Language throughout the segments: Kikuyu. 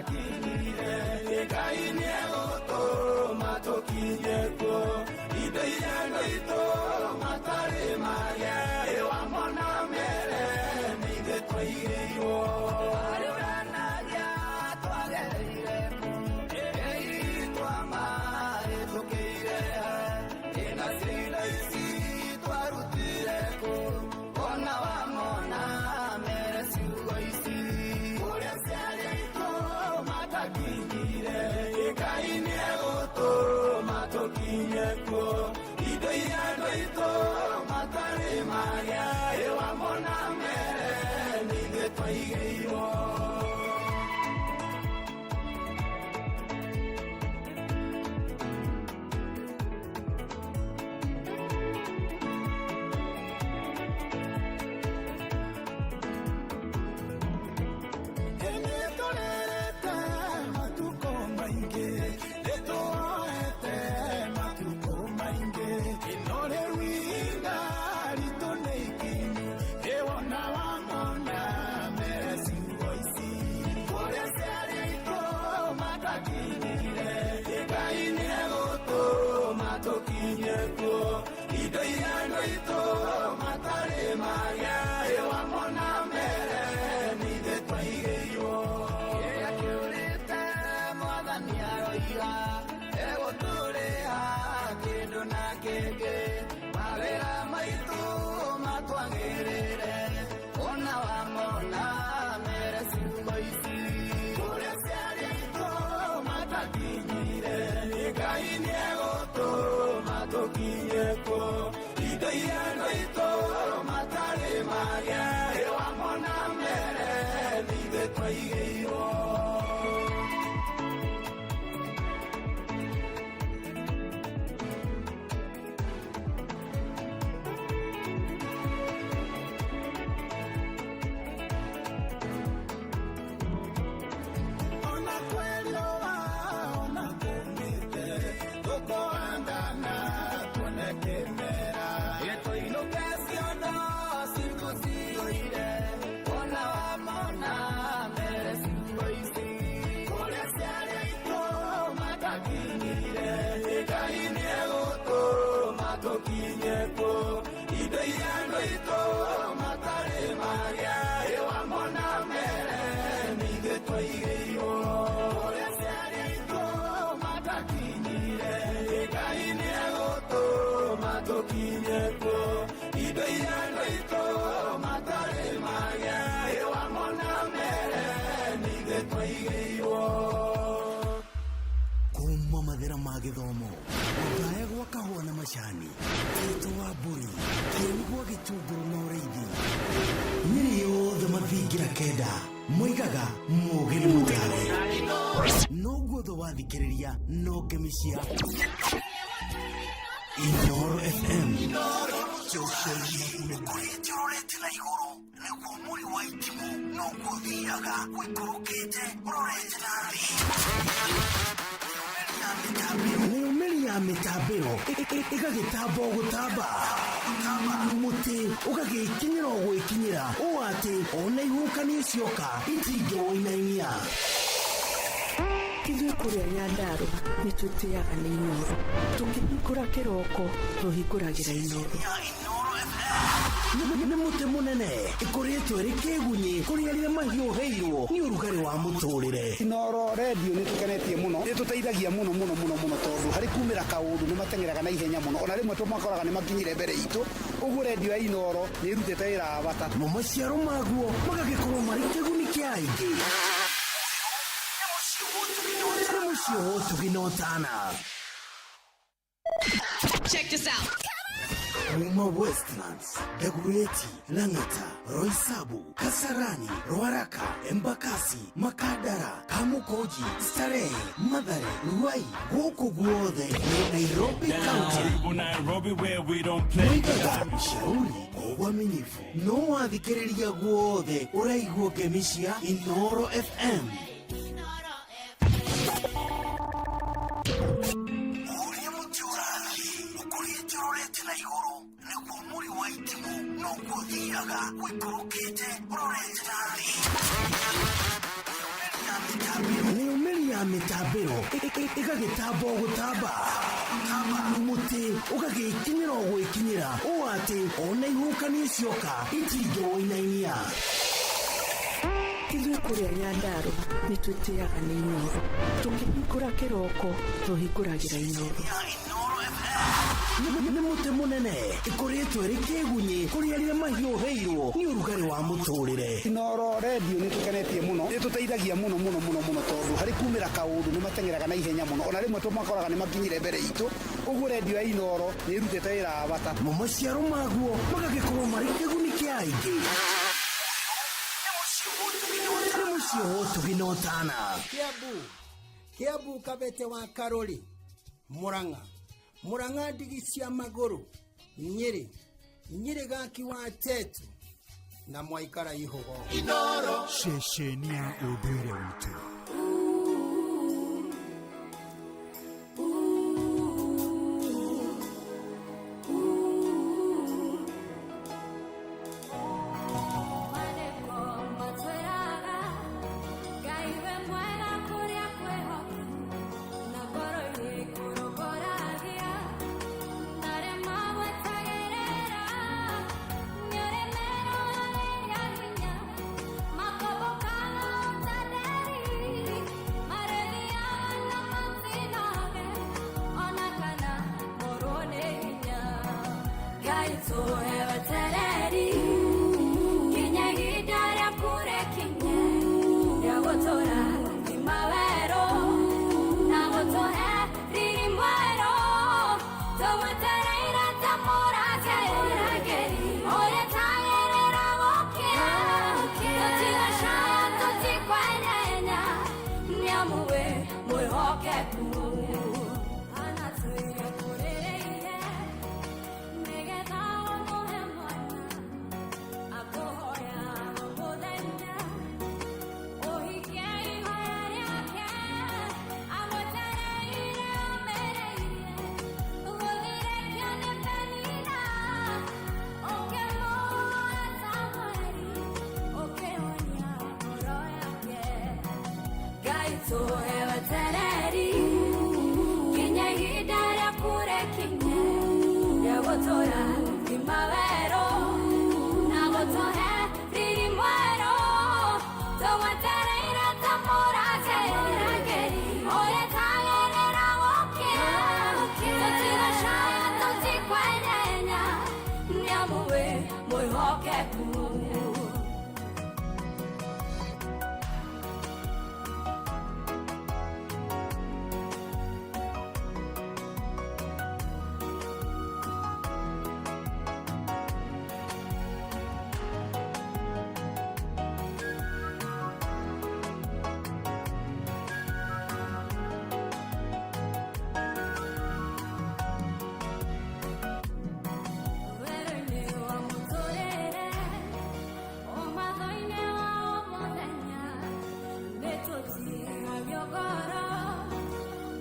matakinyire. Ngai nĩegũtũma tũkinye kuo, indo iria andũ aitũ matarĩ magĩa. Wamona mere nĩ ithuĩ twaigĩirwo. Harĩ ũranagia twagereire kũ, twamahĩtũkĩire ha, ĩna cindo ici twarutire kũ, ona wamona mere ciugo ici. Kũrĩa aciari aitũ matakinyire, Ngai nĩegũtũma tũkinye kuo, indo iria andũ aitũ matarĩ magĩa. Wamona mere nĩ ithuĩ twaigĩirwo. Nĩtũrĩrĩte matukũ maingĩ, nĩtũoete matukũ maingĩ, no rĩu ihinda ritũ nĩ ikinyu. Ĩwona wamona mere ciugo ici. Kũrĩa aciari aitũ matakinyire, Ngai nĩegũtũma tũkinye kuo, indo iria andũ aitũ matarĩ magĩa. Wamona mere nĩ ithuĩ twaigĩirwo. Kĩrĩa kĩũrĩte mwathani aroiga egũtũrĩha kĩndũ na kĩngĩ, mawĩra maitũ matwagĩrĩre. Ona wamona mere ciugo ici. Kũrĩa aciari aitũ matakinyire, Ngai nĩegũtũma tũkinye kuo, indo iria andũ aitũ matarĩ magĩa. Wamona mere nĩ ithuĩ twaigĩirwo. Ona kwĩ riũa ona kũmĩte, tũkũhandana tuone kĩmera. Tũinũke ciondo citũ ciyũire. Ona wamona mere ciugo ici. Kũrĩa aciari aitũ matakinyire, Ngai nĩegũtũma tũkinye kuo, indo iria andũ aitũ matarĩ magĩa. Wamona mere nĩ ithuĩ twaigĩirwo. Kũrĩa aciari aitũ matakinyire, Ngai nĩegũtũma tũkinye kuo, indo iria andũ aitũ matarĩ magĩa. Wamona mere nĩ ithuĩ twaigĩirwo. Kuma mathera ma gĩthomo, gũthaya gwa kahũa na macani, tĩtũ wa mbũri, kĩeni gwa gĩtũngũrũ na ũrĩithi, Nyĩrĩ yothe mathingira kenda moigaga mũũgĩ nĩ mũtare, no guothe wathikĩrĩria no ngemi cia Inooro FM. Ũkũrĩte ũrorete na igũrũ nĩguo mũri wa itimũ noguo ũthiaga ũikũrũkĩte ũrorete na thĩ. Nayo mĩri ya mĩtambĩro ĩgagĩtamba o gũtamba, mũtĩ ũgagĩkinyĩra o gwĩkinyĩra, ũũ atĩ ona ihuhũkanio cioka itingĩwũinainia. Ithuĩ kũrĩa Nyandarũa nĩ twĩtĩaga nĩ Inooro. Tũkĩhingũra kĩroko tũhingũragĩra Inooro. Nĩ mũtĩ mũnene ĩkũrĩtwo ĩrĩ kĩgunyĩ kũrĩ arĩa mahiũhĩirwo nĩ ũrugarĩ wa mũtũrĩre. Inooro redio nĩ tũkenetie mũno, nĩ tũteithagia mũno mũno mũno mũno, tondũ harĩ kumĩra kaũndũ nĩ mateng'eraga na ihenya mũno, ona rĩmwe tũmakoraga nĩ makinyire mbere itũ. Ũguo redio ya Inooro nĩ ĩrutĩte wĩra wa bata. Mo maciaro maguo magagĩkorwo marĩ kĩguni kĩa aingĩ. Nĩ mũciĩ wa ũtugi na ũtana. Check this out. Kuma Westlands, Dagoretti, Lang'ata, Roysambu, Kasarani, Ruaraka, Embakasi, Makadara, Kamukunji, Starehe, Mathare, Ruai, gũkũ guothe nĩ Nairobi County. Karibu Nairobi where we don't play. Moigaga shauri kwa uaminifu, no wathikĩrĩria guothe ũraigua ngemi cia Inooro FM. Ũrĩa mũtĩ ũrathiĩ ũkũrĩte ũrorete na igũrũ nĩguo mũri wa itimũ noguo ũthiaga ũikũrũkĩte ũrorete na thĩ. Nayo Ya mĩtambĩro ĩgagĩtamba o gũtamba, mũtĩ ũgagĩkinyĩra o gwĩkinyĩra, ũũ atĩ ona ihuhũkanio cioka itingĩwũinainia. Ithuĩ kũrĩa Nyandarũa nĩ twĩtĩaga nĩ Inooro. Tũkĩhingũra kĩroko tũhingũragĩra Inooro. Nĩ mũtĩ mũnene ĩkoretwo ĩrĩ kĩgunyĩ kũrĩ arĩa mahiũhĩirwo nĩ ũrugarĩ wa mũtũrĩre. Inooro redio nĩ tũkenetie mũno, nĩ tũteithagia mũno mũno mũno mũno, tondũ harĩ kumĩra kaũndũ nĩ mateng'eraga na ihenya mũno, ona rĩmwe tũmakoraga nĩ makinyire mbere itũ. Ũguo redio ya Inooro nĩ ĩrutĩte wĩra wa bata. Mo maciaro maguo magagĩkorwo marĩ kĩguni kĩa aingĩ. Nĩ mũciĩ wa ũtugi na ũtana. Kiambu, Kiambu, Kabete wa Karori, Murang'a, Murang'a, ndigi cia magũrũ, Nyĩrĩ, Nyĩrĩ, gaki wa Tetu na mwaikara ihũgo. Ceceni ya ũndũire witũ. Maandĩko matwĩraga Ngai we mwega kũrĩa kwĩhoku na ngoro-inĩ kũrongoragia na arĩa magwetagĩrĩra nĩũrĩmerũrĩria hinya makombokaga ta nderi marĩthiaga na matinage ona kana morwo nĩ hinya. Ngai tũhe wetereri kinya ihinda rĩaku rĩkinye rĩa gũtũra ngima werũ na gũtũhe riri mwerũ tũgwetereire ta mũrangĩri ũrĩtagĩrĩra gũkĩa tũtigacaya tũtikwenyenya nĩamu wĩ mwĩhokeku anatwĩre kũrĩrĩire nĩgetha ũmũhe mwana akũhoya mũthenya ũhikie ihoya rĩake agwetereire ũmĩrĩirie gũthirekio nĩ Penina ũkĩmuoya Samueli ũkĩhonia ngoro yake. Ngai tũhe wetereri kinya ihinda rĩaku rĩkinye rĩa gũtũra ngima werũ na gũtũhe riri mwerũ tũgwetereire ta mũrangĩri ũrĩtagĩrĩra gũkĩa tũtigacaya tũtikwenyenya nĩamu wĩ mwĩhokeku. Werũ-inĩ wa mũtũrĩre ũmatho-inĩ wa o mũthenya nĩtũtigagio ngoro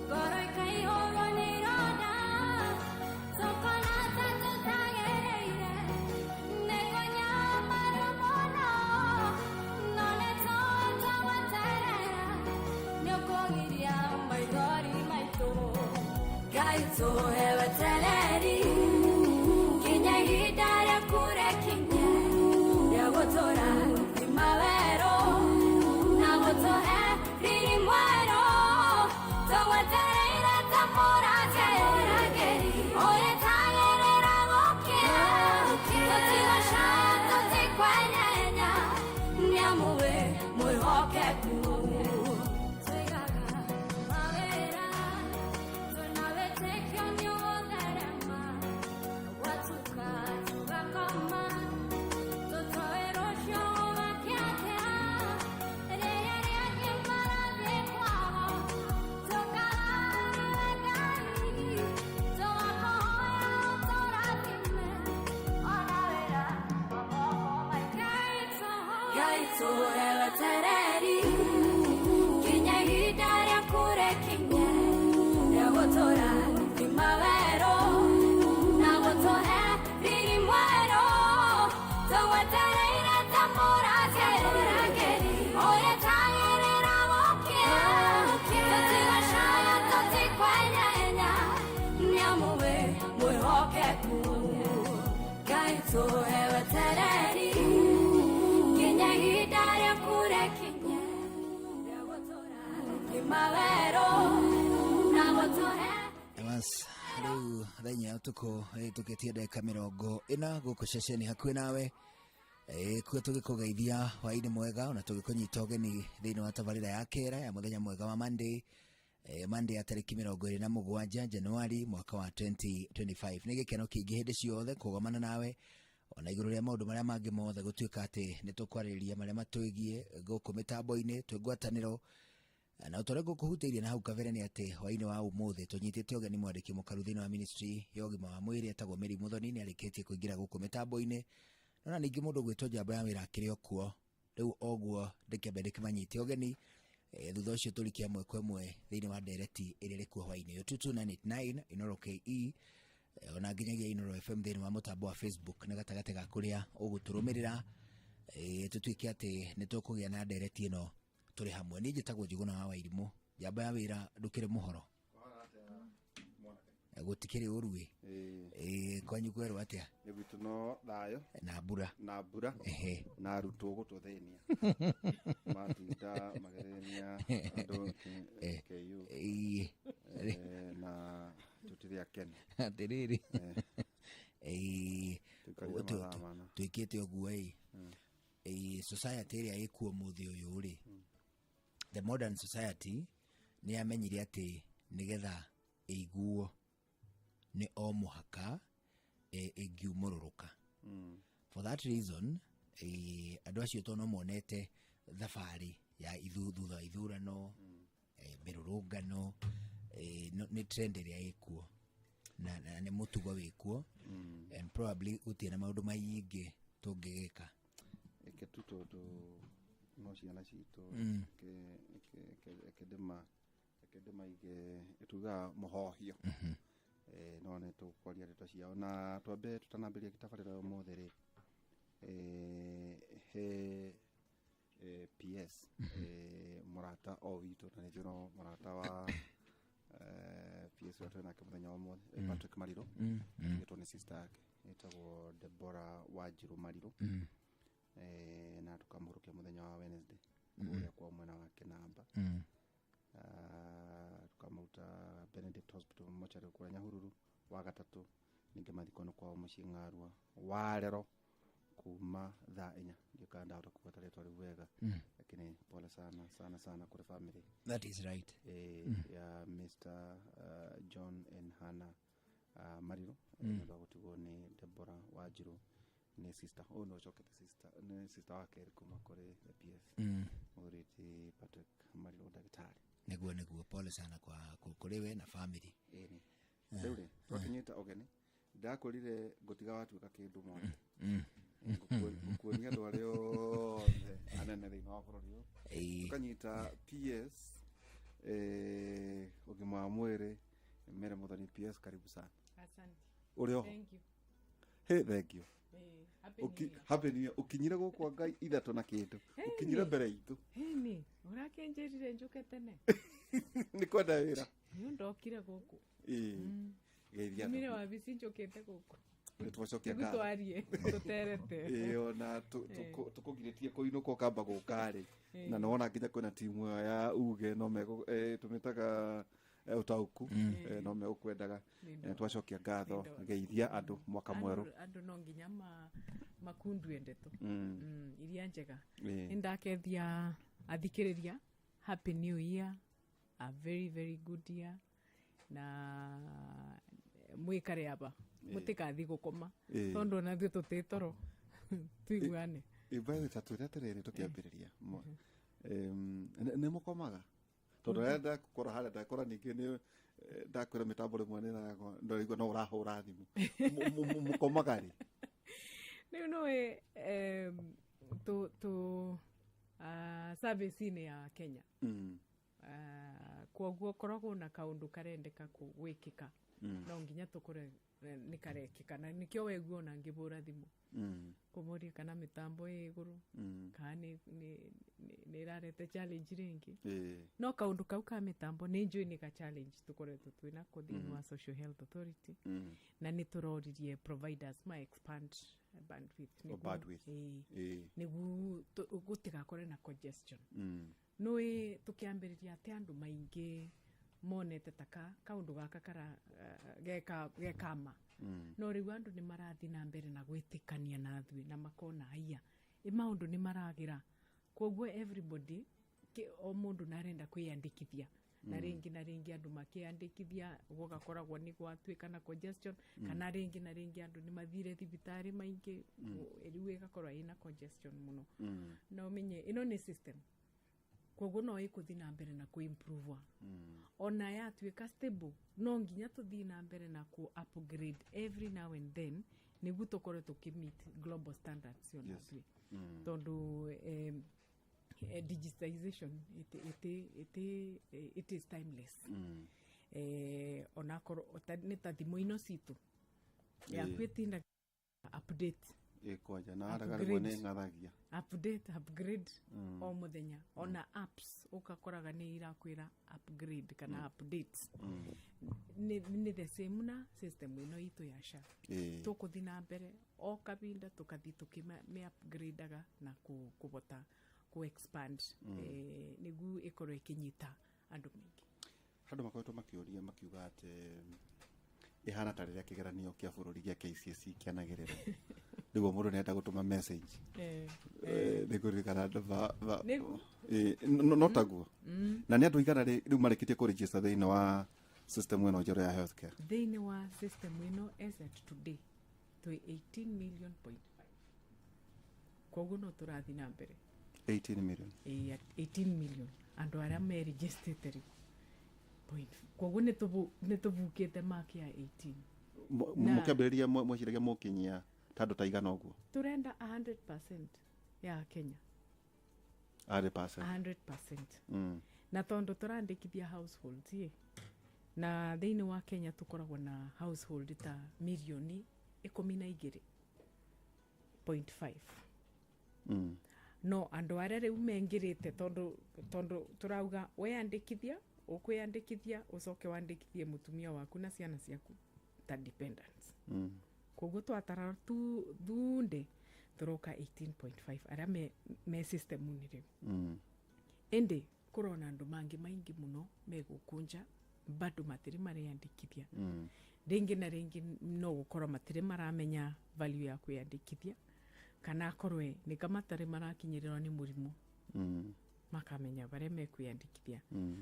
ngoro ikaihũrwo nĩ ironda tũkona ta tũtagĩrĩire nĩ kũnyamarwo mũno no nĩtũĩ twagweterera nĩũkũgiria maithori maitũ. Ngai tũhe wetereri kinya ihinda rĩaku rĩkinye rĩa gũtũra ngima werũ na gũtũhe riri mwerũ tũgwetereire ta mũrangĩri ũrĩtagĩrĩra gũkĩa tũtigacaya tũtikwenyenya nĩamu wĩ mwĩhokeku. Tũigaga mawĩra twĩna wĩtĩkio nĩũgũtherema gwatuka tũgakoma tũtoĩ rũciũ gũgakĩatĩa rĩrĩa rĩangĩ marathiĩ kwao tũkahoya Ngai tũgakũhoya ũtũrathime ona wĩra wa moko maitũ. Ngai tũhe wetereri kinya ihinda rĩaku rĩkinye rĩa gũtũra ngima werũ na gũtũhe riri mwerũ tũgwetereire ta mũrangĩri ũrĩtagĩrĩra gũkĩa. Kuma werũ na gũtũhe. Evans, rĩu thaa 4 ya ũtukũ ĩhĩtũkĩtie ndagĩka 40 gũkũ ceceni hakuhĩ nawe. Kuo tũgĩkũgeithia hwaĩ-inĩ mwega ona tũgĩkũnyita ũgeni thĩinĩ wa tabarĩra ya kera ya mũthenya mwega wa Monday, Monday ya tarĩki 27 Januari mwaka wa 2025. Nĩ gĩkeno kĩingĩ hĩndĩ ciothe kũgomana nawe ona igũrũ rĩa maũndũ marĩa mangĩ mothe, gũtuĩka atĩ nĩ tũkwarĩrĩria marĩa matwĩgiĩ gũkũ mĩtambo-inĩ twĩ ngwatanĩro. Na ũtorĩa ngũkũhutĩirie na hau kabere nĩ atĩ hwaĩ-inĩ wa ũmũthĩ tũnyitĩte ũgeni mwandĩki mũkaru thĩinĩ wa ministry ya ũgima wa mwĩrĩ etagwo Mary Muthoni. Nĩ arĩkĩtie kũingĩra gũkũ mĩtambo-inĩ, nona ningĩ mũndũ ũgwĩtwo njamba ya wĩra akĩrĩ o kuo. Rĩu oguo ndĩkĩambe ndĩkĩmanyite ũgeni, thutha ũcio tũrike ĩmwe kwa ĩmwe thĩinĩ wa ndereti ĩrĩa ĩrĩ kuo hwaĩ-inĩ ũyũ. 22989 Inoro KE, ona nginyagia Inoro FM thĩinĩ wa mũtambo wa Facebook nĩ gatagatĩ ga kũrĩa ũgũtũrũmĩrĩra, tũtuĩke atĩ nĩ tũkũgĩa na ndereti ĩno tũrĩ hamwe. Niĩ njĩtagwo Njũgũna wa Wairimũ, njamba ya wĩra. Ndũkĩrĩ mũhoro? Gũtikĩrĩ ũru ĩ. Kwanyu kwerwo atĩa? Nĩ gwitũ no thayũ. Na mbura. Na mbura. Na arutwo gũtũthĩnia, matinda magĩthĩnia andũ KU. Na tũtirĩ akenu. Atĩrĩrĩ, Tũikarire mathaa 4. Twĩkĩte ũguo ĩ, society ĩrĩa ĩkuo mũthĩ ũyũ rĩ, the modern society, nĩ yamenyire atĩ nĩgetha ĩiguo nĩ o mũhaka ĩngiumũrũrũka. For that reason, andũ acio to no monete thabarĩ ya ithu thutha wa ithurano, mĩrũrũngano, nĩ trend ĩrĩa ĩkuo na nĩ mũtugo wĩkuo, and probably gũtirĩ na maũndũ maingĩ tũngĩgĩka. Ĩke tu tondũ no ciana citũ. Reke ndĩmaige tugaga mũhohio. No nĩ tũkwaria ndeto ciao na twambe tũtanambĩrĩria gĩtabarĩra ya ũmũthĩ rĩ, he PS, mũrata o witũ na nĩ no mũrata wa PS ũrĩa twĩ nake mũthenya wa ũmũthĩ, Patrick Mariro, atigĩtwo nĩ sister yake ĩtagwo Deborah Wanjiru Mariro, na tũkamũhũrũkia mũthenya wa Wednesday kũrĩa kwa mwena wa Kĩnamba. Tukamũruta Benedict Hospital mochari kũrĩa Nyahururu wa gatatũ, ningĩ mathiko nĩ kwao mũciĩ Ng'arua warero kuma thaa 4. Ndiũ kana ndahota kũgweta rĩtwa rĩu wega, lakini pole sana sana sana kũrĩ family. That is right. Ya Mr John and Hannah Mariro, nĩ ũndũ wa gũtigwo nĩ Deborah Wanjiru, nĩ sister ũyũ nĩ ũcokete sister, nĩ sister wa kerĩ kuma kũrĩ the PS, mũthuri ti Patrick Mariro ndagĩtarĩ. Nĩguo, pole sana kwa kũrĩ we na family. Ĩni rĩu rĩ, twakinyĩte ũgeni, ndakwĩrire ngũtiga watuĩka kĩndũ mwana, ngũkuonia andũ arĩa othe anene thĩinĩ wa bũrũri ũyũ. Tũkanyita PS, ũgima wa mwĩrĩ, Mary Muthoni. PS, karibu sana. Asante. Ũrĩ oho? Thank you. Hey, thank you. Happy New Year. Happy New Year. Ũkinyire gũkũ anga 3 na kĩndũ, ũkinyire mbere itũ. Hĩni, ũrakĩnjĩrire njũke tene. Nĩ kwenda wĩra. Nĩ ndokire gũkũ. Ĩĩ, geithia Umire andũ. wabici njũkĩte gũkũ. Nĩ twacokia Nĩguo ngatho. twarie tũterete. Ĩĩ, ona tũkũgirĩtie kũinũka ũkamba gũka rĩ, na nĩwona nginya kwĩna timu ĩyo ya uge no megũ tũmĩtaga ũtaũku, no megũkwendaga. Twacokia ngatho. Nĩ Geithia andũ mwaka mwerũ. Andũ no nginya makundue ndeto iria njega. Nĩ ndakethia athikĩrĩria, happy new year, a very very good year, na mwĩkare aba mũtikathi gũkoma, tondũ ona ithuĩ tũtĩ toro tuiguane. Ĩmbae ta twĩre atĩrĩrĩ, tũkĩambĩrĩria, nĩ mũkomaga? Tondũ rĩrĩa ndakũkora harĩa ndakora ningĩ nĩ ndakwĩra mĩtambo rĩmwe nĩ ndaigua no ũrahũra thimũ. Mũkomaga rĩ? Rĩu nĩwe tũ service-inĩ ya Kenya, kwoguo koragwo na kaũndũ karendeka gwĩkĩka, no nginya tũkore nĩ karekĩka, na nĩkĩo weguo ona ngĩbũra thimũ kũmũria kana mĩtambo ĩ igũrũ, kana nĩ ĩrarete challenge rĩngĩ. No kaũndũ kau ka mĩtambo nĩ njũĩ nĩ ka challenge tũkoretwo twĩnako thĩinĩ wa Social Health Authority, na nĩ tũroririe providers ma expand bandwidth Oh, bandwidth. Nĩguo gũtigakore na congestion. Nũĩ tũkĩambĩrĩria atĩ andũ maingĩ monete taka kaũndũ gaka kara gekama no rĩu andũ nĩ marathiĩ na mbere na gwĩtĩkania na ithuĩ na makona haiya ĩ maũndũ nĩ maragĩra. Koguo everybody o mũndũ narenda kwĩyandĩkithia na rĩngĩ na rĩngĩ andũ makĩandĩkithia gũgakoragwo nĩ gwatuĩka na congestion, kana rĩngĩ na rĩngĩ andũ nĩ mathire thibitarĩ maingĩ, rĩu ĩgakorwo ĩna congestion mũno. Na ũmenye ĩno nĩ system, koguo no ĩkũthiĩ na mbere na kũ-improve. Ona yatuĩka stable, no nginya tũthiĩ na mbere na kũ upgrade every now and then nĩguo tũkorwo tũkĩ-meet global standards ona ithuĩ, tondũ digitization it is timeless. Onakorwo nĩ ta thimũ ino citũ yaku ĩtinda update. Ĩ kwanja na haraga rĩmwe nĩ ng'athagia. Update, upgrade o muthenya. Ona apps ugakoraga nĩ irakwĩra upgrade kana update. Nĩ the same na system ĩno itũ ya SHA. Tũkũthi na mbere o kabinda tũkathi tũkĩmĩ upgradeaga na kũbota kũ expand nĩguo ĩkorwo ĩkĩnyita andũ maingĩ. Andũ makoretwo makĩũria makiuga atĩ ĩhana ta rĩrĩa kĩgeranio kĩa bũrũri gĩa KCSE kĩanagĩrĩrwo rĩu mũndũ nĩenda gũtũma message. Nĩ kũririkana andũ no taguo na nĩ andũ igana rĩu marĩkĩtie kũregister thĩinĩ wa system ĩno njerũ ya healthcare? Thĩinĩ wa system ĩno, as at today twĩ 18 million point 5, koguo no tũrathiĩ na mbere. 18 million? Ĩĩ, 18 million andũ arĩa merigistĩte rĩu point, koguo nĩ tũbukĩte mark ya 18. Mũkĩambĩrĩria mweciragia mũkinyia ta andũ ta igana ũguo? Tũrenda 100% ya Kenya. 100%? 100%. Na tondũ tũrandĩkithia households ĩ na thĩinĩ wa Kenya tũkoragwo na household ta mirioni 12.5. No andũ arĩa rĩu mengĩrĩte, tondũ tũrauga weyandĩkithia, ũkwĩyandĩkithia ũcoke wandĩkithie mũtumia waku na ciana ciaku ta dependents. Koguo twatara tu thunde tũroka 18.5 arĩa me system-inĩ rĩu. Ĩndĩ kũrona andũ mangĩ maingĩ mũno megũkũ nja bado matirĩ mareyandĩkithia. Rĩngĩ na rĩngĩ no gũkorwo matirĩ maramenya value ya kwĩyandĩkithia, kana akorwe nĩka matarĩ marakinyĩrĩrwo nĩ mũrimũ makamenya barĩa mekwĩyandĩkithia.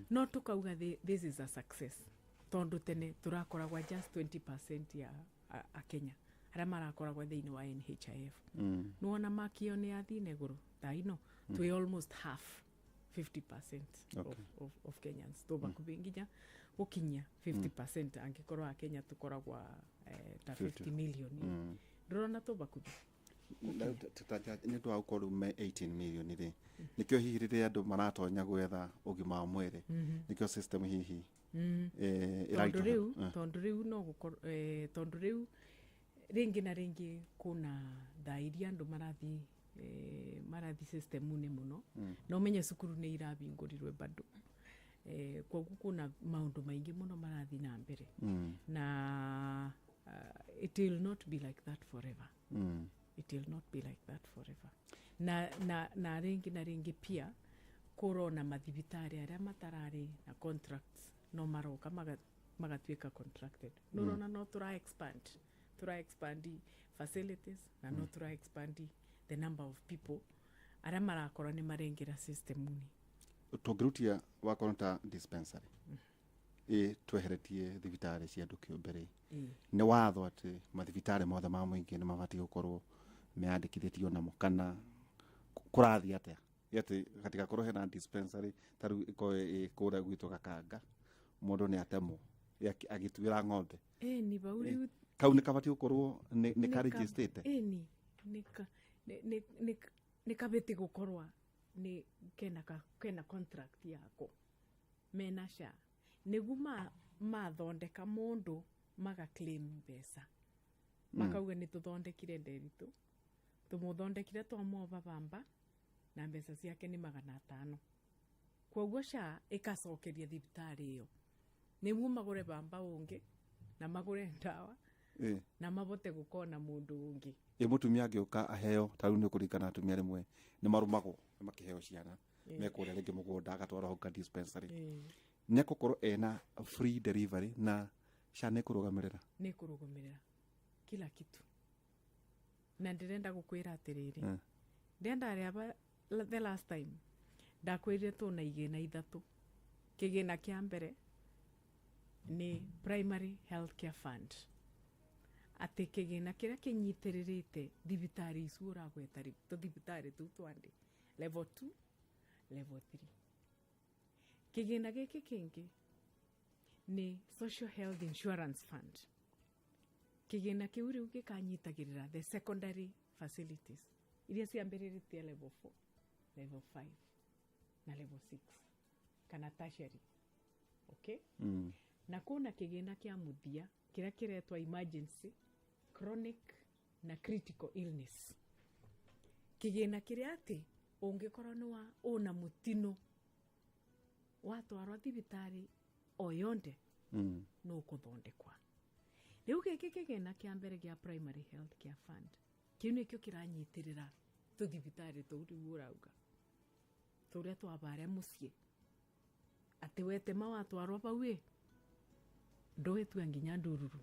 No tũkauga this is a success, tondũ tene tũrakoragwa just 20% ya Akenya arĩa marakoragwa thĩinĩ wa NHIF. Nĩwona makio nĩ yathii na igũrũ, thaa ino twĩ almost half, 50% of Kenyans, tũbakubi nginya gũkinyia 50%. Angĩkorwo Akenya tũkoragwa ta 50 million, ndũrona tũbakubi? Nĩ ũndũ wa gũkorwo rĩu me 18 million rĩ, nĩkĩo hihi rĩrĩa andũ maratonya gwetha ũgima wa mwĩrĩ, nĩkĩo system hihi tondũ ĩraritũha. Rĩu tondũ rĩu no gũkorwo tondũ rĩu rĩngĩ na rĩngĩ kuna thaa iria andũ marathi system-inĩ mũno, na ũmenye cukuru nĩ irabingũrirwe bado, koguo kuna maũndũ maingĩ mũno marathi na mbere. Na it will not be like that forever. It will not be like that forever. Na rĩngĩ na rĩngĩ pia kũrona mathibitarĩ arĩa matararĩ na contracts no maroka magatuĩka contracted. Nũrona no tũra expand, tũra expand facilities na no tũra expand the number of people arĩa marakorwo nĩ marengera system-inĩ. Tũngĩrutia wakorwo ta dispensary ĩ tweheretie thibitarĩ cia andũ kĩũmbe rĩ, nĩ watho atĩ mathibitarĩ mothe ma mũingĩ nĩ mabatiĩ gũkorwo meyandĩkithĩtio namo, kana kũrathiĩ atĩa atĩ gatigakorwo hena dispensary ta rĩu ĩkorwo ĩ kũrĩa gwitũ Gakanga, mũndũ nĩ atemwo agĩtuĩra ng'ombe? Ĩni bau rĩu. Kau nĩ kabatiĩ gũkorwo nĩ karejistĩte? Ĩni nĩ kabĩtĩ gũkorwa nĩ kena contract yako mena SHA nĩgu mathondeka mũndũ maga claim mbeca, makauga nĩ tũthondekire Nderitu, tũmũthondekire twamwova bamba na mbeca ciake nĩ 500. Koguo SHA ĩkacokeria thibitarĩ ĩyo nĩguo magũre bamba ũngĩ na magũre ndawa na mabote gũkona mũndũ ũngĩ. Ĩ mũtumia angĩũka aheo, ta rĩu nĩ kũririkana atumia rĩmwe nĩ marũmagwo nĩ makĩheo ciana. Mekũrĩa rĩngĩ mũgũnda agatwarwo hau ka dispensary, nĩ egũkorwo ena free delivery na SHA nĩ kũrũgamĩrĩra? Nä kå rå gamä rä ra kila kitu, na ndĩrenda gũkwĩra atĩrĩrĩ, ndĩrenda arĩa the last time ndakwĩrire tũna igĩna ithatũ. Kĩgĩna kĩa mbere nĩ Primary Health Care Fund, atĩ kĩgĩna kĩrĩa kĩnyitĩrĩrĩte thibitarĩ icu ũragweta rĩu, tũthibitarĩ tũu twandĩ level 2, level 3. Kĩgĩna gĩkĩ kĩngĩ nĩ Social Health Insurance Fund. Kĩgĩna kĩu rĩu gĩkanyitagĩrĩra the secondary facilities iria ciambĩrĩrĩtie level 4, level 5 na level 6 kana tertiary, okay? Na kuna kĩgĩna kĩa mũthia kĩrĩa kĩretwa emergency, chronic na critical illness, kĩgĩna kĩrĩa atĩ ũngĩkorwo nĩ wa ũna mũtino watwarwo thibitarĩ o yonde, nũ ũkũthondekwa. Rĩu gĩkĩ kĩgĩna kĩa mbere gĩa Primary Health Care Fund, kĩu nĩkĩo kĩranyitĩrĩra tũthibitarĩ tũu rĩu ũrauga, tũrĩa twabarĩa mũciĩ, atĩ wetema watwarwo bau ĩ ndũgĩtua nginya ndururu,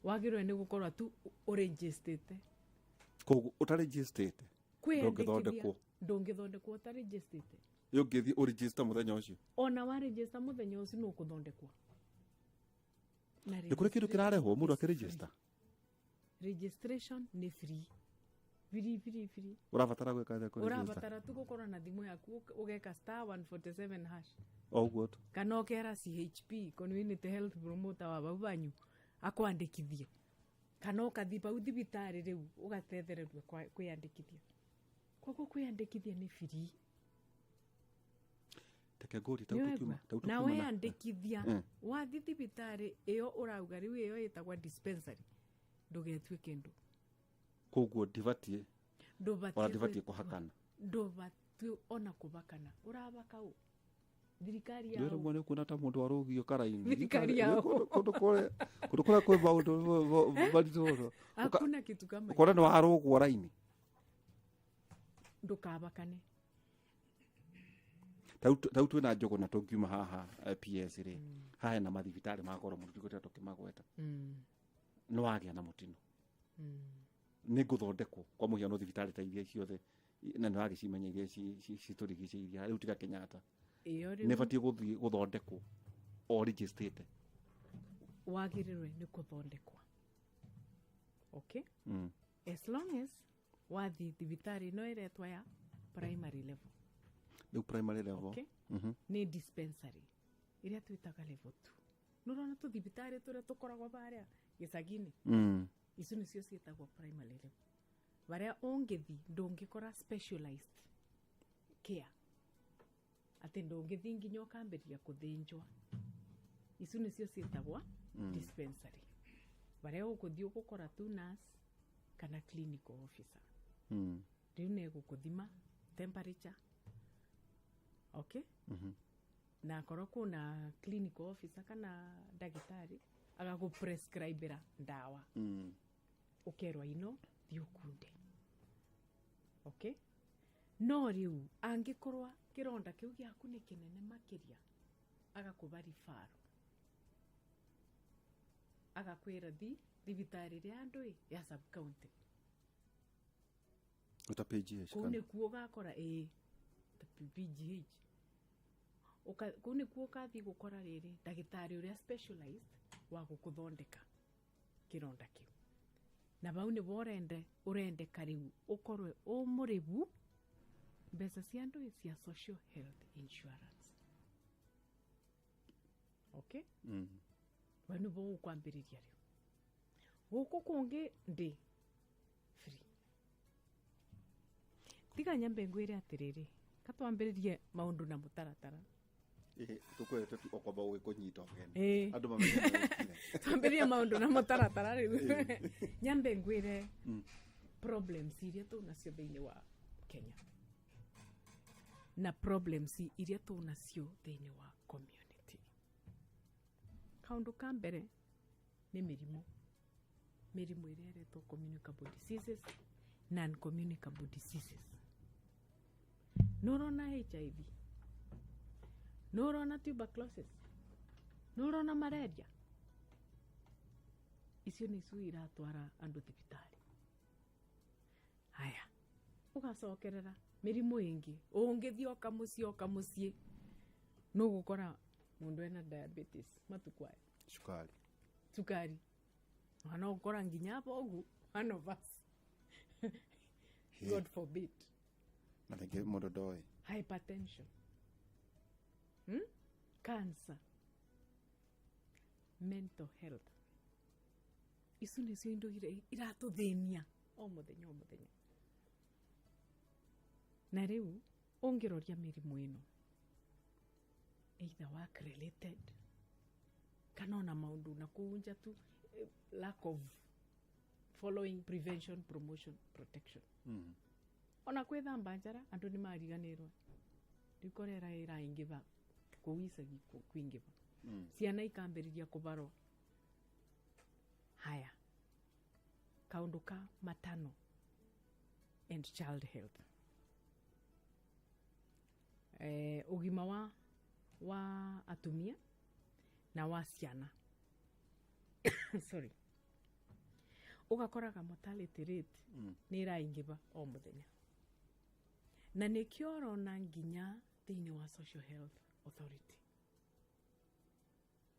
wagĩrĩirwo nĩ gũkorwo tu ũrĩnjĩstĩte. Koguo ũtarĩnjĩstĩte ndũngĩthondekwo? Ndũngĩthondekwo ũtarĩnjĩstĩte. Ũngĩthiĩ ũregister mũthenya ũcio? Ona warĩnjĩsta mũthenya ũcio nĩ ũkũthondekwo. Na Nĩ kũrĩ kĩndũ kĩrarehwo mũndũ akĩregister? Registration nĩ free, free, free, free. Ũrabatara gwĩka atĩa kũregister? Ũrabatara tu gũkorwo na thimũ yaku, ũgeka *147#. O ũguo tu? Kana ũkera CHP, community health promoter wa bau banyu, akwandĩkithie, kana ũkathi bau thibitarĩ rĩu ũgatethererio kwĩyandĩkithia. Koguo kwĩyandĩkithia nĩ free. Reke ngũrie, tau Nĩ tũkiuma wegua? tau Na tũkiuma weyandĩkithia, wathi thibitarĩ ĩyo ũrauga rĩu, ĩyo ĩtagwa dispensary, ndũgetue kĩndũ. Koguo ndibatiĩ Ndũbatiĩ ona ndibatiĩ gwĩtua- kũhakana? Ndũbatiĩ ona kũbakana. Ũrabaka ũ? Thirikari Ndwĩra yao. mwana kuona ta mũndũ arũgio karaini. Thirikari yao. Kũndũ kũrĩa, kũndũ kũrĩa kwĩ maũndũ maritũ mũno. Hakuna kitu kama hiyo. Ũkona nĩ warũgwo raini. Ndũkabakane. Tau twĩna njũgũ na tũngiuma haha, PS rĩ, haha hena mathibitarĩ ma goro mũno, tũtigũtinda tũkĩmagweta. Nĩ wagĩa na mũtino, nĩ ngũthondekwo kwa mũhiano thibitarĩ ta iria ciothe, na nĩ wagĩcimenya iria citũrigicĩirie rĩu tiga Kenyatta, Ĩyo nĩ rĩu batiĩ gũthiĩ gũthondekwo o registrĩte? Wagĩrĩrwe nĩ kũthondekwa, okay? As long as wathi thibitarĩ ĩno ĩretwa ya primary level. Rĩu primary level? Okay? Nĩ dispensary ĩrĩa twĩtaga level 2. Nĩũrona tũthibitarĩ tũrĩa tũkoragwo barĩa gĩcagi-inĩ? Icio nĩcio ciĩtagwo primary level, barĩa ũngĩthi ndũngĩkora specialized care, atĩ ndũngĩthi nginya ũkambĩrĩria kũthĩnjwa. Icio nĩcio ciĩtagwa dispensary, barĩa ũgũthiĩ ũgũkora tu nurse kana clinical officer. Rĩu nĩ gũkũthima temperature, okay? Na akorwo kuna clinical officer kana ndagĩtarĩ, agagũprescribĩra ndawa. Ũkerwo ino thiĩ ũkunde, okay? No rĩu angĩkorwo kĩronda kĩu gĩaku nĩ kĩnene makĩria, agakũba referral, agakwĩra thi thibitarĩ ĩrĩa andũ ĩ ya sub county. Ũta PGH? Kũu Kana nĩkuo ũgakora, ĩĩ, ta PGH. Kũu nĩkuo ũkathiĩ gũkora rĩrĩ ndagĩtarĩ ũrĩa specialized wa gũkũthondeka kĩronda kĩu, na bau nĩbo ũrendeka rĩu ũkorwe ũ mũrĩbu mbeca cia andũ cia Social Health Insurance, okay? Bau nĩbo ũkwambĩrĩria. Rĩu gũkũ kũngĩ ndĩ free. Tiga nyambe ngwĩre atĩrĩrĩ, katwambĩrĩrie maũndũ na mũtaratara. Tũkwendete tu okwamba gũgĩkũnyita ũgeni, andũ mamenye nĩ ũkire. Twambĩrĩrie maũndũ na mũtaratara. Rĩu nyambe ngwĩre problems iria tũnacio thĩinĩ wa Kenya na problems iria tũnacio thĩinĩ wa community. Kaũndũ ka mbere nĩ mĩrimũ, mĩrimũ ĩrĩa ĩretwo communicable diseases, non communicable diseases. Nurona HIV, nurona tuberculosis, nurona malaria. Icio nicio iratwara andu thibitari. Haya, ugacokerera mirimu ingi ungithii o kamucii nugukora mundu ena diabetes matuku aya, cukari. Cukari ona gukora nginya bogu, one of us, God forbid. Na rĩngĩ mũndũ ndoĩ. Hypertension, Cancer, mental health. Icu nicio indo iria iratuthinia o muthenya o muthenya. Na riu ungiroria mirimu ino, either work related kana ona maundu na kuu nja tu, lack of following prevention, promotion, protection. Ona kwithamba njara andu ni mariganirwe. Riu korera iraingiva kuu icagi kwingiva. Ciana ikambiriria kubarwo. Haya, kaundu ka matano and child health, ugima wa atumia na wa ciana, sorry, ugakoraga mortality rate nĩ ĩraingĩva o mũthenya, na nĩkĩo ũrona nginya thĩinĩ wa Social Health Authority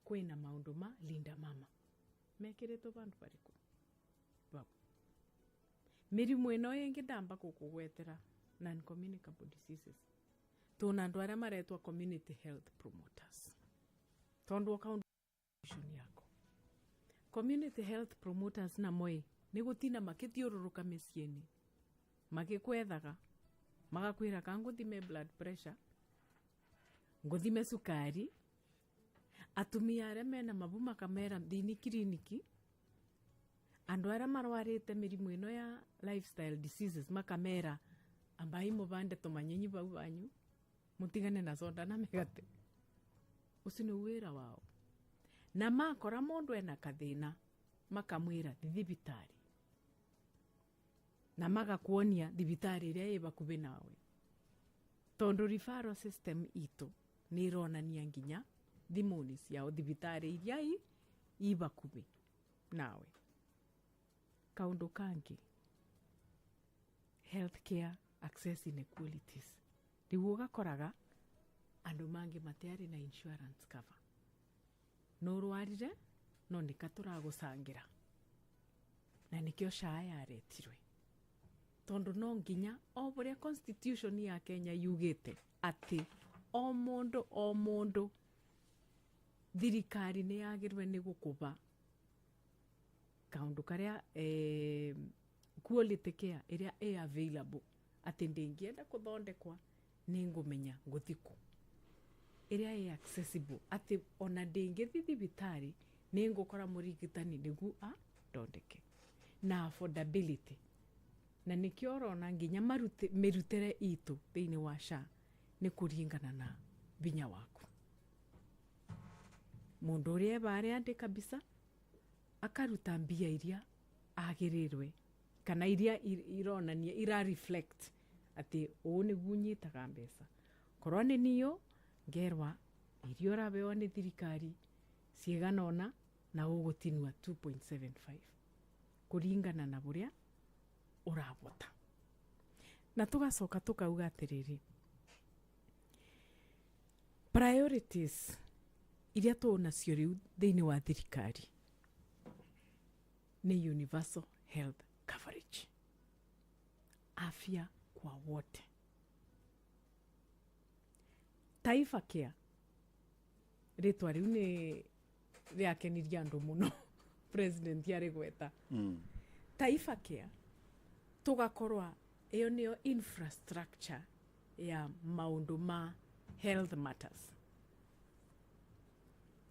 kwĩna maũndũ ma Linda Mama mekĩrĩtwo vandu varĩkũ vau. Mĩrimũ ĩno ĩngĩ ndamba gũkũgwetera, non communicable diseases, tuna andũ arĩa maretwo community health promoters, tondu o kaundu yako community health promoters na moi nĩ gũtinda makĩthiũrũrũka mĩciĩ-inĩ magĩkwethaga, magakwĩra ka ngũthime blood pressure, ngũthime cukari. Atumia arĩa mena mabu makamera thini kiriniki. Andũ arĩa marwarĩte mĩrimũ ĩno ya lifestyle diseases makamera ambai mũbande tũmanyenyi bau banyu, mutigane na soda na mĩgate. Ũcio nĩ wĩra wao. Na makora mũndũ ena kathĩna makamwĩra thibitarĩ, na magakuonia thibitarĩ ĩrĩa ĩ bakubĩ nawe, tondu referral system itũ nĩ ĩronania nginya thimũ-inĩ ciao thibitarĩ iria i bakubĩ nawe. Kaundu kangi, healthcare access inequalities. Riu ugakoraga andu mangi matiari na insurance cover, no rwarire no nika turagucangira, na nikio SHA yaretirwe, tondu no nginya o buria constitution ya Kenya yugite ati o mundu o mundu thirikari ni yagirwe ni gukuba kaundu karia quality care iria ĩ available, ati ndingienda kuthondekwa ningumenya nguthiku iria ĩ accessible, ati ona ndingithi thibitari ningukora murigitani nigu a ndondeke, na affordability. Na nikio urona nginya mirutere itu thiini wa SHA ni kuringana na binya waku. Mundu uria ebare andi kabisa akaruta mbia iria agirirwe kana iria ironania ira reflect ati uu niguo nyitaga mbeca. Korwo ni niyo ngerwa iria urabewa ni thirikari cigana ona na ugutinua 2.75 kuringana na buria urabota. Na tugacoka tukauga atiriri, priorities iria tunacio riu thiini wa thirikari ni universal health coverage, afya kwa wote. Taifa Care, ritwa riu ni riakenirie andu muno president yarigweta. Taifa Care tugakorwa iyo niyo infrastructure ya maundu ma health matters,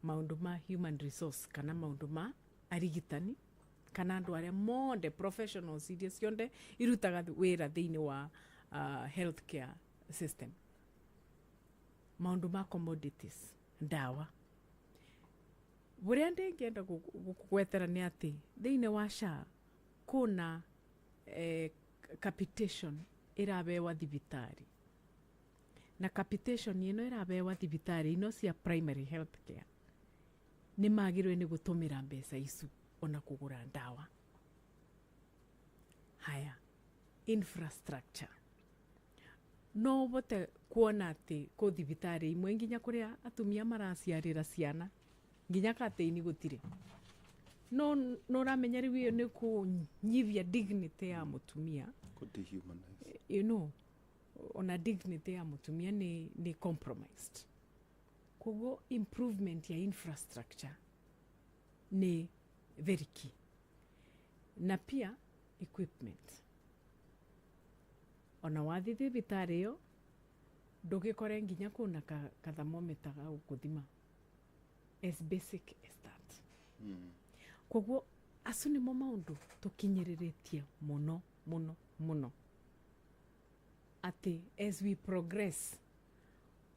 maundu ma human resource, kana maundu ma arigitani, kana andu aria monde professionals iria cionde irutaga wira thiini wa healthcare system, maundu ma commodities, ndawa. Buria ndingienda gugwetera ni ati thiini wa SHA kuna capitation irabewa thibitari. Na capitation ĩno ĩrabewa thibitarĩ ino cia primary health care nĩ magĩrĩirwo nĩ gũtũmĩra mbeca icu ona kũgũra ndawa. Haya, infrastructure, no ũvote kuona atĩ kũ thibitarĩ imwe nginya kũrĩa atumia maraciarĩra ciana nginya katĩini gũtirĩ, no no ũramenya rĩu ĩyo nĩ kũnyivia dignity ya mũtumia. Kũ dehumanize. Ona dignity ya mũtumia nĩ compromised. Koguo improvement ya infrastructure nĩ very key, na pia equipment. Ona wathi thibitarĩ ĩyo ndũgĩkore nginya kuna ka thermometer ga gũkũthima, as basic as that. Koguo acu nĩmo maũndũ tũkinyĩrĩrĩtie mũno mũno mũno, atĩ as we progress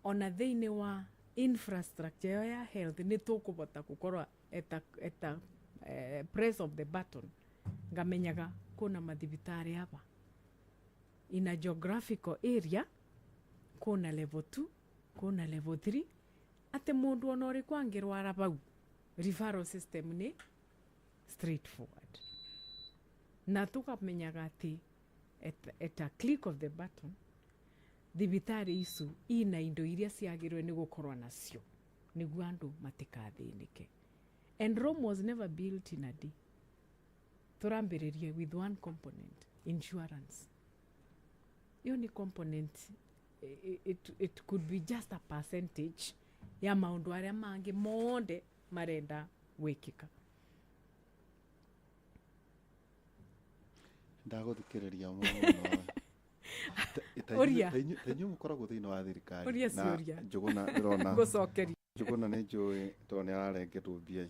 ona thĩinĩ wa infrastructure ĩyo ya health nĩ tũkũbota gũkorwo at a press of the button ngamenyaga kuna mathibitarĩ aba in a geographical area, kuna level 2, kuna level 3, atĩ mũndũ ona ũrĩkũ angĩrwara bau, referral system nĩ straightforward, na tũkamenyaga atĩ at a click of the button thibitarĩ icu ina indo iria ciagĩrĩirwo nĩ gũkorwo nacio nĩguo andũ matikathĩnĩke. And Rome was never built in a day. Tũrambĩrĩrie with one component, insurance. Hiyo ni component, it could be just a percentage ya maũndũ arĩa mangĩ mothe marenda gwĩkĩka. Ndagũthikĩrĩria mũno. Ũria. Ta inyuĩ mũkoragwo thĩinĩ wa thirikari Ũria na ciũria. Njũgũna ndĩrona Ngũcokeria. Njũgũna nĩ njũĩ tondũ nĩ ararengetwo mbia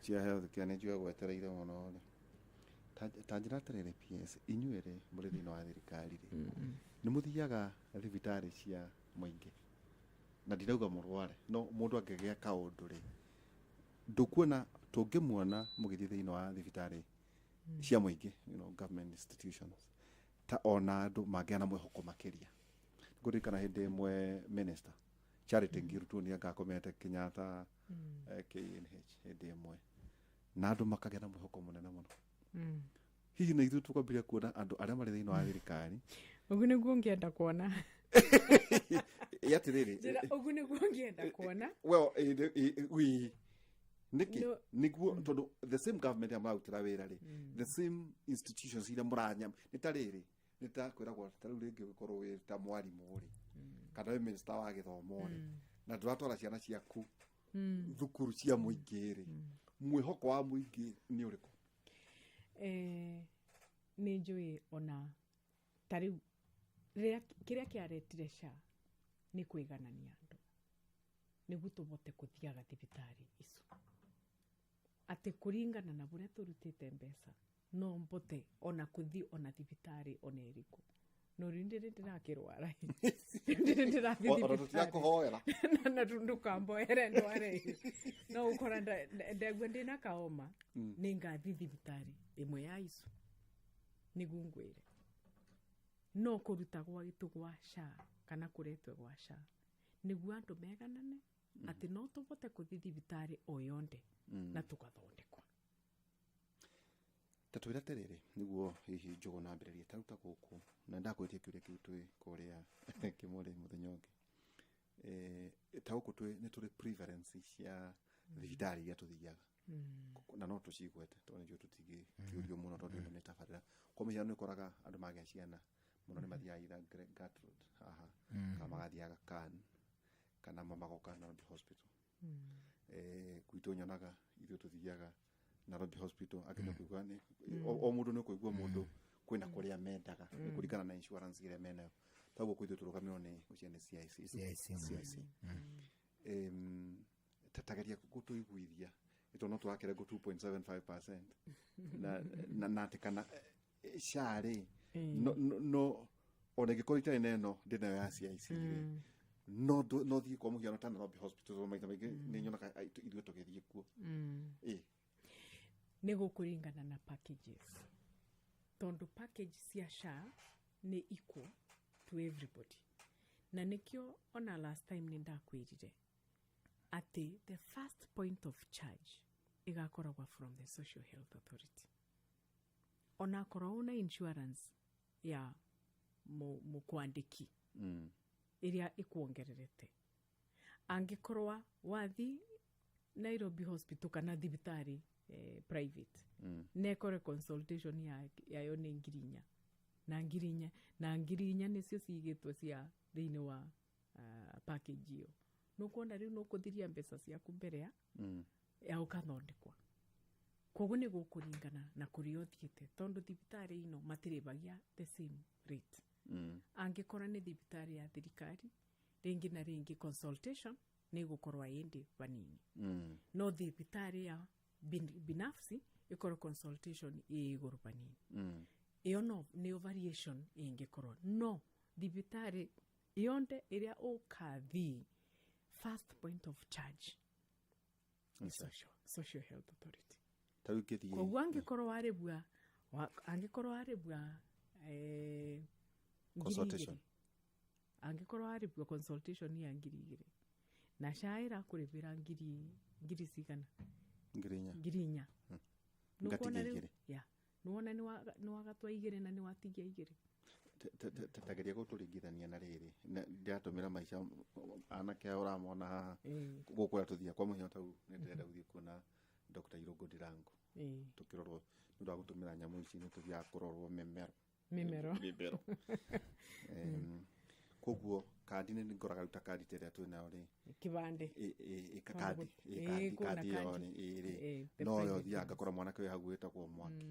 cia health care, nĩ njũĩ agwetereire mũno rĩ. Ta njĩra atĩrĩrĩ, PS, inyuĩ rĩ mũrĩ thĩinĩ wa thirikari rĩ, nĩ mũthiaga thibitarĩ cia mũingĩ? Na ndirauga mũrware, no mũndũ angĩgĩa kaũndũ rĩ, ndũkuona tũngĩmuona mũgĩthiĩ thĩinĩ wa thibitarĩ cia mũingĩ, government institutions, ta ona andũ mangĩa na mwĩhoko makĩria? Ngũririkana hĩndĩ ĩmwe minister Charity Ngiru tu nĩ angakomete Kenyatta, KNH hĩndĩ ĩmwe, na andũ makagĩa na mwĩhoko mũnene mũno. Hihi na ithuĩ tũkwambĩrĩria kuona andũ arĩa marĩ thĩinĩ wa thirikari? Ũguo nĩguo ngĩenda kuona. Ĩ atĩrĩrĩ. Njĩra, ũguo nĩguo ngĩenda kuona. Well, wi nĩkĩ? No. Nĩguo tondũ the same government ĩrĩa mũrarutĩra wĩra rĩ, the same institutions iria mũranya, nĩ ta rĩrĩ, nĩ ta kwĩragwo ta rĩu rĩngĩ ũgĩkorwo wĩ ta mwarimũ rĩ, kana wĩ minister wa gĩthomo rĩ, na ndũratwara ciana ciaku thukuru cia mũingĩ rĩ, mwĩhoko wa mũingĩ nĩ ũrĩkũ? Nĩ njũĩ ona ta rĩu rĩrĩa kĩrĩa kĩaretire SHA nĩ kũiganania andũ nĩguo tũvote kũthiaga thibitarĩ icu, atĩ kũringana na bũrĩa tũrutĩte mbeca no mbote ona kũthi ona thibitarĩ ona ĩrĩkũ. No rĩu ndĩrĩ ndĩrakĩrwara, ndĩrĩ ndĩrathiĩ Ona tũtirakũhoera. Na ndũkamboere ndware, no ũkora ndagua ndĩna kaoma, nĩ ngathi thibitarĩ ĩmwe ya icu nĩguo ngwĩre no kũruta gwa gĩtũ gwa SHA kana kũretwe gwa SHA nĩguo andũ meganane atĩ no tũvote kũthi thibitarĩ o yonde na tũgathondekwa. Ta twĩre atĩrĩrĩ, nĩguo hihi Njũgũna ambĩrĩrie ta rĩu ta gũkũ, na ndakwĩtie kĩũria kĩu twĩ kũrĩa kĩmũrĩ mũthenya ũngĩ. Ta gũkũ twĩ nĩ tũrĩ preference cia thibitarĩ iria tũthiaga, na no tũcigwete tondũ nĩnjũĩ tũtingĩkĩũrio mũno tondũ ĩno nĩ tabarĩra. Kwa mũhiano, nĩ ũkoraga andũ magĩa ciana mũno nĩ mathiaga either Gertrude haha, kana magathiaga Khan, kana magoka Nairobi Hospital. Gwitũ nyonaga ithuĩ tũthiaga Nairobi Hospital, angĩ nĩ kũigua nĩ o mũndũ nĩ kũigua mũndũ kwĩna kũrĩa mendaga nĩ kũringana na insurance ĩrĩa menayo. Toguo kwitũ tũrũgamĩrwo nĩ ũcio nĩ CIC. CIC. CIC. Ta geria gũtũiguithia ĩto no tũrakerengwo 2.75% na atĩ kana SHA rĩ, no ona ĩngĩkorwo itarĩ na ĩno ndĩnayo ya CIC rĩ, no thiĩ kwa mũhiano ta Nairobi Hospital, tondũ maita maingĩ nĩ nyonaga ithuĩ tũgĩthiĩ kuo. Ĩ. Nĩ gũkũringana na packages, tondũ package cia SHA nĩ equal to everybody. Na nĩkĩo ona last time nĩ ndakwĩrire atĩ the first point of charge ĩgakoragwa from the Social Health Authority, onakorwo una insurance ya mũkwandĩki ĩrĩa ĩkuongererete. Angĩkorwa wathi Nairobi Hospital kana thibitarĩ private, nekore consultation yayo nĩ 4,000 na 4,000 na 4,000 nĩcio cigĩtwo cia thĩinĩ wa package ĩyo, nũkuona rĩu nũkũthiria mbeca ciaku mbere ya ya ũkathondekwa. Koguo nĩ gũkũringana na kũrĩa ũthiĩte, tondũ thibitarĩ ino matirĩbagia the same rate. Angĩkorwo nĩ thibitarĩ ya thirikari, rĩngĩ na rĩngĩ consultation nĩ ĩgũkorwo ĩndĩ vanini, no thibitarĩ ya binafsi ĩkorwo consultation ĩ igũrũ vanini. Ĩyo no nĩyo variation ĩngĩkorwo, no thibitarĩ yonthe ĩrĩa ũkathii, first point of charge nĩ Social Health Authority. Ta rĩu ngĩthiĩ Koguo angĩkorwo warĩbua angĩkorwo warĩbua ngiri Consultation. igĩrĩ, angĩkorwo warĩbua consultation ya 2,000 na SHA ĩrakũrĩbĩra ngiri cigana? 4,000. 4,000. Ngatigia Nĩũkuona rĩu igĩrĩ. Ya, nĩwona nĩwagatwa igĩrĩ na nĩwatigia igĩrĩ. Tageria gũtũringithania na rĩrĩ ndĩratũmĩra maica anake aya ũramona haha gũkũ ũrĩa tũthiaga. Kwa mũhiano, tau nĩ ndĩrenda gũthiĩ kuona Dr. Irũngũ Ndirango, tũkĩrorwo nĩ ũndũ wa gũtũmĩra nyamũ ici, nĩ tũthiaga kũrorwo mĩmero. Mĩmero. Mĩmero. Koguo kandi nĩ ngoraga rĩu ta kandi ta ĩrĩa twĩ nayo rĩ, kĩbandĩ. Kandi kandi kwĩna kandi ĩyo kandi. rĩ rĩ The no yo private thiaga ones. ngakora mwanake wĩ hau wĩtagwo Mwaki,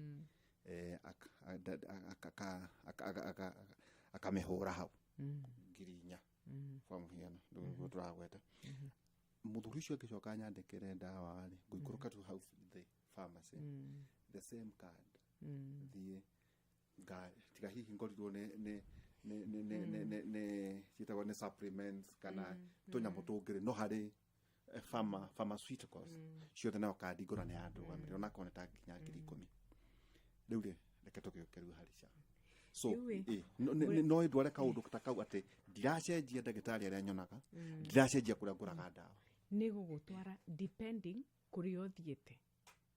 akamĩhũra hau 4,000, kwa mũhiano nĩguo tũragweta. Mũthuri ũcio angĩcoka nyandĩkĩre ndawa rĩ, ngũikũrũka tu hau thĩ pharmacy, the same card, thiĩ tiga hihi ngorirwo nĩ ciĩtagwo nĩ supplements kana tũnyamũ tũngĩrĩ, no harĩ pharmaceuticals ciothe nayo kandi ngora nĩ yandũgamĩrĩra, onakorwo nĩ ta nginya 10,000. Rĩu rĩ, reke tũgĩũke rĩu harĩ SHA. So Rĩu ĩ, no ĩndware kaũndũ ta kau atĩ ndiracenjia ndagĩtarĩ arĩa nyonaga, ndiracenjia kũrĩa ngũraga ndawa? Nĩ gũgũtwara depending kũrĩa ũthiĩte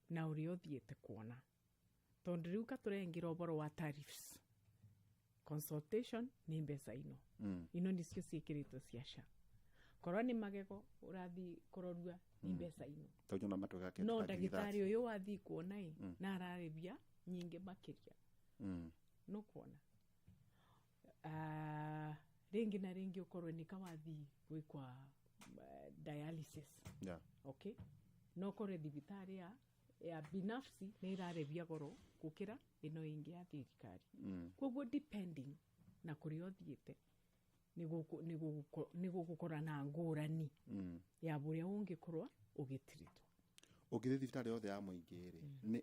na ũrĩa ũthiĩte kuona, tondũ rĩu katũrengera ũboro wa tariffs, consultation nĩ mbeca ino, ino nĩcio ciĩkĩrĩtwo cia SHA. Korwo nĩ magego ũrathiĩ kũrorua, nĩ mbeca ino. Tondũ nyona matũ gake No ta ngiri ndagĩtarĩ 30. ũyũ wathiĩ kuona ĩ na ararĩbia nyingĩ makĩria. Nũkuona rĩngĩ na rĩngĩ ũkorwo nĩ kawathiĩ gwĩkwa dialysis, okay, no korwe thibitarĩ ya binafsi nĩ ĩrarĩbia goro gũkĩra ĩno ĩngĩ ya thirikari. Koguo depending na kũrĩa ũthiĩte nĩ gũgũkorwo na ngũrani ya bũrĩa ũngĩkorwo ũgĩtiritwo. Ũngĩthiĩ thibitarĩ yothe ya mũingĩ rĩ, nĩ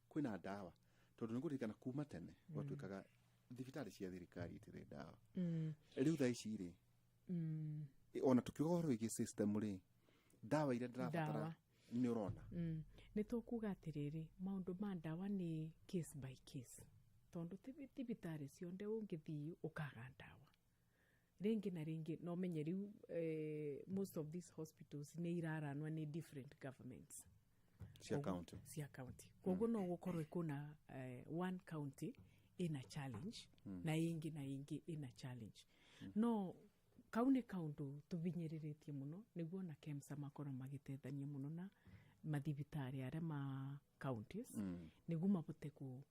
kwĩna ndawa? Tondũ nĩ ngũririkana kuma tene gwatuĩkaga thibitarĩ cia thirikari itirĩ ndawa. Rĩu thaa ici rĩ, ona tũkiuga ũhoro wĩgiĩ system rĩ, ndawa iria ndĩrabatara Ndawa. nĩ ũrona? Nĩ tũkuga atĩrĩrĩ, maũndũ ma ndawa nĩ case by case, tondũ thibitarĩ cionde ũngĩthiĩ ũkaga ndawa rĩngĩ na rĩngĩ. No menye rĩu most of these hospitals nĩ iraranwa nĩ different governments cia county. Cia county. Koguo no gũkorwo kwĩna one county ĩna challenge na ĩngĩ na ĩngĩ ĩna challenge, no kau nĩ kaũndũ tũbinyĩrĩrĩtie mũno nĩguo ona KEMSA makorwo magĩteithania mũno na mathibitarĩ arĩa ma counties nĩguo mabote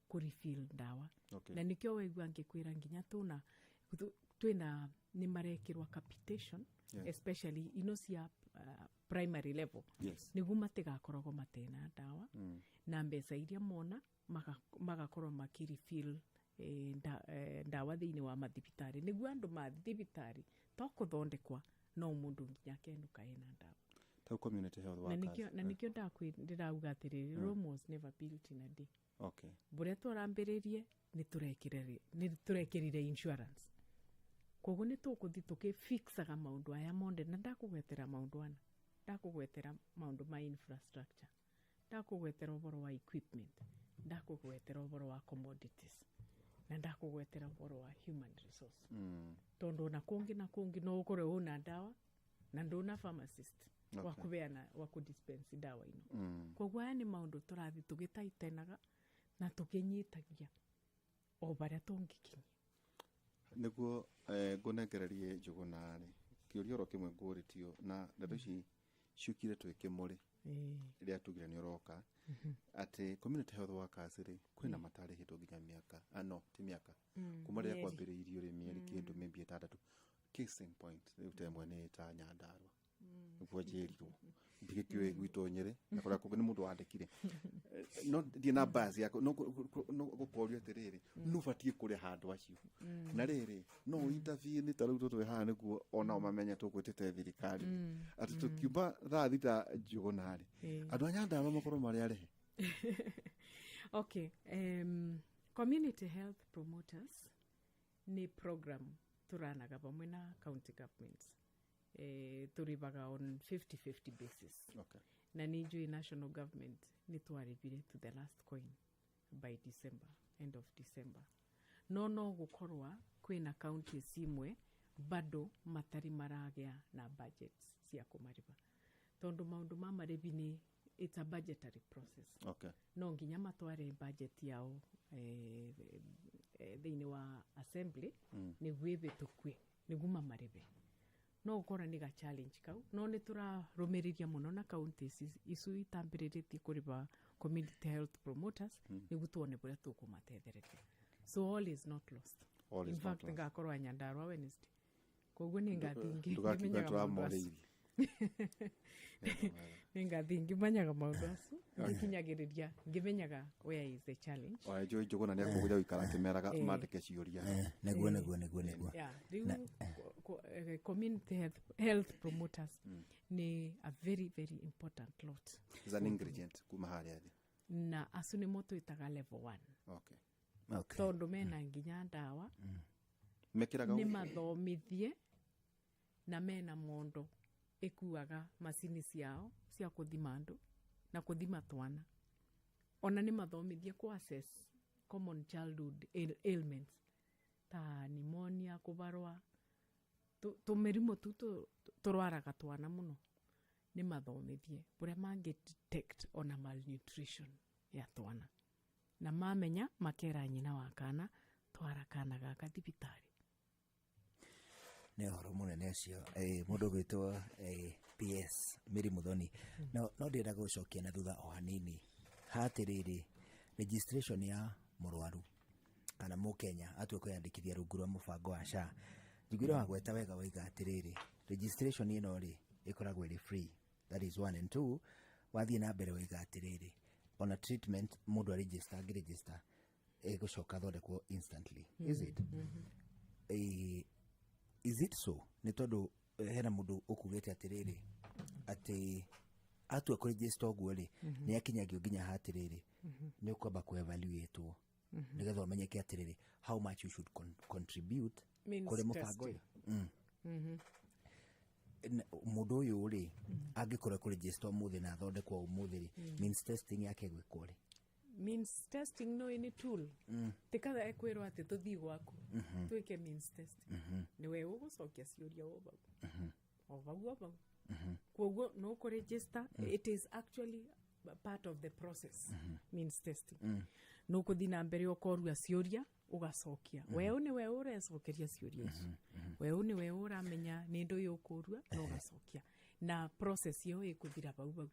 kũ refill ndawa. Na nĩkĩo waigua ngĩkwĩra nginya tũna twĩna nĩ marekĩrwa capitation, especially ino cia primary level, nĩguo matigakoragwo matena ndawa na mbeca iria mona magakorwo makĩrefill ndawa thĩinĩ wa mathibitarĩ, nĩguo andũ mathiĩ thibitarĩ to kũthondekwa, no mũndũ nginya akenũka ena ndawa. Tau community health Na workers. nĩkĩo na nĩkĩo ndĩrauga atĩrĩrĩ, Rome was never built in a day. Bũrĩa twarambĩrĩrie nĩ tũrekĩrire insurance, koguo nĩ tũkũthi tũkĩfixaga maũndũ aya monde. Na ndakũgwetera maũndũ ana, ndakũgwetera maũndũ ma infrastructure, ndakũgwetera ũhoro wa equipment, ndakũgwetera ũhoro wa commodities. Na ndakũgwetera ũhoro wa human resource, tondũ ona kũngĩ na kũngĩ no ũkorwe una ndawa na ndũna pharmacist wa kũbeana, wa kũdispense ndawa ino. Koguo aya nĩ maũndũ tũrathiĩ tũgĩtaitenaga na tũkĩnyitagia o barĩa tũngĩkinyia. Nĩguo ngũnengererie Njũgũna rĩ, kĩũria oro kĩmwe ngũrĩtio na ndeto ici ciũkire twĩ kĩmũrĩ rĩrĩa tugire nĩ ũroka, atĩ community health workers rĩ, kwĩna matarĩhĩtwo nginya mĩaka, ah, no ti mĩaka, kuma rĩrĩa mĩeri. Kwambĩrĩirio rĩ, mĩeri kĩndũ maybe 6 Case in point rĩu ta ĩmwe nĩ ta Nyandarua, nĩguo njĩrirwo, ndigĩkĩũĩ gwitũ Nyĩrĩ na kũrĩa kũngĩ nĩ mũndũ wandĩkire. No ndirĩ na bias yakwa, no gũkorio atĩrĩrĩ, nũ batiĩ kũrĩha andũ acio? Na rĩrĩ, no intervene ta rĩu tũtwĩ haha nĩguo onao mamenye tũgwĩtĩte thirikari atĩ tũkiuma thaa 6, Njũgũna rĩ, andũ a Nyandarua makorwo marĩ arĩhe. Okay, community health promoters nĩ program tũranaga vamwe na county governments, tũrĩvaga on 50-50 basis. Na nĩ njũĩ national government nĩ twarĩvire to the last coin by December, end of December. No gũkorwa kwĩna counties imwe bado matari maragĩa na budgets cia kũmarĩva, tondũ maũndũ ma marĩvi nĩ, it's a budgetary process. No nginya matware budget yao thĩinĩ wa assembly nĩguo ĩvĩtũkue nĩguo mamarĩve. No ũkora nĩ ga challenge kau, no nĩ tũrarũmĩrĩria mũno na counties icu itambĩrĩrĩtie kũrĩva community health promoters nĩguo tuone bũrĩa tũkũmatethereria. So all is not lost. All is In not fact, lost. ngakorwo Nyandarua Wednesday, koguo nĩ ngathi Ndũgakiuga ngĩmenyaga maũndũ acio. tũramorĩirie. Nĩ ngathi ngĩmenyaga maũndũ acio, ngĩkinyagĩrĩria ngĩmenyaga where is the challenge. Oya, njũĩ Njũgũna nĩ akũgũria gũikara akĩmeraga mandĩke ciũria. Nĩguo. Yeah, rĩu community health promoters nĩ a very very important lot. Is an ingredient kuma harĩa thĩ. Na acu nĩmo twĩtaga level one. Tondũ mena nginya ndawa. Mekĩraga Nĩ mathomithie na mena mondo ĩkuaga macini ciao cia kũthima andũ na kũthima twana. Ona nĩ mathomithie kũ assess common childhood ailments ta pneumonia, kũvarwa, tũmĩrimũ tu tũrwaraga twana mũno. Nĩ mathomithie ũrĩa mangĩ detect ona malnutrition ya twana, na mamenya makera nyina wa kana, twara kana gaka thibitarĩ. Nĩ ũhoro mũnene ũcio. Mũndũ ũgwĩtwo PS Mary Muthoni, no ndĩrenda gũcokia na thutha o hanini hatĩrĩrĩ, registration ya mũrwaru kana mũkenya atua kwĩyandĩkithia rungu rwa mũbango wa SHA. Njiguire wagweta wega, waiga atĩrĩrĩ, registration ĩno rĩ, ĩkoragwo ĩrĩ free. That is one, and two, wathiĩ na mbere waiga atĩrĩrĩ, ona treatment mũndũ aregister, angĩregister ĩgũcoka thondekwo instantly. Is it is it so? Nĩ tondũ hena mũndũ ũkugĩte atĩrĩrĩ, atĩ atua kũregister ũguo rĩ, nĩ akinyagio nginya hatĩrĩrĩ, nĩ ũkwamba kũ-evaluatwo nĩgetha ũmenyeke atĩrĩrĩ, how much you should contribute Means kũrĩ mũbango testing. ũyũ. Mũndũ ũyũ rĩ, angĩkorwo kũregister ũmũthĩ na athondekwo ũmũthĩ rĩ, means testing yake gwĩkwo rĩ? Means testing no nĩ tool tikatha ekwĩrwo atĩ tũthiĩ gwaku twĩke means testing. Nĩ we ũgũcokia ciũria o vau o vau o vau. Koguo no kũregister, it is actually part of the process. Means testing no kũthiĩ na mbere ũkorua ciũria ũgacokia. Weũ nĩ we ũrecokeria ciũria icio, weũ nĩ we ũramenya nĩ ndũ ũkũrua na ũgacokia, na process ĩyo ĩkũthira vau vau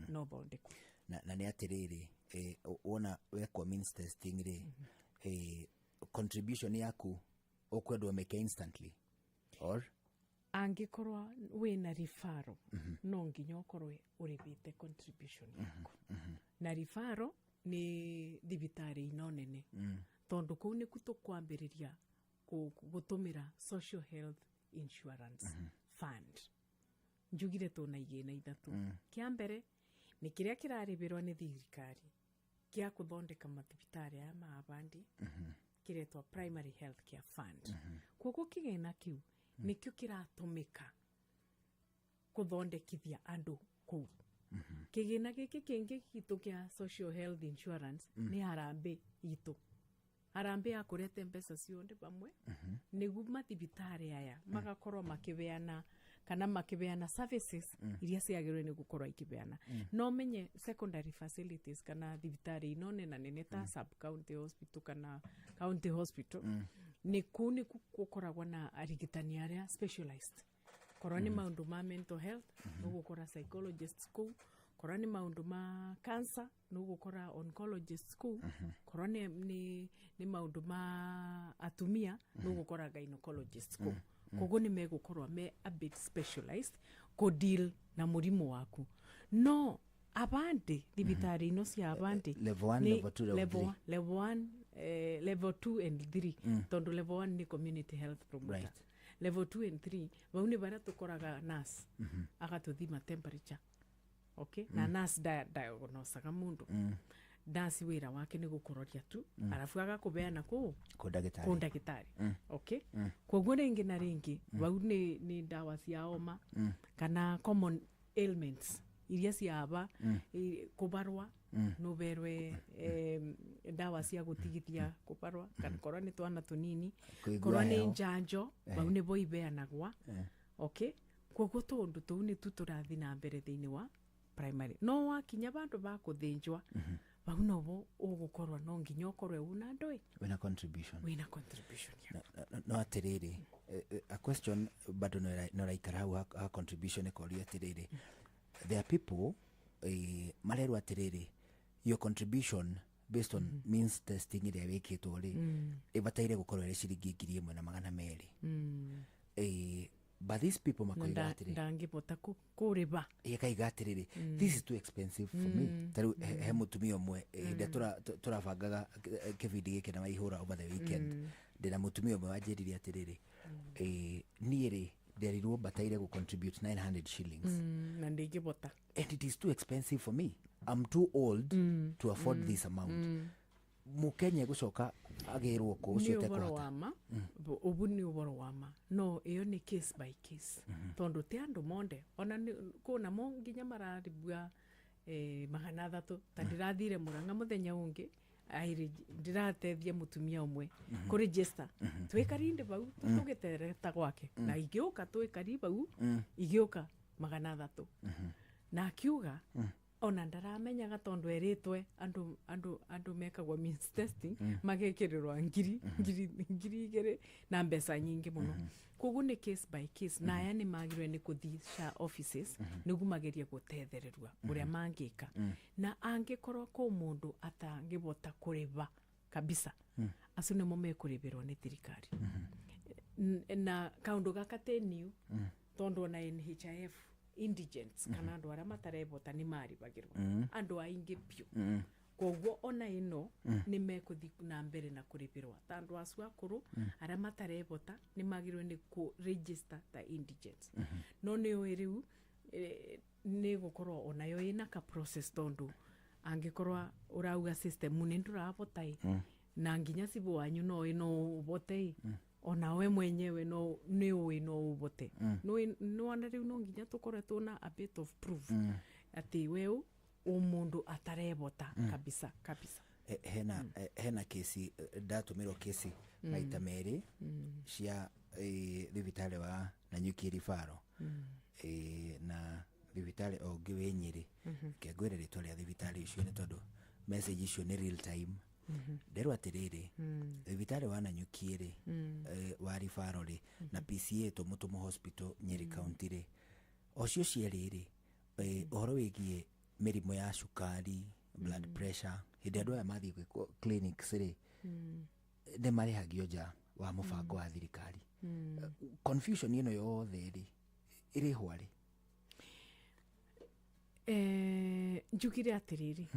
no thondekwo. Na nĩ atĩrĩrĩ, wona wekwo means testing rĩ, contribution yaku ũkwendwo mĩke instantly or? Angĩkorwo wĩna referral, no nginya ũkorwo ũrĩbĩte contribution yaku, na referral nĩ thibitarĩ ino nene, tondũ kũu nĩku tũkwambĩrĩria gũtũmĩra social health insurance fund. Njugire tũna igĩna ithatũ. Kĩa mbere nĩ kĩrĩa kĩrarĩbĩrwo nĩ thirikari gĩa kũthondeka mathibitarĩ aya ma abandi, kĩretwa primary health care fund. Koguo kĩgĩna kĩu nĩkĩo kĩratũmĩka kũthondekithia andũ kũu. Kĩgĩna gĩkĩ kĩngĩ gitũ kĩa social health insurance nĩ harambĩ itũ. Harambee ya kurete mbeca cionde pamwe niguo mathibitari aya magakorwo makibeana kana makibeana services iria ciagĩrĩirwo nĩ gũkorwo ikibeana. No menye secondary facilities kana thibitari ino nena nene ta sub county hospital kana county hospital, nĩ kũu nĩ gũkoragwo na arigitani arĩa specialized. Korwo nĩ maũndũ ma mental health, nĩ ũgũkora psychologists kũu. Korwo nĩ maũndũ ma cancer, nĩ ũgũkora oncologists kũu. Korwo nĩ maũndũ ma atumia, nĩ ũgũkora gynecologists kũu. Koguo nĩ megũkorwo me a bit specialized kũ deal na mũrimũ waku. No abandi thibitarĩ ino cia abandi Level 1, nĩ level 2, level level 3. Level 1, level 2 and 3, tondu level 1 nĩ community health promoter. Level 2 and 3, vau nĩ baria tũkoraga nurse agatuthima temperature, okay? Na nurse diagnosaga mundu. Nurse wĩra wake nĩ gũkũroria tu, arabu agakũbeana kũu kũ ndagĩtarĩ. Kũ ndagĩtarĩ, okay? Koguo rĩngĩ na rĩngĩ vau nĩ ndawa cia homa kana common ailments iria ciaba kũbarwa, nũberwe ndawa cia gũtigithia kũbarwa, kana korwo nĩ twana tũnini, kũigua korwo nĩ heho. Njanjo vau nĩbo ibeanagwa, okay? Koguo tũũndũ tũu nĩ tu tũrathi na mbere thĩinĩ wa primary. No wakinya vandũ va kũthĩnjwa, vau novo ũgũkorwo no nginya ũkorwe una ndũĩ wĩna contribution. Wĩna contribution yaku. No atĩrĩrĩ, a question bado no raikara hau ha contribution, ĩkorio atĩrĩrĩ, there are people marerwo atĩrĩrĩ, your contribution based on means testing ĩrĩa wĩkĩtwo rĩ, ĩbataire gũkorwo ĩrĩ ciringi 1,200. But these people na makoiga atĩrĩ ndangĩbota kũrĩba. Ĩkaiga atĩrĩrĩ, this is too expensive for me. Ta rĩu he mũtumia ũmwe, hĩndĩ ĩrĩa tũrabangaga kĩbindi gĩkĩ na Waihũra over the weekend, ndĩna mũtumia ũmwe wanjĩrire atĩrĩrĩ, niĩ rĩ, nderirwo bataire gũ contribute 900 shillings na ndingĩbota and it is too expensive for me. I'm too old to afford this amount. Mũkenya gũcoka agĩrwo kũ ũcio Nĩ ũboro ũtekũhota? Wa ma, ũbu nĩ ũboro wa ma, no ĩyo nĩ case by case, tondũ ti andũ monde ona kũna mo nginya mararibua 300. Ta ndĩrathire Mũrang'a mũthenya ũngĩ, ndĩratethia mũtumia ũmwe kũ register, twĩkarinde vau tũgĩtereta gwake, na igĩũka twĩkari vau igĩũka 300, na akiuga ona ndaramenyaga tondu eritwe andu mekagwo means testing magekĩrĩrwa ngiri 2 na mbeca nyingĩ mũno. Koguo nĩ case by case, na aya nĩ magĩrĩirwo nĩ kũthiĩ SHA offices nĩguo magerie gũtethererua ũrĩa mangĩka. Na angĩkorwo kũ mũndũ atangĩbota kũrĩba kabisa, acio nĩmo mekũrĩbĩrwo nĩ thirikari. Na kaũndũ gaka te new, tondu ona NHIF indigents kana andũ arĩa matarebota nĩ maribagĩrwo andũ aingĩ biũ. Koguo ona ĩno nĩ mekũthi na mbere na kũrĩbĩrwa ta andũ acio akũrũ arĩa matarebota nĩ magĩrĩirwo nĩ kũ register ta indigents. No nĩ ũĩ rĩu nĩ gũkorwo onayo ĩna ka process, tondu angĩkorwo ũrauga system nĩ ndũrabota ĩ, na nginya cibũ wanyu no ĩ no ũbote ĩ, ona we mwenyewe no nĩ ũĩ no ũbote. Nĩwona rĩu no nginya tũkorwe tũna a bit of proof atĩ we ũ mũndũ atarebota kabisa kabisa. Hena kesi, ndatũmĩrwo kesi maita merĩ cia thibitarĩ wa Nanyuki Rifaro na thibitarĩ o ũngĩ wĩ Nyĩrĩ. Reke ngwĩre rĩtwa rĩa thibitarĩ icio nĩ tondũ message icio nĩ real time. Nderwo atĩrĩrĩ, thibitarĩ wa Nanyuki rĩ, wa Rifaro rĩ, na PCA Tũmũtũmũ Hospital Nyĩrĩ County rĩ, o cio cierĩ rĩ, ũhoro wĩgiĩ mĩrimũ ya cukari, blood pressure, hĩndĩ andũ aya mathiĩ gwĩkwo clinics rĩ, nĩ marĩhagio nja wa mũbango wa thirikari. Confusion ĩno yothe rĩ, ĩrĩhwa rĩ? Njugire atiriri,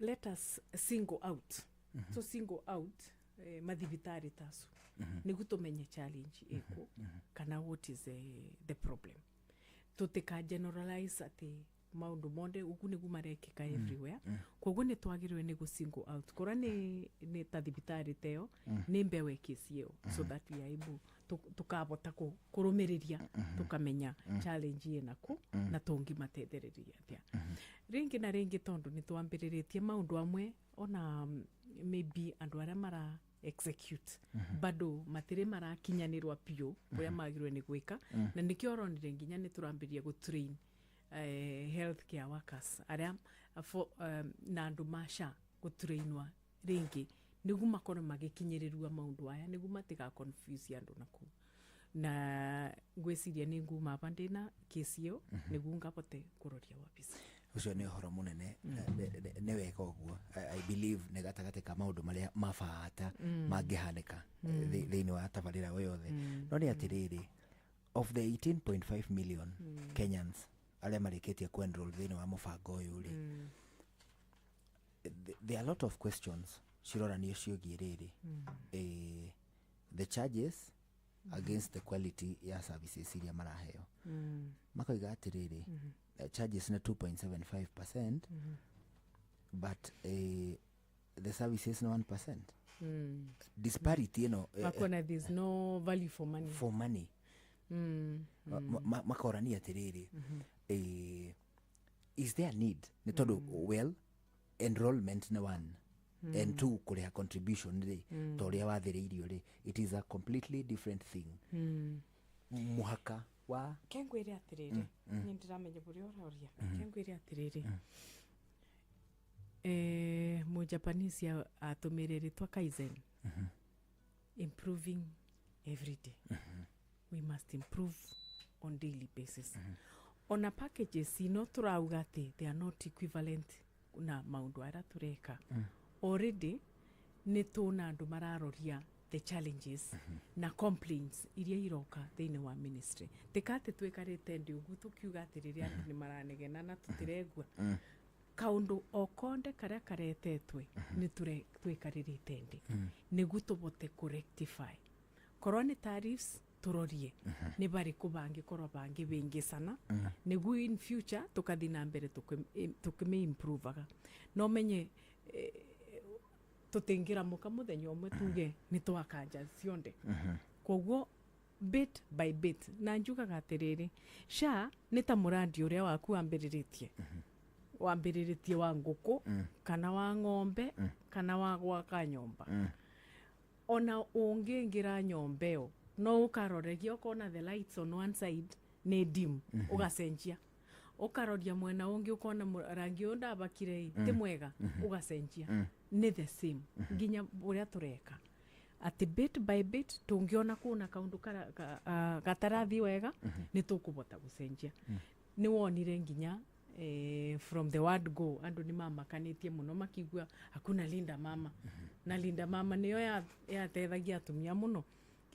let us single out, to single out mathibitari tacu nĩguo tũmenye challenge ĩkũ kana what is the problem. Tũtika generalize atĩ maũndũ monde ũguo nĩguo marekĩka everywhere. Koguo nĩ twagĩrĩirwo nĩ gũ single out kũrĩa nĩ ta thibitarĩ teyo nĩ mbewe kesi ĩyo, so that we are able tukabota kũrũmĩrĩria, tũkamenya challenge ĩna kũ na tũngĩmatethereria atĩa rĩngĩ na rĩngĩ, tondũ nĩ twambĩrĩrĩtie maũndũ amwe ona Maybe andu aria mara execute bado matire marakinyanirwa piũ ũrĩa magĩrĩirwo nĩ gwĩka, na nĩkĩo ũronire nginya nĩ tũrambĩrĩria gũ train healthcare workers arĩa for, na andũ ma SHA gũtrainwa rĩngĩ nĩguo makorwo magĩkinyĩrĩrua maũndũ aya, nĩguo matiga confuse andũ nakũu. Na ngwĩciria nĩ nguma aba ndĩna kesi ĩyo nĩguo ngabote kũroria wabici. Ũcio nĩ ũhoro mũnene. Nĩ wega ũguo. I believe nĩ gatagatĩ ka maũndũ marĩa mabata mangĩhanĩka thĩinĩ wa tabarĩra o yothe. No nĩ atĩrĩrĩ, of the 18.5 million Kenyans arĩa marĩkĩtie kuenroll thĩinĩ wa mũbango ũyũ rĩ, there are a lot of questions ciroranio ciĩgiĩ rĩrĩ, the charges against the quality ya services iria maraheo. Makoiga atĩrĩrĩ, charges nĩ 2.75%, but the services nĩ 1%. Disparity ĩno Makona there's no value for money. For money. Makorania atĩrĩrĩ, is there need? Nĩ tondũ, well, enrollment nĩ one, and two, kũrĩha contribution rĩ, ta ũrĩa wathĩrĩirio rĩ, it is a completely different thing. Mũhaka wa Kengwĩre atĩrĩrĩ, niĩ ndĩramenya bũrĩa ũroria. Kengwĩre atĩrĩrĩ, mũjapanese atũmĩre rĩtwa kaizen, improving every day. We must improve on daily basis. Ona packages ino tũrauga atĩ they are not equivalent na maũndũ arĩa tũreka already, nĩ tũna andũ mararoria the challenges na complaints iria iroka thĩinĩ wa ministry. Tika atĩ twĩkarĩte ndĩ ũguo tũkiuga atĩrĩrĩ, andũ nĩ maranegena na tũtiregua kaundu o konde karia karetetwe. Nĩ twĩkarĩrĩte ndĩ nĩguo tũbote kũrectify. Korwo nĩ tariffs, tũrorie nĩ barĩkũ bangĩkorwo bangĩbĩngĩcana nĩguo in future tũkathi na mbere tũkĩmĩ-improvaga. No menye tũtingĩramũka mũthenya ũmwe tuge nĩ twakanja cionde. Koguo bit by bit, na njugaga atĩrĩrĩ, SHA nĩ ta mũrandi ũrĩa waku wambĩrĩrĩtie wa ngũkũ kana wa ng'ombe kana wa gwaka nyũmba. Ona ũngĩingĩra nyũmba ĩyo, no ũkaroregia ũkona the lights on one side nĩ dim, ũgacenjia, ũkaroria mwena ũngĩ ũkona rangi ũyũ ndabakire ĩ ti mwega, ũgacenjia. Nĩ the same nginya ũrĩa tũreka, atĩ bit by bit tũngĩona kũna kaũndũ gatarathi wega, nĩ tũkũbota gũcenjia. Nĩ wonire nginya from the word go andũ nĩ mamakanĩtie mũno makigua hakuna Linda Mama, na Linda Mama nĩyo yateithagia atumia mũno.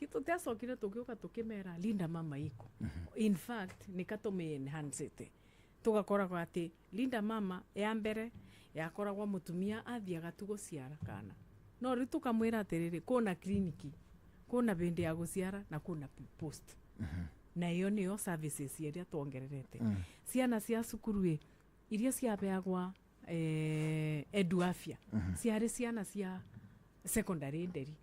Tũtiacokire tũgĩũka tũkĩmera Linda Mama iko. In fact, nĩ katũmĩ enhancete, tũgakoragwo atĩ Linda Mama ya mbere yakoragwo mũtumia athiaga tu gũciara kana, no rĩu tũkamwĩra atĩrĩrĩ, kũna kliniki, kũna bĩndĩ ya gũciara na kũna post, na ĩyo nĩyo services iria tuongererete. Ciana cia cukuru ĩ iria ciabeagwa edu afya ciarĩ ciana cia secondary nderi,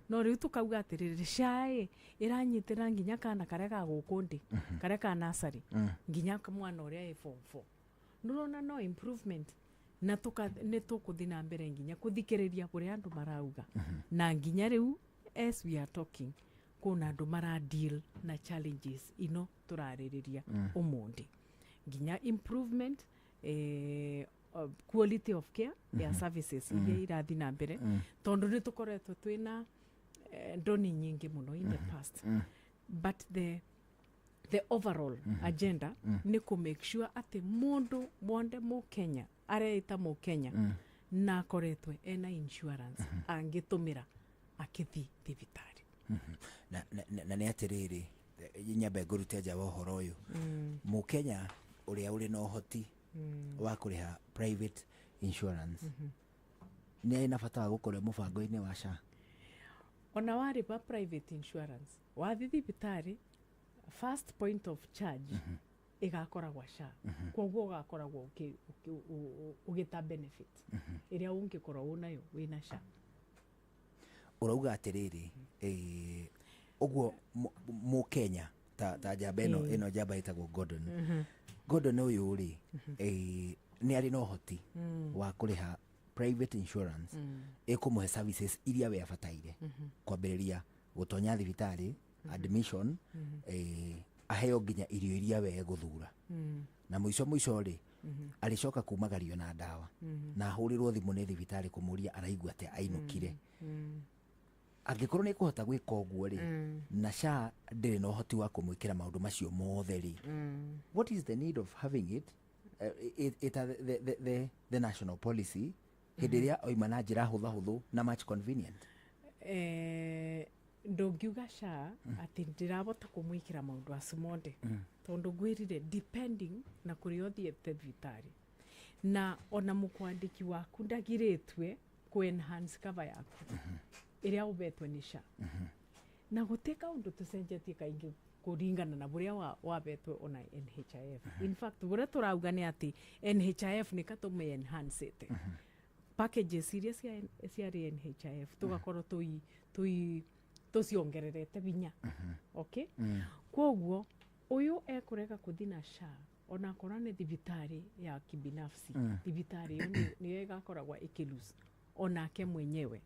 no rĩu tũkauga atĩrĩrĩ, SHA ĩ ĩranyitĩra nginya kana karĩa ga gũkũ ndĩ, karĩa ka nursery, nginya mwana ũrĩa ĩ form 4. Nĩũrona no improvement, na nĩ tũkũthi na mbere nginya kũthikĩrĩria ũrĩa andũ marauga. Na nginya rĩu as we are talking, kwĩna andũ mara deal na challenges ino tũrarĩrĩria ũmũthĩ, nginya improvement quality of care ya services iria irathi na mbere, tondũ nĩ tũkoretwo twĩna ndoni nyingĩ mũno in the past. But the overall agenda nĩ kũ make sure atĩ mũndũ wonde mũkenya areĩta mũkenya na akoretwe ena insurance angĩtũmĩra akĩthi thibitarĩ. Na nĩ atĩrĩrĩ, nyambe ngũrute nja wa ũhoro ũyũ, mũkenya ũrĩa ũrĩ na ũhoti wa kũrĩha private insurance nĩ arĩ na bata wa gũkorwo mũbango-inĩ wa SHA? Ona warĩba private insurance, wathi thibitarĩ, first point of charge ĩgakoragwo SHA. Koguo ũgakoragwo ũgĩta benefit ĩrĩa ũngĩkorwo ũnayo wĩna SHA. Ũrauga atĩrĩrĩ, ũguo mũkenya ta njamba ĩno, ĩno njamba ĩtagwo Gordon, Gordon ũyũ rĩ, nĩ arĩ na ũhoti wa kũrĩha Private insurance ĩkũmũhe services iria we abataire, kwambĩrĩria gũtonya thibitarĩ, admission, aheo nginya irio iria we egũthura, na mũico mũico rĩ, arĩcoka kumagario na ndawa na ahũrĩrwo thimũ nĩ thibitarĩ kũmũria araigua atĩa ainũkire. Angĩkorwo nĩ kũhota gwĩka ũguo rĩ, na SHA ndĩrĩ na ũhoti wa kũmwĩkĩra maũndũ macio mothe rĩ, what is the need of having it, the national policy, hĩndĩ ĩrĩa oima na njĩra hũthahũthũ na much convenient? Ndũngiuga SHA atĩ ndĩrabota kũmwĩkĩra maũndũ acio mothe, tondũ ngwĩrire depending na kũrĩa ũthiĩte thibitarĩ, na ona mũkwandĩki waku ndagirĩtue kũ enhance cover yaku ĩrĩa ũbetwe nĩ SHA, na gũtĩ kaũndũ tũcenjetie kaingĩ kũringana na bũrĩa wabetwe ona NHIF. In fact, bũrĩa tũrauga nĩ atĩ NHIF nĩ katũme enhancete packages iria ciarĩ NHIF, tũgakorwo tũi tũciongererete binya, okay? Kwoguo ũyũ ekũrega kũthi na SHA, onakorwo nĩ thibitarĩ ya kibinafsi, thibitarĩ ĩyo nĩyo ĩgakoragwa ĩkĩlose onake mwenyewe,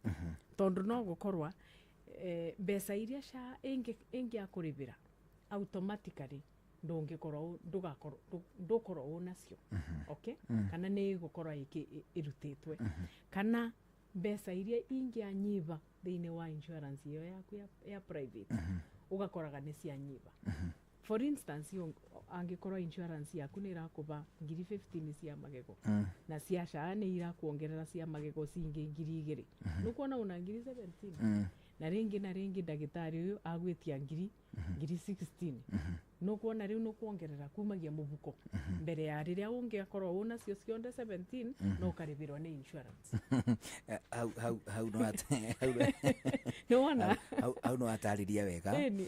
tondũ no gũkorwa mbeca iria SHA ĩngĩakũrĩbĩra automatically ndũngĩkorwo ndũgakorwo ndũkorwo ũnacio, okay? Kana nĩ ĩgũkorwo ĩrutĩtwe, kana mbeca iria ingĩanyiba thĩinĩ wa insurance ĩyo yaku ya private, ũgakoraga nĩ cianyiba. For instance, angĩkorwo insurance yaku nĩ ĩrakũba ngiri 15 cia magego, na cia SHA nĩ irakuongerera cia magego cingĩ 2,000, nĩkuona una ngiri 17, na rĩngĩ na rĩngĩ ndagĩtarĩ ũyũ agwĩtia ngiri 16, nũkuona rĩu nũkuongerera kumagia mũbuko mbere ya rĩrĩa ũngĩakorwo ũnacio cionde 17, no ũkarĩbĩrwo nĩ insurance. Hau hau hau no hau Nĩwona? Hau no watarĩria wega. Ĩni.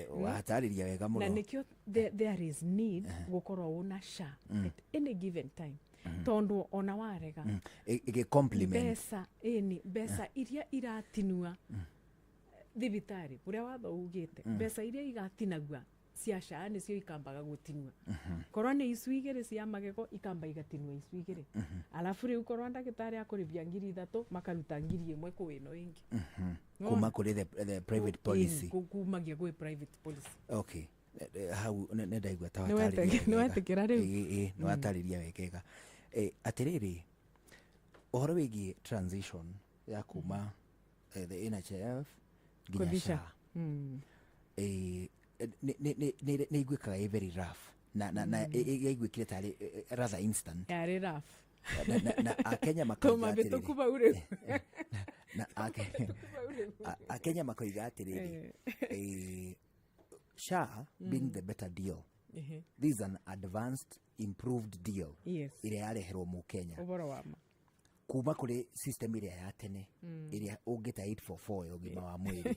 Watarĩria wega Na mũno. nĩkĩo there is need gũkorwo ũna SHA at any given time, tondũ ona warega Ĩgĩ complement. Mbeca, ĩni, mbeca iria iratinua thibitarĩ, ũrĩa watho ugĩte, mbeca iria igatinagua cia SHA nĩcio ikambaga gũtinua. Korwo nĩ icu igĩrĩ cia magego, ikamba igatinua icu igĩrĩ, alafu rĩu korwo ndagĩtarĩ akũrĩbia 3,000, makaruta 1,000 kwĩ ĩno ĩngĩ. Kuma kũrĩ the private policy. Kumagia gwĩ private policy. Okay. Hau nĩ ndaigua ta Nĩ watarĩria nĩ wega. wetĩkĩra rĩu? Ĩĩ, nĩ watarĩria wegega. Atĩrĩrĩ, ũhoro wĩgiĩ transition ya kuma the NHIF nginya Kũthi SHA, SHA. Nĩ iguĩkaga ĩ very rough na yaiguĩkire tarĩ rather instant. Yarĩ rough. Na Akenya makoiga Tũma atĩrĩrĩ, bĩtũku bau rĩu. Na Akenya makoiga atĩrĩrĩ, SHA being the better deal, this is an advanced, improved deal ĩrĩa yareherwo mũkenya Ũboro wa ma. Kuma kũrĩ system ĩrĩa ya tene ĩrĩa ũngĩta 844 ya ũgima wa mwĩrĩ.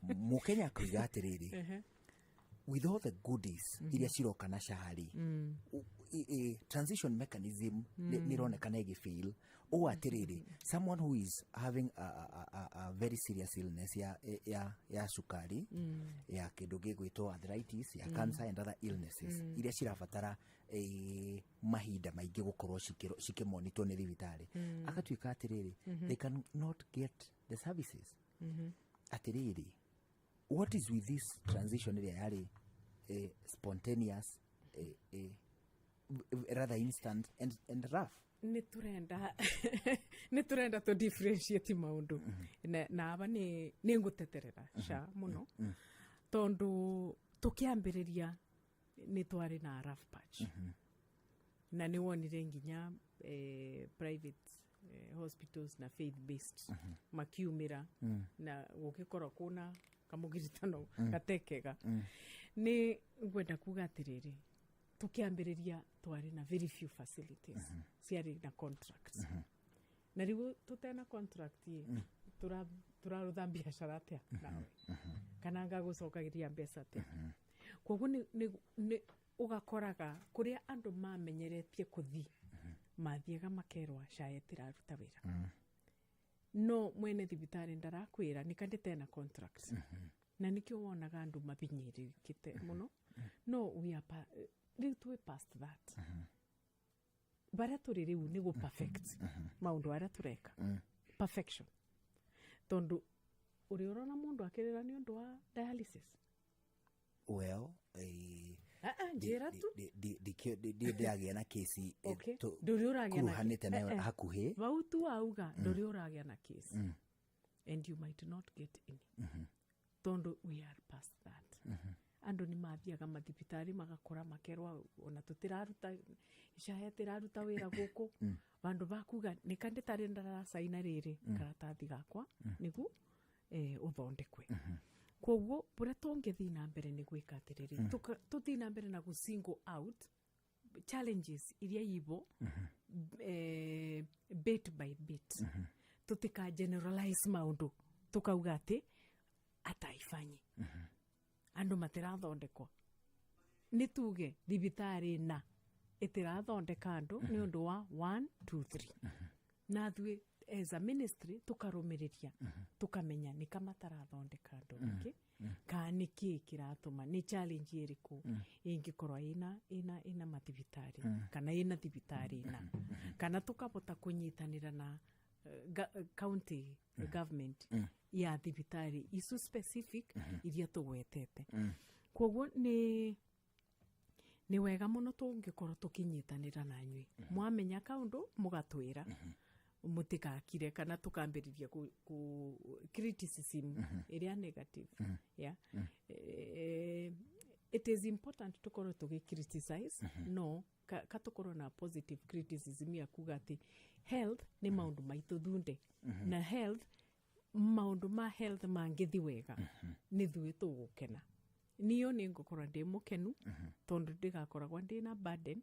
Mũkenya akoiga atĩrĩrĩ, with all the goodies iria ciroka na SHA rĩ, transition mechanism nĩ ĩronekana ĩgĩfail ũũ atĩrĩrĩ, someone who is having a very serious illness ya cukari, ya kĩndũ gĩgwĩtwo arthritis, ya cancer and other illnesses iria cirabatara mahinda maingĩ gũkorwo cikĩmonitwo nĩ thibitarĩ, agatuĩka atĩrĩrĩ, they cannot get the services. Atĩrĩrĩ, what is with this transition ĩrĩa yarĩ spontaneous, rather instant and rough? Nĩ tũrenda tũ differentiate maũndũ, na aba nĩ ngũteterera SHA mũno, tondũ tũkĩambĩrĩria nĩ twarĩ na rough patch, na nĩ wonire nginya private hospitals na faith based makiumĩra, na gũgĩkorwo kũna kamũgiritano gatekega. Nĩ ngwenda kuga atĩrĩrĩ, tũkĩambĩrĩria twarĩ na very few facilities ciarĩ na contracts, na rĩu tũtena contract ĩ, tũrarutha biacara atĩa nawe, kana ngagũcokagĩria mbeca atĩa? Koguo nĩ ũgakoraga kũrĩa andũ mamenyeretie kũthi, mathiaga makerwa SHA ĩtiraruta wĩra, no mwene thibitarĩ ndarakwĩra nĩ kandĩtena contract, na nĩkĩo wonaga andũ mabinyĩrĩkĩte mũno. No we are rĩu twĩ past that. Baria turi riu ni gu perfect maundu aria tureka, perfection, tondu uri urona mundu akirira ni undu wa dialysis. Well, Ah, ah, njira tu. Ndĩagĩa na kesi. Okay. Ndũrĩ ũragĩa na kuruhanĩte nayo Eh, eh. hakuhĩ. Vau tu wauga ndũrĩ ũragĩa na case, and you might not get any, tondu we are past that. Andu nĩ mathiaga mathibitarĩ magakora makerwa ona tũtiraruta icaya tĩraruta wĩra gũkũ vandu bakuga nĩka ndĩtarĩ ndaracaina rĩrĩ karatathi gakwa nĩgu ũthondekwe. Koguo bũrĩa tũngĩthiĩ na mbere nĩ gwĩka atĩrĩrĩ, tũthiĩ na mbere na gũ single out challenges iria ibo bit by bit, tutika generalize maundu tukauga ati ataifanyi andu matirathondekwa. Nĩ tuge thibitarĩ na ĩtĩrathondeka andũ nĩ ũndũ wa 1 2 3, na thuĩ as a ministry tũkarũmĩrĩria tũkamenya nĩ ka matarathondeka andũ nĩkĩ, kana nĩ kĩĩ kĩratũma, nĩ challenge ĩrĩkũ ĩngĩkorwo ĩna mathibitarĩ kana ĩna thibitarĩ ĩna, kana tũkabota kũnyitanĩra na county government ya thibitarĩ icu specific iria tũgwetete. Koguo nĩ wega mũno tũngĩkorwo tũkĩnyitanĩra na nyuĩ, mwamenya kaũndũ mũgatwĩra, mũtigakire kana tũkambĩrĩria ku criticism ĩrĩa negative. Yeah. It is important tũkorwo tũgĩ criticize, no ka tũkorwo na positive criticism ya kuga atĩ health nĩ maũndũ maitũ thunde, na health, maũndũ ma health mangĩthi wega nĩ thuĩ tũgũkena. Niyo nĩ ngũkorwo ndĩ mũkenu tondũ ndigakoragwo ndĩ na burden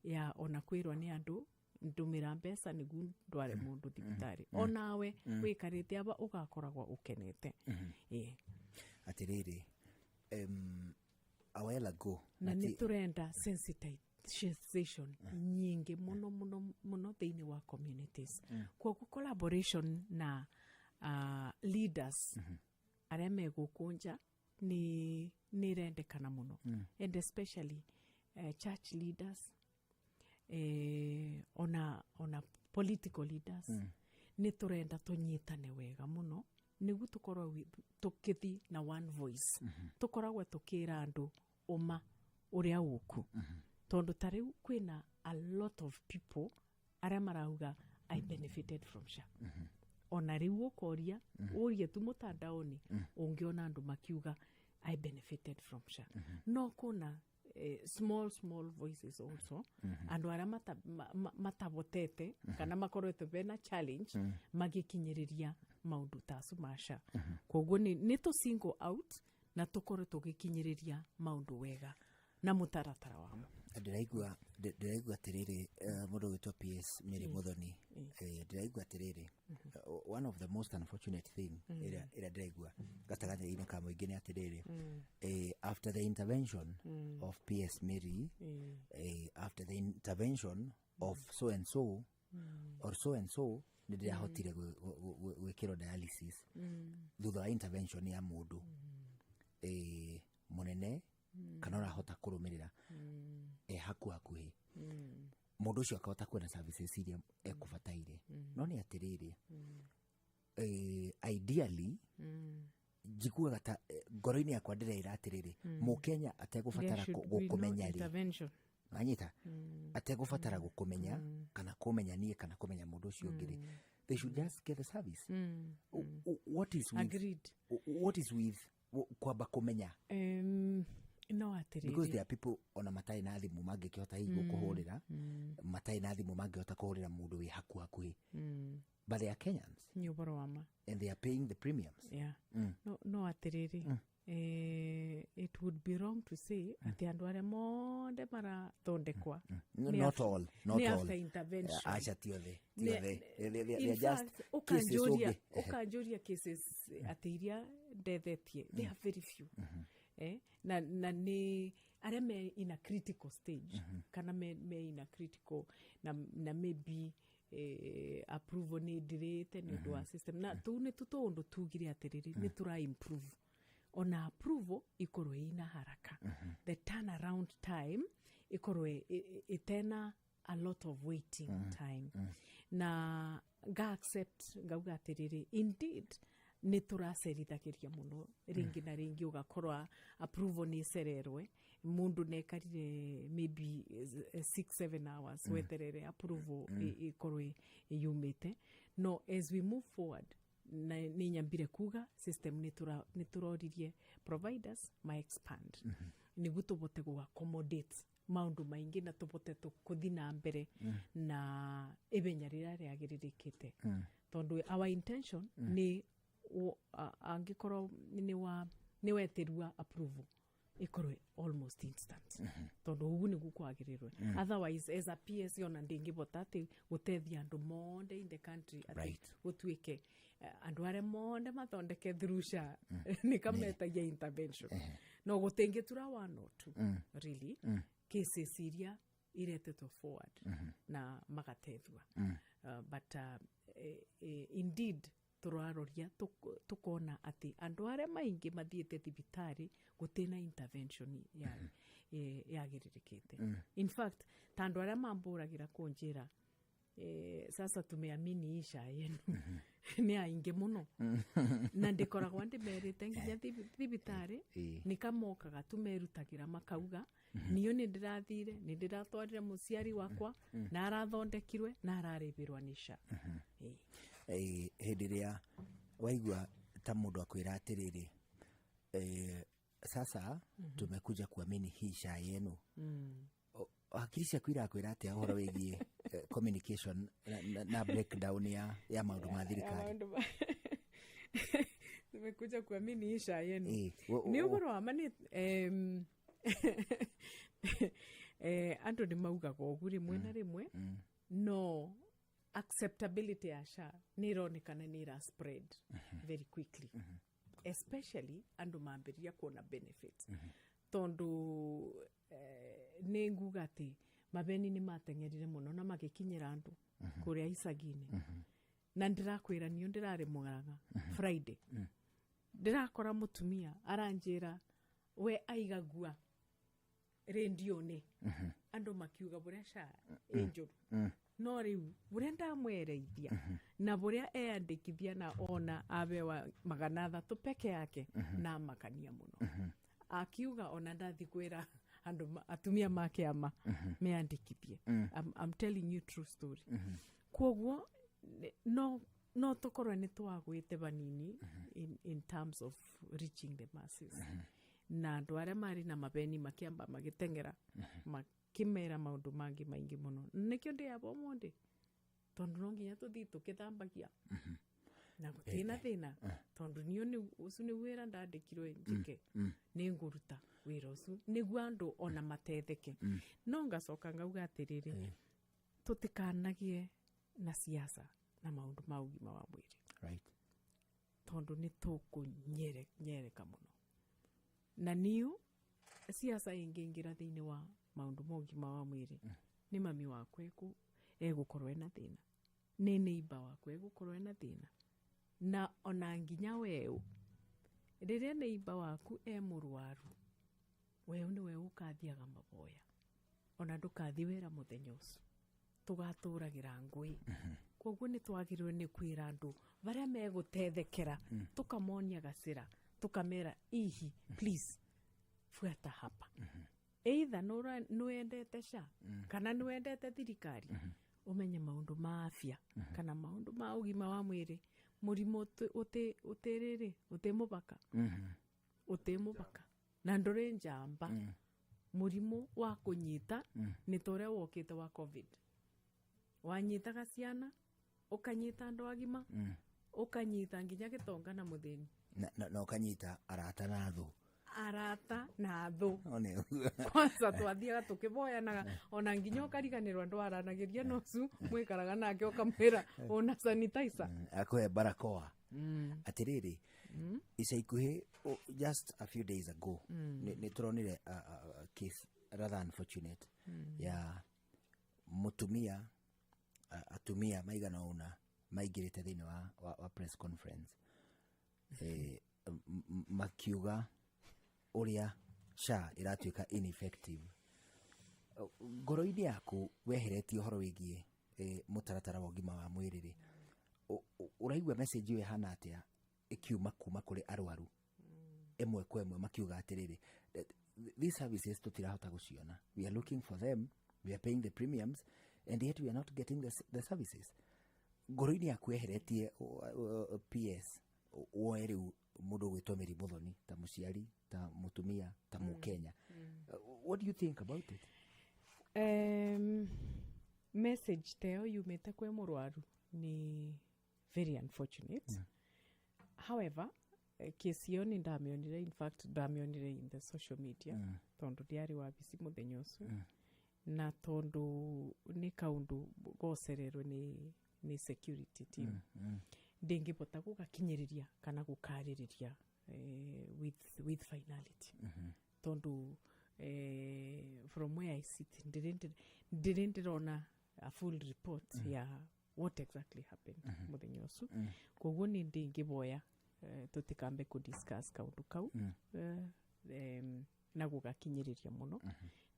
ya ona kwĩrwo nĩ andũ ndũmĩra mbeca nĩguo ndware mũndũ thibitarĩ. Onawe wĩkarĩte aba ũgakoragwo ũkenete. Ĩĩ. Atĩrĩrĩ, a while ago Na nĩ tũrenda sensitization nyingĩ mũno mũno mũno thĩinĩ wa communities. Koguo collaboration na leaders arĩa me gũkũ nja nĩ ĩrendekana mũno, and especially church leaders, ona political leaders. Nĩ tũrenda tũnyitane wega mũno nĩguo tũkorwo tũkĩthi na one voice, tũkoragwo tũkĩra andũ ũma ũrĩa ũku, tondũ ta rĩu kwĩna a lot of people arĩa marauga, "I benefited from SHA." Ona rĩu ũkoria ũrie tu mũtandaoni, ũngĩona andũ makiuga, "I benefited from SHA." No kuna small small voices also, andũ arĩa matabotete kana makoretwo bena challenge magĩkinyĩrĩria maũndũ ta acu ma SHA. Koguo nĩ tũ single out na tũkorwo tũgĩkinyĩrĩria maũndũ wega na mũtaratara wamo. Ndĩraigua atĩrĩrĩ, mũndũ ũgwĩtwo PS Mary Muthoni, ndĩraigua atĩrĩrĩ, one of the most unfortunate thing ĩrĩa ndĩraigua gatagatĩ-inĩ ka mũingĩ nĩ atĩrĩrĩ, after the intervention of PS Mary, after the intervention of so and so or so and so, nĩ ndĩrahotire gwĩkĩrwo dialysis thutha wa intervention ya mũndũ mũnene kana ũrahota kũrũmĩrĩra e haku hakuhĩ, mũndũ ũcio akahota kuona services iria ekũbataire. No nĩ atĩrĩrĩ, ideally njiguaga ta ngoro-inĩ yakwa ndĩreĩra atĩrĩrĩ, mũkenya ategũbatara gũkũmenya rĩ, wanyita, ategũbatara gũkũmenya kana kũmenya niĩ kana kũmenya mũndũ ũcio ũngĩ rĩ, they should just get the service. What is with, Agreed. What is with kwamba kũmenya? No atĩrĩrĩ, Because there are people ona matarĩ na thimũ mangĩkĩhota hihi gũkũhũrĩra, matarĩ na thimũ mangĩhota kũhũrĩra mũndũ wĩ haku hakuhĩ, but they are Kenyans Nĩ ũhoro wa ma. and they are paying the premiums. Yeah. No atĩrĩrĩ, it would be wrong to say atĩ andũ arĩa mothe marathondekwa No, nĩ not all, not nĩ all. after intervention. Aca, ti othe, ti othe. They In are just fact, cases. ũkanjũria Ũngĩ. ũkanjũria cases atĩ iria ndethetie, they are very few, na nĩ arĩa me in a critical stage kana me in a critical na maybe approval nĩ ndirĩte nĩ ũndũ wa system, na tũu nĩ tũũndũ tugire atĩrĩrĩ nĩ tũra improve ona approval ikorwo ĩna haraka, the turnaround time ikorwo ĩtena a lot of waiting time na nga accept ngauga atiriri, indeed nä tå racerithagä muno ringi na ringi, ugakorwa approval nä cererwe, mundu nekarire maybe 6-7 hours weterere approval ikorwe yumite. No as we move forward, na nä nyambire kuga system nä tå providers ma expand niguo tũvote gũ accommodate maundu maingi na tũvote kuthi na mbere na ibenya rĩrĩa rĩagĩrĩrĩkĩte, tondu our intention nĩ angĩkorwo nĩ wa nĩ wetĩrua approval ikorwo almost instant, tondu ugu niguo kwagĩrĩrwe. Otherwise, as a PS, ona ndingĩvota atĩ gũtethia andũ monde in the country atĩ gũtuĩke andũ arĩa monde mathondeke through SHA nĩ kametagia intervention, no gũtingĩtura one or two really cases iria iretetwo forward na magatethua. But indeed tũraroria tukona atĩ andũ arĩa maingĩ mathiĩte thibitarĩ gũtĩ na intervention ya yagĩrĩrĩkĩte. In fact, ta andũ arĩa mambũragĩra kũnjĩra, "Sasa tumeamini hii SHA yenu," nĩ aingĩ mũno, na ndĩkoragwo ndĩmerĩte nginya thibitarĩ nĩ kamokaga tumerutagĩra makauga, "Niyo nĩ ndĩrathire, nĩ ndĩratwarire mũciari wakwa na arathondekirwe na ararĩbĩrwa nĩ SHA." Hĩndĩ ĩrĩa waigua ta mũndũ akwĩra atĩrĩrĩ, "Sasa tumekuja kuamini hii SHA yenu," hakiri ciaku irakwĩra atĩa ũhoro wĩgiĩ communication na breakdown ya maũndũ ma thirikari? Maũndũ "Tumekuja kuamini hii SHA yenu." Nĩ ũhoro wa ma nĩ andũ nĩ maugaga ũgu rĩmwe na rĩmwe, no acceptability ya SHA nĩ ĩronekana nĩ ĩra spread very quickly, especially andũ mambĩrĩria kuona benefits, tondũ nĩ nguga atĩ mabeni nĩ mateng'erire mũno na magĩkinyĩra andũ kũrĩa icagi-inĩ. Na ndĩrakwĩra niyo ndĩrarĩ Mũrang'a Friday, ndĩrakora mũtumia aranjĩra we aigagua rendio-inĩ andũ makiuga bũrĩa SHA ĩ njũru, no rĩu bũrĩa ndamwereithia na bũrĩa eyandĩkithia na ona abewa 300 peke yake na amakania mũno, akiuga ona ndathi kwĩra andũ atumia ma kĩama meandĩkithie. I'm telling you true story. Koguo no tũkorwo nĩ twagwĩte vanini in terms of reaching the masses, na andũ arĩa marĩ na mabeni makĩamba magĩteng'era makĩmera maũndũ mangĩ maingĩ mũno. Nĩkĩo ndĩaba ũmũthĩ, tondũ no nginya tũthiĩ tũkĩthambagia na gũtirĩ na thĩna, tondũ niyo ũcio nĩ wĩra ndandĩkirwe njĩke, nĩ ngũruta wĩra ũcio nĩguo andũ ona matetheke. No ngacoka ngauga atĩrĩrĩ, tũtikanagie na siasa na maũndũ ma ũgima wa mwĩrĩ, tondũ nĩ tũkũnyereka mũno na niũ siasa ĩngĩingĩra thĩinĩ wa maũndũ ma ũgima wa mwĩrĩ, nĩ mami wakwa egũkorwo ena thĩna, nĩ neighbor wakwa egũkorwo ena thĩna, na ona nginya weũ rĩrĩa neighbor waku e mũrwaru, weũ nĩwe ũkathiaga maboya, ona ndũkathi wĩra mũthenya ũcio, tũgatũragĩra ngũĩ. Koguo nĩ twagĩrĩirwo nĩ kwĩra andũ barĩa megũtethekera, tũkamonia gacĩra, tũkamera, "Ihi please fuata hapa." Either nĩwendete SHA kana nĩwendete thirikari, ũmenye maũndũ ma afya kana maũndũ ma ũgima wa mwĩrĩ, mũrimũ ũtĩrĩrĩ ũtĩ mũbaka, ũtĩ mũbaka na ndũrĩ njamba. Mũrimũ wa kũnyita nĩ ta ũrĩa wokĩte wa COVID, wanyitaga ciana, ũkanyita andũ agima, ũkanyita nginya gĩtonga na mũthĩni. Na ũkanyita arata na thũ. Arata na thũ. No nĩ ũguo. Kwanza twathiaga tũkĩvoyanaga, ona nginya ũkariganĩrwo andũ aranagĩria na ũcu mwĩkaraga nake, ũkamwĩra ona sanitizer. Akũhe barakoa. Atĩrĩrĩ, ica ikuhĩ, just a few days ago, nĩ tũronire a case rather unfortunate ya mũtumia, atumia maigana ũna maingĩrĩte thĩinĩ wa press conference, makiuga ũrĩa SHA ĩratuĩka ineffective. Ngoro-inĩ yaku weheretie ũhoro wĩgiĩ mũtaratara wa ũgima wa mwĩrĩ rĩ, ũraigua message ĩyo ĩhana atĩa ĩkiuma kuma kũrĩ arwaru ĩmwe kwa ĩmwe, makiuga atĩrĩrĩ, "These services tũtirahota gũciona, we are looking for them, we are paying the premiums and yet we are not getting the services"? Ngoro-inĩ yaku weheretie PS woe rĩu mũndũ ũgwĩtwo Mary Muthoni, ta mũciari, ta mũtumia, ta mũkenya, what do you think about it? Message ta ĩyo yumĩte kwĩ mũrwaru nĩ very unfortunate. However, kesi ĩyo nĩ ndamĩonire, in fact ndamĩonire in the social media, tondũ ndiarĩ wabici mũthenya ũcio, na tondũ nĩ kaũndũ gocererwo nĩ security team, ndĩngĩbota gũgakinyĩrĩria kana gũkarĩrĩria with finality, tondũ from where I sit ndĩrĩ ndĩrona a full report ya what exactly happened mũthenya ũcio. Koguo nĩ ndĩngĩboya tũtikambe kũ discuss kaũndũ kau na gũgakinyĩrĩria mũno,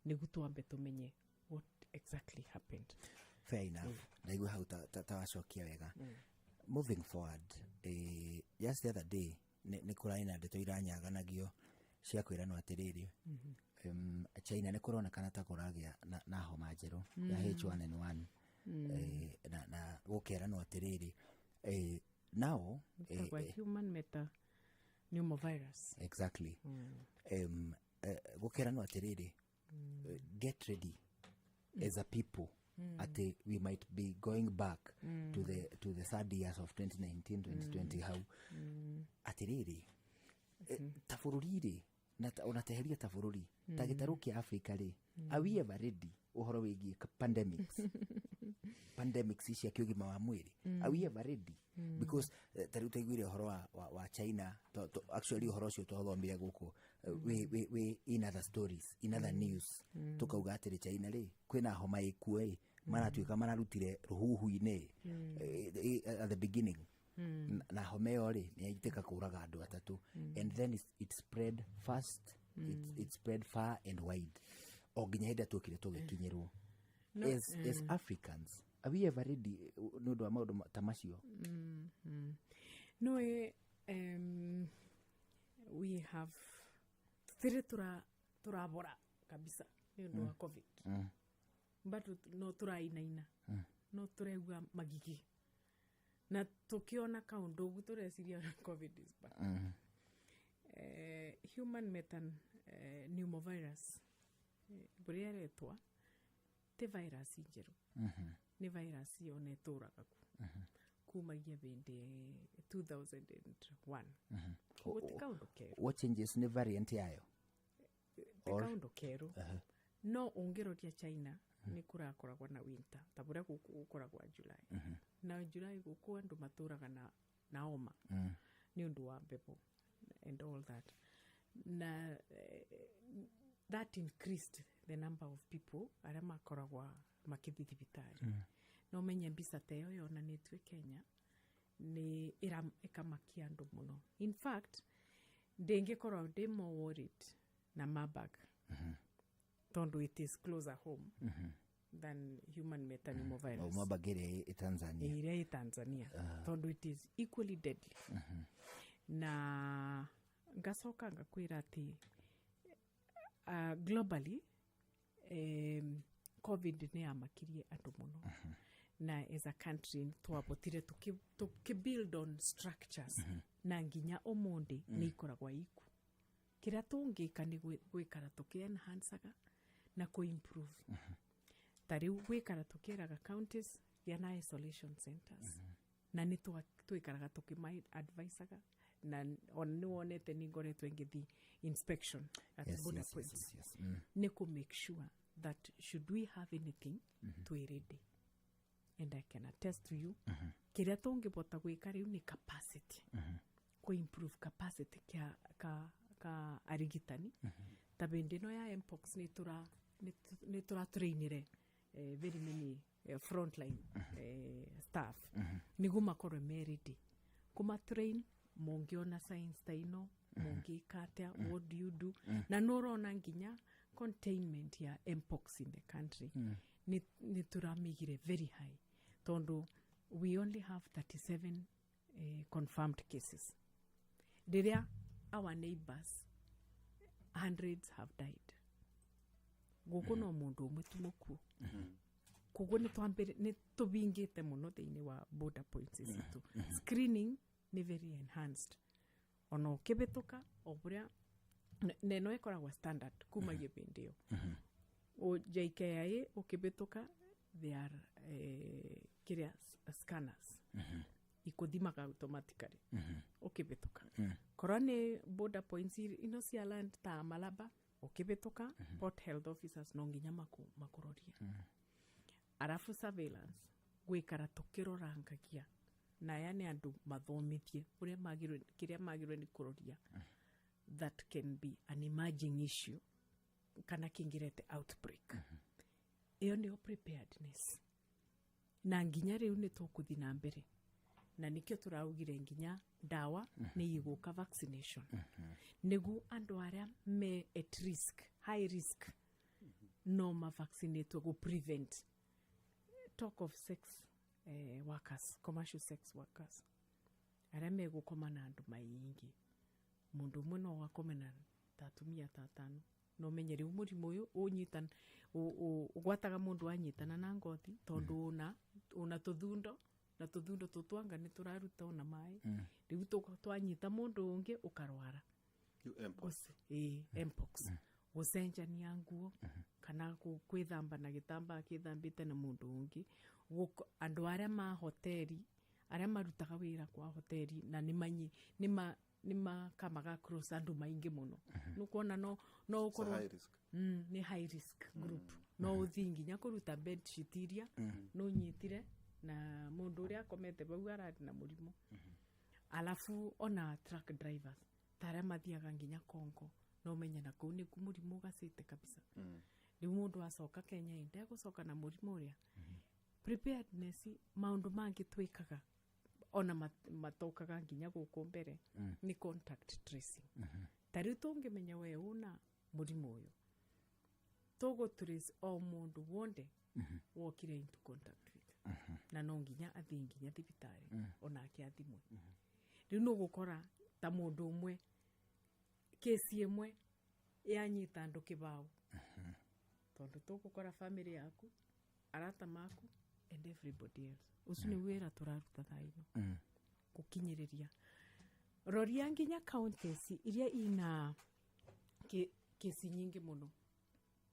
nĩguo twambe tũmenye what exactly happened. Fair enough. Ndaigua hau ta wacokia wega. Moving forward, just the other day nĩ kũrarĩ na ndeto iranyaganagio cia kwĩranwo atĩrĩrĩ, China nĩ kũronekana ta kũragĩa na homa njerũ ya H1N1, na gũkeranwo atĩrĩrĩ, nao Ĩtagwo human meta pneumovirus. Exactly. Gũkeranwo atĩrĩrĩ, get ready as a people atĩ we might be going back to the sad years of 2019 2020 hau. Atĩrĩrĩ, ta bũrũri rĩ, na ona teheria ta bũrũri, ta gĩtarũ kĩa Africa rĩ, are we ever ready ũhoro wĩgiĩ pandemics cia kĩũgima wa mwĩrĩ? Are we ever ready? Because ta rĩu twaiguire ũhoro wa China actually ũhoro ũcio twathomire gũkũ wĩ in other stories, in other news, tukauga atĩrĩ, China rĩ, kwĩna homa ĩkuo ĩ maratuĩka mararutire rũhuhu-inĩ at the beginning, na homa ĩyo rĩ, nĩ yaitĩka kũraga andũ atatũ, and then it spread fast, it spread far and wide o nginya hĩndĩ ĩrĩa tuokire tũgĩkinyĩrwo. No, As Africans, are we ever ready nĩ ũndũ wa maũndũ ta macio? No, we have tũtirĩ tũrabora kabisa nĩ ũndũ wa COVID. Bado no tũrainaina, no tũraigua magigi na tũkĩona kaũndũ ũguo tũreciria COVID is back. Human metan pneumovirus bũrĩa ĩretwa ti virus njerũ, nĩ virus ona ĩtũraga ku kumagia bĩndĩ 2001. Koguo ti kaũndũ kerũ. What changes nĩ variant yayo? Ti kaũndũ kerũ. No ũngĩroria China nĩ kũrakoragwo na winter ta bũrĩa gũkũ gũkoragwa July, na July gũkũ andũ matũraga na homa nĩ ũndũ wa mbebo and all that, na that increased the number of people arĩa makoragwa makĩthi thibitarĩ. No menye mbica ta ĩyo yonanĩtue Kenya nĩ ĩkamakia andũ mũno. In fact, ndĩngĩkorwo ndĩ more worried na Marburg, tondũ it is closer home than human metapneumovirus. Marburg ĩrĩa ĩ Tanzania? Ĩrĩa ĩ Tanzania, tondũ it is equally deadly. Na ngacoka ngakwĩra atĩ globally, COVID nĩ yamakirie andũ mũno, na as a country twabotire tuki build on structures, na nginya ũmũndĩ nĩ ikoragwa iku. Kĩrĩa tũngĩka nĩ gwĩkara tũkĩ enhancaga na kũ improve. Ta rĩu gwĩkara tũkĩraga counties gĩa na isolation centers, na nĩ twĩkaraga tũkĩma advisaga, na ona nĩ wonete nĩ ngoretwo ngĩthi inspection at border points nĩ kũ make sure that should we have anything, twĩ ready. And I can attest to you, kĩrĩa tũngĩbota gwĩka rĩu nĩ capacity, kũ improve capacity kia ka arigitani. Ta bĩndĩ ĩno ya mpox nĩ tũratrainire very many frontline staff nĩguo makorwe me ready. Kũmatrain, mũngĩona signs ta ino mũngĩka atĩa, what do you do? Na nĩ ũrona nginya Containment ya mpox in the country nĩ tũramĩigire very high tondũ we only have 37 confirmed cases, rĩrĩa our neighbors, hundreds have died. Gũkũ no mũndũ ũmwe tu mũkuũ. Koguo nĩ tũbingĩte mũno thĩinĩ wa border points citũ. Screening nĩ very enhanced, ona ũkĩhĩtũka o bũrĩa na ĩno ĩkoragwo standard kumagia bĩndĩ ĩyo. O JKIA ũkĩhĩtũka, they are kĩrĩa scanners ikũthimaga automatically ũkĩhĩtũka. Korwo nĩ border points ino cia land ta Malaba, ũkĩhĩtũka, port health officers no nginya makũrorie. Arabu surveillance, gwĩkara tũkĩrorangagia, na aya nĩ andũ mathomithie ũrĩa magĩrĩirwo, kĩrĩa magĩrĩirwo nĩ kũroria that can be an emerging issue kana kĩngĩrete outbreak. Ĩyo nĩyo preparedness, na nginya rĩu nĩ tũkũthi na mbere, na nĩkĩo tũraugire nginya ndawa nĩ igũka, vaccination, nĩguo andũ arĩa me at risk, high risk, no mavaccinatwo gũ prevent. Talk of sex workers, commercial sex workers, arĩa megũkoma na andũ maingĩ, mũndũ ũmwe no akome na ta atumia ta atano. No menye rĩu mũrimũ ũyũ ũnyitan ũgwataga mũndũ anyitana na ngothi, tondũ una tũthundo, na tũthundo tũtwanga nĩ tũraruta ona maĩ. Rĩu twanyita mũndũ ũngĩ, ũkarwara. Rĩu mpox. Ĩĩ, mpox. Gũcenjania nguo kana kwĩthamba na gĩtambaa kĩthambĩte na mũndũ ũngĩ. Andũ arĩa ma hoteri, arĩa marutaga wĩra kwa hoteri, na nĩ manyi nĩ makamaga across andũ maingĩ mũno, nĩ kuona no It's a ũkorwo high risk. Nĩ high risk group. No ũthiĩ nginya kũruta bedsheet iria no nyitire na mũndũ ũrĩa akomete bau ararĩ na mũrimũ. Alafu ona truck drivers, ta arĩa mathiaga nginya Congo, no menye na kũu nĩkuo mũrimũ ũgacĩte kabisa. Rĩu mũndũ acoka Kenya ĩ, ndegũcoka na mũrimũ ũrĩa. Preparedness, maũndũ mangĩ twĩkaga ona matokaga nginya gũkũ mbere nĩ contact tracing. Ta rĩu tũngĩmenya we ũna mũrimũ ũyũ, tũgũ trace o mũndũ wonde wokire into contact with, na no nginya athiĩ nginya thibitarĩ onake athimwe. Rĩu nĩ ũgũkora ta mũndũ ũmwe, kesi ĩmwe yanyita andũ kĩbao, tondũ tũgũkora family yaku, arata maku and everybody else. Ũcio nĩ wĩra tũraruta thaa ino, gũkinyĩrĩria roria nginya counties iria ina kesi nyingĩ mũno,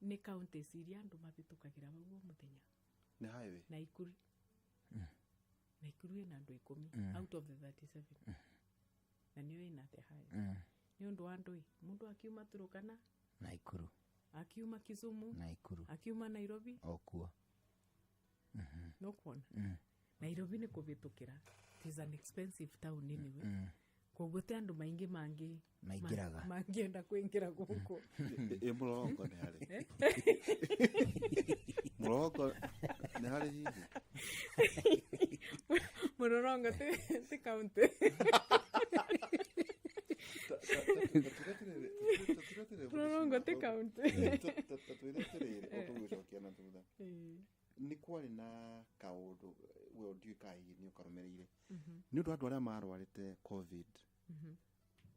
nĩ counties iria andũ mabĩtũkagĩra bau o mũthenya. Nĩ highway. Naikuru. Naikuru ĩna andũ 10 out of the 37, na nĩyo ĩna the highest, nĩ ũndũ wa andũ ĩ, mũndũ akiuma Turukana, Naikuru. Akiuma Kisumu, Naikuru. Akiuma Nairobi. Okuo. No kuona Nairobi nĩ kũbĩtũkĩra. It is an expensive town anyway, koguo te andũ maingĩ mangĩ Maingĩraga. Mangĩenda kũingĩra gũkũ. Ĩ mũrongo nĩ harĩ mũrongo nĩ harĩ hihi? Mũrorongo ti county. Mũrorongo ti county. Tatwĩre atĩrĩrĩ, o tũgĩcokia na thutha, nĩ kwarĩ na kaũndũ we ndiũĩ kana hihi nĩ ũkarũmĩrĩire, nĩ ũndũ wa andũ arĩa marwarĩte COVID,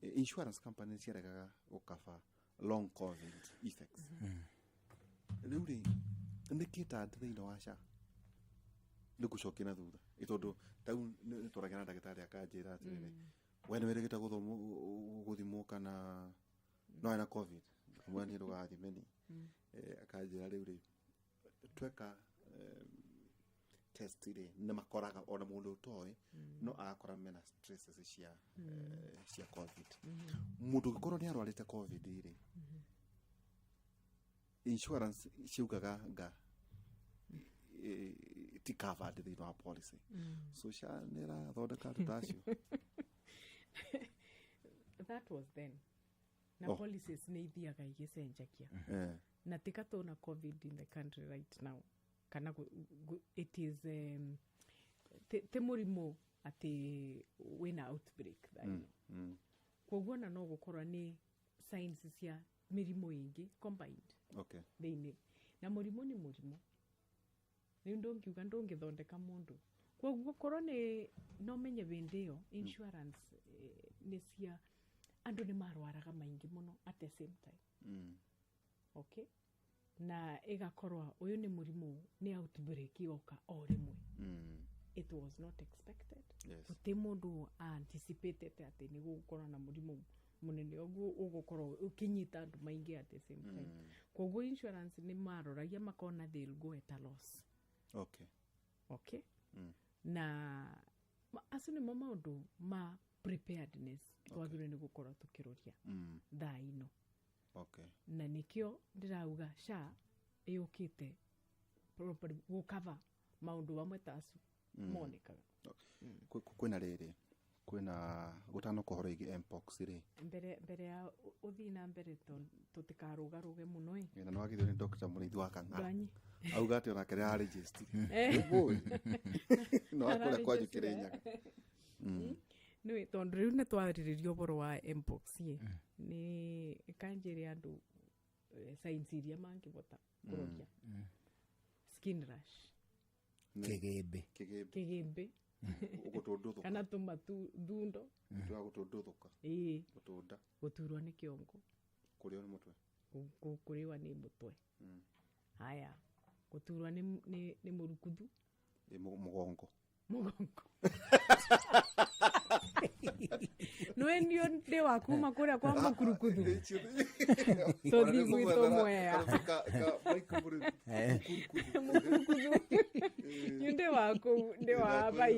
insurance company ciaregaga gũkaba long COVID effects. Rĩu rĩ, nĩ kĩta thĩinĩ wa SHA nĩ ngũcokia na thutha, ĩ tondũ tau nĩ twaragia na ndagĩtarĩ akanjĩra atĩrĩrĩ, we nĩ wĩrĩgĩte gũthomwo gũthimwo kana no ena COVID? Kamwĩra niĩ ndũgathime ni. Akanjĩra rĩu rĩ, tweka test rĩ, nĩ makoraga ona mũndũ ũtoĩ no agakora mena traces cia COVID. Mũndũ ũngĩkorwo nĩ arwarĩte COVID rĩ, insurance ciaugaga nga ti covered thĩinĩ wa policy. So SHA nĩ ĩrathondeka andũ ta acio? That was then, na policies nĩ ithiaga igĩcenjagia. Na tika tuna COVID in the country right now, kana it is ti mũrimũ atĩ wĩna outbreak thaa ĩno. Koguo ona no gũkorwo nĩ signs cia mĩrimũ ĩngĩ combined. Thĩinĩ na mũrimũ nĩ mũrimũ rĩu ndũngiuga ndũngĩthondeka mũndũ, koguo korwo nĩ no menye hĩndĩ ĩyo insurance nĩ cia andũ nĩ marwaraga maingĩ mũno at the same time. Okay, na ĩgakorwo ũyũ nĩ mũrimũ, nĩ outbreak yoka o rĩmwe. It was not expected. Gũtĩ mũndũ anticipated atĩ nĩ gũgũkorwo na mũrimũ mũnene ũguo ũgũkorwo ũkĩnyita andũ maingĩ at the same time. Koguo insurance nĩ maroragia makona they'll go at a loss. Okay. Na acio nĩmo maũndũ ma preparedness twagĩrĩirwo nĩ gũkorwo tũkĩroria thaa ino. Na nĩkĩo ndĩrauga SHA ĩũkĩte properly gũcover maũndũ mamwe ta acu monekaga. Kwĩna rĩrĩ, kwĩna gũtanoka ũhoro ĩgiĩ mpox rĩ. Mbere ya ũthiĩ na mbere, tũtikarũgarũge mũno ĩ. Na nĩ wagithio nĩ Dr. Mũrĩithi wa Kang'ara. Ndanyi. Auga atĩ onake nĩ ararĩgĩstire no akũrĩa kwanyu Kĩrĩnyaga. Nĩ tondũ rĩu nĩ twarĩrĩria ũhoro wa mpox ĩ, nĩ kanjĩre andũ signs iria mangĩbota kũroria: skin rash. Kĩgĩmbĩ. Kĩgĩmbĩ. Kĩgĩmbĩ. Gũtũndũthũka. Kana tũmathundo. Twa gũtũndũthũka. Ĩĩ. Gũtũnda. Gũturwo nĩ kĩongo. Kũrĩo nĩ mũtwe. Kũrĩwa nĩ mũtwe. Haya, gũturwo nĩ mũrukuthu. Ĩ, mũgongo. Mũgongo nĩwe nio ndĩ wa kuma kũrĩa kwa mũkurukuthu tũthiĩ gwitũ Mwea. Mũkurukuthu nĩ ndĩ wa kũu, ndĩ wa bai.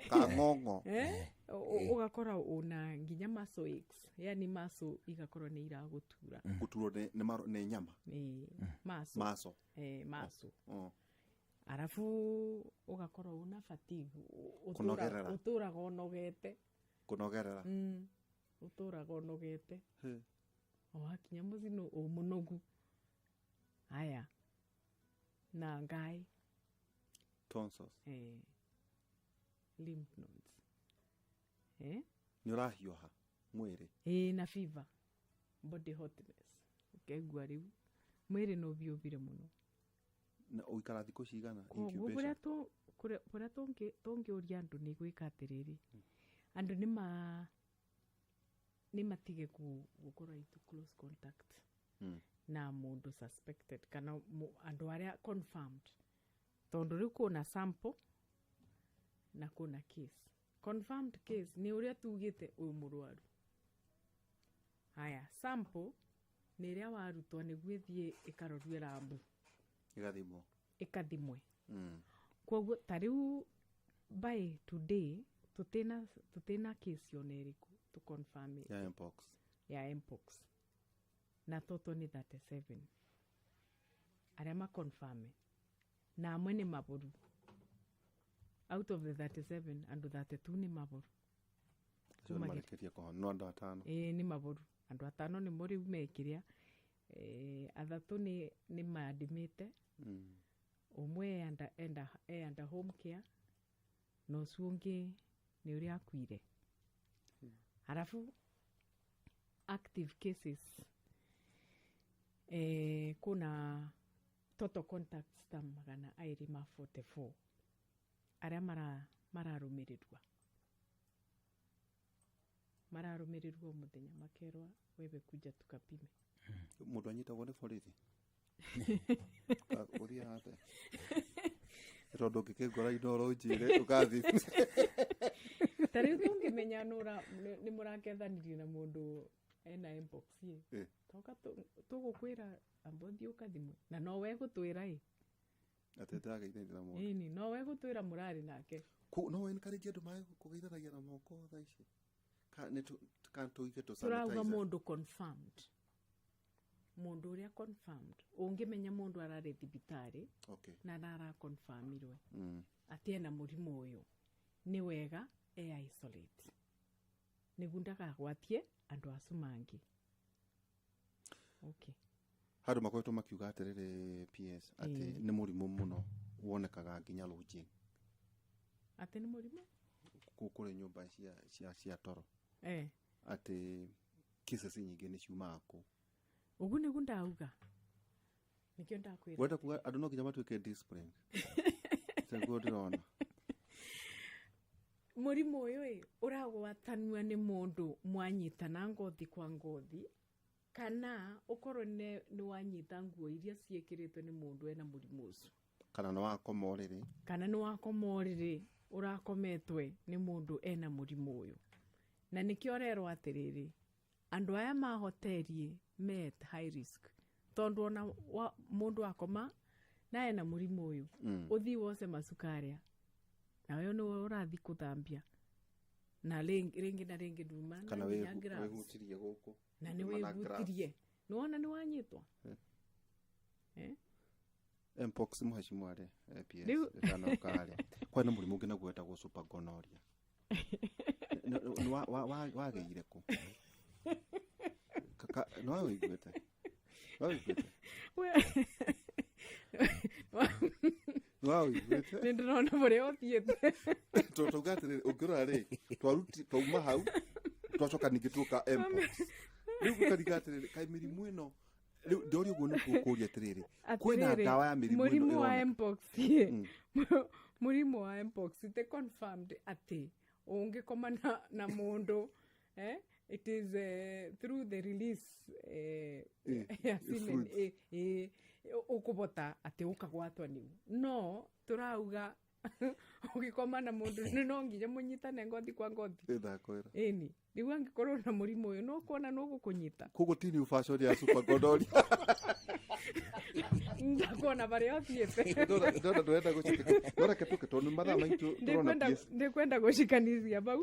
Kang'ong'o. Eh? Ũgakora una nginya muscle aches, yani muscle igakorwo nĩ iragũtura. Gũturwo nĩ nyama. Nĩ muscle. Muscle. Eh, muscle. Arabu ũgakorwo una fatigue. Kũnogerera. Ũtũraga ũnogete. Kũnogerera. Ũtũraga ũnogete o wakinya mũciĩ nĩ ũ mũnogu. Haya, na ngai. Tonsils. Eh, lymph nodes, eh? Nĩ ũrahiũha mwĩrĩ. Ĩĩ, na fever, body hotness, ũkaigua rĩu mwĩrĩ nĩ ũbiũbire mũno. Na ũikara thikũ cigana? Koguo Incubation. Kũrĩa tũngĩũria andũ nĩ gwĩka atĩrĩrĩ, andũ nĩ matige gũkorwo into close contact na mũndũ suspected kana andũ arĩa confirmed, tondũ rĩu kwĩna sample na kwĩna case. Confirmed case nĩ ũrĩa tugĩte ũyũ mũrwaru. Haya, sample nĩ ĩrĩa warutwo nĩguo ĩthiĩ ĩkarorue rambu. Ĩgathimwo. Ĩkathimwe. Koguo ta rĩu by today tũtina case ona ĩrĩkũ tũconfirm ya mpox. Ya mpox, na toto nĩ 37 arĩa maconfirm, na amwe nĩ maboru. Out of the 37, andũ 32 nĩ maboru. Acio nĩ marĩkĩtie kũhona, no andũ 5. Ĩĩ, nĩ maboru. Andũ 5 nĩmo rĩu mekĩrĩa, 3 nĩ mandimĩte. Ũmwe e under home care, na ũcio ũngĩ nĩ ũrĩa akuire. Arabu active cases, kuna total contacts ta 244 arĩa mararũmĩrĩrwo o mũthenya, makerwa wewe kuja tukapime. Mũndũ anyitagwo nĩ borithi ũthiaga atĩa? Tondũ ũngĩkĩngora Inoro ũnjĩre ũgathiĩ. Ta rĩu tũngĩmenya nĩ mũrakethanirie na mũndũ ena mpox ĩ, toka tũgũkwĩra amba ũthiĩ ũkathimwe, na no we gũtwĩra ĩ. Atĩ ndĩrageithania na mũndũ. Ĩni, no we gũtwĩra mũrarĩ nake. No encourage andũ mae kũgeithanagia na moko thaa ici? Kana tũige tũ Tũrauga sanitizer? mũndũ confirmed, mũndũ ũrĩa confirmed, ũngĩmenya mũndũ ararĩ thibitarĩ na naraconfirmirwe atĩ ena mũrimũ ũyũ, nĩ wega e isolate nĩguo ndakagwatie andũ acu mangĩ, okay. Handũ makoretwo makiuga atĩrĩrĩ, PS, atĩ nĩ mũrimũ mũno wonekaga nginya lodging. Atĩ nĩ mũrimũ Kũu kũrĩ nyũmba cia toro. Atĩ cases nyingĩ nĩ ciumaga kũu. Ũguo nĩguo ndauga, nĩkĩo ndakwĩra. Wenda kuga andũ no nginya matuĩke disciplined, taguo ndĩrona. Mũrimũ ũyũ ĩ ũragwatanua nĩ mũndũ mwanyitana ngothi kwa ngothi, kana ũkorwo nĩ wanyita nguo iria ciĩkĩrĩtwo nĩ mũndũ ena mũrimũ ũcio, kana nĩ wakoma ũrĩrĩ, kana nĩ wakoma ũrĩrĩ ũrakometwe nĩ mũndũ ena mũrimũ ũyũ. Na nĩkĩo ũrerwo atĩrĩrĩ, andũ aya mahoterie me at high risk, tondũ ona mũndũ akoma na ena mũrimũ ũyũ, ũthiĩ wose macukaria na ũyũ nĩwe ũrathiĩ kũthambia na rĩngĩ na rĩngĩ nduma na kana nginya gloves. Wĩhutirie gũkũ. Na nĩ Uma na gloves. wĩhutirie, nĩwona nĩ wanyitwo. Eh? Mpox, mheshimiwa rĩ, PS ĩtanoka rĩ, kwani mũrimũ ũngĩ naguo wetagwo super gonorrhea. Nĩ wagĩire kũ? Nĩ wawĩiguĩte? Nĩ wawĩiguĩte? Nĩ ndĩrona ũrĩa ũthiĩte. Tauga atĩrĩrĩ, ũngĩrora rĩ, twaruti twauma hau, twacoka ningĩ tuoka mpox. Rĩu gũkariga atĩrĩrĩ, kaĩ mĩrimũ ĩno rĩu ndĩoria ũguo nĩ gũkũria atĩrĩrĩ, kwĩna Atĩrĩrĩ, ndawa ya mĩrimũ ĩno mũrimũ wa ĩroneka? mpox, mũrimũ wa mpox ti confirmed atĩ ũngĩkoma na mũndũ, it is through the release ya semen. Fluids. Ũkũbota atĩ ũkagwatwo nĩu, no tũrauga ũgĩkoma na mũndũ nĩ no nginya mũnyitane ngothi kwa ngothi. Ĩndakwĩra. Ĩni rĩu angĩkorwo na mũrimũ ũyũ no kuona no gũkũnyita. Koguo ti new fashion ya super gonorrhea. Ndakuona barĩa ũthiĩte. Ndona ndũrenda gũcitika, no reke tũke tondũ nĩ mathaa maitũ tũrona. PS. Ndikwenda gũcikanithia bau,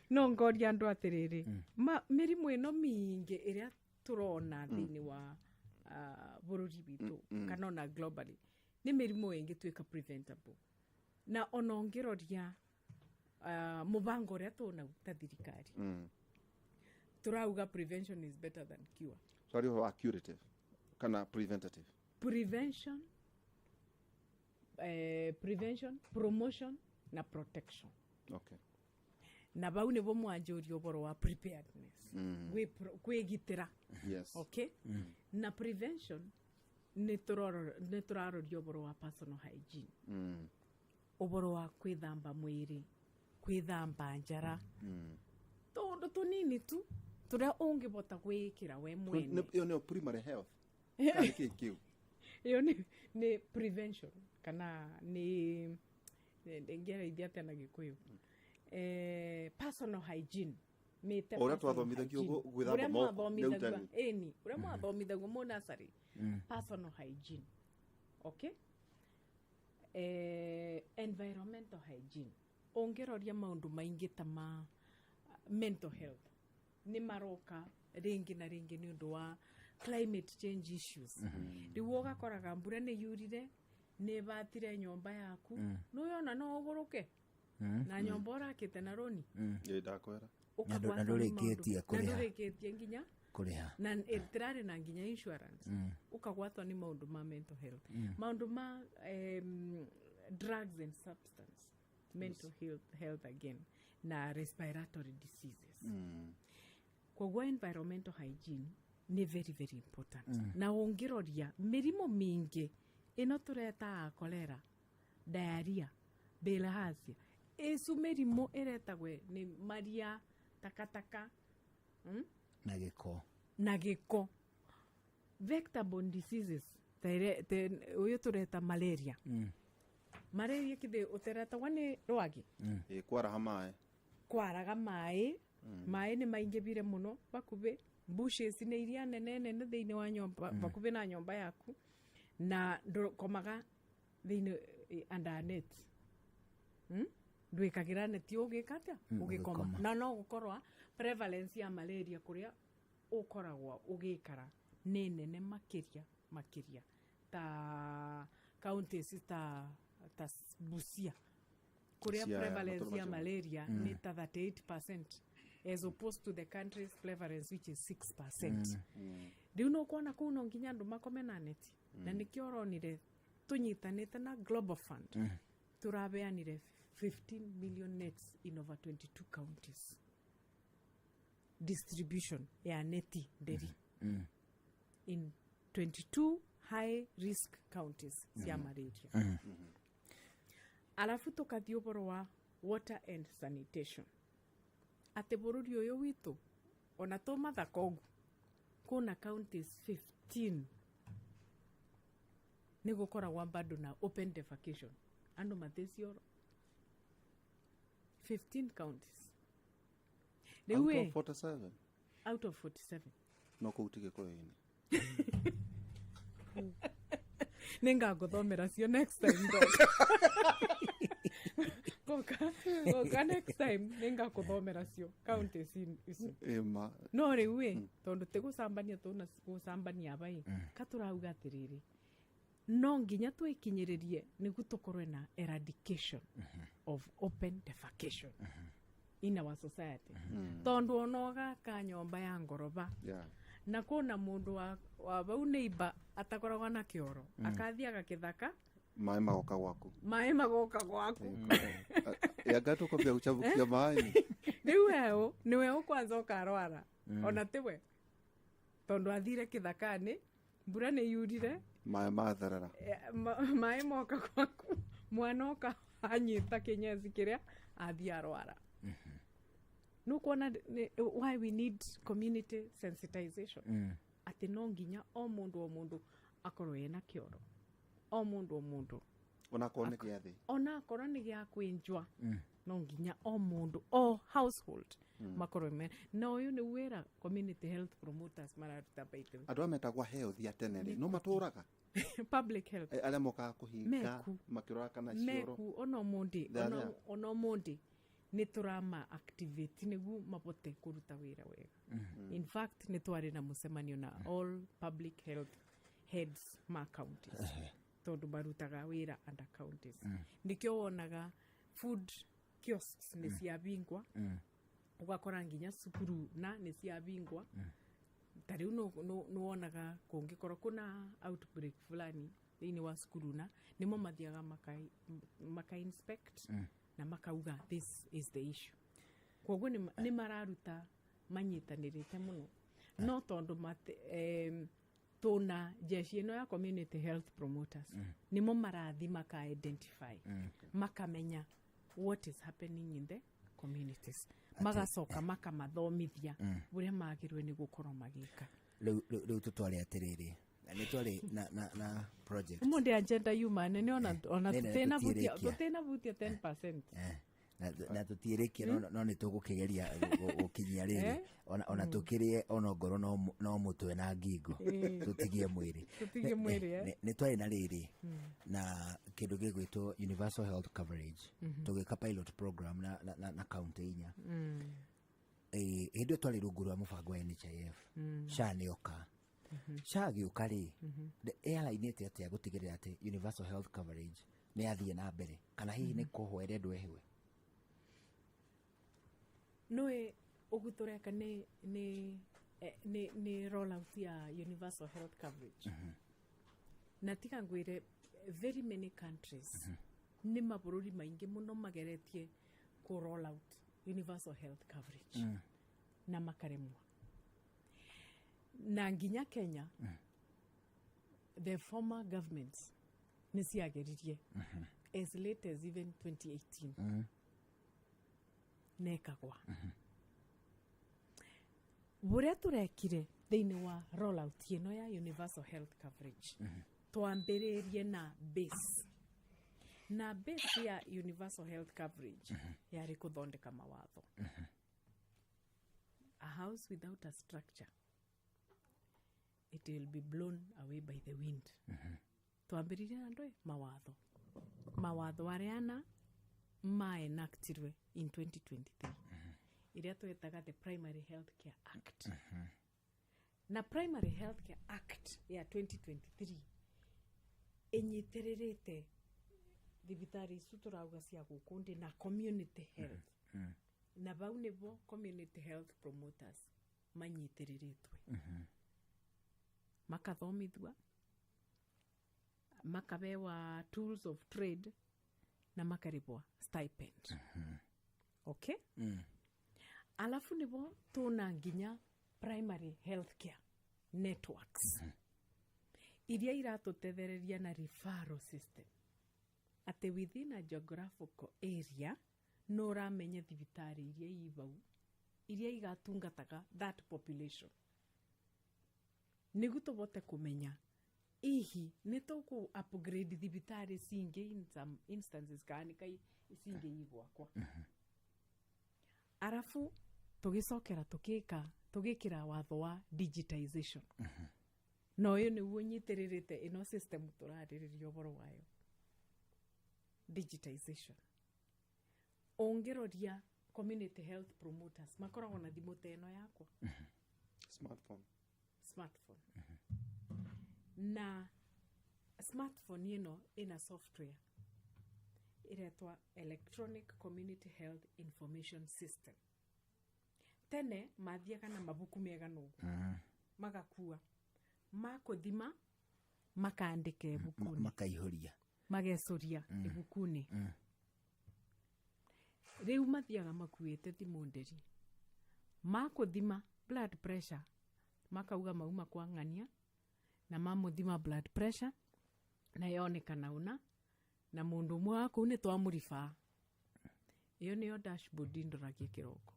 no ngoria andũ atĩrĩrĩ, mĩrimũ ĩno mĩingĩ ĩrĩa tũrona thĩinĩ wa bũrũri witũ kana ona globally nĩ mĩrimũ ĩngĩtuĩka preventable. Na ona ũngĩroria mũbango ũrĩa tũnau ta thirikari, tũrauga prevention is better than cure. Sorry, ũhoro wa curative kana preventative? Prevention, prevention, promotion na protection. Na bau nĩbo mwanjũria ũboro wa preparedness, kwĩgitĩra. Okay, na prevention nĩ tũraroria ũboro wa personal hygiene, ũboro wa kwĩthamba mwĩrĩ, kwĩthamba njara, tũndũ tũnini tu tũrĩa ũngĩbota gwĩkĩra we mwene. Ĩyo nĩyo primary health kana nĩ kĩĩ kĩu? Ĩyo nĩ prevention kana nĩ ngĩaraithia atĩa na Gĩkũyũ, personal hygiene mĩte. O ũrĩa twathomithagio gwĩthamba ũrĩa moko, mwathomithagua. nĩ Ĩni, ũrĩa mwathomithagio mu nursery, personal hygiene. Okay, environmental hygiene. Ũngĩroria maũndũ maingĩ ta ma mental health nĩ maroka rĩngĩ na rĩngĩ nĩ ũndũ wa climate change issues. Rĩu ũgakoraga mbura nĩ yurire, nĩ ĩbatire nyũmba yaku, nĩyona no ũgũrũke na nyũmba ũrakĩte na roni. Ĩ, ndakwĩra. Ũkagwatwo Na nĩ ndũrĩkĩtie maũndũ- na kũrĩha. ndũrĩkĩtie nginya kũrĩha. Na ĩtirarĩ na nginya insurance, ũkagwatwo nĩ maũndũ ma mental health, maũndũ ma drugs and substance, mental health again na respiratory diseases. Koguo environmental hygiene nĩ very very important. Na ũngĩroria mĩrimũ mĩingĩ ĩno tũretaga cholera, diarrhea, bilharzia, ĩcu mĩrimũ ĩretagwe nĩ maria, takataka, Na gĩko. Na gĩko. Vector-borne diseases ta ũyũ tũreta malaria. Malaria kithĩ ũteretagwo nĩ rwagĩ? Ĩ, kwaraha maĩ. Kwaraga maĩ, maĩ nĩ maingĩbire mũno bakubĩ bushes nĩ iria nene nene thĩinĩ wa nyũmba, bakubĩ na nyũmba yaku, na ndũkomaga thĩinĩ under a net, Ndwĩkagĩra neti ũgĩka atĩa? Ũgĩkoma. Ũgĩkoma. Na no gũkorwa prevalence ya malaria kũrĩa ũkoragwo ũgĩikara nĩ nene makĩria makĩria, ta counties ta Busia kũrĩa Siaya, prevalence matũra ya macio. malaria nĩ ta 38% as opposed to the country's prevalence, which is 6%. Rĩu no kuona kũu no nginya andũ makome na neti, na nĩkĩo ũronire tũnyitanĩte na Global Fund tũrabeanire 15 million nets in over 22 counties, distribution ya neti nderi. In 22 high risk counties cia malaria. Alafu tukathie ũhoro wa water and sanitation, atĩ bũrũri ũyũ witũ ona tũmathaka ũguo kuna counties 15 nĩ gũkoragwa bado na open defecation, andũ matĩcioro 15 counties rĩu. Out ĩ of 47? Out of 47. No kũu ti Gĩkũyũ-inĩ. Nĩ ngagũthomera cio next time ngoka. Ngoka ngoka next time nĩ ngakũthomera cio counties icio. Ĩma. No rĩu ĩ tondũ ti gũcambania tũna gũcambania aba ĩ ka tũrauga atĩrĩrĩ, no nginya twĩkinyĩrĩrie nĩguo tũkorwe na eradication of open defecation in our society, tondũ ona ũgaka nyũmba ya ngoroba na kuna mundu wa vau neighbor atakoragwa na kioro, akathiaga kithaka. Maĩ magoka gwaku. Maĩ magoka gwaku. Yanga tũkwambia gũcamũkia maĩ. Rĩu weũ nĩwe ũkwanza ũkarwara, ona tiwe tondu athire kithakani, mbura nĩ yurire. Maĩ matherera. Maĩ moka gwaku, mwana oka anyita kĩnyeci kĩrĩa athiĩ arwara. Nũkuona why we need community sensitization, atĩ no nginya o mũndũ o mũndũ akorwo ena kĩoro, o mũndũ o mũndũ. Onakorwo nĩ gĩathĩ. Ona akorwo nĩ gĩa kwĩnjwa, no nginya o mũndũ o household makorwo me na ũyũ nĩ wĩra community health promoters mararuta, by the way. Andũ aya metagwo health ya tene rĩ, no matũraga? Public health. Arĩa mokaga kũhinga Meku. makĩrora kana cioro. Meku ona ũmũndĩ. They are ona there. Ona ũmũndĩ nĩ tũrama activate nĩguo mabote kũruta wĩra wega. In fact, nĩ twarĩ na mũcemanio na all public health heads ma counties, tondũ marutaga wĩra under counties. Nĩkĩo wonaga food kiosks nĩ ciabingwa, ũgakora nginya cukuru na nĩ ciabingwa. Ta rĩu nĩ wonaga kũngĩkorwo kuna outbreak fulani thĩinĩ wa cukuru, na nĩmo mathiaga maka inspect na makauga, "This is the issue." Koguo nĩ mararuta manyitanĩrĩte mũno, no tondũ tũna jeshi ĩno ya community health promoters, nĩmo marathi maka identify, makamenya what is happening in the communities, magacoka makamathomithia ũrĩa magĩrĩirwo nĩ gũkorwo magĩka. Rĩu tũtware atĩrĩrĩ, na nĩ twarĩ na project. Ũmũthĩ agenda yuma nene ona Nene, tũtinabutia. tũtiĩrĩkia. Tũtinabutia 10%. Na tũtiĩrĩkia, no nĩ tũgũkĩgeria gũkinyia rĩrĩ. Ona tũkĩrĩe ona ngorwo no mũtwe na ngingo, tũtigie mwĩrĩ. Tũtigie mwĩrĩ, eh? Nĩ twarĩ na rĩrĩ na kĩndũ gĩgwĩtwo universal health coverage, tũgĩka pilot program na county 4. Hĩndĩ ĩyo twarĩ rungu rwa mũbango wa NHIF. SHA nĩ oka, SHA gĩũka rĩ, ĩarainĩte atĩa gũtigĩrĩra atĩ universal health coverage nĩ yathiĩ na mbere, kana hihi nĩ kũhwo ĩrendwo ĩhwe? Nĩ ũguo tũreka nĩ rollout ya universal health coverage, na tiga ngwĩre, very many countries, nĩ mabũrũri maingĩ mũno mageretie kũ roll out universal health coverage na makaremwo, na nginya Kenya the former governments nĩ ciageririe as late as even 2018 nekagwa. Buria turekire thĩinĩ wa rollout ĩno ya universal health coverage, twambĩrĩrie na base, na base ya universal health coverage yarĩ kũthondeka mawatho. A house without a structure, it will be blown away by the wind. Twambĩrĩrie na ndwe mawatho, mawatho arĩa ma enactirwe in 2023, ĩrĩa twetaga the Primary Health Care Act. Na Primary Health Care Act ya 2023 ĩnyitĩrĩrĩte thibitarĩ icu tũrauga cia gũkũ ndĩ na community health, na vau nĩvo community health promoters manyitĩrĩrĩtwe, makathomithua, makabewa tools of trade na makaribwa stipend, okay? Alafu nivo tuna nginya primary health care networks. Iria iratutethereria na referral system, atĩ within a geographical area no ũramenya thibitarĩ iria i bau iria igatungataga that population, nĩguo tũvote kũmenya ihi nĩ tũkũ upgrade thibitarĩ cingĩ in some instances kana nĩ kai cingĩ i gwakwa. Arabu tũgĩcokera tũgĩka tũgĩkĩra watho wa digitization, na ũyũ nĩguo ũnyitĩrĩrĩte ĩno system tũrarĩrĩria ũhoro wayo, digitization. Ũngĩroria community health promoters makoragwo na thimũ ta ĩno yakwa. Smartphone. Smartphone, na smartphone ĩno ĩna software ĩretwa electronic community health information system. Tene mathiaga na mabuku mega nũguo magakua makũthima makandĩka ibuku-inĩ. Makaihũria. Magecuria ibuku-inĩ. Rĩu mathiaga makuĩte thimũ nderi, makũthima blood pressure makauga mauma kwa ng'ania na mamũthima blood pressure na yonekana ũna na mũndũ ũmwe wa kũu nĩ twamũribaa. Ĩyo nĩyo dashboard ndoragia kĩroko.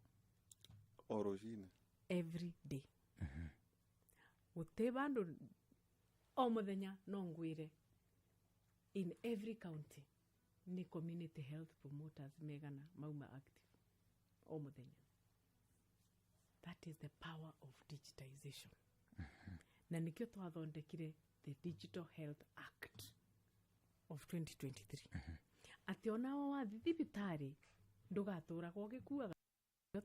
O rũcinĩ. Every day, gũtĩ bandũ o mũthenya. No ngwĩre in every county nĩ community health promoters megana mauma active o mũthenya. That is the power of digitization, na nikĩo twathondekire the Digital Health Act of 2023, atĩ onawe wathi thibitarĩ ndũgatũraga ũgĩkuaga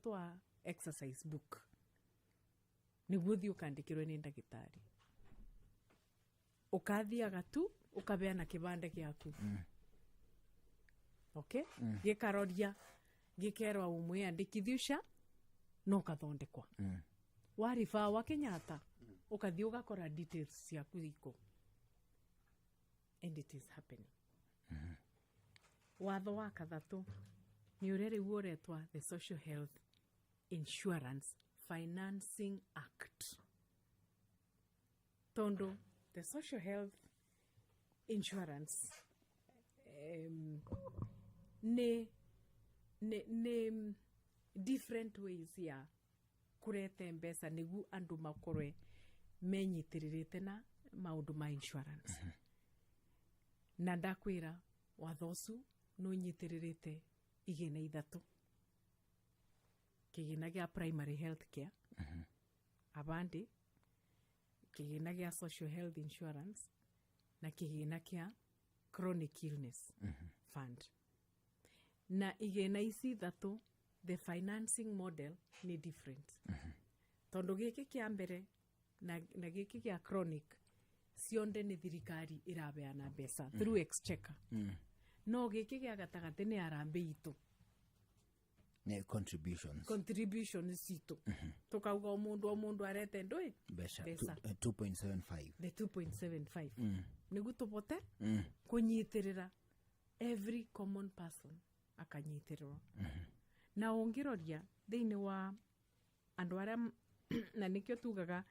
twa exercise book nĩguo ũthiĩ ũkandĩkĩrwo nĩ ndagĩtarĩ. Ũkathiaga tu ũkabeana kĩbande gĩaku, okay, gĩkaroria gĩkerwa ũmwe andĩkithio SHA no ũkathondekwa waribaa wa Kenyatta, ũkathiĩ ũgakora details ciaku iko, and it is happening. Watho wa kathatũ nĩ ũrĩa rĩu ũretwa the Social Health Insurance Financing Act, tondũ the social health insurance nĩ different ways ya kũrete mbeca nĩguo andũ makorwe menyitĩrĩrĩte na maũndũ ma insurance. Na ndakwĩra watho ũcio nĩ ũnyitĩrĩrĩte igĩna ithatũ: kĩgĩna gĩa primary health care abandi, kĩgĩna gĩa social health insurance, na kĩgĩna kĩa chronic illness fund. Na igĩna ici ithatũ, the financing model nĩ different, tondũ gĩkĩ kĩa mbere na gĩkĩ gĩa chronic cionde nĩ thirikari ĩrabeana mbeca through exchequer, no gĩkĩ gĩa gatagatĩ nĩ harambĩ itũ. Nĩ contributions. Contribution citũ, tukauga o mũndũ arete ndũĩ mbeca. Mbeca. 2.75. The 2.75 nĩguo tũbote kũnyitĩrĩra every common person akanyitĩrĩrwo. Na ũngĩroria thĩinĩ wa andũ arĩa, na nĩkĩo tugaga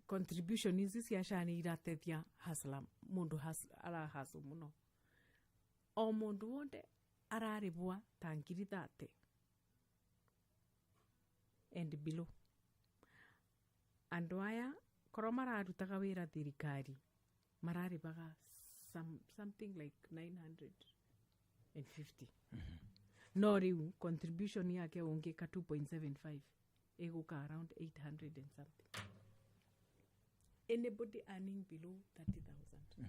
contribution ici cia SHA nĩ irateithia hustler, mũndũ arahustle mũno. O mũndũ wothe ararĩbwa ta 30,000 and below. Andũ aya korwo mararutaga wĩra thirikari mararĩbaga something like 950, no rĩu contribution yake ũngĩka 2.75 ĩgũka around 800 and something. Anybody earning below 30,000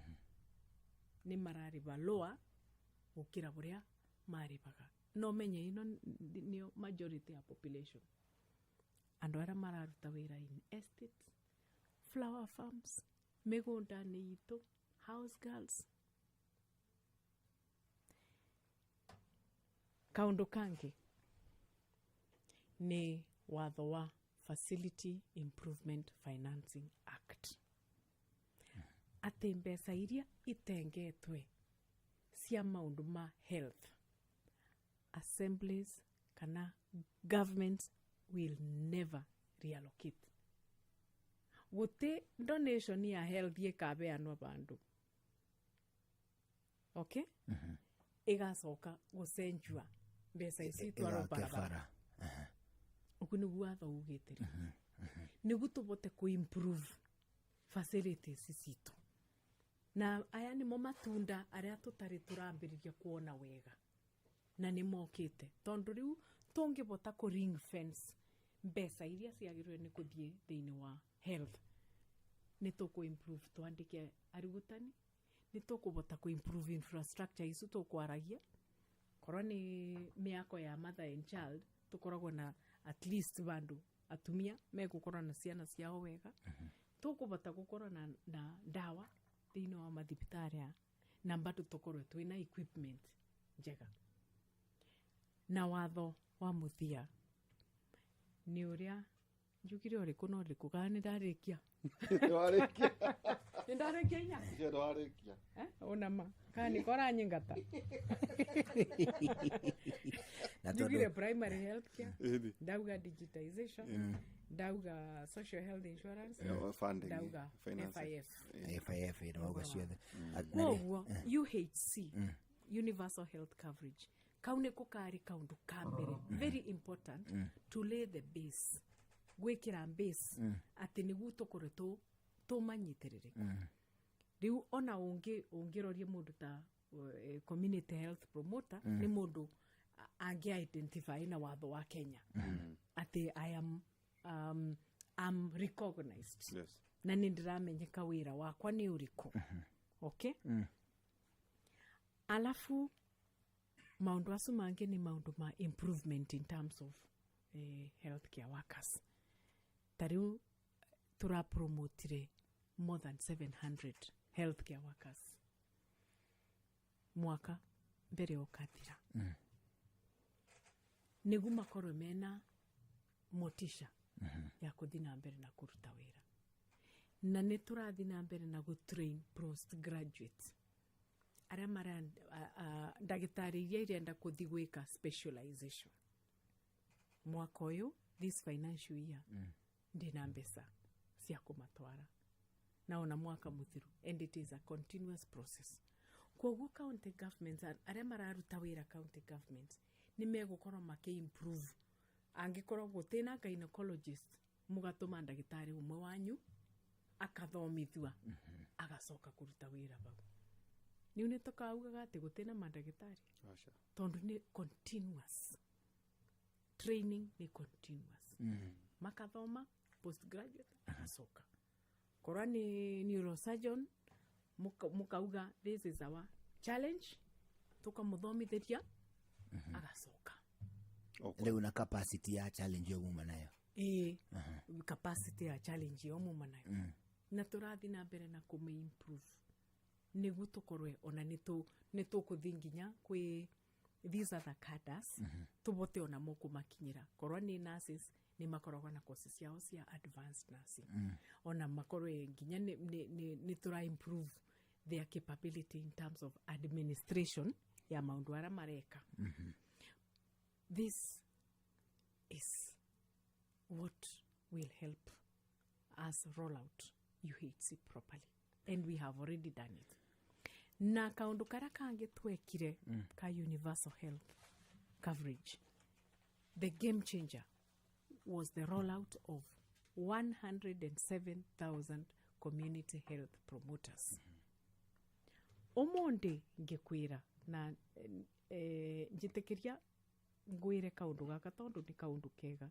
nĩ mararĩba lower gũkĩra ũrĩa marĩbaga. No menye ĩno nĩyo majority ya population, andũ arĩa mararuta wĩra in estates, flower farms, mĩgũnda-inĩ itũ, house girls. Kaũndũ kangĩ nĩ watho wa Facility Improvement Financing Act, atĩ mbeca iria itengetwe cia maũndũ ma health, assemblies kana governments will never reallocate. Guti donation ya health ikabeanwa bandu, okay, igacoka gucenjua mbeca ici itwarwo Ĩgake barabara. Bara. Ugu niguo watho ugite niguo tubote ku improve facilities citu, na aya nimo matunda aria tutari turambiriria kuona wega na nĩ mokĩte, tondũ rĩu tũngĩbota kũ ring fence mbeca iria ciagĩrĩirwo nĩ kũthiĩ thĩinĩ wa health, nĩ tũkũ improve twandĩke arigutani, nĩ tũkũbota kũ improve infrastructure icu tũkwaragia, korwo nĩ mĩako ya mother and child, tũkoragwo na at least bandu atumia megũkorwo na ciana ciao wega, tũkũbota gũkorwo na ndawa thĩinĩ wa mathibitarĩ aya, na bado tũkorwo twĩna equipment njega. Na watho wa mũthia nĩ ũrĩa njugire ũrĩkũ na ũrĩkũ, kana nĩ ndarĩkia? Nĩwarĩkia. Nĩ ndarĩkia inya. Ũcio nĩwarĩkia. Eh, ũnama kana nĩ koranyingata. Na Njugire tondũ primary health care, Ĩni. ndauga digitization, ndauga social health insurance, Yeah, funding, ndauga finance. FIF. FIF nĩ wauga ciothe. Koguo UHC, universal health coverage, kau nĩko karĩ kaũndũ ka mbere very important to lay the base, gwĩkĩra base atĩ nĩguo tũkorwo tũmanyitĩrĩre. Rĩu ona ũngĩroria mũndũ ta community health promoter, nĩ mũndũ angĩ identify na watho wa Kenya atĩ I am I'm recognized na nĩ ndĩramenyeka wĩra wakwa nĩ ũrĩkũ, okay. Alafu maũndũ acu mangĩ nĩ maũndũ ma improvement in terms of healthcare workers. Ta rĩu tũrapromotire more than 700 healthcare workers mwaka mbere ũkathira, nĩguo makorwo mena motisha ya kũthi na mbere na kũruta wĩra. Na nĩ tũrathi na mbere na gũtrain postgraduates arĩa mara ndagĩtarĩ iria irenda kũthi gwĩka specialization. Mwaka ũyũ, this financial year, ndĩna mbeca cia kũmatwara na ona mwaka mũthiru, and it is a continuous process. Koguo county governments, arĩa mararuta wĩra county governments, nĩ megũkorwo makĩ-improve. Angĩkorwo gũtĩna gynecologist, mũgatũma ndagĩtarĩ ũmwe wanyu akathomithua, agacoka kũruta wĩra bau. Nĩu nĩ tũkaugaga atĩ gũtĩna mandagĩtarĩ? Aca. Tondũ nĩ continuous training, nĩ continuous, makathoma postgraduate, agacoka. Korwa nĩ neurosurgeon, mukauga this is our challenge, tukamũthomithĩria, agacoka. Rĩu na capacity ya challenge ĩyo muma nayo. Ĩĩ, capacity ya challenge ĩyo muma nayo, na tũrathiĩ na mbere na kũmĩ improve nĩguo tũkorwe ona nĩ tũkũthi nginya kwĩ these other cadres, tũbote ona mo kũmakinyĩra. Korwa nĩ nurses, nĩ makoragwo na courses ciao cia advanced nursing, ona makorwe nginya nĩ tũra improve their capability in terms of administration ya maũndũ arĩa mareka. This is what will help us roll out UHC properly, and we have already done it. Na kaundu karia kangi twekire ka universal health coverage, the game changer was the rollout of 107,000 community health promoters. Umundi ngikwira na njitikiria ngwire kaundu gaka tondu ni kaundu kega,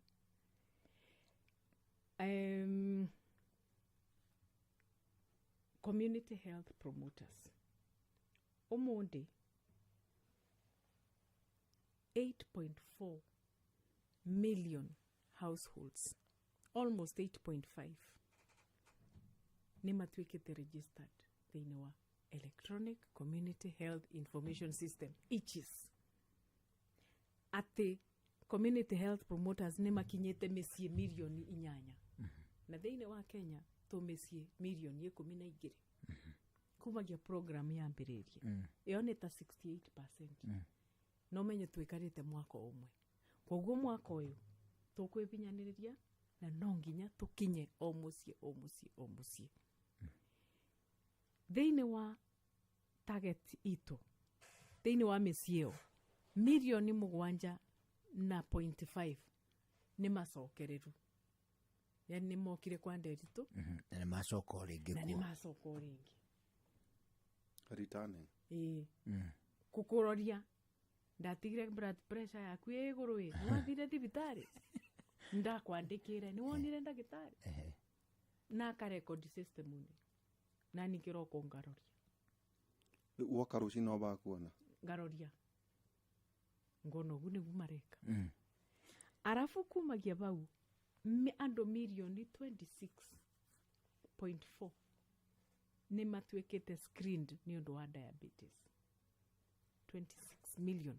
community health promoters umundi 8.4 million households, almost 8.5, nĩ matuĩkĩte registered thĩinĩ wa electronic community health information system, ECHIS, atĩ community health promoters nĩ makinyĩte mĩciĩ mirioni 8, na thĩinĩ wa Kenya tũ mĩciĩ mirioni 12 kumagia program yambĩrĩrie. Ĩyo nĩ ta 68%. No menye twĩkarĩte mwaka ũmwe, koguo mwaka ũyũ tũkwĩbinyanĩrĩria Na no nginya tũkinye o mũciĩ, o mũciĩ, o mũciĩ. Thĩinĩ wa target itũ, thĩinĩ wa mĩciĩ ĩyo 7.5 million nĩ macokereru, yani nĩ mokire kwa Nderitũ. Na nĩ macoka o rĩngĩ. Na nĩ kuo. Macoka o rĩngĩ. Returning. Ĩĩ, kũkũroria ndatigire blood pressure yaku ĩ igũrũ, ĩ nĩwathire thibitarĩ, ndakwandĩkĩre, nĩwonire ndagĩtarĩ na akarekodi system-inĩ na ningĩ roko ngaroria. Rĩu woka rũcinĩ wambaga kuona. Ngaroria ngona ũguo nĩguo mareka. Arabu kumagia bau andũ mirioni 26.4 nĩ matuĩkĩte screened nĩ ũndũ wa diabetes, 26 million,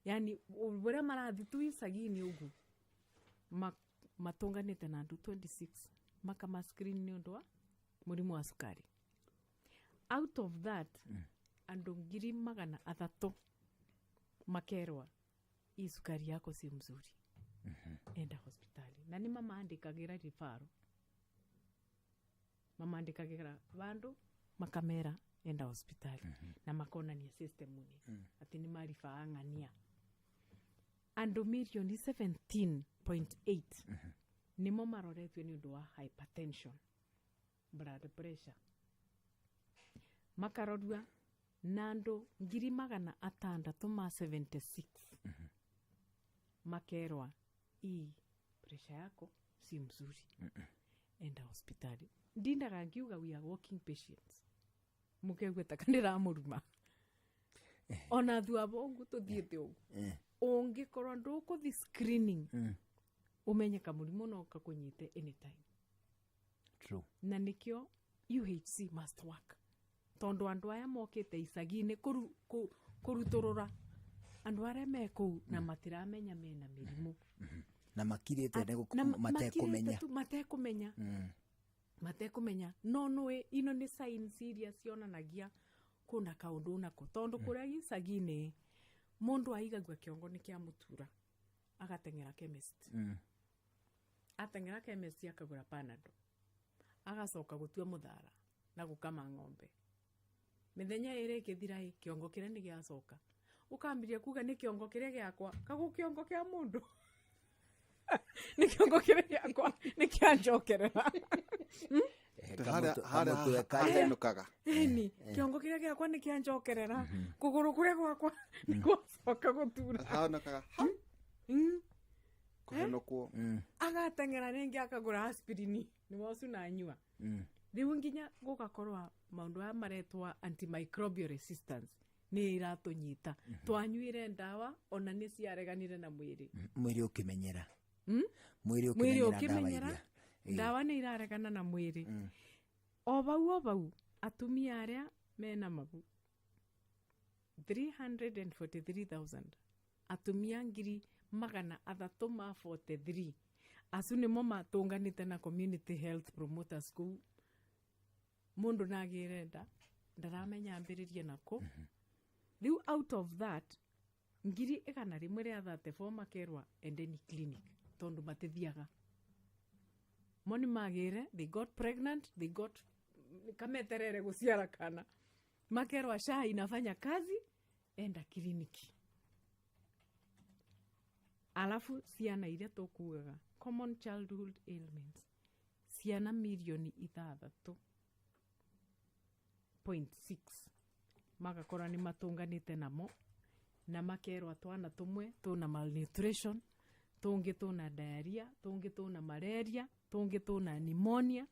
yani ũrĩa marathi tu icagi-inĩ ũguo matũnganĩte na andũ 26 makama screen nĩ ũndũ wa mũrimũ wa cukari. Out of that, andũ 300,000 makerwa hii sukari yako si mzuri, enda hospitali, na nĩ mamandĩkagĩra ribaro, mamandĩkagĩra bandu makamera enda hospitali, na makonania system-inĩ atĩ nĩ maribaa ng'ania. Andũ mirioni 17.8 nĩmo maroretio nĩ ũndũ wa hypertension, blood pressure, makarorua na andũ 676,000 makerwa hii pressure yako si mzuri, enda hospitali. Ndindaga ngiuga we are walking patients, mukegue taka ndĩramũruma ona thutha ũguo tũthiĩte ũguo. Ũngĩkorwo ndũkũthi screening, ũmenye kamũrimũ no kakũnyite anytime. True. Na nĩkĩo UHC must work, tondũ andũ aya mokĩte icagi-inĩ kũrutũrũra andũ arĩa me kũu na matiramenya mena mĩrimũ. Na makirĩte nĩ Na matekũmenya. Makirĩte tu, matekũmenya, matekũmenya, no nĩ ino nĩ signs iria cionanagia kuna kaũndũ nako, tondũ kũrĩa gĩcagi-inĩ mũndũ aigagua kĩongo nĩ kĩa mũtura, agateng'era chemist. Ateng'era chemist akagũra Panado, agacoka gũtua mũthara na gũkama ng'ombe. Mĩthenya ĩrĩ ĩkĩthira ĩ kĩongo kĩrĩa nĩ gĩacoka, ũkambiria kuga nĩ kĩongo kĩrĩa gĩakwa kagũ kĩongo kĩa mũndũ nĩ kĩongo kĩrĩa gĩakwa nĩ kĩanjokerera. Harĩa Kamũtwe karĩa hahenũkaga. Ĩni kĩongo kĩrĩa gĩakwa nĩ kĩanjokerera, kũgũrũ kũrĩa gwakwa nĩ gwacoka gũtura. Hahenũkaga kũhenũkwo. Agateng'era rĩngĩ akagũra aspirini nĩ wocu na anyua. Rĩu nginya gũgakorwo maũndũ aya maretwa antimicrobial resistance nĩ iratũnyita. Twanyuire ndawa ona nĩ ciareganire na mwĩrĩ. Mwĩrĩ ũkĩmenyera. Mwĩrĩ mwĩrĩ ũkĩmenyera ndawa ũkĩmenyera iria. Ĩĩ. Ndawa nĩ iraregana na mwĩrĩ. O bau o bau, atumia arĩa mena mabu 343,000, atumia 343,000, acu nĩmo matũnganĩte na community health promoters kũu. Mũndũ nagĩre nda ndaramenya ambĩrĩrie nako. Rĩu out of that 134,000 makerwa endeni clinic, tondũ matithiaga mo nĩ magĩre, they got pregnant, they got kameterere gũciara kana makerwa SHA inafanya kazi, enda kliniki. Alafu ciana iria tũkugaga common childhood ailments, ciana 6.6 million magakorwo nĩ matũnganĩte namo na makerwo twana tũmwe tũna malnutrition, tũngĩ tũna diarrhea, tũngĩ tũna malaria, tũngĩ tũna pneumonia,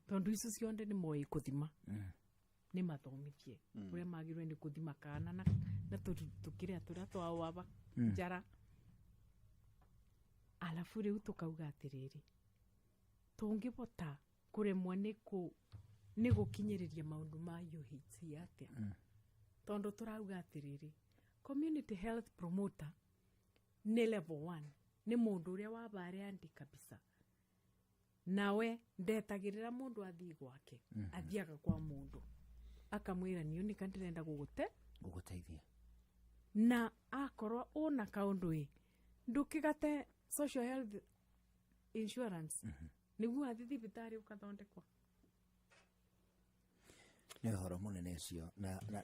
tondũ icio cionde nĩ moĩ kũthima, nĩ mathomithie ũrĩa magĩrĩirwo nĩ kũthima kana na tũkĩrĩa tũrĩa twawaba njara. Alafu rĩu tũkauga atĩrĩrĩ, tũngĩbota kũremwo nĩ kũ nĩ gũkinyĩrĩria maũndũ ma UHC atĩa? Tondũ tũrauga atĩrĩrĩ, community health promoter nĩ level 1, nĩ mũndũ ũrĩa waba arĩa kabisa, nawe ndetagĩrĩra mũndũ athiĩ gwake, athiaga kwa mũndũ akamwĩra, niũ nĩka ndĩrenda gũgũte gũgũteithia. Na akorwo ũna kaũndũ ĩ ndũkĩgate social health Insurance nĩguo wathi thibitarĩ ũkathondekwa. Nĩ ũhoro mũnene ũcio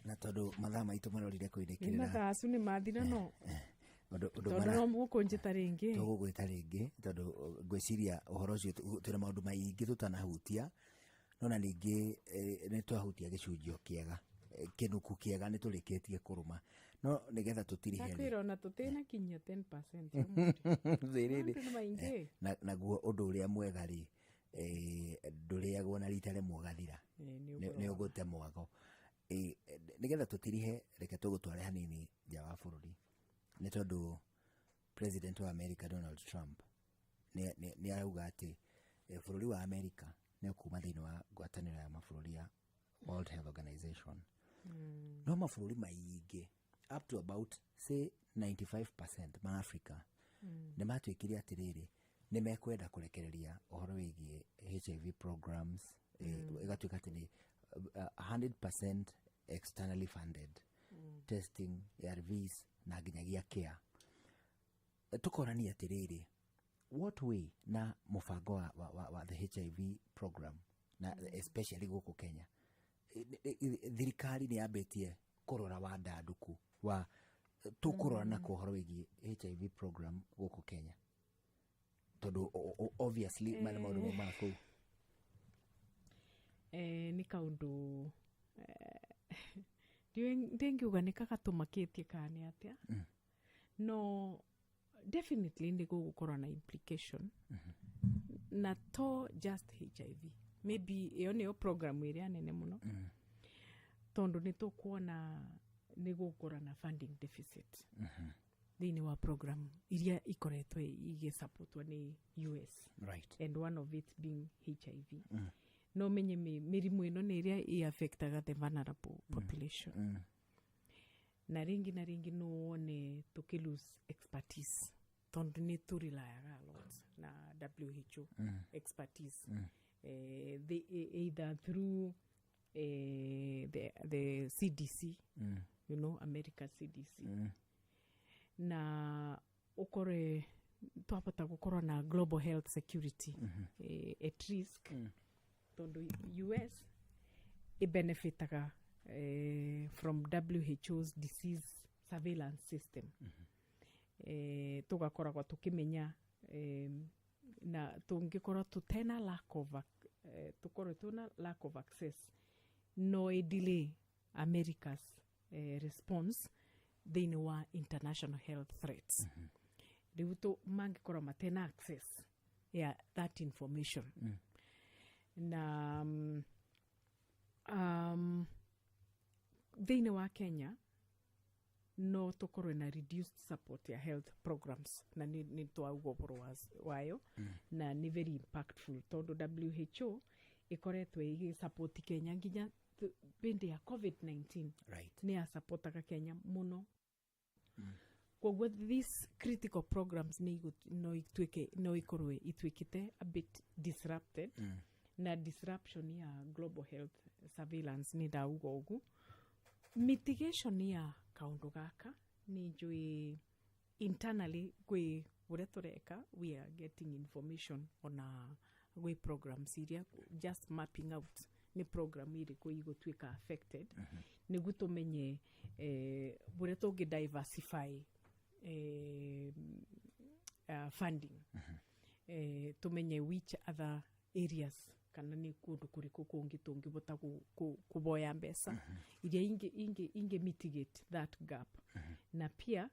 na tondũ mathaa maitũ marorire Nĩ kũinĩkĩrĩra. Mathaa acu nĩ mathira, no ũndũ tondũ no mũkũnjĩta rĩngĩ. Tũgũgwĩta rĩngĩ tondũ ngwĩciria ũhoro ũcio twĩna maũndũ maingĩ tũtanahutia, no na ningĩ nĩ twahutia gĩcunjĩ o kĩega, kĩnuku kĩega nĩ tũrĩkĩtie kũrũma, no nĩgetha tũtirihe rĩ, Ndakwĩra ona tũtĩnakinyia 10%. Rĩrĩ, Maũndũ nĩ maingĩ. Naguo ũndũ ũrĩa mwega rĩ, ndũrĩagwo na rita rĩmwe ũgathira. Nĩ Nĩ ũgũte mwago. Nĩgetha tũtirihe, reke tũgũtware hanini nja wa bũrũri, nĩ tondũ President wa America Donald Trump nĩ arauga atĩ bũrũri wa America nĩ ũkuma thĩinĩ wa ngwatanĩro ya mabũrũri ya World Health Organization. No mabũrũri maingĩ, up to about say 95% ma Africa, nĩ matuĩkire atĩrĩrĩ, nĩ mekwenda kũrekereria ũhoro wĩgiĩ HIV programs, ĩgatuĩka atĩ nĩ 100% externally funded testing, ARVs na nginyagia care. Tũkorania atĩrĩrĩ, what way na mũbango wa the HIV program na especially gũkũ Kenya, thirikari nĩ yambĩtie kũrora wandandũku wa tũkũrora na ũhoro wĩgiĩ HIV program gũkũ Kenya, tondũ obviously maya nĩ maũndũ maumaga kũu? Nĩ kaũndũ ndingiuga nĩ kagatũmakĩtie kana nĩ atĩa, no definitely nĩ gũgũkorwo na implication, na to just HIV, maybe ĩyo nĩyo program ĩrĩa nene mũno, tondũ nĩ tũkuona nĩ gũgũkorwo na funding deficit thĩinĩ wa program iria ikoretwo igĩsupportwo nĩ US, and one of it being HIV. No menye mĩrimũ ĩno nĩ ĩrĩa ĩaffectaga the vulnerable population, na rĩngĩ na rĩngĩ no wone tũkĩ lose expertise, tondũ nĩ tũrelayaga a lot na WHO expertise, they, either through the CDC, America CDC, na ukore twabata gukorwo na global health security at risk, tondu US ibenefitaga from WHO's disease surveillance system. Tugakoragwo tukimenya na tungikorwo tutena lack of tukorwo tuna lack of access, no ĩ delay America's response thĩinĩ wa international health threats. Rĩu tu mangĩkorwo matena access ya that information na thĩinĩ wa Kenya no tũkorwe na reduced support ya health programs, na nĩ twauga ũhoro wayo, na nĩ very impactful tondũ WHO ĩkoretwo ĩgĩsupport Kenya nginya hĩndĩ ya COVID-19. Nĩ yasapotaga Kenya mũno. Koguo these critical programs nĩ no ituĩke, no ikorwe ituĩkĩte a bit disrupted, na disruption ya global health surveillance nĩ ndauga ũguo. Mitigation ya kaũndũ gaka nĩ njũĩ internally gwĩ ũrĩa tũreka, we are getting information ona gwĩ programs iria, just mapping out nĩ program irĩkũ igũtuĩka affected, nĩguo tũmenye ũrĩa tũngĩ diversify funding, tũmenye which other areas kana nĩ kũndũ kũrĩkũ kũngĩ tũngĩbota kũboya mbeca iria ingĩ mitigate that gap. Na pia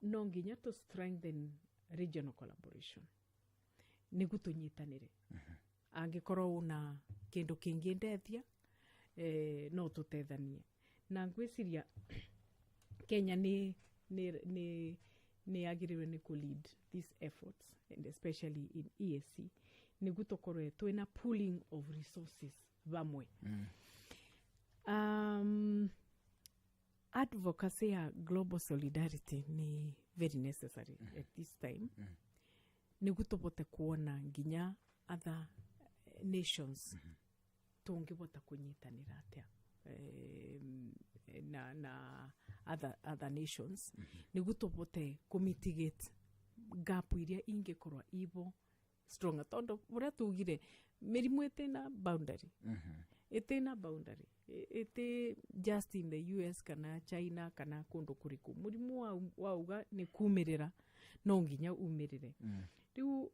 no nginya to strengthen regional collaboration nĩguo tũnyitanĩre. Angĩkorwo una kĩndũ kĩngĩndethia, no tũtethanie, na ngwĩciria Kenya nĩ yagĩrĩirwo nĩ kũ lead these efforts, and especially in EAC, nĩguo tũkorwe twĩna pooling of resources vamwe. Advocacy ya global solidarity ni very necessary at this time, nĩguo tũbote kuona nginya other nations tũngĩbota kũnyitanĩra atĩa na other nations, nĩguo tũbote kũmitigate. Gap iria ingĩkorwo ibo stronger, tondu uria tugire mĩrimũ ĩtĩna boundary, ĩtĩna boundary, ĩtĩ just in the US kana China kana kũndũ kũrĩkũ. Mũrimũ wauga nĩ kumĩrĩra, no nginya umĩrĩre. Rĩu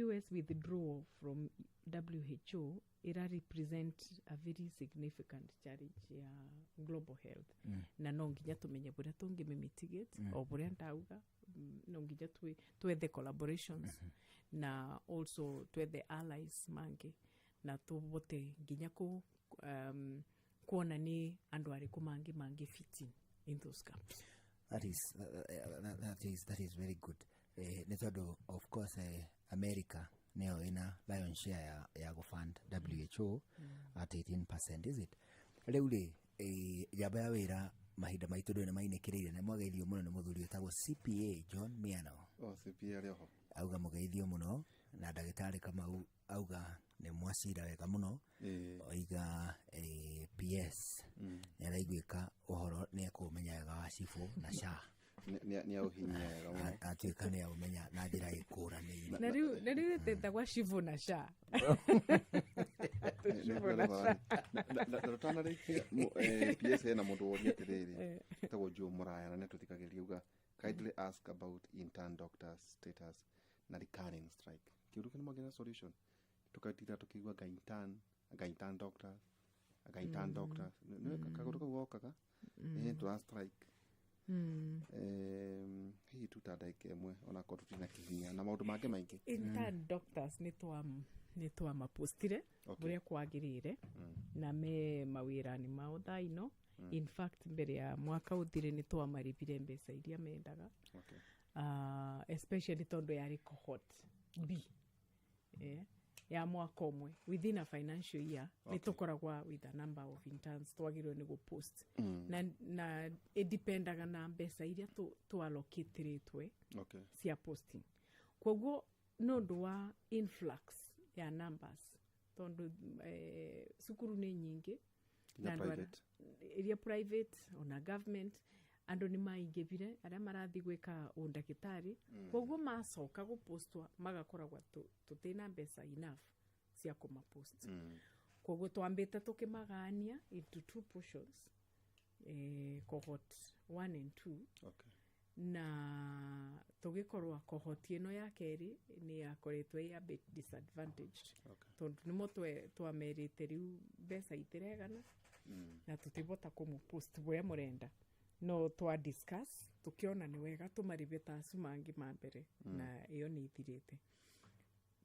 US withdrawal from WHO ira represent a very significant challenge ya global health, na no nginya tumenye buria tũngĩmĩmitigate. O buria ndauga, no nginya twethe collaborations na also twethe allies mangĩ, na tũvote nginya ku kuona nĩ andũ arĩkũ mangĩ fit in those gaps. That is very good, nĩ tondũ of course America nĩyo ĩna lion share ya gũfund WHO at 18%, is it? Rĩu rĩ, njamba ya wĩra, mahinda maitũ ndũĩ nĩ mainĩkĩrĩire. Nĩ mwageithio mũno nĩ mũthuri wĩtagwo CPA John Miano. Oh, CPA arĩ oho. Auga mũgeithio mũno, na ndagĩtarĩ Kamau auga nĩ mwacira wega mũno. Oiga PS nĩ araiguĩka ũhoro, nĩ ekũmenya wega wa cibũ na SHA. Nĩ aũhinyia wega mũno. Atuĩka nĩ aũmenya na njĩra ĩkũranĩire. Na rĩu ĩtetagwa Shivu na SHA. Shivu na SHA. Na tũtanarĩkia, PS hena mũndũ woria atĩrĩrĩ, etagwo Joe Mũraya, na nĩtũthikagĩrĩria, uga, "Kindly ask about intern doctors status na recurring strike." Kĩũndũ kĩu nĩ solution, tũgatinda tũkĩigua anga intern, anga intern doctors, anga intern doctors. Nĩ kaũndũ kau gokaga, tũra strike. Hihi tuta ndagĩka ĩmwe, onakorwo tũtina kĩhinya na maũndũ mangĩ maingĩ. Intern doctors nĩ twamapostire ũrĩa kwagĩrĩire, na me mawĩra-inĩ mao thaa ino. In fact, mbere ya mwaka ũthire nĩ twamarĩbire mbeca iria mendaga, especially tondũ yarĩ cohort B, ya mwaka ũmwe within a financial year. Nĩ tũkoragwa with a number of interns twagĩrĩirwo nĩ gũpost, na ĩdipendaga na mbeca iria tũallocatĩrĩtwe cia posting. Koguo nĩ ũndũ wa influx ya numbers, tondũ cukuru nĩ nyingĩ nginya na andũ private. Iria private ona government, andũ nĩ maingĩvire arĩa marathiĩ gwĩka ũndagĩtarĩ. Koguo macoka gũpostwa magakoragwa tũtĩna mbeca enough cia kũmapost. Koguo twambĩte tũkĩmagania into two portions, cohort 1 and 2. Na tũgĩkorwa cohort ĩno ya kerĩ nĩ yakoretwo ĩ a bit disadvantaged, tondũ nĩmo twamerĩte rĩu mbeca itiregana na tũtibota kũmũpost ũrĩa mũrenda. No twa discuss, tũkĩona nĩ wega tũmarĩbe ta acu mangĩ ma mbere, na ĩyo nĩ ithirĩte.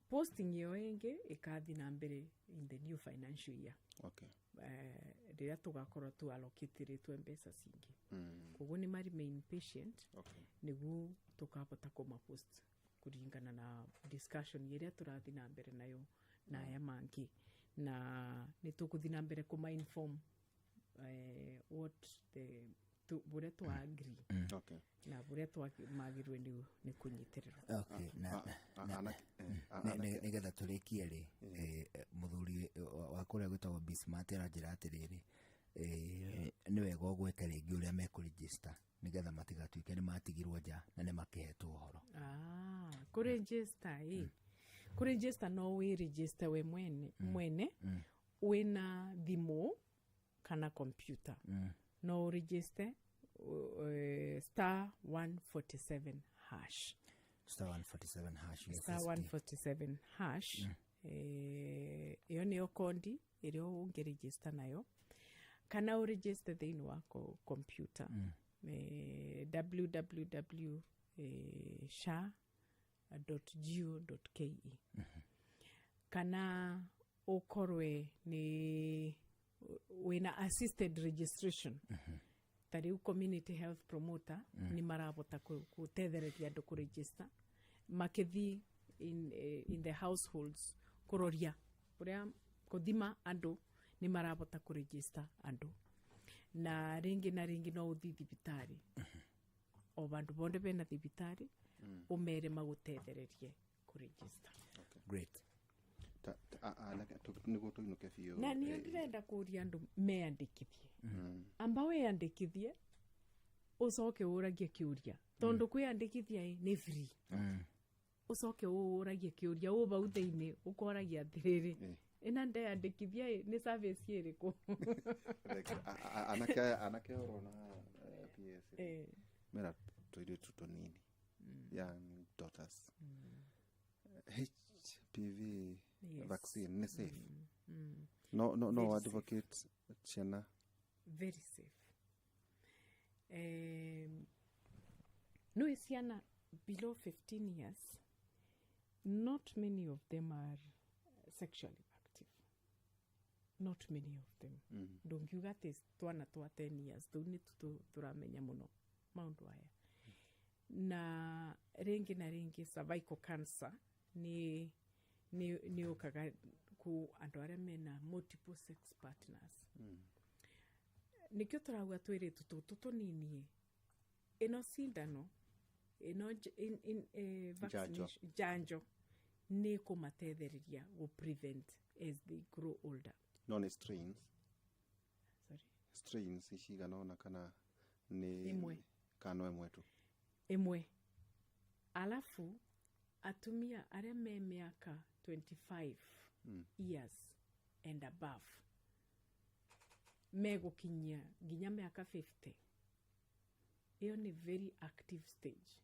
Posting ĩyo ĩngĩ ĩkathi na mbere in the new financial year, rĩrĩa tũgakorwo tu allocatĩrĩtwe mbeca cingĩ. Koguo nĩ ma remain patient, nĩguo tũkabota kũmapost kũringana na discussion ĩrĩa tũrathiĩ na mbere nayo na aya mangĩ, na nĩ tũkũthiĩ na mbere kũma inform what the bũrĩa twa agree na bũrĩa twamagĩrĩirwo nĩ kũnyitĩrĩrwo. Okay, na nĩgetha tũrĩkie rĩ, mũthuri wa kũrĩa gwĩtagwo Bismart aranjĩra atĩrĩrĩ, nĩ wega ũgwete rĩngĩ ũrĩa mekũregister, nĩgetha matigatuĩke nĩ matigirwo nja na nĩ makĩhetwo ũhoro. Ah, kũregister ĩ, kũregister no wĩ we mwene wĩna thimũ kana computer, no ũregister *147#. *147#. Star USSD. 147 hash. Ĩyo nĩyo kondi ĩrĩa ũngĩregister nayo, kana ũregister thĩinĩ wa computer, www sha go ke, kana ũkorwe nĩ wĩna assisted registration. Ta rĩu community health promoter nĩ marabota gũtethereria andũ kũregister, makĩthi in the households kũroria ũrĩa kũthima andũ, nĩ marabota kũregister andũ. Na rĩngĩ na rĩngĩ no ũthi thibitarĩ, o vandu bonde bena thibitarĩ, ũmere magũtethererie kũregister. Great. Nĩguo tũinũke biũ. Na niĩ ndĩrenda kũria andũ meyandĩkithie. Amba wĩyandĩkithie, ũcoke ũragie kĩũria. Tondu kwiyandikithia ĩ nĩ free. Ucoke ũragie kĩũria ũ bau thĩinĩ ũkoragia atĩrĩrĩ, ĩna ndeyandĩkithia ĩ nĩ service ĩrĩkũ? Like, anake ũrona, PS, mena tũirĩtu tũnini, young daughters, HPV vaccine nĩ safe? No Very safe. advocate ciana? Very safe. No ciana below 15 years, not many of them are sexually active, not many of them. Ndũngiuga atĩ twana twa 10 years tũu nĩ tũramenya mũno maũndũ aya. Na rĩngĩ na rĩngĩ cervical cancer nĩ ũkaga ku andũ arĩa mena multiple sex partners. Nĩkĩo tũrauga twĩrĩtu tũtũ tũnini ĩno cindano ĩno vaccination, njanjo nĩ kũmatethereria gũ prevent as they grow older. No nĩ strains? Sorry? Strains cigana ũna kana nĩ Ĩmwe. Kana no ĩmwe tu? Ĩmwe. Alafu atumia arĩa me mĩaka 25 years and above, megũkinyia nginya mĩaka 50, ĩyo nĩ very active stage,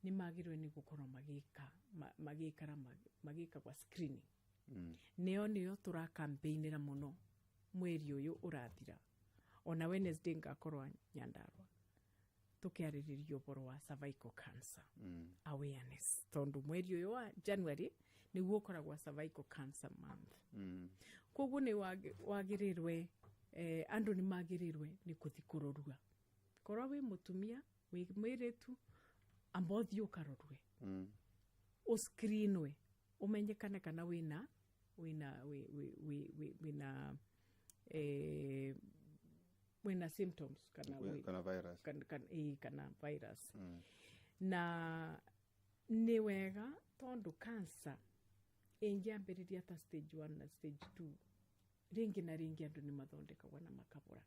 nĩ magĩrĩirwo nĩ gũkorwo magĩka magĩkara magĩkagwa screening. Nĩyo tũracampaignĩra mũno mweri ũyũ ũrathira. Ona Wednesday ngakorwo Nyandarua tũkĩarĩrĩria ũhoro wa cervical cancer awareness, tondũ mweri ũyũ wa January nĩguo ũkoragwo cervical cancer month. Koguo nĩ wagĩrĩrwe, andũ nĩ magĩrĩrwe nĩ kũthi kũrorua. Korwo wĩ mũtumia, wĩ mwĩrĩtu, amba ũthiĩ ũkarorwe, ũscreenwe, ũmenyekane kana wĩna wĩ- wĩ- wĩ- wĩ- wĩna eh, wĩna symptoms kana Kana virus. Kana virus. Na nĩ wega tondũ cancer ĩngĩambĩrĩria ta stage 1 na stage 2, rĩngĩ na rĩngĩ andũ nĩ mathondekagwo na makabũra.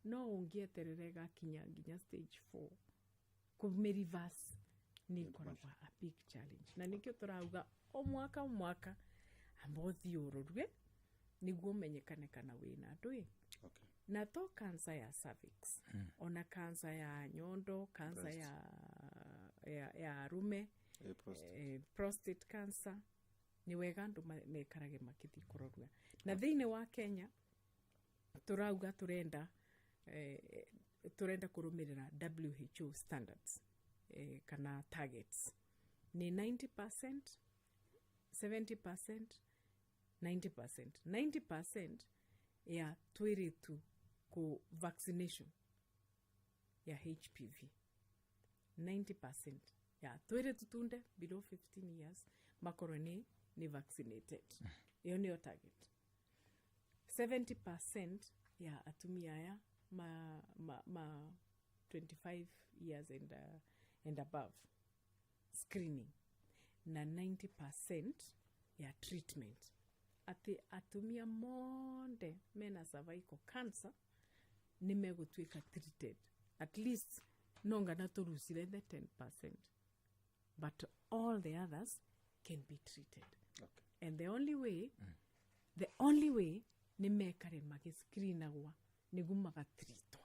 No ũngĩeterera ĩgakinya nginya stage 4, kũmĩ-reverse nĩ ĩkoragwo a big challenge. Na nĩkĩo tũrauga o mwaka o mwaka amba ũthiĩ ũrorue nĩguo ũmenyekane kana wĩna ndũĩ. Na to cancer ya cervix, ona cancer ya nyondo, cancer Breast. ya arume. Prostate. Prostate cancer. Nĩ wega andũ mekarage makĩthiĩ kũrorua. Na thĩinĩ wa Kenya tũrauga tũrenda kũrũmĩrĩra WHO standards, kana targets nĩ 90%, 70%, 90%. 90% ya twĩrĩtu kũ vaccination ya HPV, 90% ya twĩrĩtu tunde below 15 years makorwo nĩ vaccinated. Ĩyo nĩyo target. 70% ya atumia aya ma 25 years and above screening, na 90% ya treatment, atĩ atumia monde mena cervical cancer nĩ megũtuĩka treated. At least no ngana tũrucire the 10%, but all the others can be treated. And the only way nĩ mekare magĩscreenagwa nĩguo magatreatwo.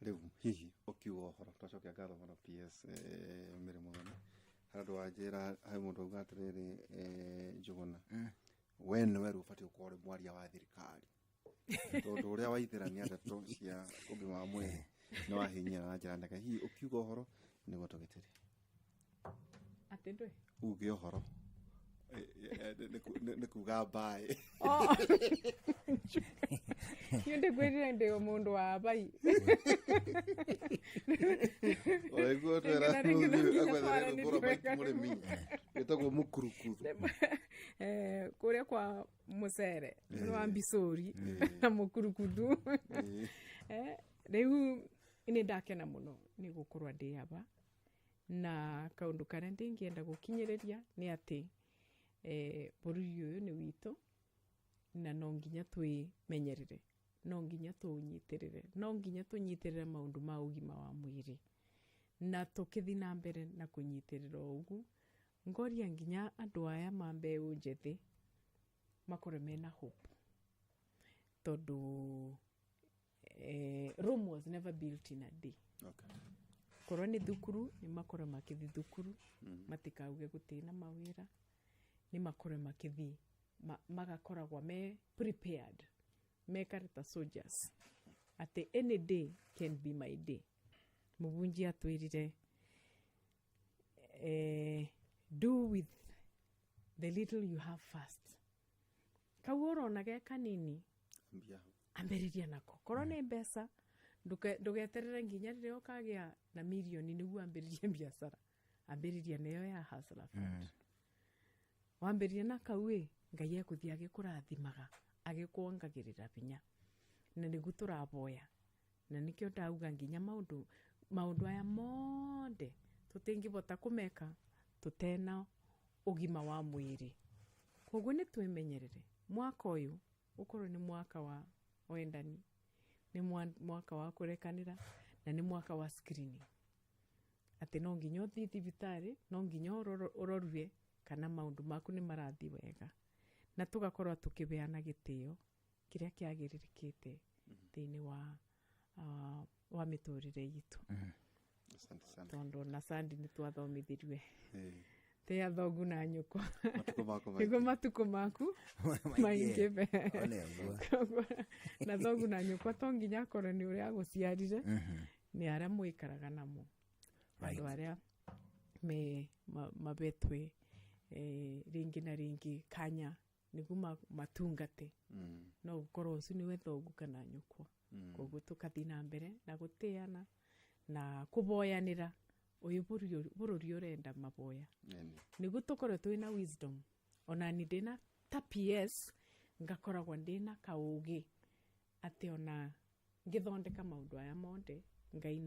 Rĩu hihi ũkiuga ũhoro, twacokia ngatho mũno PS, Mĩrĩ Mũthoni. Harĩ andũ wanjĩra, harĩ mũndũ auga atĩrĩrĩ, Njũgũna, we nĩwe rĩu ũbatiĩ gũkorwo ũrĩ mwaria wa thirikari, tondũ ũrĩa waithĩrania ndeto cia ũgima wa mwĩrĩ nĩ wahinyia na njĩra nene. Hihi ũkiuga ũhoro nĩguo tũgĩtĩre? Atĩ ndwe? Uge ũhoro. Nĩ kuga mbaĩ. Niĩ ndĩkwĩrire ndĩ o mũndũ wa bai. Ũraigua twĩra Rĩngĩ na rĩngĩ no nginya agwethere twaranĩrie rũgũrũ wega. mũrĩmi wĩtagwo mũkurukuthu. Kũrĩa kwa mũcere nĩ wa mbicũri na mũkurukuthu. Rĩu nĩ ndakena mũno nĩ gũkorwo ndĩ aba, na kaũndũ karĩa ndĩngĩenda gũkinyĩrĩria nĩ atĩ bũrũri ũyũ nĩ witũ, na no nginya twĩmenyerere, no nginya tũũnyitĩrĩre, no nginya tũnyitĩrĩre maũndũ ma ũgima wa mwĩrĩ. Na tũkĩthi na mbere na kũnyitĩrĩra o ũguo, ngoria nginya andũ aya ma mbeũ njĩthĩ makorwe mena hope, tondũ Rome was never built in a day. Korwo nĩ thukuru, nĩ makorwo makĩthi thukuru, matikauge gũtirĩ na mawĩra, nĩ makorwo makĩthi magakoragwo me prepared, mekare ta soldiers atĩ any day can be my day. Mũbunji atwĩrire, "Do with the little you have first." Kau ũrona ge kanini, Ambia. Ambĩrĩria nako. Korwo nĩ mbeca, ndũgeterere nginya rĩrĩa ũkagĩa na mirioni nĩguo ambĩrĩrie biacara. Ambĩrĩria nayo ya Hustler Fund. Wambĩrĩria na kau ĩ, Ngai ekũthiĩ agĩkũrathimaga, agĩkuongagĩrĩra binya, na nĩguo tũraboya, na nĩkĩo ndauga nginya maũndũ aya mothe tũtingĩbota kũmeka tũtena ũgima wa mwĩrĩ. Koguo nĩ twĩmenyerere, mwaka ũyũ ũkorwo nĩ mwaka wa wendani, nĩ mwaka wa kũrekanĩra, na nĩ mwaka wa screening, atĩ no nginya ũthiĩ thibitarĩ, no nginya ũrorue kana maũndũ maku nĩ marathiĩ wega, na tũgakorwo tũkĩbeana gĩtĩo kĩrĩa kĩagĩrĩrĩkĩte thĩinĩ wa mĩtũrĩre itũ. Asante sana. Tondũ na sandi nĩ twathomithiriwe tĩa thogu na nyũkwa Matukũ maku nĩguo maingĩ. Matukũ maku maingĩbe. One ũguo. Koguo, na thogu na nyũkwa to nginya akorwo nĩ ũrĩa agũciarire, nĩ arĩa mwĩkaraga namo, andũ arĩa me mabetwe rĩngĩ na rĩngĩ kanya nĩguo matungate, no gũkorwo ũcio nĩwe thogu kana nyũkwa. Koguo tũkathiĩ na mbere na gũtĩana na kũboyanĩra. Ũyũ bũrũri ũrenda maboya nĩguo tũkorwo twĩna wisdom. Ona ni ndĩna ta PS ngakoragwo ndĩna kaũgĩ atĩ ona ngĩthondeka maũndũ aya mothe, Ngai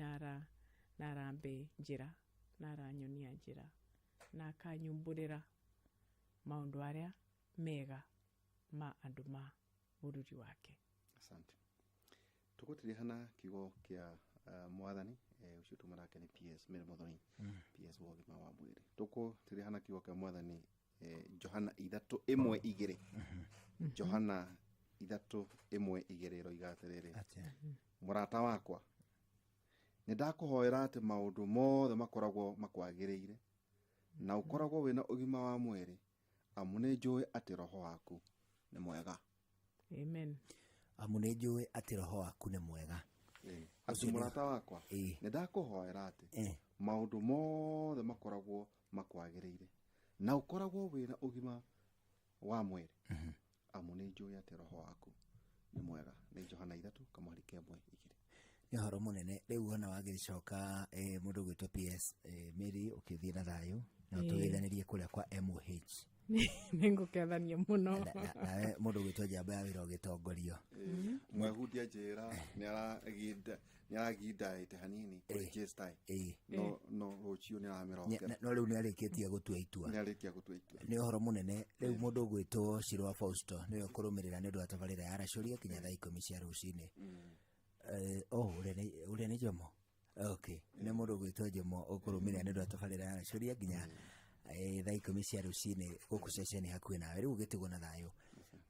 narambe njĩra, naranyonia njĩra na akanyumbũrĩra maũndũ arĩa mega ma andũ ma bũrũri wake. Asante. Tũgũtirihana kiugo kĩa mwathani. Ũcio tuma nake nĩ PS Mary Muthoni, PS wa ũgima wa mwĩrĩ. Tũgũtirihana kiugo kĩa mwathani, Johana 3:1 2, Johana 3:1 2 ĩroiga atĩrĩrĩ: Atĩa? "Mũrata wakwa, nĩ ndakũhoera atĩ maũndũ mothe makoragwo makwagĩrĩire na ũkoragwo wĩna ũgima wa mwĩrĩ, amu nĩ njũĩ atĩ roho waku nĩ mwega." Amen. Amu nĩ njũĩ atĩ roho waku nĩ mwega. Atĩ mũrata wakwa, nĩ ndakũhoera atĩ maũndũ mothe makoragwo makwagĩrĩire na ũkoragwo wĩna ũgima wa mwĩrĩ, amu nĩ njũĩ atĩ roho waku nĩ mwega. Nĩ Johana 3:1 2. Nĩ ũhoro mũnene. Rĩu ona wagĩcoka, mũndũ ũgwĩtwo PS Mary, ũkĩthiĩ na thayũ na ũtũgeithanĩrie kũrĩa kwa MOH. Nĩngũkethania mũno. Nawe mũndũ ũgwĩtwo njamba ya wĩra ũgĩtongorio. Mwehundia njĩra nĩ aragindaĩte hanini kũrĩ J-Style. No rũciũ nĩ aramĩrokera. No rĩu nĩ arĩkĩtie gũtua itua. Nĩ arĩkia gũtua itua. Nĩ ũhoro mũnene. Rĩu mũndũ ũgwĩtwo Ciro wa Fausto nĩwe ũkũrũmĩrĩra nĩ ũndũ wa tabarĩra ya aracũria kinya thaa 10 cia rũcinĩ. Oh, ũrĩa nĩ Jomo. Okay, nĩ mũndũ ũgwĩtwo Jomo ũkũrũmĩrĩra nĩ ũndũ wa tabarĩra ya aracũria nginya thaa 10 cia rũcinĩ gũkũ ceceni hakuhĩ nawe. Rĩu ũgĩtigwo na thayũ,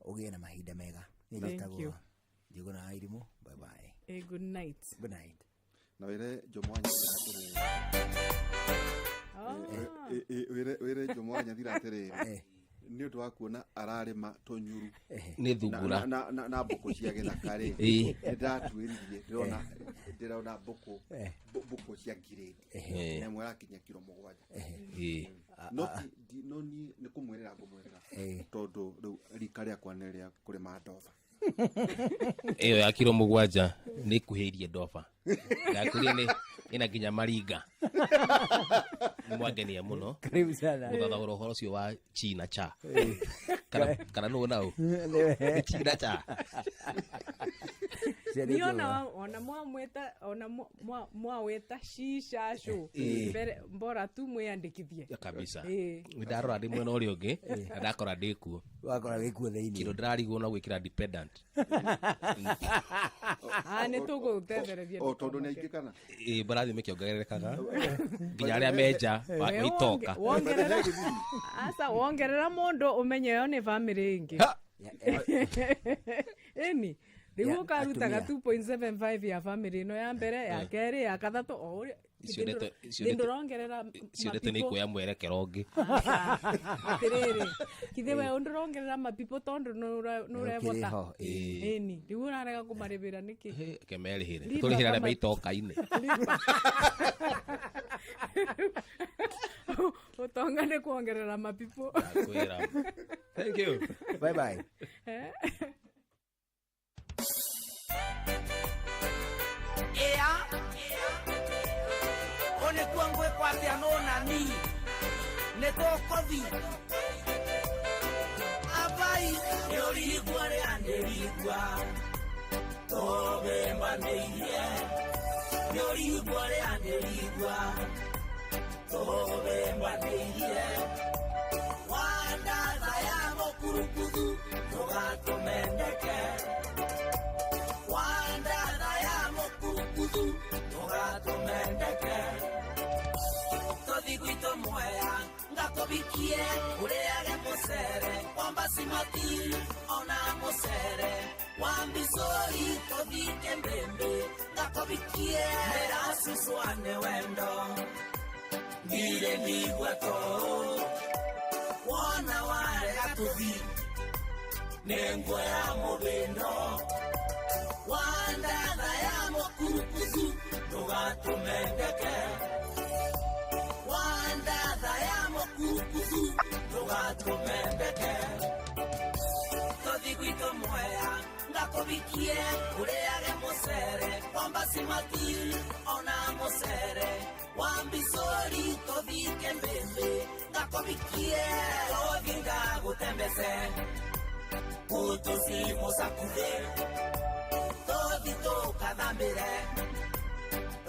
ũgĩe na mahinda mega. Niĩ Thank njĩtagwo you. Njũgũna wa Irimũ. Bye bye. Good night. Good night. Na wĩre Jomo wa Nyathira atĩrĩrĩ. Wĩre Jomo wa Nyathira atĩrĩrĩ, nĩ ũndũ wa kuona ararĩma tũnyuru Nĩ thungura. na mbũkũ cia gĩthaka rĩ, nĩ ndatuĩririe, ndĩrona mbũkũ cia ngirĩndi na ĩmwe ĩrakinyia kiro 7. No niĩ nĩ kũmwĩrĩra ngũmwĩrĩra, tondũ rĩu rika rĩakwa nĩ rĩa kũrĩma ndoba. Ĩyo ya kiro 7 nĩ ikuhĩirie ndoba ndakwĩrire nĩ ĩna nginya maringa. Nĩ mwangenia mũno. Karibu sana. Gũthathaũra ũhoro ũcio wa china cha kana nũ nau Nĩwe. Nĩ china cha. Ni ona ona mwamweta ona mwaweta shisha show mbere mbora tu mwiyandikithie kabisa. Nĩ ndarora ndĩ mwena ũrĩa ũngĩ na ndakora ndĩ kuo. Wakora wĩ kuo thĩinĩ. Kĩndũ ndĩrarigwo no gwĩkĩra dependent. Ah, nĩ tũgũtethereria. O tondũ nĩ aingĩ kana? Ĩ, barathiĩ mĩkĩongererekaga nginya arĩa menja waitoka. Wongerera asa wongerera mũndũ ũmenye ĩyo nĩ bamĩrĩ ĩngĩ. Ĩni rĩu ũkarutaga 2.75 ya bamĩrĩ ĩno ya mbere, ya kerĩ, ya kathatũ, o ũrĩa ndũrongerera. Icio ndeto nĩ ikuoya mwerekero ũngĩ. Atĩrĩrĩ, kithe we ndũrongerera mapipo tondũ nĩũrebota. Ĩni rĩu ũrarega kũmarĩbĩra nĩkĩ? Reke merĩhĩre, tũrĩhĩre arĩa meitoka-inĩ. Ũtonga nĩ kuongerera mapipo. Ndakwĩra. Thank you. Bye bye. Ea one kuangwe kwatia no nani ne tokothi abai yorigwa re anderigwa tobe maneiye yorigwa re anderigwa tobe maneiye wanda ya mokurukudu togatomendeke wanda ya mokurukudu togatomendeke tothigwito mwea ngakobikie ureage mucere wambasimati ona mucere wambicori tothike mbembe ngakobikie ndĩracucwane wendo ndire ndigua to wona warega tũthi nĩ nguoya mũthĩno wandatha ya mũkurukucu ndũgatũmendeke wandatha ya mũkurukucu ndũgatũmendeke tũthi gwitũ mwea ngakobikie ũrĩage mũcere wambasimati ona mũcere wambicori tũthike mbembe ngakobikie tũthi ngagũtembece kũtũcimũcakuthe tũthi tũkathambĩre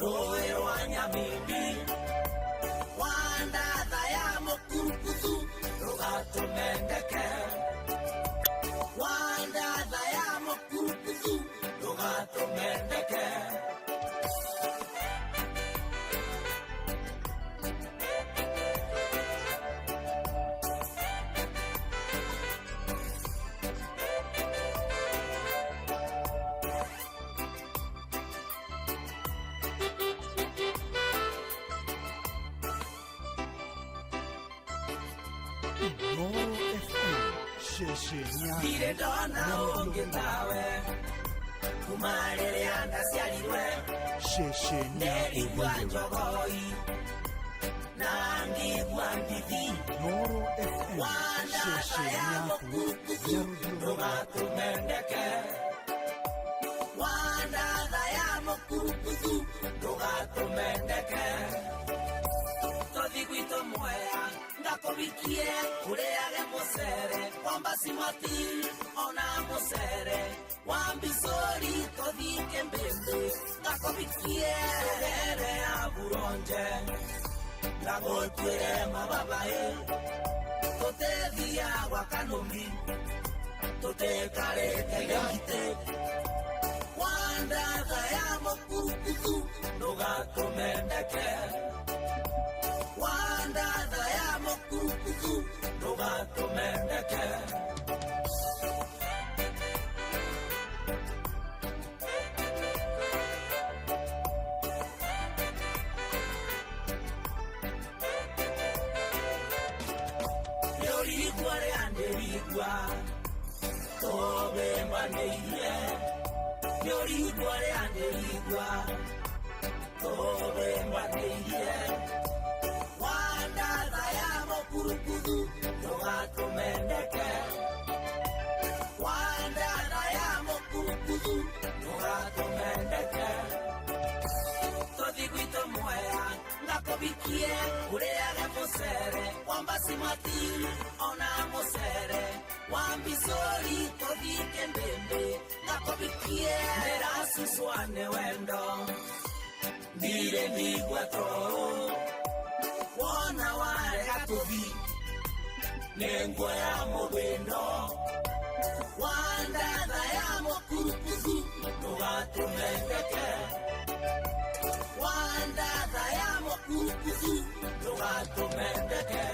rũĩ rwa Nyamimbi wandatha ya mũkurukuthu ndũgatũmendeke wandatha ya mũkurukuthu ndũgatũmendeke. Ndirĩ ndona ũngĩ tawe kuma rĩrĩa ndaciarirwe nderigua njogoi na ngigua ndithi wandatha ya mũkurukuthu ndũgatũmendeke wandatha ya mũkurukuthu ndũgatũmendeke tũthi gwitũ mwea ngakobikie ũrĩage mũcere wambasimati ona mũcere wambicori tũthike mbembe ngakobikie tũgere ya buronje ngagũtuĩre mababaĩ tũtethia gwa kanũmi tũtĩkarĩte gĩgitĩ wandatha ya mũkurukuthu ndũgatũmendeke wandatha ya mũkurukuthu ndũgatũmendeke. Nĩũrigua rĩa ndĩrigua tũbĩmbanĩirie nĩũrigua rĩa ndĩrigua tũbĩmbanĩirie wandatha ya mũkurukuthu ndũgatũmendeke wandatha ya mũkurukuthu ndũgatũmendeke tũthi gwitũ mwea ngakobikie ũrĩage mũcere wambasimati ona mũcere wambicori tũthike mbembe ngakobikie ndĩracu Ndĩracucwa nĩ wendo ndirĩ ndigua toro wona warega tũthi nĩ nguoya mũgĩndo wandatha ya mũkurukuthu ndũgatũmendeke wandatha ya mũkurukuthu ndũgatũmendeke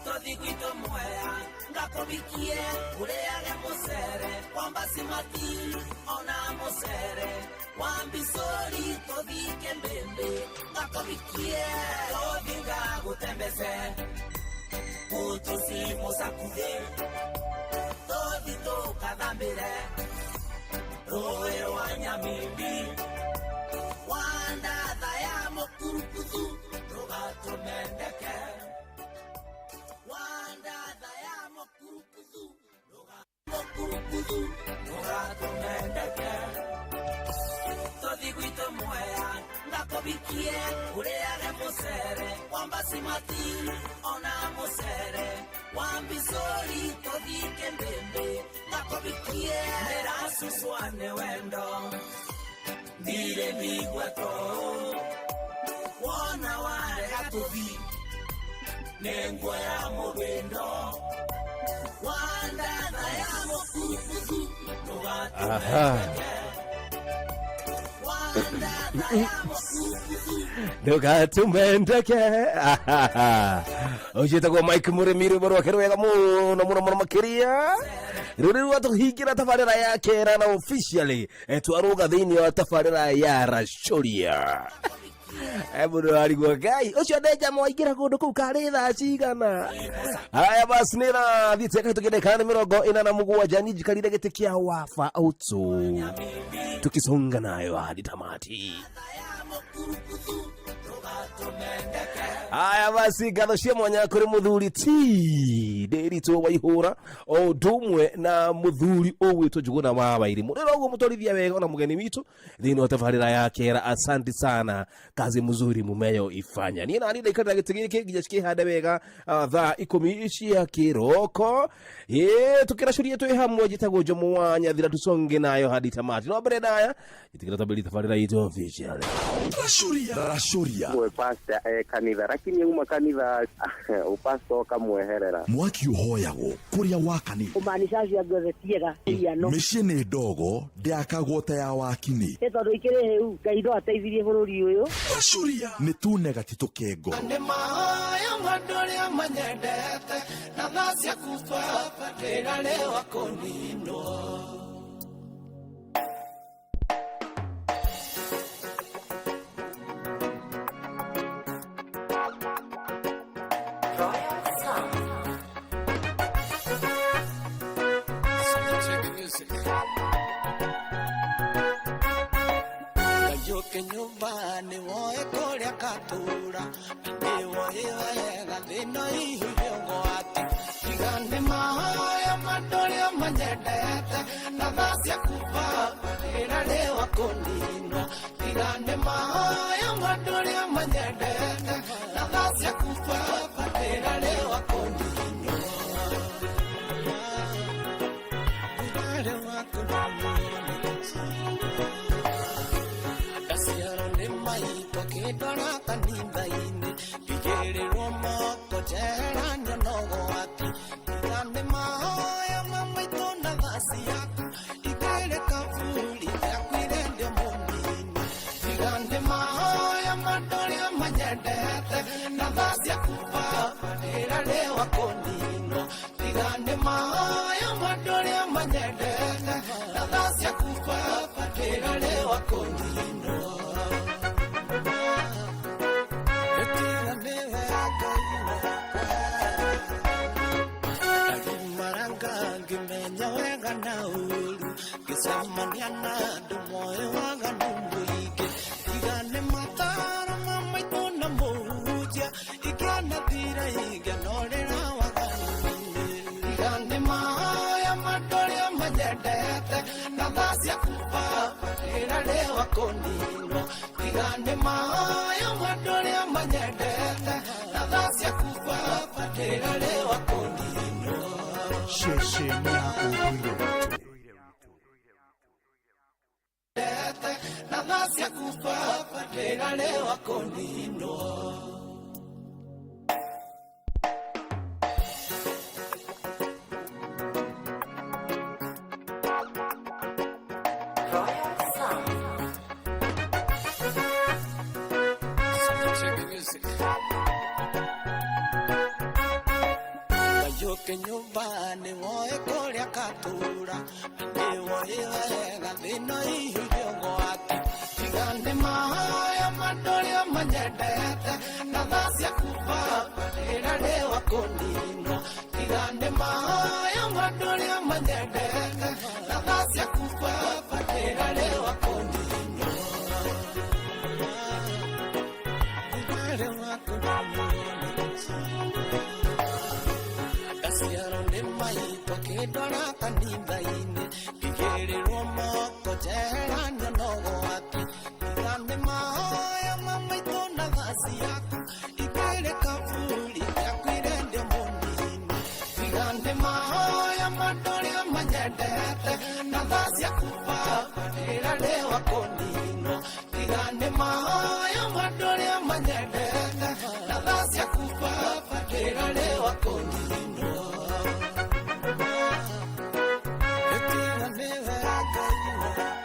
tũthi gwitũ mwea ngakũbikie ũrĩage mũcere kwambasimati ona mũcere wambicũri tũthike mbĩmbĩ ngakũbikie tũthi ngagũtembece kutusimusakuthi tũthi tũkathambĩre rũĩ rwa Nyamimbi wandatha ya mũkurukuthu ndũgatũmendeke wandatha ya mũkurukuthu mũkurukuthu ndũgatũmendeke tũthi gwitũ mwea ngakũbikie ũrĩage mũcere kwambasimati ona mũcere wambicũri tũthike mbĩmbĩ ngakũbikie ndĩracucwa nĩ wendo ndirĩ ndigua toro wona warega tũthi nĩ nguoya mũgĩndo wandatha ya mũkurukuthu ndũgatũmendeke Ndũgatũmendeke ũcio Mike Mũrĩmi rwĩmbo rwake rwega mũno mũno mũno makĩria rũrĩ rwa tũhingĩra tabarĩra ya kera na officially twarũga thĩinĩ wa tabarĩra ya Racũria mũndũ arigwo Ngai ũcio ndenja mwaingĩra kũndũ kũu karĩ thaa cigana haya basi nĩ rathiĩte kahĩtũkĩte ndagĩka nĩ 47 niĩ njikarire gĩtĩ kĩa wafa auto tukisonga nayo hadi tamati. Haya basi ngatho cia mwanya kũrĩ mũthuri ti ndĩritũ Waihũra o ũndũ ũmwe na mũthuri ũgwĩtwo Njũgũna wa Wairimu rĩrĩa ũguo mũtwarithia wega ona mũgeni witũ thĩinĩ wa tabarĩra ya kera. Asante sana, kazi mzuri mumeyo ifanya. Niĩ nani ndaikarĩra gĩtĩ gĩkĩ nginya cikĩhande wega thaa 10 cia kĩroko tũkĩracũria twĩ hamwe. Njĩtagwo Njomo wa Nyathira, tusonge nayo hadi tamati. No mbere ndaya jĩtĩkĩra twambĩrĩrie tabarĩra itũ official. Racũria Gwe pastor kanitha lakini uma kanitha upastor ukamweherera mwaki ũhoyagwo kũrĩa wakani kumaanisha acio angĩ othe tiega iano mĩciĩ nĩ ndogo ndĩakagwo ta ya wakini nĩ tondũ ikĩrĩ hĩu Ngai no ateithirie bũrũri ũyũ. Racũria nĩ tune gatitũ kengo nĩ mahoya mandũ arĩa manyendete na thaa ciaku baba ndĩrarĩwa kũninwo. Ngayũke nyũmba nĩ woe kũrĩa katũra na nĩ woe wega thĩna ihũire ũgwati tiga nĩ mahoya mandũ arĩa manyendete na thaa ciaku baba ndĩrarĩwa kũninwo tiga nĩ mahoya mandũ arĩa manyendete na thaa ciaku baba ndĩrarĩwa kũninwo ndĩrarĩwa kũninwo. Ndaciarwo nĩ maitũ akĩndwara kanitha-inĩ ngĩigĩrĩrwo moko njeheranio na ũgwati tiga nĩ mahoya ma maitũ na thaa ciaku ikĩrĩ kaburi ndiakuire ndĩ mũnini tiga nĩ mahoya ma andũ arĩa manyendete na thaa ciaku baba ndĩrarĩwa kũninwo tiga nĩ mahoya ma andũ arĩa manyendete na thaa ciaku baba ndĩrarĩwa kũninwo. Ngimenya wega na ũru ngĩcemania na andũ moĩ waganu mũingĩ tiga nĩ mataro ma maitũ na mũhunjia ingĩanathira ingĩanorĩra waganu-inĩ tiga nĩ mahoya ma andũ arĩa manyendete na thaa ciaku baba ndĩrarĩwa kũninwo tiga nĩ mahoya ma andũ arĩa manyendete na thaa ciaku baba ndĩrarĩwa kũninwo. Ceceni ya ũndũire witũ. manyendete na thaa ciaku baba ndĩrarĩwa kũninwo. Kayũke nyũmba nĩwoĩ kũrĩa katũra, nĩwoĩ wega thĩna ihũire ũgwati. Tiga nĩ mahoya ma andũ arĩa manyendete na thaa ciaku baba ndĩrarĩwa kũninwo. Tiga nĩ mahoya ma andũ arĩa manyendete na thaa ciaku baba ndĩrarĩwa kũninwo. Ndĩrarĩwa kũninwo. Ndaciarwo nĩ maitũ akĩndwara kanitha-inĩ, ngĩigĩrĩrwo moko njeheranio na ũgwati. Tiga nĩ mahoya ma maitũ na tha ciaku, ingĩrĩ kaburi gĩakuire ndĩ mũnini. Tiga nĩ mahoya ma andũ arĩa manyendete na tha ciaku baba ndĩrarĩwa kũninwo. Tiga nĩ mahoya ma andũ arĩa manyendete na tha ciaku baba ndĩrarĩwa kũninwo. Tiga nĩwe Ngai wakwa,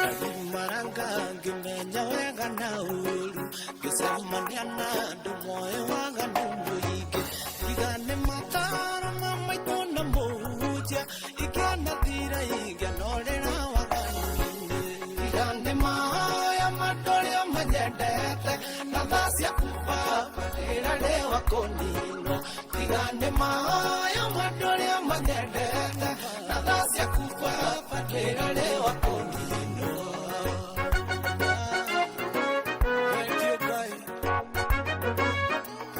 ndagimaranga ngĩmenya wega na ũũru, ngĩcemania na andũ moĩ waganu mũingĩ. Tiga nĩ mataro ma maitũ na mũhunjia, ingĩanathira ingĩanorĩra waganu-inĩ. Tiga nĩ mahoya ma andũ arĩa manyendete na thaa ciaku baba ndĩrarĩwa kũninwo. Tiga nĩ mahoya ma andũ arĩa manyendete na thaa ciaku baba ndĩrarĩwa kũninwo. Thank you, Ngai.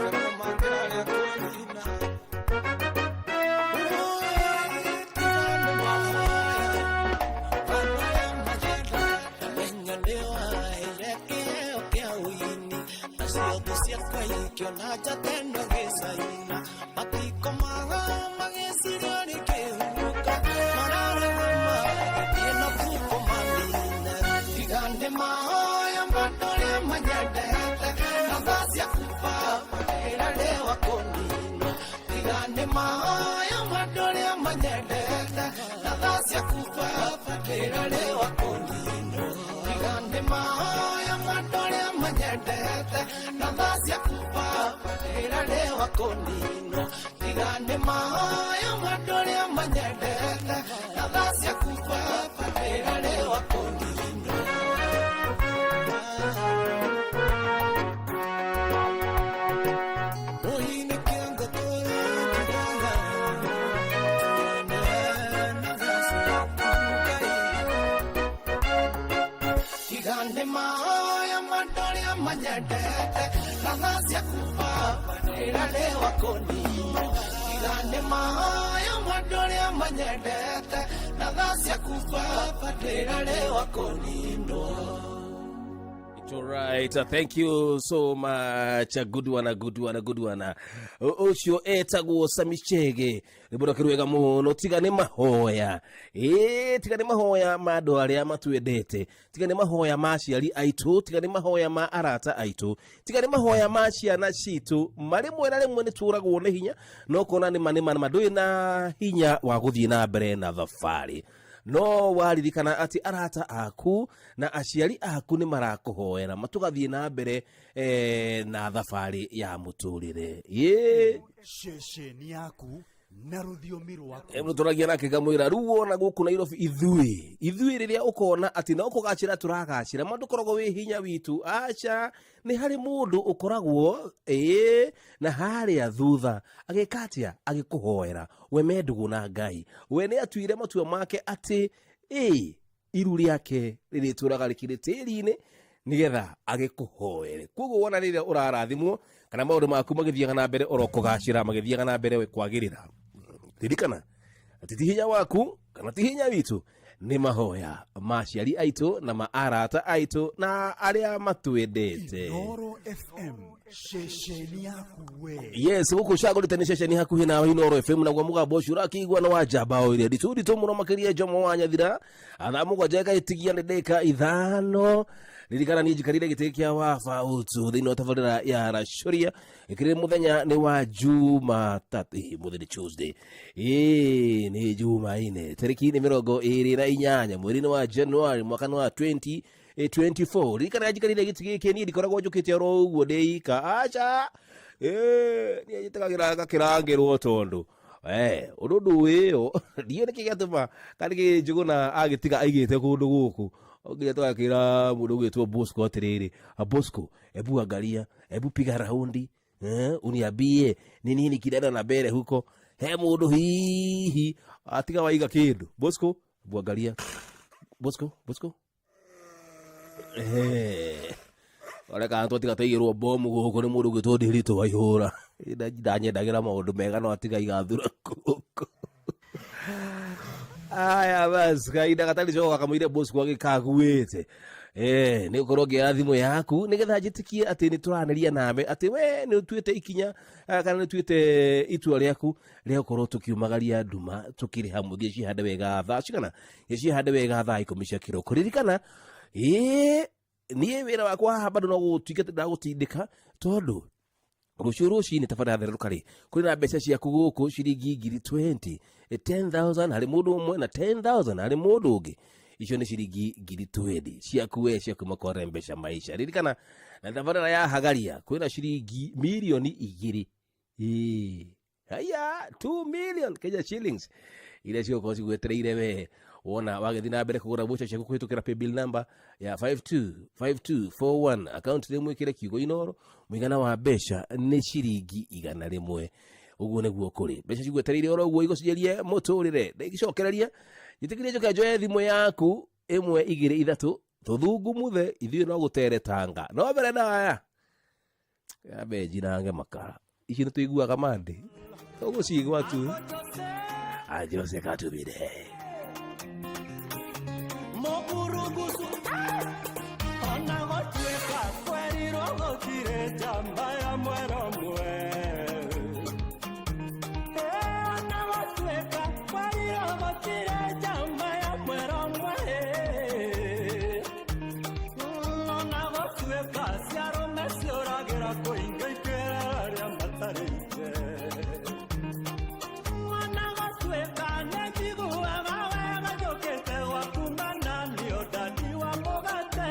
Arĩa mangĩrarĩa kũnina. Tiga nĩ mahoya andũ arĩa manyendete, menya nĩwaheire kĩheo kĩa ũini, nacio thũ ciakwa ikĩona njata ĩno ĩgĩcaina. Matikomaga magĩciria rĩkĩhuka, mararũgama magĩthiĩ na thukũ manina. Tiga nĩ mahoya ma andũ arĩa manyendete na thaa ciaku baba ndĩrarĩwa kũninwo. Tiga nĩ mahoya ma andũ arĩa manyendete na thaa ciaku baba ndĩrarĩwa kũninwo. Tiga nĩ mahoya ma andũ arĩa manyendete na thaa ciaku baba ndĩrarĩwa kũninwo. Tiga nĩ mahoya ma andũ arĩa manyendete na thaa ciaku baba ndĩrarĩwa kũninwo. Ũini kĩongo tũranjugaga, na thaa ciaku Ngai. Tiga nĩ mahoya ma andũ arĩa manyendete na thaa ciaku baba ndĩrarĩwa kũninwo. Tiga nĩ mahoya ma andũ arĩa manyendete na thaa ciaku baba ndĩrarĩwa kũninwo. It's all right. Thank you so much. A good one, a good one, a good one. Ũcio etagwo Sami Chege. Rwĩmbo rwake rwega mũno. Tiga nĩ mahoya. Ĩĩ, tiga nĩ mahoya ma andũ arĩa matwendete. Tiga nĩ mahoya ma aciari aitũ. Tiga nĩ mahoya ma arata aitũ. Tiga nĩ mahoya ma ciana citũ. Ma rĩmwe na rĩmwe nĩ tũragwo nĩ hinya, no ũkona nĩ ma nĩ ma nĩ ma ndũrĩ na hinya wa gũthiĩ na mbere na thabarĩ. No waririkana atĩ arata aku na aciari aku nĩ marakũhoera matũgathiĩ na mbere na thabarĩ ya mũtũrĩre. Ĩĩ. Ceceni yaku na rũthiomi rwaku. Tũragia nake ngamwĩra rĩu wona gũkũ Nairobi ithuĩ ithuĩ rĩrĩa ũkona atĩ no kũgacĩra tũragacĩra ma ndũkoragwo wĩ hinya witũ, aca, nĩ harĩ mũndũ ũkoragwo ĩĩ na harĩa thutha agĩka atĩa, agĩkũhoera we me ndũgũ na Ngai, we nĩ atuire matua make atĩ ĩĩ iru rĩake rĩrĩtũraga rĩkĩrĩ tĩri-inĩ nĩgetha agĩkũhoere. Koguo wona rĩrĩa ũrarathimwo kana maũndũ maku magĩthiaga na mbere oro kũgacĩra, magĩthiaga na mbere we kwagĩrĩra, ririkana atĩ ti hinya waku kana ti hinya witũ, Nĩ mahoya ma aciari aitũ na ma arata aitũ na arĩa matwendete. Inooro FM, ceceni yaku we. Yes, gũkũ cagũrĩte nĩ ceceni hakuhĩ nawe Inooro FM, naguo mũgambo ũcio ũrakĩigua nĩ wa njamba o ĩrĩa nditũ nditũ mũno makĩria Njomo wa Nyathira. Thaa 7 ĩgagĩtigia nĩ ndagĩka 5. Ririkana niĩ njikarire gĩtĩ kĩa waba ũtũ thĩinĩ wa tabarĩra ya Racũria ĩkĩrĩ mũthenya nĩ wa Jumatatũ. Ĩ, mũthĩ nĩ Tuesday. Ĩ, nĩ Jumaine tarĩki nĩ 28 mweri-inĩ wa January mwaka nĩ wa 2024. Ririkana njikarire gĩtĩ gĩkĩ niĩ ndikoragwo njũkĩte oro ũguo ndĩ ika, aca. Niĩ njĩtĩkagĩra ngakĩrangĩrwo tondũ ũndũ ndũĩyo ndiũĩ nĩkĩ gĩatũma kana nĩkĩ Njũgũna agĩtiga aigĩte kũndũ gũkũ nginya tũgakĩra mũndũ ũgwĩtwo Bosco atĩrĩrĩ, Bosco, ebu angalia, ebu piga raundi, uniambie ni nini kinaenda na mbere huko. He mũndũ hihi atiga waiga kĩndũ. Bosco, ebu angalia. Bosco, Bosco. Ore kana twatiga twaigĩrwo bomu gũkũ nĩ mũndũ ũgwĩtwo Ndiritu Waihũra. Ndanyendagĩra maũndũ mega no atiga igathura gũkũ. Aya bas, kahinda gatarĩ coka kamũire Bosco agĩkaguĩte. Nĩ ũkorwo ngĩoya thimũ yaku nĩgetha njĩtĩkie atĩ nĩ tũranĩria nawe atĩ we nĩ ũtuĩte ikinya, kana nĩ ũtuĩte itua rĩaku rĩa gũkorwo tũkiumagaria nduma tũkĩrĩ hamwe nginya cihande wega thaa cigana, nginya cihande wega thaa 10 cia kĩroko. Ririkana, niĩ wĩra wakwa haha bado no gũtuĩka atĩ ndagũtindĩka tondũ rũciũ rũcinĩ tabarĩra therũka rĩ, kũrĩ na mbeca ciaku gũkũ ciringi ngiri 20, 10,000 harĩ mũndũ ũmwe na 10,000 harĩ mũndũ ũngĩ. Icio nĩ ciringi ngiri 20 ciaku we cia kuma kwa Rembesha Maisha. Ririkana na tabarĩra ya Hagaria kwĩna ciringi mirioni 2. Haya, 2 million Kenya shillings iria cigũkorwo cigwetereire we wona wagĩthiĩ na mbere kũgũra mbeca ciaku kũhĩtũkĩra paybill number ya 525241, account nĩ mwĩkĩre kiugo Inooro, mũigana wa mbeca nĩ ciringi 100. Ũguo nĩguo kũrĩ mbeca cigwetereire oro ũguo igũcenjerie mũtũrĩre. Ndĩgĩcokereria njĩtĩkĩrie njoke njoe thimũ yaku 1 2 3 tũthungumuthe ithuĩ no gũteretanga no mbere na aya yambe njinange makara ici nĩ tũiguaga mandĩ tũgũcigua tu. Ajose katubire Mũkurugucu ona gũtuĩka kwerirwo gũtirĩ njamba ya mwero mwe. Ona gũtuĩka kwerirwo gũtirĩ njamba ya mwero mwe. Ona gũtuĩka ciarũme ciũragĩra kũingĩ ikĩra arĩa matarĩte. Ona gũtuĩka nĩ njiguaga wega njũkĩte gwaku mana nĩ ũndani wa mũgate.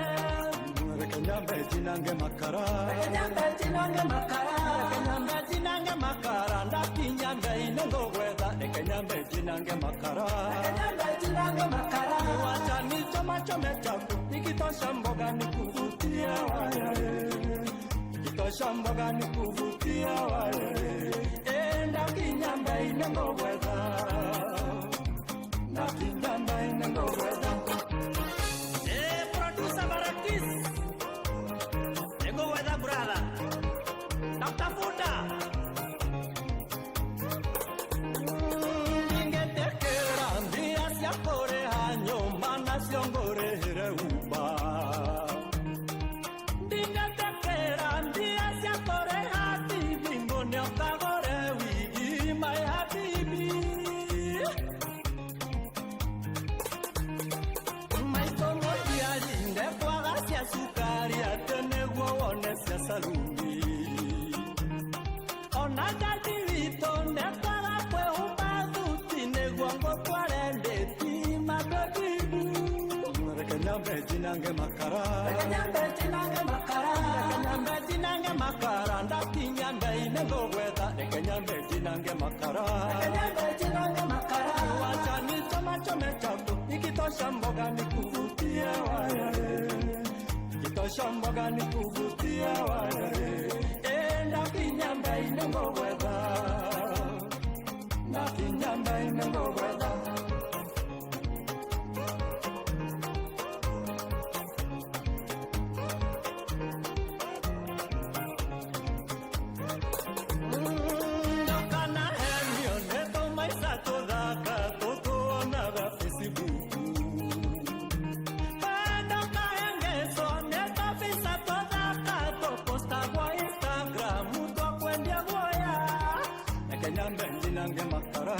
Reke nyambe njinange makara. Reke nyambe njinange makara. Reke nyambe njinange makara. Ndakinya mbei-inĩ ngũgwetha. Reke nyambe njinange makara. Reke nyambe njinange makara. Wacha nichomachome chaku nikitosha mboga nikuvutie waya. Nikitosha mboga nikuvutie waya. Ndakinya mbei-inĩ ngũgwetha. Ndakinya mbei-inĩ ngũgwetha. Producer Barakis. Nĩngũgwetha brother. Nakutafuta. Ningetekera mbia cia kũrĩha nyũmba nacio ngũrĩhĩre Uber. Ndingetekera mbia cia kũrĩha TV ngũne ũkagũre wigi my habibi. Maitũ mũciari ndekwaga cia cukari atĩ nĩguo wone cia saluni. Ona dadi witũ ndekwaga kwĩhumba thuti nĩguo ngũtware ndĩti mabebibu. Reke nyambe njinange makara. Reke nyambe njinange makara. Reke nyambe njinange makara. Ndakinya mbei-inĩ ngũgwetha. Reke nyambe njinange makara. Reke nyambe njinange makara. Wacha nichomachome chaku nikitosha mboga nikuvutie waya. Nikitosha mboga nikuvutie waya. Ndakinya mbei-inĩ ngũgwetha. Ndakinya mbei-inĩ ngũgwetha. Ndũkanahenio nĩ tũmaica tũthaka tũtuonaga Facebook. Ninange makara,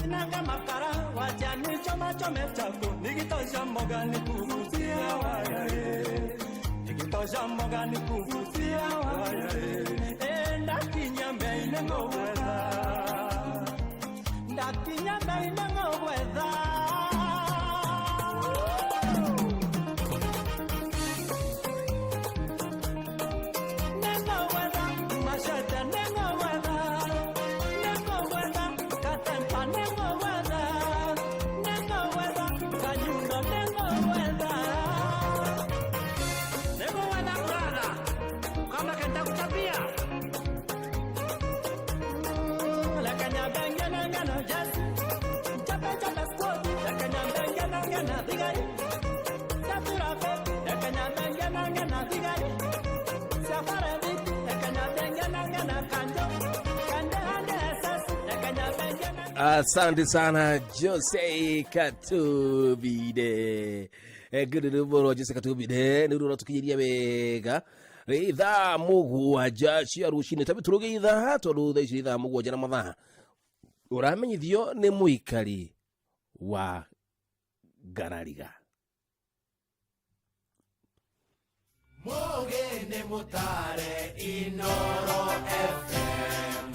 ninange makara, wacha nichoma chome chako, nikitosha mboga nikuvutia waya eh. Nikitosha mboga nikuvutia waya eh. Eh, ndakinya mbele ngoweza, ndakinya mbele ngoweza. Asante sana Jose Katubide. Good Jose Katubide nä rå ratukinyiria wega rä thaa mũgwanja cia rũcinĩ ta tũrũge ithaa tondũ thaa ici thaa mũgwanja na mathaa ũramenyithio nĩ mũikari wa Ngarariga. Mũgeni mũtare Inoro FM.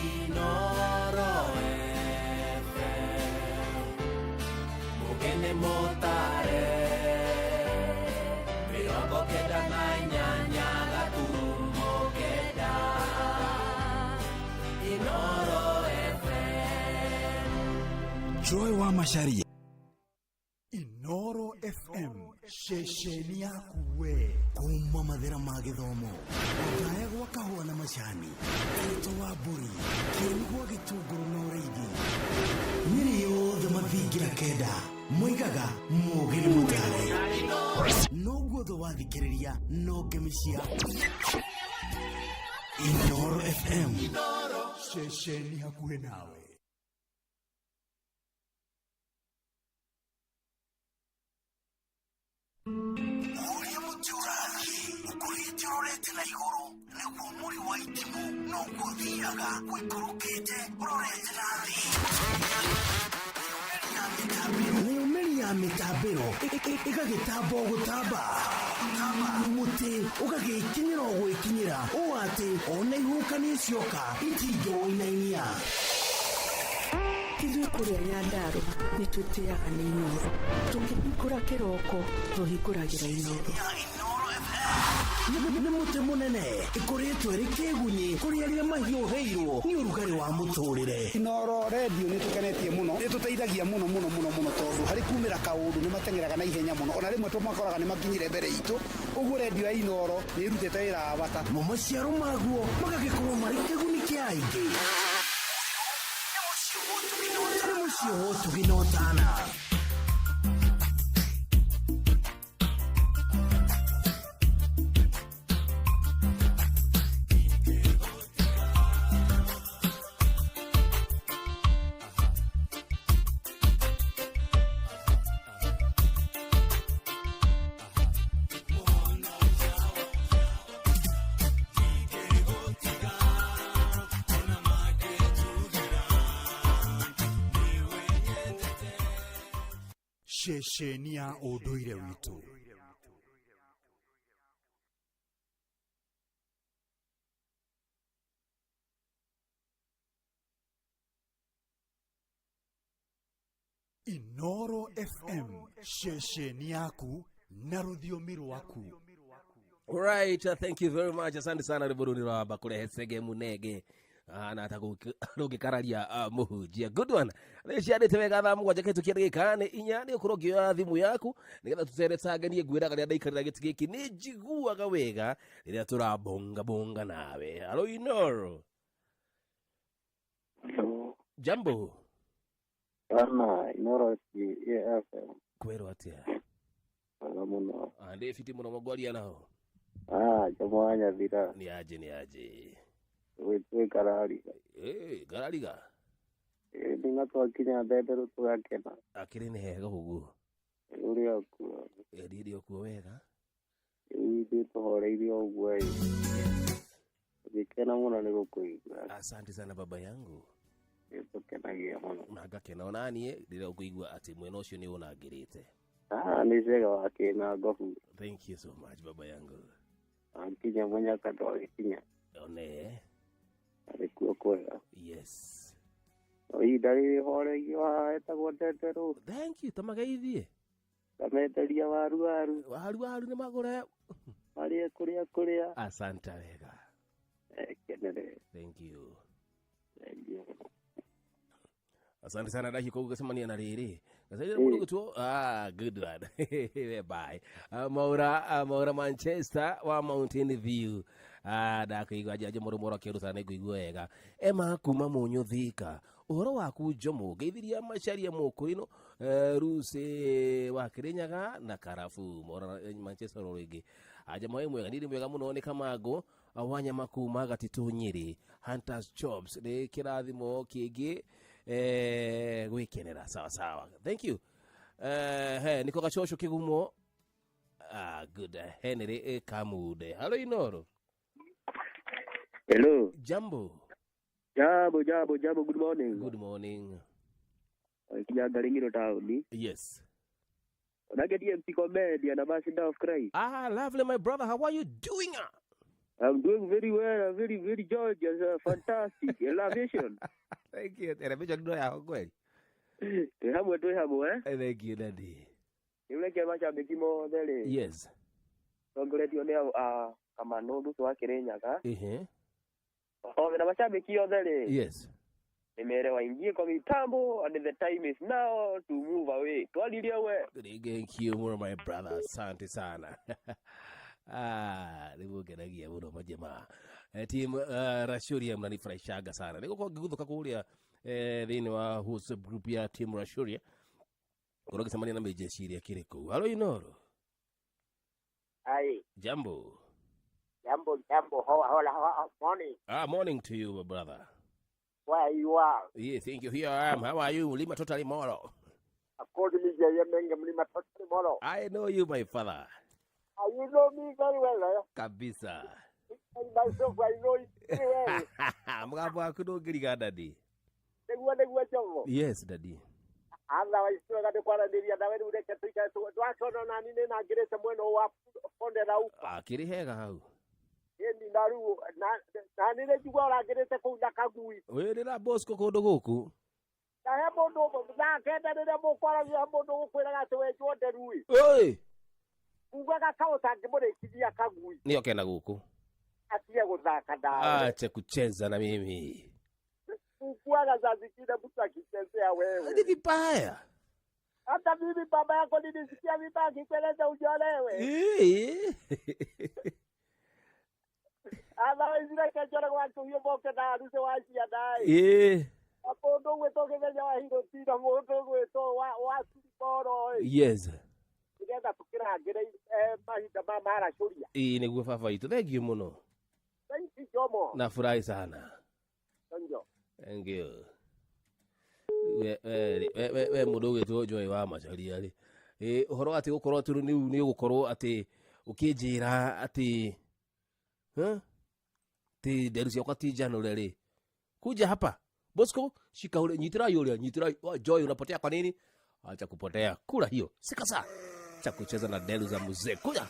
Inoro FM. Mũgeni mũtare 98 gaturumo 9 Inoro FM. Joy wa Macharia. Inoro FM ceceni yaku we kuma mathira ma gĩthomo ũthae gwa kahũa na macani Tito wa mbũri kĩeni gwa gĩtũngũrũ na ũrĩithi Nyĩrĩ yothe mathingira kenda moigaga mũgĩ nĩ mũtare no guothe wathikĩrĩria no ngemi cia Inoro FM ceceni hakuhĩ nawe. Ũrĩa mũtĩ ũrathiĩ ũkũrĩte ũrorete na igũrũ nĩguo mũri wa itimũ noguo ũthiaga ũikũrũkĩte ũrorete na thĩ. Mĩumĩri ya mĩtambĩro ĩgagĩtamba o gũtamba mũtĩ ũgagĩkinyĩra o gwĩkinyĩra ũũ atĩ ona ihuhũkanio cioka itingĩwũinainia. Ithuĩ kũrĩa Nyandarũa nĩ twĩtĩaga nĩ Inoro tũkĩhingũra kĩroko tũhingũragĩra Inoro. Nĩ mũtĩ mũnene ĩkũrĩtwo ĩrĩ kĩgunyĩ kũrĩ arĩa mahiũhĩirwo nĩ ũrugarĩ wa mũtũrĩre. Inoro redio nĩ tũkenetie mũno nĩ tũteithagia mũno mũno mũno mũno tondũ harĩ kumĩra kaũndũ nĩ mateng'eraga na ihenya mũno ona rĩmwe tũmakoraga nĩ makinyire mbere itũ ũguo redio ya Inoro nĩ ĩrutĩte wĩra wa bata. Mo maciaro maguo magagĩkorwo marĩ kĩguni kĩa aingĩ. Nĩ mũciĩ wa ũtugi na ũtana. Ceceni ya ũndũire witũ. Inoro FM ceceni yaku na rũthiomi rwaku. Right, thank you very much. Asante sana rĩbũrũri rwamba kũrehe cege munege na ta rũngĩkararia mũhunjia. Good one. Nĩ ciarĩte wega thaa mũgwanja kĩhĩtũkia ndagĩka nĩ inya nĩ ũkorwo ũngĩoya thimũ yaku nĩgetha tũteretanganie ngwĩraga rĩrĩa ndaikarĩra gĩtĩ gĩkĩ nĩ njiguaga wega rĩrĩa tũrabonga bonga nawe. Halo Inoro. Hello. Jambo. Ana Inoro FM. Kwĩrwo atĩa? Wega mũno. Ndĩ fiti mũno mũngwaria nao. Jomo wa Nyathira. Nĩ aje nĩ aje. Gwĩtwo Ngarariga. Ngarariga. Nĩma twakinya Thenderũ tũgakena. Akĩrĩ nĩ hega ũguo. Ũrĩ o kuo. Ndĩ o kuo wega. Rĩu ithuĩ tũhoreire o ũguo ĩ. Ngĩkena mũno nĩ gũkũigua. Asante sana baba yangu. Nĩtũkenagia mũno. Na ngakena ona niĩ rĩrĩa ũkũigua atĩ mwena ũcio nĩ ũnangĩrĩte. Ah, nĩ cega wa kĩna ngobu. Thank you so much baba yangu. Ankinya mũnyaka ndwagĩkinya. One. Arĩ kuo kwega. Yes. O ihinda rĩrĩ horeire haha etagwo Ndenderũ. Thank you, tamageithie. Ngamenderia waru waru. Waru waru nĩ magũre. Marĩe kũrĩa kũrĩa. Asante wega. Kenere. Thank you. Thank you. Asante sana dahi kwa gũcemania na rĩrĩ. Gacaria mũndũ gũtuo. Ah, good one. Bye. Maura, Maura Manchester wa Mountain View. Ah, ndakũigua njajo mũrũ mũro akĩruta nĩ ngũigua wega. Emma kuma Mũnyũ Thika. Ũhoro waku Njomo, ngeithiria Macharia Mũkũrinũ, Rusi wa Kĩrĩnyaga na Karabu. Maura Manchester oro rĩngĩ. Aja mwaĩ mwega, ndirĩ mwega mũno nĩ Kamangũ wanyama kuma Gatitũ Nyĩrĩ. Hunters Jobs nĩ kĩrathimo kĩngĩ gwĩkenera. Sawa sawa. Thank you. He niko gacoco kĩgumo. Ah, good. Henry Kamude. Hello Inoro. Hello. Jambo. Jambo, jambo, jambo, good morning. Good morning. Kinya Ngaring'iro taoni. Yes. Onake DMC Comedian, ambassador of Christ. Ah, lovely my brother. How are you doing? I'm doing very well. I'm very, very gorgeous. Fantastic. Elevation. Thank you. Elevation ndo yako kweli. Twĩ hamwe, twĩ hamwe. Thank you, daddy. Nĩũreke macambĩki mothe rĩ. Yes. Tongoretio nĩ Kamano Thusu wa Kĩrĩnyaga. Ehe. Othe na macambĩki othe rĩ. Yes. Nĩmere waingie kwa mitambo and the time is now to move away. Twaririe we. Thank you more my brother. Asante sana. Ah, nĩgũngenagia mũno majamaa. Team Rashuria mnanifurahishaga sana. Nĩgũkorwo ngĩguthũka kũrĩa thĩinĩ wa WhatsApp group ya team Rashuria. Ngorwo ngĩcemania na mĩjeshi ĩrĩa kĩrĩ kũu. Halo Inoro. Ai, Jambo. jambo, jambo, hoa, hola, hoa, morning. Ah, morning to you my brother. Where you are? Yeah, thank you. Here I am. How are you? Mlima Totally Moro. According to Yeye Menge, Mlima Totally Moro. I know you my father. You know me very well, eh? Kabisa. I myself, I know you very well. Mũgambo waku ndũngĩriga daddy. Nĩguo, nĩguo, Jomo. Yes, daddy. Otherwise, twega nĩ kwaranĩria nawe rĩu reke tũikare twakĩona nani nĩ nangĩrĩte mwena wa bonde la ufa. Akĩrĩ hega hau. Ĩni na rĩu nani nĩ njigua ũrangĩrĩte kũu na kagui. Wĩrĩra Bosco kũndũ gũkũ. Na he mũndũ ũmwe thaa kenda rĩrĩa mũkwaragia he mũndũ ũgũkwĩraga atĩ wenjwo nderu ĩ. Oi! Ugaga kaũ ũtangĩmũrĩkithia kagui. Nĩ oke na gũkũ. Atige gũthaka nawe. Ache kucheza na mimi. Ukuaga saa zingine mtu akichezea wewe. Ni vibaya. Hata mimi baba yako nilisikia vibaya akikueleza ujolewe. Otherwise reke njore gwaku hiyo moke na aruse wa ciana ĩ. Na mũndũ ũgwĩtwo Gĩthenya wa Hirotino, mũndũ ũgwĩtwo wa Siriboro ĩ. Yes. Nĩgetha tũkĩrangĩre mahinda ma maracũria. Ĩĩ nĩguo baba witũ. Thank you mũno. Thank you Jomo. Nafurahi sana. Thank you. Thank you. We mũndũ ũgwĩtwo Joy wa Macharia rĩ. Ũhoro atĩ gũkorwo atĩ rĩu nĩ ũgũkorwo atĩ ũkĩnjĩra atĩ ti nderu ciakwa ti njanũre rĩ. Kuja hapa. Bosco, shika ule, nyitira yule, nyitira, oh, Joy unapotea kwa nini? Acha kupotea. Kula hiyo. Sikasa. Acha kucheza na nderu za mzee. Kuja.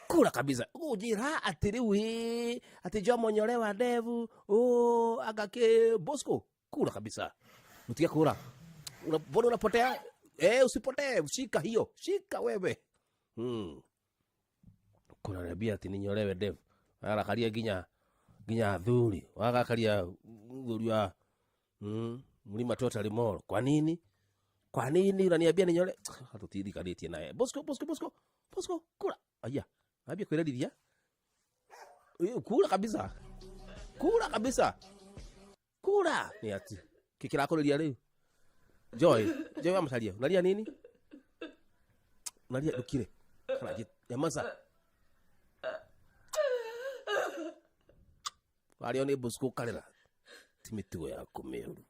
Kula kabisa. Ujira atĩ rĩu ĩ, atĩ Jomo nyolewa ndevu. Oh, agake Bosco. Kula kabisa. Utige kula. Mbona unapotea? Usipotee, shika hiyo. Shika wewe. Kuna niambia ati ninyolewe ndevu. Arakaria nginya athuri. Wagakaria muthuri wa Mlima Totally Mall. Kwa nini? Kwa nini unaniambia ninyole? Hatutirikanĩtie naye. Bosco, Bosco, Bosco. Bosco, kula. Aya. Ambia kwĩrerithia. Kula kabisa. Kula kabisa. Kula. Ni ati. Kĩkĩrakũrĩria rĩu. Joy, Joy wa Macharia, unalia nini? Unalia ndukire. Kana nyamaza. Wario nĩ Bosco ũkarĩra. Ti mĩtugo yaku mĩũru.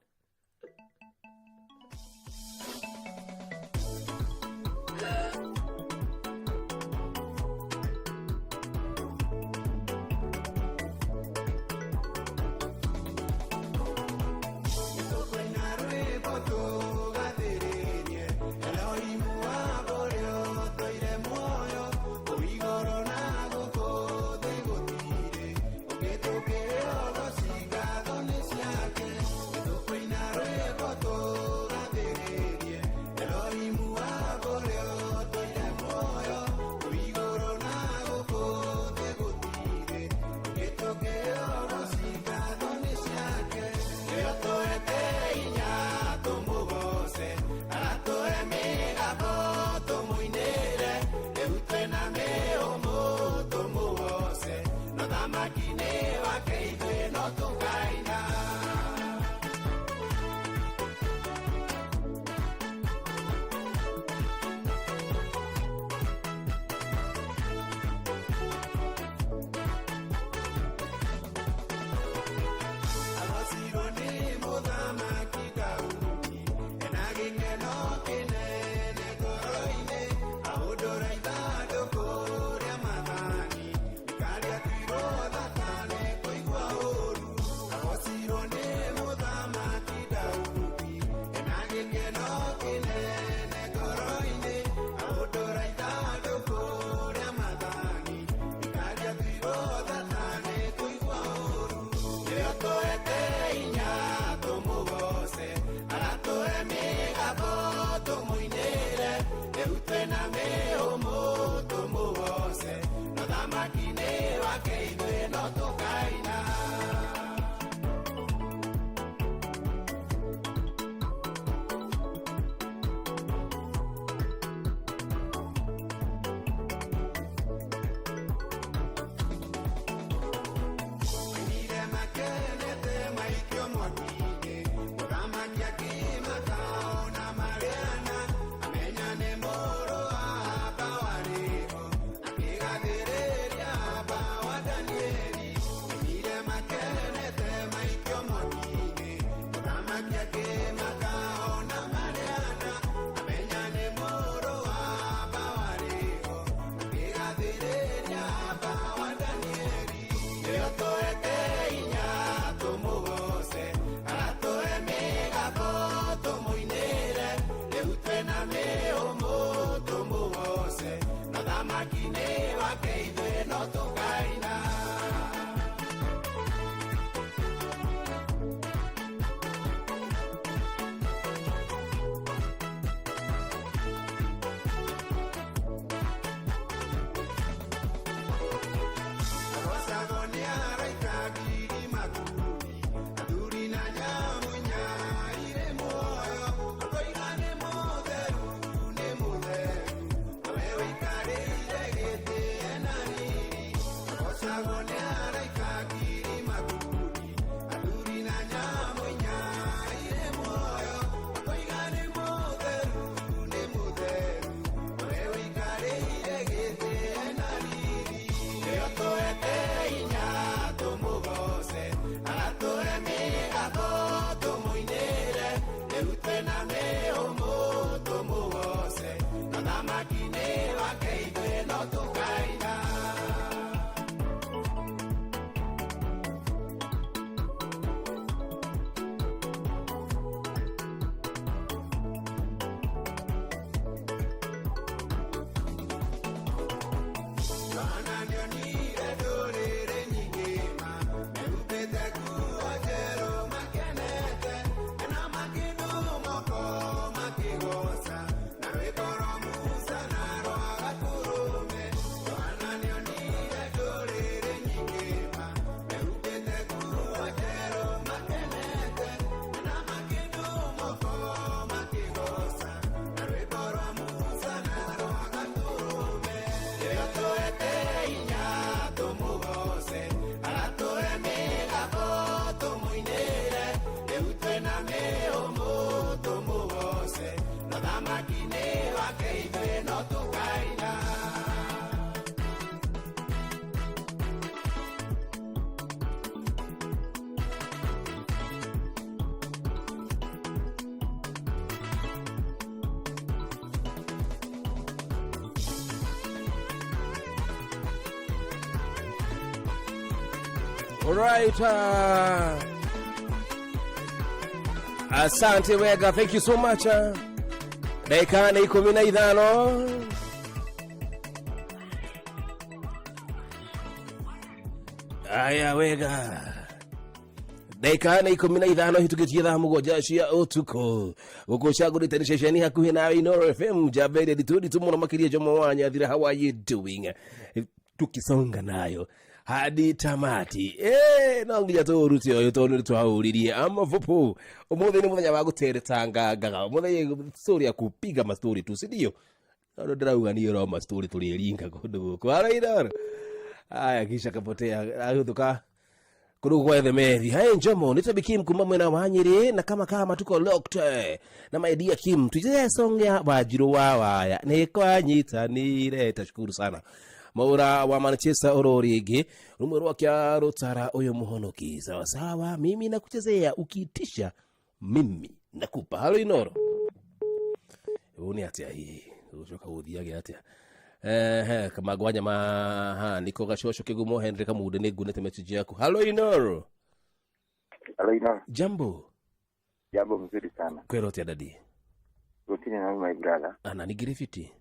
Alright. Asante wega, thank you so much. Dakika ni 15. Aya wega. Ndagĩka nĩ 15 hĩtũkĩtie thaa 7 cia ũtukũ. Gũkũ cagũrĩte nĩ ceceni hakuhĩ nawe Inooro FM, njamba ĩrĩa nditũ nditũ mũno makĩria. Jomo wa Nyathira, how are you doing? Tukisonga nayo hadi tamati. No nginya tũũrute ũyũ tondũ nĩ twaũririe amavupu. Ũmũthĩ nĩ mũthenya wa gũteretangangaga, mũthenya story ya kupiga mastori tu, si ndio? Tondũ ndĩrauga niĩ ro mastori tũrĩringa kũndũ gũkũ. Haro Inooro. Aya, kisha kapotea ahũthũka kũndũ kwa Ethemethi. Hai Njomo, nĩ Kim kuma mwena wa Nyĩrĩ na kama kama tuko locked na my dear Kim, tucheze song ya Wanjiru wa Waya nĩ kwanyitanire. Tashukuru sana Maura wa Manchester oro rĩngĩ rumwe rwa kĩa rũtara ũyũ mũhonoki. Sawa sawa, mimi nakuchezea ukiitisha mimi nakupa. Halo Inoro, ũũ nĩ atĩa hihi gũcoka gũthiage atĩa? Ehe, kamagwanya ma ha niko gacoco kigumo Henry Kamunde nĩ ngunĩte message yaku. Halo Inoro. Halo Inoro. Jambo. Jambo mzuri sana. Kwero atia dadi? Gũtirĩ na my brother. Ana nĩ ngiribiti.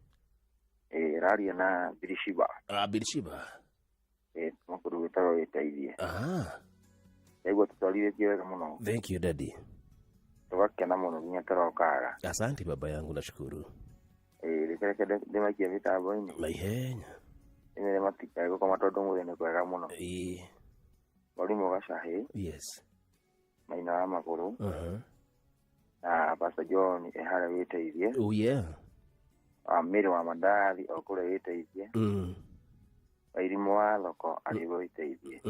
Raria na Birishiba. Ah, Birishiba. Kuma kũndũ gwĩtagwo Wĩteithie. Ndaigua tũtwarithĩtie wega mũno. Thank you daddy. Tũgakena mũno nginya tũrokaga. Asante baba yangu, nashukuru. Reke reke ndĩmaikie mĩtambo-inĩ. Na ihenya. Ĩmere matikae gũkoma tondũ ũmũthĩ nĩ kwega mũno. Mwarimũ Gacahĩ. Yes. Maina wa Magũrũ. Na Pastor John e harĩa Wĩteithie. Oh yeah. Wa Mĩrĩ wa Mandathi o kũrĩa Wĩteithie. Wairimũ wa thoko arĩ Wĩteithie.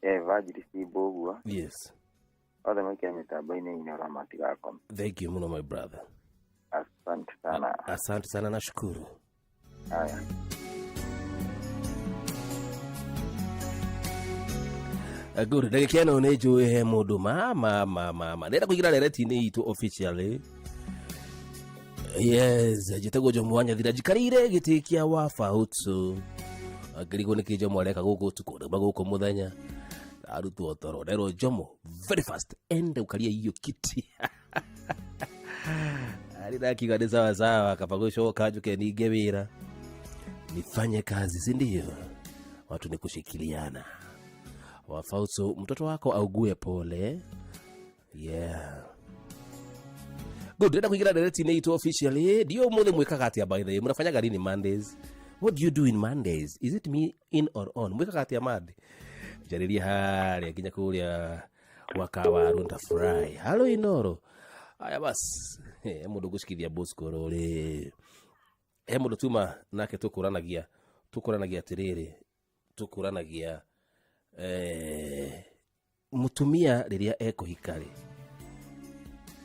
Evangelist Mbũgua. Yes. Othe maikare mĩtambo-inĩ Inooro matigakome. Thank you muno my brother. Asante sana. Asante sana, nashukuru. Haya. Good. Ndagĩka ĩno nĩ njũĩ he mũndũ ma ma ma ma ma ndĩrenda kũingĩra rereti-inĩ itũ officially. Yes, njĩtagwo Jomo wa Nyathira, njikarĩire gĩtĩ kĩa Wabautu. Ngĩrigwo nĩkĩ Jomo areka gũkũ ũtukũ, ndauma gũkũ mũthenya arutwo toro, nderwo Jomo very fast enda ukaria hiyo kiti. Arĩ ndakiuga nĩ sawa sawa, kaba gũcoka njuke ninge wĩra nifanye kazi, si ndio? Watu ni kushikiliana. Wafautu, mtoto wako augue pole. Yeah. Good, ndĩrenda kũingĩra ndereti-inĩ itũ officially. Ndio ũmũthĩ mwĩkaga atĩa by the way? Mnafanyaga nini Mondays? What do you do in Mondays? Is it me in or on? Mwĩkaga atĩa Monday? Njarĩrie harĩa nginya kũrĩa wakawaru ntafurahi. Halo Inoro. Aya bas, he mũndũ ngũcikithia Bosco rũrĩ. He mũndũ tuma nake tũkũranagia, tũkũranagia atĩrĩrĩ, tũkũranagia mũtumia rĩrĩa ekũhika rĩ,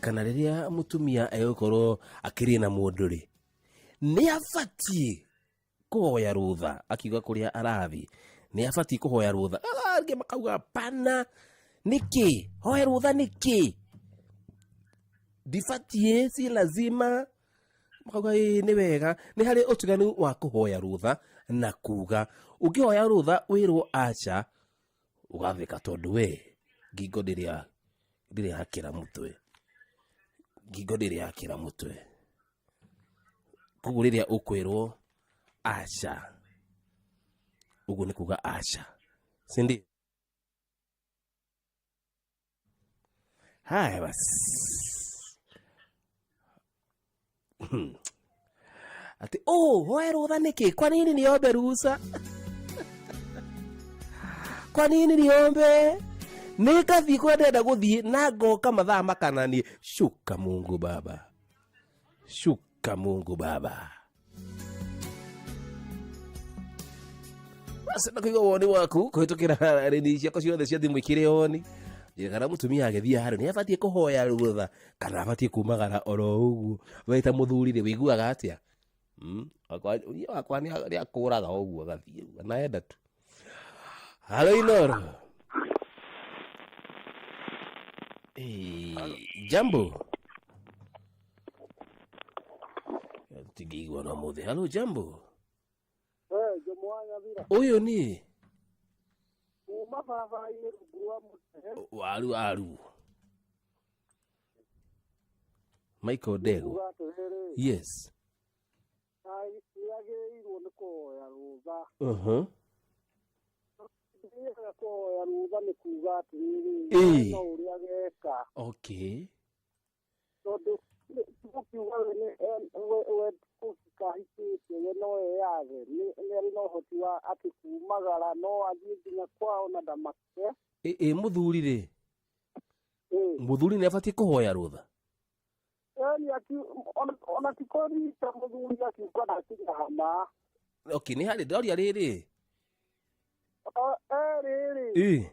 kana rĩrĩa mũtumia egũkorwo akĩrĩ na mũndũ rĩ, nĩ abatiĩ kũhoya rũtha akiuga kũrĩa arathiĩ, nĩ abatiĩ kũhoya rũtha. Angĩ makauga pana, nĩkĩ hoya rũtha nĩkĩ? Ndibatiĩ, si lazima. Makauga ĩĩ nĩ wega. Nĩ harĩ ũtiganu wa kũhoya rũtha na kuga. Ũngĩhoya rũtha wĩrwo aca, ũgatheka tondũ we ngingo ndĩrĩ yakĩra mũtwe, ngingo ndĩrĩ yakĩra mũtwe. Koguo rĩrĩa ũkwĩrwo aca, ũguo nĩ kuga aca, si ndio? Haya basi. Ati, oh, hoe rũtha nĩkĩ? Kwa nini niombe ruhusa? Kwa nini niombe? Nĩngathiĩ kũrĩa ndĩrenda gũthiĩ na ngoka mathaa makananie. Shuka Mungu Baba, shuka Mungu Baba. Basi ndakuigua woni waku kũhĩtũkĩra rĩni ciakwa ciothe cia thimũ ikĩrĩ oni. Njĩra kana mũtumia agĩthiĩ harĩa nĩ abatiĩ kũhoya rũtha kana abatiĩ kumagara oro ũguo. We ta mũthuri rĩ, wĩiguaga atĩa? Niĩ wakwa nĩ akũraga ũguo agathiĩ ũguo, na enda tu. Halo Inoro. Jambo. Tingĩigua no mũthĩ. Halo jambo. Jomo wa Nyathira. Ũyũ niĩ. Kuma barabara-inĩ rungu rwa mũtĩ. Waru waru. Michael Ndegwa. Kuga atĩrĩrĩ. Yes. Nĩagĩrĩirwo nĩ kũhoya rũtha. Nĩendaga kũhoya rũtha nĩ kuga atĩrĩrĩ, no ũrĩa ageka. Okay. Tondũ tũkiuga we nĩ we kũhikahikĩte we no eyathe, nĩ arĩ na ũhoti wa atĩ kumagara no athiĩ nginya kwao na ndamake. Ĩ mũthuri rĩ, mũthuri nĩ abatiĩ kũhoya rũtha? Yaani ona ti kũrita mũthuri akiuga ndakinya hana. Okay, nĩ harĩ ndoria rĩrĩ. Rĩrĩ.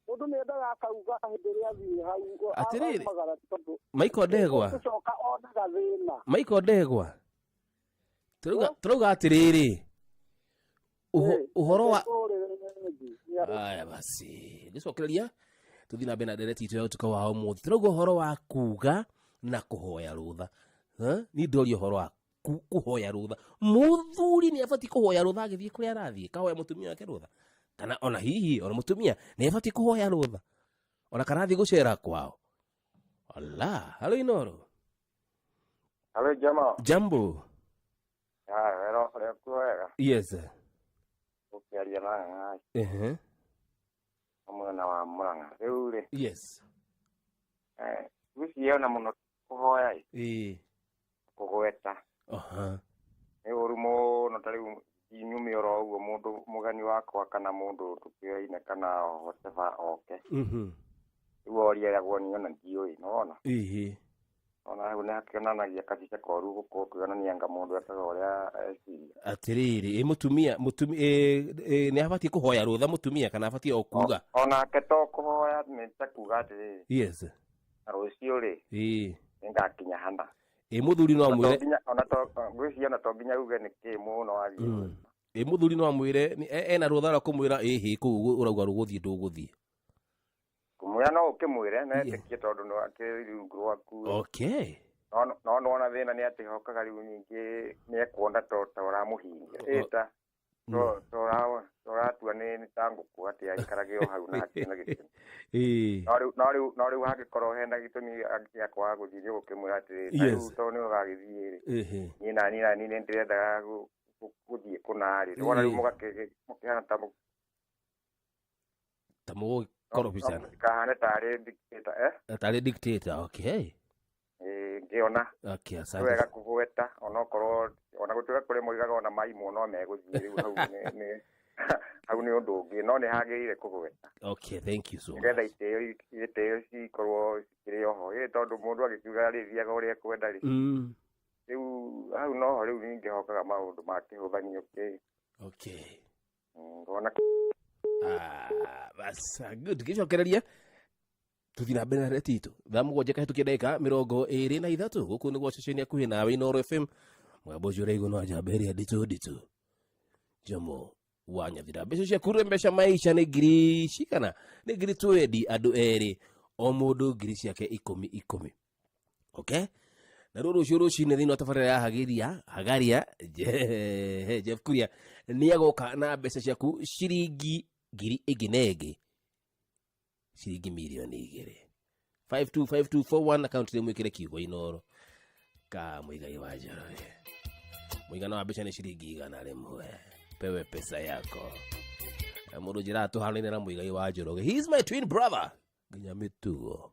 Mũndũ nĩendaga akauga hĩndĩ ĩrĩa athiĩ hau Atĩrĩrĩ, aumagara tondũ Michael Ndegwa. gũcoka onaga thĩna. Michael Ndegwa. Tũrauga atĩrĩrĩ, ũhoro wa aya basi gĩcokereria tũthiĩ na mbere na ndereti itũ ya ũtukũ wa ũmũthĩ. Tũrauga ũhoro wa kuga na kũhoya rũtha. Niĩ ndoria ũhoro wa kũhoya rũtha. Mũthuri nĩ abatiĩ kũhoya rũtha agĩthiĩ kũrĩa arathiĩ, kahoya mũtumia wake rũtha, kana ona hihi ona mũtumia nĩ abatiĩ kũhoya rũtha ona kana athiĩ gũcera kwao. Ala, halo Inoro. Halo jama. Jambo. Haya, wero ũrĩa wega. Yes. Ũkĩaria na ng'ang'a. Mwena wa Murang'a. Rĩu rĩ. Yes. Ngwĩciria ona mũno kũhoya ĩ. Kũgweta. Nĩ ũru mũno ta rĩu nyume oro ũguo mũndũ mũgeni wakwa kana mũndũ tũkĩoine kana whatever oke. Rĩu oria ĩragwo niĩ ona ndiũĩ, nĩwona? Ona hau nĩ hakĩonanagia kabica koru gũkorwo kĩonania anga mũndũ ekaga ũrĩa eciria. Atĩrĩrĩ, ĩ mũtumia nĩ abatiĩ kũhoya rũtha mũtumia kana abatiĩ o kuga? Onake to kũhoya nĩ ta kuga atĩrĩrĩ. Yes. Na rũciũ rĩ. Nĩngakinya hana. Ĩ mũthuri no amwĩre. Ngwĩciria ona to nginya uge nĩ kĩ mũno wathiĩ. Ĩ mũthuri no amwĩre ena rũtha rwa kũmwĩra ĩhĩ kũu ũrauga rũgũthiĩ ndũgũthiĩ. Kũmwĩra no ũkĩmwĩre na etĩkie tondũ nĩ akĩrĩ rungu rwaku. Okay. No nĩwona thĩna nĩ atĩ hokaga rĩu ningĩ nĩ ekuona ta ũramũhingia. Ĩ ta ũratua nĩ ta ngũkũ atĩ aikarage o hau na hatirĩ na gĩtũmi. No rĩu hangĩkorwo hena gĩtũmi gĩa kwaga gũthiĩ nĩ ũgũkĩmwĩra atĩrĩrĩ, ta rĩu tondũ nĩ ũgagĩthiĩ rĩ, niĩ na niĩ na niĩ nĩ ndĩrendaga gũthiĩ kũna rĩ, nĩwona rĩu mũkĩhana ta mũgũkorobicana. Mũtikahane tarĩ dictator, Tarĩ dictator, okay. Ngĩona. Okay, asante. Wega kũgweta onokorwo ona gũtuĩka kũrĩ moigaga ona maimwo no megũthiĩ rĩu hau nĩ hau nĩ ũndũ ũngĩ no nĩ hagĩrĩire kũgweta. Okay, thank you so much. Nĩgetha itĩo cikorwo cikĩrĩ oho ĩ tondũ mũndũ agĩkiuga arĩthiaga ũrĩa ekwenda rĩ. Rĩu hau noho rĩu ningĩ hokaga maũndũ ma kĩhũthanio kĩ. Okay. Ngona. Bas, good. Gĩcokereria tuthi na mbere na ndereti itũ thaa 7 kahĩtũkia ndagĩka 23 gũkũ nĩguo ceceni hakuhĩ nawe Inooro FM mũgambo ũcio ũraigua no njamba ĩrĩa nditũ nditũ Jomo wa Nyathira. Mbeca cia kurembesha maisha nĩ ngiri cigana? Nĩ ngiri 20 andũ erĩ o mũndũ ngiri ciake 10 10. Okay? Na rũrũ rũciũ rũcinĩ thĩinĩ wa tabarĩra ya Hagaria Jeff Kuria nĩ agoka na mbeca ciaku ciringi ngiri ĩngĩ na ĩngĩ ciringi mirioni 2 525241 account nĩ mwĩkĩre kiugo Inooro ka Muigai wa Njoroge. Mũigana wa mbeca nĩ ciringi 100. Pewe pesa yako. Mũndũ njĩraga tũhanaine na Muigai wa Njoroge. He is my twin brother. Nginya mĩtugo.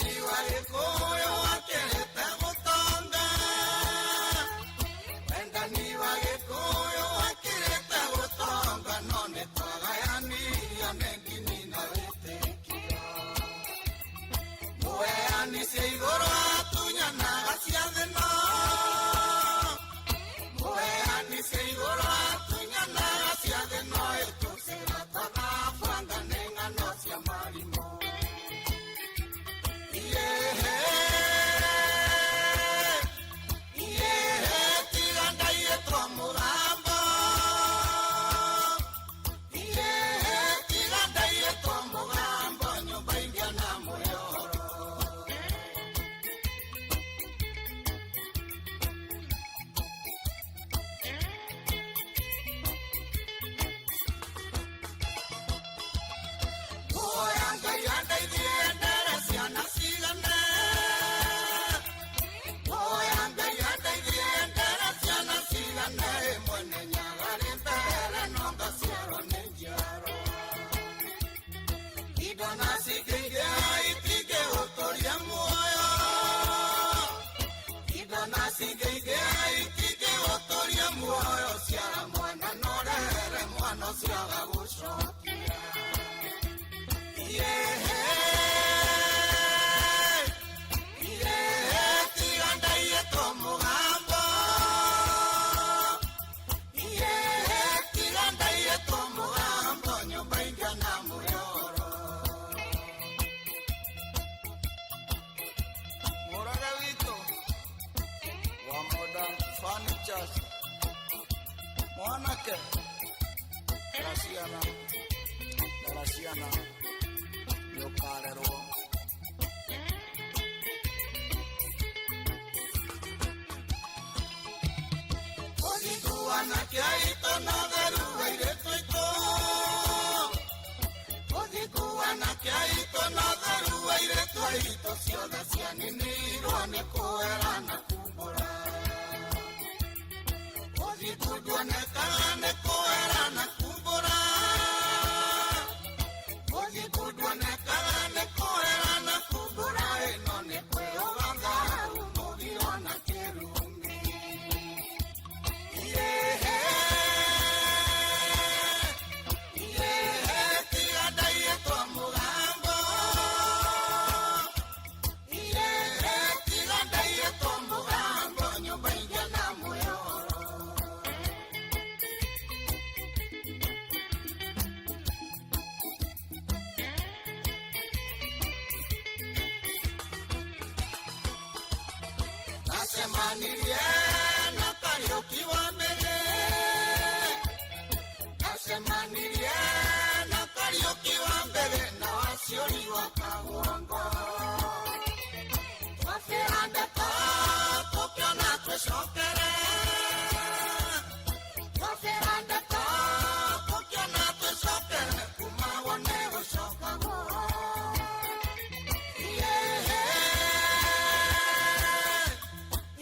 Wendani wa Gĩkũyũ wakĩrĩte gũtonga. Wendani wa Gĩkũyũ wakĩrĩte gũtonga, no nĩ twagayanirio nĩ ndini na wĩtĩkio. Mũheani cia igũrũ atunyanaga cia thĩ no. Mũheani cia igũrũ atunyanaga cia thĩ no, ĩtũcĩra twagabanga nĩ ng'ano cia marimũ. Iyehe, iyehe, tiga ndaiyĩtwo mũgambo. Iyehe, tiga ndaiyĩtwo mũgambo, nyũmba ingĩona mũyoro. Oya Ngai andeithie ndere ciana cigane. Oya Ngai andeithie ndere ciana cigane. Mwene Nyaga rĩ mbere no ngaciarwo nĩ njiaro. Indo na cingĩingĩha itingĩgũtũria muoyo. Indo na cingĩingĩha itingĩgũtũria muoyo. Ciara mwana na ũrehere mwana ũcio agagũcokia. Iyehe, iyehe, tiga ndaiyĩtwo mũgambo. Iyehe, tiga ndaiyĩtwo mũgambo, nyũmba ingĩona mũyoro. Mũrage witũ wa Modern Furnitures, mwanake rera ciana, rera ciana nĩũkarerwo. Ũthingu anake aitũ na ũtheru wa airĩtu aitũ. Ũthingu anake aitũ na ũtheru wa airĩtu aitũ, ciothe cianinirwo nĩ kũera na kumbũra. Ũthingu nduonekaga nĩ kũera na kumbũra. Ũthingu nduonekaga nĩ kũera na kumbũra, ĩno nĩ kwĩũga thahu mũgiro na kĩrumi. Iyehe, iyehe, tiga ndaiyĩtwo mũgambo. Iyehe, tiga ndaiyĩtwo mũgambo, nyũmba ingĩona mũyoro. Nacemanirie na Kariũki wa mbere. Nacemanirie na Kariũki wa mbere, na waciũri wa Kaguongo. Twabĩra ndeto tũkĩona twĩcokere. Twabĩra ndeto tũkĩona twĩcokere, kuma wone gũcokagwo. Iyehe,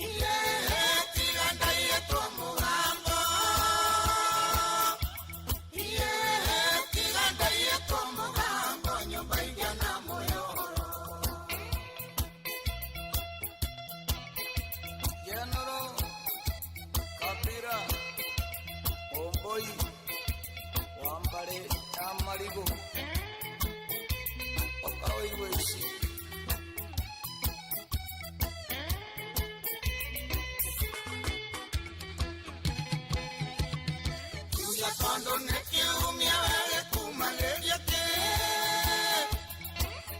iyehe, tiga ndaiyĩtwo mũgambo. Iyehe, tiga ndaiyĩtwo mũgambo, nyũmba ingĩona mũyoro. General Kabira Omboi wa mbarĩ ya Marigũ, ũka ũigue ici. Kiumia tondũ nĩ kiumia wege kumanĩria kĩ.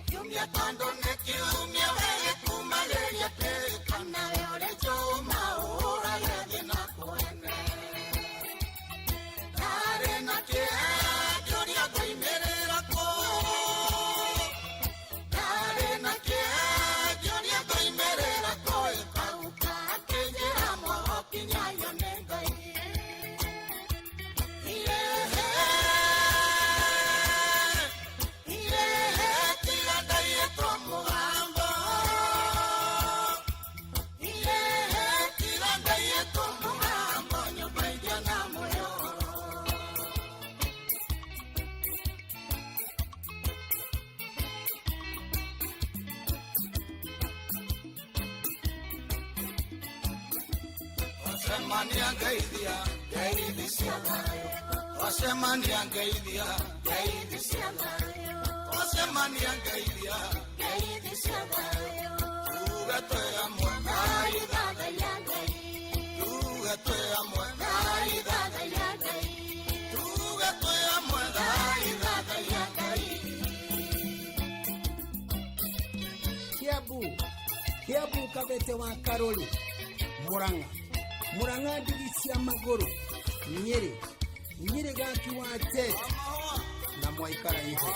Kiumia tondũ nĩ kiumia wege kumanĩria kĩ. Kana we ũrĩ njũma ũrage thĩ na kwene. Ndarĩ na kĩeha ngĩũria ngoimĩrĩra kũ. Ndarĩ na kĩeha ngĩũria ngoimĩrĩra kũ. Ĩkaguka akĩnjĩra mwago kinyayo nĩ Ngai. Iyehe, iyehe, tiga ndaiyĩtwo mũgambo. Twacemania ngeithia ngeithi cia thayũ, twacemania ngeithia ngeithi cia thayũ, twacemania ngeithia ngeithi cia thayũ, tuge twĩ amwe thaithathaiya Ngai, tuge twĩ amwe thaithathaiya Ngai, tuge twĩ amwe thaithathaiya Ngai. Kiambu Kiambu Kabete wa Karori Murang'a Murang'a ndigi cia magũrũ Nyĩrĩ Nyĩrĩ gaki wa Tete na mwaikara iho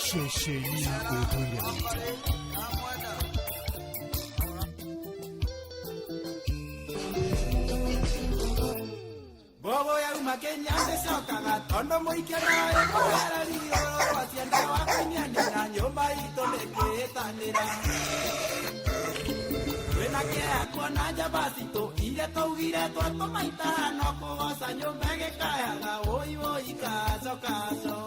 Ceceni ya ũndũire witũ. Mbogo yauma Kenya ndĩcokaga tondũ mũikia nawe kũherario wacienda wa kũinyanĩra nyũmba itũ nĩkĩĩtanĩra twĩna kĩeha kuona njamba citũ iria twaugire twatũmaita no kũgoca nyũmba ĩgĩkayaga wũi wũi kaco kaco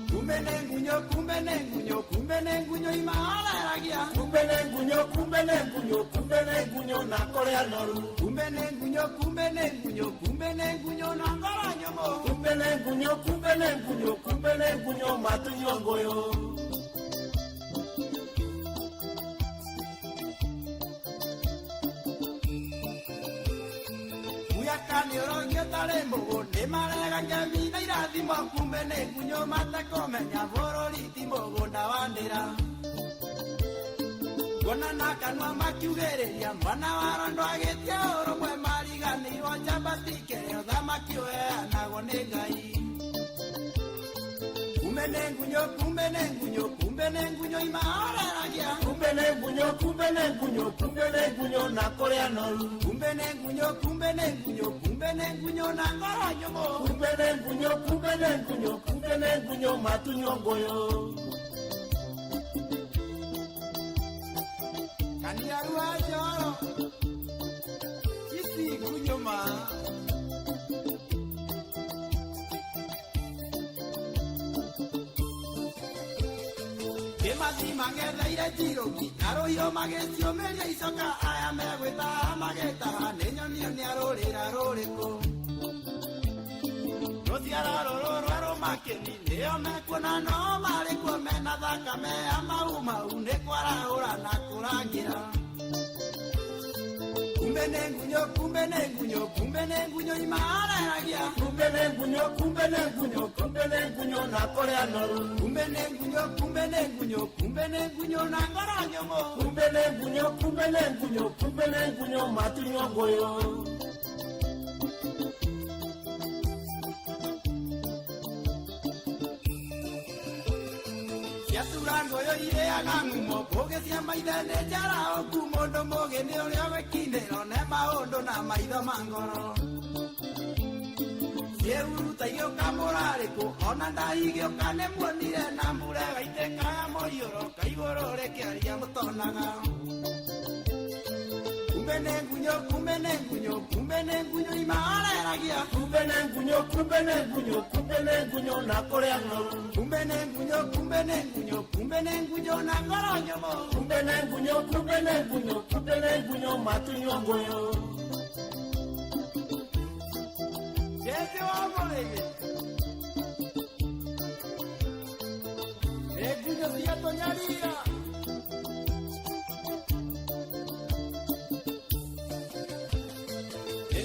kumbe nĩ ngunyo kumbe nĩ ngunyo kumbe nĩ ngunyo imahoreragia kumbe nĩ ngunyo kumbe nĩ ngunyo kumbe nĩ ngunyo na kũrĩa noru kumbe nĩ ngunyo kumbe nĩ ngunyo kumbe nĩ ngunyo na ngoro nyũmũ kumbe nĩ ngunyo kumbe nĩ ngunyo kumbe nĩ ngunyo matunywo ngũyũ. Kuyakani ũrogio tarĩ mũgũ nĩ marega ngemi na irathimo kumbe nĩ ngunyo matekũmenya bũrũri ti mũgũnda wa ndĩra kuona na kanua makiugĩrĩria mwana wa rondo agĩtia ũrũmwe mariganĩirwo njamba tikĩrĩ ũthamaki ũheanagwo nĩ Ngai. Kumbe nĩ ngunyo kumbe nĩ ngunyo kumbe nĩ ngunyo imahoreragia kumbe nĩ ngunyo kumbe nĩ ngunyo kumbe nĩ ngunyo na kũrĩa noru kumbe nĩ ngunyo kumbe nĩ ngunyo kumbe nĩ ngunyo na ngoro nyũmũ kumbe nĩ ngunyo kumbe nĩ ngunyo kumbe nĩ ngunyo matunywo ngũyũ. Kaniarua njoro ici ngunyo ma Kĩmathi mangetheire njirũki na rũhiũ magĩciũmĩria icoka aya megwĩtaha magĩtaha nĩ nyonio nĩ arũrĩra rũrĩkũ rũciaro rũrũ rwerũ makĩni nĩo mekuona no marĩ kuo mena thakame ya mau mau nĩ kwarahũra na kũrangĩra. Kumbe nĩ ngunyo kumbe nĩ ngunyo kumbe nĩ ngunyo imahoreragia kumbe nĩ ngunyo kumbe nĩ ngunyo kumbe nĩ ngunyo na kũrĩa noru kumbe nĩ ngunyo kumbe nĩ ngunyo kumbe nĩ ngunyo na ngoro nyũmũ kumbe nĩ ngunyo kumbe nĩ ngunyo kumbe nĩ ngunyo matunywo ngũyũ. Ciatura ngũyũ irĩaga ngumo mbũgĩ cia maithe nĩ njarahoku mũndũ mũgĩ nĩ ũrĩa gwĩkindĩro ne maũndũ na maitho ma ngoro ciĩhuruta igĩũka mũrarĩkũ ona ndahigĩũka nĩ muonire na mbura ĩgaitĩka ya mũiyũro kaigũrũ rĩkĩaria mũtonaga. Kumbe nĩ ngunyo kumbe nĩ ngunyo kumbe nĩ ngunyo imahoreragia kumbe nĩ ngunyo kumbe nĩ ngunyo kumbe nĩ ngunyo na kũrĩa noru kumbe nĩ ngunyo kumbe nĩ ngunyo kumbe nĩ ngunyo na ngoro nyũmũ kumbe nĩ ngunyo kumbe nĩ ngunyo kumbe nĩ ngunyo matunywo ngũyũ. Jesse wa mũrĩmi nĩ ngunyo cia tũnyaria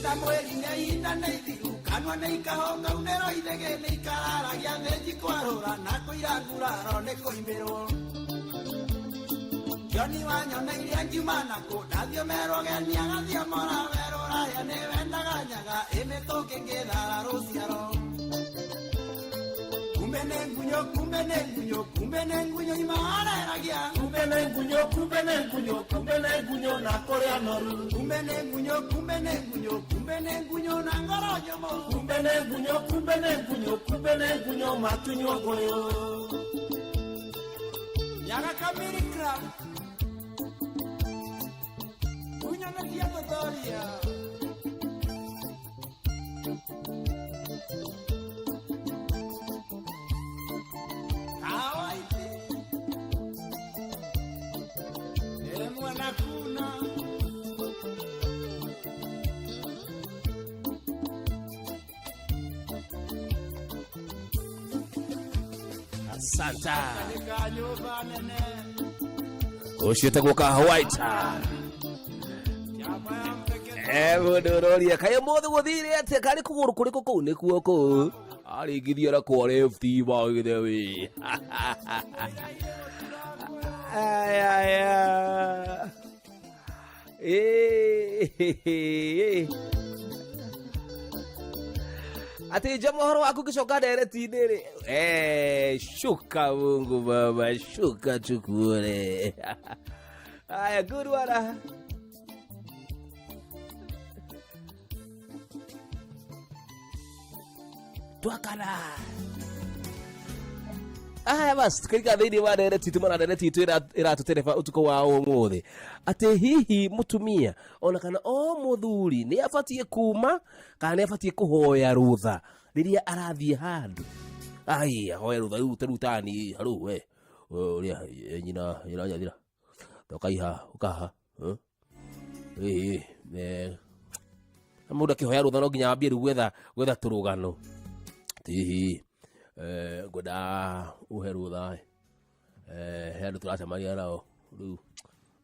Ndamweri nĩ ihinda nĩ ithiru kanua nĩ ikahonga unĩro ithege nĩ ikararagia thĩnji kwarũra na kũira nguraro nĩ kũimĩrwo Joni wa nyona iria ngiuma nakũ ndathiĩ merũgeni agathiĩ mora werũraya nĩ wendaga nyaga ĩmĩtũkĩ ngĩthara rũciaro. Kumbe nĩ ngunyo kumbe nĩ ngunyo kumbe nĩ ngunyo imahoreragia kumbe nĩ ngunyo kumbe nĩ ngunyo kumbe nĩ ngunyo na kũrĩa noru kumbe nĩ ngunyo kumbe nĩ ngunyo kumbe nĩ ngunyo na ngoro nyũmũ kumbe nĩ ngunyo kumbe nĩ ngunyo kumbe nĩ ngunyo matunywo ngũyũ. Nyaga Kamiri Club ngunyo nĩ cia tũtoria. Kawaiti mwana kuna Asanta. Ũcio wĩtagwo ka White. Mũndũ ũroria kaĩ mũthĩ gũthire atĩa karĩ kũgũrũ kũrĩkũ kũu nĩkuo kũu arĩngithia na kwa left by the way. Aya aya. Eh. Atĩ nja mohoro waku ngĩcoka ndereti-inĩ rĩ Eh, shuka Mungu baba shuka tukuone. Aya, good one. Twakana. Aya basi tukaika thĩinĩ wa ndereti itũ mana ndereti itũ ĩratũtereba ũtukũ wa ũmũthĩ atĩ hihi mũtumia ona kana o mũthuri nĩ abatiĩ kuma kana nĩ abatiĩ kũhoya rũtha rĩrĩa arathiĩ handũ ai ahoya rũtha rĩu ta rĩu tani harũ we ũrĩa nyina nyina nyathira tokaiha ũkaha ĩĩ mũndũ akĩhoya rũtha no nginya ambie rĩu gwetha gwetha tũrũgano hihi ngwenda ũhe rũtha he andũ tũracemania nao rĩu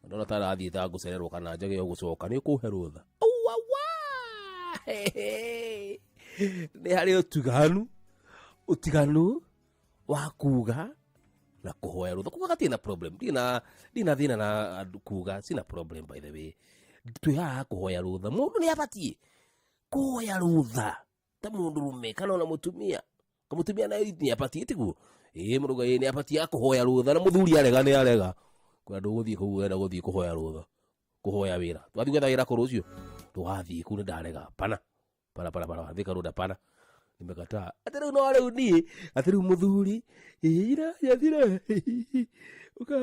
ndona ta rathiĩ ta ngũcererwo kana njage gũcoka nĩ ũkũhe rũtha Auawa! Nĩ harĩ ũtiganu ũtiganu wa kuga na kũhoya rũtha. Kuga gatirĩ na problem, ndirĩ na ndirĩ na thĩna na andũ kuga, sina problem by the way. Twĩ haha kũhoya rũtha, mũndũ nĩ abatiĩ kũhoya rũtha ta mũndũrũme kana ona mũtumia. Kamũtumia naye nĩ abatiĩ tiguo? Ĩĩ mũrũga ĩĩ nĩ abatiĩ akũhoya rũtha na mũthuri arega nĩ arega. Kwĩ andũ ũgũthiĩ kũu ũrenda gũthiĩ kũhoya rũtha, kũhoya wĩra. Twathiĩ gwetha wĩra kũ rũciũ? Ndũgathiĩ kũu nĩ ndarega. Pana. Pana pana pana Thika Road hapana. Nimekataa. Ati rĩu no rĩu niĩ, ati rĩu mũthuri, ira nyathira. Uka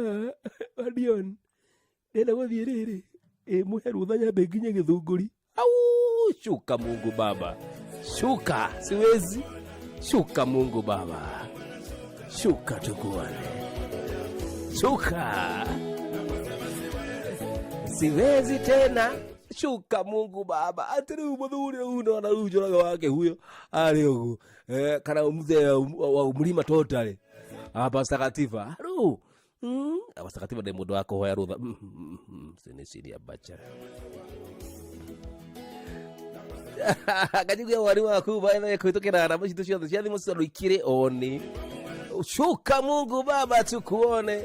Dion. Ndĩrenda gũthiĩ rĩrĩ. Ĩ mũhe rũtha nyambe nginye Gĩthũngũri. Au, shuka Mungu Baba. Shuka, siwezi. Shuka Mungu Baba. Shuka tukuone. Shuka. Siwezi tena. Shuka Mungu Baba. Ati rĩu mũthuri rĩu ndona rĩu Njoroge wake huyo arĩ ũguo. Kana mzee wa mlima totally. Ah, Pastor Katifa. Rĩu Pastor Katifa ndĩ mũndũ wa kũhoya rũtha. Sinisiria bacha. Kajiguia wari waku by the way kũhĩtũkĩra namba citũ ciothe cia thimũ tondũ ikĩrĩ oni. Shuka Mungu Baba tukuone.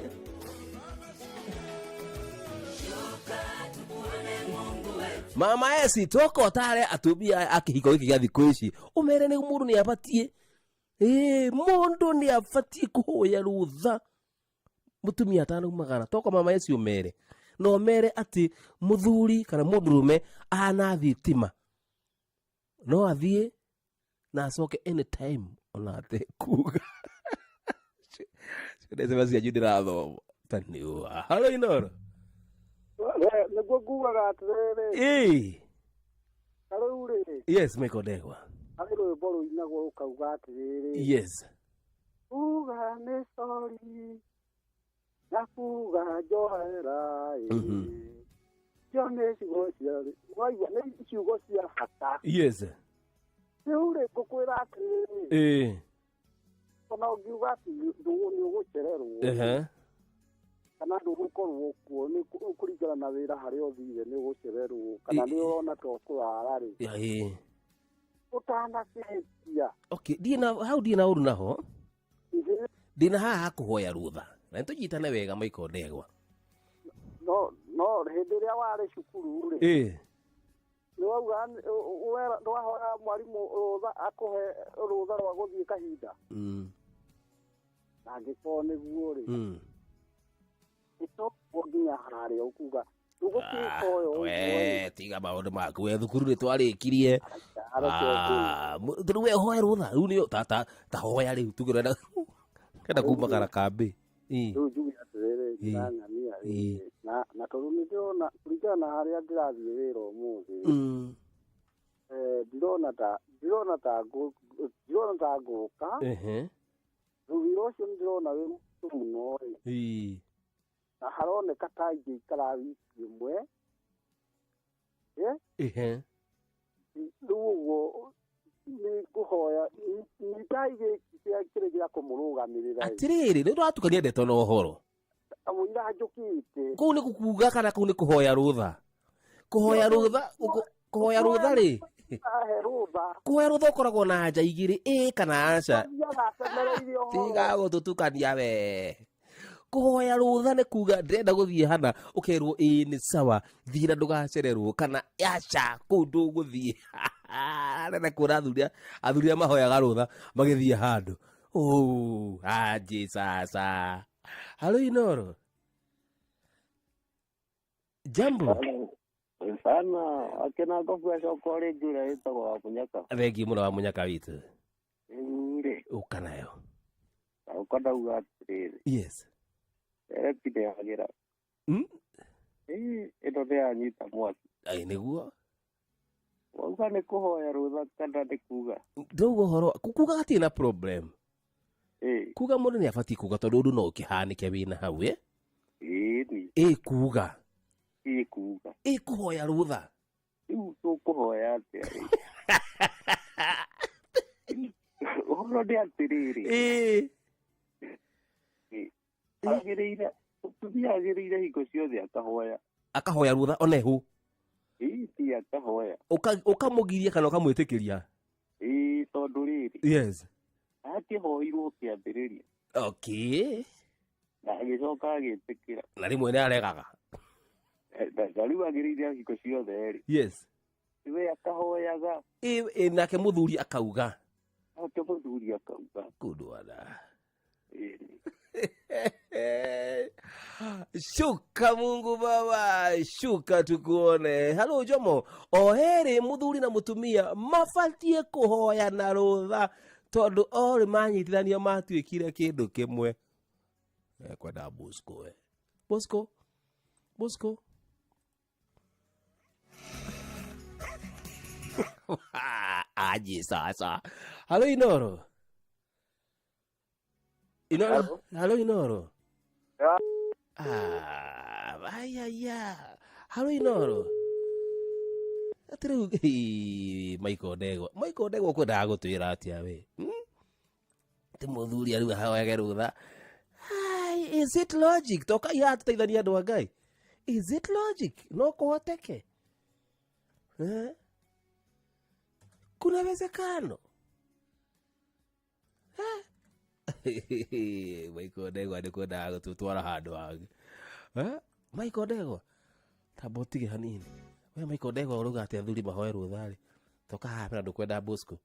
Mama Esi toka tare atumia a kĩhiko gĩkĩ gĩa thikũ ici ũmere nĩ mũndũ nĩ abatiĩ ĩĩ mũndũ nĩ abatiĩ kũhoya rũtha mũtumia atanaumagara toka mama Esi ũmere na ũmere atĩ mũthuri kana mũndũrũme ahana thitima no athiĩ na acoke anytime ona atekuga ciana icio cianyu ndĩrathoma ta nĩũa halo Inoro. Nĩguo ngugaga atĩrĩrĩ, Ĩĩ, ta rĩu rĩ, yes Michael Ndegwa. Harĩ rwĩmbo rũinagwo rũkauga atĩrĩrĩ, yes kuga nĩ sorry na kuga njohera ĩ. Cio nĩ ciugo cia waigua nĩ ciugo cia bata. Yes. Rĩu rĩ, ngũkwĩra atĩrĩrĩ, Ĩĩ. ona ũngiuga atĩ nĩ ũgũcererwo kana ndũgũkorwo kuo nĩ kũringana na wĩra harĩa ũthire nĩ ũgũcererwo kana nĩ ũrona ta ũkũrara rĩ, Ĩĩ. ũtanacĩtia. Okay, ndiĩ na hau ndiĩ na ũru naho ndĩ na haha ha kũhoya rũtha na nĩtũnyitane wega Michael Ndegwa. No no hĩndĩ ĩrĩa warĩ cukuru rĩ, Ĩĩ. nĩ wauga ndwahoya mwarimũ rũtha akũhe rũtha rwa gũthiĩ kahinda, na angĩkorwo nĩguo rĩ, ĩtoguo nginya harĩa ũkuga ndũgũkĩhoya ũguo rĩ. We tiga maũndũ maku we thukuru nĩ twarĩkirie. Rĩu we hoya rũtha rĩu nĩ ta ta ta hoya rĩu tuge ũrenda kenda kumagara kambĩ. Ĩĩ. Rĩu njuge atĩrĩrĩ, ndĩrang'ania rĩ, na tondũ nĩ ndĩrona kũringana na harĩa ndĩrathiĩ wĩra ũmũthĩ, ndirona ta ndirona ta ndĩrona ta ngũka. Rĩu wĩra ũcio nĩ ndĩrona wĩ mũritũ mũno rĩ, na haroneka ta ingĩikara wiki ĩmwe, rĩu ũguo Nĩ ngũhoya nyitai gĩkĩ kĩa kĩrĩ gĩa kũmũrũgamĩrĩra. Atĩrĩrĩ, nĩ ũratukania ndeto na ũhoro. Kamũira njũkĩte. Kũu nĩ kuga kana kũu nĩ kũhoya rũtha? Kũhoya rũtha, kũhoya rũtha rĩ, Ahe rũtha. Kũhoya rũtha ũkoragwo na anja igĩrĩ, ĩ kana aca. Thiaga acemereirie ũhoro. Tiga gũtũtukania we. Kũhoya rũtha nĩ kuga ndĩrenda gũthiĩ hana, ũkerwo ĩĩ nĩ sawa, thiĩ na ndũgacererwo, kana aca kũu ndũgũthiĩ. Nene kuona athuri athuri arĩa mahoyaga rũtha magĩthiĩ handũ. Oh, aje sasa. Halo Inoro. Jambo. Sana akina ngobu acoka rĩngĩ ũrĩa wĩtagwo wa Mũnyaka. Thengi mũno wa Mũnyaka witũ. Rĩu rĩ, Ũka nayo. ũka ndauga atĩrĩrĩ, Yes. ndereti ndĩagĩra. Ĩĩ, ĩno nĩyanyita mwaki. Ai nĩguo. Wauga nĩ kũhoya rũtha kana nĩ kuga? Ndauga ũhoro kuga gatirĩ na problem. Ĩĩ. Kuga mũndũ nĩ abatiĩ kuga tondũ ũndũ no ũkĩhanĩke wĩna hau ĩ. Ĩĩni. Ĩ kuga. Ĩ kuga. Ĩ kũhoya rũtha. Rĩu tũkũhoya atĩa rĩ? Ũhoro nĩ atĩrĩrĩ. Ĩĩ. Agĩrĩire mũtumia agĩrĩire hingo ciothe akahoya. Akahoya rũtha onehu. Ĩĩ ti akahoya. Ũkamũgiria kana ũkamwĩtĩkĩria. Ĩĩ tondũ rĩrĩ. Yes. Akĩhoirwo kĩambĩrĩria. Okay. Na agĩcoka agĩtĩkĩra. Na rĩmwe nĩ aregaga. Na rĩu agĩrĩire hingo ciothe rĩ. Yes. We akahoyaga. Ĩ ĩ, nake mũthuri akauga. Nake mũthuri akauga. Kundwana. Ĩĩ. Shuka Mungu Baba, shuka tukuone. Halo Jomo, o herĩ mũthuri na mũtumia mabatie kũhoya na rũtha tondũ orĩ manyitithanio matuĩkire kĩndũ kĩmwe. Kwenda Bosco we. Bosco. Bosco. Aje sasa. Halo Inoro. Inoro. Halo Inoro. Ah, aya. Halo Inoro. Atĩrĩu Michael Ndegwa. Michael Ndegwa kwendaga gũtwĩra atĩa we? Ti mũthuri arĩu ahoyage rũtha. Ai, is it logic? Tokai haha tũteithanie andũ a Ngai. Is it logic? No kũhoteke? Eh? Kuna wezekano? Michael Ndegwa nĩ kwendaga gũtũtwara handũ hangĩ. Eh? Michael Ndegwa, tamba ũtige hanini. We Michael Ndegwa ũrauga atĩ athuri mahoe rũtha rĩ. Toka haha na ndũkwenda Bosco.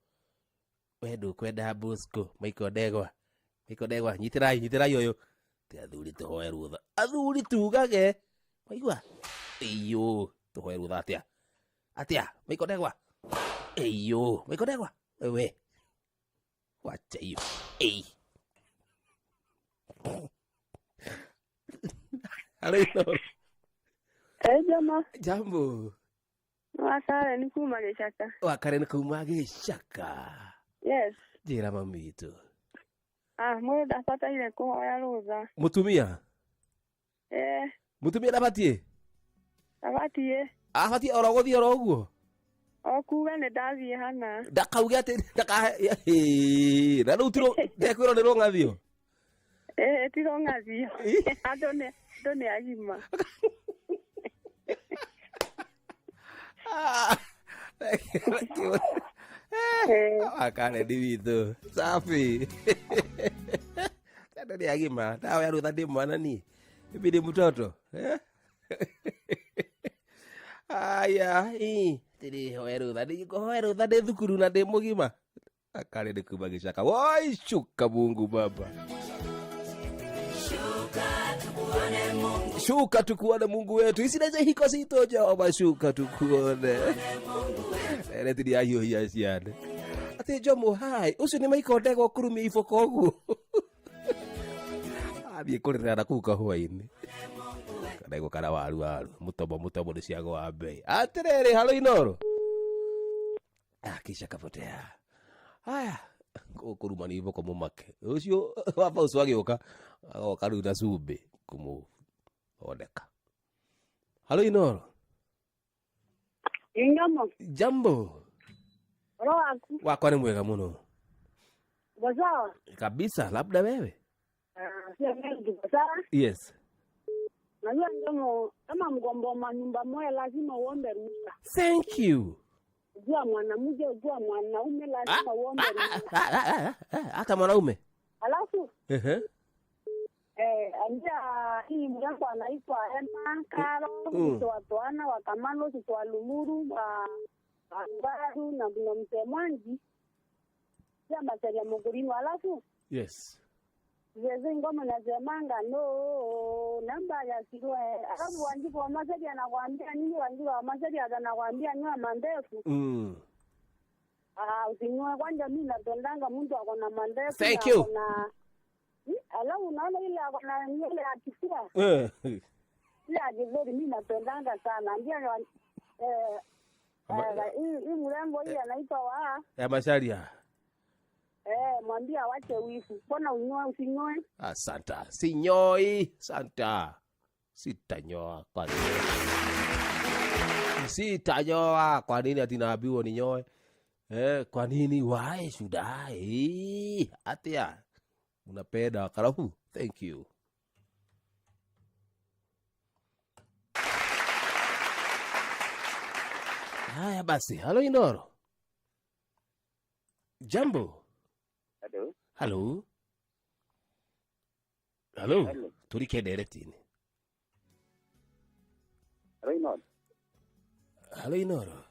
We ndũkwenda Bosco, Michael Ndegwa. Michael Ndegwa, nyitĩrai, nyitĩrai ũyũ. Ti athuri tũhoe rũtha. Athuri tugage. Waigua? Ĩyũ, tũhoe rũtha atĩa? Atĩa? Michael Ndegwa. Ĩyũ, Michael Ndegwa. Wewe. Wacha hiyo. Ĩy. Halo Inoro. Eh, jama. Jambo. Wa Karen kuma Gĩcaka. Wa Karen kuma Gĩcaka. Yes. Njĩra mami witũ. Ah, mũndũ ndabataire kũhoya rũtha. Mũtumia. Eh, Mũtumia ndabatiĩ? abatiĩ. Abatiĩ oro gũthiĩ oro ũguo? O kuga nĩ ndathiĩ hana. Ndakauge atĩ ndakahe na rĩu tiro ndekwĩrwo nĩ rũng'athio. Eh, ti rũng'athio. Andũ nĩ agima. Akare ndi witũ. Safi. Andũ nĩ agima. Ndahoya rũtha ndĩ mwana niĩ. Mimi ni mtoto. Eh? Aya, ii, ndĩrĩhoya rũtha, ndĩhoya rũtha ndĩ thukuru na ndĩ mũgima. Akare nĩ kuma Gĩcaka. Woi, shuka Mungu Baba. Shuka tukuone Mungu wetu. Ici nacio ihiko citũ Jehova, shuka tukuone. Ere tiri ahiũhia ciana. Atĩ Jomo, hai, ũcio nĩ Michael Ndegwa kũrumia iboko ũguo. Athiĩ kũrĩra na kũu kahũa-inĩ. Ndegwa kana waru waru, mũtomo mũtomo nĩ ciagũa mbei. Atĩrĩrĩ, halo Inoro. Ah, kisha kapotea. Haya, kũruma nĩ iboko mũmake. Ũcio wa Pausu agĩũka, agoka rĩu na cumbĩ kũmũthondeka. Halo Inoro. Ingamo. Jambo. Roho waku. Wakwa nĩ mwega mũno. Uko sawa? Kabisa, labda wewe. Ah, sio mengi uko sawa? Yes. Najua ndomo kama mgombo wa nyumba moja lazima uombe ruhusa. Thank you. Ujua mwanamke, ujua mwanaume lazima uombe ruhusa. Ah, ah, ah, ah, hata mwanaume. Alafu Ehe. Ambia hii mrembo anaitwa Emma Karo, mtoto wa Toana wa Kamano, mtoto wa Lumuru wa Mbaru na kuna mzee Mwangi. Ya masalia Mugurino. Alafu Yes. zeze ngoma nasemanga no namba ya sirwe. Alafu Wanjiku wa Masai anakuambia nini? Wanjiku wa Masai anakuambia nyua mandefu. Ah, usinyue kwanza. Mimi napendanga mtu ako na mandefu. Thank na you. ako na alafu unaona ile ako na nywele ya kifua ile ya kidhuri, mimi napendanga sana. Ndio hii mrembo hii anaitwa wa Ya Macharia. Mwambie awache wivu. Mbona unyoe usinyoe? Asante. Sinyoi. Santa. Sitanyoa kwa nini? Sitanyoa kwa nini ati naambiwa ninyoe? Kwa nini? Why should I? Atia. Unapenda karafu? Thank you. Haya basi, halo Indoro. Jambo. Hello. Halo. Halo. Hello. Turike direct-inĩ. Hello, Inoro. Halo Inoro.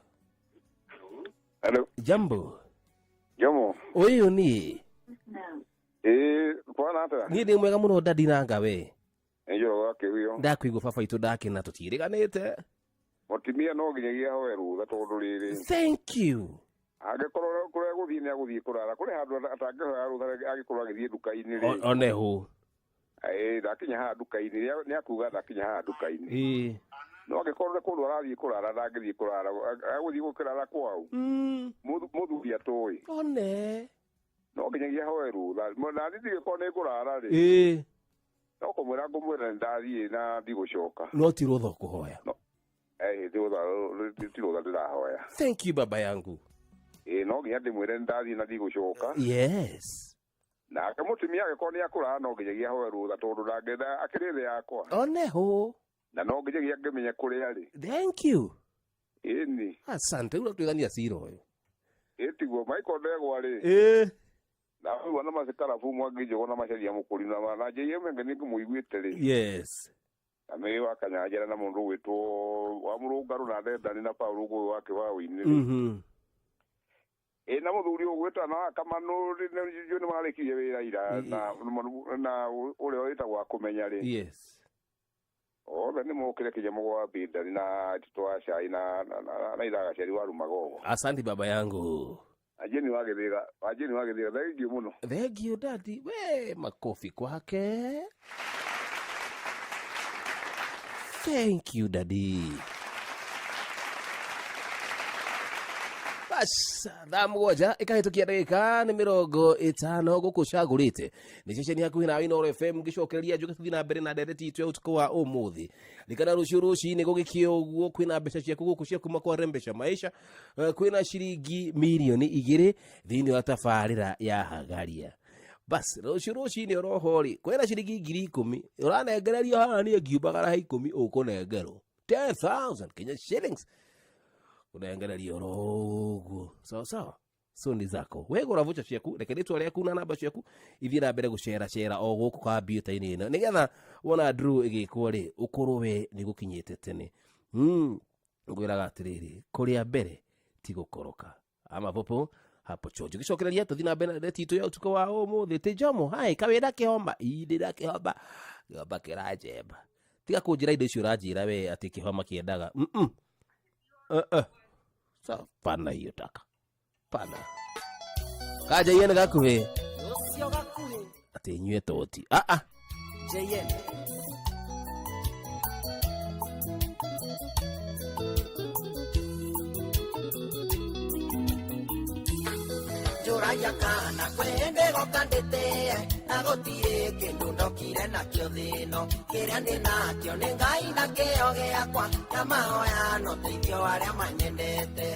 Hello. Jambo. Jomo. Ũyũ niĩ. Kwana atĩa? Niĩ ndĩ mwega mũno dadi nanga we. Nĩ njoro wa kĩwio. Ndakwĩgua baba itũ ndakena tũtiĩrĩganĩte. Mũtumia no nginyagia ahoe rũtha tondũ rĩrĩ. Thank you. Angĩkorwo kũrĩa gũthiĩ nĩ agũthiĩ kũrara. Kũrĩ handũ atangĩhoya rũtha angĩkorwo agĩthiĩ nduka-inĩ rĩ. One hũ. Ndakinya haha nduka-inĩ, nĩ akuga ndakinya haha nduka-inĩ. No angĩkorwo nĩ kũndũ arathiĩ kũrara ndangĩthiĩ kũrara, agũthiĩ gũkĩrara kwao. Mũthuri atũĩ. One. No nginyagia ahoe rũtha. Na niĩ ndingĩkorwo nĩ ngũrara rĩ. No kũmwĩra ngũmwĩra nĩ ndathiĩ na ndigũcoka. No ti rũtha ũkũhoya. Ti rũtha ndĩrahoya. Thank you baba yangu. No nginya ndĩmwĩre nĩ ndathiĩ na ndigũcoka. Yes. Nake mũtumia angĩkorwo nĩ akũrara no nginyagia ahoe rũtha tondũ ndangĩenda akĩrĩ thĩ yakwa. One hũ. Na no nginyagia ngĩmenye kũrĩa arĩ. Thank you. Ĩni. Asante, rĩu twĩgania cira ũyũ. Ĩtiguo Michael Ndegwa rĩ. Na ũyũ na macikarabu Mwangi Njogo na Macharia Mũkũri na na JM enge nĩ ngũmũiguĩte rĩ. Yes. Na nĩ wa Kanyanjara na mũndũ ũgwĩtwo wa Mũrũngarũ na Ndendani na Paul Ngũgĩ wa Kĩwaũ-inĩ rĩ. Na mũthuri ũgwĩtwo na Kamanũ nĩ nĩ marĩkirie wĩra ira na na ũrĩa wĩtagwo wa kũmenya rĩ. Yes. Othe nĩ mokire kinya mũgwa Bindani na Tito wa Cai na na Ithagaceri wa Rumagogo. Asante baba yangu. Ajeni wa Gĩthĩga, ajeni wa Gĩthĩga, thank you mũno. Thank you daddy. We makofi kwake. Thank you daddy. Bas, thaa mũgwanja ĩkahĩtũkia ndagĩka nĩ 50 gũkũ cagũrĩte nĩ ceceni hakuhĩ nawe Inooro FM ngĩcokereria njuge tũthiĩ na mbere na ndereti itũ ya ũtukũ wa ũmũthĩ. Rikana rũciũ rũcinĩ gũgĩkĩa ũguo kwĩna mbeca ciaku gũkũ cia kuma kwa Rembesha Maisha, kwĩna ciringi mirioni 2 thĩinĩ wa tabarĩra ya Hagaria. Bas, rũciũ rũcinĩ oroho rĩ kwĩna ciringi 10,000 ũranengererio haha niĩ ngiumagara he 10 ũkũnengerwo 10,000 Kenya shillings unengererio oro sawa sawa. So ni zako we gura vocha ciaku, reke rĩtwa rĩaku na namba ciaku ithiĩ na mbere gũcera cera o gũkũ kompiuta-inĩ ĩno nĩgetha wona draw ĩgĩkwo rĩ ũkorwo we nĩ gũkinyĩte tene. Ngwĩraga atĩrĩrĩ, kũrĩa mbere ti gũkoroka ama popo hapo chonjo. Gĩcokereria tũthiĩ na mbere na ndereti itũ ya ũtukũ wa ũmũthĩ. Tĩ Jomo, hai kawĩra kĩhoma, ndĩra kĩhoma, kĩhoma kĩranjemba. Tiga kũnjĩra indo icio ũranjĩra we atĩ kĩhoma kĩendaga. Sawa, pana hiyo taka. Pana. Kaja yene gakuhĩ. Ũcio gakuhĩ. Atĩ inyue toti. JN. Njũragia kana kwĩ goka ndĩte na gũtirĩ kĩndũ ndokire nakĩo thĩ-ĩno kĩrĩa ndĩ nakĩo nĩ Ngai na kĩo gĩakwa na mahoya na ũteithio wa arĩa manyendete.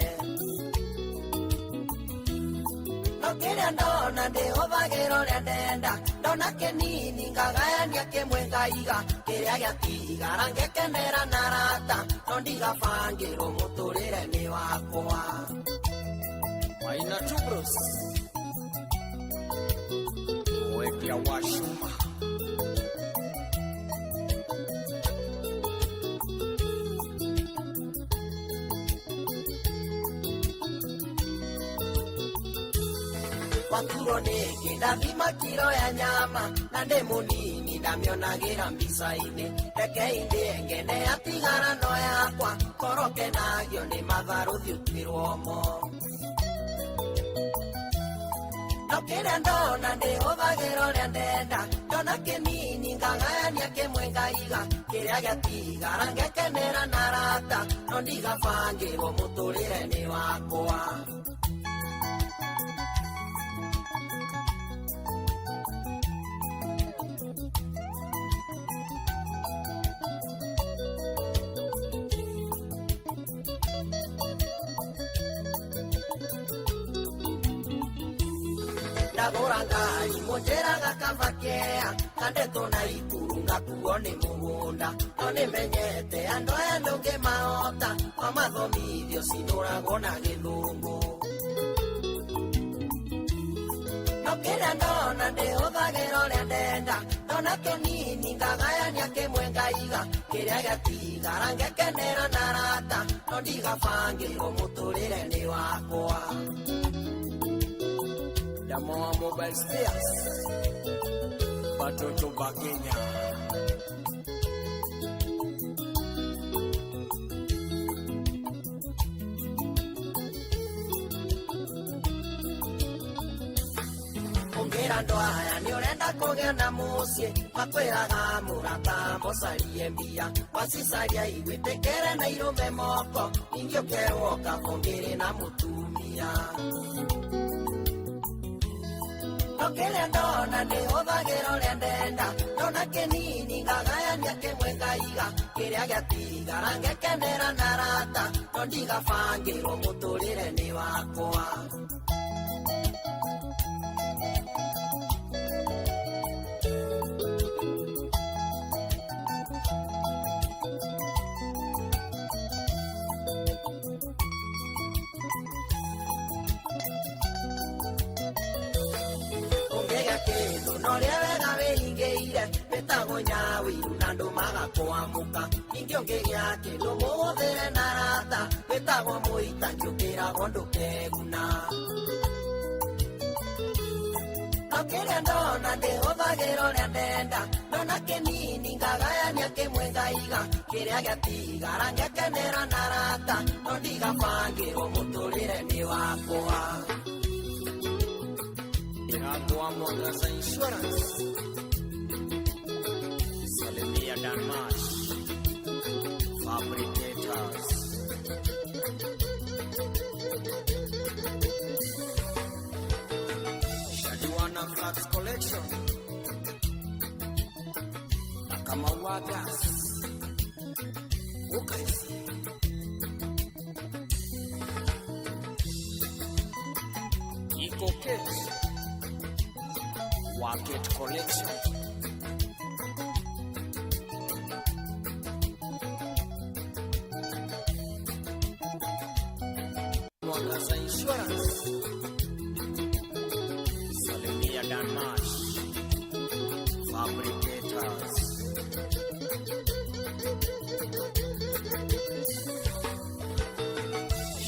Kĩrĩa ndona ndĩhũthagĩra ũrĩa ndenda, ndona kĩnini ngagayania kĩmwe ngaiga, kĩrĩa gĩatigara ngekenera na rata, no ndigabangĩrwo mũtũrĩre nĩ wakwa. Maina Tubros Mwekia wa Shuma. Waturwo nĩkĩ ndathima kiro ya nyama, na ndĩ mũnini ndamĩonagĩra mbica-inĩ, reke indĩe ngene yatigara no yakwa, koroke nagio nĩ matharũthi ũtuĩrwo mo. No kĩrĩa ndona ndĩhũthagĩra ũrĩa ndenda, ndona kĩnini ngagayania kĩmwe ngaiga, kĩrĩa gĩatigara ngekenera na rata, no ndigabangĩrwo mũtũrĩre nĩ wakwa. Ndagũra ngari mũnjĩraga kabakea, kandetwo na ikuru ngakuo nĩ mũgũnda, no nĩmenyete andũ aya ndũngĩmahota, mamathomithio cinũragwo na gĩthũngũ. No kĩrĩa ndona ndĩhũthagĩra ũrĩa ndenda, ndona kĩnini ngagayania kĩmwe ngaiga, kĩrĩa gĩatigara ngekenera na rata, no ndigabangĩrwo mũtũrĩre nĩ wakwa. Damoa Mobile Spares Batoto ba Kenya. Ongera andũ aya nĩ ũrenda kũgĩa na mũciĩ, makwĩraga mũrata mũcarie mbia, wacicaria igwĩtĩkĩre na irũme moko, ningĩ ũkerwo kabũngĩrĩ na mũtumia. No kĩrĩa ndona ndĩhũthagĩra ũrĩa ndenda, ndona kĩnini ngagayania kĩmwe ngaiga, kĩrĩa gĩatigara ngekenera na rata, no ndigabangĩrwo mũtũrĩre nĩ wakwa. Ũngĩgĩa kĩndũ na ũrĩa wega wĩhingĩire, wĩtagwo nyawiru na andũ magakwamũka, ningĩ ũngĩgĩa kĩndũ mũhũthĩre na rata, wĩtagwo mũitanji ũkĩragwo ndũkeguna. No kĩrĩa ndona ndĩhũthagĩra ũrĩa ndenda, ndona kĩnini ngagayania kĩmwe ngaiga, kĩrĩa gĩatigara ngekenera na rata, no ndigabangĩrwo mũtũrĩre nĩ wakwa. Iragwa Mwangaza Insurance Salimia Damash Fabricators Shadiwana Flax Collection Nakamawa Gas Ukaisi Eco Cakes Waket Collection Mwangaza Insurance Salimia Damash Fabricators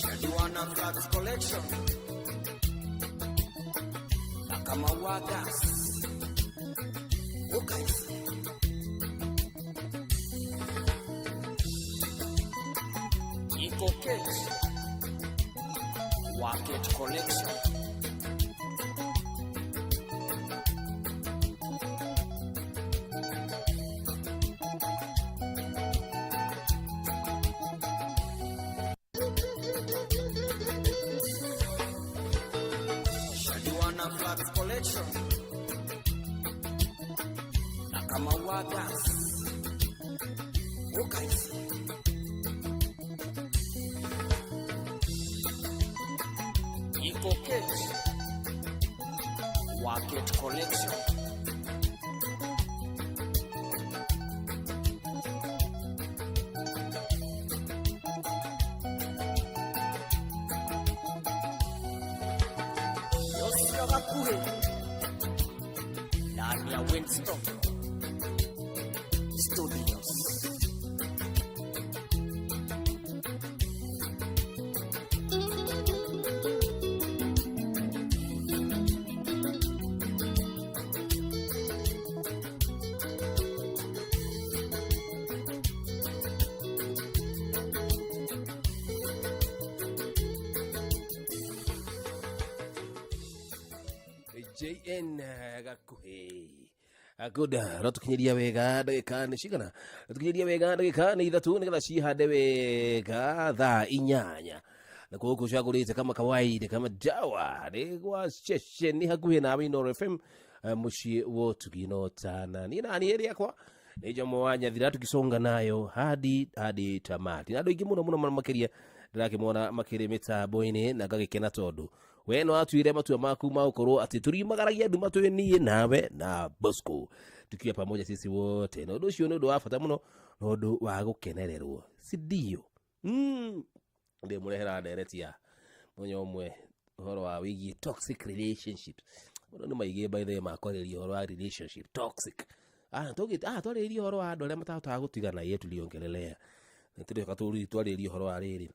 Shadiwana Flax Collection Nakamawa Gas Ukaisi Eco Cakes Waket Collection Shadiwana Flax Collection Nakamawa Gas Ukaisi Eco Cakes Market Collection. Yosia Gakuhe ndani ya Winston Studios. JN gakuhi good ratukinyiria wega ndagika nĩ cigana ratukinyiria wega ndagika nĩ ithatũ nĩgetha cihande wega thaa inyanya na gũkũ cagũrĩte kama kawaida kama dawa nĩ gwa ceceni hakuhĩ nawe Inooro FM, mũciĩ wa ũtugi no tana niĩ na niĩ rĩakwa nĩ Jomo wa Nyathira tukisonga nayo hadi hadi tamati na andũ aingĩ mũno mũno mũno makĩria ndĩrakĩmona makĩrĩ mĩtambo-inĩ na ngagĩkena tondũ we no atuire matua maku ma gũkorwo atĩ tũriumagaragia nduma twĩ niĩ nawe na Bosco tukiwa pamoja sisi wote na ũndũ ũcio nĩ ũndũ wa bata mũno na ũndũ wa gũkenererwo si ndio? Ndĩmũrehera ndereti ya mũthenya ũmwe ũhoro wa wĩgiĩ toxic relationships. Mũno nĩ maingĩ by the way makwarĩria ũhoro wa relationship toxic. Twarĩrĩria ũhoro wa andũ arĩa matahotaga gũtigana iye tuliongelelea na tũrĩoka twarĩrĩria ũhoro wa rĩrĩ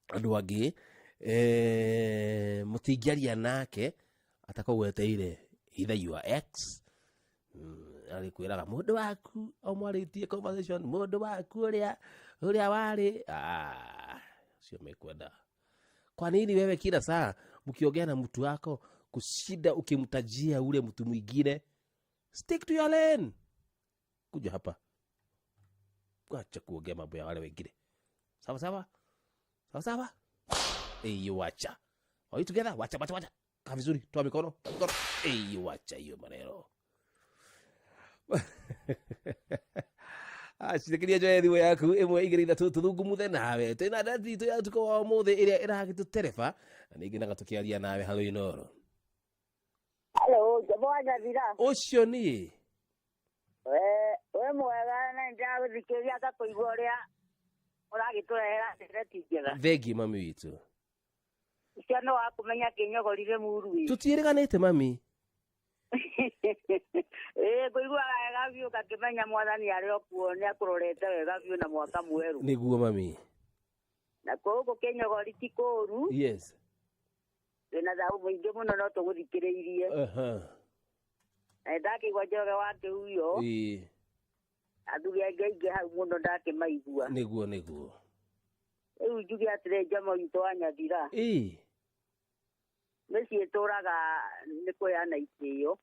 andũ angĩ mũtingĩaria nake atakũgweteire either your ex, arĩkwĩraga mũndũ waku o mwarĩtie conversation mũndũ waku ũrĩa ũrĩa warĩ sio mekwenda. Kwa nini wewe kila saa mkiongea na mtu wako kushinda ukimtajia ule mtu mwingine? Stick to your lane. Kuja hapa, acha kuongea mambo ya wale wengine. Sawa sawa sawa sawa. Eyo wacha. Are you together? Wacha wacha wacha. Kaa vizuri, toa mikono, toa mikono. Eyo wacha hiyo maneno. Cithekeria njoe thimũ yaku ĩmwe igĩrĩ ithatũ tũthungumuthe nawe twĩna ndati itũ ya ũtukũ wa ũmũthĩ ĩrĩa ĩragĩtũtereba na nĩngenaga tũkĩaria nawe halo Inooro. Hello, Jomo wa Nyathira. Ũcio niĩ. We mwega na nĩndĩragũthikĩrĩria ngakũigua ũrĩa ũragĩtũrehera ndereti njega. Thengiũ mami witũ. Ũcio nĩ wa kũmenya kĩnyogorire muru ĩ. Tũtiĩrĩganĩte mami. Ĩĩ ngũiguaga wega biũ ngakĩmenya mwathani arĩ o kuo nĩ akũrorete wega biũ na mwaka mwerũ. Nĩguo mami. Na gũkũ kĩnyogori ti kũũru. Yes. Twĩna thayũ mũingĩ mũno no tũgũthikĩrĩirie. Na nĩndakĩigua Njoroge wa Kĩhuyo. Ĩĩ. Athuri angĩ aingĩ hau mũno ndakĩmaigua. Nĩguo nĩguo. Rĩu njuge atĩrĩ Jomo witũ wa Nyathira. Ĩĩ. Mĩciĩ ĩtũraga nĩ kũheana itĩo.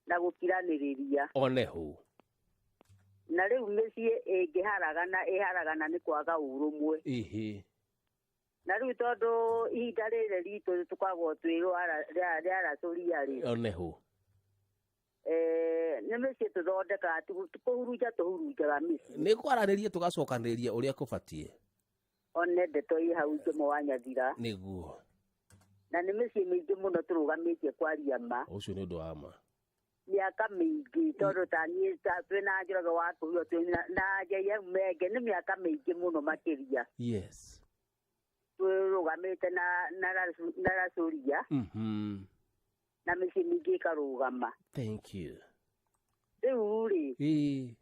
Na gũkiranĩrĩria. Oneho. Na rĩu mĩciĩ ĩngĩharagana ĩharagana nĩ kwaga ũrũmwe. Ĩhĩ. Na rĩu tondũ ihinda rĩrĩ ritũ tũkoragwo twĩ rĩaracũria rĩ. Oneho. Nĩ mĩciĩ tũthondekaga kũhurunja tũhurunjaga mĩciĩ. Nĩ kwaranĩria tũgacokanĩrĩria ũrĩa kũbatiĩ. One ndeto ĩ hau Jomo wa Nyathira. Nĩguo. Na nĩ mĩciĩ mĩingĩ mũno tũrũgamĩtie kwaria ma. Ũcio nĩ ũndũ wa ma. Mĩaka mĩingĩ tondũ ta niĩ twĩna Njoroge wa Kĩhuyo twĩna na JM Menge nĩ mĩaka mĩingĩ mũno makĩria. Yes. Twĩrũgamĩte na racũria. Na mĩciĩ mĩingĩ ĩkarũgama. Thank you. Rĩu rĩ. Ĩĩ.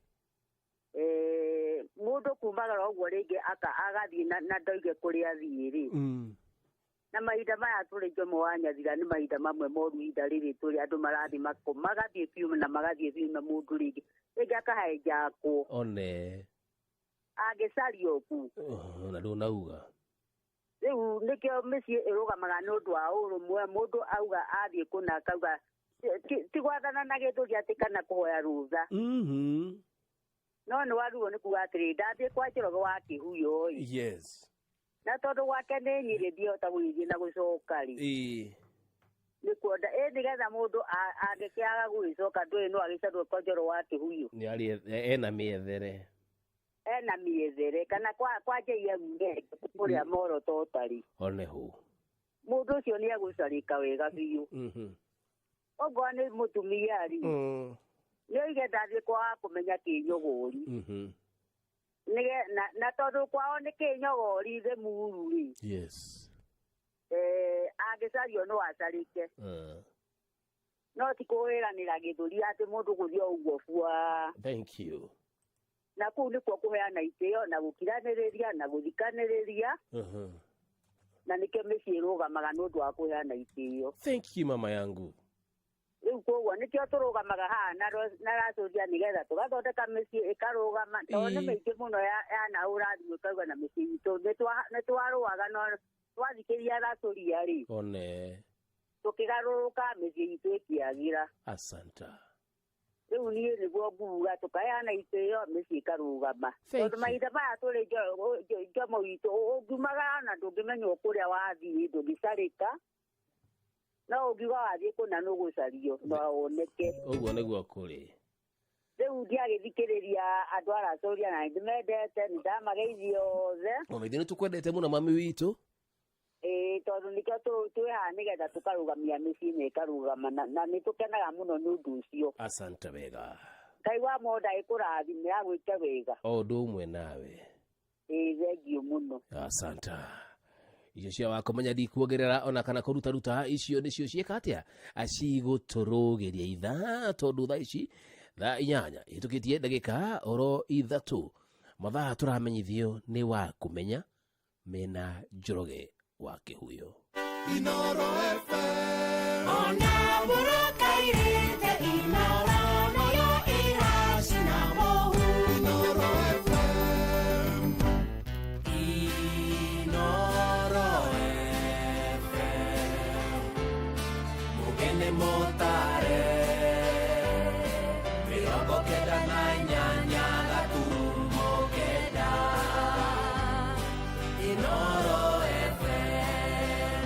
Mũndũ kumagara ũguo rĩngĩ agathiĩ na ndoige kũrĩa athiĩ rĩ. Na mahinda maya tũrĩ Jomo wa Nyathira nĩ mahinda mamwe moru ihinda rĩrĩ tũrĩ andũ marathiĩ magathiĩ biũ na magathiĩ biũ na mũndũ rĩngĩ rĩngĩ akahenjakwo. One. Angĩcaria ũku. Na ndũnauga. Rĩu nĩkĩo mĩciĩ ĩrũgamaga nĩ ũndũ wa ũrũmwe mũndũ auga athiĩ kũna akauga ti gwathana na gĩthũri atĩ kana kũhoya rũtha. No nĩ warigwo nĩ kuga atĩrĩ ndathiĩ kwa Njoroge wa Kĩhuyo ĩ. Yes. Na tondũ gwake nĩ Nyĩrĩ ndihota gũgĩthiĩ na gũcoka rĩ. Ĩĩ. Nĩ kuonda ĩ nĩgetha mũndũ angĩkĩaga gũgĩcoka ndũĩ no agĩcarwo kwa Njoroge wa Kĩhuyo. Nĩ arĩ ena mĩethere. Ena mĩethere kana kwa JM Menge kũrĩa Moroto ũtarĩ. Oneho. Mũndũ ũcio nĩ egũcarĩka wega biũ. Okorwo nĩ mũtumia rĩ, nĩ oige ndathiĩ kwaga kũmenya kĩnyogori. Na tondũ kwao nĩ kĩnyogori Thĩmuru rĩ, Yes. Angĩcario no acarĩke. No ti kũwĩranĩra gĩthũri atĩ mũndũ gũthiĩ o ũguo bua. Thank you. Na kũu nĩkuo kũheana itĩo na gũkiranĩrĩria na gũthikanĩrĩria, na nĩkĩo mĩciĩ ĩrũgamaga nĩ ũndũ wa kũheana itĩo. Thank you, mama yangu. Rĩu koguo nĩkĩo tũrũgamaga haha na racũria nĩgetha tũgathondeka mĩciĩ ĩkarũgama, tondũ nĩ mĩingĩ mũno yanahũra thimũ ĩkauga na mĩciĩ itũ nĩ twarũaga, no twathikĩria racũria rĩ, One. tũkĩgarũrũka mĩciĩ itũ ĩkĩagĩra. Asanta. Rĩu niĩ nĩguo nguga tũkaheana itĩo mĩciĩ ĩkarũgama, tondũ mahinda maya tũrĩ njomo witũ ũngiumagara na ndũngĩmenywo kũrĩa wathiĩ, ndũngĩcarĩka, no ũngiuga wathiĩ kũna nĩũgũcario no woneke. Ũguo nĩguo kũrĩ. Rĩu ndiagĩthikĩrĩria andũ aracũria na nĩndĩmendete, nĩndamageithia othe. Ona ithuĩ nĩtũkwendete mũno mami witũ. Ĩĩ, tondũ nĩkĩo twĩ haha nĩgetha tũkarũgamia mĩciĩ na ĩkarũgama, na nĩtũkenaga mũno nĩ ũndũ ũcio. Asante wega. Ngai wa monda ĩkũrathime agwĩke wega. O ũndũ ũmwe nawe. Ĩĩ, thengiũ mũno. Asante. Icio cia wakomenya ndikuongerera ona kana kũrutaruta, icio nĩcio ciĩka atĩa acigũtũrũgĩria ithaa, tondũ thaa ici thaa 8 ĩhĩtũkĩtie ndagĩka oro 3, mathaa tũramenyithio nĩ wa kũmenya mena Njoroge wa Kĩhuyo. Inoro FM. Ona mũraka irĩte Inoro nayo ĩracina mũhu. Inoro FM. Inoro FM. Mũgeni mũtare. 98.9. Inoro FM.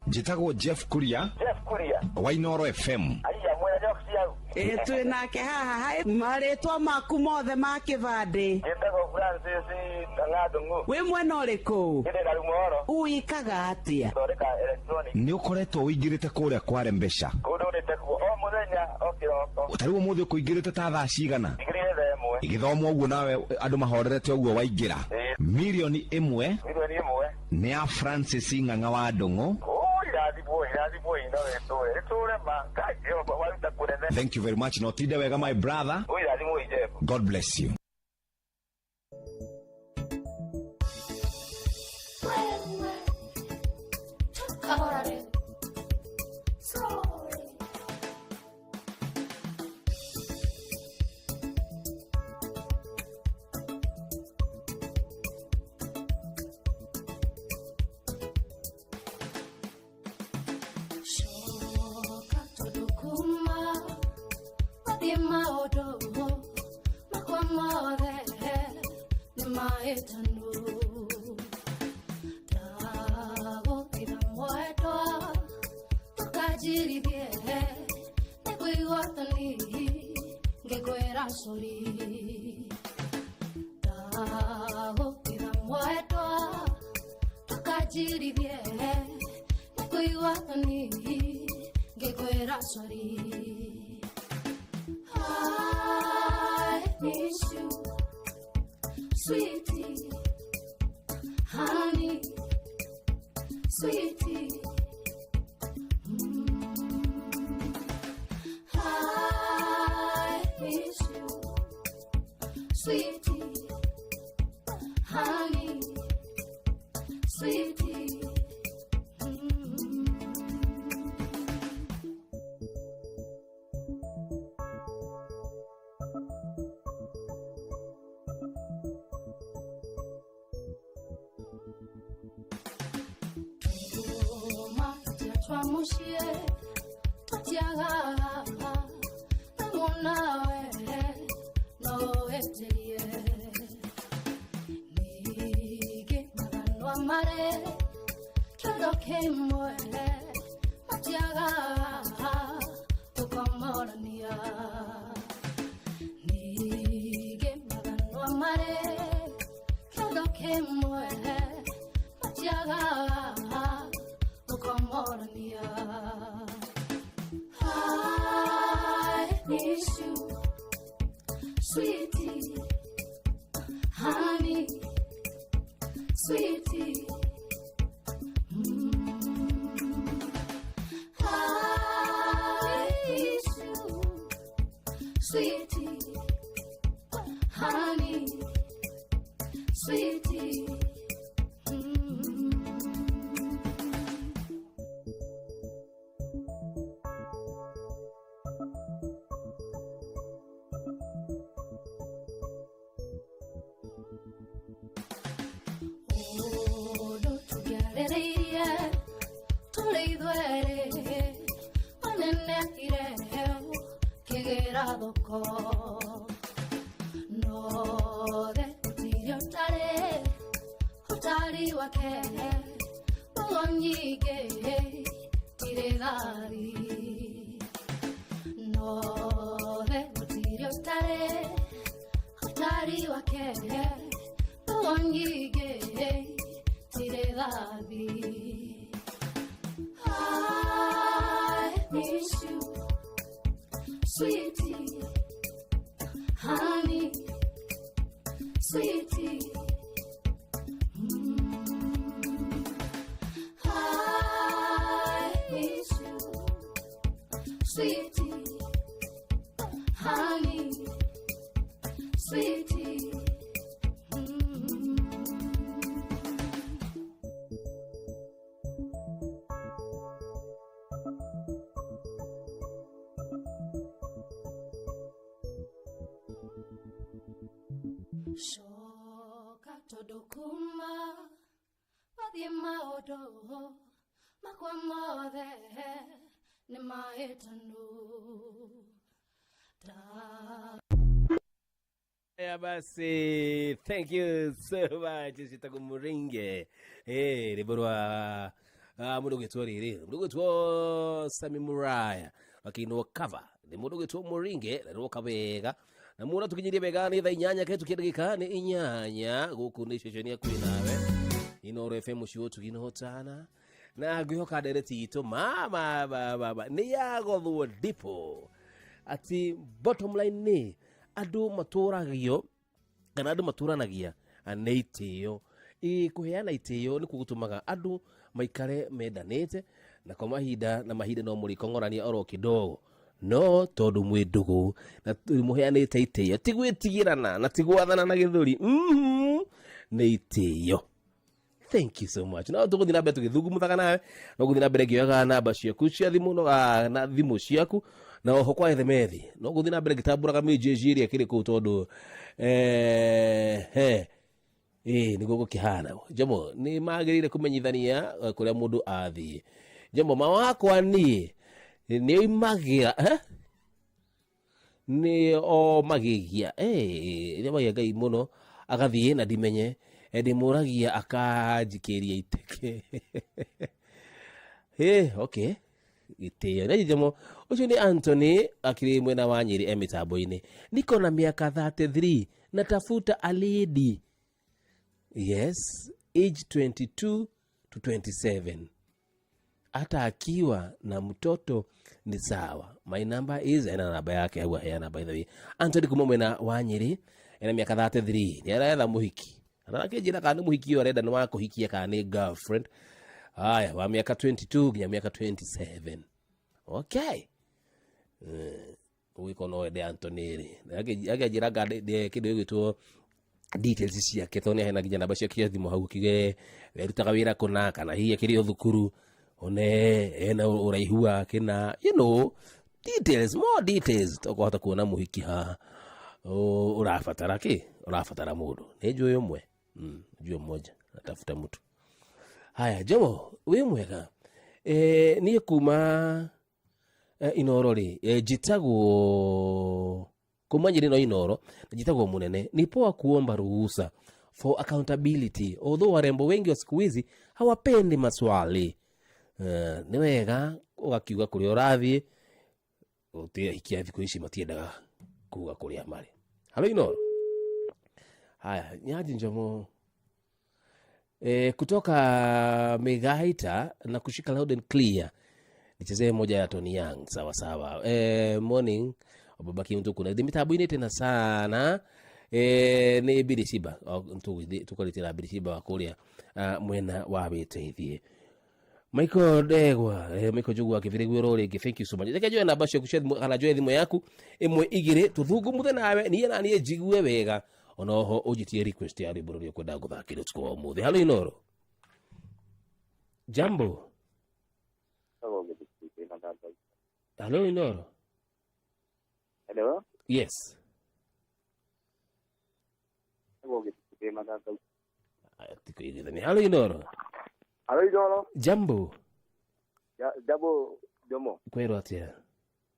Njĩtagwo Jeff Kuria. Jeff Kuria. Wa Inoro FM. Aiya, mwena Jeff ciau. Ĩ, twĩ nake haha. Hai, marĩtwa maku mothe ma kĩbandĩ? Njĩtagwo Francis Kang'atũ. Wĩ mwena ũrĩkũ? Ndĩ Karumoro. Uikaga atĩa? Thondeka electronic. Nĩ ũkoretwo ũingĩrĩte kũrĩa kware mbeca? Kũndũ nĩte kuo o mũthenya o kĩroko. Ta rĩu ũmũthĩ ũkũingĩrĩte ta thaa cigana? Ingĩrire thaa 1. Ĩgĩthomwo ũguo nawe andũ mahorerete ũguo waingĩra. Ĩ. Mirioni 1. Mirioni 1. Nĩ ya Francis Ng'ang'a wa Ndung'u. Irathimwo, irathimwo ino ĩtũre. Ĩtũre ma. Ngai Jehova waruta kũnene. Thank you very much. Na ũtinde wega my brother. Irathimwo Jeff. God bless you. I miss you, sweetie, honey, sweetie. I miss you, sweetie, honey, sweetie. Twamushie tutiaga na munawe no eterie nige maganwa mare kyondo kimwe matiaga tukamorania nige maganwa mare kyondo kimwe matiaga tukamorania. Honey, sweetie. Ũndũ tũngĩarĩrĩirie tũrĩ ithuerĩ anene ireheo kĩgĩra thoko nothe gũtirĩ ũtarĩ ũtari wake mbogo nyingĩ tirĩ thari nothe gũtirĩ ũtarĩ ũtari wake mbogo nyingĩ tirĩ thathi. I miss you, sweetie, honey, sweetie. I miss you, sweetie, honey, sweetie. Coka tondũ kuma wathiĩ maũndũ makwa mothe nĩ mahĩtanu. Haya basi, thank you so much citagwo Muringe. Eh, rwĩmbo rwa mũndũ ũgwĩtwo rĩrĩ, mũndũ ũgwĩtwo Sami Muraya akĩinwo cover nĩ mũndũ ũgwĩtwo Muringe na rwoka wega na mũno tũkinyirie wega nĩ thaa 8 kĩhĩtũkia ndagĩka nĩ 8 gũkũ nĩ ceceni ya kwĩ nawe Inooro FM mũciĩ ũtugi na ũtana na ngwĩhoka ndereti itũ mama baba nĩ yagothwo ndipo atĩ bottom line nĩ andũ matũragio kana andũ matũranagia nĩ itĩo. Ĩ kũheana itĩo nĩkuo gũtũmaga andũ maikare mendanĩte na kwa mahinda na mahinda no mũrĩkong'orania oro kidogo no tondũ mwĩ ndũgũ na mũheanĩte itĩo ti gwĩtigĩrana na ti gwathana na gĩthũri, nĩ itĩo. Thank you so much. No tũgũthiĩ na mbere tũgĩthungumuthaga nawe, no gũthiĩ na mbere ngĩoyaga namba ciaku cia thimũ no na thimũ ciaku na oho kwa ethemethi no gũthiĩ na mbere ngĩtambũraga mĩnjĩnji ĩrĩa ĩkĩrĩ kũu tondũ he ĩĩ nĩguo gũkĩhana. Jomo nĩ magĩrĩire kũmenyithania kũrĩa mũndũ athiĩ. Jomo ma wakwa niĩ nĩ oimagĩra nĩ omagĩgia nĩ omagia Ngai mũno agathiĩ na ndimenye ndĩmũragia akanjikĩria iteke. Okay gĩtĩo nĩ Jomo ũcio nĩ Anthony akĩrĩ mwena wa Nyĩrĩ e mĩtambo-inĩ. Niko na miaka 33 natafuta a lady, yes, age 22 to 27, hata akiwa na mtoto ni sawa. My number is, ena namba yake hau aheana by the way. Anthony kuma mwena wa Nyĩrĩ ena miaka 33 nĩ aretha mũhiki. Arakĩnjĩra kana nĩ mũhiki ũyũ arenda nĩ wa kũhikia kana nĩ girlfriend. Haya, wa miaka 22 nginya miaka 27. Okay. Ũgĩkorwo no wende Anthony rĩ, akĩnjĩra anga kĩndũ gĩgwĩtwo details ciake tondũ nĩaheana nginya namba ciake cia thimũ hau kiuge erutaga wĩra kũna kana hihi akĩrĩ o thukuru one ena ũraihu wake na you know details, more details tũkũhota kuona mũhiki haha ũrabatara kĩ, ũrabatara mũndũ nĩ njũĩ ũmwe, njũĩ mmoja natafuta mtu. Haya Jomo wĩ mwega, niĩ kuma Inooro rĩ, njĩtagwo kuma Nyĩrĩ no Inooro na njĩtagwo Mũnene. Ni poa kuomba ruhusa for accountability, although warembo wengi wa siku hizi hawapendi maswali. Nĩ wega ũgakiuga kũrĩa ũrathiĩ, gũtirĩ ahikia thikũ ici matiendaga kuga kũrĩa marĩ. Halo Inooro. Haya, nyaji Njomo. Kutoka Megaita na kushika loud and clear. Nichezee moja ya Tony Young. Sawa sawa. Morning babaki mtu kuna mitambo-inĩ tena sana. Nĩ Birishiba. Tũkaritĩra Birishiba wa kũrĩa mwena wa Wĩteithie. Michael Ndegwa, Michael Njogu wa Kĩbĩrĩ gwĩrwo rĩngĩ, thank you so much. Reke njoe namba ciaku cia thimũ kana njoe thimũ yaku ĩmwe igĩrĩ tũthungumuthe nawe niĩ na niĩ njigue wega Ona oho ũnjĩtie request ya rwĩmbo rũrĩa ũkwenda ngũthakĩre ũtukũ wa ũmũthĩ. Halo Inoro. Jambo. Halo Inoro. Hello. Yes. Tikuigithania. Halo Inoro. Halo Inoro. Jambo. Jambo Jomo. Kwĩrwo atĩa?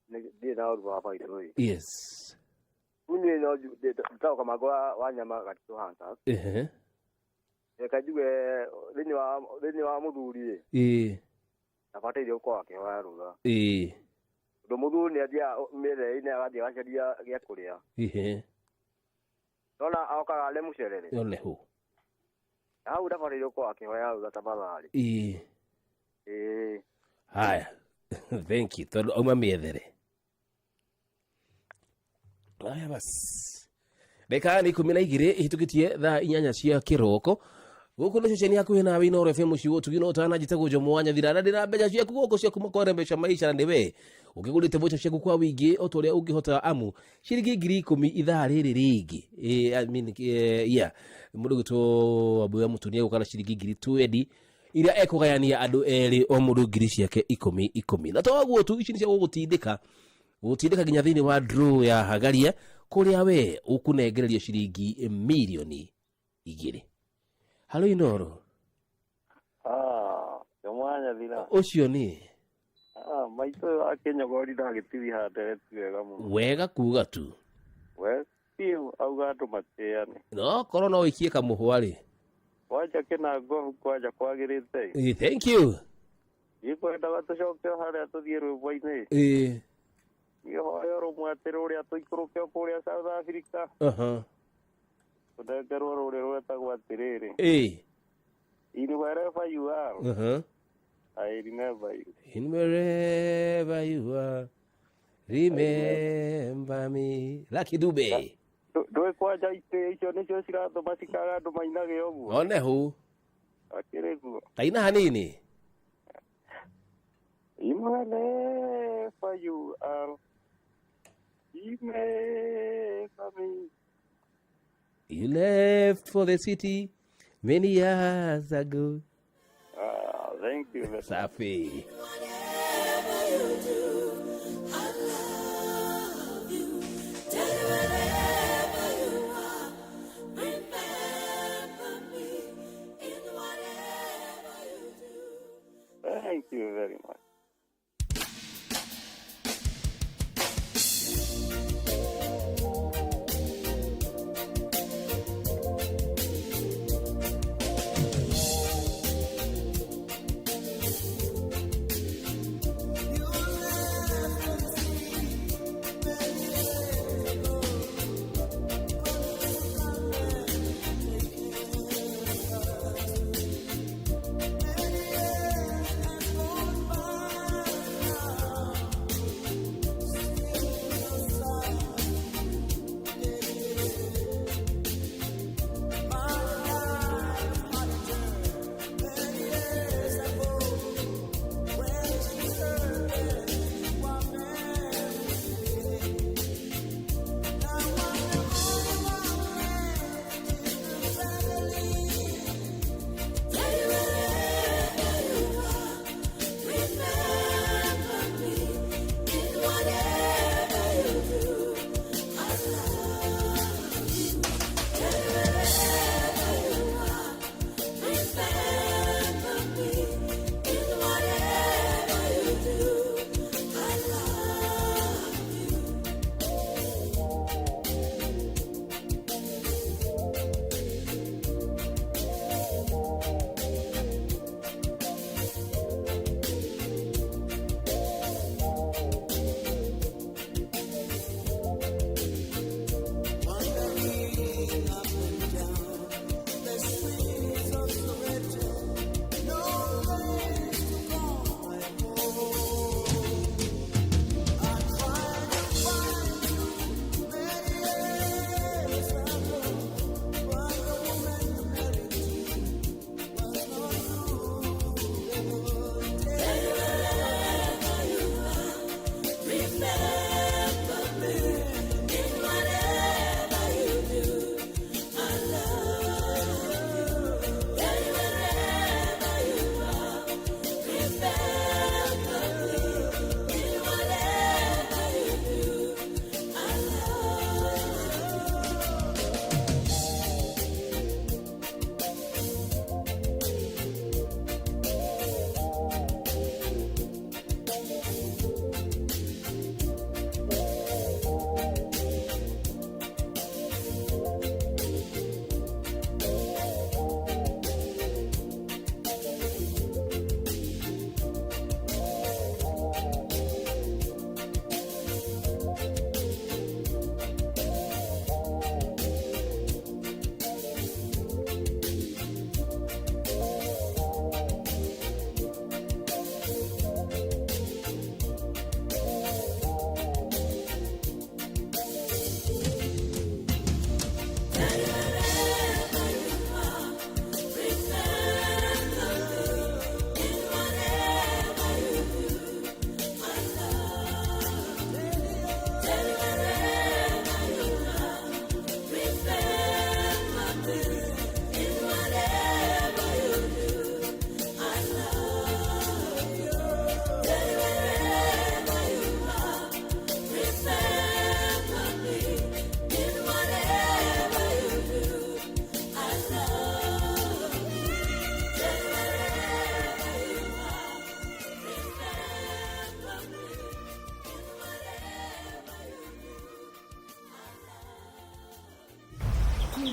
Ndirĩ na ũru wa baitũ. Yes. Niĩ no ndĩtagwo Kamangũ wa nyama Gatitũ Hunters. Ehe. Reke njuge thĩinĩ wa mũthuri rĩ, Ĩĩ. ndabataire gũkorwo akĩhoya rũtha. Ĩĩ. Tondũ mũthuri nĩ athiaga mĩethere-inĩ agathiĩ agacaria gĩa kũrĩa. Ehe. Nona okaga arĩ mũcerere. One hũ. Hau ndabataire gũkorwo akĩhoya rũtha tafadhali. Ĩĩ. Ĩĩ. Haya. Thank you. Tondũ auma mĩethere. Haya basi. Ndagĩka nĩ 12 ihĩtũkĩtie thaa 8 cia kĩroko. Gũkũ nĩ ceceni hakuhĩ nawe Inooro FM ciugo ũtugi no ũtana njĩtagwo Jomo wa Nyathira na ndĩna mbeca ciaku gũkũ cia kuma kwa mbeca maisha na nĩwe ũkĩgũrĩte mbeca ciaku kwa wĩingĩ o ta ũrĩa ũngĩhota amu ciringi 10,000 ithaa rĩrĩ rĩngĩ. I mean, yeah. Mũndũ ũgwĩtwo Wambui wa Mũtuni egũka na ciringi 20,000 iria ekũgayania andũ erĩ o mũndũ ngiri ciake 10 10. Na to ũguo tu, ici nĩ cia gũgũtindĩka gũtindĩka nginya thĩinĩ wa draw ya Hagaria kũrĩa we ũkũnengererio ciringi 2 mirioni. Halo Inoro. Jomo wa Nyathira. Ũcio nĩ Maitũ ũyũ wa Kĩnyogori ndagĩtiriha ndereti wega mũno. Wega kuga tu. We biũ auga andũ matĩane. No korwo no wĩikie kamũhwa rĩ. Kwanja kĩnango kwanja kwagĩrĩte. Thank you. Ikwendaga tũcoke harĩa tũthiĩ rwĩmbo-inĩ. Niĩ hoya rũmwe atĩ rũrĩa tũikũrũke kũrĩa South Africa. Tũnengerwo rũrĩ rwetagwo atĩrĩrĩ. In wherever you are. I remember you. In wherever you are, remember me. Lucky Dube. Ndũĩ kwanja itĩ icio nĩcio ciratũma cikaga andũ mainage ũguo. One hũ. Akĩrĩ guo. Taina hanini. In wherever you are, remember me. You left for the city many years ago. Thank you very much. Safi. Thank you very much.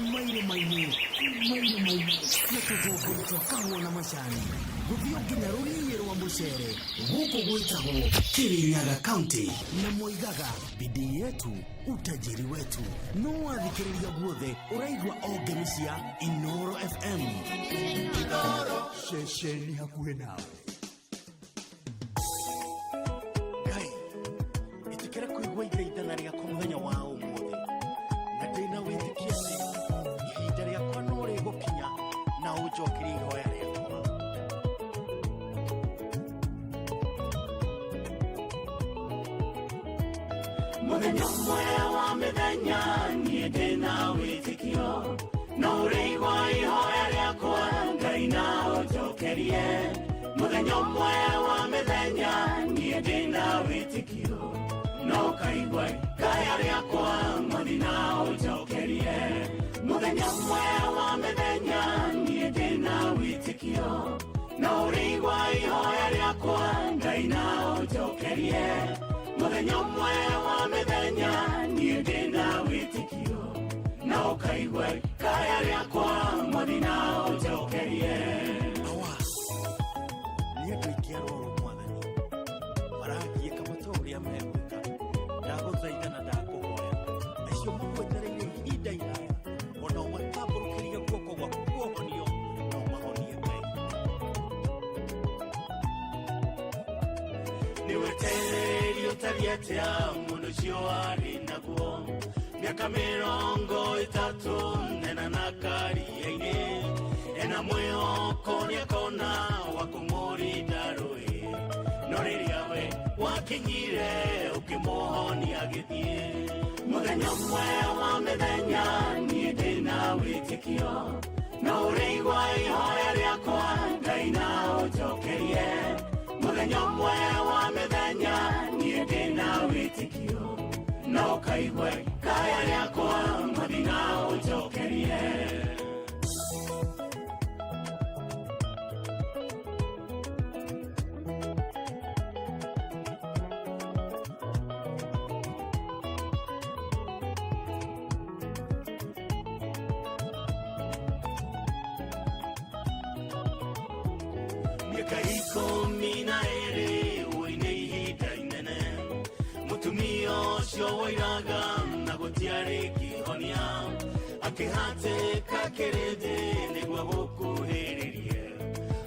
Kuma irĩma-inĩ, kuma irĩma-inĩ na tũthũngũri twa kahũa na macani gũthiĩ nginya rũriĩ rwa mũcere gũkũ gwĩtagwo Kirinyaga County na moigaga bidii yetu utajiri wetu. No wathikĩrĩria guothe ũraigua o ngemi cia Inoro FM. Ceceni hakuhĩ nawe. Ngai, ĩtĩkĩra kũigua ithaithana rĩakwa mũthenya wa ũmũthĩ, na ndĩna wĩtĩkio atĩ ihinda rĩakwa no rĩgũkinya na ũnjokerie ihoya rĩakwa. Mũthenya ũmwe wa mĩthenya niĩ ndĩna wĩtĩkio no ũrĩigua ihoya rĩakwa Ngai na ũnjokerie. Mũthenya ũmwe wa mĩthenya niĩ ndĩna wĩtĩkio no ũkaigua ikaya rĩakwa Mwathi na ũnjokerie. Mũthenya ũmwe wa mĩthenya niĩ ndĩna wĩtĩkio no ũrĩigua ihoya rĩakwa Ngai na ũnjokerie. Mũthenya ũmwe wa mĩthenya niĩ ndĩna wĩtĩkio na ũkaigua ikaya rĩakwa Mwathi na ũnjokerie. Awa, nĩ andũ aingĩ arwaru Mwathani marangiĩka matoĩ ũrĩa megwĩka. Ndagũthaitha na ndakũhoya, acio magwetereire ihinda iraya ona ũmatambũrũkĩrie guoko gwaku kuohonio na ũmahonie Ngai. Nĩ wetereri ũtariĩ atĩa mũndũ ũcio warĩ naguo mĩaka 30 nena na karia-inĩ, ena mwĩhoko nĩakona wa kũmũrinda rũĩ, no rĩrĩa we wakinyire ũkĩmũhonia agĩthiĩ. Mũthenya ũmwe wa mĩthenya niĩ ndĩna wĩtĩkio no ũrĩigua ihoya rĩakwa Ngai na ũnjokerie. Mũthenya ũmwe wa mĩthenya niĩ ndĩna wĩtĩkio no ũkaigua ikaya rĩakwa Mwathi na ũnjokerie. Mĩaka 12 ũine ihinda inene, mũtumia ũcio woiraga na gũtiarĩ kĩhonia, akĩhatĩka kĩrĩndĩ nĩguo gũkuhĩrĩrie,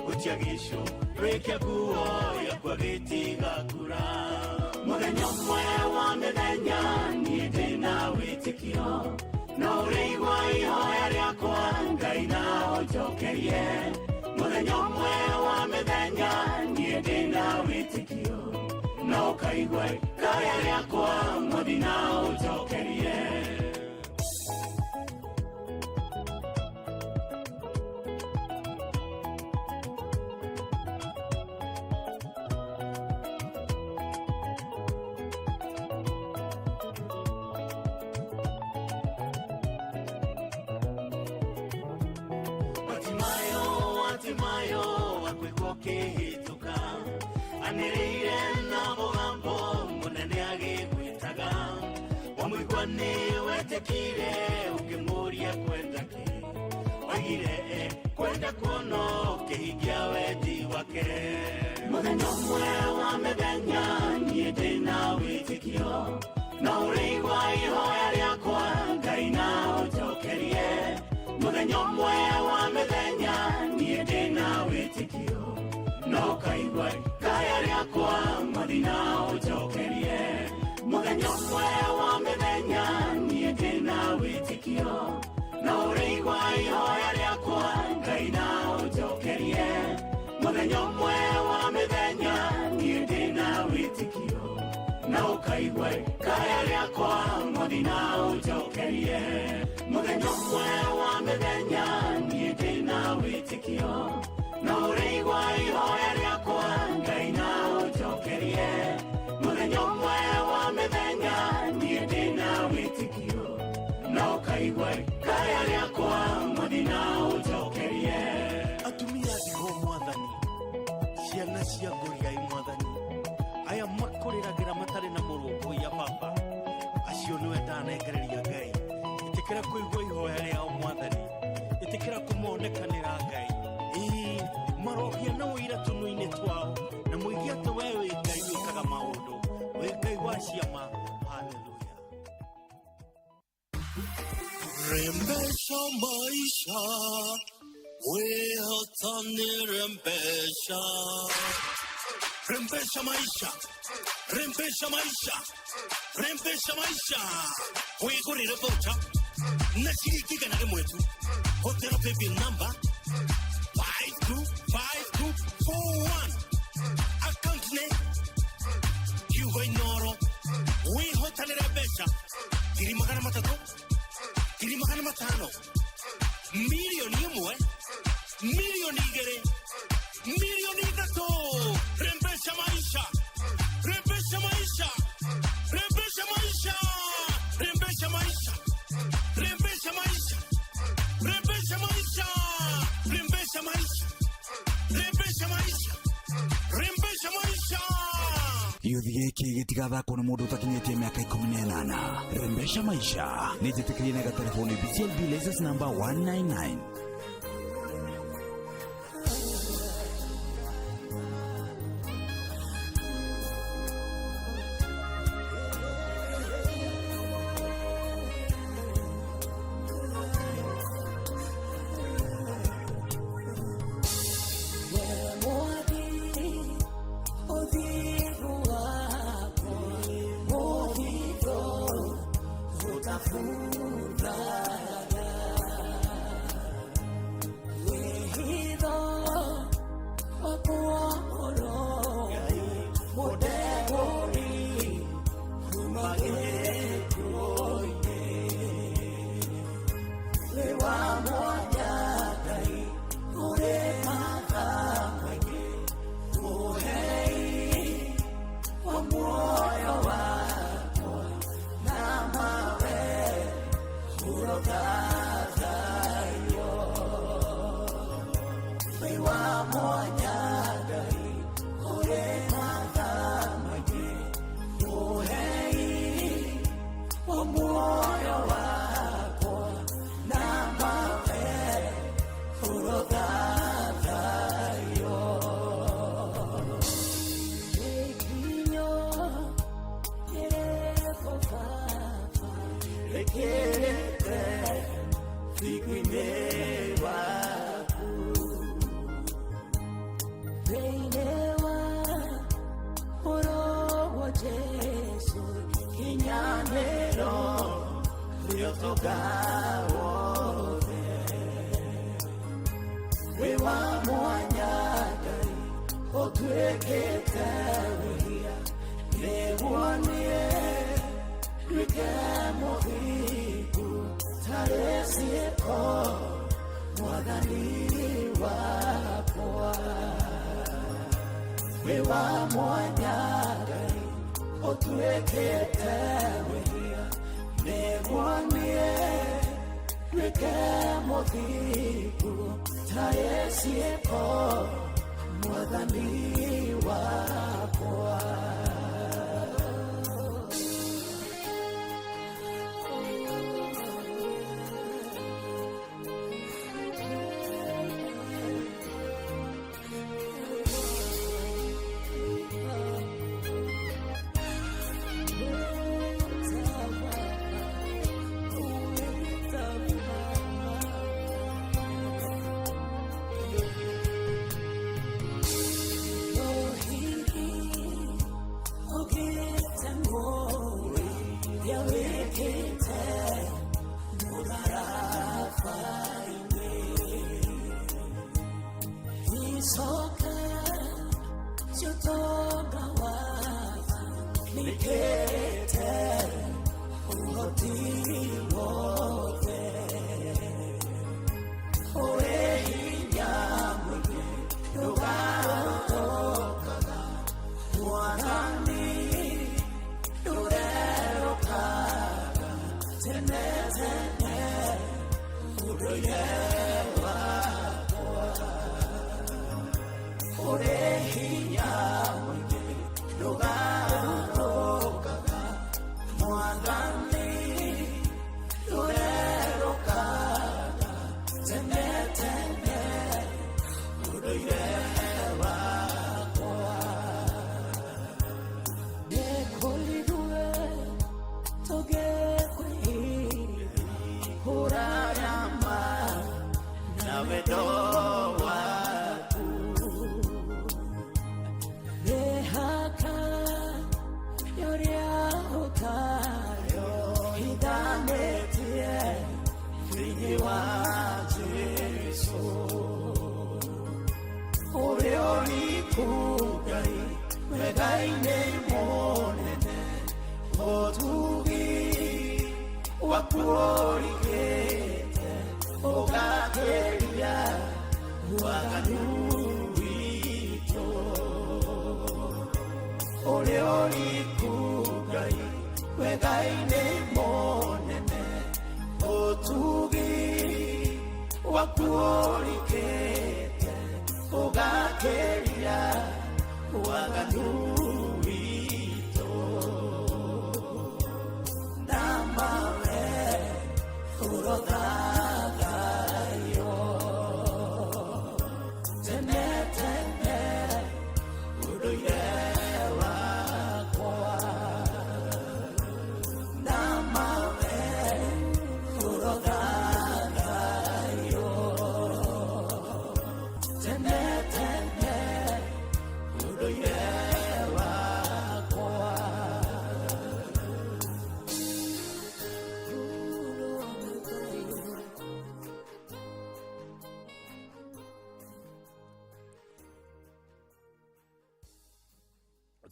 gũtiagĩcũrĩ kĩa nguo yakua gĩtiga kura. Mũthenya ũmwe wa mĩthenya niĩ ndĩna wĩtĩkio no ũrĩigua ihoya rĩakwa Ngai na ũnjokerie. Mũthenya ũmwe wa mĩthenya niĩ ndĩna wĩtĩkio no ũkaigua ikaya rĩakwa Mwathi na ũnjokerie. Hatimayo, hatimayo akwĩgwo kĩhĩtũka anĩrĩire na mũgambo mũnene agĩgwĩtaga, wamũigua nĩ wetĩkire ũkĩmũria kwenda kĩ, oigire kwenda kuona ũkĩhingia wendi wake. Mũthenya ũmwe wa mĩthenya niĩ ndĩna wĩtĩkio no ũrĩigua ihoya rĩakwa Ngai na ũnjokerie. Mũthenya ũmwe wa mĩthenya niĩ ndĩna wĩtĩkio no ũkaigua ikaya rĩakwa Mwathi na ũnjokerie. Mũthenya ũmwe wa mĩthenya niĩ ndĩna wĩtĩkio no ũrĩigua ihoya rĩakwa Ngai na ũnjokerie. Mũthenya ũmwe wa mĩthenya niĩ ndĩna wĩtĩkio na ũkaigua ikaya rĩakwa Mwathi na ũnjokerie. Mũthenya ũmwe wa mĩthenya niĩ ndĩna wĩtĩkio no ũrĩigua ihoya rĩakwa Ngai na ũnjokerie. Mũthenya ũmwe wa mĩthenya niĩ ndĩna wĩtĩkio na ũkaigua ikaya rĩakwa Mwathi na ũnjokerie. Atumia ndigwa Mwathani, ciana cia ngũriai Mwathani, aya makũrĩragĩra matarĩ na mũrũmbũiya Baba, acio nĩwe ndanengereria Ngai, ĩtĩkĩra kũigua ihoya rĩao Mwathani. Rembesha maisha, wehotani rembesha. Rembesha maisha, rembesha maisha, rembesha maisha. Wigurire voucher na ciringi igana rĩmwe tu. Hũthĩra paybill number 525241. Account nĩ Kiugo Inoro. Wĩhotanĩre mbeca 300,000, 500,000, 1,000,000, 2,000,000, 3,000,000. Rembesha maisha, rembesha maisha, rembesha maisha, rembesha maisha, rembesha maisha, rembesha maisha, rembesha maisha, rembesha maisha, rembesha maisha. Gĩũthi gĩkĩ gĩtigathakwo nĩ mũndũ ũtakinyĩtie mĩaka 18. Rembesha maisha nĩ njĩtĩkĩrie na gatelefoni BCLB license number 199. Hurrah! Ngai nĩ mũnene ũtugi waku ũrigĩte ũgakĩria waganu witũ ũrĩa ũriku Ngai we Ngai nĩ mũnene ũtugi waku ũrigĩte ũgakĩria waganu witũ na mawe ũrothathayo tene tene ũndũire wakwa na mawe ũrothathayo tene tene ũndũire wakwa.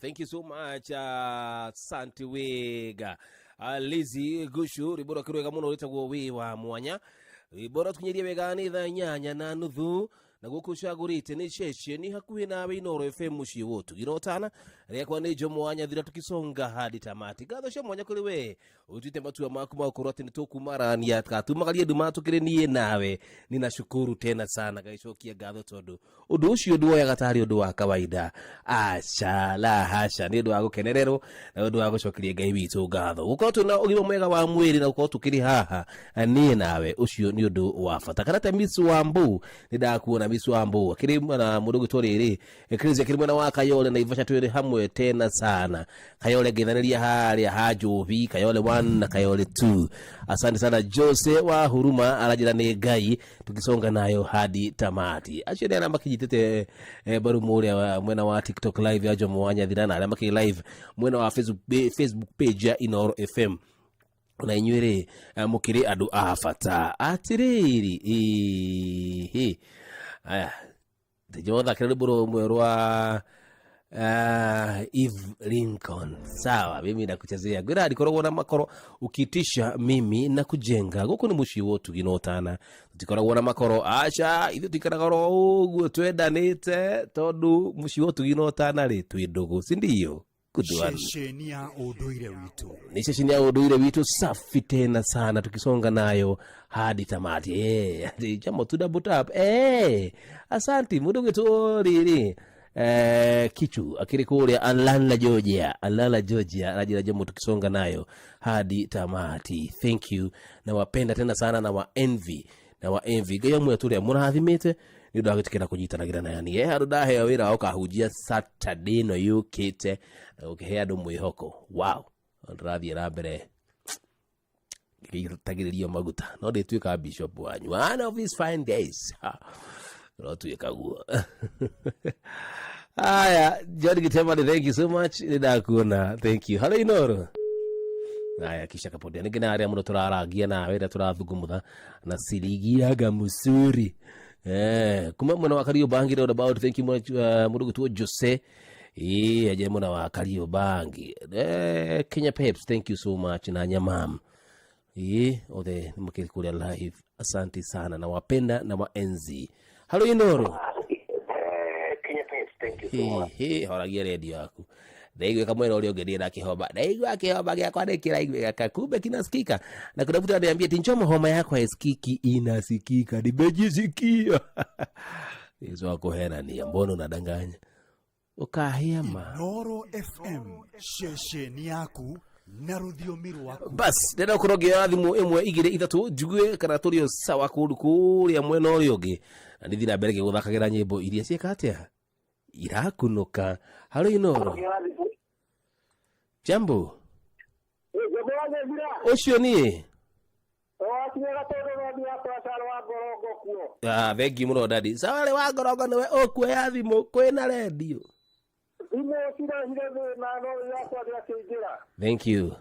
Thank you so much, asante wega. Lizi Gushu rwimbo rwake rwega muno rwĩtagwo wĩ wa mwanya. Rwimbo rwatũkinyĩrie wega nĩ thaa 8:30 na gũkũ ũcagũrĩte nĩ ceceni hakuhĩ nawe Inooro FM mũciĩ wa ũtugi na ũtana. Rĩakwa nĩ Jomo wa Nyathira tukisonga hadi tamati. Ngatho cia mwanya kũrĩ we ũtuĩte matua maku ma gũkorwo atĩ nĩ tũkumarania tũkatumagarie nduma tũkĩrĩ niĩ nawe. Ninashukuru tena sana, ngagĩcokia ngatho tondũ ũndũ ũcio nduoyaga tarĩ ũndũ wa kawaida. Aca la hasha, nĩ ũndũ wa gũkenererwo na ũndũ wa gũcokeria Ngai witũ ngatho. Gũkorwo twĩna ũgima mwega wa mwĩrĩ na gũkorwo tũkĩrĩ haha niĩ nawe, ũcio nĩ ũndũ wa bata. Kana ta Miss Wambu, nĩ ndakuona Miss Wambu akĩrĩ na mũndũ ũgwĩtwo rĩrĩ Chris akĩrĩ mwena wa Kayole na Ivasha, twĩrĩ hamwe tena sana. Kayole ngĩthanĩria harĩa ha Njobi, Kayole 1 na Kayole 2. Asante sana Jose wa Huruma aranjĩra nĩ Ngai tukisonga nayo hadi tamati. Acio nĩ arĩa makĩnyitĩte mbaru mũrĩa mwena wa TikTok live ya Jomo wa Nyathira na arĩa makĩrĩ live mwena wa Facebook page ya Inooro FM. Na inyuĩ rĩ, mũkĩrĩ andũ a bata atĩrĩrĩ. Ĩhĩ, aya ndĩnjothakĩra rwĩmbo rũmwe rwa Eve Lincoln. Sawa, mimi nakuchezea gwĩra ndikoragwo na makoro ukitisha mimi na kujenga. Gũkũ nĩ mũciĩ wa ũtugi na ũtana, tũtikoragwo na makoro aca, ithuĩ tũikaraga oro ũguo twendanĩte tondũ mũciĩ wa ũtugi na ũtana rĩ twĩ ndũgũ, si ndio? Good one. Ceceni ya ũndũire witũ. Ni ceceni ya ũndũire witũ safi tena sana, tukisonga nayo hadi tamati. Ati chamo tu double tap. Asanti mũndũ ũgwĩtwo rĩrĩ Kichu akĩrĩ kũrĩa Atlanta Georgia, Atlanta Georgia anajira Jomo, tukisonga nayo hadi tamati. Thank you, nawapenda tena sana na wa envy na wa envy. Ngai amwe tũrĩa mũrathimĩte nĩ ũndũ wa gwĩtĩkĩra kũnyitanagĩra na yani. Handũ ndaheo wĩra wa gũkahunjia Saturday ĩno yũkĩte na gũkĩhe andũ mwĩhoko. Wow, ndĩrathiĩ na mbere ngĩitagĩrĩrio maguta, no ndĩtuĩka bishop wanyu one of these fine days. Rotuĩka guo. Aya, John Gitema, thank you so much, nĩ ndakuona. Thank you. Hello Inooro. Aya, kisha kapotea ningĩ na arĩa mũno tũrarangia nawe rĩrĩa tũrathungumutha na sirigiaga musuri. Kuma mwena wa Kariobangi roundabout, thank you much, mũndũ ũgwĩtwo Jose. Aje mwena wa Kariobangi. Kenya Peps, thank you so much na Nyamam. Othe nĩ mũkĩrĩ kũrĩa live. Asante sana, na wapenda na waenzi. Hello Inooro. Kenya Peps, thank you so much. Horagia redio yaku. Ndaigua kamwena ũrĩa ũngĩ ndiĩ na kĩhoma. Ndaigua kĩhoma gĩakwa nĩ kĩraiguĩka, kumbe kinasikika. Na kuna mtu ananiambia ati Njomo, homa yako haisikiki. Inasikika, nimejisikia. Hizo wako hena ni mbona unadanganya? Ukahema. Inooro FM, ceceni yaku na rũthiomi rwaku. Bas, ndĩrenda gũkorwo ngĩoya thimũ 1 2 3 njigue kana tũrĩ o sawa kũndũ kũrĩa mwena ũrĩa ũngĩ. Na nĩthiĩ na mbere ngĩgũthakagĩra nyĩmbo iria ciĩka atĩa? Irakunũka. Halo Inooro. Jambo. Ũcio niĩ. Thank you mũno dadi. Sawa rĩ wa ngorongo nĩwe ũkuoya thimũ kwĩna redio. Thimũ cirehire thĩna no yakwa ndĩakĩingĩra. Thank you.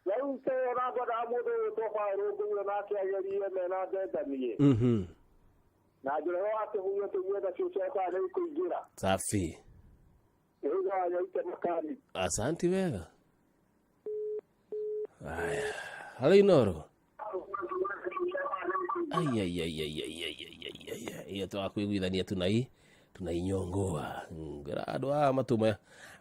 Rĩu ona ngwendaga mũndũ ũgwĩtwo Paũlũ Ngũgĩ nake agerie mena ndendanie. Na njĩra wa kĩhunyũ tũigue nacio ciakwa nĩ ikũingĩra. Safi. Ĩugaga nyaite makani. Asanti wega. Aya, halo Inoro. Ai ai ai ai ai ai ai ai ai. Iyo twakwiguithania tunai tunainyongoa ngera andå aya matå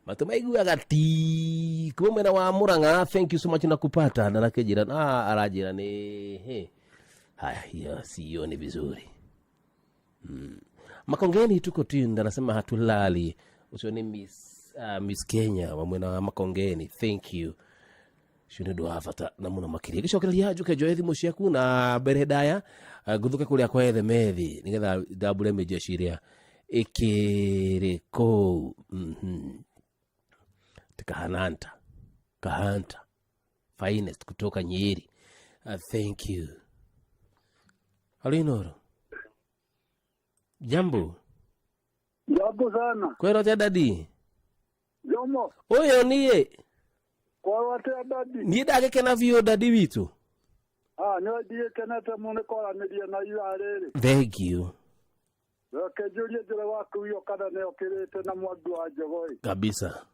matå maiguaga ti kuma mwena wa Murang'a. Thank you so much na kupata na arakĩnjĩra na aranjĩra nĩ he haya, hiyo sioni vizuri. Makongeni tuko tuned, anasema hatulali. Ucio ni Miss Kenya wa mwena wa Makongeni. Thank you cio nä å ndå wa bata na må no makä ria gä cokereria njuke njoe thimå ciaku na mbere ndaya nguthuke kå rä a kwa ethe methi nä getha ndambure mä jeshi ä rä a ä kä rä kå tikahananta kahanta finest kutoka Nyeri. Thank you. Halo Inoro. Jambo. Jambo sana. Kwero atia dadi? Jomo. Ũyũ niĩ. Kwaro atia dadi? Niĩ ndagĩkena biũ dadi witũ. Ah, nĩ ndigĩkenete mũno nĩ kwaranĩria na ithaa rĩrĩ. Thank you. Reke njũrie njĩra waku iyo kana nĩ okĩrĩte na mwangi wa njogo ĩ. Kabisa.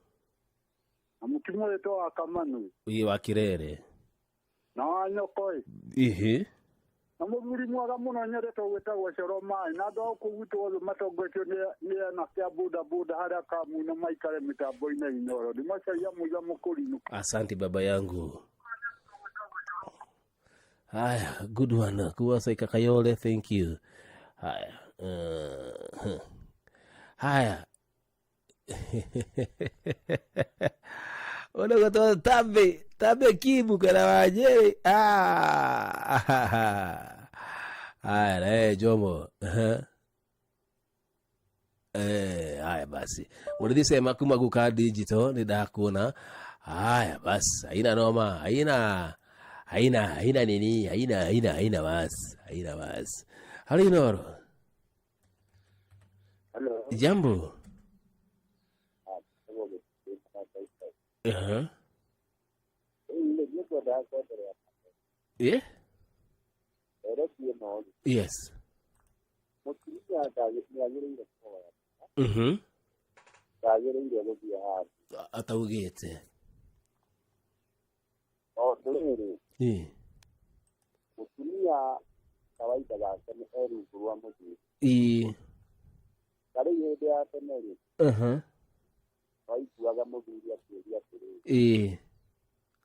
Na mũkimo wĩtwo wa Kamanu. Ĩ wa Kirere. Na wa nyoko ĩ. Ĩhĩ. Na mũthuri mwega mũno nyendete gwĩtagwo Coro Maĩ na andũ a gũkũ gwitũ othe matongoretio nĩ anake a boda boda harĩa Kamuna maikare mĩtambo-inĩ Inoro. Ndĩmacaria mũiga mũkũrinũ. Asante baba yangu. Haya, good one. Kuwasa Ikakayole, thank you. Haya. Haya. Unagotoa tambe, tambe kibu kana wajeri. Ah. Haya, Jomo. Haya basi. Mũrĩthi sema kuma guka digital ni ndakuona. Haya basi, haina noma, haina haina haina nini, haina haina haina basi, haina basi. Halo Inoro. Hello. Jambo. Yeah? Yes. Ataugĩte. Ĩ. Mũtumia kawaida gake nĩ e rungu rwa mũthuri. Ĩ. Ta rĩu hĩndĩ ya tene rĩ, waiguaga mũthuri akĩũria atĩrĩrĩ, Ĩ.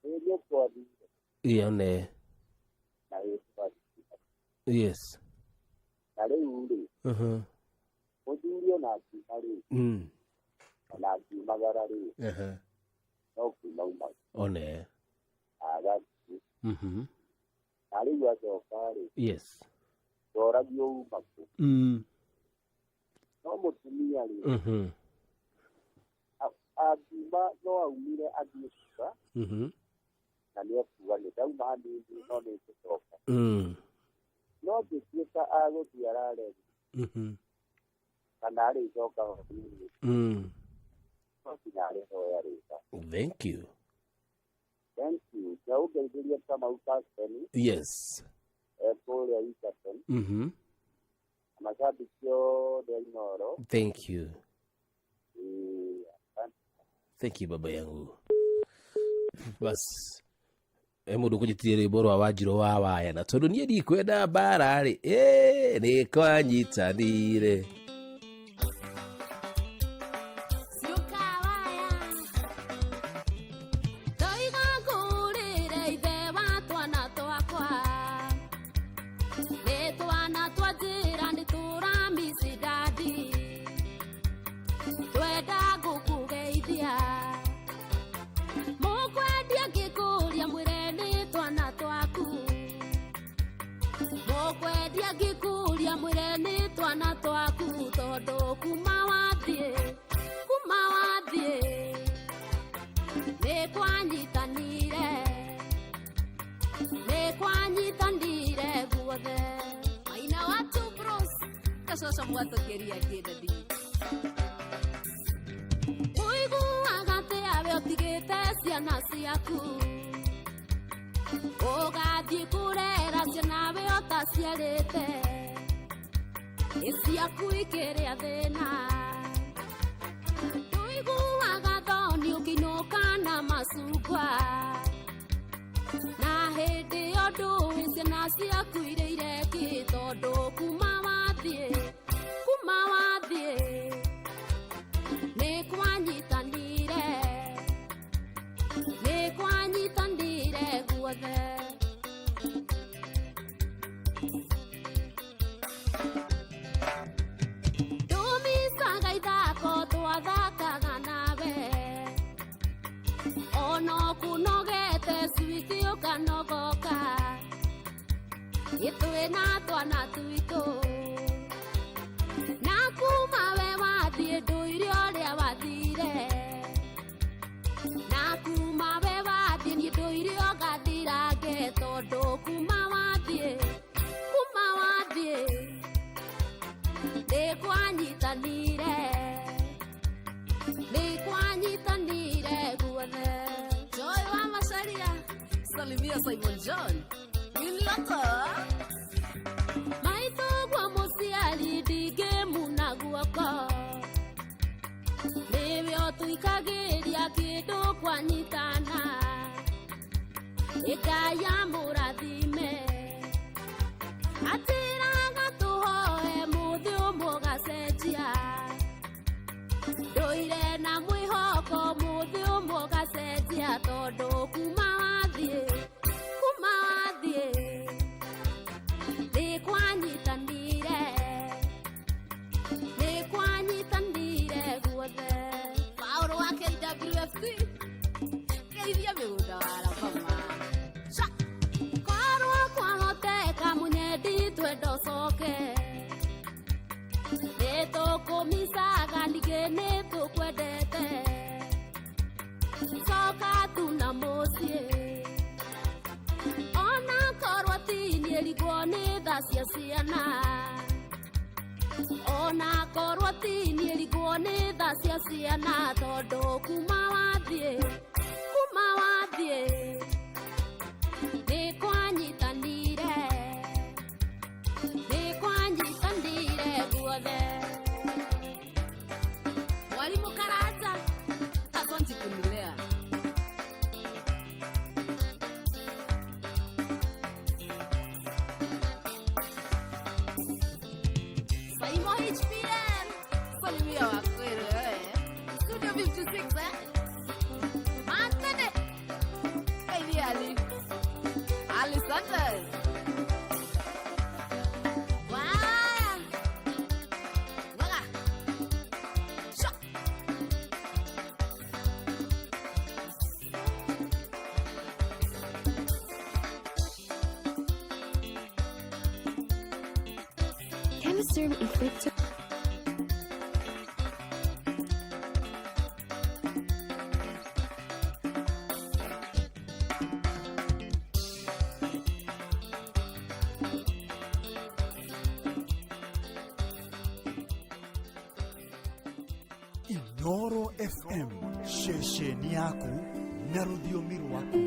ĩ nĩũkwathire? Ĩ one. Na ĩ twathire. Yes. Na rĩu rĩ, mũthuri ona akiuma rĩ, ona akiumagara rĩ, no kuuma umaga. One. Agathiĩ. Na rĩu acoka rĩ, Yes. ndoragio uma kũ. No mũtumia rĩ, angiuma no aumire athiĩ nduka, na nĩ ekuga nĩ ndauma hanini no nĩ ngũcoka. No angĩtuĩka agũthiĩ arare rĩ, kana arĩcoka hwaĩ-inĩ, no nginya arĩhoya rũtha. Thank you. Thank you. Na ũngeithĩrie Kamau Kaston. Yes. Kũrĩa Egerton. Mashabiki othe a Inooro. Thank you. Thank you baba yangu. Bas. Mũndũ kũnjĩtirie rwĩmbo rwa Wanjirũ wa Waya na tondũ niĩ ndikwenda mbara rĩ, nĩ kwanyitanire. Ciaku ikĩrĩa thĩna. Tũiguaga macungwa na hĩndĩ ĩyo ndũĩ ciana ciaku irĩire kĩ tondũ kuma wathiĩ nĩ kwanyitanire guothe. Ndũmicaga ithako twathakaga nawe ono kunogete switi ũkanogoka ithuĩ na twana twitũ na kuma we wathiĩ ndũire ũrĩa wathire na kuma we wathiĩ niĩ ndũire ũgathirange tondũ kuma wathiĩ nĩ kwanyitanire guothe. Joy wa Macharia, salimia Simon John Winloko. Maitũ gwa mũciari ndingĩmuna guoko nĩwe ũtũikagĩria kĩndũ kwanyitana ĩkaya mũrathime atĩraga tũhoe mũthĩ ũmwe ũgacenjia ndũire na mwĩhoko mũthĩ ũmwe ũgacenjia tondũ kuma wathiĩ nĩ kwanyitanire guothe. Paũlũ wa KWFC geithia mĩgũnda wa Alabama. Korwo kwahoteka mũnyendi twenda ũcoke nĩ tũkũmicaga ningĩ nĩ tũkwendete coka tu na mũciĩ ona korwo ti niĩ rigwo nĩ tha cia ciana ona korwo ti niĩ rigwo nĩ tha cia ciana tondũ kuma wathiĩ nĩ kwanyitanire guothe. Mwalimu Karanja, asante kunilea. Saimo HPM, salimia wakwere eh. Studio 56 eh. Mantene. Kaili Ali. Ali Sanders. Wow. Waga. Sha. Chemistry effective. Inoro FM ceceni yaku na rũthiomi rwaku.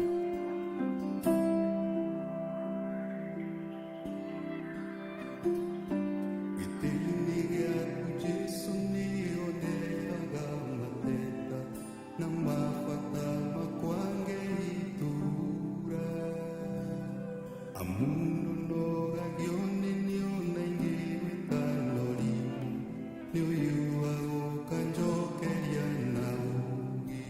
Gĩtĩ-inĩ gĩaku Jesũ nĩoneaga mateta na mabata makwa ngeitura amu nonogagio nĩ nĩona ingĩgwĩta norimũ nĩ ũyũ wa gũka njokeria na ũũgĩ.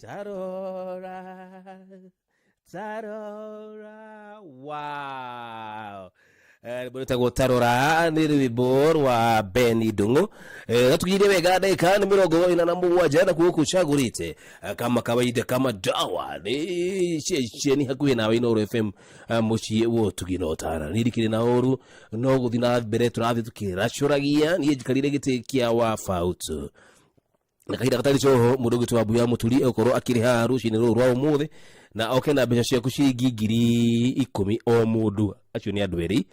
Tarora, tarora, wow. Rwĩmbo rwĩtagwo tarora nĩ rwĩmbo rwa Beni Ndung'u. Gatukinyire wega ndagĩka nĩ 47 na kuo kũcagũrĩte kama kawaida kama dawa nĩ ceceni hakuhĩ nawe Inooro FM, mũciĩ wa ũtugi na ũtara. Niĩ ndikĩrĩ na ũru no gũthiĩ na mbere tũrathiĩ tũkĩracũragia. Niĩ njikarire gĩtĩ kĩa wabautu na kahinda gatarĩ coho mũndũ ũgĩtwo Wambui wa Mũturi egũkorwo akĩrĩ haha rũcinĩ rũrũ rwa ũmũthĩ na oke na mbeca ciaku ciringi 10,000 o mũndũ. Acio nĩ andũ erĩ,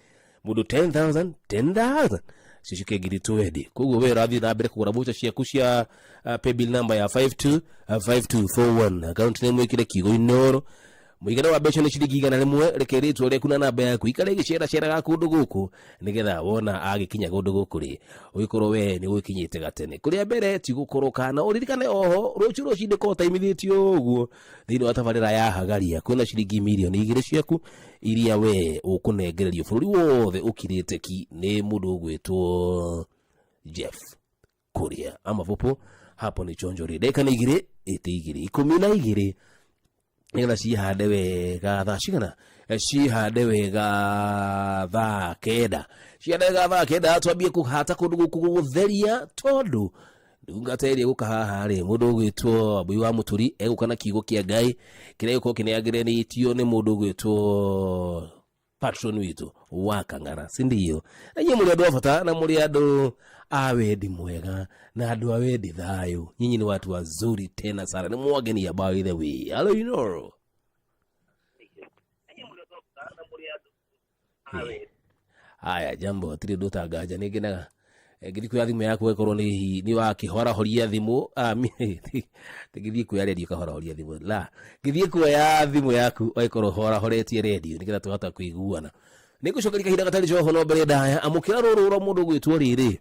mũndũ 10,000 10,000 cicuke 20,000. Koguo we ũrathiĩ na mbere kũgũra voucher ciaku cia paybill number ya 525241, account name wĩkĩre kiugo Inooro, mũigana wa mbeca nĩ ciringi 100. Reke rĩtwa rĩaku na namba yaku ikare igĩceraceraga kũndũ gũkũ nĩgetha wona agĩkinya kũndũ gũkũ rĩ ũgĩkorwo we nĩ ũgĩkinyĩte gatene. Kũrĩa mbere ti gũkoroka, na ũririkane oho rũciũ rũcinĩ korwo taimithĩtio ũguo thĩinĩ wa tabarĩra ya Hagaria kwĩna ciringi 2,000,000 ciaku iria we ũkũnengererio bũrũri wothe ũkirĩte ki nĩ mũndũ ũgwĩtwo Jeff Kuria amavupo. Hapo ni chonjo rĩ ndagĩka nĩ igĩrĩ ĩtĩ igĩrĩ 12 nĩgetha cihande wega thaa cigana? Cihande wega thaa 9, cihande wega thaa 9 twambie kũhata kũndũ gũkũ gũtheria tondũ ndungata ĩrĩa ĩgũka haha rĩ mũndũ ũgwĩtwo Wambui wa Mũturi egũka na kiugo kĩa Ngai kĩrĩa gĩgũkorwo kĩnengeranĩtio nĩ mũndũ ũgwĩtwo patron witũ wa Kang'ara, si ndio? Na inyuĩ mũrĩ andũ a bata na mũrĩ andũ a wendi mwega na andũ a wendi thayũ. Nyinyi ni watu wazuri tena sana, ni mwagenia by the way. Hello Inooro. Haya, jambo hatirĩ ũndũ ũtanganja nĩ ngenaga ngĩthiĩ kuoya thimũ yaku ĩkorwo nĩ wakĩhorahoria thimũ. Ngĩthiĩ kuoya redio ũkahorahoria thimũ la ngĩthiĩ kuoya thimũ yaku ũgĩkorwo ũhorahoretie redio nĩgetha tũhota kũiguana. Nĩ ngũcokeria kahinda gatarĩ coho no mbere ndaya amũkĩra rũrũ rwa mũndũ ũgwĩtwo rĩrĩ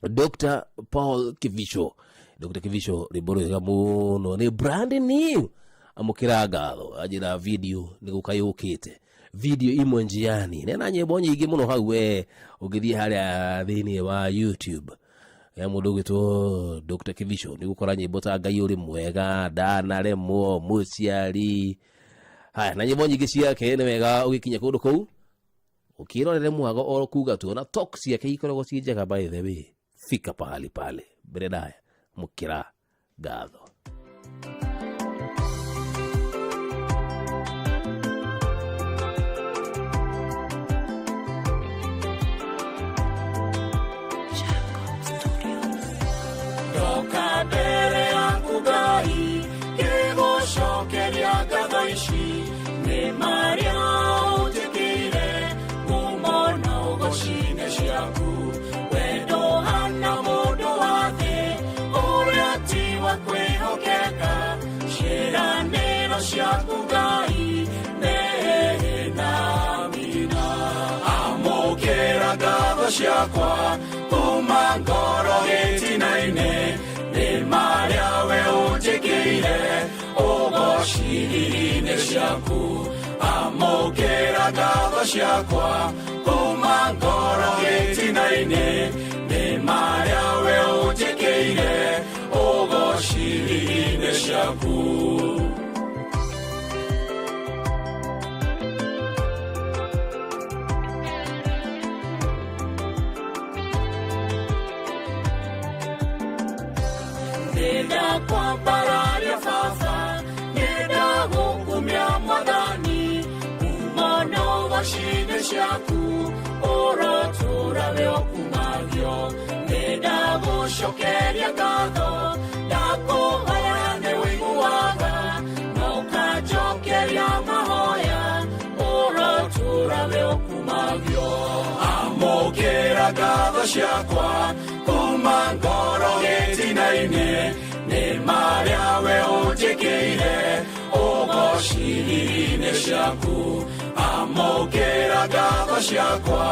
Dr. Paul Kivisho. Dr. Kivisho rwĩmbo rwega mũno nĩ brand new. Amũkĩra ngatho anjĩra video nĩ gũka yũkĩte, video imwe njiani nena nyĩmbo nyingĩ mũno hau we ũngĩthiĩ harĩa thĩinĩ wa YouTube ya mũndũ ũgwĩtwo Dr. Kivisho nĩ gũkora nyĩmbo ta Ngai ũrĩ mwega, ndanaremwo, mũciari, haya na nyĩmbo nyingĩ ciake. Nĩ wega ũgĩkinya kũndũ kũu ũkĩrorere mwago oro kuga tu ona talk ciake ikoragwo ciĩ njega. By the way, fika pahali pale mbere ndaya mũkĩra ngatho. Ndoka mbere yaku Ngai ngĩgũcokeria ngatho ici nĩ marĩa ũnjĩkĩire, ngumo na ũgoci-inĩ ciaku. Wendo hana mũndũ wa thĩ ũrĩa ti wa kwĩhokeka, ciĩranĩro ciaku Ngai nĩ na mina. Amũkĩra ngatho ciakwa kuma ngoro gĩtina-inĩ nĩ marĩa we ũnjĩkĩire, ũgoci-inĩ ciaku. Amũkĩra ngatho ciakwa kuma ngoro gĩtina-inĩ nĩ marĩa we ũnjĩkĩire, ũgoci-inĩ ciaku. Nenda kwambararia baba, nenda gũkumia mwathani, kuma na ũgoci-inĩ ciaku ũrotũra wĩ ũkumagio. Nenda gũcokeria ngatho, ndakũhoya nĩ ũiguaga na ũkanjokeria mahoya, ũrotũra wĩ ũkumagio. Amũkĩra ngatho ciakwa kuma ngoro gĩtina-inĩ nĩ marĩa we ũnjĩkĩire, ũgoci-inĩ ciaku. Amũkĩra ngatho ciakwa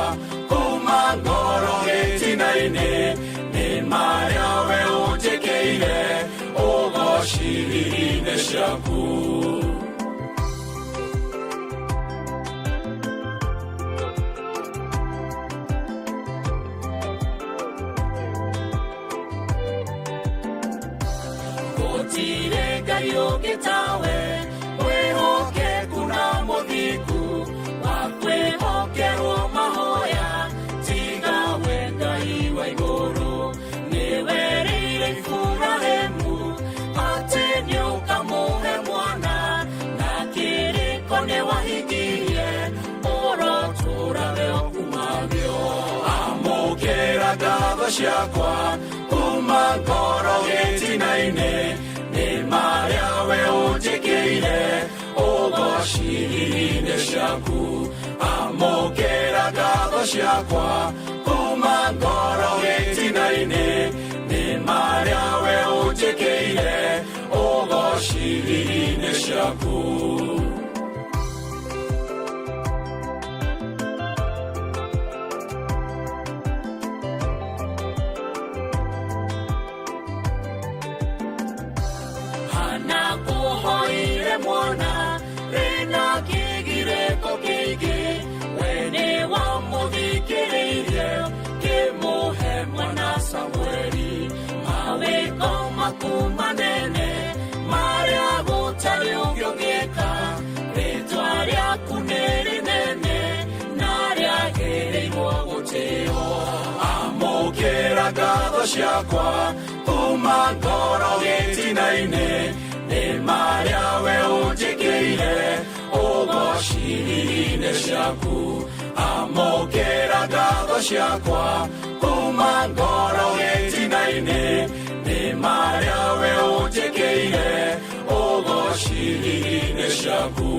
kuma ngoro gĩtina-inĩ nĩ marĩa we ũnjĩkĩire, ũgoci-inĩ ciaku. Gũtirĩ Ngai Ngai ũngĩ tawe mwĩhokeku na mũthingu wa kwĩhokerwo mahoya tiga we Ngai wa igũrũ nĩwerĩire Iburahĩmu atĩ nĩũkamũhe mwana na kĩrĩko nĩwahingirie ũrotũũra we ũkumagio amũkĩra ngatho ciakwa kuma ngoro gĩtina-inĩ nĩ marĩa we ũnjĩkĩire ũgociri-inĩ ciaku amũkĩra ngatho ciakwa kuma ngoro gĩtina-inĩ nĩ marĩa we ũnjĩkĩire ũgociri-inĩ ciaku. Hana kũhoire mwana rĩna kĩgirĩko kĩingĩ we nĩwamũthikĩrĩirie kĩmũhe mwana Samueli mawĩko maku manene marĩa gũtarĩ ũngĩ ũngĩka rĩtwa rĩaku nĩ rĩnene na rĩagĩrĩirwo gũtĩo amũkĩra ngatho ciakwa kuma ngoro gĩtina-inĩ nĩ marĩa we ũnjĩkĩire ũgociri-inĩ ciaku amũkĩra ngatho ciakwa kuma ngoro gĩtina-inĩ nĩ marĩa we ũnjĩkĩire ũgociri-inĩ ciaku.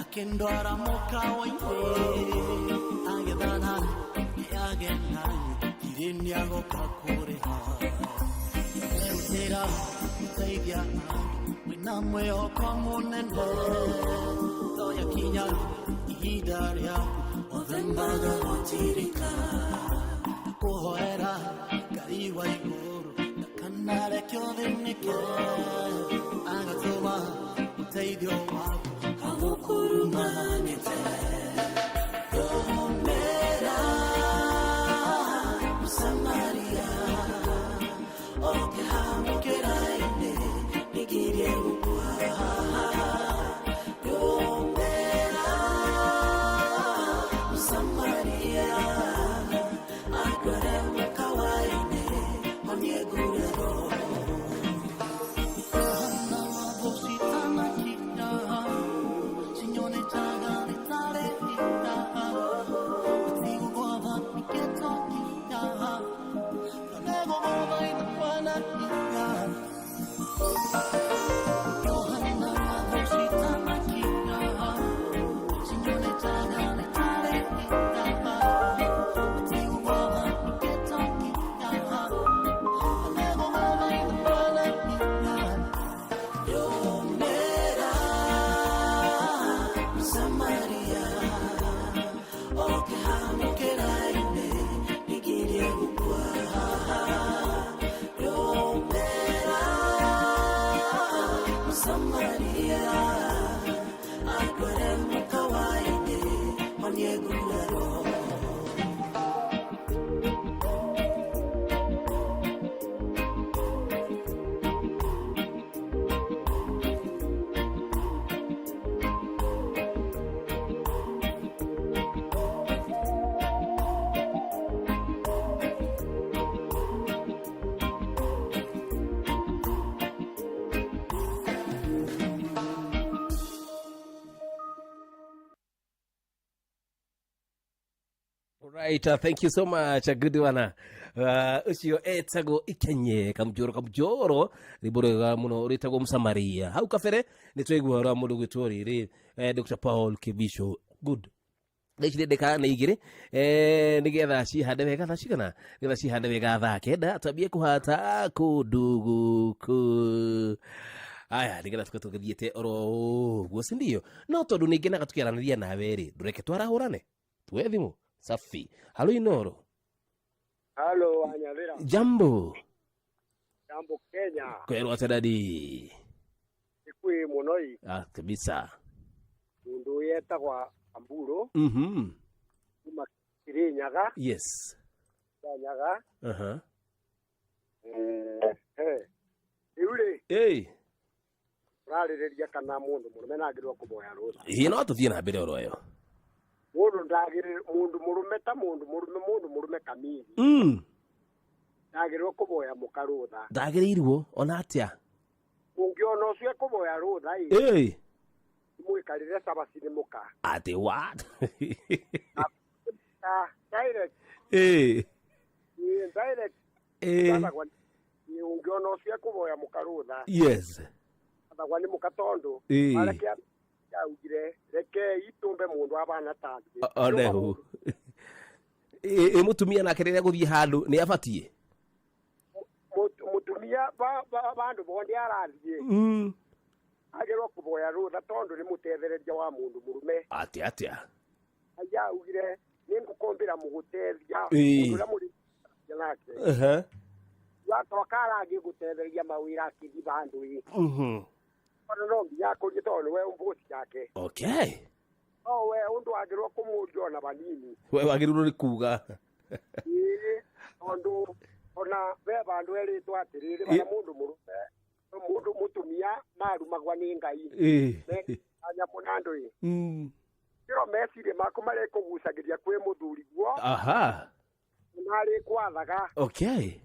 Akĩndwara mũkawa-inĩ agethana nĩagenanyu ndirĩ nĩagoka kũrĩha erutĩra gũteithia andũ wĩna mwĩhoko mũnene toyakinya ihinda rĩaku othe magagũtirika kũhoera Ngai wa igũrũ ndakanareke ũthĩnĩke agatũma ũteithio waku agukurumanĩte Ndũmĩra Mũsamaria ũkĩhamũkĩra-inĩ nĩngirie gũkua Ndũmĩra Mũsamaria Right, thank you so much. A good one. Ucio etagwo Ikenye Kamjoro Kamjoro rwimbo rwega muno rwitagwo Msamaria. Hau kabere nĩ twaigua rwa mũndũ gwĩtwo rĩrĩ Dr. Paul Kibisho. Good. Thaa ici nĩ ndĩka na igĩrĩ nĩgetha cihande wega thaa cigana nĩgetha cihande wega thaa kenda twambie kũhata kũndũ gũkũ aya nĩgetha tuke tũgĩthiĩte oro ũguo si ndio no tondũ nĩ ngenaga tũkĩaranĩria nawe rĩ ndũreke twarahũrane tuoe thimũ safi halo Inoro. Halo, Wanyavira. Jambo. Jambo Kenya. Kwero atĩa dadi? Ikwi muno i. Ah, kabisa. Mundu uyu etagwa Amburo. Kuma Kirinyaga. Yes. Kirinyaga. Aha. Riu rĩ. Hey. Ũrarĩrĩria kana mũndũ mũrũme nagĩrĩirwo kũboya rũtha. Ĩĩ no tũthiĩ na mbere oro ĩyo. Mũndũ ndagĩrĩirwo mũndũ mũrũme ta mũndũ mũrũme mũndũ mũrũme kamiri. Ndagĩrĩirwo kũboya mũka rũtha. Ndagĩrĩirwo ona atĩa? Ũngĩona ũcio ekũboya rũtha ĩ. Ĩĩ. Mwĩkarĩre cabaci nĩ mũka. Atĩ what? Ah, direct. Ĩĩ. Ĩĩ, direct. Ĩĩ. Ũngĩona ũcio ekũboya mũka rũtha. Yes. Athagwa nĩ mũka tondũ. Ĩĩ. Areke augire rekei tũmbe mũndũ abana ta thĩ. Onehu. Ĩ mũtumia nake rĩrĩa gũthiĩ handũ nĩ abatiĩ? Mũtumia bandũ bonde arathiĩ. Agĩrĩirwo kũboya rũtha tondũ nĩ mũtethereria wa mũndũ mũrũme. Atĩa atĩa? Aya augire nĩ ngũkũmbĩra mũgũteithia. Ĩĩ. Mũndũ ũrĩa mũrĩ nake. Aha. Watoka arangĩ gũtethereria mawĩra akĩthiĩ bandũ ĩ. Ona no nginya akũrie tondũ nĩwe mbosi yake. Okay. No we ũndũ wagĩrĩirwo kũmũria ona vanini. We wagĩrĩirwo nĩ kuga. Ĩĩ tondũ ona we bandũ erĩtwo atĩrĩrĩ bana mũndũ mũrũme mũndũ mũtumia marumagwa nĩ Ngai. Ĩĩ. Nyamũ na andũ ĩ. Kĩro meciria maku marĩkũgucagĩria kwĩ mũthuri guo. Aha. Marĩkwathaga. Okay.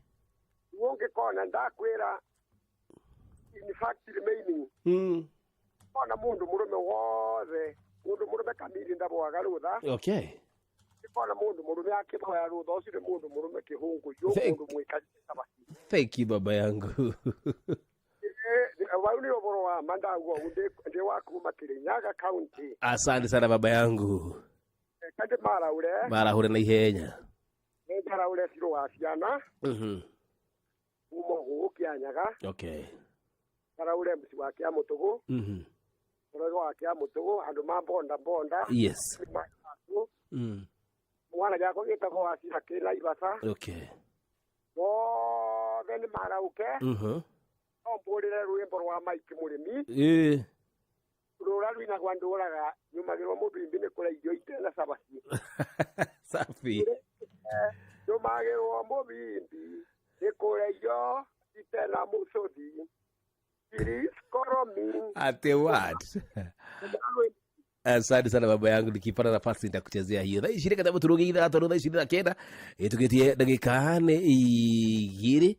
Ũngĩkona ndakwĩra in fact remaining. Ona mũndũ mũrũme wothe mũndũ mũrũme kamiri ndaboaga rũtha. Okay. Ona mũndũ mũrũme akĩboya rũtha ũcio nĩ mũndũ mũrũme kĩhũngũ mũndũ mwĩkarĩte cabaci. Thank you baba yangu. Wau nĩ ũhoro wa ma ndauga ũguo ndĩ wa kuma Kirinyaga county. Asante sana baba yangu. Kandi maraure. Marahure na ihenya. Nĩ njaraure cirũ wa ciana. Kuma gũkũ Kĩanyaga. Okay. Njaraure mũciĩ wa Kĩamũtũgũ. Mũrori wa Kĩamũtũgũ andũ ma bonda bonda. Yes. Mwana gĩakwa gĩtagwo Wacira kĩ Naivasha. Okay. Othe nĩ marauke. No mbũrĩre rwĩmbo rwa Mike Mũrĩmi. Ĩĩ. Rũra rwinagwa ndũraga nyumagĩrwo mũbimbi nĩ kũrĩa irio itena cabaci. Safi. Nyumagĩrwo mũbimbi nĩ kũrĩa irio itena mũcũthi. Ate what? Asante sana baba yangu, nikipata nafasi nitakuchezea hiyo. Thaa 20 kata turuge 6 thaa 29 itukitie ndagika nĩ 2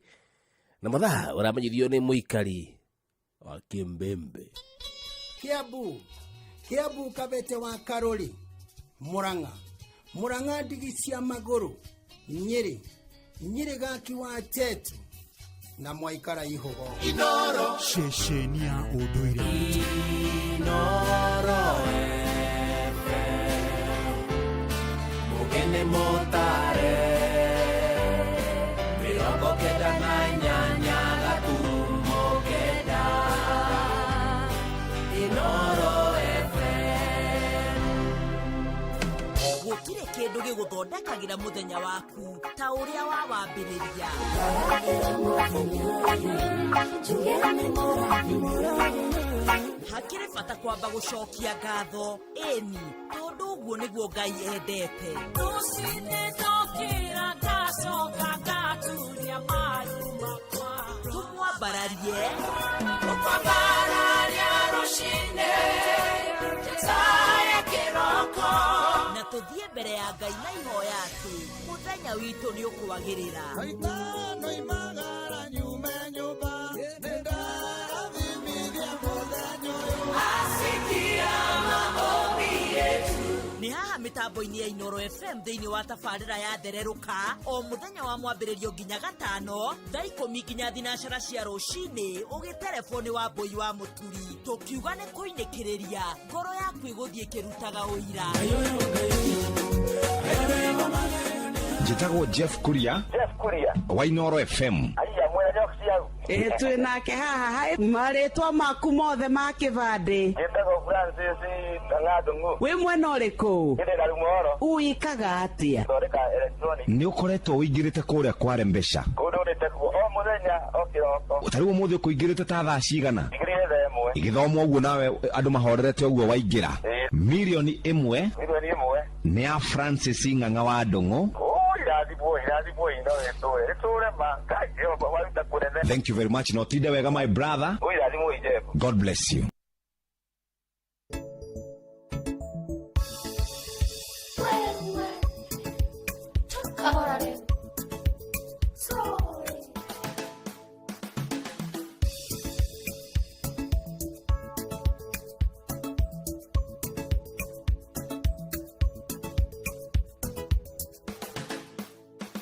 na mathaa ũramenyithio nĩ mũikari wa Kimbembe. Kiambu, Kiambu Kabete wa Karuri, Murang'a, Murang'a ndigi cia magũrũ, Nyĩrĩ, Nyĩrĩ gaki wa Tetu na mwaikara ihugo. Inoro ceceni ya ũndũire witũ. Inoro FM mugene motare 98 gaturumo 9 Inoro FM. Gũtirĩ kĩndũ gĩgũthondekagĩra mũthenya waku ta ũrĩa wawambĩrĩria. Hakĩrĩ bata kwamba gũcokia ngatho ĩni tondũ ũguo nĩguo Ngai endete. Rũcinĩ ndokĩra ngacoka ngaturia maru makwa. Tũmwambararie Tũkwambararia rũcinĩ tũtare kĩroko. Na tũthiĩ mbere ya Ngai na ihoya atĩ mũthenya witũ nĩ ũkwagĩrĩra. Thaitano imagara nyume nyũmba nĩndarathimithia mũthenya ũyũ. Asikia maombi yetu. Nĩ haha mĩtambo mĩtambo-inĩ ya Inoro FM thĩinĩ wa tabarĩra ya thererũka o mũthenya wa mwambĩrĩrio nginya gatano thaa 10 nginya 12 cia rũcinĩ ũgĩterebwo nĩ Wambũi wa Mũturi tũkiuga nĩ kũinĩkĩrĩria ngoro yaku ĩgũthiĩ ĩkĩrutaga ũira. Njĩtagwo Jeff Kuria. Jeff Kuria wa Inoro FM. Aiya mwena nyoki ciau. Ĩ twĩ nake haha hai marĩtwa maku mothe ma kĩbandĩ. Njĩtagwo Francis Kang'atũ. Wĩ mwena ũrĩkũ? Ndĩ Karumoro. Uikaga atĩa? Thondeka electronic. Nĩ ũkoretwo ũingĩrĩte kũrĩa kware mbeca. Kũndũ nĩte kuo o mũthenya o kĩroko. Ta rĩu ũmũthĩ ũkũingĩrĩte ta thaa cigana? Ingĩrire thaa 1. Igĩthomwo ũguo nawe andũ mahorerete ũguo waingĩra. Mirioni 1. Mirioni 1. Nĩ ya Francis Ng'ang'a wa Ndũng'ũ. Irathimwo irathimwo ino ĩtũe ĩtũre ma Ngai Jehova waruta kũnene. Thank you very much. Na ũtinde wega my brother. Irathimwo Jeff. God bless you. I miss you, sweetie,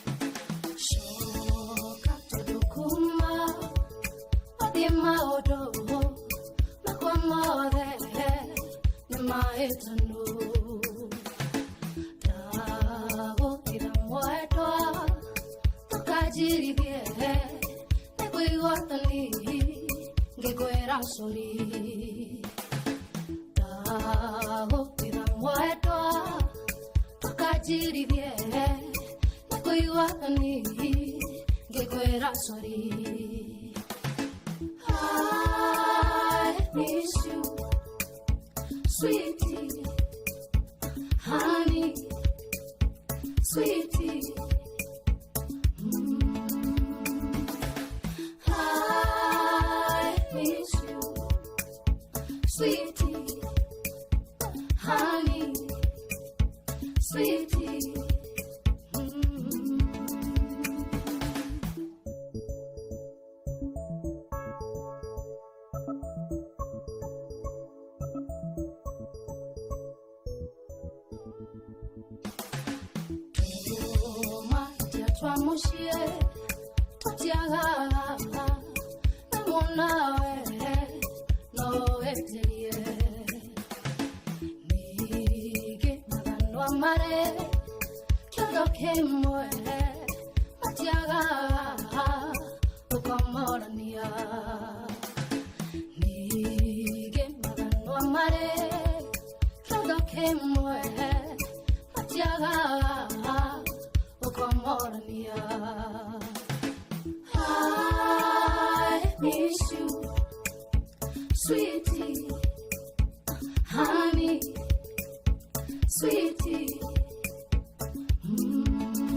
honey, sweetie. I miss you, sweetie, honey, sweetie. I miss you, sweetie, honey, sweetie. I miss you,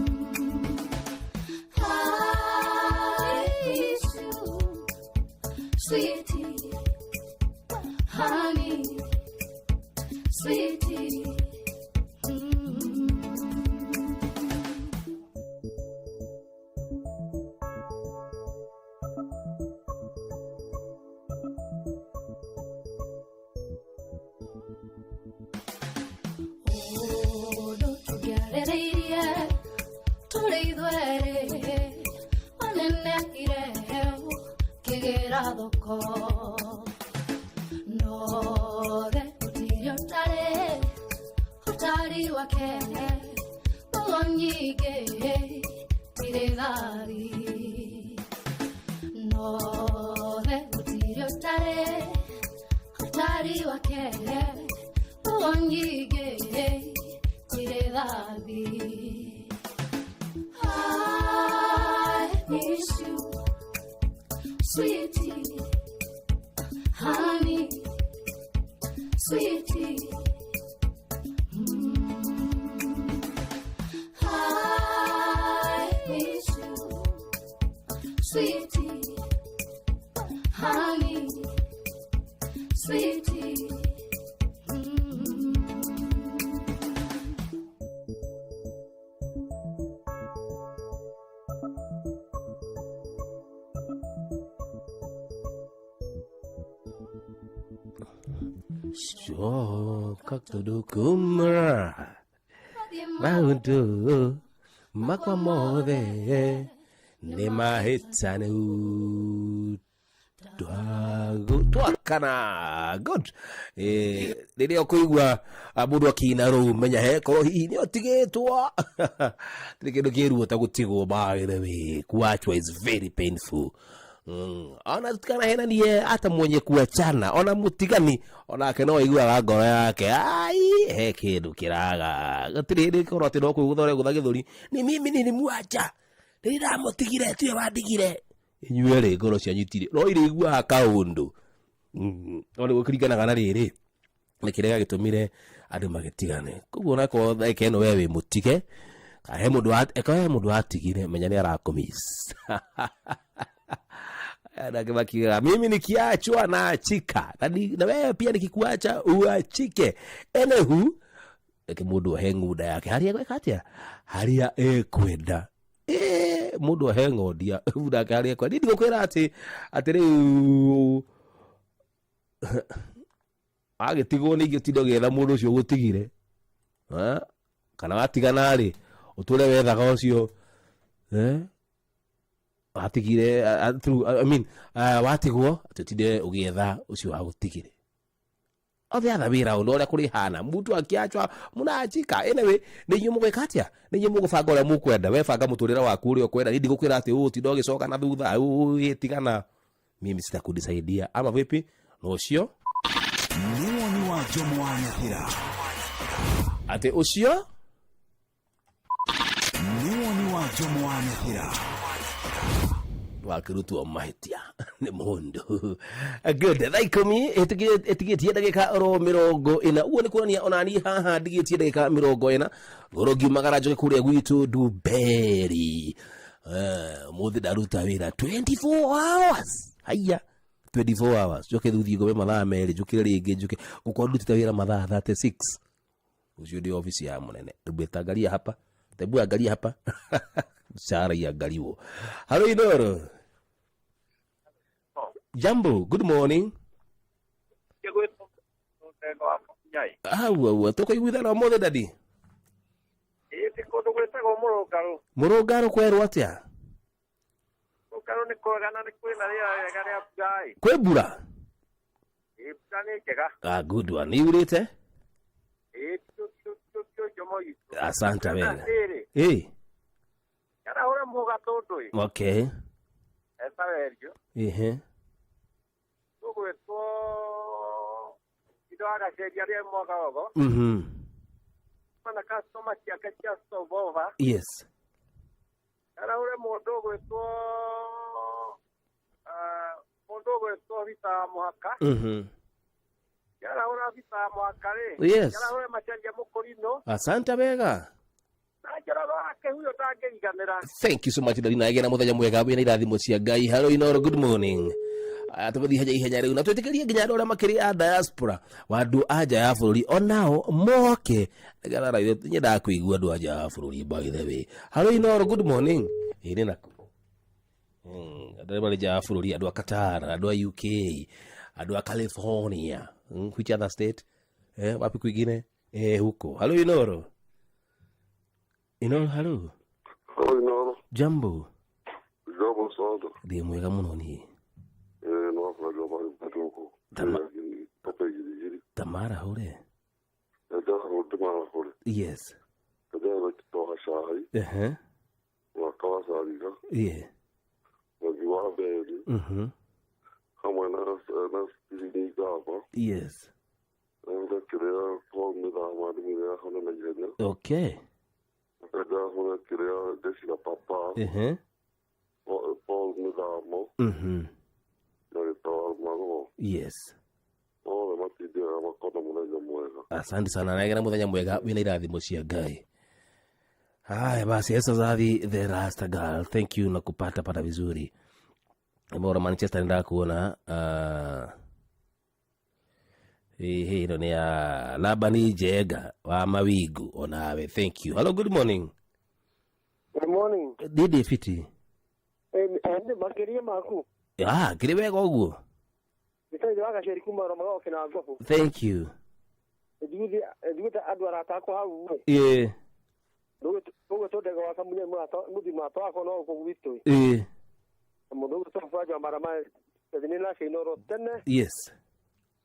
sweetie, honey, sweetie. I miss you, sweetie, honey, sweetie. I miss you, sweetie, honey, sweetie. Coka tondũ kuma. Maũndũ makwa mothe nĩ mahĩtanu. Twakana good. Rĩrĩa ũkũigua mũndũ akĩina rũu, menya he korwo hihi nĩ ũtigĩtwo. Tirĩ kĩndũ kĩruo ta gũtigwo. By the way, kuachwa is very painful. Ona tutikanahenanie hata mwenye kuachana, ona mutigani onake no aiguaga ngoro yake ai he kindu kiraga. Gũtirĩ hĩndĩ korwo atĩ no kwĩgũtha ũregũtha gĩthũri, ni mimi nilimwacha, nĩndamũtigire, tiwe wandigire. Inyuĩ rĩ, ngoro cianyu itirĩ no irĩiguaga kaũndũ. No nĩ gũkĩringanaga na rĩrĩ nĩ kĩrĩa gĩagĩtũmire andũ magĩtigane. Koguo onakorwo ndagĩka ĩno we wĩ mũtige, kana he mũndũ he mũndũ watigire, menya nĩ arakũmiss. Nake makiugaga mimi nikiachwa naachika, na wewe pia nikikuacha uachike. Enehu reke mũndũ ohe ng'unda yake harĩa egwĩka atĩa, harĩa ekwenda. Mũndũ ohe ng'ondia ng'unda yake harĩa ekwenda. Niĩ ndigũkwĩra atĩ rĩu agĩtigwo ningĩ ũtinde ũgĩetha mũndũ ũcio ũgũtigire. Kana watigana rĩ, ũtũre wethaga ũcio watigire, through, I mean, watigwo atĩ ũtinde ũgĩetha ũcio wagũtigire. Othe other way round, ũrĩa kũrĩhana mtu akiachwa mnachika. Anyway, nĩ inyuĩ mũgwĩka atĩa, nĩ inyuĩ mũgũbanga ũrĩa mũkwenda. We banga mũtũrĩre waku ũrĩa ũkwenda. Niĩ ndigũkwĩra atĩ ũũ ũtinde ũgĩcoka na thutha, ũũ tigana, mimi sitakudisaidia ama vipi? Na ũcio nĩ woni wa Jomo wa Nyathira. Atĩ ũcio nĩ woni wa Jomo wa Nyathira. Wakĩrutwo mahĩtia nĩ mũndũ. Good, thaa 10 ĩtigĩtie ndagĩka oro 40. Ũguo nĩ kuonania ona niĩ haha ndigĩtie ndagĩka 40 ngorwo ngiumagara njoke kũrĩa gwitũ Ndumberi. Ũmũthĩ ndaruta wĩra 24 hours. Haiya, 24 hours, njoke rĩu thiĩ ngome mathaa 2, njũkĩre rĩngĩ njoke gũkorwo ndutĩte wĩra mathaa 36. Ũcio ndio ofisi ya mũnene. Hebu angalia hapa, hebu angalia hapa, mshahara iangaliwo. Halo Inoro, jambo, good morning. Au au tũkũiguithana ũmũthĩ, dadi. Ĩĩ, kũndũ gwĩtagwo Mũrũngarũ. Mũrũngarũ kwerwo atĩa? Mũrũngarũ nĩ kwega na nĩ kwĩna rĩera rĩega rĩa mbura ĩ. Kwĩ mbura? Ĩĩ, mbura nĩ njega. Ah, good one. Nĩ yurĩte? Ĩĩ, tio Jomo witũ. Asante wega. Atĩrĩ, Karahũre mũgatũndũ ĩ. Eta werio. Tũgwĩtwo indo agaceria rĩa Mwagaogo. Mana customer ciake cia Stobova. Karahũre mũndũ ũgwĩtwo mũndũ ũgwĩtwo obitha wa mũhaka. Karahũra obitha wa mũhaka rĩ. Karahũre Macharia Mũkũrinũ. Asante wega. Na Njoroge wa Kĩhuyo ndangĩriganĩra. Thank you so much, Darina. Agĩa na mũthenya mwega wĩna irathimo cia Ngai. Hello Inoro, good morning. Tũgũthiĩ ihenya ihenya rĩu na twĩtĩkĩrie nginya andũ arĩa makĩrĩ a diaspora wa andũ a nja ya bũrũri onao moke nĩgetha na ithuĩ nyendaga kũigua andũ a nja ya bũrũri. By the way, hello Inoro, good morning. Ĩĩ, nĩ naku? Andũ arĩa marĩ nja ya bũrũri, andũ a Qatar, andũ a UK, andũ a California, which other state, wapi kwingine, huko. Hello Inoro, Inoro, hello. Hello Inoro. Jambo. Jambo sana. Ndĩ mwega mũno niĩ. No kũragia marĩ matũkũ. Tope giri. Tamara hũre. Enda ndimara hũre. Enda gwĩtwo cai. Mwaka wa Sariga. Mwangi wa Mberi. Hamwe na Stephen Ngamba. Enda kĩrĩa Paul Mĩthama ndĩmwĩre ahone na ihenya. Enda hũre kĩrĩa Jeshi la Papa. Paul Mĩthamo. Na Gĩtawa Marũa. Othe matindaga makona mũthenya mwega. Asante sana, na gera mũthenya mwega wĩna irathimo cia Ngai. Haya basi, Esther Zadhi the Rasta Girl, thank you na kupata pata vizuri. Bora Manchester ndakuona. Ĩno nĩ ya Labani Njega wa Mawingu onawe, thank you. Hello, good morning. Good morning. Ndĩ fiti. Nĩ makĩria maku. Ah, kĩrĩ wega ũguo. Gĩtarĩ wa gaceri kuma Romaga kina Ngobu. Thank you. Ndigute andũ arata akwa hau. Ũgwĩtwo Ndegwa wa Kamunya mũthi mwata wakwa no gũkũ gwitũ. Ĩĩ. Na mũndũ ũgwĩtwo Banja wa Marama nĩ nake Inoro tene. Yes.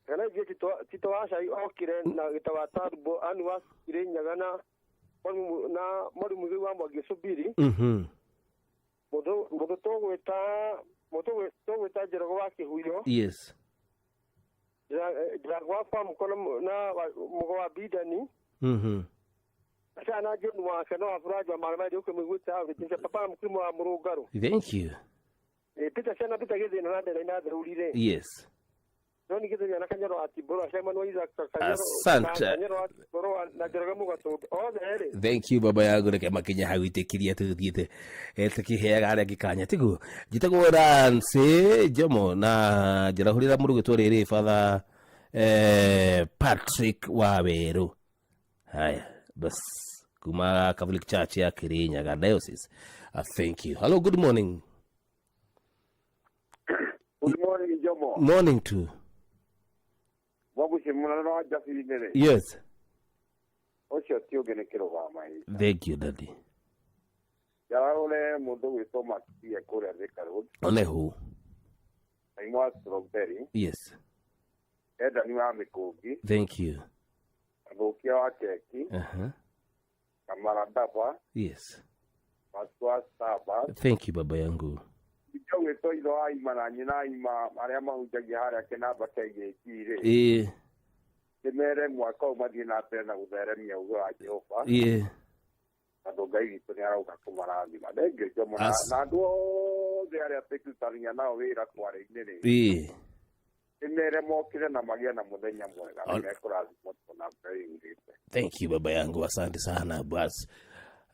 Kana ingĩ Tito wa Cai okire na gĩta wa Tarbo anu wa Kirinyaga na na mwarimu Mũigwi wa Mwangi Subiri. Mũndũ tũgwĩta Njoroge wa Kĩhuyo. Yes. Ndirango wa kwa mũkono na mũgo wa Bidani. Aca na John wake no aburaji wa Marama ndio kĩmũiguĩte hau gĩtinja papa mũkimo wa Mũrũngarũ. Thank you. Peter ciana Peter gĩthĩna na ndera inatheũrire. Yes. No nĩ gĩthĩna na Kanyoro wa Tiboro Simon wa Isaac Kanyoro. Asante. Kanyoro wa Tiboro na Njoroge Mũgatũndũ othe erĩ. Thank you baba yangu, reke makinya hau itĩkiria tũthiĩte tũkĩheaga arĩa angĩ kanya tiguo. Njĩtagwo Nancy Jomo na njarahũrĩra mũrugĩtwo rĩrĩ Father Patrick Wawerũ. Haya bas, kuma Catholic Church ya Kirinyaga Diocese. Thank you. Hello, good morning. Good morning, Jomo. Morning to. Waguci mũnene wa Jabini rĩ. Yes. Ũcio ti ũngĩ nĩ kĩrũgama ĩ. Thank you, daddy. Njarahũre mũndũ gwĩtwo Matie kũrĩa Thika Road. Onehu. Maimu wa Strawberry. Yes. Endani wa Mĩkũngi. Thank you. Athũkia wa keki. Kamaradaba. Yes. Masu wa Starbucks. Thank you baba yangu. Nĩkĩo gwĩtwo ithe wa Ima na nyina Ima arĩa mahunjagia harĩa kĩnamba KAG rĩ. Ĩĩ. Ndĩmere mwaka ũyũ mathiĩ na mbere na gũtheremia uge wa Jehova. Ĩĩ. Tondũ Ngai witũ nĩ arauga kũmarathima. Thengiũ Jomo na andũ othe arĩa tũrutithania nao wĩra kware-inĩ rĩ. Ĩĩ. Ndĩmere mokire na magĩe na mũthenya mwega na mekũrathimwo na Ngai yugĩte. Thank you baba yangu, asante sana bas.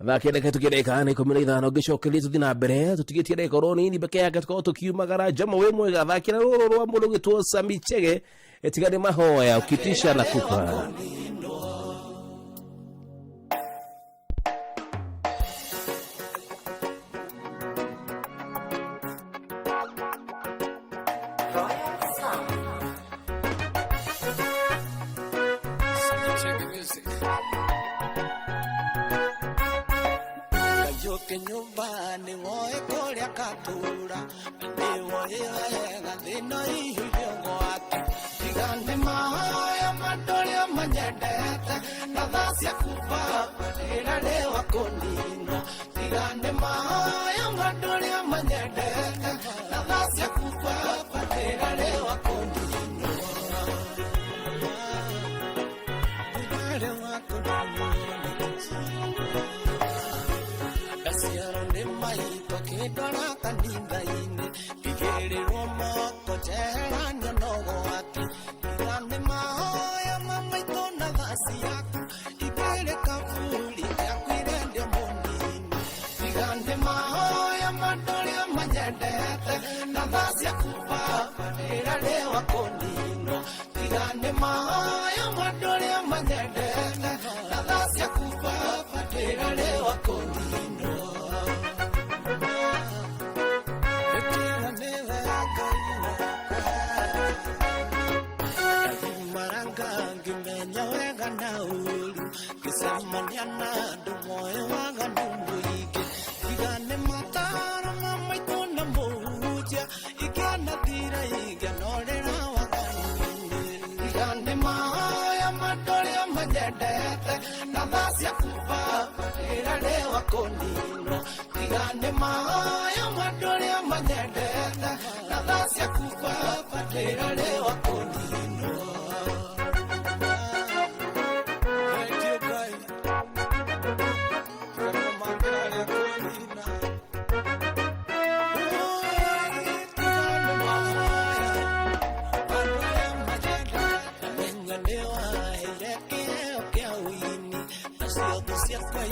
Thaa kenda kĩhĩtũkie ndagĩka nĩ 15 ngĩcokeria tũthiĩ na mbere tũtigĩtie ndagĩka oro nini peke yake tũkorwo tũkiumagara. Jomo wĩ mwega, thakĩra rũrũ rwa mũndũ ũgĩtwo Sami Chege tiga nĩ mahoya ukitisha na kupa. Nyũmba nĩ woe kũrĩa katura nĩ woe wega thĩna ihũire ũgwati tiga nĩ mahoya mandũ ũrĩa manyendete na thaa ciaku baba ndĩrarĩwa kũninwo tiga nĩ mahoya mandũ ũrĩa manyendete na thaa ciaku baba ndĩrarĩwa kũninwo ndĩrarĩwa kũninwo. Ndaciarwo nĩ maitũ akĩndwara kanitha-inĩ ngĩigĩrĩrwo moko njeheranio na ũgwati tiga nĩ mahoya ma maitũ na thaa ciaku ingĩrĩ kaburi ndiakuire ndĩ mũnini tiga nĩ mahoya ma andũ arĩa manyendete na thaa ciaku baba ndĩrarĩwa kũninwo tiga nĩ mahoya ma andũ arĩa manyendete na thaa ciaku baba ndĩrarĩwa kũninwo. Ngĩcemania na andũ moĩ waganu mũingĩ tiga nĩ mataro ma maitũ na mũhunjia ingĩanathira ingĩanorĩra waganu-inĩ tiga nĩ mahoya ma andũ arĩa manyendete na thaa ciaku baba ndĩrarĩwa kũninwo tiga nĩ mahoya ma andũ arĩa manyendete na thaa ciaku baba ndĩrarĩwa kũninwo. Ciakwa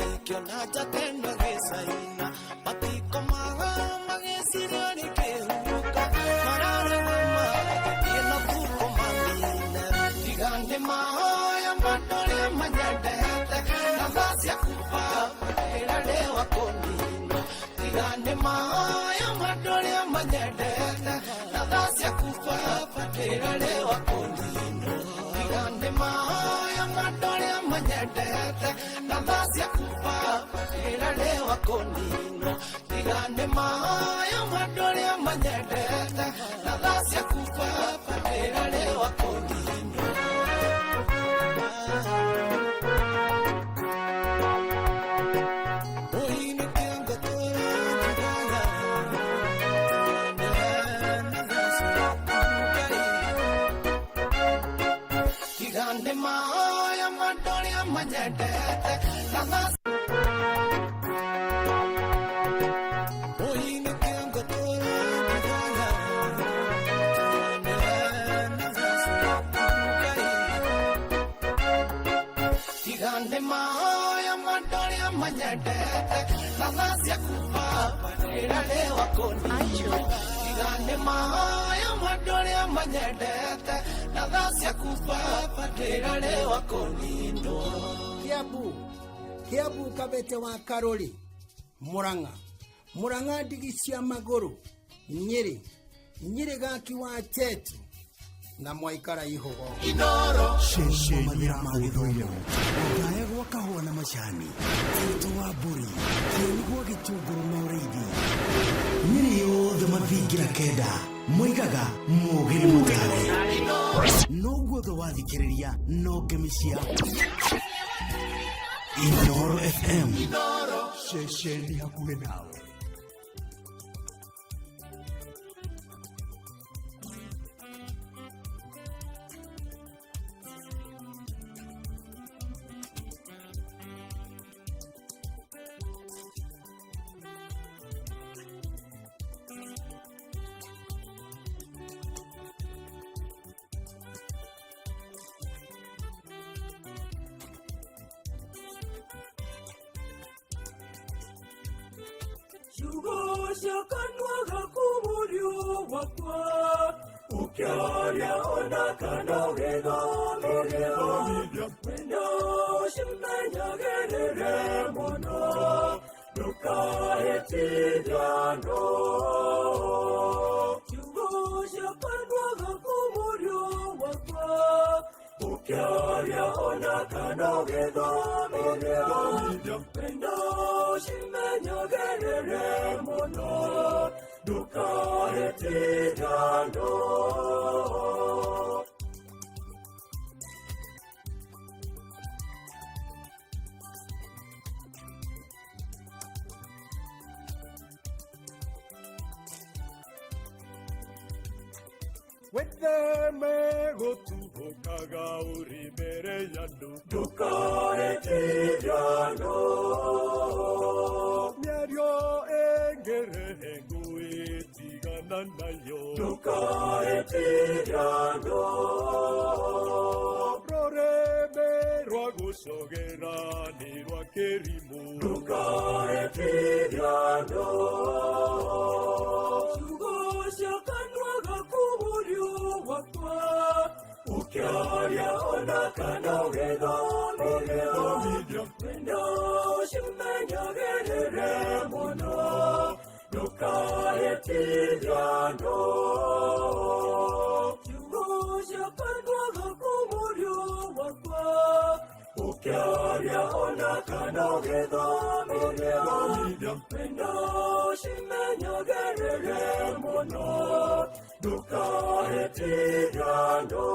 njate gĩcaina matikomaga magĩciria nĩ kĩhuka mararũgama magĩthiĩ na thukũ mamine tiga nĩ mahoya ma andũ arĩa manyendete na thaa ciaku baba ndĩrarĩwa kũninwo tiga nĩ mahoya ma andũ arĩa manyendete na thaa ciaku baba ndĩrarĩwa kũninwo tiga nĩ mahoya ma andũ arĩa manyendete na thaa ciaku baba ndĩrarĩwa kũninwo tiga nĩ mahoya ma andũ arĩa manyendete na tha ciaku baba ndĩrarĩwa kũninwo. Tigane mahoya ma andũ arĩa manyendete na tha Tigane mahoya ma andũ arĩa manyendete na tha ciaku baba ndĩrarĩwa kũninwo. Tigane mahoya ma andũ arĩa manyendete na tha ciaku baba ndĩrarĩwa kũninwo. Kiambu Kiambu Kabete wa Karuri Murang'a Murang'a ndigi cia magũrũ Nyĩrĩ Nyĩrĩ gaki wa Tetu na mwaikara ihũgo. Ceceni ya ma gĩthomo ngaya gwa kahũa na macani Tito wa mbũri kĩeni gwa gĩtũngũrũ na ũrĩithi Nyĩrĩ yothe mathingira kenda moigaga mũũgĩ nĩ mũtare no guothe wathikĩrĩria no ngemi cia Inoro FM ceceni hakuhĩ nawe. Ciugo cia kanua gaku mũriũ wakwa ũkĩaria ona kana ũgĩthomithia wendo ũcimenyagĩrĩre mũno ndũkahĩtithano. Ciugo cia kanua gaku mũriũ wakwa ũkĩaria ona kana ũgĩthomithia wendo ũcimenyagĩrĩre mũno ndũkahĩtithano. Wĩtheme gũtuthũkaga ũrĩ mbere ya andũ ndũkahĩtithano. Mĩario ĩngĩrehe ngũĩ tigana nayo ndũkahĩtithano. Rũrĩmĩ rwa gũcogera nĩ rwa kĩrimũ ndũkahĩtithano. Ciugo cia kanua gaku mũriũ wakwa ũkĩaria ona kana ũgĩthomithia wendo ũcimenyagĩrĩre mũno ndũkahĩtithano. Ciugo cia kanua gaku mũriũ wakwa ũkĩaria ona kana ũgĩthomithia wendo ũcimenyagĩrĩre mũno ndũkahĩtithano.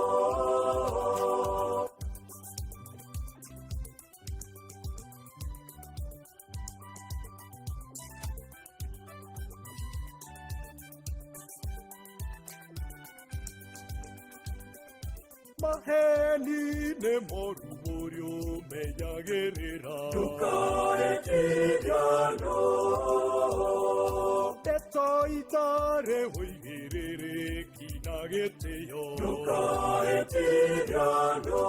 Maheni nĩ moru mũriũ menyagĩrĩra ndũkahĩtithano. Ndeto itarĩ ũigĩrĩrĩki na gĩtĩo ndũkahĩtithano.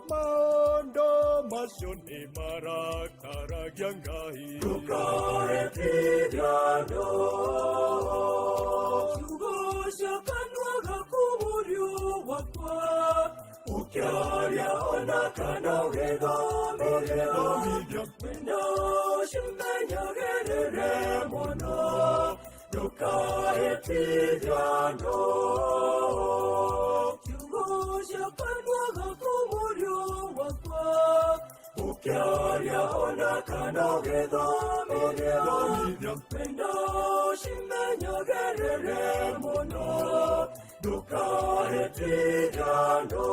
Maũndũ macio nĩ marakaragia Ngai ndũkahĩtithano. Ciugo cia kanua gaku mũriũ wakwa ũkĩaria ona kana ũgĩthomithia wendo ũcimenyagĩrĩre mũno ndũkahĩtithano. Ciugo cia kanua gaku mũriũ wakwa Ũkĩaria ona kana ũgĩthomithia, wendo ũcimenyagĩrĩre mũno, ndũkahĩtithie andũ.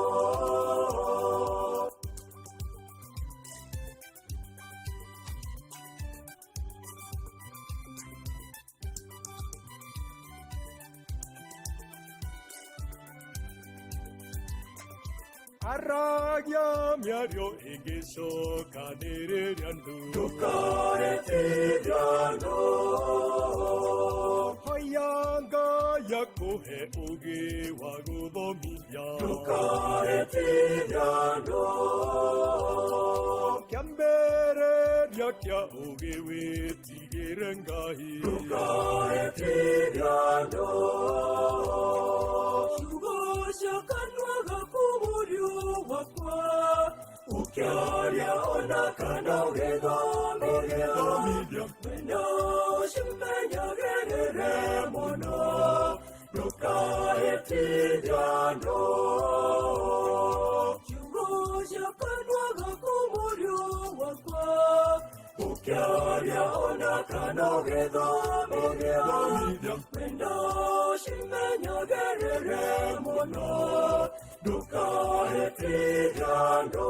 Aragia mĩario ĩngĩcokanĩrĩria andũ, ndũkahĩtithie andũ. Hoya Ngai akũhe ũũgĩ wa gũthomithia, ndũkahĩtithie andũ. Kĩambĩrĩria kĩa ũũgĩ wĩtigĩre Ngai, ndũkahĩtithie andũ. Ciugo cia kanua gaku mũriũ wakwa, ũkĩaria ona kana ũgĩthomithia, wendo ũcimenyagĩrĩre mũno, ndũkahĩtithie andũ. Ciugo cia kanua gaku mũriũ wakwa, ũkĩaria ona kana ũgĩthomithia, wendo ũcimenyagĩrĩre mũno, ndũkahĩtithie andũ.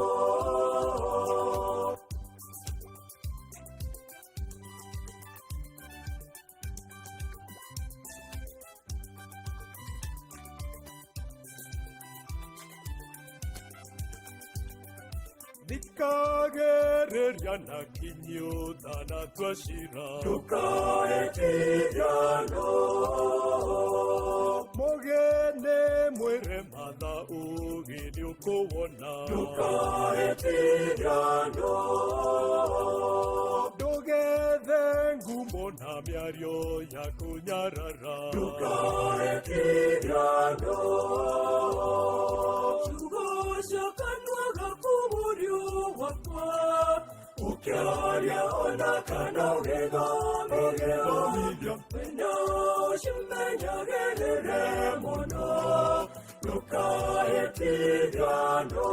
Thikagĩrĩria na kinyi ũtanatua cira, ndũkahĩtithie andũ. Mũgeni mwĩre matha ũũgĩ nĩũkũwona, ndũkahĩtithie andũ. Ndũgethe ngumo na mĩario ya kũnyarara, ndũkahĩtithie andũ. Ciugo cia kanua gaku mũriũ wakwa, ũkĩaria ona kana ũgĩthomithia, wendo ũcimenyagĩrĩre mũno, ndũkahĩtithie andũ.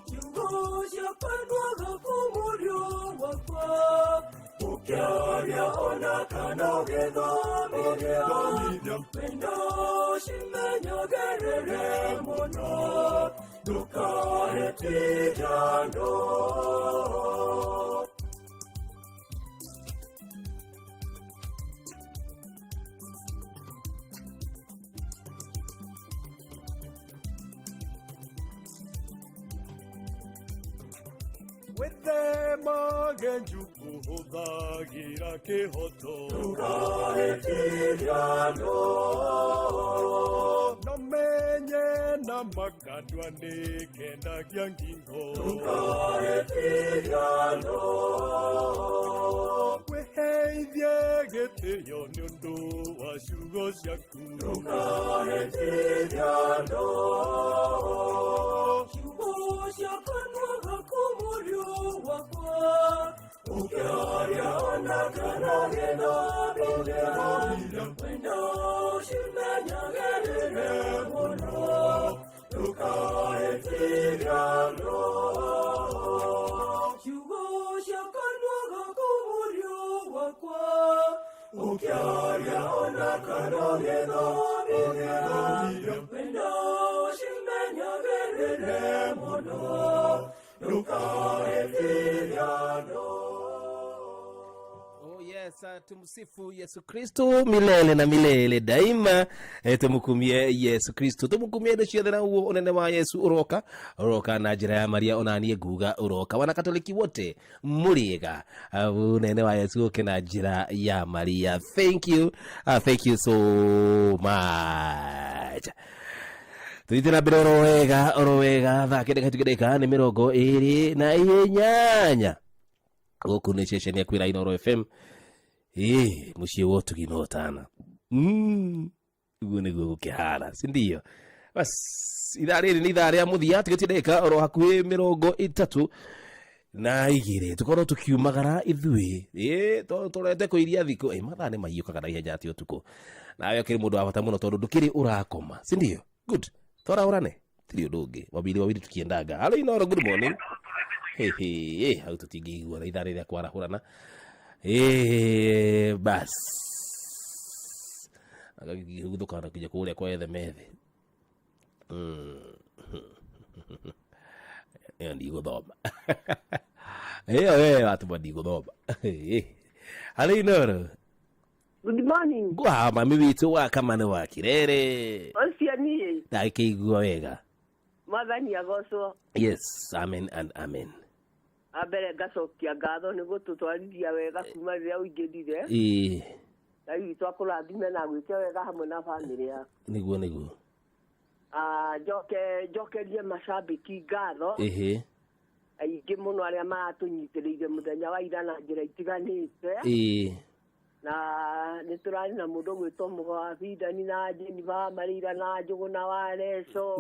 Ciugo cia kanua gaku mũriũ wakwa, ũkĩaria ona kana ũgĩthomithia, wendo ũcimenyagĩrĩre mũno, ndũkahĩtithie andũ. Wĩthemage njukũ hũthagĩra kĩhoto, ndũkahĩtithie andũ. No menye na makandwa nĩ kendagia ngingo, ndũkahĩtithie andũ. Wĩheithie gĩtĩo nĩ ũndũ wa ciugo ciaku, ndũkahĩtithie andũ. Ciugo cia kanua gaku mũriũ wakwa, ũkĩaria ona kana ũgĩthomithia, wendo ũcimenyagĩrĩre mũno, ndũkahĩtithie andũ. Ciugo cia kanua gaku mũriũ wakwa, ũkĩaria ona kana ũgĩthomithia, wendo ũcimenyagĩrĩre mũno, ndũkahĩtithie andũ. Oh yes, tumsifu Yesu Kristo milele na milele daima. Tumukumie Yesu Kristo, tumukumie indo ciothe na uo unene wa Yesu uroka uroka na njira ya Maria onanie nguga uroka. Wanakatoliki wote muriega, unene wa Yesu uke na njira ya Maria. Thank you, thank you so much. Tuthiĩte na mbere oro wega oro wega, thaa kenda gatuge ndagĩka nĩ 28. Gũkũ nĩ ceceni ya kwĩra Inooro FM, ĩ mũciĩ wa ũtugi na ũtana. Ũguo nĩguo gũkĩhana, si ndio? Bas, ithaa rĩrĩ nĩ ithaa rĩa mũthia, tigĩtie ndagĩka oro hakuhĩ 32 tũkorwo tũkiumagara ithuĩ, ĩ tũrete kũiria thikũ, ĩ mathaa nĩ mahiũkaga na ihenya atĩ ũtukũ. Nawe ũkĩrĩ mũndũ wa bata mũno tondũ ndũkĩrĩ ũrakoma, si ndio? Good, twaraũrane tiri ũndũ ũngĩ, wawili wawili tukiendanga. Halo Inooro, good morning. Hĩhĩ, hau tũtingĩiguana ithaa rĩrĩa kwarahũrana. Ĩĩ, bas agagĩguthũkana kinya kũrĩa kwa ethe methe. Ĩyo ndigũthoma ĩyo, we watũma ndigũthoma. Harĩ Inoro. Good morning. Gwa mami witũ wa kamane wa Kirere. Ũcio niĩ. Ndagĩkĩigua wega. Mwathani agocwo. Yes, amen and amen. Ambere ngacokia ngatho nĩ gũtũtwarithia wega kuma rĩrĩa ũingĩrire. Ngai witũ akũrathime na agwĩke wega hamwe na bamĩrĩ yaku. Nĩguo. Ah, njoke njokerie macambĩki ngatho aingĩ mũno arĩa maratũnyitĩrĩire mũthenya wa ira na njĩra itiganĩte. Na nĩ tũrarĩ na mũndũ ũgwĩtwo Mũgo wa Bindani na Jeniba wa Marĩira na Njũgũna wa Reco.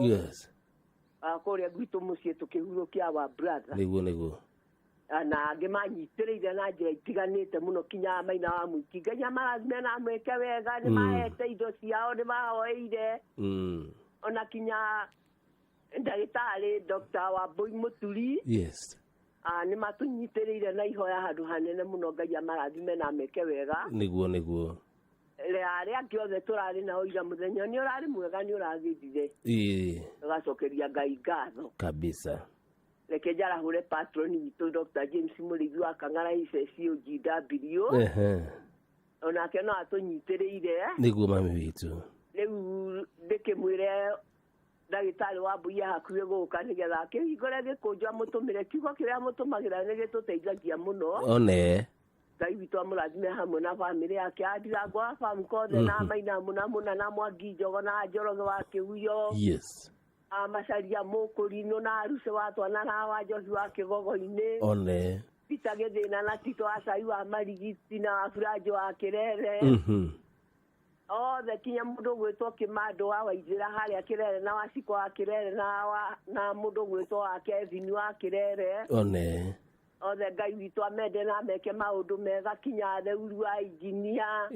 Ah, kũrĩa gwitũ mũciĩ tũkĩhurũkia wa brother. Nĩguo. Ah, na angĩ manyitĩrĩire na njĩra itiganĩte mũno kinya Maina wa Mũiki. Ngai amarathime na amwĩke wega, nĩ mahete indo ciao, nĩ mahoeire. Ona kinya ndagĩtarĩ Dr. Wambui Mũturi. Ah, nĩ matũnyitĩrĩire na ihoya handũ hanene mũno. Ngai amarathime na ameke wega. Nĩguo. Arĩa angĩ othe tũrarĩ nao ira, mũthenya nĩ ũrarĩ mwega, nĩ ũragĩthire. Tũgacokeria Ngai ngatho. Kabisa. Reke njarahũre patron witũ Dr. James Mũrĩithi wa Kang'ara HSCOGW. Onake no atũnyitĩrĩire. Nĩguo mami witũ. Rĩu ndĩkĩmwĩre ndagĩtarĩ wa mbui hakuhĩ gũka nĩgetha akĩhingũre gĩkũnjo amũtũmĩre kiugo kĩrĩa amũtũmagĩra, nĩ gĩtũteithagia mũno. One. Ngai witũ amũrathime hamwe na bamĩrĩ yake, andirango wa bamu kothe na Maina mũna mũna na Mwangi Njogo na Njoroge wa Kĩhuyo. Macaria Mũkũrinũ na Aruce wa twana na wa Njohi wa Kĩgogo-inĩ. One. Peter Gĩthĩna na Tito wa Cai wa Marigiti na wa Buranjo wa Kĩrere. Othe kinya mũndũ ũgwĩtwo Kĩmandũ wa Waithĩra harĩa Kĩrere na Waciko wa Kĩrere na mũndũ ũgwĩtwo wa Kevin wa Kĩrere. One. Othe Ngai witũ amende na ameke maũndũ mega, kinya Theuru wa injinia.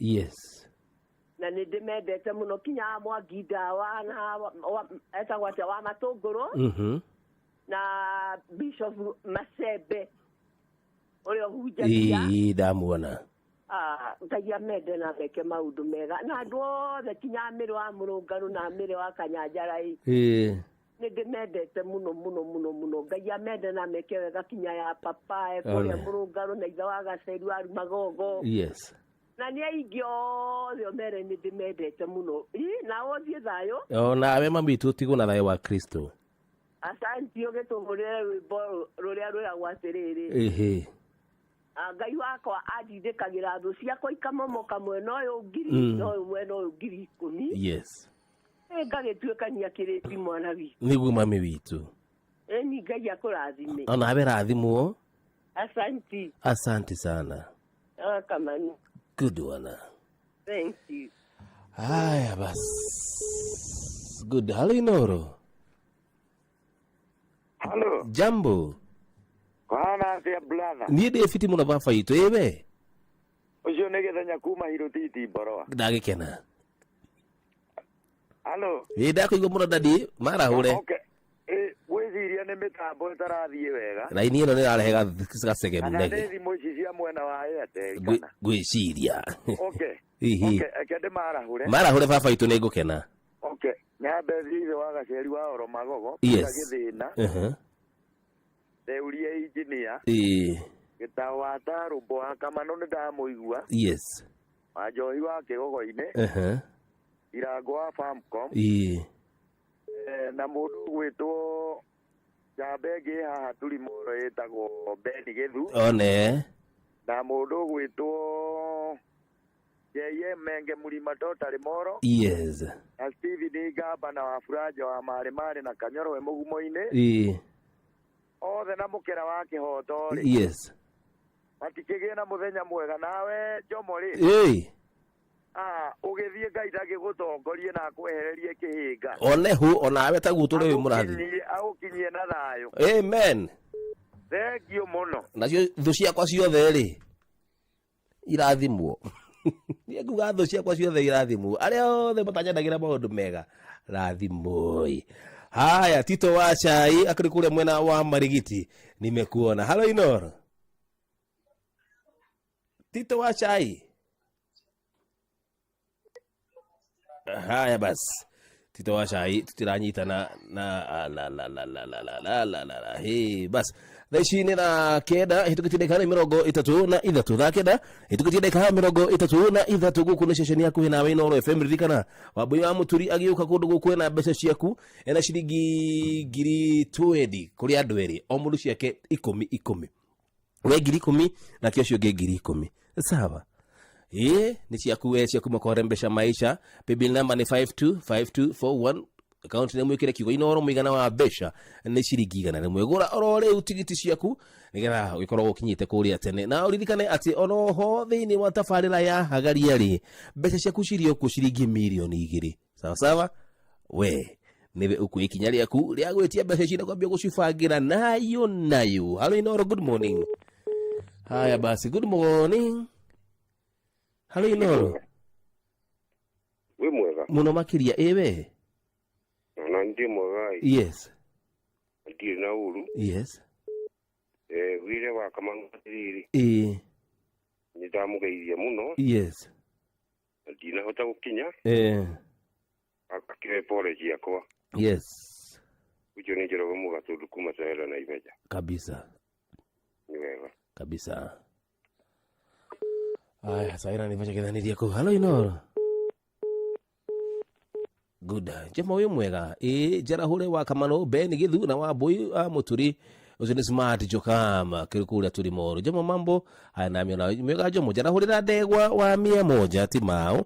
Na nĩ ndĩmendete mũno, kinya Mwangi Ndawa na etagwo atĩa wa Matũngũrũ. Na Bishop Macembe ũrĩa ũhunjagia. Ĩĩ, ndamuona. Ah, Ngai amende na ameke maũndũ mega na andũ othe kinya Mĩrĩ wa Mũrũngarũ na Mĩrĩ wa Kanyanjara ĩ. Nĩ ndĩmendete mũno mũno mũno mũno. Ngai amende na ameke wega, kinya ya papae kũrĩa Mũrũngarũ na ithe wa Gaceri wa Rumagogo. Na nĩ aingĩ othe omere nĩ ndĩmendete mũno. Ĩ, na ũthiĩ thayũ. Onawe mami witũ, tigwo na thayũ wa Kristo. Asanti. Ũgĩtũhũrĩre rwĩmbo rũrĩa rwĩragwo atĩrĩrĩ. Ah, Ngai wakwa andindĩkagĩra thũ ciakwa ikamomoka mwena ũyũ 1000 na ũyũ mwena ũyũ 10,000. Ĩ, ngagĩtuĩkania kĩrĩti mwana witũ. Nĩguo mami witũ. Ĩni, Ngai akũrathime. Onawe rathimwo. Asanti. Asante sana. Ah, kamani. Good one. Thank you. Haya bas, good. Halo Inoro. Halo. Jambo. Kwana atĩa, brother? Niĩ ndĩ fiti mũno baba itũ, ĩwe? Ũcio nĩ Gĩthenya kuma Hirũtiti Mboroa. Ndagĩkena. Halo. Ĩ, ndakũigua mũno dadi, marahũre. Okay. Ĩ, ngwĩciria nĩ mĩtambo ĩtarathiĩ wega. Raini ĩno nĩ ĩrarehe gacege Kana nĩ mũnege. thimũ ici cia mwena wa Airtel kana. Ngwĩciria. Okay. Hihi. Okay, reke ndĩmarahũre. Marahũre baba itũ, nĩ ngũkena. Okay. Nyambe thiĩ ithe wa Gaceri wa Oro Magogo. Gĩthĩna. Theurie injinia. Gĩtaũ wa Tarũmbo wa Kamanũ nĩ ndamũigua. Wanjohi wa Kĩgogo-inĩ. Irango wa Farmcom. Na mũndũ ũgwĩtwo njamba ĩngĩ haha Turimoro ĩtagwo Beni Gĩthu. One. Na mũndũ ũgwĩtwo JM Menge Mũrima Totally Moro. Na Steven Ngamba na Waburaja wa Marĩ Marĩ na Kanyoro we Mũgumo-inĩ. Othe na mũkĩra wa kĩhoto rĩ. Matikĩgĩe na mũthenya mwega. Nawe Jomo rĩ. Ah, ũgĩthiĩ Ngai ndangĩgũtongorie na akwehererie kĩhĩnga. One hu, onawe taguo tũrĩ wĩ mũrathi. Agũkinyie na thayũ. Amen. Thengiũ mũno. Nacio thũ ciakwa ciothe rĩ irathimwo. Niĩ nguga thũ ciakwa ciothe irathimwo, arĩa othe matanyendagĩra maũndũ mega rathimwoi. Haya, Tito wa chai akĩrĩ kũrĩa mwena wa Marigiti, nimekuona. Halo Inoro. Tito wa chai. Haya basi, Tito wa cai tutiranyitana na la la la la la la la la la la. Hey, bas thaa ici nĩ thaa 9 hĩtũkĩtie ndagĩka 33, thaa 9 hĩtũkĩtie ndagĩka 33. Gũkũ nĩ ceceni yaku nawe Inooro FM. Ririkana Wambui wa Mũturi agĩũka kũndũ gũkũ ena mbeca ciaku, ena ciringi 20,000 kũrĩ andũ erĩ, o mũndũ ciake ikũmi ikũmi, we 10,000 nake ũcio ũngĩ 10,000. Sawa, ĩ nĩ ciaku we, ciaku makorembesha maisha. Paybill number nĩ 525241, akaunti nĩ mwĩkĩre kiugo Inooro, mũigana wa mbeca nĩ ciringi 100. Gũra oro rĩu tigiti ciaku nĩgetha ũgĩkorwo ũkinyĩte kũrĩa tene, na ũririkane atĩ oroho thĩinĩ wa tabarĩra ya hagaria rĩ, mbeca ciaku cirĩ okuo ciringi 2 mirioni. Sawa sawa, we nĩwe ũkuoya ikinya rĩaku rĩa gwĩtia mbeca ici na kwambia gũcibangĩra nayo nayo. Halo Inooro, good morning. Haya basi, good morning. Halo Inooro. Wĩ mwega? Mũno makĩria, ĩwe? Ona ndĩ mwega ĩ. Ndirĩ na ũru. Wĩre wa Kamau atĩrĩrĩ, nĩ ndamũgeithia mũno. Na ndinahota gũkinya. Akĩoe pole ciakwa. Ũcio nĩ Njoroge Mũgatũndũ kuma Taera na Ibeja. Kabisa. Nĩ wega. Kabisa. Aya, saira nĩbacagithanirie kũu. Halo Inooro. Good. Njema wĩ mwega. Ĩ njarahũre wa Kamano Ben Githu na wa Mbui wa Mũturi, ũcio nĩ Smart Jokam kĩrĩ kũrĩa tũrĩ moro. Jomo, mambo haya? Nami ona mwega. Jomo, njarahũrĩra ndegwa wa 100 Timao,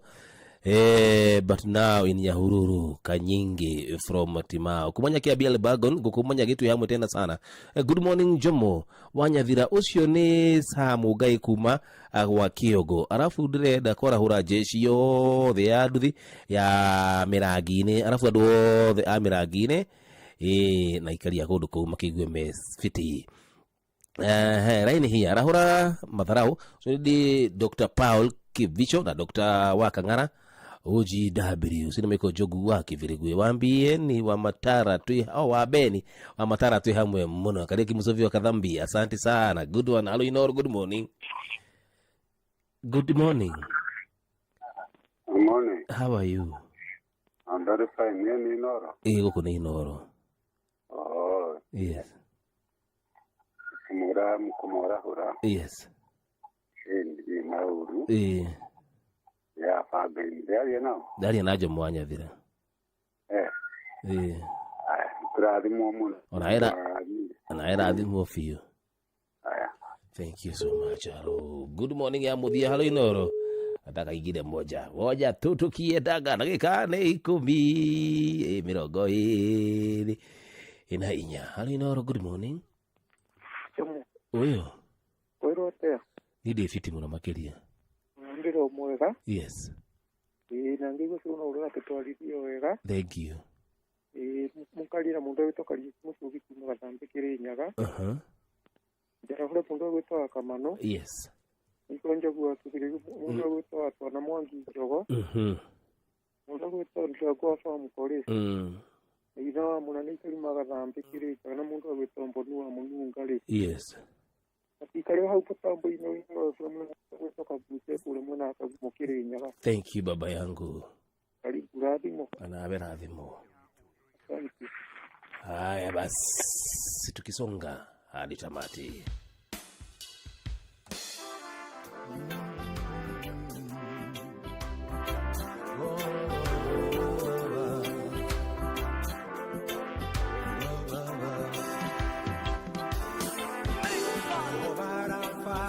but now in Nyahururu Kanyingi from Timao kumanya kia BL Bagon gukumanya gitu hamwe tena sana. Good morning Jomo Wanyathira, ũcio nĩ Samu Ngai kuma gwa Kĩongo. Arabu ndĩrenda kwarahũra jeshi yothe ya nduthi ya mĩrangi-inĩ, arabu andũ othe a mĩrangi-inĩ ĩ na ikaria kũndũ kũu makĩigue me fiti. Raini hii arahũra matharau so ndi Dr. Paul Kivicho na Dr. wa Kang'ara OGW sina Michael Jogu wa Kivirigwe wambieni wa Matara twi oh, wa Beni wa Matara twi hamwe muno. Kariuki Musovi wa Kadhambi, asante sana, good one. Hello Inoro, good morning. Good morning. Good morning. How are you? I'm very fine. Ni ni Inoro. Eh, guku ni Inoro. Oh, kumura kumurahura. Ndi mauru. Ya fabe ndaria nao. Ndaria na Jomo Wanyathira. Aya, turathimwo muno. Ona era ona era thimwo biũ. Aya. Thank you so much. Hello. Good morning ya muthia. Hello Inoro. Nataka ingine moja moja tu tukiendaga ndagĩka nĩ 24. Hello Inoro, good morning. Jomo. Ũyũ. Kwĩrwo atĩa? Niĩ ndĩ fiti mũno makĩria. Ndĩro mwega. Ĩĩ, na ngĩigua ciũna ũrĩa atũtwarithia wega. Thank you. Ĩĩ, mũkaria na mũndũ ũgwĩtwo Kariuki Mũcugi kuma Gathambĩ Kĩrĩnyaga. Njarahũre mũndũ ũgwĩtwo wa Kamano. Niko Njogu wa Kĩbĩrĩgu, mũndũ ũgwĩtwo wa Twana Mwangi Njogo. Mũndũ ũgwĩtwo Ndirango wa Farm Korĩ. Ithe wa Mũna nĩ ikari Magathambĩ Kĩrĩnyaga na mũndũ ũgwĩtwo Mbonu wa Mũnunga rĩ. Atikare hau mũtambo-inĩ ũgwĩtwo Kabute kũrĩa mwena wa Kagumo Kĩrĩnyaga. Thank you baba yangu. Karibu, rathimo. Anawe rathimo. Asante. Haya basi, tukisonga hadi tamati. Baraba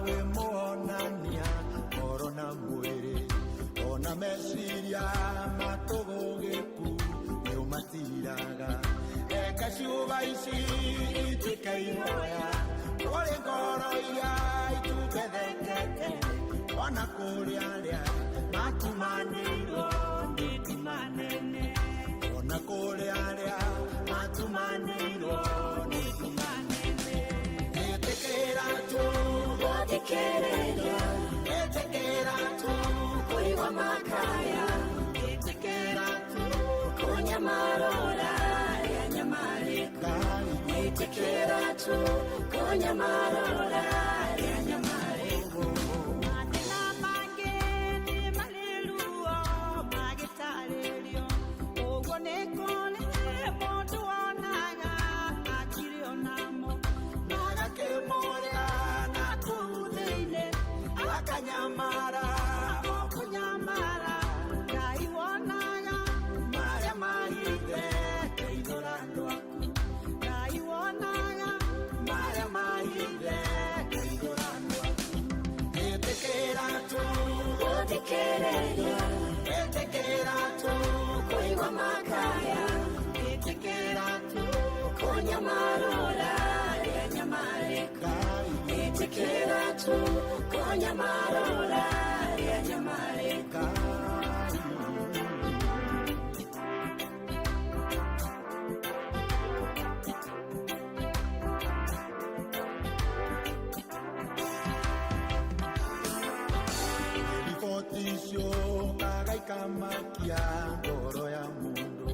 wĩ muonania ngoro na mwĩrĩ ona meciria matũgũgĩku nĩ ũmatiraga reke ciũga ici ituĩke ihoya kũrĩ ngoro iria itumbethekete ona kũrĩ arĩa matumanĩirwo nĩ nduma nene ona kũrĩ arĩa matumanĩirwo nĩ nduma nene. Ĩtĩkĩra tu gũthikĩrĩria, ĩtĩkĩra tu kũigua makaya, ĩtĩkĩra tu kũnyamarũra. Ĩtĩkĩra tu kũnyamarũra rĩa nyamarĩku. Mathĩna mangĩ nĩ marĩ ruo magĩtarĩrio, ũguo nĩ kũrĩ mũndũ wonaga akirĩ onamo, magakĩmũrĩa na kũu thĩinĩ akanyamara o kũnyamara. Ngai wonaga marĩa mahithe teithũra andũ aku, Ngai wonaga marĩa mahithe teithũra andũ aku. Ĩtĩkĩra tu Gũthikĩrĩria, ĩtĩkĩra tu kũigua makaya, ĩtĩkĩra tu kũnyamarũra rĩa nyamarĩko. Ĩtĩkĩra tu kũnyamarũra rĩa nyamarĩko. Riboti icio kaga ikamakia ngoro ya mũndũ,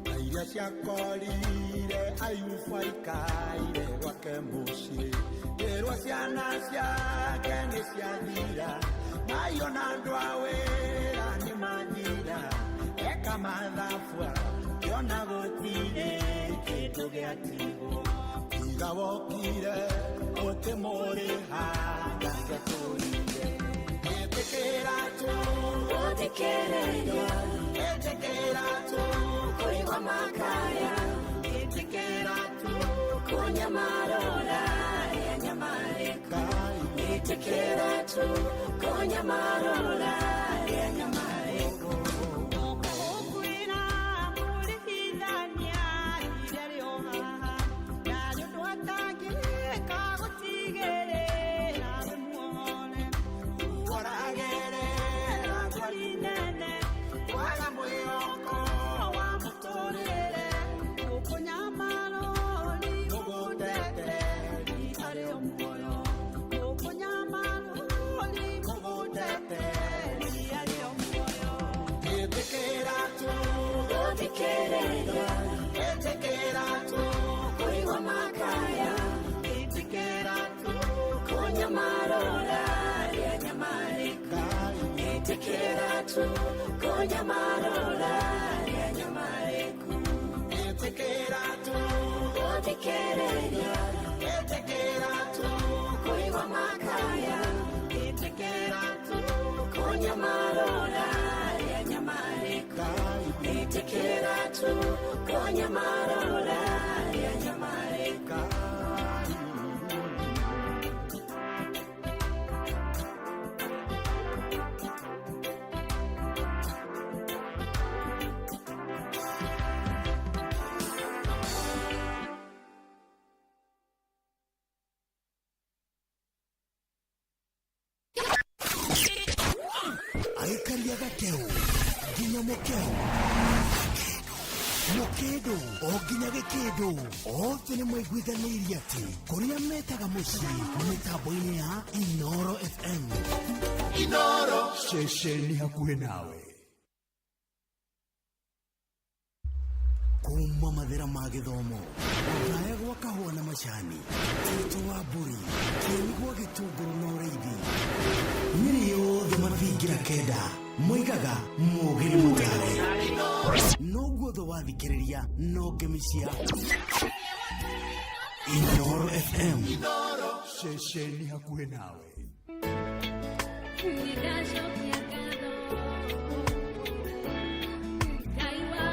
na iria ciakorire Ayubu aikaire gwake mũciĩ, ĩrwo ciana ciake nĩ ciathira, mahiũ na andũ a wĩra nĩ mathira, eka mathabu kĩona gũtirĩ kĩndũ gĩatigwo, tiga wokire ũkĩmũrĩha ndangĩatũrire. Ĩtĩkĩra tu Gũthikĩrĩria, ĩtĩkĩra tu kũigua makaya, ĩtĩkĩra tu kũnyamarũra rĩa nyamarĩko. Ĩtĩkĩra tu kũnyamarũra rĩa nyamarĩko. Ũkwĩra mũrĩhithania iria rĩo haha, na nĩ ũndũ atangĩka gũtigĩrĩra wĩ muohore. Ũragerera Ndwari nene kwaga mwĩhoko wa mũtũrĩre, ũkũnyamarwo nĩ ũgũtete arĩ o muoyo, ũkũnyamarwo nĩ ũgũtete arĩ o muoyo. Ĩtĩkĩra tu Gũthikĩrĩria, ĩtĩkĩra tu kũigua makaya, Ĩtĩkĩra tu kũnyamarũra rĩa nyamarĩko. Ĩtĩkĩra tu kũnyamarũra rĩa nyamarĩko. Ĩtĩkĩra tu Gũthikĩrĩria, ĩtĩkĩra tu kũigua makaya, ĩtĩkĩra tu kũnyamarũra rĩa nyamarĩko. Ĩtĩkĩra tu kũnyamarũra rĩa nyamarĩko. Aikaria gakeu nginya mũkeu mũkĩndũ o nginya gĩkĩndũ, othe nĩ maiguithanĩirie atĩ kũrĩa metaga mũciĩ mĩtambo-inĩ ya Inoro FM. Inoro ceceni hakuhĩ nawe. Kuma mathĩra ma gĩthomo ũthaya gwa kahũa na macani, tito wa mbũri, kĩeni gwa gĩtũngũrũ na ũrĩithi, Nyĩrĩ yothe mathingira kenda moigaga mũũgĩ nĩ mũtare, noguo thũ wathikĩrĩria no ngemi cia Inoro FM. Ceceni hakuhĩ nawe. Nĩndacokia ngatho Ngai wakwa.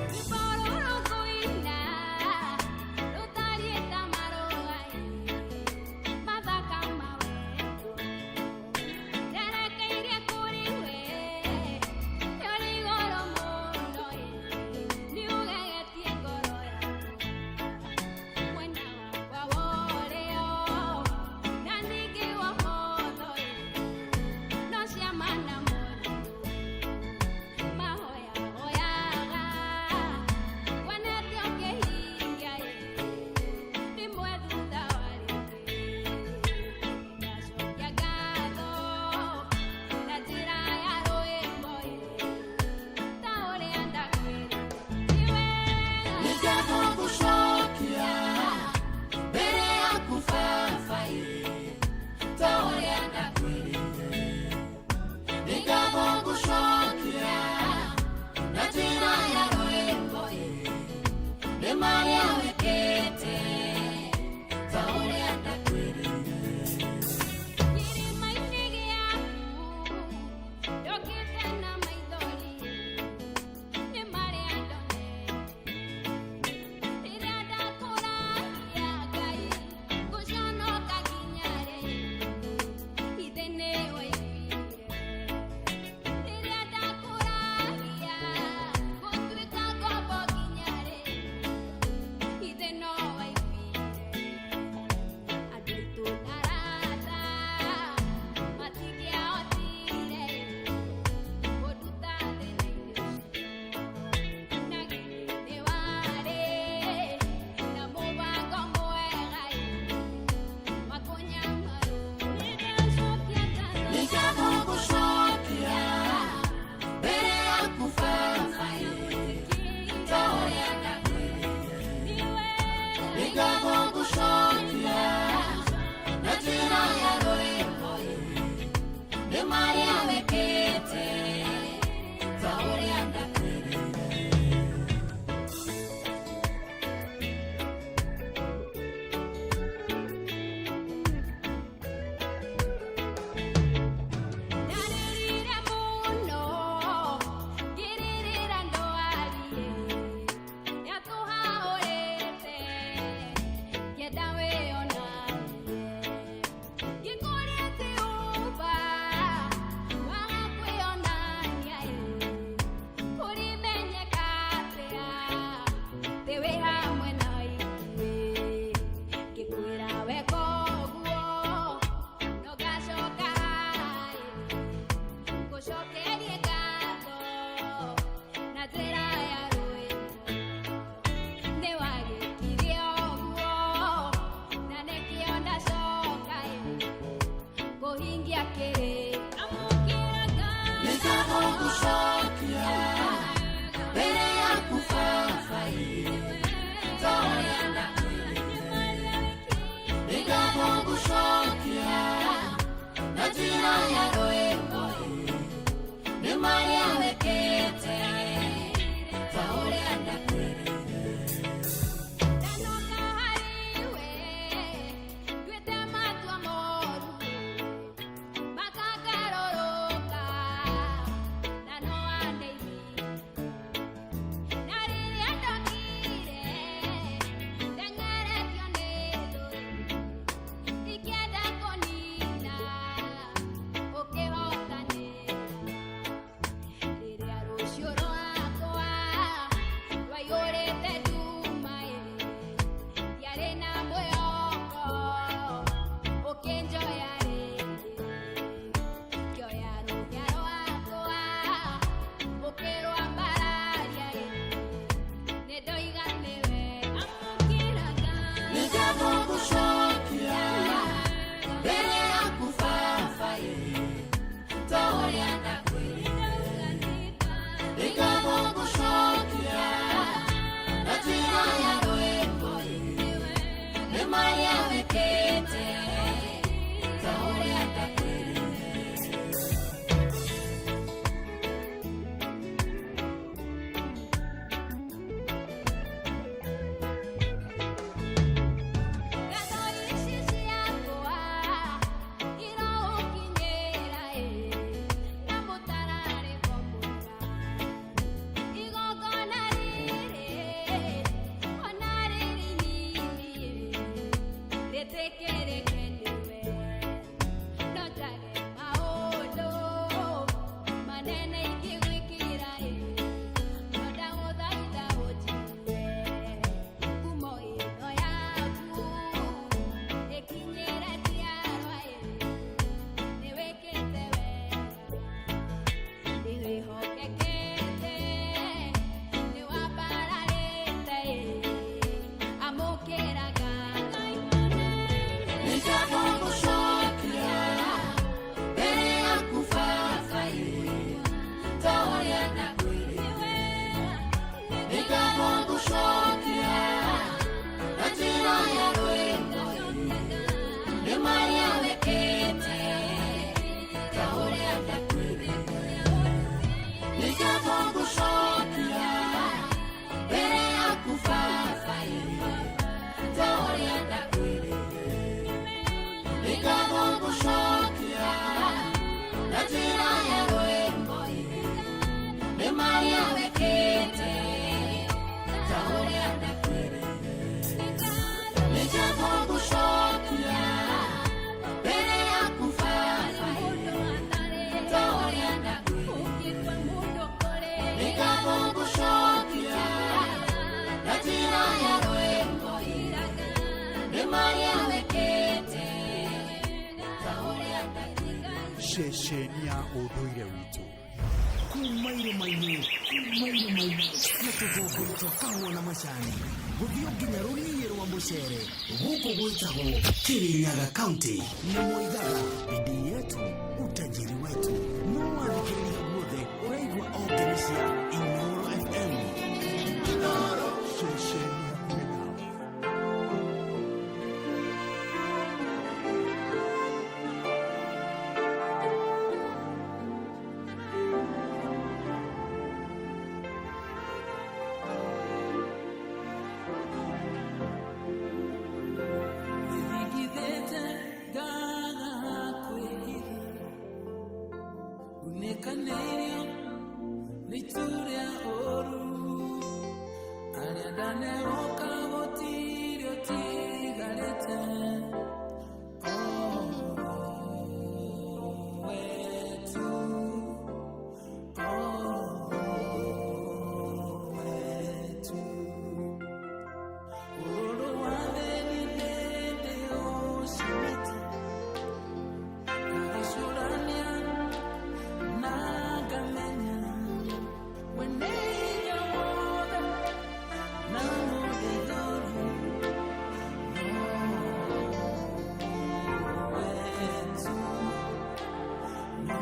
Rwĩmbo rũrũ ngũina rũtariĩ ta marũa mathaka ma wendo, nderekeirie kũrĩ we, nĩ ũrĩ igũrũ mũno, nĩ ũgegetie ngoro yakwa, mwena wakwa wa ũrĩo na ningĩ wa njĩra ya rwĩmbo nĩ marĩa wĩkĩte ta ũrĩa ndakwĩrire nĩ ngatho ngũcokia mbere yaku Baba ta ũrĩa ndakwĩrire nĩ ngatho ngũcokia na njĩra ya rwĩmbo nĩ marĩa wĩkĩte ta ũrĩa ndakwĩrire. Ceceni ya ũndũire witũ. Kuma irĩma-inĩ, kuma irĩma-inĩ na tũthũngũri twa kahũa na macani gũthiĩ nginya rũriĩ rwa mũcere gũkũ gwĩtagwo Kirinyaga County. Nĩ moigaga bidii yetu utajiri wetu. No wathikĩrĩria guothe ũraigua o ngemi cia Inooro FM. Inooro, ceceni hakuhĩ nawe. Nĩthingithĩte ngaga kwĩhitha, unĩkanĩirio nĩ itu rĩa ũũru, arĩa ndanehoka gũtirĩ ũtigarĩte, o we tu, o we tu. Ũrũrũ wa thĩ nĩndĩũcamĩte, ngagĩcũrania na ngamenya we nĩ hinya wothe na mũthĩ igũrũ, no we tu, no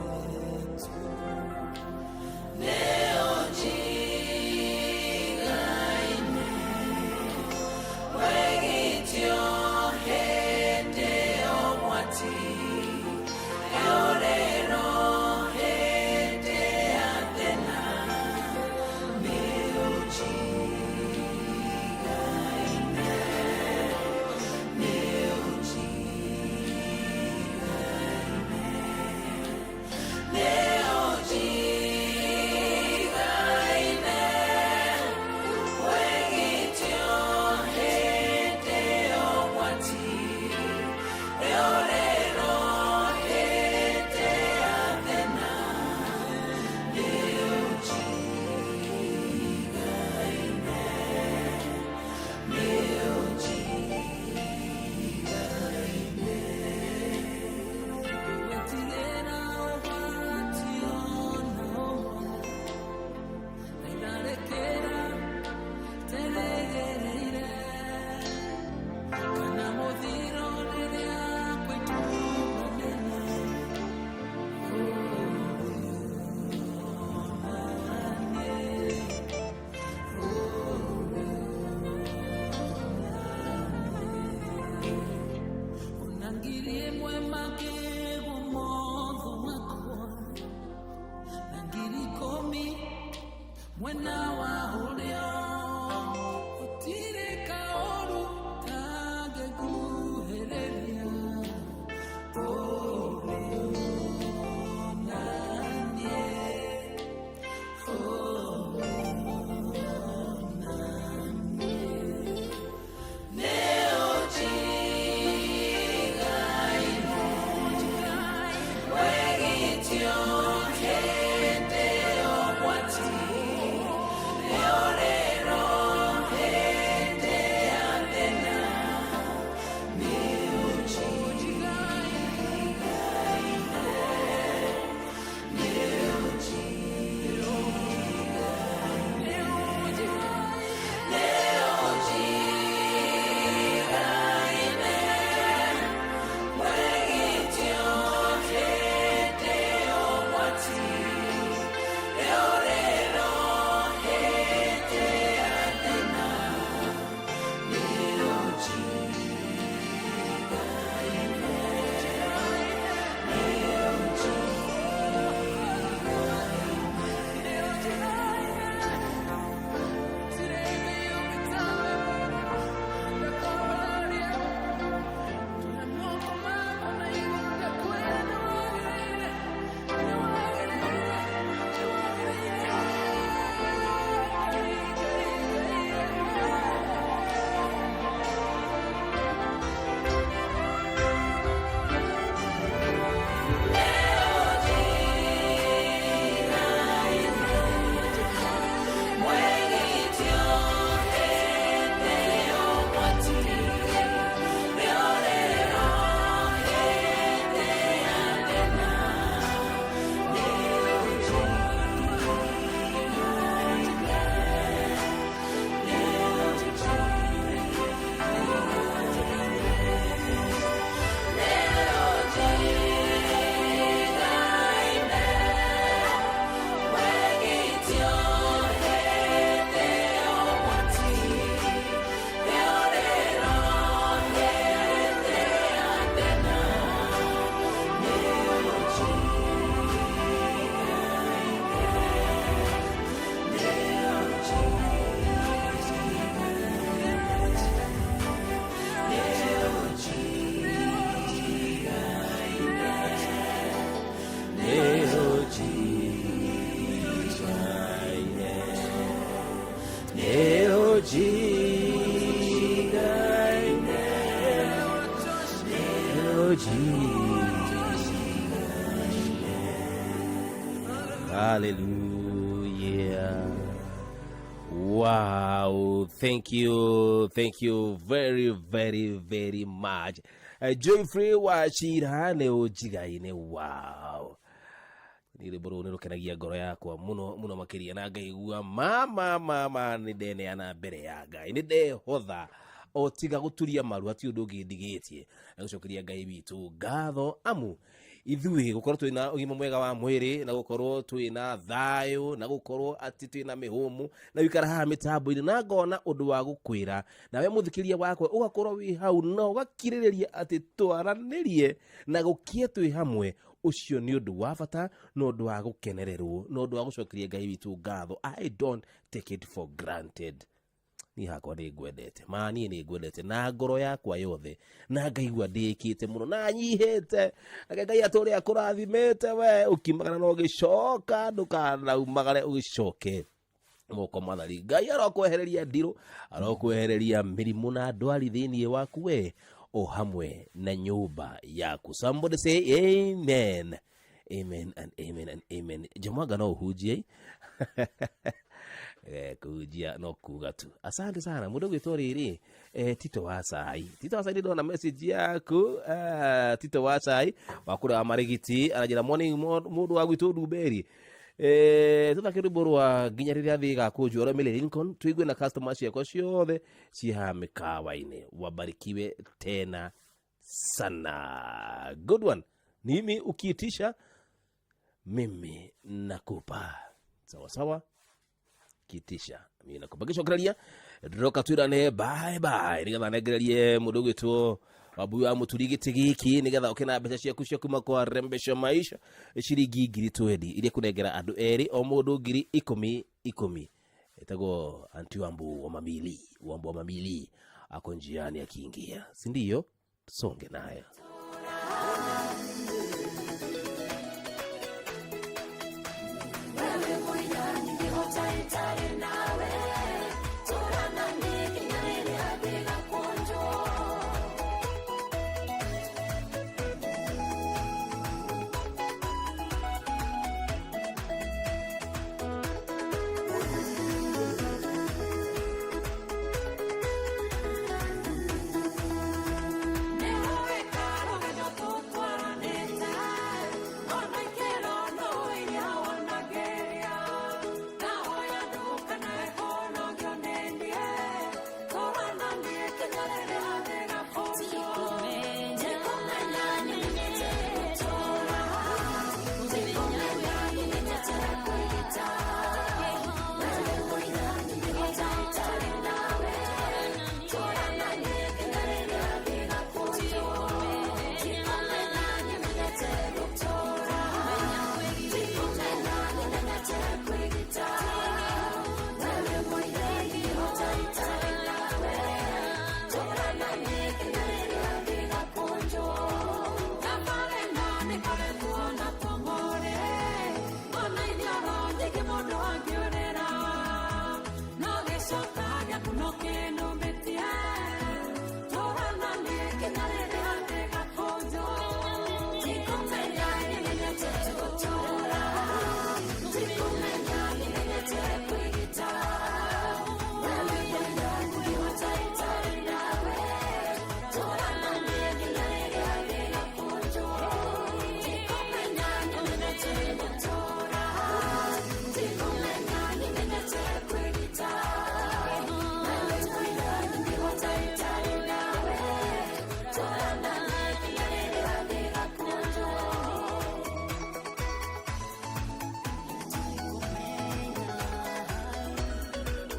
we tu. Nĩ ũnjigaine wegitio hĩndĩ ũgwati, rĩũrĩro hĩndĩ ya thĩna. Nĩ ũnjigaine, nĩ ũnjigaine, nĩ ũnjigaine wegitio hĩndĩ ũgwati, rĩũrĩro hĩndĩ ya thĩna. Nĩ ũnjigaine, nĩ ũnjigaine. Ndũgwetigĩra ũgwati ona ũmwe, na itharĩkĩra terĩgĩrĩire, kana mũthiro rĩrĩa gwĩtumanĩra. Ũrĩonanie, ũrĩonanie. Ona 1,000 makĩgwo motho wakwa, na 10,000 mwena wa ũrĩo, gũtirĩ kaũru kangĩnguhĩrĩria. Ũrĩonanie, ũrĩonanie. Nĩ ũnjigaine Hallelujah. Wow, thank you, thank you very, very, very much. Joyfrey Wachira nĩ ũnjigaine. Wow. Nĩ rwĩmbo rũrũ nĩ rũkenagia ngoro yakwa mũno mũno makĩria, na ngaigua mama mama nĩ ndeneana mbere ya Ngai, nĩ ndehotha o tiga gũturia maru, hatirĩ ũndũ ũngĩ ndigĩtie na gũcokeria Ngai witũ ngatho, amu ithuĩ gũkorwo twĩna ũgima mwega wa mwĩrĩ, na gũkorwo twĩna thayũ, na gũkorwo atĩ twĩna mĩhũmũ, na wikara haha mĩtambo-inĩ na ngona ũndũ wa gũkwĩra nawe mũthikĩria wakwa, ũgakorwo wĩ hau na ũgakirĩrĩria atĩ twaranĩrie na gũkie twĩ hamwe. Ũcio nĩ ũndũ wa bata na ũndũ wa gũkenererwo na ũndũ wa gũcokeria Ngai witũ ngatho. I don't take it for granted. Niĩ hakwa nĩ ngwendete, ma niĩ nĩ ngwendete na ngoro yakwa yothe, na ngaigua ndĩkĩte mũno na nyihĩte. Reke Ngai atũre akũrathimĩte we, ũkiumagara na ũgĩcoka, ndũkanaumagare ũgĩcoke moko mathari. Ngai arokwehereria ndirũ, arokwehereria mĩrimũ na ndwari thĩinĩ waku we o hamwe na nyũmba yaku. Somebody say amen. Amen and amen and amen. Jamwanga no ũhunjie. Kũhunjia no kuga tu. Asante sana mũndũ gwĩtwo rĩrĩ, Tito wa Cai. Tito wa Cai, ndona message yaku. Tito wa Cai wa kũrĩa wa Marigiti aranjĩra morning mũndũ wa gwitũ Ndumberi. Tũthake rwĩmbo rwa nginya rĩrĩa thĩ ĩgakũnjwo rwa Emily Lincoln, tũigue na customer ciakwa ciothe ciĩ haha mĩkawa-inĩ. Wabarikiwe tena sana. Good one. Mimi ukiitisha mimi nakupa. Sawa sawa. Kitisha mimi nakupa. Gĩcokereria ndĩroka twĩrane bye bye, nĩgetha nengererie mũndũ ũgwĩtwo Wambui wa Mũturi gĩtĩ gĩkĩ, nĩgetha ũke na mbeca ciaku cia kuma kwa Rembesha Maisha, ciringi ngiri twendi iria kũnengera andũ erĩ, o mũndũ ngiri ikũmi ikũmi. Etagwo Anti Wambu wa Mamili, Wambu wa Mamili ako njiani akiingia, si ndio? Tusonge nayo. Wewe mũira ningĩhota itarĩ nawe, tũrana niĩ nginya rĩrĩa thĩ ĩgakũnjwo.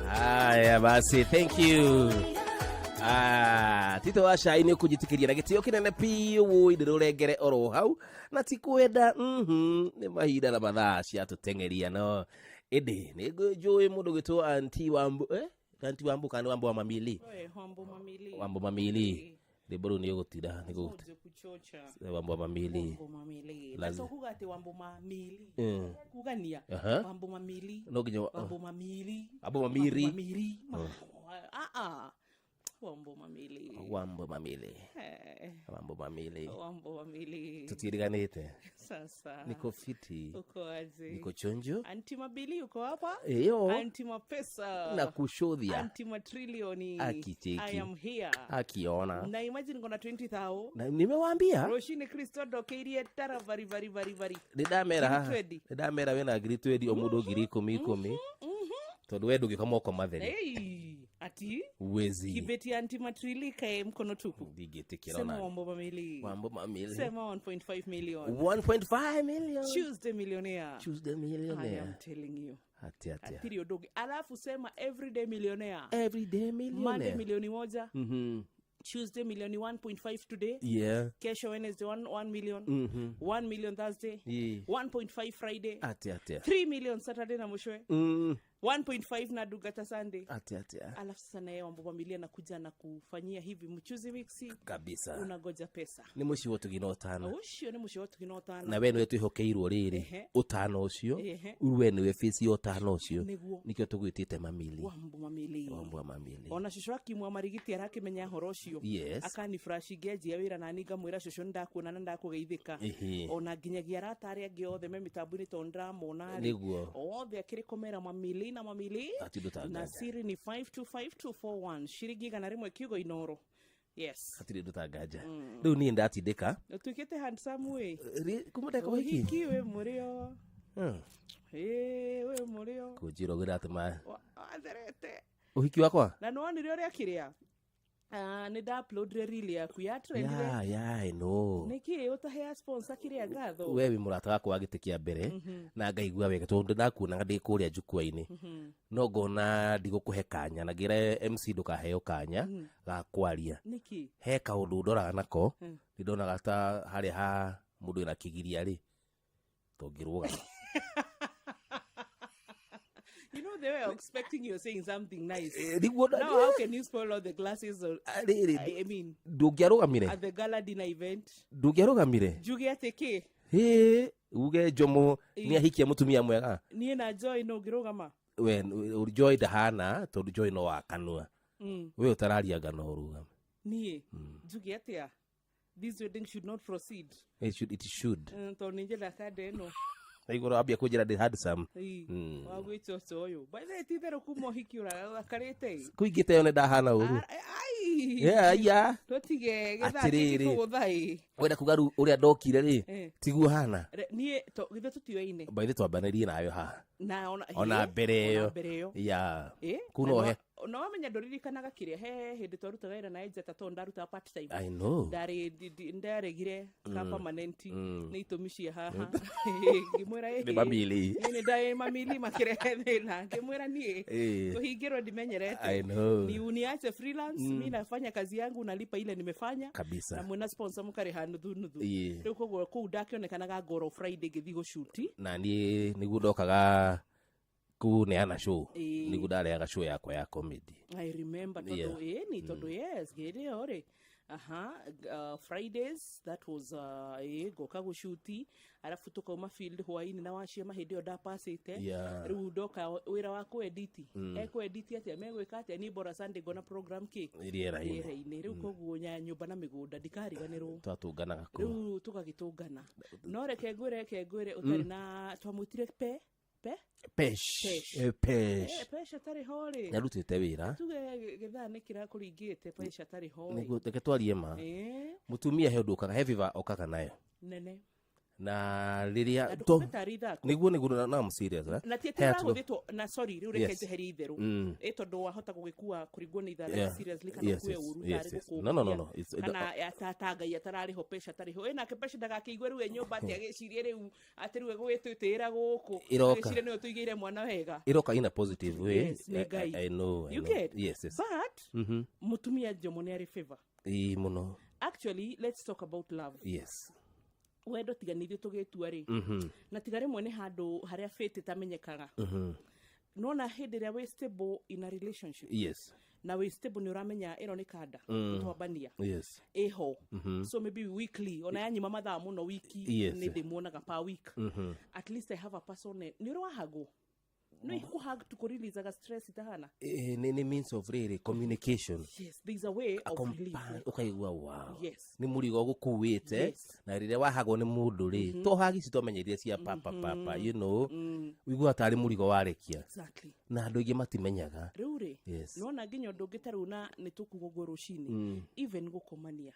Haya basi, thank you. Tito wa Cai nĩ ũkũnjĩtĩkĩria na gĩtĩo kĩnene biũ, wũi ndĩrũrengere oro hau na ti kwenda, nĩ mahinda na mathaa ciatũteng'eria, no ĩndĩ nĩ njũĩ mũndũ gwĩtwo Aunty Wambu, Aunty Wambu kana nĩ Wambu wa Mamili? Oe, Wambu Mamili. Wambu Mamili. Rwĩmbo rũu nĩ ũgũtira, nĩ gũgũtira. Kuchocha. Wambu wa Mamili. Wambu Mamili. Na to kuga atĩ Wambu Mamili. Kugania. Wambu Mamili. No nginya Wambu Mamili. Wambu Mamiri. Wambu Mamiri. Wambo Mamili. Wambo Mamili. Eh. Wambo Mamili. Wambo Mamili. Tutiriganite. Sasa. Niko fiti. Uko aje? Niko chonjo. Anti Mabili uko hapa? Eyo. Anti Mapesa. Na kushodhia. Anti Matrilioni. Akicheki. I am here. Akiona. Na imagine ngona 20,000. Na nimewaambia. Roshini Kristo ndokeirie tara vari vari vari vari. Nĩndamera haha. Ngiri twendi. Nĩndamera wĩna ngiri twendi o mũndũ ngiri ikũmi ikũmi. Tondũ we ndũngĩka moko matheri. Hey, ati Uwezi. kibeti anti matrili kae mkono tupu. Ndingĩtĩkĩra Sema ona. Wambo Mamili. Wambo Mamili. Sema 1.5 million. 1.5 million. Tuesday millionaire. Tuesday millionaire. I am telling you. Atia atia. Atiri udogi. Alafu sema everyday millionaire. Everyday millionaire. Monday milioni moja. Tuesday milioni 1.5 today. Yeah. Kesho Wednesday 1 million. 1 million Thursday. Yeah. 1.5 Friday. Atia atia. 3 million Saturday na mwishowe. 1.5 na Dugata Sunday. Atia atia. Alafu sasa naye Wambo Mamili anakuja na kufanyia hivi mchuzi mixi. Kabisa. Unagoja pesa. Nĩ mũciĩ wa tũgina ũtano. Ũcio nĩ mũciĩ wa tũgina ũtano. Na we nĩwe twĩhokeirwo rĩrĩ ũtano ũcio. We nĩwe face ya ũtano ũcio. Nĩguo. Nĩkĩo tũgwĩtĩte Mamili. Wambo Mamili. Wambo Mamili. Ona cũcũ akimwa marigiti arakĩmenya horo ũcio. Yes. Akani flash ngĩanjia wĩra nani ngamwĩra cũcũ nĩndakuona na ndakũgeithĩka. Ona nginyagia arata arĩa angĩ othe me mĩtambo-inĩ tondũ ndĩramona rĩ. Nĩguo. Othe akĩrĩ kũmera Mamili na Mamili. Ati ndũtanganja. Na siri ni 525241 shiringi igana rĩmwe kiugo inoro. Yes. Hatirĩ ndũtanganja. Rĩu niĩ ndatindĩka. Ũtuĩkĩte handsome wĩ. Kuma ndeka ũhiki. Ũhiki wĩ mũrĩo. Ĩĩ wĩ mũrĩo. Kũnjĩra ũguo ĩratũma. Watherete. Ũhiki wakwa? Na nĩwonire ũrĩa kĩrĩa? Nĩ nda-uploadire reel yaku ya trendire. Yeah, yeah, I know. Nĩkĩ ũtahea sponsor kĩrĩa ngatho? We wĩ mũrata wakwa wa gĩtĩ kĩa mbere na ngaigua wega tondũ ndakuonaga ndĩ kũrĩa jukwaa-inĩ. No ngona ndigũkũhe kanya na ngĩra MC ndũkaheo kanya ga kwaria. Nĩkĩ? He kaũndũ ndoraga nako nĩndonaga ta harĩa ha mũndũ wĩna kĩgiria rĩ tũngĩrũgama. You know they were expecting you saying something nice. Nĩguo Now how can you spoil all the glasses or, rĩrĩ I mean ndũngĩarũgamire. At the gala dinner event. Ndũngĩarũgamire. Njuge atĩ kĩ? Hĩ, uge Jomo nĩ ahikia mũtumia mwega. Niĩ na Joy no ngĩrũgama. We Joy ndahana tondũ Joy no wa kanua. We ũtararia ngano ũrũgame. Niĩ njuge atĩa? This wedding should not proceed. It should, it should. Tondũ nĩ njenda kanda ĩno. Na igũrũ ambia kũnjĩra ndĩ handsome. Wa gwĩcoco ũyũ. By the way, ti itherũ kuma ũhiki ũrakarĩte. Kũingĩte yo nĩ ndahana ũru. Ai. Yeah, yeah. Tũtige gĩthaa Atĩrĩrĩ. tũtikũgũtha ĩ. Wenda kuga rĩu ũrĩa ndokire rĩ tiguo hana. Niĩ githĩ tũtioaine. By the twambanĩrie nayo haha. Na ona Ona mbere ĩyo. Ona mbere ĩyo. Yeah. Kũu no he. Na wamenya ndũririkanaga kĩrĩa he hĩndĩ twarutaga wĩra na Ejeta tondũ ndarutaga part time. I know. Ndarĩ ndaregire ka permanent nĩ itũmi cia haha. Ngĩmwĩra Nĩ mamili. Niĩ nĩ ndarĩ mamili makĩrehe thĩna. Ngĩmwĩra niĩ kũhingĩrwo ndimenyerete. I know. Ni uniache freelance, mi nafanya kazi yangu nalipa ile nimefanya. Kabisa. Na mwena sponsor mũkarĩha nuthu nuthu. Rĩu koguo kũu ndakĩonekanaga ngoro Friday ngĩthiĩ gũcuti. Na niĩ nĩguo ndokaga kuneana show. Nĩguo ndarehaga show yakwa ya comedy. I remember tondũ ĩni tondũ yes hĩndĩ ĩyo rĩ. Aha, Fridays that was ngoka gũcuti arabu tũkauma field hwainĩ na waciema hĩndĩ ĩyo ndapacĩte. Rĩu ndoka wĩra wa kũediti. Ekũediti atĩa megwĩka atĩa niĩ bora Sunday ngona program kĩ Rĩera-inĩ. Rĩera-inĩ. Rĩu koguo nyũmba na mĩgũnda ndikariganĩrwo. Twatũnganaga kũu. Rĩu tũgagĩtũngana. No reke ngwĩre ũtarĩ na twamwĩtire pe Pe? Pesh. Pesh. Pesh. Pesh atarĩ ho rĩ. Nĩarutĩte wĩra. Tuge gĩthaa nĩ kĩrakũringĩte Pesh atarĩ ho rĩ. Nĩguo reke twarie ma. Mũtumia he ũndũ ũkaga, he favor okaga nayo. Nene. Na rĩrĩa Na ndũkũbe tarĩ ithako. Nĩguo nĩguo na I'm serious, eh? Na ti He atĩ atũ- ũragũthĩtwo na sorry rĩu reke Yes. njeherie itherũ. Ĩ tondũ wahota gũgĩkua kũringwo nĩ ithaa Yeah. seriously kana Yes, ũkue yes, ũru yes, tarĩ yes. gũkũkia. No, no, no, no. It's, Kana ta Ngai atararĩ ho Pesh atarĩ ho. Ĩ nake Pesh ndagakĩigue rĩu e nyũmba atĩ agĩcirie rĩu atĩ rĩu egũgĩtwĩtĩĩra gũkũ. Ĩroka. Agĩcirie nĩwe ũtũigĩire mwana wega. Ĩroka in a positive way. Yes, nĩ Ngai. I know, I You know. get? Yes, yes. But mũtumia Jomo nĩ arĩ favor. Ĩĩ mũno. Actually, let's talk about love. Yes. Wendo tiga nĩ ithuĩ tũgĩtua rĩ. Na tiga rĩmwe nĩ handũ harĩa fate ĩtamenyekaga. Nona hĩndĩ ĩrĩa wĩ stable in a relationship. Yes. Na wĩ stable nĩ ũramenya ĩno nĩ kanda. Twambania. Yes. Ĩho. So maybe weekly ona yanyima mathaa mũno wiki Yes. nĩ ndĩmuonaga per week. At least I have a person nĩ ũrĩ wahagwo? No kũhug tu kũreleasaga stress itahana. Nĩ means of rĩrĩ communication. Yes, there is a way of relief. Ũkaigua wow. Yes. Nĩ mũrigo ũgũkuĩte. Yes. Na rĩrĩa wahagwo nĩ mũndũ rĩ, to hagi ici twamenyeria cia papa papa, you know, ũiguaga tarĩ mũrigo warekia. Exactly. Na andũ aingĩ matimenyaga. Rĩu rĩ, Yes. nona nginya ũndũ ũngĩ ta rĩu na nĩ tũkuga ũguo rũcinĩ, even gũkomania,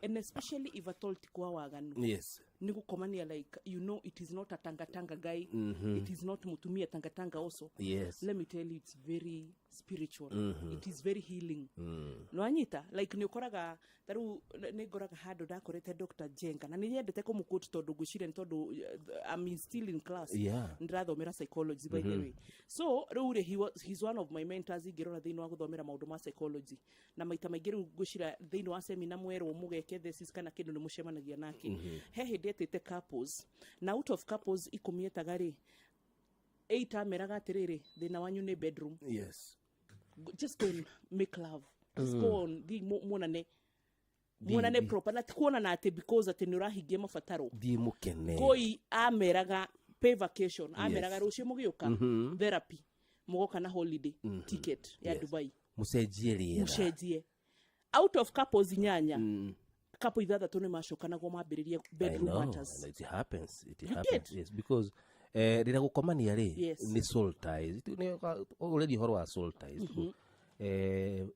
and especially if at all ti kwa waganu, Yes. nĩ gũkomania, like, you know, it is not a tangatanga guy, it is not mutumia tangatanga also. Yes. Let me tell you, it's very spiritual, it is very healing. Nwanyita, like, nĩ ũkoraga ta rĩu nĩ ngoraga handũ ndakorete Dr. Jenga, na nĩ nyendete kũmũquote tondũ ngwĩciria nĩ tondũ I'm still in class, ndĩrathomera psychology, by the way. So rĩu rĩ, he's one of my mentors ingĩrora thĩinĩ wa gũthomera maũndũ ma psychology, na maita maingĩ rĩu ngwĩciria thĩinĩ wa seminar mwerwo mũgeke thesis kana kĩndũ nĩ mũcemanagia nake. He hĩndĩ etĩte couples, na out of couples 10 etaga rĩ, eight ameraga atĩrĩrĩ, thĩna wanyu nĩ bedroom. Just go and make love, just go on thi muonane, muonane proper, na ti kuonana atĩ because atĩ nĩ ũrahingia mabataro. Thiĩ mũkene. Goi ameraga pay vacation, ameraga rũciũ mũgĩũka therapy mũgoka na holiday ticket ya Dubai. Mũcenjie rĩera. Mũcenjie. Out of couples 8, couple 6 nĩ macokanagwo mambĩrĩrie I bedroom know, matters. and it happens. It You happens. get? Yes, because rĩrĩa gũkomania rĩ, nĩ soul ties. Ũrĩria ũhoro wa soul ties.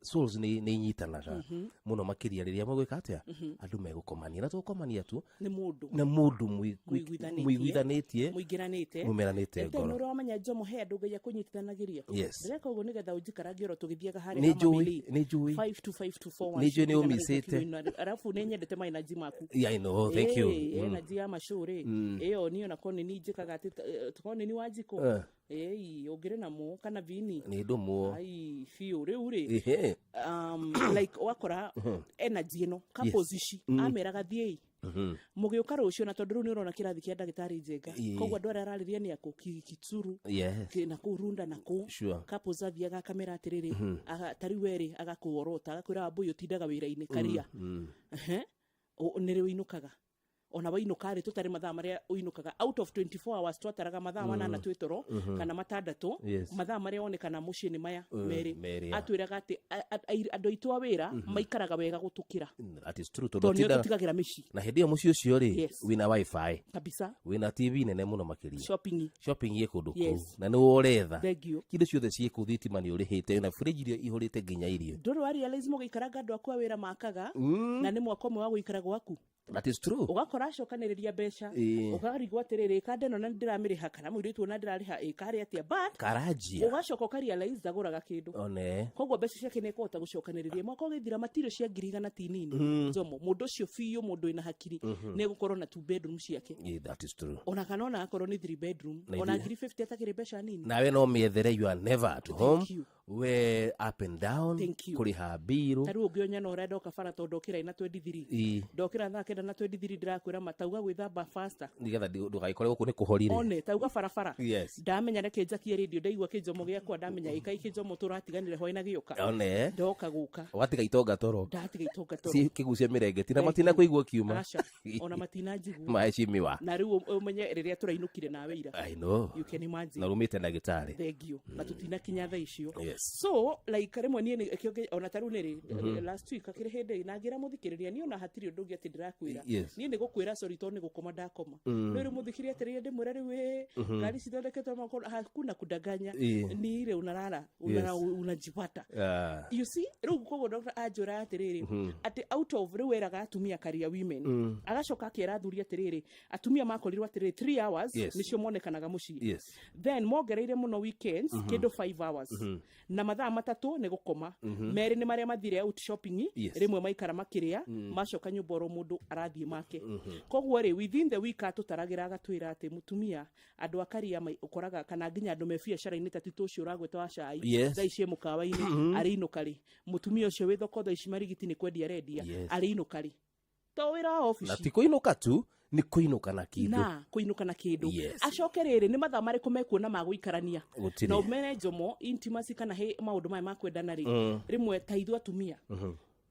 Souls nĩ inyitanaga mũno makĩria rĩrĩa mũgwĩka atĩa, andũ megũkomania, na tũgũkomania tu nĩ mũndũ na mũndũ mũiguithanĩtie, mũiguithanĩtie, mũingĩranĩte, mũmeranĩte Rĩu ngoro. ũrĩa wamenya, Njomo, he andũ Ngai akũnyitithanagĩria. Yes. Ndĩreka ũguo nĩgetha ũnjikarange oro tũgĩthiaga harĩa. Nĩ njũĩ, nĩ njũĩ. 525241. Nĩ njũĩ nĩ ũmicĩte. Arabu nĩ nyendete ma energy maku. Yeah, I know. Thank you. Ĩĩ, energy ya macũ rĩ, ĩyo niĩ ona korwo nĩ niĩ njĩkaga atĩ korwo nĩ niĩ Wanjikũ, ĩĩ, ũngĩrĩ namo kana vini. Nĩ ndũmwo. Ai, biũ rĩu rĩ, Ehe. Like wakora energy ĩno, couples ici ameraga thiĩi, mũgĩũka rũciũ, na tondũ rĩu nĩ ũrona kĩrathi kĩa ndagĩtarĩ Njenga, koguo andũ arĩa ararĩria nĩ akũ Kitsuru, na kũu Runda na kũu. Couples athiaga akamera atĩrĩrĩ, ta rĩu werĩ agakũorota, agakwĩra, "Wambũi, ũtindaga wĩra-inĩ karia. Ehe. Nĩ rĩ ũinũkaga? Ona wainũka rĩ, tũtarĩ mathaa marĩa ũinũkaga. Out of 24 hours twataraga mathaa 8 twĩ toro kana 6. Mathaa marĩa onekana mũciĩ nĩ maya 2." 2, yeah. Atwĩraga atĩ andũ aitũ a wĩra maikaraga wega gũtũkĩra, That is true, tondũ tondũ nĩo tũtigagĩra mĩciĩ. Na hĩndĩ ĩyo mũciĩ ũcio rĩ, wĩna WiFi, kabisa, wĩna TV nene mũno makĩria, shopping, shopping ĩ kũndũ kũu, na nĩ ũretha. Thank you. Kĩndũ ciothe ciĩ kũu, thitima nĩ ũrĩhĩte, na fridge iria ihũrĩte nginya irio. Ndũrĩ wa realize mũgĩikaranga andũ aku a wĩra makaga, na nĩ mwaka ũmwe wa gũikara gwaku. That is true. Ũgakora acokanĩrĩria mbeca, ũkarigwo atĩrĩrĩ, kanda ĩno na nĩndĩramĩrĩha, kana mũirĩtu ũyũ na ndĩrarĩha ĩ karĩ atĩa, but Karanjia. ũgacoka ũkarealize ndagũraga kĩndũ. One. Koguo mbeca ciake nĩ ekũhota gũcokanĩrĩria, mwaka ũgĩthira matirio cia 100,000 ti nini. Njomo, mũndũ ũcio biũ, mũndũ wĩna hakiri, nĩ egũkorwo na two bedroom ciake. Yeah, that is true. Ona kana ona akorwo nĩ three bedroom, Na ona 50,000 atakĩrĩ mbeca nini. Nawe no mĩethere, you are never at home. You. We up and down. Thank you. Kũrĩha mbirũ. Ta rĩu ũngĩonya na ũrĩa ndoka bara, tondũ ndokĩra ina 23, ndokĩra thaa 9:23, ndĩrakwĩra matauga gwĩthamba faster, nĩgetha ndũgagĩkore gũkũ nĩ kũhorire. One tauga barabara. Ndamenya reke njakie radio, ndaigua kĩnjomo gĩakwa, ndamenya ĩkai kĩnjomo tũratiganire hwaĩ na gĩũka. One. Ndoka gũka. Watiga itonga toro. Ndatiga itonga toro. Kĩgucia mĩrengeti na Thank matina you. kũigua kiuma. Aca, ona matinanjigua. Maheshimiwa. Na rĩu ũmenye rĩrĩa tũrainũkire nawe ira. I know. You can imagine. Na rumĩte ndagĩtarĩ. Thank you. Na tũtinakinya thaa icio. Yes. So like rĩmwe niĩ ona ta rĩu nĩ rĩ, last week akĩrĩ hĩndĩ na ngĩra mũthikĩrĩria, niĩ ona hatirĩ ũndũ ũngĩ atĩ ndĩrakwĩra. Niĩ nĩ gũkwĩra sorry tondũ nĩ gũkoma ndakoma. No rĩu mũthikĩrĩria atĩrĩrĩ, ndĩmwĩre rĩu ĩ ngari cithondeketwo makorwo hakuna kudanganya. Ni ile unalala unajipata. You see, rĩu koguo doctor anjũra atĩrĩrĩ, atĩ out of, rĩu eraga atumia karia women, agacoka akera athuri atĩrĩrĩ, atumia makorirwo atĩrĩrĩ, 3 hours nĩcio monekanaga mũciĩ. Then mongereire mũno weekends, kĩndũ 5 hours, na mathaa 3 nĩ gũkoma, 2 nĩ marĩa mathire out shopping. Rĩmwe maikara makĩrĩa, macoka nyũmba oro mũndũ arathiĩ make. Koguo rĩ, within the week atũtaragĩra, agatwĩra atĩ mũtumia, andũ akaria ũkoraga kana nginya andũ me biacara-inĩ ta titũ ũcio ũragweta wa cai, thaa ici e mũkawa-inĩ, arĩinũka rĩ? Mũtumia ũcio wĩ thoko thaa ici marigiti nĩ kwendia arendia, arĩinũka rĩ? To wĩra wa Na obici. Ti kũinũka tu, nĩ kũinũka na kĩndũ. Na kũinũka na kĩndũ. Acoke rĩrĩ, nĩ mathaa marĩkũ mekuona ma gũikarania? Gũtirĩ. Na ũmene, Njomo, intimacy kana he maũndũ maya ma kwendana rĩ, rĩmwe ta ithuĩ atumia,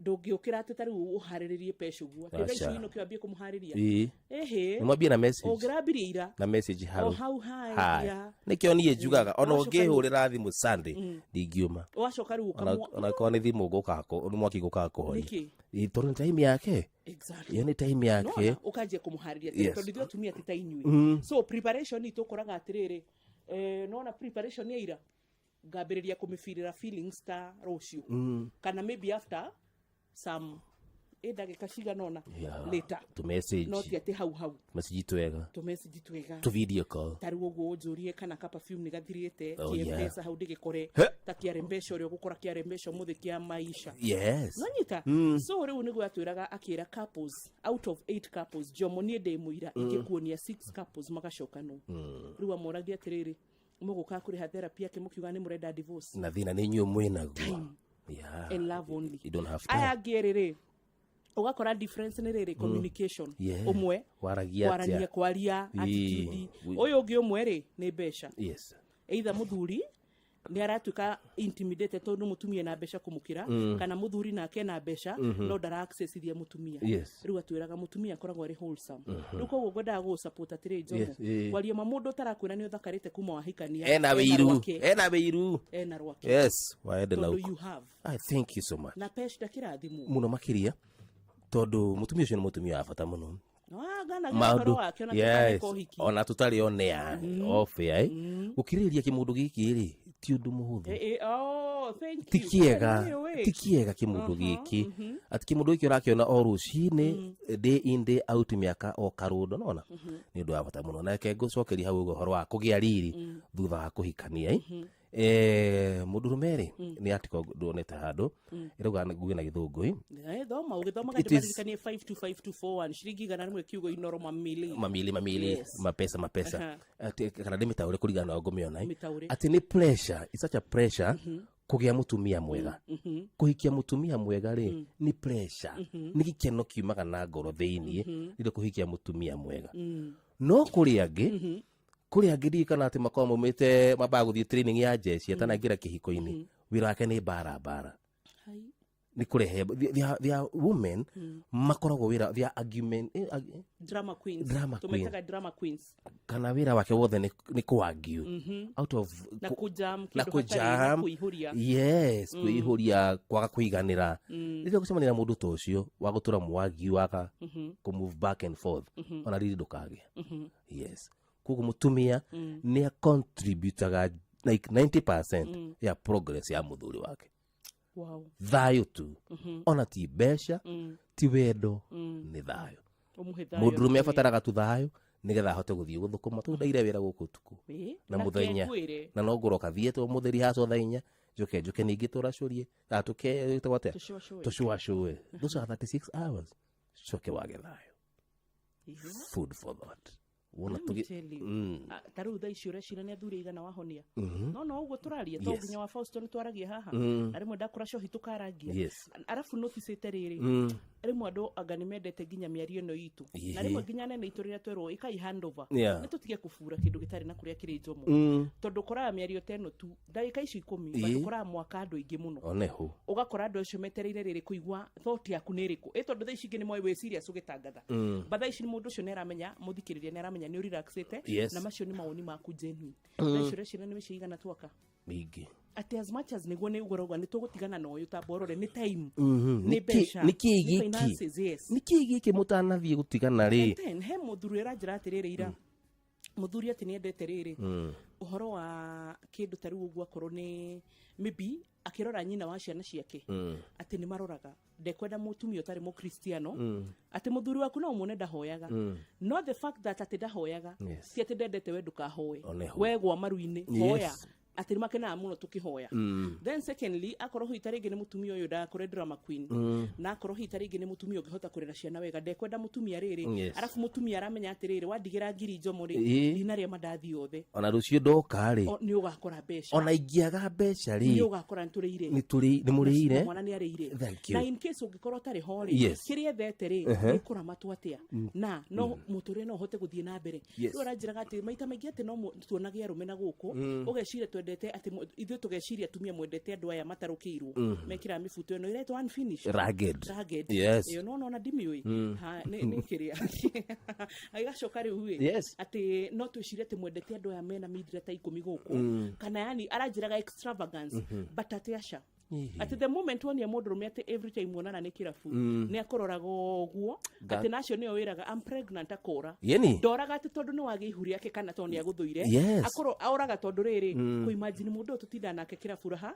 Ndũngĩũkĩra atĩ ta rĩu ũharĩrĩrie pesha ũguo, atĩ thaa ici Aca. wĩinũke wambie kũmũharĩria. Ĩĩ. Ĩhĩ. Nĩ mwambie na message. Ũngĩrambirie ira. Na message hau. O hau hai. Hai. Ya. Nĩkĩo niĩ njugaga ona Wacoka rĩu- ũngĩhũrĩra thimũ Sunday, ndingiuma. Wacoka rĩu ũkamwa. Ona korwo nĩ thimũ ngũkaga nĩ mwaki ngũkaga kũhoria. Nĩkĩ? Ĩĩ, tondũ nĩ time yake. Exactly. Ĩyo nĩ time yake. Nĩwona, ũkanjia kũmũharĩria tene, Yes. tondũ ithuĩ atumia ti ta inyuĩ. So preparation itũ ũkoraga atĩrĩrĩ, nona preparation ya ira ngambĩrĩria kũmĩbirĩra feelings ta rũciũ, kana maybe after some ĩ ndagĩka cigana ũna later. Tu message. No ti atĩ hau hau. Message twega. Tũ message twega. Tu video call. Ta rĩu ũguo ũnjũrie kana ka perfume nĩ gathirĩte, Oh, kĩ yeah. M-Pesa hau ndĩgĩkore, He. ta kĩarĩ mbeca ũrĩa ũgũkora kĩarĩ mbeca ũmũthĩ kĩa maisha. Nonyita. So rĩu nĩguo atwĩraga, akĩra couples out of eight couples, Jomo, niĩ ndĩ mũira, ingĩkuonia six couples magacokanwo. Rĩu amoragia atĩrĩrĩ, mũgũka kũrĩha therapy yake mũkiuga nĩ mũrenda divorce? Na thĩna nĩ inyuĩ mwĩnaguo. Yeah. And love only. You don't have time. Aya angĩ erĩ rĩ, ũgakora difference nĩ rĩrĩ, communication. Ũmwe Waragia kwarania, atĩa? kwaria, attitude. Ũyũ ũngĩ ũmwe rĩ, nĩ mbeca. Either mũthuri nĩ aratuĩka intimidated tondũ mũtumia na mbeca kũmũkĩra, kana mũthuri nake na mbeca, no ndara accessithia mũtumia. Rĩu atwĩraga mũtumia akoragwo arĩ wholesome. Rĩu koguo ngwendaga gũgũ support atĩrĩ, Njomo, kwaria ma, mũndũ ũtarakwĩra nĩ ũthakarĩte kuma wahikania, Ena wĩiru. Rwake. Ena wĩiru. Ena rwake. Yes, waende na Tondũ huko. you have. I thank you so much. Na pesh ndakĩrathimwo. Mũno makĩria, tondũ mũtumia ũcio nĩ mũtumia wa bata mũno. Wagana Maũndũ ũhoro wake ona yes tũtaneka ũhiki. Ona tũtarĩ on air, off air, eh? Gũkirĩrĩria kĩmũndũ gĩkĩ rĩ, ti ũndũ mũhũthũ. Eh, eh, oh, thank Ti you. kĩega. Anyway. Ti kĩega kĩmũndũ gĩkĩ, atĩ kĩmũndũ gĩkĩ ũrakĩona o rũcinĩ, day in day out, mĩaka o karũndo, nona nĩ ũndũ wa bata mũno. Na reke ngũcokeria hau ũguo ũhoro wa kũgĩa riri thutha wa kũhikania, eh? Mũndũrũme rĩ, nĩ article ndonete handũ ĩrauga, nguge na gĩthũngũ, eh? Thoma ũgĩthomaga. It is- Ndĩmaririkanie 525241, ciringi 100 kiugo Inoro mamili. Mamili mamili. Mapesa mapesa. Atĩ kana ndĩmĩtaũre kũringana na ngũmĩona, eh? Mĩtaũre. Atĩ nĩ pressure, it's such a pressure kũgĩa mũtumia mwega. Kũhikia mũtumia mwega rĩ, nĩ pressure, nĩ gĩkeno kiumaga na ngoro thĩiniĩ rĩrĩa kũhikia mũtumia mwega. No kũrĩ angĩ, kũrĩ angĩ ndirikana atĩ makoragwo maumĩte, mambaga gũthiĩ training ya jeshi atanaingĩra kĩhiko-inĩ. Wĩra wake nĩ mbara mbara. Hai. Nĩ kũrehe there are women makoragwo wĩra, they are argument, Drama queens. Drama queen. Tumetaga drama queens. Kana wĩra wake wothe nĩ kũargue out of Na kũjam na kĩndũ hatarĩ na kũjam. kũihũria. Yes, kwĩihũria, kwaga kũiganĩra. Rĩrĩa ũgũcemania na mũndũ ta ũcio wa gũtũra mwagi waga kũ move back and forth, ona riri ndũkagĩa. Yes, koguo mũtumia nĩ acontributaga like 90% ya progress ya mũthuri wake. Thayũ tu, ona ti mbeca, ti wendo, nĩ thayũ. Ũmũhe thayũ. Mũndũrũme abataraga tu thayũ nĩgetha ahote gũthiĩ gũthũkũma, tondũ ndaire wĩra gũkũ ũtukũ na Na mũthenya. kengwĩre. Na no ngũroka thiĩte ũmũthĩ rehearsal thaa 4, njoke njoke ningĩ tũracũrie kana tũke ĩtagwo atĩa? Tũcũacũe. Tũcũacũe. Those are 36 hours, coke wage thayũ. Food for thought. Wona Let me tũgĩ tell you. Ah, ta rĩu thaa ici ũreciria nĩ athuri aigana wahonia? No ũguo tũraria to nginya wa Fausto nĩ twaragia haha, na rĩmwe ndakora cohi tũkarangia. Arabu noticĩte rĩrĩ, rĩmwe andũ anga nĩ mendete nginya mĩario ĩno itũ, na rĩmwe nginya nene itũ rĩrĩa twerwo ĩkai handover, nĩ tũtige kũbura kĩndũ gĩtarĩ na kũrĩa kĩrĩ, Njomo, tondũ ũkoraga mĩario ta ĩno tu ndagĩka icio 10, but ũkoraga mwaka andũ aingĩ mũno. Oneho. Ũgakora andũ acio metereire rĩrĩ kũigua thought yaku nĩ ĩrĩkũ, ĩ tondũ thaa ici ingĩ nĩ moĩ wĩ serious ũgĩtangatha, but thaa ici nĩ mũndũ ũcio nĩ aramenya, mũthikĩrĩria nĩ aramenya nĩ ũrelaxĩte, na macio nĩ mawoni maku genuine. Thaa ici ũreciria nĩ mĩciĩ igana twaka? Mĩingĩ. Atĩ as much as nĩguo nĩ ũguo ũrauga nĩ tũgũtigana na ũyũ, ta borore nĩ time, nĩ Nĩkĩ mbeca, nĩkĩ nĩ gĩkĩ finances, yes. Nĩkĩ gĩkĩ mũtanathiĩ gũtigana rĩ? And then, he mũthuri ũranjĩra atĩrĩrĩ ira, mũthuri atĩ nĩendete rĩrĩ ũhoro wa kĩndũ ta rĩu ũguo, akorwo nĩ maybe akĩrora nyina wa ciana ciake, atĩ nĩ maroraga ndekwenda mũtumia ũtarĩ mũkristiano, atĩ mũthuri waku no ũmuone ndahoyaga, no the fact that atĩ ndahoyaga ti atĩ ndendete we ndũkahoe. Oneho. We gwa maru-inĩ hoya, atĩ nĩ makenaga mũno tũkĩhoya. Then secondly, akorwo hihi ta rĩngĩ nĩ mũtumia ũyũ ndagakorwo drama queen, na akorwo hihi ta rĩngĩ nĩ mũtumia ũngĩhota kũrera ciana wega, ndekwenda mũtumia rĩrĩ. Arabu mũtumia aramenya atĩrĩrĩ, wandigĩra ngiri, Njomo rĩ, ndinarĩa mandathi othe. Ona rũciũ ndoka rĩ, O, nĩ ũgakora mbeca. Ona ingĩaga mbeca nĩ rĩ, ũgakora nĩ tũrĩire. Nĩ tũrĩ, nĩ mũrĩire. Na mwana nĩ arĩire. Thank you. Na in case ũngĩkorwo ũtarĩ ho rĩ, kĩrĩa ethete rĩ, nĩ kũramatwo atĩa, na no mũtũrĩre no ũhote gũthiĩ na mbere. Rĩu aranjĩraga atĩ maita maingĩ atĩ no tuonage arũme na gũkũ, ũgeciria Mwendete atĩ ithuĩ tũgeciria atumia mwendete andũ aya matarũkĩirwo, mekĩraga mĩbuto ĩno ĩretwo unfinished. Ragged. Ragged. Yes. Ĩyo no nona ndimĩũĩ. Ha, nĩ kĩrĩa agĩgacoka rĩu ĩ, atĩ no twĩcirie atĩ mwendete andũ aya mena mindira ta 10 gũkũ, kana yani aranjĩraga extravagance, but atĩ aca, atĩ the moment wonia mũndũrũme atĩ every time wonana nĩ kĩrabu, nĩ akũroraga ũguo, atĩ nacio nĩyo wĩraga I'm pregnant, akora. Yeni. Ndoraga atĩ tondũ nĩ wagĩa ihu rĩake kana tondũ nĩ agũthũire. Akorwo aoraga tondũ rĩrĩ, kũ imagine mũndũ ũyũ tũtindaga nake kĩrabu raha,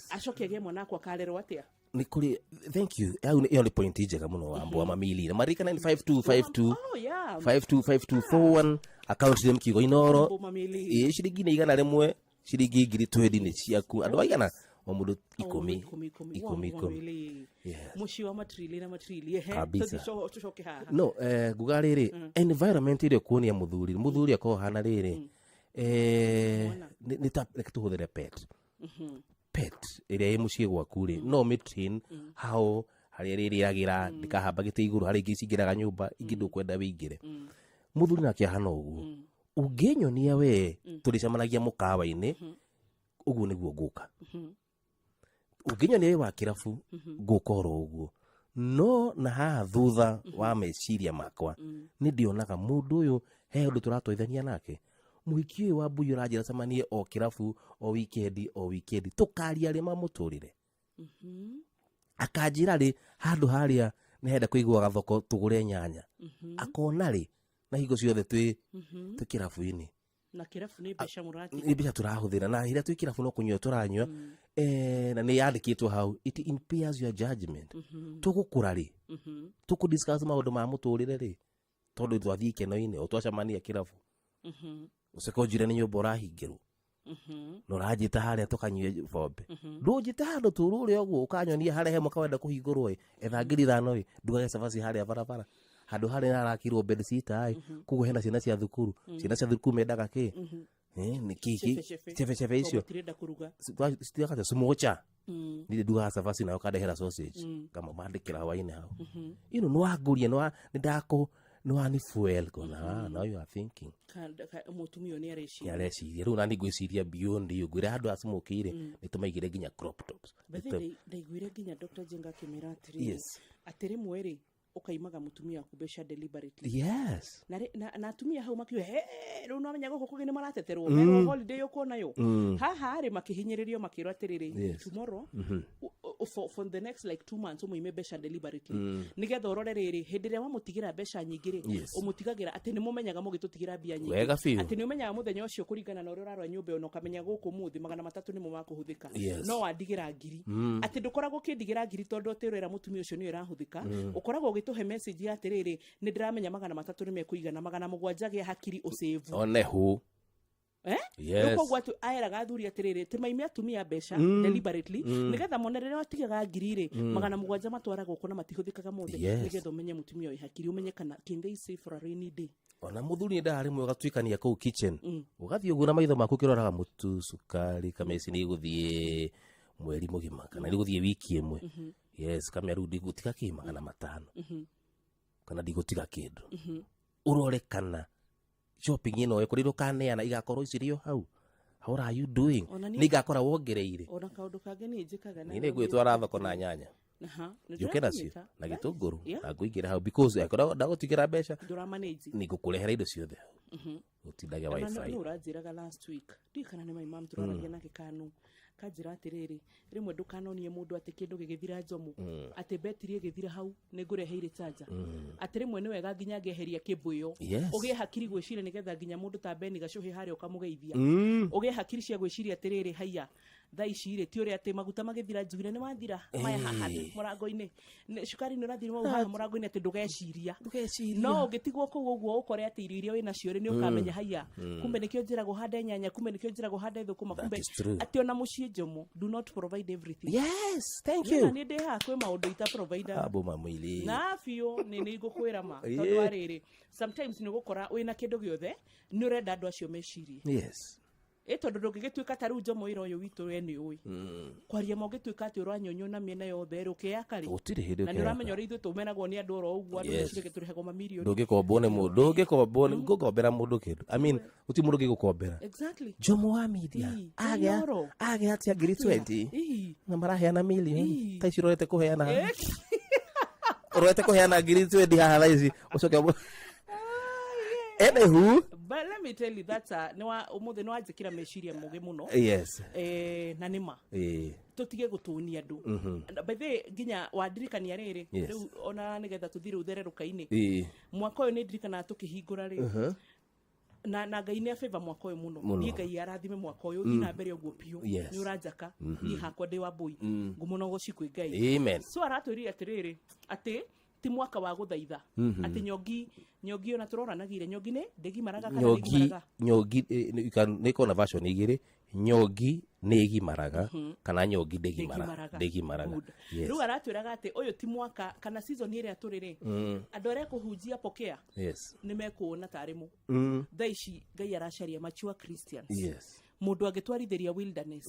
acoke agĩe mwana akwa akarerwo atĩa? Nĩ kũrĩ, thank you, hau ĩyo nĩ point njega mũno wambwa mamili na maririkana nĩ 5252 Oh yeah. 525241, account nĩ Mkigo Inoro. Wambo Mamili. Ĩ, ciringi nĩ 100, ciringi 20,000 nĩ ciaku, andũ aigana o mũndũ 10. 10 10. 10 Wambo 10. Mamili. Yes. Mũciĩ wa matrili na matrili, ehe. Kabisa. Tũthiĩ tũcoke haha. No, nguga rĩrĩ, environment ĩrĩa ũkuonia mũthuri, mũthuri akorwo hana rĩrĩ, nĩ ta reke tũhũthĩre pet, pet ĩrĩa ĩ mũciĩ gwaku rĩ, no mĩtrain how harĩa rĩrĩagĩra, ndĩkahamba gĩtĩ igũrũ, harĩa ingĩ cingĩraga nyũmba, ingĩ ndũkwenda wĩingĩre. Mũthuri nake ahana ũguo, ũngĩnyonia we tũrĩcemanagia mũkawa-inĩ, ũguo nĩguo ngũka. Ũngĩnyonia wĩ wa kĩrabu, ngũka oro ũguo. No na haha thutha wa meciria makwa, nĩ ndĩonaga mũndũ ũyũ he ũndũ tũratwarithania nake. Mũhiki ũyũ wa mbui ũranjĩra cemanie o kĩrabu, o wikendi, o wikendi, tũkaria rĩ mamũtũrĩre? Akanjĩra rĩ handũ harĩa nĩ henda kũigua gathoko tũgũre nyanya, akona rĩ na hingo ciothe twĩ kĩrabu-inĩ. Na kĩrabu nĩ mbeca mũratiga. Nĩ mbeca tũrahũthĩra, na rĩrĩa twĩ kĩrabu no kũnyua tũranyua. Na nĩ yandĩkĩtwo hau, it impairs your judgment. Tũgũkũra rĩ? Tũkũ discuss maũndũ ma mũtũrĩre rĩ? Tondũ twathiĩ ikeno-inĩ, o twacemania kĩrabu, ũcoke ũnjĩre nĩ nyũmba ũrahingĩrwo, na ũranjĩta harĩa tũkanyue bombe. Ndũnjĩte handũ tũrũre ũguo, ũkanyonia harĩa he mũka wenda kũhingũrwo ĩ, etha 5,000 ĩ, ndugage cabaci harĩa barabara, handũ harĩa harakirwo bed sitter ĩ, koguo hena ciana cia thukuru, ciana cia thukuru mendaga kĩ? Nĩ kĩ Chebe chebe. Chebe chebe icio. Tondũ matirenda kũruga. Citiakaga smocha. Ndirĩ ndugaga cabaci nayo ũkandehera sausage, ngamamandĩkĩra hwainĩ hau ino nĩwangũria, nĩ ndakũ nĩwani fuel kona. Now you are thinking. Mũtumia ũyũ nĩ areciria. Nĩ areciria rĩu, nani ngwĩciria beyond you, ngwĩra handũ acimũkĩire nĩ tũmaigĩre nginya crop tops. Bethe ndaiguire nginya Dr. Jenga akĩmĩra atĩrĩrĩ, atĩ rĩmwe rĩ ũkaimaga mũtumia waku mbeca deliberately. Na atumia hau makiuga, "He, rĩu no menya gũkũ kũngĩ nĩ marateterwo, merwo holiday ũkwo nayo." Haha rĩ makĩhinyĩrĩrio makĩrwo atĩrĩrĩ, tomorrow, for the next like 2 months ũmũime mbeca deliberately, nĩgetha ũrore rĩrĩ hĩndĩ ĩrĩa wamũtigĩra mbeca nyingĩ rĩ, ũmũtigagĩra atĩ nĩ mũmenyaga mũgĩtũtigĩra mbia nyingĩ. Wega biũ. Atĩ nĩ ũmenyaga mũthenya ũcio kũringana na ũrĩa ũrarora nyũmba ĩyo, na ũkamenya gũkũ mũthĩ 300 nĩmo makũhũthĩka. No wandigĩra 1,000, atĩ ndũkoragwo ũkĩndigĩra 1,000 tondũ atĩ ũrera mũtumia ũcio nĩyo ĩrahũthĩka, ũkoragwo ũgĩtũhe message ya atĩrĩrĩ, nĩ ndĩramenya 300 nĩ mekũigana, 700 gĩa hakiri ũsave. One hu. Eh? Yes. Rĩu koguo atĩ aeraga athuri atĩrĩrĩ, tũmaime atumia mbeca deliberately, nĩgetha mone rĩrĩa watigaga 1,000 rĩ, 700 matwaragwo kũ na matihũthĩkaga mothe. Nĩgetha ũmenye mũtumia wĩ hakiri, ũmenye kana can they save for a rainy day. Ona mũthuri nĩ ndaga rĩmwe ũgatuĩkania kũu kitchen, ũgathiĩ ũguo na maitho maku ũkĩroraga mũtu, cukari, kameci nĩ igũthiĩ mweri mũgima kana nĩ igũthiĩ wiki ĩmwe. Yes, kamĩa rĩu ndigũtiga kĩ 500 kana ndigũtiga kĩndũ. Ũrore kana shopping ĩno ĩkũrĩ ndũkaneana igakorwo icirĩ o hau. How are you doing? Ona niĩ- Nĩ ingakora wongereire. Ona kaũndũ kangĩ niĩ njĩkaga na Nĩ nĩ ngwĩtwara thoko na nyanya, Aha, nĩ njũke nacio ndĩrakũnyita. na gĩtũngũrũ, na ngũingĩra hau because angĩkorwo ndagũtigĩra mbeca, Ndũra manage. nĩ ngũkũrehera indo ciothe hau, ũtindage Ona wifi. nĩ ũranjĩraga last week, ndiũĩ kana nĩ my mom tũraragia nake kanu, kanjĩra atĩrĩrĩ, rĩmwe ndũkanonie mũndũ atĩ kĩndũ gĩgĩthira njomo, atĩ betiri ĩgĩthira hau nĩ ngũreheire charger, atĩ rĩmwe nĩ wega nginya ngeheria kĩmbũ ĩyo, ũgĩe hakiri gwĩciria, nĩgetha nginya mũndũ ta Beni Gacũhĩ harĩa ũkamũgeithia, ũgĩe hakiri cia gwĩciria atĩrĩrĩ, haiya, thaa ici rĩ ti ũrĩa atĩ maguta magĩthira njugire nĩ wathira maya haha mũrango-inĩ. Cukari nĩ ũrathira mau haha mũrango-inĩ, atĩ ndũgeciria. Ndũgeciria. No ũngĩtigwo kũu ũguo ũkore atĩ irio iria wĩnacio rĩ, nĩ ũkamenya, haiya, kumbe nĩkĩo njĩragwo hande nyanya, kumbe nĩkĩo njĩragwo hande thũkũma, kumbe That is true. atĩ ona mũciĩ njomo, do not provide everything. Yes, thank Niĩ na you. niĩ ndĩ haha kwĩ maũndũ ita provide. Abo mamwili. Na biũ nĩ ngũkwĩra ma, tondũ wa rĩrĩ, sometimes nĩ ũgũkora wĩna kĩndũ gĩothe, nĩ ũrenda andũ acio mecirie. Ĩ tondũ ndũngĩgĩtuĩka ta rĩu Njomo wĩra ũyũ witũ we nĩ ũĩ. Kwaria ma ũngĩtuĩka atĩ ũranyonywo na mĩena yothe rĩ, ũkĩyaka rĩ? Gũtirĩ hĩndĩ Na nĩ ũkeyaka. ũramenya ũrĩa ithuĩ tũmenagwo nĩ andũ oro ũguo, andũ Yes. meciragia tũrĩhagwo mamirioni. Ndũngĩkombwo nĩ mũndũ, ndũngĩkombwo nĩ ngũkombera mũndũ kĩndũ. I mean, gũtirĩ mũndũ ũngĩgũkombera. Exactly. Jomo wa media Ii, agĩa Inooro. agĩa atĩa ngiri 20 Ii. na maraheana milioni Ii. ta ici ũrorete kũheana Eh. ũrorete kũheana ngiri 20 haha thaa ici ũcoke anywho. But let me tell you that nĩ wa ũmũthĩ nĩ wanjĩkĩra meciria mũgĩ mũno. Yes. Eh, na nĩ ma. Tũtige gũtũnia andũ. Na by the way, nginya wandirikania rĩrĩ Yes. rĩu ona nĩgetha tũthiĩ rĩu thererũka-inĩ. Mwaka ũyũ nĩ ndirikanaga tũkĩhingũra rĩ. Na Ngai nĩ abĩva mwaka ũyũ mũno. Mũno. Niĩ Ngai arathime mwaka ũyũ, ũthiĩ na mbere ũguo biũ. Yes. Nĩ ũranjaka. Niĩ hakwa ndĩ wa mbũi. Ngumo na ũgoci kwĩ Ngai. Amen. So aratwĩrire atĩrĩrĩ, atĩ ti mwaka wa gũthaitha. Atĩ nyongi, nyongi ona tũroranagire, nyongi nĩ ndĩgimaraga kana Nyongi, ndĩgimaraga? nyongi, nĩ ĩkoragwo na version igĩrĩ, nyongi nĩ ĩgimaraga kana nyongi ndĩgimaraga. Ndĩgimaraga. Ndĩgimaraga. Good. Yes. Rĩu aratwĩraga atĩ ũyũ ti mwaka kana season ĩrĩa tũrĩ rĩ, andũ arĩa kũhunjia pokea Yes. nĩ mekuona tarĩ mũ. Thaa ici Ngai aracaria mature Christians. Yes. Mũndũ angĩtwarithĩria wilderness,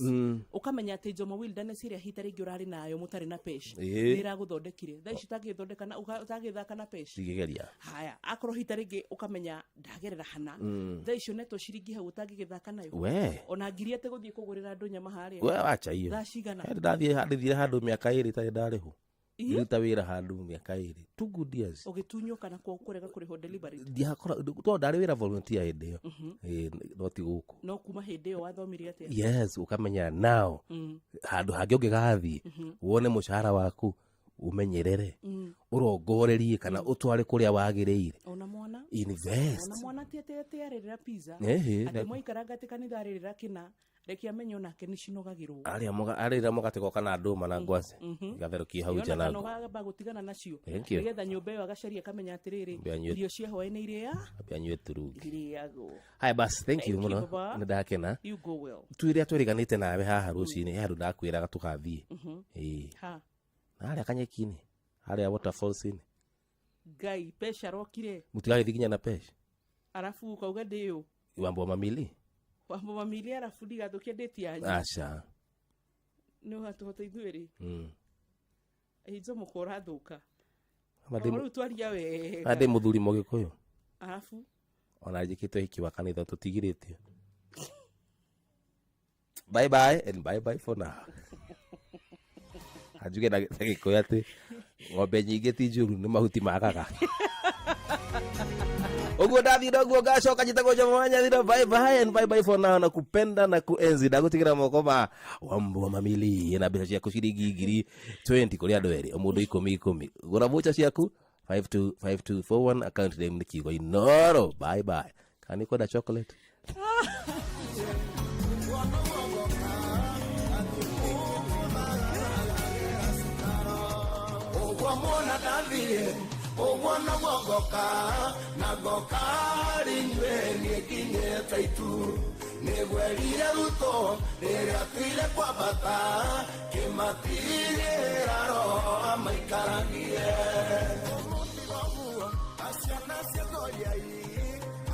ũkamenya atĩ Njomo wilderness ĩrĩa hita rĩngĩ ũrarĩ nayo mũtarĩ na pesh Ĩĩ. nĩ ĩragũthondekire. Thaa ici ũtangĩthondeka na ũtangĩthaka na pesh. Ndingĩgeria. Haya, akorwo hita rĩngĩ ũkamenya ndagerera hana. Thaa icio netwo ciringi hau ũtangĩgĩthaka nayo. We. Ona ngiri atĩ gũthiĩ kũgũrĩra andũ nyama harĩa. We wacha hiyo. Thaa cigana? Hadi ndathiĩ ndĩthire handũ mĩaka ĩrĩ itarĩ ndarĩhwo. Ii? Ngĩruta wĩra handũ mĩaka ĩrĩ. 2 good years. Ũgĩtunywo kana kũrega kũrĩhwo deliberate? Ndiakora, tondũ ndarĩ wĩra volunteer hĩndĩ ĩyo. Ĩĩ, no ti gũkũ. No kuma hĩndĩ ĩyo wathomire atĩa? Yes, ũkamenya now handũ hangĩ ũngĩgathiĩ wone mũcara waku ũmenyerere, ũrongorerie kana ũtware kũrĩa wagĩrĩire. Ona mwana? Invest. Ona mwana ti atĩ atĩ arĩrĩra pizza. Ehe, Atĩ na- mwaikaranga atĩ kanitha arĩrĩra kĩna, reke amenye onake nĩ cinogagĩrwo. Arĩa arĩrĩra mũgate goka na ndũma na ngwacĩ. Igatherũkia hau nja Ona na kana ngũ. ũgamba gũtigana nacio. Thank you. Nĩgetha nyũmba ĩyo agacaria akamenya atĩrĩrĩ, Ambia anyue- irio cia hwaĩ nĩ irĩa Ambia anyue turungi. irĩagwo. Haya basi, thank you Thank you, mũno. baba. Nĩ ndakena. You go well. Twĩrĩa twĩrĩganĩte nawe haha rũcinĩ, he handũ ndakwĩraga tũgathiĩ. Ĩĩ. Ha. Na harĩa kanyeki-inĩ, harĩa waterfalls-inĩ. Ngai, pesha arokire. Mũtigagĩthiĩ nginya na pesha. Arabu ukauga ndĩũ. Wambo wa mamili? Wambo mamili arabu ndigathũkie date yanyu. Aca. Nĩ ũgatũhota ithuĩ rĩ. Ĩ Njomo ko ũrathũka. Ma Rĩu twaria wega. ndĩ mũthuri Mũgĩkũyũ. Arabu? Ona njĩkĩte ũhiki wa kanitha tũtigirĩtio. Bye bye and bye bye for now. Anjuge na Gĩkũyũ atĩ ng'ombe nyingĩ ti njũru nĩ mahuti magaga. Ũguo ndathiĩ noguo ngacoka njĩtagwo Njomo wa Nyathira. Bye bye and bye bye for now. Na kupenda na kuenzi ndagũtigĩra moko ma Wambo wa Mamili na mbeca ciaku ciringi ngiri 20 kũrĩ andũ erĩ, o mũndũ ikũmi ikũmi. Gũra voucher ciaku 525241, account name nĩ kiugo Inooro. Bye bye. Kana nĩ kwenda chocolate? Ũguo muona ndathiĩ, ũguo noguo ngoka, na ngoka harĩ inyuĩ niĩ nginyĩte itu. Nĩgwerire Ruto rĩrĩa atuire kwambata, kĩmatigĩra roho amaikaragie. Mũtigo guo, aciana cia Goliai,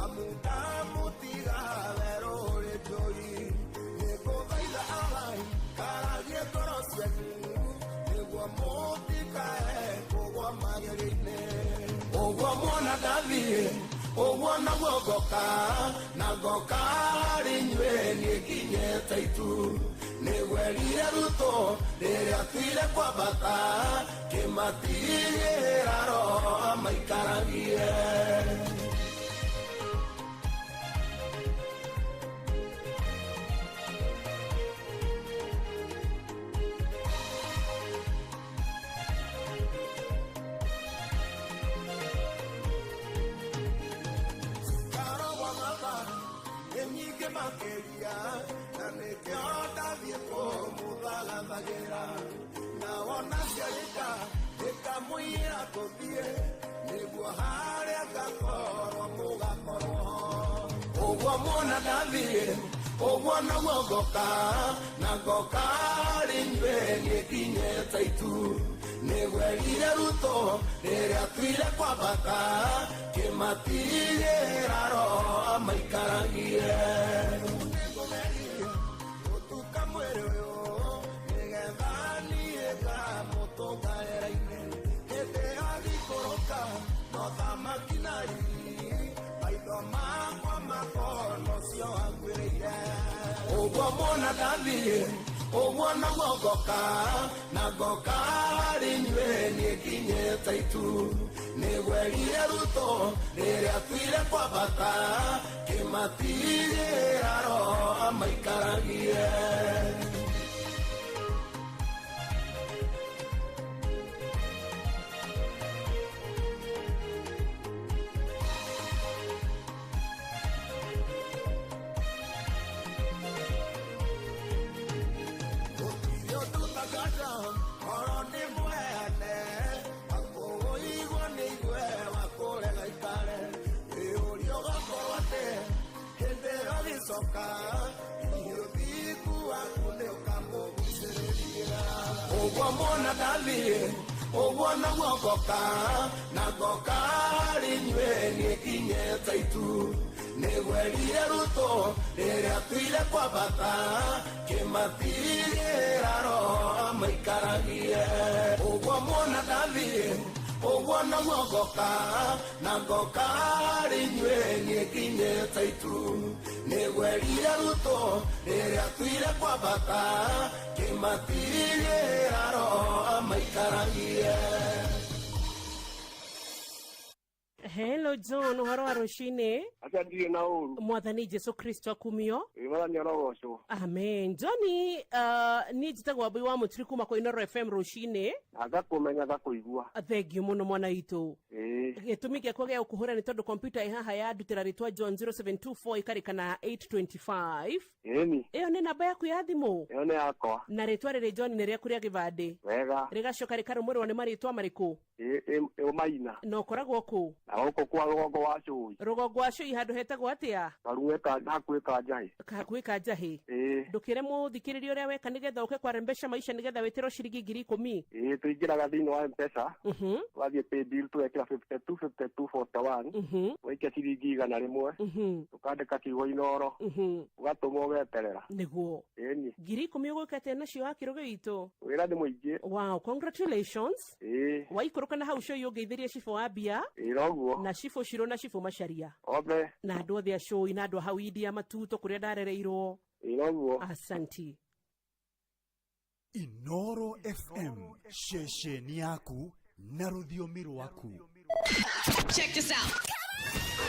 amu ndamũtiga werũ ũrĩ njũi. Nĩngũthaitha Alai, karagie ngoro cianyu, nĩguo mũtikae kũgũa magerio-inĩ. Ũguo muona ndathiĩ, ũguo noguo ngoka, na ngoka harĩ inyuĩ niĩ nginyĩte itu. Nĩgwerire Ruto rĩrĩa atuire kwambata, kĩmatigĩra roho amaikaragie. Makĩria, na nĩkĩo ndathiĩ kũmũthagathagĩra. Na wona ciarĩka, ĩkamũiyĩra tũthiĩ, nĩguo harĩa ngakorwo mũgakorwo ho. Ũguo muona ndathiĩ, ũguo noguo ngoka, na ngoka harĩ inyuĩ niĩ nginyĩte itu. Nĩgwerire Ruto rĩrĩa atuire kwambata, kĩmatigĩra roho amaikaragie. No thamaki na riri maitho makwa makona ũcio wanguĩrĩire. Ũguo muona ndathiĩ ũguo noguo ngoka na ngoka harĩ inyuĩ niĩ nginyĩte itu. Nĩgwerire Ruto rĩrĩa tuire kwambata kĩmatigĩra roho amaikaragie. Ũguo muona ndathiĩ ũguo noguo ngoka na ngoka harĩ inyuĩ niĩ nginyĩte itu. Nĩgwerire Ruto rĩrĩa tuire kwambata kĩmatigĩra roho amaikaragie. Ũguo muona ndathiĩ ũguo noguo ngoka na ngoka harĩ inyuĩ niĩ nginyĩte itu. Nĩgwerire Ruto rĩrĩa tuire kwambata kĩmatigĩra roho amaikaragie. Hello John, uhoro wa rucini? Acha ndirĩ na ũru. Mwathani Jesu Kristo akumio. Ĩ mwathani arogocwo. Amen. Johnny, niĩ njĩtagwo Wambui wa Mũturi kuma kwa Inoro FM rucini. Na ngakũmenya ngakũigua. Thengiũ mũno mwana witũ. Ĩĩ. Gĩtũmi gĩakwa gĩa gũkũhũra nĩ tondũ kompyuta ĩ haha yandutĩra rĩtwa John 0724 ĩkarĩka na 825. Ĩni. Ĩyo nĩ namba yaku ya thimũ? Ĩyo nĩ yakwa. Na rĩtwa rĩrĩ John nĩ rĩaku rĩa gĩbandĩ? Wega. Rĩgacoka rĩkarũmĩrĩrwo nĩ marĩtwa marĩkũ? Ĩ Maina. Na ũkoragwo kũ? Na gũkũ kwa rũgongo wa Cũi. Rũgongo wa Cũi handũ hetagwo atĩa? Karue ka hakuhĩ ka Njahĩ. Hakuhĩ ka Njahĩ. Ĩĩ. Ndũkĩre mũthikĩrĩria ũrĩa weka nĩgetha ũke kwarembesha maisha nĩgetha wĩtĩrwo ciringi 10,000. Ĩĩ tũingĩraga thĩinĩ wa M-Pesa. Ũgathiĩ pay bill tũgekĩra 52 52 41. Ũgaikia ciringi 100. Ũkandĩka kiugo Inoro. Ũgatũma ũgeterera. Nĩguo. Ĩni. 10,000 ũgwĩka atĩa nacio wa kĩrũgĩ witũ? Wĩra nĩ mũingĩ. Wow, congratulations. Ĩĩ. Waikũrũka na hau cũi ũngeithĩrie cibũ wa mbia. Ĩĩ noguo. Na cibũ Shiro na cibũ Macharia. Othe. Na andũ othe a cũi na andũ a hau India Matuto kũrĩa ndarereirwo. Ĩĩ noguo. Asanti. Inoro FM, ceceni yaku na rũthiomi rwaku. Check this out.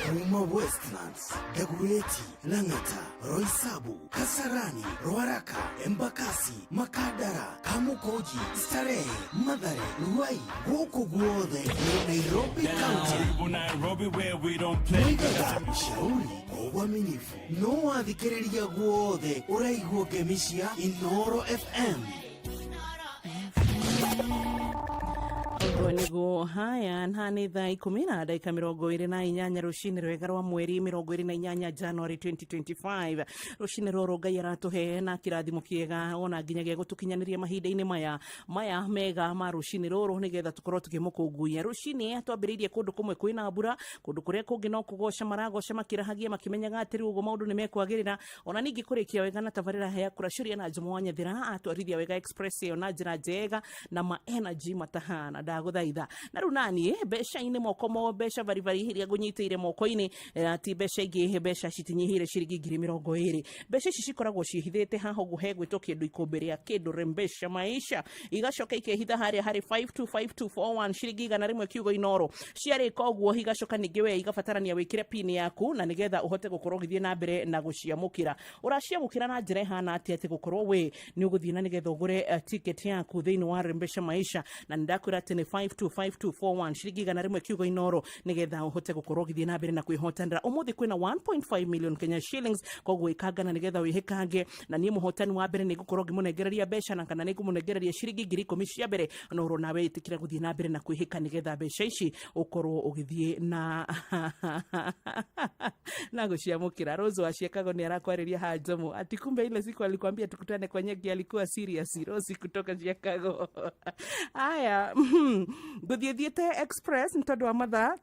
Kuma Westlands, Dagoretti, Lang'ata, Roysambu, Kasarani, Ruaraka, Embakasi, Makadara, Kamukoji, Starehe, Mathare, Ruai, gũkũ guothe nĩ Nairobi County. Karibu Nairobi where we don't play. Moigaga shauri kwa uaminifu no wathikĩrĩria guothe ũraigua ngemi cia Inoro FM. Ũguo nĩguo haya na nĩ thaa ikũmi na ndagĩka mĩrongo ĩrĩ na inyanya rũcinĩ rwega rwa mweri mĩrongo ĩrĩ na inyanya January 2025. Rũcinĩ rũrũ Ngai aratũhe na kĩrathimo kĩega ona nginya gĩa gũtũkinyanĩria mahinda-inĩ maya mega ma rũcinĩ rũrũ nĩgetha tũkorwo tũkĩmũkũngũiya. Rũcinĩ twambĩrĩirie kũndũ kũmwe kwĩna mbura, kũndũ kũrĩa kũngĩ no kũgoca maragoca makĩrahagia makĩmenyaga atĩ rĩu ũguo maũndũ nĩ mekwagĩrĩra. Ona ningĩ kũrĩkia wega na tabarĩra ya kũracũria na Jomo wa Nyathira atwarithia wega express ĩyo na njĩra njega na ma energy matahana ndagũthaitha. Na rĩu naniĩ mbeca-inĩ moko mo mbeca baribari iria ngũnyitĩire moko-inĩ, ti mbeca ingĩ, mbeca citinyihĩire ciringi 20,000. Mbeca ici cikoragwo ciĩhithĩte haha ũguo hegwĩtwo kĩndũ ikũmbĩ rĩa kĩndũ rembesha maisha, igacoka ikehitha harĩa harĩ 525241 ciringi 100 kiugo Inoro. Ciarĩka ũguo igacoka ningĩ we igabatarania wĩkĩre pin yaku na nĩgetha ũhote gũkorwo ũgĩthiĩ na mbere na gũciamũkĩra. Ũraciamũkĩra na njĩra ĩhana atĩa atĩ gũkorwo we nĩ ũgũthiĩ na nĩgetha ũgũre ticket yaku thĩinĩ wa rembesha maisha, na nĩndakwĩra atĩ nĩ 525241 ciringi 100 kiugo Inoro nĩgetha ũhote gũkorwo ũgĩthiĩ na mbere na kwĩhotanĩra. Ũmũthĩ kwĩna 1.5 million Kenya shillings, koguo ĩkangana nĩgetha wĩhĩkange. Na niĩ mũhotani wa mbere nĩngũkorwo ngĩmũnengereria mbeca na kana nĩngũmũnengereria ciringi 10,000 cia mbere, no ũrwo nawe ĩtĩkĩra gũthiĩ na mbere na kwĩhĩka nĩgetha mbeca ici ũkorwo ũgĩthiĩ na gũciamũkĩra. Rose wa Chicago nĩ arakwarĩria haha Jomo ati kumbe ile siku alikwambia tukutane kwa Nyeki alikuwa serious. Rose kutoka Chicago. Aya, ngũthiĩ thiĩte express nĩ tondũ wa mathaa.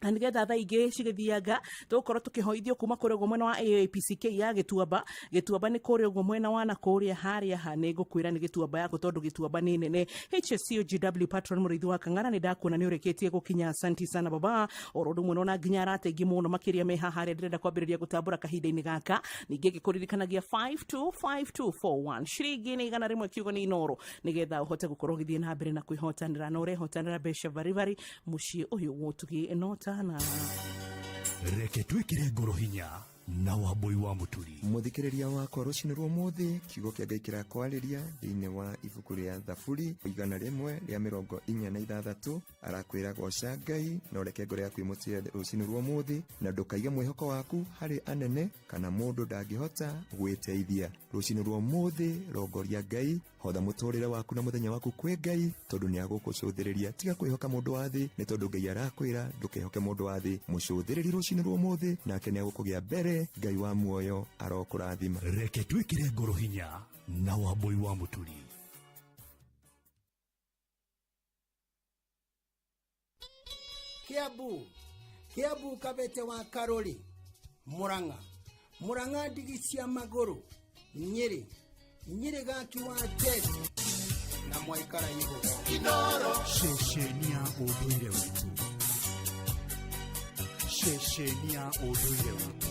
Na nigetha thaa ingĩ cigĩthianga tũgũkorwo tũkĩhoithio kuma kũrĩa ũguo mwena wa AAPCK ya Gĩtuamba. Gĩtuamba nĩ kũrĩa ũguo mwena wa na kũrĩa harĩa ha nĩ ngũkwĩra nĩ Gĩtuamba yaku tondũ Gĩtuamba nĩ nene. HSCOGW patron mũrĩithi wa Kang'ara nĩ ndakuona nĩ ũrĩkĩtie gũkinya, asanti sana baba. Oro ũndũ ũmwe nona nginya arata aingĩ mũno makĩria me haha harĩa ndĩrenda kwambĩrĩria gũtambũra kahinda-inĩ gaka. Ningĩ ngĩkũririkanagia 525241 ciringi nĩ 100 kiugo nĩ Inoro, nĩgetha ũhote gũkorwo ũgĩthiĩ na mbere na kwĩhotanĩra, na ũrehotanĩra mbeca baribari mũciĩ ũyũ wa ũtugi no tana. Reke twĩkĩre ngoro hinya na Wambui wa Mũturi. Mũthikĩrĩria wakwa, rũcinĩ rwa ũmũthĩ kiugo kĩa Ngai kĩrakwarĩria thĩinĩ wa ibuku rĩa Thaburi 146. Arakwĩra goca Ngai na ũreke ngoro yaku ĩmũtĩe rũcinĩ rwa ũmũthĩ, na ndũkaige mwĩhoko waku harĩ anene kana mũndũ ndangĩhota gwĩteithia. Rũcinĩ rwa ũmũthĩ rongoria Ngai, hotha mũtũrĩre waku na mũthenya waku kwĩ Ngai, tondũ nĩ agũkũcũthĩrĩria. Tiga kwĩhoka mũndũ wa thĩ, nĩ tondũ Ngai arakwĩra ndũkehoke mũndũ wa thĩ. Mũcũthĩrĩri rũcinĩ rwa ũmũthĩ, nake nĩ agũkũgĩa mbere. Ngai wa muoyo arokũrathima. Reke twĩkĩre ngoro hinya na Wambui wa Mũturi. Kiambu, Kiambu Kabete wa Karori, Murang'a, Murang'a ndigi cia magũrũ, Nyĩrĩ, Nyĩrĩ gaki wa Jet na Mwaikara igũrũ. Inoro. Ceceni ya ũndũire witũ. Ceceni ya ũndũire witũ.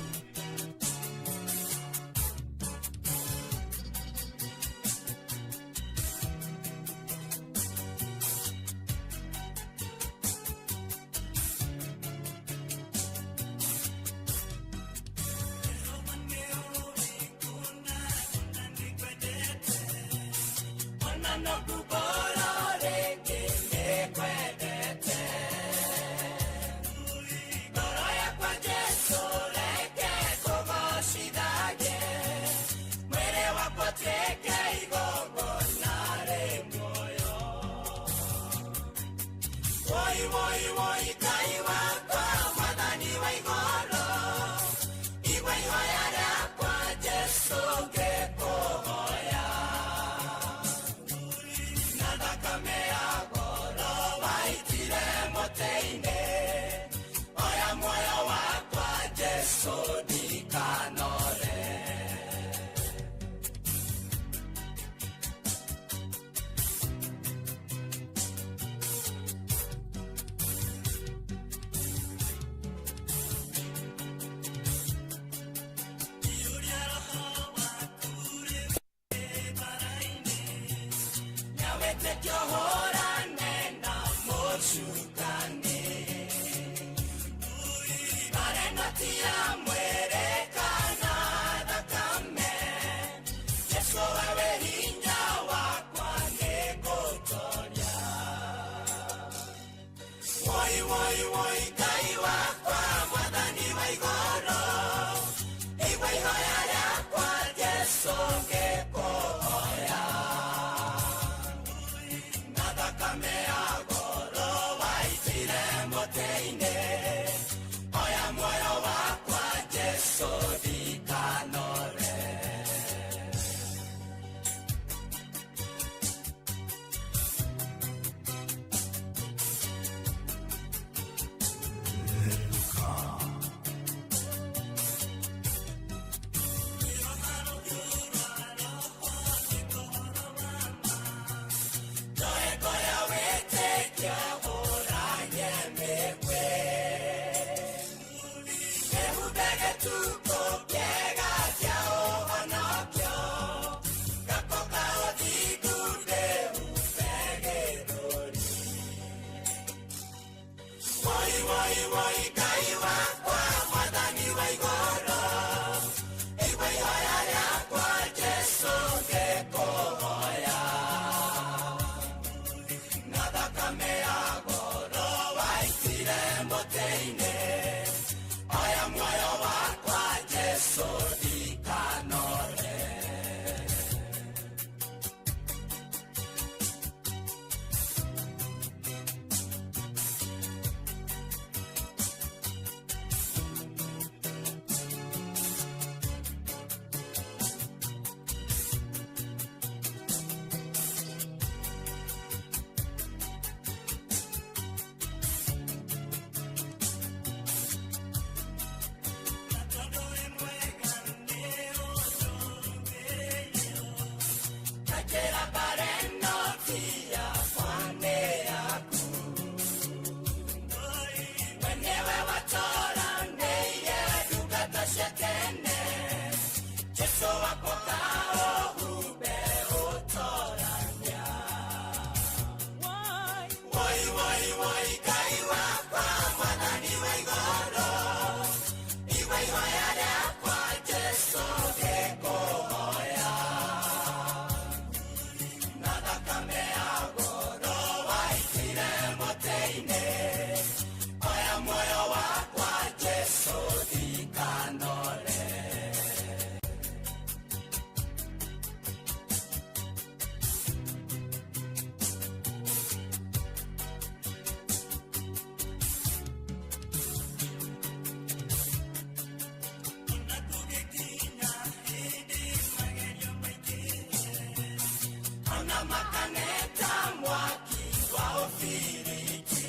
Na makaneta mwaki wa ũbiriti.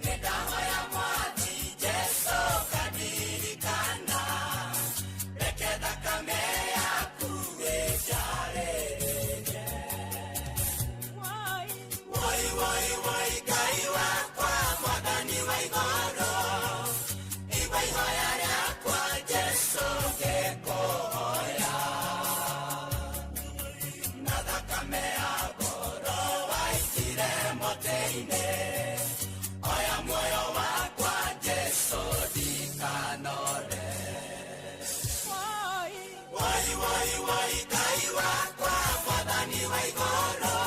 Nĩndahoya mwathi Jesũ kandirikana, reke thakame yaku ĩnjarĩrĩrie. Woi, woi, woi, Ngai wakwa, Mwathani wa igũrũ, igua ihoya rĩakwa Jesũ ngĩkũhoya. Na thakame ya goro waitire mũtĩ-inĩ, oya muoyo wakwa Jesũ ndikanore. Woi, woi, woi, Ngai wakwa, Mwathani wa igũrũ,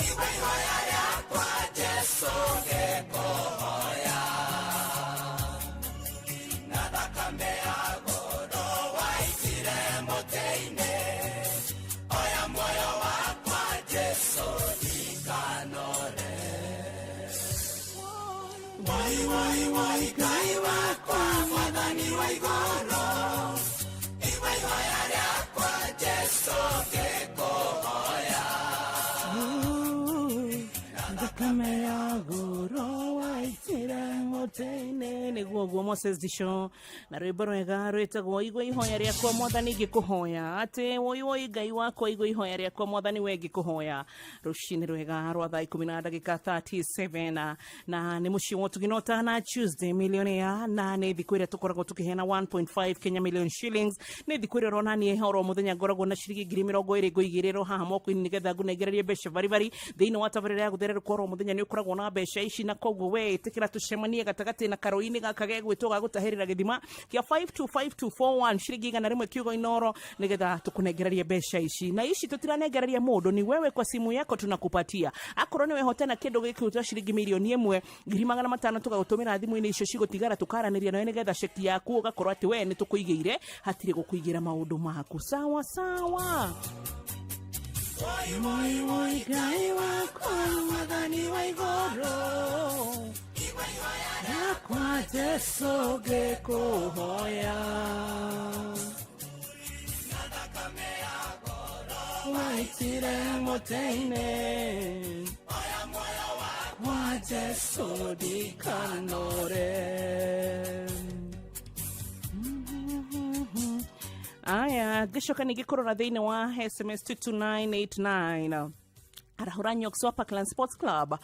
igua ihoya rĩakwa Jesũ ngĩkũhoya. Na thakame ya goro waitire mũtĩ-inĩ, oya muoyo wakwa Jesũ ndikanore. Woi, woi, woi, Ngai wakwa, Mwathani wa igũrũ, igua ihoya rĩakwa Jesũ ngĩkũhoya. Thakame ya goro waitire mũtĩ-inĩ. Nĩguo guo Moses Disho na rwĩmbo rwega rwĩtagwo igua ihoya rĩakwa mwathani ngĩkũhoya. Atĩ woi woi Ngai wakwa, igua ihoya rĩakwa mwathani we ngĩkũhoya. Rũcinĩ rwega rwa thaa 10 na ndagĩka 37, na nĩ mũciĩ wa ũtugi na ũtana Tuesday millionaire, na nĩ thikũ ĩrĩa tũkoragwo tũkĩheana 1.5 Kenya million shillings. Nĩ thikũ ĩrĩa ũrona niĩ oro mũthenya ngoragwo na ciringi 20,000 ngũigĩrĩrwo haha moko-inĩ nĩgetha ngũnengererie mbeca baribari thĩinĩ wa tabarĩra ya gũthererũka. Oro mũthenya nĩ ũkoragwo na mbeca ici, na koguo we ĩtĩkĩra tũcemanie gatagatĩ na karũĩ-inĩ gaka gegwĩtwo ga gũtahĩrĩra gĩthima kĩa 525241 ciringi 100 kiugo inoro, nĩgetha tũkũnengererie mbeca ici. Na ici tũtiranengereria mũndũ, ni wewe kwa simu yako tunakupatia. Akorwo nĩ wehotana kĩndũ gĩkĩ ciringi 1,500,000 tũgagũtũmĩra thimũ-inĩ icio cigũtigara, tũkaranĩria nawe nĩgetha ceki yaku ũgakorwo atĩ we nĩ tũkũigĩire, hatirĩ gũkũigĩra maũndũ maku. Sawa sawa. Woi, woi, woi, Ngai wakwa, Mwathani wa igũrũ, yakwa Jesũ ngĩkũhoya. Waitire mũtĩ-inĩ, kwa Jesũ ndikanore. Aya, ngĩcoka ningĩ kũrora thĩinĩ wa SMS 22989. Arahura Nyox wa Parkland Sports Club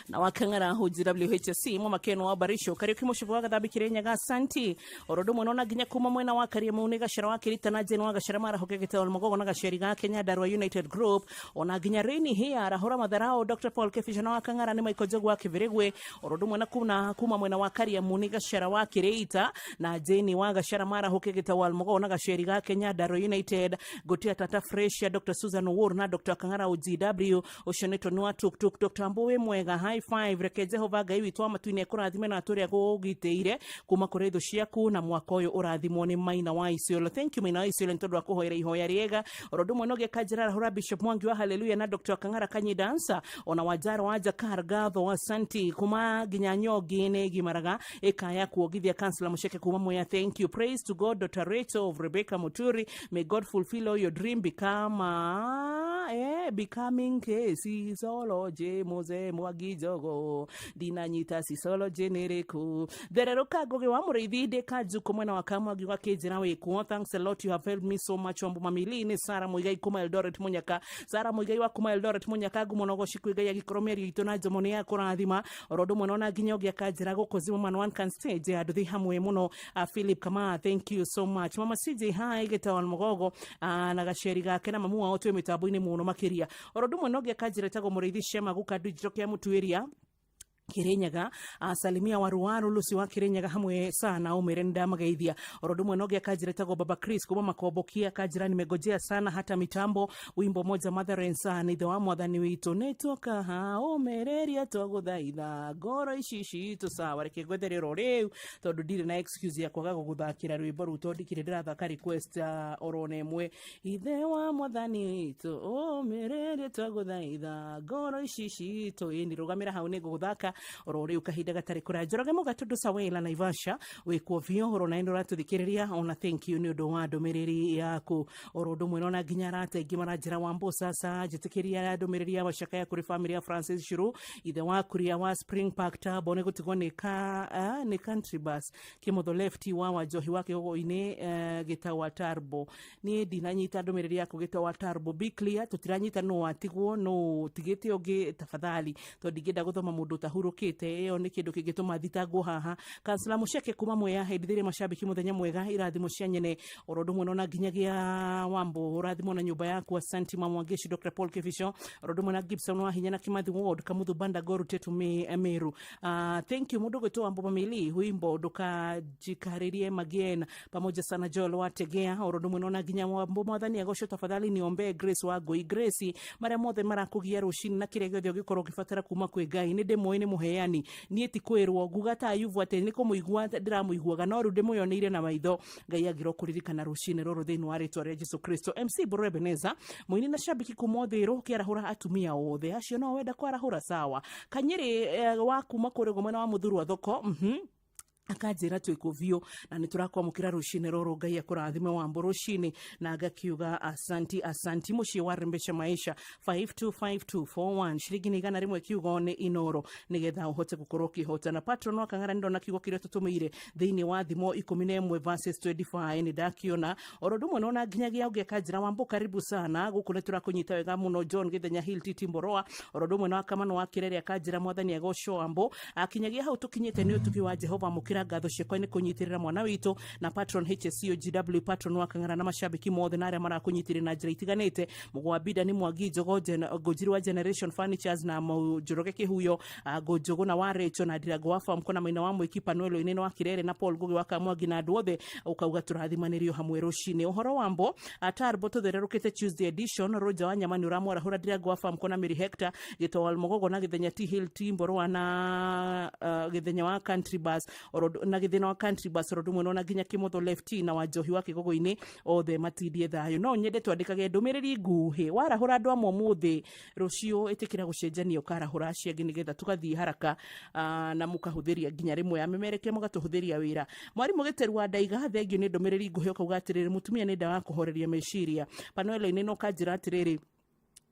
na wakang'ara huji WHSC mwamakeno wa Barisho Kariuki mũcibu wa Gathambi Kirinyaga asanti orondo mwena ona nginya kuma mwena wa Kariamu nĩ gacera wa Kirita na Jane wa gacera marahoke gĩteo Mugogo na gaceri ga Kenya Ndarua United Group ona nginya Raini here arahura Matharao Dr Paul Kefisha na wakang'ara nĩ Michael Njogu wa Kĩbĩrĩgwe orondo mwena kuna kuma mwena wa Kariamu nĩ gacera wa Kirita na Jane wa gacera marahoke gĩteo Mugogo na gaceri ga Kenya Ndarua United Gotia Tata Fresh ya Dr Susan Owuor na Dr Kang'ara OGW ucio nĩ tonu wa tuk tuk Dr Mbuwe mwega high five reke Jehova Ngai witũ wa matu-inĩ ekũrathime na atũrĩa gũgitĩire kuma kũrĩ thũ ciaku na mwaka ũyũ ũrathimwo nĩ Maina wa Isiolo. Thank you Maina wa Isiolo nĩ tondũ wa kũhoera ihoya rĩega orondo mwena ũngĩ kanjĩra arahũra Bishop Mwangi wa Hallelujah na Dr Kang'ara Kanyi Dancer ona Wanjaro wa Jakar Gatho wa Santi kuma nginya Nyongi nĩ gimaraga ĩkaya kuongithia Councillor Musheke kuma Mwea. Thank you. Praise to God Dr Rachel of Rebecca Muturi, may God fulfill all your dream become becoming sisology Mose Mwangi Njogu ndinanyita sisology nĩrĩkũ thererũka Ngugi wa Mũrĩithi ndĩ Kanjuku mwena wa Kamwangi wa Kĩnjĩra wĩkuo. Thanks a lot, you have helped me so much. Wambu Mamili nĩ Sara Muigai kuma Eldoret Munyaka. Sara Muigai wa kuma Eldoret Munyaka ngumo na ũgoci kwĩ Ngai agĩkorwo mĩario itũ na njomo nĩ yakũrathima orondo mwena ona nginya ũngĩ akanjĩra gũkũ Zimmerman one can stage andũ thĩ hamwe mũno. Philip Kama, thank you so much. Mama CJ hi gĩtawal Mũgogo na gaceri gake na mamu wao twĩ mĩtambo-inĩ mũno makĩria orondo mwena ũngĩ akanjĩra ĩtagwo Mũrĩithi Shema guka ndunjiro kĩa Mũtuĩria Kirinyaga salimia waruwaru Lucy wa Kirinyaga hamwe sana umire ndamageithia orondo mwena ũngĩ akanjĩra ĩtagwo Baba Chris kuma Makombokia akanjĩra nimegojea sana hata mitambo wimbo moja Mother and Son ithe wa mwathani witũ nĩtwoka ha ũmĩrĩria twagũthaitha ngoro ici citũ sawa reke ngwetherero rĩu tondũ ndirĩ na excuse ya kwaga gũgũthakĩra rwĩmbo rũu tondũ ndikĩrĩ ndĩrathaka request oro na ĩmwe ithe wa mwathani witũ ũmĩrĩria twagũthaitha ngoro ici citũ ĩni rũgamĩra hau nĩngũgũthaka Oro riu kahinda gatari kura. Njoroge Mũgatũndũ Sawela Naivasha wikuo biũ, oro nawe nĩ ũratũthikĩrĩria, ona thank you nĩ ũndũ wa ndũmĩrĩri yaku. Oro ũndũ ũmwe nona nginya arata aingĩ maranjĩra, Wambo sasa njĩtĩkĩria ndũmĩrĩri ya macakaya kũrĩ family ya Francis Shuru, ithe wa Kuria wa Spring Park Tabo, nĩ gũtigwo nĩ ka nĩ country bus Kĩmotho lefti wa Wanjohi wa Kĩgogo-inĩ, Gĩtau wa Tarbo. Niĩ ndinanyita ndũmĩrĩri yaku, Gĩtau wa Tarbo. Be clear, tũtiranyita nũ watigwo, nũ tigĩte ũngĩ, tafadhali, tondũ ndingĩenda gũthoma mũndũ ũtahurũkĩte. Ĩyo nĩ kĩndũ kĩngĩtũma thitangwo haha. Kansela Mũceke kuma Mwea hendithĩrie mashabiki mũthenya mwega, irathimo cia nyene. Oro ũndũ ũmwe nona nginyagia Wambo ũrathimwo na nyũmba yaku, asanti. Mamwangeshi Dr Paul Kibicho, oro ũndũ ũmwe na Gibson wa Hinya na Kimathi Ward Kamuthu Banda Goru Tetu Meru. Thank you. Mũndũ gwĩtwo Wambo Mamili, wimbo ndũkajikaririe magien, pamoja sana. Joel Wategea, oro ũndũ ũmwe nona nginya Wambo mwathani agocio, tafadhali niombee Grace wa Ngũi. Grace, marĩa mothe marakũgia rũcinĩ na kĩrĩa gĩothe ũngĩkorwo ũkĩbatara kuma kwĩ Ngai, nĩ ndĩmũĩ nĩ mũheani. Niĩ ti kwĩrwo nguga ta Ayubu atĩ nĩ kũmũigua ndĩramũiguaga, no rĩu ndĩmũyoneire na maitho. Ngai agĩrwo kũririkana rũcinĩ rũrũ thĩinĩ wa rĩtwa rĩa Jesu Kristo. MC Mbũrũ Ebeneza, mũini na shabiki kuma Ũthĩrũ, ũkĩarahũra atumia othe acio no wenda kwarahũra sawa. Kanyĩrĩ wa kuma kũrĩa mwena wa Mũthurwa thoko, akanjĩra twĩkũ biũ na nĩ tũrakwamũkĩra rũcinĩ rũrũ. Ngai akũrathime Wambo rũcinĩ, na ngakiuga asanti, asanti. Mũciĩ wa Rembesha Maisha, 525241, ciringi nĩ 100, kiugo nĩ Inoro, nĩgetha ũhote gũkorwo ũkĩhotana. Patron wa Kang'ara, nĩndona kiugo kĩrĩa tũtũmĩire thĩinĩ wa Thimo 11 verses 25, nĩ ndakiona. Oro ũndũ ũmwe nona nginyagia ũngĩ akanjĩra, Wambo karibu sana, gũkũ nĩ tũrakũnyita wega mũno. John Gĩthenya Hill Titi Mboroa, oro ũndũ ũmwe na Wakamano wa Kĩrere akanjĩra mwathani agocwo. Wambo, akinyagia hau tũkinyĩte nĩ ũtugi wa Jehova, mũkĩra ngatho ciakwa nĩ kũnyitĩrĩra mwana witũ na patron HSCOGW, patron wa Kang'ara na mashabiki mothe na arĩa marakũnyitĩrĩra na njĩra itiganĩte. Mũgwambinda nĩ Mwangi Njogo Ngũnjiri wa Generation Furnitures na Njoroge Kĩhuyo, Ngũnjũgũ na wa Rachel na Ndirango wa Famco na Maina wa Mwĩki Panuelo Inene wa Kirere na Paul Ngugi wa Kamwangi na andũ othe, ũkauga tũrathimanĩrio hamwe rũcinĩ. Ũhoro wambo atarbo tũthererũkĩte Tuesday edition. Roja wa Nyama nĩ ũramwarahũra Ndirango wa Famco na Mary Hector Gĩtowal Mũgogo na Gĩthenya T Hill T Mborwa na Gĩthenya wa Country Bus na Gĩthĩna wa Country Bus, oro ndũmwe nona nginya Kĩmotho Left na Wanjohi wa Kĩgogo-inĩ, othe matindie thayũ. No nyende twandĩkage ndũmĩrĩri nguhĩ. Warahũra andũ amwe ũmũthĩ, rũciũ ĩtĩkĩra gũcenjania, ũkarahũra acio angĩ nĩgetha tũgathiĩ haraka, na mũkahũthĩria nginya rĩmwe amemerekia mũgatũhũthĩria wĩra. Mwarimũ Gĩteru wa Ndaiga, thengio nĩ ndũmĩrĩri nguhĩ, ũkauga atĩrĩrĩ, mũtumia nĩ ndawa ya kũhoreria meciria. Panuelo-inĩ no kanjĩra atĩrĩrĩ,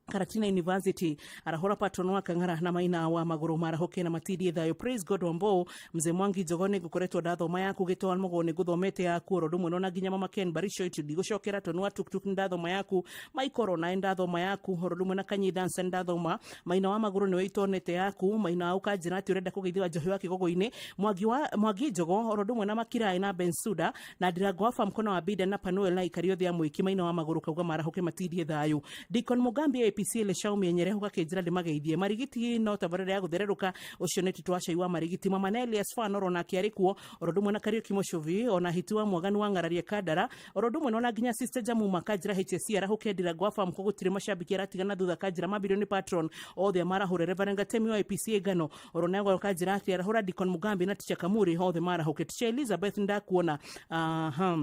Karatina University, arahũra patron wa Kang'ara na Maina wa magũrũ marahũke na matindie thayũ. Praise God. Wambo mzee Mwangi Njogo, nĩ ngũkoretwo ndathoma yaku. Gĩtoa Mũgo, nĩ ngũthomete yaku. Oro ũndũ ũmwe na nginya Mama Ken Barisho itu ndigũcokera tonu wa tuktuk, nĩ ndathoma yaku. Maikoro nae ndathoma yaku. Oro ũndũ ũmwe na Kanyi Dancer, nĩ ndathoma. Maina wa magũrũ nĩwe itonete yaku. Maina ũkanjĩra atĩ ũrenda kũgeithio Njohi wa Kĩgogo-inĩ, Mwangi wa Mwangi Njogo, oro ũndũ ũmwe na Makiraĩ na Bensuda na Ndirango wa Famco na wa Bida na Panuel na ikari othe a Mwĩki. Maina wa magũrũ kauga marahũke matindie thayũ. Deacon Mugambi APC Leshau Mienyere ũgakĩnjĩra ndĩmageithie. Marigiti no tabarĩra ya gũthererũka, ũcio nĩ Tito Wacai wa Marigiti. Mama Nelias Fan oro nake arĩ kuo, oro ũndũ ũmwe na Kariũki Mũcuvi, ona Hiti wa Mwaganu wa Ng'araria Kandara, oro ũndũ ũmwe nona nginya Sister Jamuma kanjĩra HSC arahũke Ndirango wa Famco, gũtirĩ mashabiki aratigana thutha. Kanjĩra mabilioni patron othe marahũre. Reverend Gatemi wa APC Ngano, oro nawe kanjĩra atĩ arahũra Deacon Mugambi na Teacher Kamuri, othe marahũke. Teacher Elizabeth, ndakuona. Aha,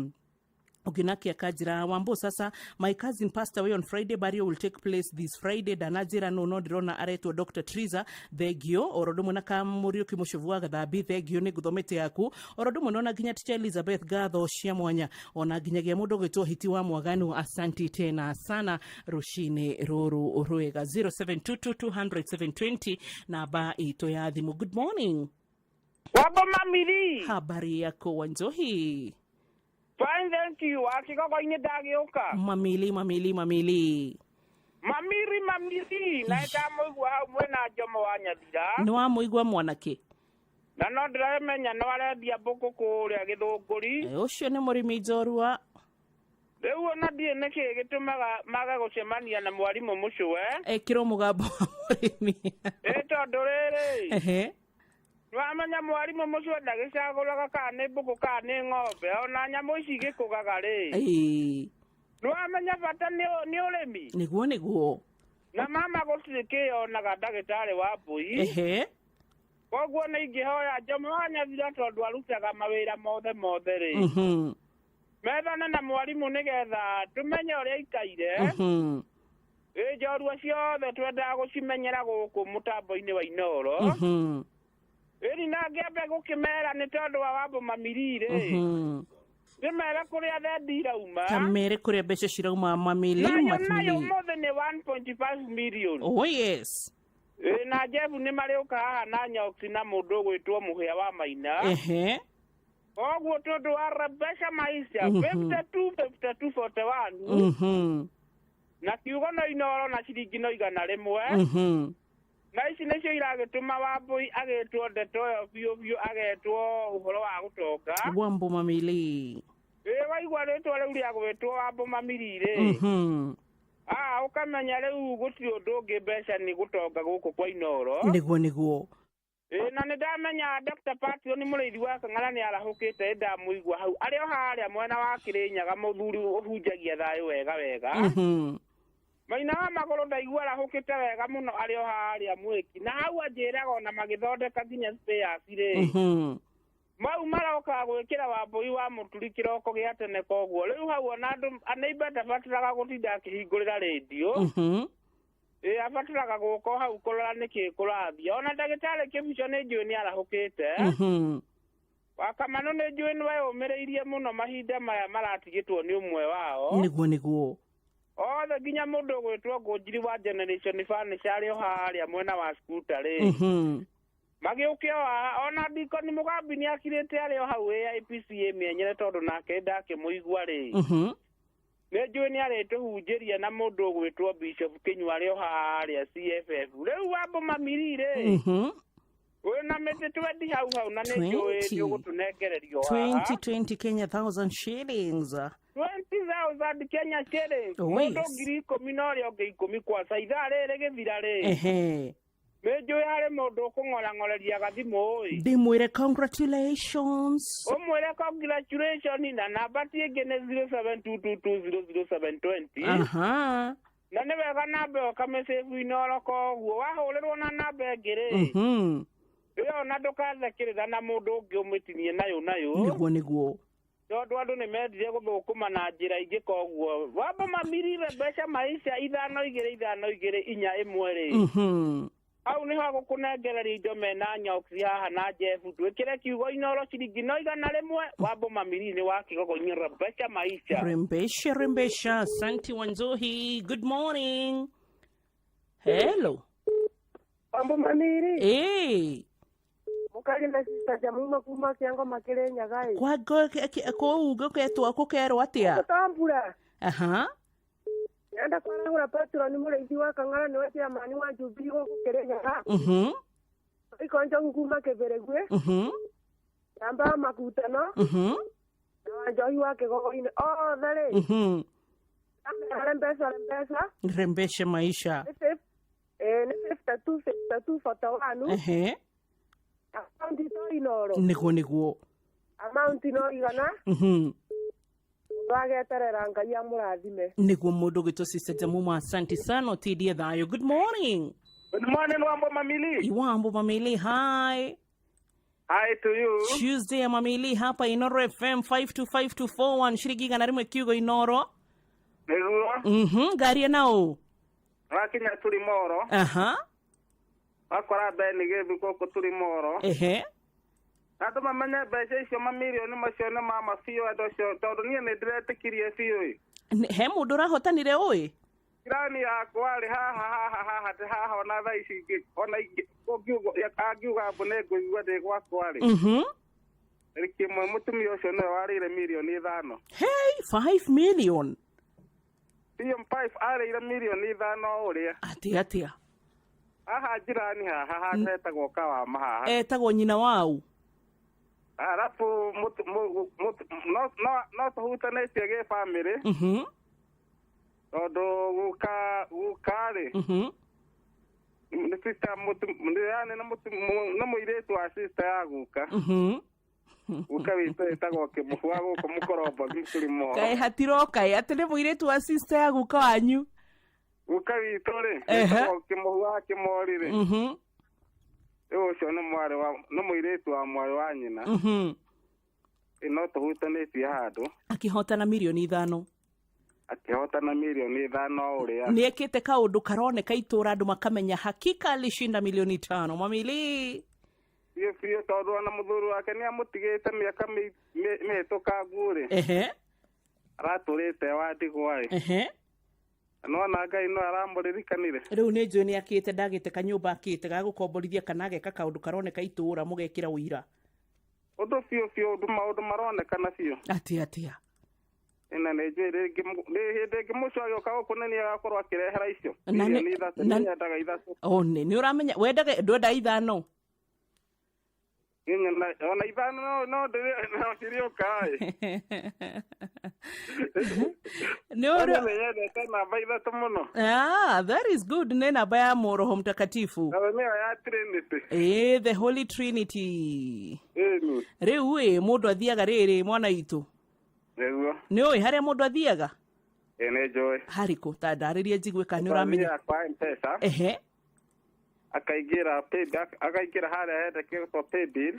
ũngĩnakia kanjĩra, Wambo sasa, my cousin passed away on Friday, burial will take place this Friday. Ndananjĩra no no ndĩrona aretwo Dr Triza, thengio. Oro ũndũ ũmwe na Kamũriũki Mũcuvu wa Gathambi, thengio, nĩ ngũthomete yaku. Oro ũndũ ũmwe nona nginya Teacher Elizabeth, ngatho cia mwanya, ona nginyagia mũndũ ũgwĩtwo Hiti wa Mwaganu, asanti tena sana rũcinĩ rũrũ rwega. 0722200720 namba itũ ya thimũ. Good morning. Wambo Mamiri. Habari yako, Wanjohi? Fine, thank you. Akigogo-inĩ ndagĩũka. Mamili, mamili, mamili. Mamiri, mamiri. Na ndamũigua hau mwena Njomo wa Nyathira. Nĩ wamũigua mwanake? Na no ndĩramenya no arendia mbũkũ kũrĩa Gĩthũngũri. Ũcio nĩ mũrĩmi njorua. Rĩu ona ndiĩ nĩkĩ gĩtũmaga mage gũcemania na mwarimũ mũcũwe. Ekĩrwo mũgambo wa mũrĩmi. Ĩ tondũ rĩrĩ. Nĩwamenya mwarimũ mũcũwe ndagĩcagũraga kana nĩ mbũkũ kana nĩ ng'ombe, ona nyamũ ici igĩkũgaga rĩ. Nĩwamenya bata nĩ ũrĩmi. Nĩguo, nĩguo. Na mama gũtirĩ kĩonaga ndagĩtarĩ wa mbũi. Koguo nĩ ingĩhoya Njomo wa Nyathira, tondũ arutaga mawĩra mothe mothe rĩ, methane na mwarimũ nĩgetha tũmenye ũrĩa aikaire. Ĩ njorua ciothe twendaga gũcimenyera gũkũ mũtambo-inĩ wa Inoro. Ĩni na ngĩambe gũkĩmera nĩ tondũ wa Wambo Mamiri rĩ. Ndĩmere kũrĩa thendi irauma. Kamere kũrĩa mbeca cirauma mamili Nayo nayo matumili. ũmũthĩ nĩ 1.5 million. Oh yes. Ĩ na Jeff nĩ marĩũka haha na Nyoksi na mũndũ ũgwĩtwo Mũhĩa wa Maina. Ehe. Koguo tondũ wa Rebecca Maisha 52 52 41 na kiugo no Inoro na ciringi no 100. Na ici nĩcio iragĩtũma Wambũi agĩtwo ndeto ĩyo biũ biũ agetwo ũhoro wa gũtonga. Wambo Mamili. Ĩ waigua rĩtwa rĩu rĩa gwĩtwo Wambo Mamili rĩ. Ah, ũkamenya rĩu gũtirĩ ũndũ ũngĩ mbeca nĩ gũtonga gũkũ kwa Inoro. Nĩguo nĩguo. Ĩ na nĩ ndamenya Dr. Patio nĩ mũrĩithi wa Kang'ara nĩ arahũkĩte ĩ ndamũigua hau arĩ o harĩa mwena wa Kĩrĩnyaga mũthuri ũhunjagia thayũ wega wega. Maina wa magũrũ ndaigua arahũkĩte wega mũno arĩ o harĩa mwĩki na hau anjĩraga ona magĩthondeka nginya spares rĩ. Mau maroka gwĩkĩra Wambũi wa Mũturi kĩroko gĩa tene koguo rĩu hau ona andũ neighbor ndabataraga gũtinda akĩhingũrĩra rĩndiũ. Ĩ abataraga gũka o hau kũrora nĩkĩ kũrathiĩ. Ona ndagĩtarĩ Kĩbico nĩ njũĩ nĩ arahũkĩte. Wakamano nĩ njũĩ nĩ weyũmĩrĩirie mũno mahinda maya maratigĩtwo nĩ ũmwe wao. Nĩguo nĩguo. Othe nginya mũndũ ũgwĩtwo Ngũnjiri wa Generation Furniture arĩ o harĩa mwena wa Scooter rĩ. Magĩũke o haha ona Deacon Mũgambi nĩ akirĩte arĩ o hau AIPCA mĩenyere tondũ nake ndakĩmũigua rĩ. Nĩ njũĩ nĩ arĩtũhunjĩria na mũndũ ũgwĩtwo Bishop Kĩnyua arĩ o harĩa CFF. Rĩu Wambo Mamiri rĩ. Wĩna mĩtĩ twendi hau hau na nĩ njũĩ 20. nĩ ũgũtũnengererio haha. 20 20 Kenya thousand shillings. 20,000 Kenya shillings. Oh, Mũndũ yes. 10,000 na ũrĩa ũngĩ 10 kwaca ithaa rĩrĩ gĩthira rĩ. Ehe. Nĩ njũĩ harĩ mũndũ ũkũng'orang'oreria gathimũ ĩ. Ndĩmwĩre congratulations. Ũmwĩre congratulation na namba ti ĩngĩ nĩ 0722200720. Aha. Na nĩ wega namba ĩyo ũkamĩsave Inoro koguo wahũrĩrwo na namba ĩngĩ rĩ. Ĩyo ona ndũkathekĩrĩra na mũndũ ũngĩ ũmĩtinie nayo nayo. Nĩguo nĩguo. Tondũ andũ nĩ mendire gũthũkũma na njĩra ingĩ koguo Wambo Mamirire mbeca maisha 5 2 5 2 4 1 rĩ. Hau nĩho gũkũnengereria indo mena Nyoksi haha na Jeff twĩkĩre kiugo Inoro ciringi no 100 Wambo Mamiri nĩ wa kĩgogo mbeca maisha. Rembesha rembesha. Asante Wanjohi. Good morning. Hello. Wambo Mamiri. Eh. Mukari na sister Jamuma kuma Kiango Makirenyaga ĩ. Kwa kũu gũketwo gũkerwo atĩa? Gũtambura. Aha. Nenda kwarahũra Petro nĩ mũrĩithi wa Kang'ara nĩwe chairman wa Jubilee gũkũ Kĩrĩnyaga. Ikonjo kuma Kĩbĩrĩgwe. Namba makutano. Na Wanjohi wa Kĩgogo-inĩ othe rĩ. Rembesha rembesha. Rembesha maisha. Nĩ 52 52 41. Ehe. Akaunti to Inoro. Nĩguo nĩguo. Amaunti no 100. Mũndũ ageterera Ngai amũrathime. Nĩguo mũndũ ũgwĩtwo Sister Jamuma, asante sana ũtindie thayũ. Good morning. Good morning Wambo Mamili. Wambo Mamili, hi. Hi to you. Tuesday ya Mamili hapa Inoro FM 525241 shiringi 100 kiugo Inoro. Nĩguo. Ngari nao. Wakinya tũrĩ moro. Aha. Wakora Ben gĩthu gũkũ tũrĩ moro. Ehe. Andũ mamenye mbeca icio mamirioni macio nĩ mama biũ andũ acio tondũ niĩ nĩ ndĩretĩkirie biũ ĩ. He mũndũ ũrahotanire ũĩ? Jirani yakwa rĩ haha haha haha ndĩ haha ona thaa ici ona angiuga mbu nĩ ngũigua ndĩ gwakwa rĩ. Rĩkĩmwe mũtumia ũcio nĩwe warĩire mirioni 5. Hey, 5 million. Biũ 5 arĩire mirioni 5 o ũrĩa. Atĩa atĩa? Haha jirani haha haha hetagwo Kawama haha. Etagwo nyina wau. Arabu no tũhutanĩtie gĩ bamĩrĩ. Tondũ guka guka rĩ. Nĩ sister yani nĩ mũirĩtu wa sister ya guka. Guka witũ ĩtagwo Kĩmũhu wa gũkũ Mũkorombo tũrĩ moro. Kaĩ hatiroka ĩ atĩ nĩ mũirĩtu wa sister ya guka wanyu. Guka witũ rĩ ĩtagwo Kĩmũhu wa Kĩmori rĩ. Rĩu ũcio nĩ mwarĩ wa nĩ mũirĩtu wa mwarĩ wa nyina. No tũhutanĩtie handũ. Akĩhotana mirioni 5. Akĩhotana mirioni 5 ũrĩa. Nĩ ekĩte kaũndũ karoneka itũra andũ makamenya hakika alishinda milioni 5. Mamili. Biũ biũ tondũ ona mũthuri wake nĩ amũtigĩte mĩaka mĩhĩtũkangu rĩ. Ehe. Aratũrĩte wa ndigwa ĩ. Ehe. Nona Ngai no aramũririkanire. Rĩu nĩ njũĩ nĩ akĩte ndagĩte kanyũmba akĩte ga gũkomborithia kana ageka kaũndũ karoneka itũũra mũgekĩra ũira. Ũndũ biũ biũ ũndũ maũndũ maronekana biũ. Atĩa atĩa. Ĩna nĩ njũĩ rĩngĩ nĩ hĩndĩ ĩngĩ mũcio agĩũka gũkũ nĩ niĩ agakorwo akĩrehera icio. Na Icio nĩ ithatũ na- nĩ nyendaga ithatũ. O nĩ ũramenya wendaga ndwenda ithano. Ona ithano no no no cirĩũka ĩ. Nĩ ũrĩ Nĩ nyendete namba ithatũ mũno. Ah, that is good. Nĩ namba ya Roho Mtakatifu. Nayo nĩyo ya Trinity. Ĩĩ, the Holy Trinity. Ĩni. Rĩu ĩ mũndũ athiaga rĩrĩ mwana witũ. Nĩguo. Nĩ ũĩ harĩa mũndũ athiaga? Ĩ nĩ njũĩ. Harĩkũ? Ta ndarĩrie njigue kana nĩ ũramenya. Athiaga kwa M-Pesa. Ehe. Akaingĩra pay akaingĩra harĩa hendeketwo paybill.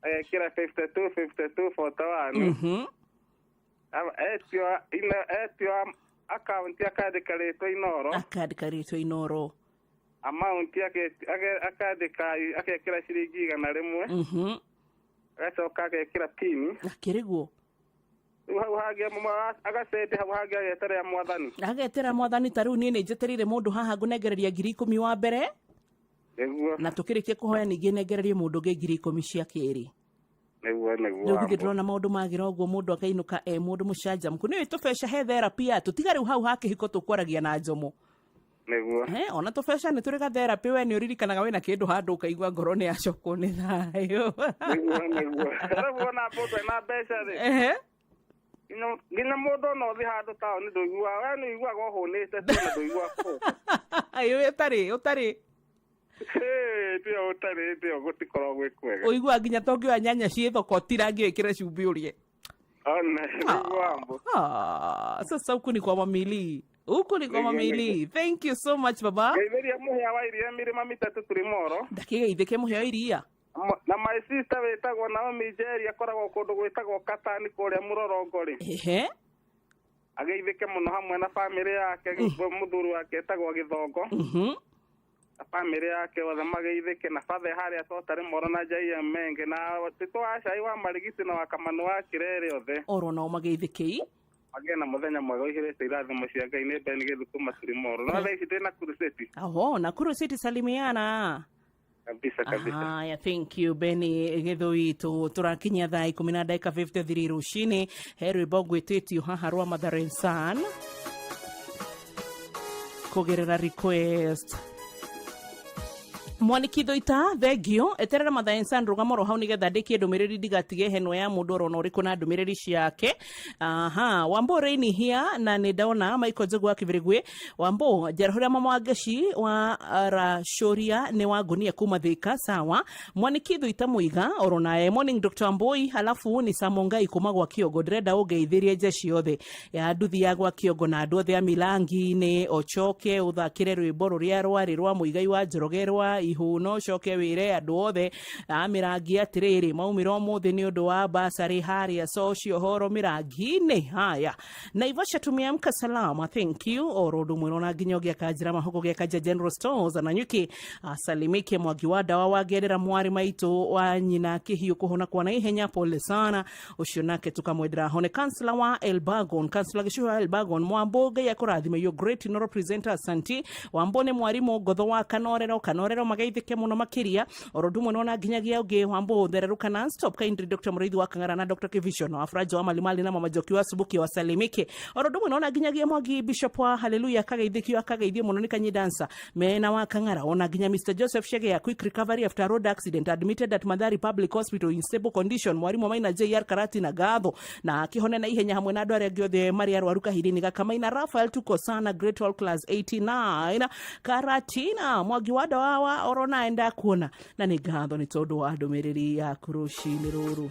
Agekĩra 52 52 41. Etio akaunti akandĩka rĩtwa Inoro. Akandĩka rĩtwa Inoro. Amount akandĩka agekĩra ciringi 100. Agacoka agekĩra pin. Akĩrĩguo. Rĩu hau hangĩ agacendi hau hangĩ ageterera mwathani. Agetera mwathani ta rĩu niĩ nĩ njetereire mũndũ haha ngũnengereria 10,000 wa mbere. Nĩguo. Na tũkĩrĩkia kũhoya ningĩ nengererie mũndũ ũngĩ 10,000 cia kerĩ. Nĩguo nĩguo. Rĩu githĩ ndĩrona maũndũ magĩra ũguo mũndũ akainũka e mũndũ mũcanjamũku. Nĩũĩ tũbeca he therapy ya tũtiga rĩu hau ha kĩhiko tũkwaragia na njomo. Nĩguo. Ona tũbeca nĩ tũrĩ ga therapy we nĩ ũririkanaga wĩna kĩndũ handũ ũkaigua ngoro nĩ yacokwo nĩ thayũ. Nĩguo nĩguo. Rĩu wona mũndũ ena mbeca rĩ. Ehe. Nginya mũndũ ona ũthiĩ handũ taũni ndũiguaga we nĩ ũiguaga ũhũnĩte tu na ndũiguaga kũhũta. Ĩ ũtarĩ ũtarĩ. Ndio ũtarĩ ndio gũtikoragwo gwĩ kwega. Ũiguaga nginya to ũngĩoya nyanya ciĩ thoko ũtirangie wĩkĩre cumbĩ ũrĩe. Ona nĩguo Wambo. Sasa huku ni kwa mamili. Huku ni kwa mamili. Thank you so much baba. Ngeithĩria mũhĩa wa iria mĩrĩma mĩtatũ tũrĩ moro. Ndakĩgeithĩke mũhĩa wa iria. Na my sister wĩtagwo Naomi Njeri akoragwo kũndũ gwĩtagwo Katani kũrĩa Mũrorongo rĩ. Ehe. Ageithĩke mũno hamwe na bamĩrĩ yake mũthuri wake etagwo Gĩthongo. Na bamĩrĩ yake othe mageithĩke na bathe harĩa Totarĩ Moro na Jaiya Menge na Tito wa Cai wa Marigiti na wa Kamanu wa Kirere othe. Oro nao mageithĩkei. Magĩe na mũthenya mwega ũihũrĩte irathimo cia Ngai. Nĩ Ben Gĩthukuma Tũrĩ Moro. No thaa ici ndĩ Nakuru City. Aho, Nakuru City salimiana. Kabisa kabisa. Haya, thank you Benny Gĩthũitũ. Tũrakinyia thaa 10:53 rũcinĩ. He rwĩmbo ngwĩtĩtio haha rwa Mother and Son kũgerera request. Mwaniki Thoita, thengio. Eterera Mother and Son rũgamo ro hau nĩgetha ndĩkie ndũmĩrĩri ndigatige henwa ya mũndũ orona ũrĩkũ na ndũmĩrĩri ciake. Aha, Wambo Raini here na nĩ ndona Michael Njogu wa Kibirigwi. Wambo njarahũrĩra mama wa Ngeci wa Rashoria nĩ wa Ngunia kuma Thika. Sawa. Mwaniki Thoita Muiga oronae morning Dr. Amboi, halafu ni Samongai kuma gwa Kiongo. Ndĩrenda ũngeithĩrie jeshi yothe ya nduthi ya gwa Kiongo na andũ othe a Milangi-inĩ. Ochoke ũthakĩre rwĩmbo rũrĩa rwarĩ rwa Mũigai wa Njoroge rwa Ihuno, ũcoke wĩre andũ othe a Mĩrangi atĩrĩrĩ maumĩra ũmũthĩ nĩ ũndũ wa basarĩ harĩa Socio Horo Mĩrangi-inĩ. Haya, Naivasha tumeamka salama, thank you. Oro ũndũ ũmwe ona nginya ũgĩaka njĩra mahũko gĩaka General Stores na Nyuki asalimike Mwangi wa ndawa wa Ngerera mwarĩ maitũ wa nyina kĩhiũ kũhona kwa naihenya, pole sana ũcio nake tukamwendera hone. Kansla wa Elbagon, kansla Gĩcuha wa Elbagon Mwambo, Ngai akũrathime, you great Inoro presenter, asanti. Wambo nĩ mwarimũ ngotho wa Kanorero, Kanorero mageithĩke mũno makĩria. Oro ũndũ ũmwe nona nginyagia ũngĩ Wambo thererũka non-stop kindly Dr. Mũrĩithi wa Kang'ara na Dr. Kivision wa Furajo wa Malimali na Mama Njoki wa Subuki wasalimike. Oro ũndũ ũmwe nona nginyagia Mwangi Bishop wa Hallelujah kageithĩkio akageithio mũno nĩ Kanyi Dancer mena wa Kang'ara. Ona nginya Mr. Joseph Shege quick recovery after road accident admitted at Mathari Public Hospital in stable condition. Mwarimu Maina JR Karati na Gatho na akĩhone na ihenya hamwe na andũ arĩa angĩ othe marĩ arwaru kahinda-inĩ gaka. Maina Rafael tuko sana Great All Class 89 Karatina Mwangi wa ndawa wa orona enda kuona na nĩ ngatho nĩ tondũ wa ndũmĩrĩri yaku rũcinĩ rũrũ.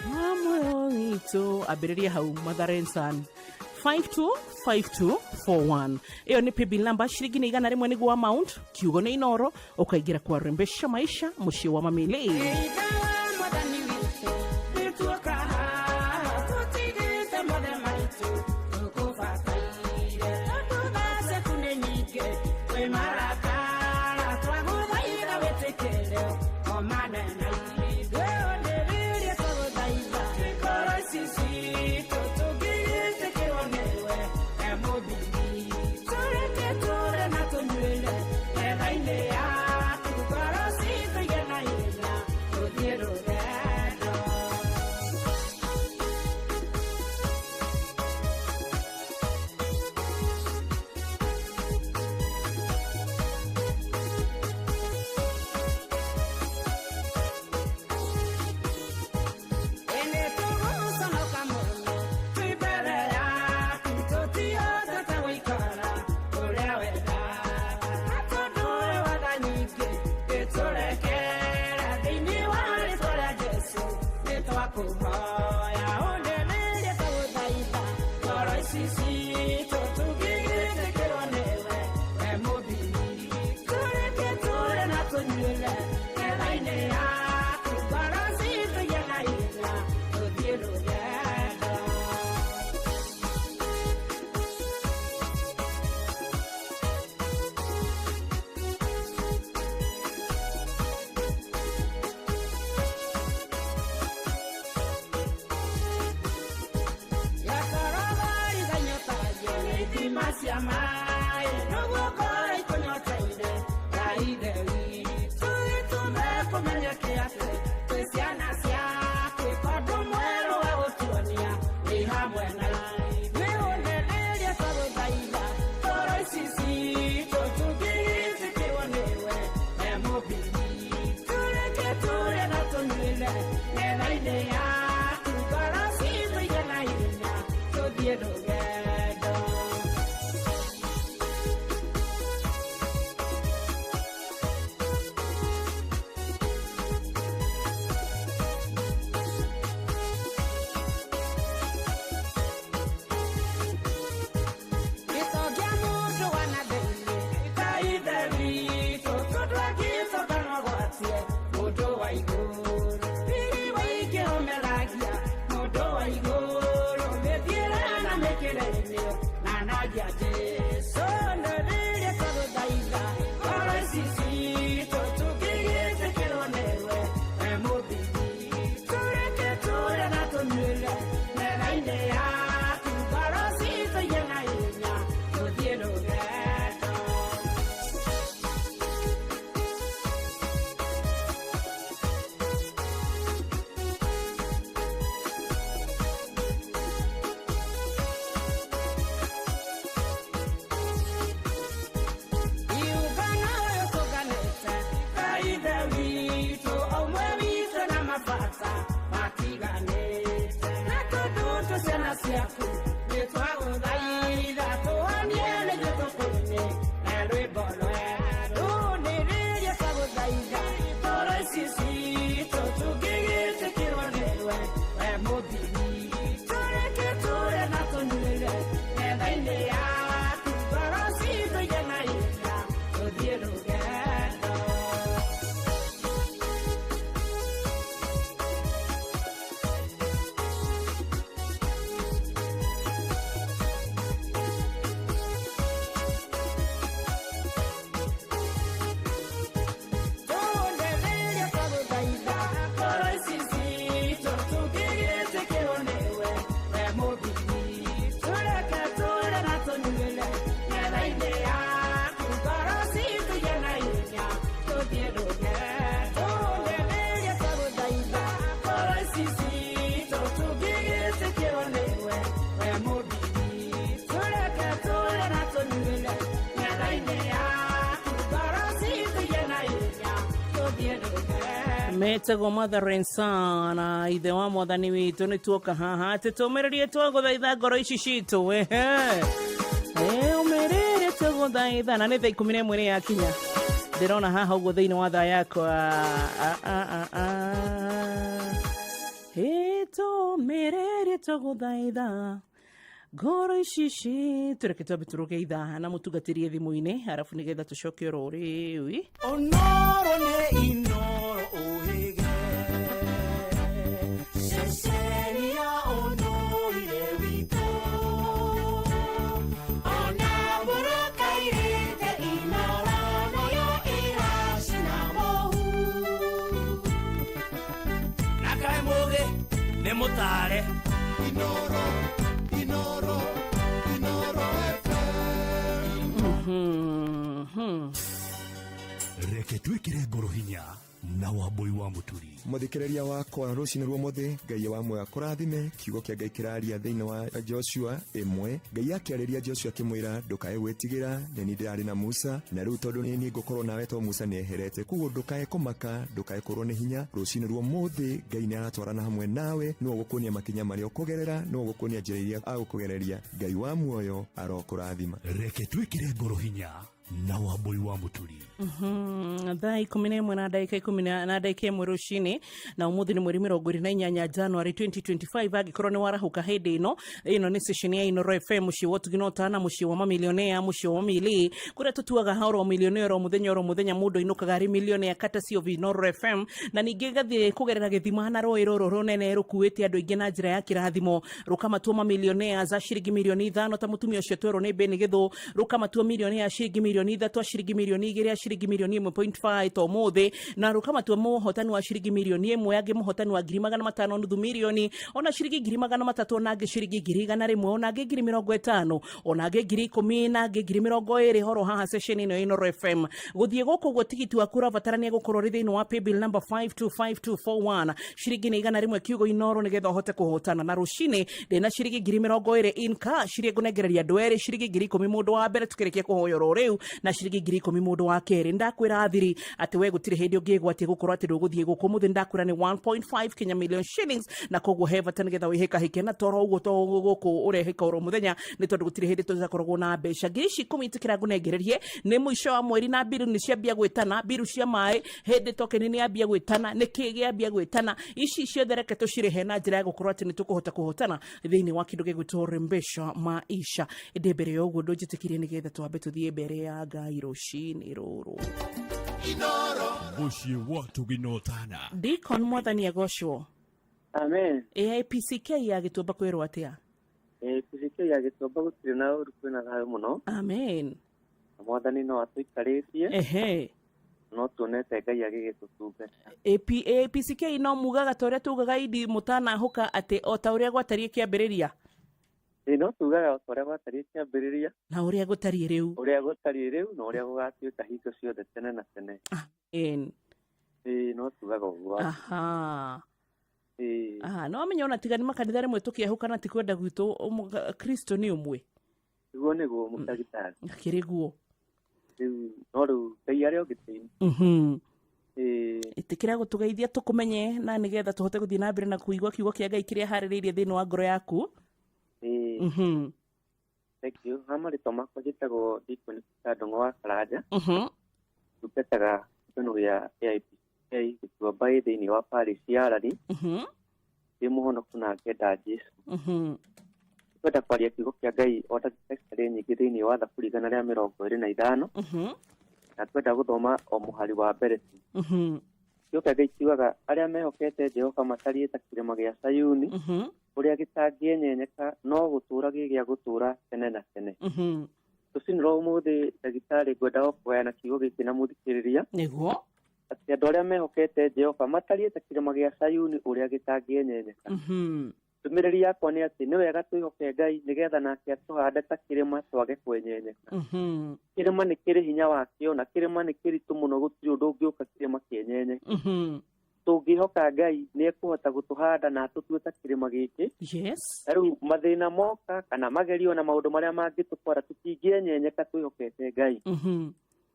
Muoyo witũ ambĩrĩria hau Mother and Son 525241 ĩyo nĩ paybill number, ciringi nĩ 100 nĩguo amount, kiugo nĩ Inoro, ũkaingĩra kwa Rembesha Maisha mũciĩ wa Mamili. Tũkũhoya ũndererie twagũthaitha ngoro ici citũ tũngĩgĩtĩkĩrwo nĩwe we mũthimi tũreke tũre na tũnyuĩre metha-inĩ yaku ngoro citũ igĩe na hinya tũthiĩ rũgendo. Cia maĩ nĩguo ngoro ikũnyoteire Ngai Ithe witũ ĩtũme kũmenyeke atĩ twĩ ciana ciaku tondũ mwerũ wa gũtuonia wĩ hamwe na ithuĩ. Ũnenerie twagũthaitha ngoro ici citũ tũngĩgĩtĩkĩrwo nĩwe we mũthimi tũreke tũrĩe na tũnyuĩre metha-inĩ yaku ngoro citũ igĩe na hinya tũthiĩ rũgendo. Gĩtongia mũndũ wa na thĩinĩ ta Ithe witũ tondũ angĩcoka no agwatie mũndũ wa igũrũ. Riri waingĩ ũmeragia mũndũ wa igũrũ mĩthiĩre na mĩkĩre-inĩ na nagia Jesũ nĩrĩrie twagũthaitha ngoro ici citũ tũngĩgĩtĩkĩrwo nĩwe we mũthimi tũreke tũrĩe na tũnyuĩre metha-inĩ yaku ngoro citũ igĩe na hinya tũthiĩ rũgendo. Iũngano ũyũ tũnganĩte ta Ithe witũ ũmwe witũ na mabata matiganĩte na tondũ twĩ ciana ciaku nĩ twagũthaitha tũhonie nĩguo tũkũine na rwĩmbo rwerũ nĩrĩrie twagũthaitha ngoro ici citũ tũngĩgĩtĩkĩrwo nĩwe we mũthimi tũreke tũrĩe na tũnyuĩre metha-inĩ yaku ngoro citũ igĩe na hinya tũthiĩ rũgendo. Tũndererie twagũthaitha ngoro ici citũ tũngĩgĩtĩkĩrwo nĩwe we mũthimi tũreke tũrĩe na tũnyuĩre metha-inĩ yaku ngoro citũ igĩe na hinya tũthiĩ rũgendo. Tũndererie twagũthaitha ngoro ici citũ tũngĩgĩtĩkĩrwo nĩwe we mũthimi tũreke tũrĩe na tũnyuĩre metha-inĩ yaku ngoro citũ igĩe na hinya tũthiĩ rũgendo. Metagwo Mother and Son na ithe wa mwathani witũ nĩ tuoka haha atĩ tũmĩrĩrie twagũthaitha ngoro ici citũ ehe ũmĩrĩrie twagũthaitha na nĩ thaa 11 nĩ yakinya ndĩrona haha ũguo thĩinĩ wa thaa yakwa. Tũmĩrĩrie twagũthaitha ngoro ici citũ reke twambe tũrũge ithaa na mũtungatĩrie thimũ-inĩ arabu nĩgetha tũcoke oro rĩu. Onoro nĩ Inoro ũhĩge ceceni ya ũndũire witũ ona mbũrũkairĩte Inoro nayo ĩracina mũhu na kaĩ mũgĩ nĩ mũtare. Inoro, Inoro, Inoro FM. Reke twĩkĩre ngoro hinya na Wambui wa Mũturi. Mũthikĩrĩria wakwa rũcinĩ rwa ũmũthĩ Ngai wa muoyo akũrathime. Kiugo kĩa Ngai kĩraria thĩinĩ wa Joshua 1. Ngai akĩarĩria Joshua akĩmwĩra ndũkae gwĩtigĩra nĩ niĩ ndĩrarĩ na Musa na rĩu tondũ nĩ niĩ ngũkorwo nawe to Musa nĩeherete koguo ndũkae kũmaka ndũkae kũrwo nĩ hinya. Rũcinĩ rwa ũmũthĩ Ngai nĩ aratwarana hamwe nawe nĩwe ũgũkuonia makinya marĩa ũkũgerera nĩwe ũgũkuonia njĩra iria agũkũgereria. Ngai wa muoyo arokũrathima. Reke twĩkĩre ngoro hinya Na Wambui wa Mũturi. Thaa 11 na ndagĩka ikũmi na ndagĩka 1 rũcinĩ, na ũmũthĩ nĩ mweri 28 January 2025. Angĩkorwo nĩ warahũka hĩndĩ ĩno, ĩno nĩ station ya Inooro FM, mũciĩ wa ũtugi na ũtana, mũciĩ wa mamilionea, mũciĩ wa mamili, kũrĩa tũtuaga oro milionea oro mũthenya oro mũthenya. Mũndũ ainũkaga arĩ milionea courtesy of Inooro FM, na ningĩ gathiĩ kũgerera gĩthima na rũĩ rũrũ rũnene rũkuĩte andũ aingĩ na njĩra ya kĩrathimo, rũkamatua mamilionea za ciringi mirioni 5, ta mũtumia ũcio twerwo nĩ Beni Gĩthũ, rũkamatua milionea ciringi mirioni 3, a ciringi mirioni 2, a ciringi mirioni 1.5 ta ũmũthĩ, na rũkamatua mũhotani wa ciringi mirioni 1, angĩ mũhotani wa 500,000, nuthu mirioni, ona ciringi 300,000, ona angĩ ciringi 100,000, ona angĩ 50,000, ona angĩ 10,000, na angĩ 20,000 horo haha session ĩno ya Inooro FM. Gũthiĩ gũkũ ũguo, tigiti waku ũrabatarania gũkorwo ũrĩ thĩinĩ wa paybill number 525241, ciringi nĩ 100, kiugo Inooro, nĩgetha ũhote kũhotana. Na rũcinĩ ndĩna ciringi 20,000 in cash iria ngũnengereria andũ erĩ, ciringi 10,000 mũndũ wa mbere tukĩrĩkia kũhoya oro rĩu, na ciringi 10,000 mũndũ wa kerĩ. Ndakwĩra thiri atĩ we gũtirĩ hĩndĩ ũngĩgwatia gũkorwo atĩ ndũgũthiĩ gũkũ. Mũthĩ ndakwĩra nĩ 1.5 Kenya million shillings, na koguo he bata nĩgetha wĩhĩkahĩke na toro ũguo to gũkũ ũrehĩka oro mũthenya, nĩ tondũ gũtirĩ hĩndĩ tũtakoragwo na mbeca. Ngiri ici 10 itĩkĩra ngũnengererie, nĩ mũico wa mweri na mbiru nĩ ciambia gwĩtana, mbiru cia maĩ hĩndĩ tokeni nĩ yambia gwĩtana, nĩ kĩ gĩambia gwĩtana, ici ciothe reke tũcirĩhe na njĩra ya gũkorwo atĩ nĩ tũkũhota kũhotana thĩinĩ wa kĩndũ gĩgwĩtwo Rembesha Maisha. Ĩndĩ mbere ya ũguo, ndũnjĩtĩkirie nĩgetha twambe tũthiĩ mbere ya Ngai rũcinĩ rũrũ. Mũciĩ wa ũtugi na ũtana. Deacon, Mwathani agocwo. Amen. AIPCK ya Gĩtuamba kwĩrwo atĩa? PCK ya Gĩtuamba gũtirĩ na ũru, kwĩna thayũ mũno. Amen. Na Mwathani no atũikarĩtie. No tuonete Ngai agĩgĩtũtungata. AP, APCK no mugaga ta ũrĩa tugaga idi mũtanahũka, atĩ o ta ũrĩa gwatariĩ kĩambĩrĩria? Ĩ, no tugaga o ta ũrĩa gwatariĩ kĩambĩrĩria. Na ũrĩa gũtariĩ rĩu. Ũrĩa gũtariĩ rĩu na ũrĩa gũgatuĩka hingo ciothe tene na tene. Amen. Ĩ, no tugaga ũguo. Ĩ. Aha, no amenya ona tiga nĩ makanitha rĩmwe tũkĩahũkana ti kwenda gwitũ, Kristo nĩ ũmwe. Nĩguo mũtagĩtarĩ. Akĩrĩ guo. Rĩu no rĩu Ngai arĩ o gĩtĩ-inĩ. Ĩ. Ĩtĩkĩra gũtũgeithia tũkũmenye, na nĩgetha tũhote gũthiĩ na mbere na kũigua kiugo kĩa Ngai kĩrĩa harĩrĩirie thĩinĩ wa ngoro yaku. Ĩ. Thank you. Ha marĩtwa makwa njĩtagwo Deacon Peter Ndung'u wa Karanja. Ndungataga kĩũngano gĩa AIPCK Gĩtuamba ĩ thĩinĩ wa parish ya Arari. Ndĩ mũhonoku na ngenda Jesu. Kwenda kwaria kiugo kĩa Ngai o ndagĩka citarĩ nyingĩ thĩinĩ wa Thaburi 125, na twenda gũthoma o mũhari wa mbere tu. Kiugo kĩa Ngai kiugaga, arĩa mehokete Jehova matariĩ ta kĩrĩma gĩa Sayuni, ũrĩa gĩtangĩenyenyeka, no gũtũũra gĩ gĩa gũtũũra tene na tene. Rũcinĩ rwa ũmũthĩ, ndagĩtarĩ, ngwenda o kũgayana kiugo gĩkĩ na mũthikĩrĩria atĩ andũ arĩa mehokete Jehova matariĩ ta kĩrĩma gĩa Sayuni ũrĩa gĩtangĩenyenyeka. Ndũmĩrĩri yakwa nĩ atĩ nĩ wega twĩhoke Ngai nĩgetha nake atũhande ta kĩrĩma twage kwenyenyeka. Kĩrĩma nĩ kĩrĩ hinya wakĩo, na kĩrĩma nĩ kĩritũ mũno, gũtirĩ ũndũ ũngĩũka kĩrĩma kĩenyenyeke. Tũngĩhoka Ngai nĩ ekũhota gũtũhanda na atũtue ta kĩrĩma gĩkĩ. Na rĩu mathĩna moka kana magerio na maũndũ marĩa mangĩtũkora, tũtingĩenyenyeka twĩhokete Ngai.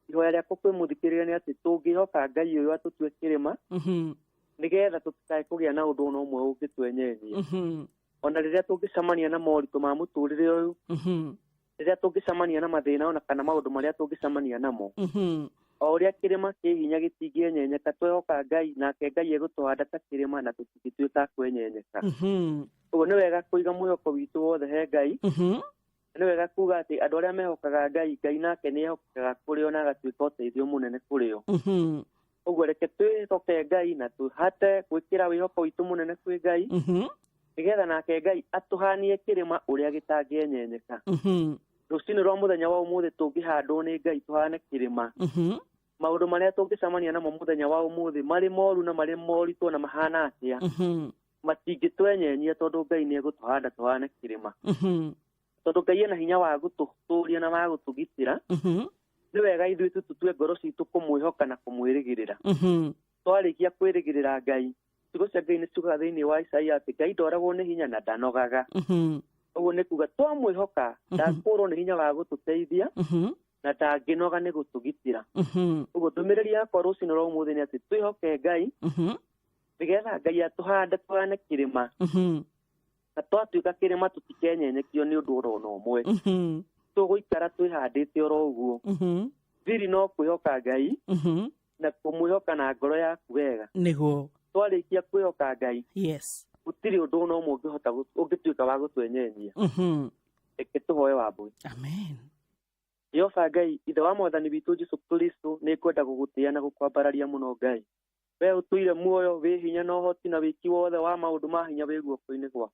Ihoya rĩakwa kwĩ mũthikĩrĩria nĩ atĩ tũngĩhoka Ngai ũyũ atũtue kĩrĩma, nĩgetha tũtikae kũgĩa na ũndũ ona ũmwe ũngĩtwenyenyia, ona rĩrĩa tũngĩcemania na moritũ ma mũtũrĩre ũyũ, rĩrĩa tũngĩcemania na mathĩna ona kana maũndũ marĩa tũngĩcemania namo. O ũrĩa kĩrĩma kĩ hinya gĩtingĩenyenyeka, twehoka Ngai nake Ngai egũtũhanda ta kĩrĩma na tũtingĩtuĩka a kwenyenyeka. Ũguo nĩ wega kũiga mwĩhoko witũ wothe he Ngai. Nĩ wega kuga atĩ andũ arĩa mehokaga Ngai, Ngai nake nĩ ehokekaga kũrĩ o na agatuĩka ũteithio mũnene kũrĩ o. Ũguo reke twĩhoke Ngai na tũhate gwĩkĩra wĩhoko witũ mũnene kwĩ Ngai, nĩgetha nake Ngai atũhanie kĩrĩma ũrĩa gĩtangĩenyenyeka. Rũcinĩ rwa mũthenya wa ũmũthĩ, tũngĩhandwo nĩ Ngai tũhane kĩrĩma, maũndũ marĩa tũngĩcemania namo mũthenya wa ũmũthĩ, marĩ moru na marĩ moritũ na mahana atĩa, matingĩtwenyenyia, tondũ Ngai nĩ egũtũhanda tũhane kĩrĩma, tondũ Ngai ena hinya wa gũtũtũria na wa gũtũgitĩra. Nĩ wega ithuĩ tu tũtue ngoro citũ kũmwĩhoka na kũmwĩrĩgĩrĩra. Twarĩkia kwĩrĩgĩrĩra Ngai, ciugo cia Ngai nĩ ciugaga thĩinĩ wa Isaia atĩ Ngai ndoragwo nĩ hinya na ndanogaga. Ũguo nĩ kuga twamwĩhoka ndakũrwo nĩ hinya wa gũtũteithia na ndangĩnoga nĩ gũtũgitĩra. Ũguo ndũmĩrĩri yakwa rũcinĩ rwa ũmũthĩ nĩ atĩ twĩhoke Ngai, nĩgetha Ngai atũhande tũhane kĩrĩma, na twatuĩka kĩrĩma tũtikenyenyekio nĩ ũndũ oro na ũmwe. Tũgũikara twĩhandĩte oro ũguo. Thiri no kwĩhoka Ngai na kũmwĩhoka na ngoro yaku wega. Nĩguo. Twarĩkia kwĩhoka Ngai, Yes. gũtirĩ ũndũ ona ũmwe ũngĩhota ũngĩtuĩka wa gũtwenyenyia. Reke tũhoe Wambũi. Amen. Jehova Ngai, Ithe wa Mwathani witũ Jesu Kristo, nĩ ngwenda gũgũtĩa na gũkwambararia mũno Ngai. We ũtũire muoyo, wĩ hinya na ũhoti na wĩki wothe wa maũndũ ma hinya wĩ guoko-inĩ gwaku.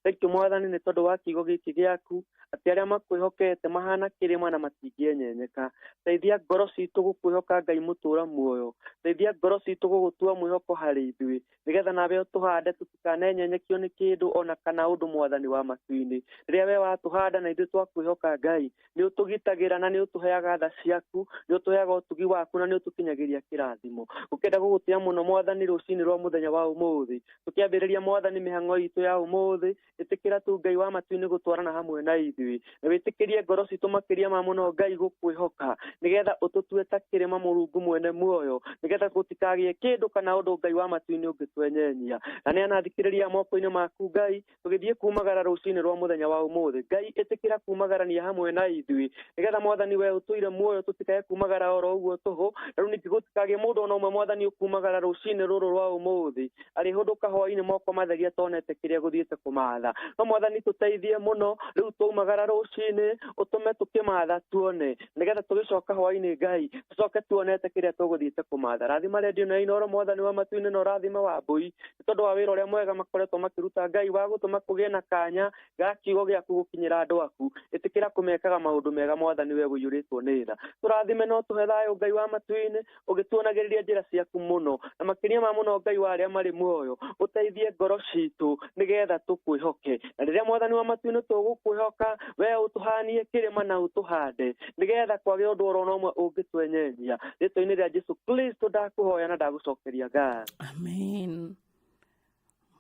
Thank you Mwathani nĩ tondũ wa kiugo gĩkĩ gĩaku, atĩ arĩa makwĩhokete mahana kĩrĩma na matingĩenyenyeka. Teithia ngoro citũ gũkwĩhoka Ngai mũtũũra muoyo. Teithia ngoro citũ gũgũtua mwĩhoko harĩ ithuĩ, nĩgetha nawe ũtũhande tũtikanenyenyekio nĩ kĩndũ ona kana ũndũ Mwathani wa matu-inĩ. Rĩrĩa we watũhanda na ithuĩ twakwĩhoka Ngai, nĩ ũtũgitagĩra na nĩ ũtũheaga tha ciaku, nĩ ũtũheaga ũtugi waku na nĩ ũtũkinyagĩria kĩrathimo. Gũkĩenda gũgũtĩa mũno Mwathani rũcinĩ rwa mũthenya wa ũmũthĩ. Tũkĩambĩrĩria Mwathani mĩhang'o itũ ya ũmũthĩ, ĩtĩkĩra tu Ngai wa matu-inĩ gũtwarana hamwe na ithuĩ, na wĩtĩkĩrie ngoro citũ makĩria ma mũno Ngai gũkwĩhoka, nĩgetha ũtũtue ta kĩrĩma Mũrungu mwene muoyo, nĩgetha gũtikagĩe kĩndũ kana ũndũ Ngai wa matu-inĩ ũngĩtwenyenyia. Na neana thikĩrĩria moko-inĩ maku Ngai, tũgĩthiĩ kumagara rũcinĩ rwa mũthenya wa ũmũthĩ. Ngai ĩtĩkĩra kumagarania hamwe na ithuĩ, nĩgetha Mwathani we ũtũire muoyo tũtikae kumagara oro ũguo tũhũ. Na rĩu ningĩ gũtikagĩe mũndũ ona ũmwe Mwathani ũkumagara rũcinĩ rũrũ rwa ũmũthĩ, arĩhũndũka hwaĩ-inĩ moko matheri atonete kĩrĩa gũthiĩte kũmatha. No Mwathani tũteithie mũno, rĩu twaumagara rũcinĩ, ũtũme tũkĩmatha tuone, nĩgetha tũgĩcoka hwaĩ-inĩ Ngai, tũcoke tuonete kĩrĩa tũgũthiĩte kũmatha. Rathima redio na Inooro Mwathani wa matu-inĩ na ũrathime Wambũi, nĩ tondũ wa wĩra ũrĩa mwega makoretwo makĩruta Ngai wa gũtũma kũgĩe na kanya ga kiugo gĩaku gũkinyĩra andũ aku. Ĩtĩkĩra kũmekaga maũndũ mega Mwathani we ũiyũrĩtwo nĩ tha. Tũrathime na ũtũhe thayũ Ngai wa matu-inĩ, ũgĩtuonagĩrĩria njĩra ciaku mũno, na makĩria ma mũno Ngai wa arĩa marĩ muoyo, ũteithie ngoro citũ nĩgetha tũkwĩhoke. Na rĩrĩa Mwathani wa matu-inĩ tũgũkwĩhoka, we ũtũhanie kĩrĩma na ũtũhande, nĩgetha kwage ũndũ oro na ũmwe ũngĩtwenyenyia. Rĩtwa-inĩ rĩa Jesu Kristo ndakũhoya na ndagũcokeria ngatho. Amen.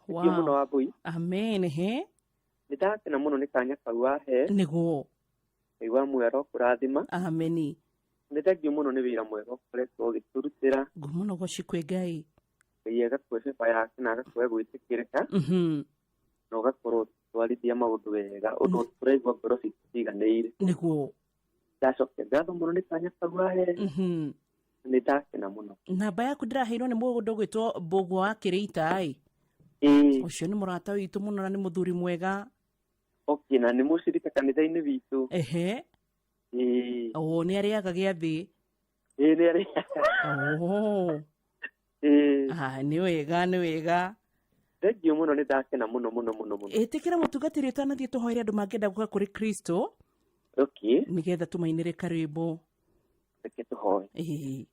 Thank you mũno Wambũi. Amen. He. Nĩ ndakena mũno nĩ kanya kau wahe. Nĩguo. Ngai wa muoyo arokũrathima. Ameni. Nĩ thengiũ mũno nĩ wĩra mwega ũkoretwo ũgĩtũrutĩra. Ngumo goci kwĩ Ngai. Ngai agakũhe beba yake na agakũhe gwĩtĩkĩrĩka. Na ũgakorwo ũgĩtwarithia maũndũ wega, ũndũ tũraigua ngoro citũ ciganĩire. Nĩguo. Ndacokia ngatho mũno nĩ kanya kau wahe. Nĩ ndakena mũno. Namba yaku ndĩraheirwo nĩ mũndũ ũgwĩtwo Mbũgua wa Kĩrĩita ĩ. Ũcio nĩ mũrata witũ mũno na nĩ mũthuri mwega. Okay, na nĩ mũcirika kanitha-inĩ witũ. Ehe. O nĩ arĩaga gĩathĩ. Ĩĩ, nĩ arĩaga. Oh. Ah, nĩ wega, nĩ wega. Thengiũ mũno, nĩ ndakena mũno mũno mũno mũno. Ĩtĩkĩra mũtungatĩri ũtanathiĩ tũhoere andũ mangĩenda gũka kũrĩ Kristo. Okay. Nĩgetha tũmainĩre karwĩmbo. Reke tũhoe. Ĩĩ.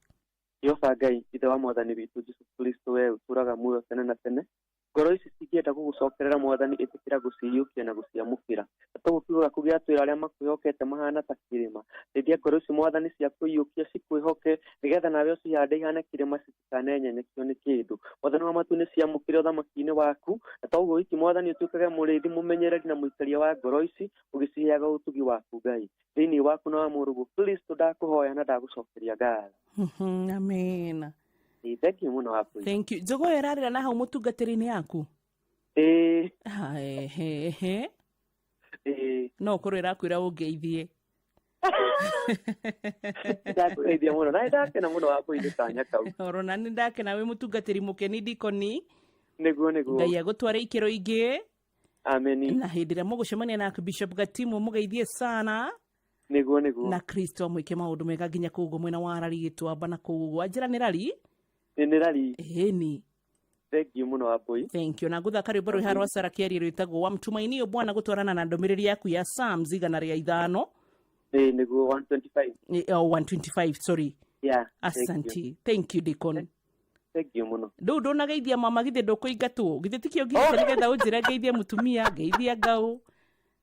Jehova Ngai, Ithe wa Mwathani witũ Jesu Kristo, we ũtũũraga muoyo tene na tene, ngoro ici cingĩenda gũgũcokerera Mwathani, ĩtĩkĩra gũciyũkia na gũciamũkĩra. Na toguo kiugo gĩaku gĩatwĩra arĩa makwĩhokete mahana ta kĩrĩma. Teithia ngoro ici Mwathani cia kũiyũkia cikwĩhoke, nĩgetha nawe ũcihande ihane kĩrĩma citikanenyenyekio nĩ kĩndũ. Mwathani wa matu nĩ ciamũkĩre ũthamaki-inĩ waku, na toguo wiki Mwathani ũtuĩkage mũrĩithi, mũmenyereri na mũikaria wa ngoro ici, ũgĩciheaga ũtugi waku Ngai. Thĩinĩ waku na wa mũrũguo Kristo ndakũhoya na ndagũcokeria ngatho. Amen. Ĩĩ, thank you mũno Wambũi. Thank you. Njogo ĩyo ĩrarĩra na hau mũtungatĩri-inĩ yaku? Ĩĩ. Ehe. Ĩĩ. No ũkorwo ĩrakwĩra ũngeithie. Ndakũgeithia mũno. Na nĩndakena mũno Wambũi nĩ kanya kau. Oro na nĩndakena wĩ mũtungatĩri mũkeni ndikoni. Nĩguo, nĩguo. Ngai agũtware ikĩro ingĩ. Ameni. Na hĩndĩ ĩrĩa mũgũcemania na Bishop Gatimu mũgeithie sana. Nĩguo, nĩguo. Na Kristo amwĩke maũndũ mega nginya kũu ũguo mwena wa Rari Gĩtuamba na kũu ũguo. Anjĩra nĩ Rari? Ĩ, nĩ Rari. Ĩni. Thank you mũno Wambũi. Thank you. Na ngũthaka rwĩmbo rwĩ haha rwa Sarah Kĩarie rwĩtagwo Wamtumainio Bwana gũtwarana na ndũmĩrĩri yaku ya Psalms 105. Ĩ, nĩguo 125. Ĩ, oh, 125, sorry. Yeah, thank you. Asante. Thank you, Deacon. Thank you mũno. Ndũu ndũnageithia mama githĩ ndũkũingatwo? Githĩ tikĩo ngirĩte nĩgetha ũnjĩre ngeithie mũtumia, ngeithia ngau.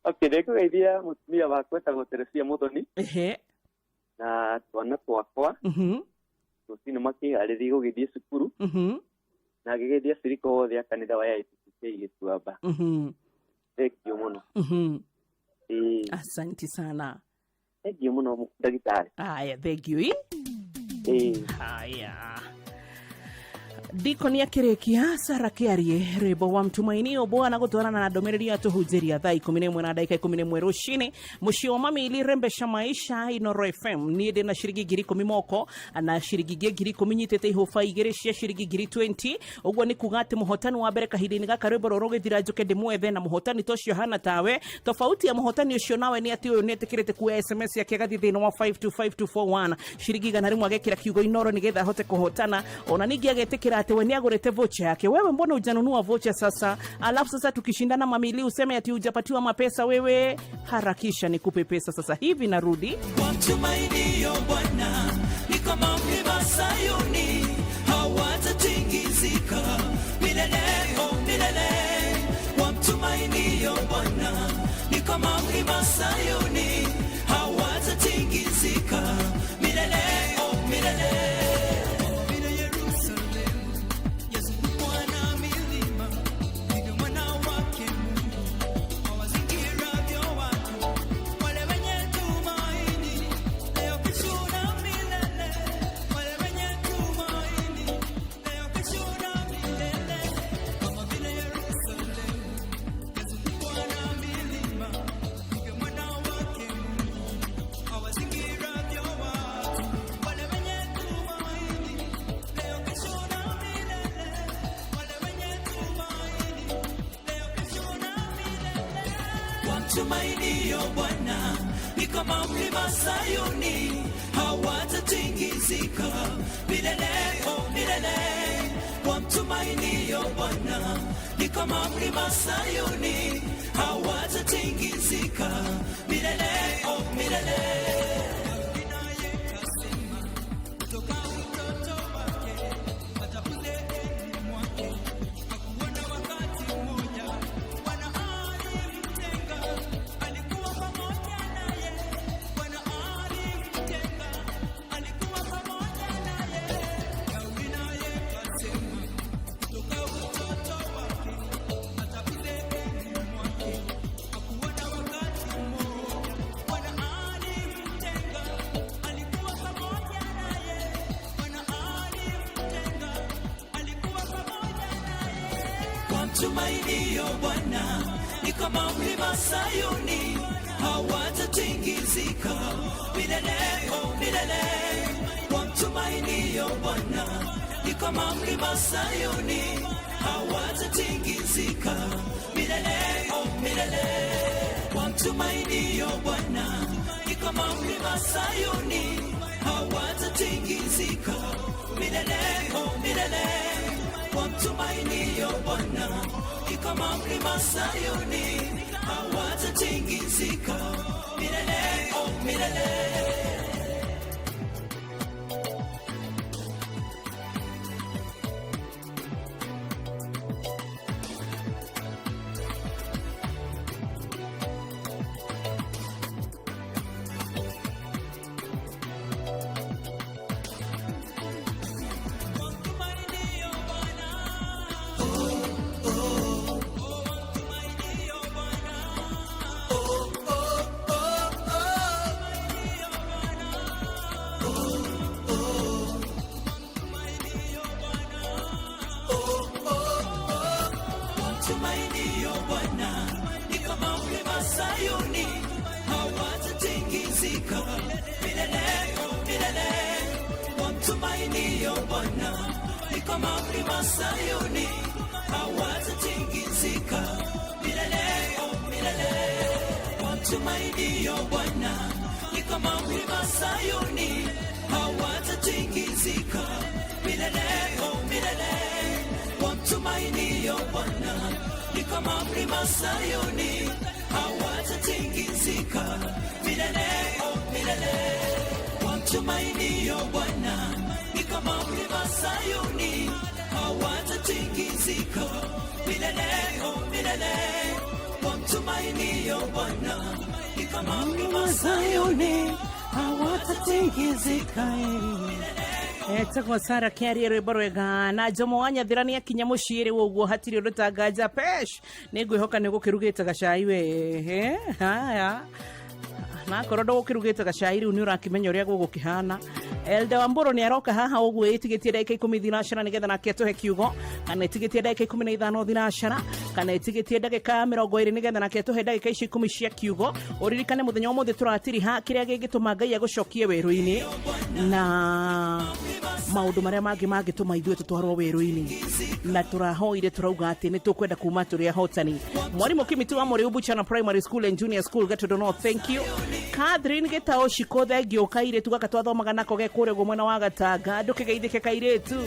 Okay, nĩngũgeithia mũtumia wakwa etagwo Teresia Mũthoni. Ehe. Na twana twakwa. Rũcinĩ makĩharĩria gũgĩthiĩ cukuru. Na ngĩgeithia cirika othe a kanitha wa AIPCK Gĩtuamba. Thank you mũno. Ĩĩ. Asante sana. Thank you mũno ndagĩtarĩ. Aya, thank you. Ĩĩ. Haya. Dikoni akĩrĩkia Sara Kĩarie rwĩmbo wa mtumainio Bwana gũtwarana na ndũmĩrĩri ya tũhunjĩria thaa 11 na ndagĩka 11 rũcinĩ mũciĩ wa mamili rembesha maisha Inoro FM. Niĩ ndĩ na ciringi 10,000 moko na ciringi ingĩ 10,000 nyitĩte ihũba igĩrĩ cia ciringi 20,000. Ũguo nĩ kuga atĩ mũhotani wa mbere kahinda-inĩ gaka rwĩmbo rũrũ rũgĩthira njũke ndĩmwethe, na mũhotani ta ũcio hana tawe. Tofauti ya mũhotani ũcio nawe nĩ atĩ ũyũ nĩ etĩkĩrĩte kuoya SMS yake agathiĩ thĩinĩ wa 525241 ciringi 100 agekĩra kiugo Inoro nĩgetha ahote kũhotana. Ona ningĩ agetĩkĩra atĩ we nĩ agũrĩte vocha yake. Wewe mbona hujanunua vocha sasa? Alafu sasa tukishindana mamili useme ati hujapatiwa mapesa. Wewe harakisha nikupe pesa sasa hivi, narudi. Wamtumainio Bwana ni kama mlima Sayuni, hawatatingizika milele, oh milele. Wamtumainio Bwana ni kama mlima Sayuni, hawatatingizika milele, oh milele. Vile Yerusalemu yazungukwa na milima, ndivyo mwana wake Mungu awazingiravyo watu wale wenye tumaini leo, kesho na milele. Wale wenye tumaini leo, kesho na milele. Kama vile Yerusalemu yazungukwa na milima, ndivyo mwana wake Mungu awazingiravyo watu wale wenye tumaini leo, kesho na milele. Wale wenye tumaini leo, kesho na milele. Wamtumainio Bwana ni kama mlima Sayuni, hawatatingizika milele, oh milele. Wamtumainio Bwana ni kama mlima Sayuni, hawatatingizika milele, oh milele. Naye kasema kutoka utoto wake hata uzeeni mwake, hakuona wakati mmoja Bwana alimtenga, alikuwa pamoja naye. Bwana alimtenga, alikuwa pamoja naye. Daudi naye kasema kutoka utoto wake hata uzeeni mwake, hakuona wakati mmoja Bwana alimtenga, alikuwa pamoja naye. Bwana alimtenga, alikuwa pamoja naye. Wamtumainio Bwana ni kama mlima Sayuni, hawatatingizika milele, oh milele. Wamtumainio Bwana ni kama mlima Sayuni, hawatatingizika milele, oh milele. Wamtumainio Bwana ni kama mlima Sayuni, hawatatingizika milele, oh milele. Wamtumainio Bwana ni kama mlima Sayuni, hawatatingizika milele, oh milele. Wamtumainio Bwana ni kama mlima Sayuni, hawatatingizika milele, oh milele. Wamtumainio Bwana ni kama mlima Sayuni, hawatatingizika milele, oh milele. Wamtumainio Bwana ni kama mlima Sayuni, hawatatingizika milele, oh milele. Wamtumainio Bwana ni kama mlima Sayuni, hawatatingizika milele, oh milele. Wamtumainio Bwana ni kama mlima Sayuni, hawatatingizika milele, oh milele. Wamtumainio Bwana ni kama mlima Sayuni, hawatatingizika. Etagwo Sara Kĩarie rwĩmbo rwega na Jomo wa Nyathira nĩ akinya mũciĩ rĩu ũguo hatirĩ ũndũ ta nganja pesh. Nĩ ngwĩhoka nĩ ũgũkĩrugĩte gacai we. Haya, na akorwo ndũgũkĩrugĩte gacai rĩu nĩ ũrakĩmenya ũrĩa gũgũkĩhana. Elda Wambũrũ nĩ aroka haha ũguo ĩtigĩtie ndagĩka 10 thinacara nĩgetha nake atũhe kiugo, kana ĩtigĩtie ndagĩka 15 thinacara, kana ĩtigĩtie ndagĩka 20 nĩgetha nake atũhe ndagĩka icio 10 cia kiugo. Ũririkane mũthenya ũmũthĩ tũratiriha kĩrĩa gĩngĩtũma Ngai agũcokie werũ-inĩ na maũndũ marĩa mangĩ mangĩtũma ithuĩ tũtwarwo werũ-inĩ, na tũrahoire tũrauga atĩ nĩ tũkwenda kuma tũrĩ ahotani. Mwarimũ Kimitu wa Mũrĩu Buchana Primary School and Junior School Gatundo North, thank you. Catherine Gĩtaũ Ciko, thengio kairĩtu gaka twathomaga nako ge kũrĩa ũguo mwena wa Gatanga, ndũkĩgeithĩke kairĩtu,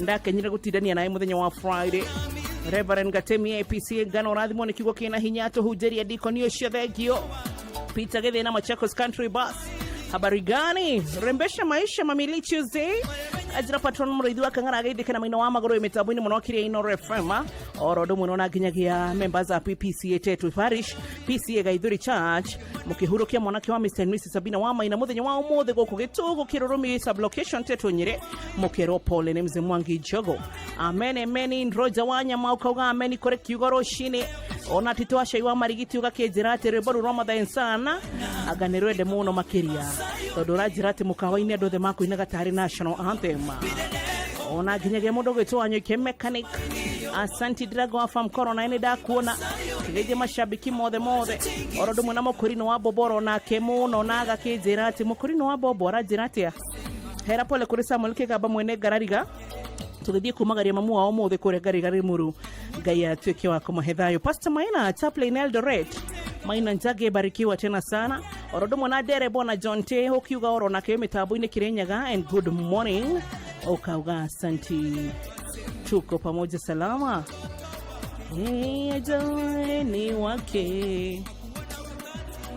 ndakenyire gũtindania nawe mũthenya wa Friday. Reverend Gatemi APC ngano ũrathimwo nĩ kiugo kĩna hinya, tũhunjĩria dikoni ũcio, thengio. Peter Githina Machakos Country Bus, habari gani? Rembesha maisha mamili Tuesday. Ajira patron mũrĩithi wa Kang'ara ageithĩke na maina wa magũrũ mĩtambo-inĩ mũno kĩrĩa Inoro FM oro ũndũ ũmwe na nginyagia members a PPCA Tetu Parish, PCA Gaithuri Church, mũkĩhurũkia mwanake wa Mr. and Mrs. Sabina wa Maina mũthenya wa ũmũthĩ gũkũ Gĩtũgũ Kĩrũrũmi sublocation Tetu Nyĩrĩ, mũkerwo pole nĩ mzee Mwangi Njogo. Amen amen. Roger Wanyama ukauga amen kũrĩ kiugo rũcinĩ. Ona Tito Acai wa Marigiti ũgakĩnjĩra atĩ rwĩmbo rũu rwa Mother Sana anga nĩ rwende mũno makĩria, tondũ ũranjĩra atĩ mũkawa-inĩ andũ othe makũinaga tarĩ national anthem. Ona nginyagia mũndũ ũgwĩtwo Wanyoike mechanic, asanti Drago wa Farm Corona, nĩ ndakuona kĩgeithie mashabiki mothe mothe oro ũndũ ũmwe na mũkũrinũ wa Boboro nake mũno, na agakĩnjĩra atĩ mũkũrinũ wa Bobo aranjĩra atĩa, hera pole kũrĩ Samuel Kĩgamba mwene Ngarariga, tũgĩthiĩ kumagaria mamu wao ũmũthĩ kũrĩa Ngariga Limuru, Ngai atuĩke wa kũmahe thayũ. Pastor Maina Chaplain Eldoret, Maina Njage barikiwa tena sana oro ũndũ ũmwe na Ndere Bona John T ũkiuga oro nake mĩtambo-inĩ Kirinyaga, and good morning ukauga asanti, tuko pamoja salama. Hey, ajaye ni wake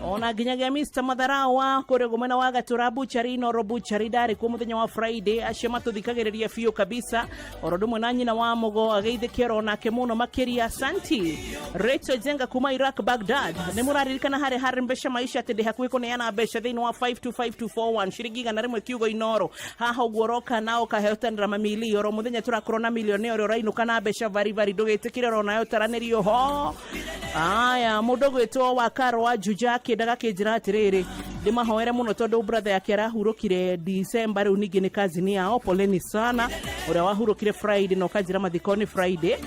ona nginyagia Mr Matharao wa kũrĩa ũguo mwena wa Gatura Buchari Inoro Buchari ndarĩ kuo mũthenya wa Friday, acio matũthikagĩrĩria biũ kabisa oro ũndũ ũmwe na nyina wa Mũgo ageithĩke oro nake mũno makĩria, asanti. Rachel Jenga kuma Iraq Baghdad, nĩ mũraririkana harĩ harĩ mbeca maisha atĩ ndĩ hakuhĩ kũneana mbeca thĩinĩ wa 525241 ciringi 100 kiugo Inoro haha ũguo ũroka na ũkahetanĩra mamili oro mũthenya tũrakorwo na milionea ũrĩa ũrainũka na mbeca varibari, ndũgĩtĩkĩre oro nayo ũtaranĩrio ho. Aya, mũndũ ũgwĩtwo wa Karo wa Juja akĩendaga akĩnjĩra atĩrĩrĩ, ndĩmahoere mũno tondũ brother yake arahurũkire December, rĩu ningĩ nĩ cousin yao, poleni sana ũrĩa wahurũkire Friday na ũkanjĩra mathiko nĩ Friday,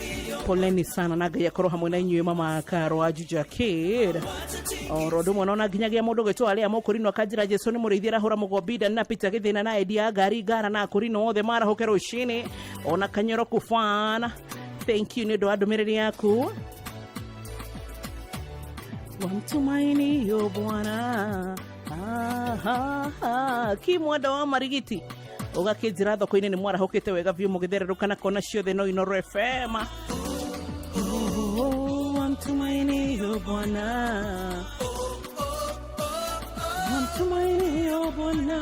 poleni sana na Ngai akorwo hamwe na inyuĩ mama Karo wa Juja Kid. Oro ũndũ ũmwe nona nginyagia mũndũ ũgwĩtwo arĩa mũkũrinũ akanjĩra Jesu nĩ mũrĩithi arahũra mũgombinda na Peter Gĩthĩna na endia ngari ngara na akũrinũ othe marahũke rũcinĩ ona kanyoro kubana. Thank you nĩ ũndũ wa ndũmĩrĩri yaku. Wamtumainio Bwana. Ah, ah, ah. Kimwenda wa Marigiti ũgakĩnjĩra thoko-inĩ nĩ mwarahũkĩte wega biũ mũgĩthererũka na kona ciothe no Inoro FM. Oh, wamtumainio Bwana. Wamtumainio Bwana.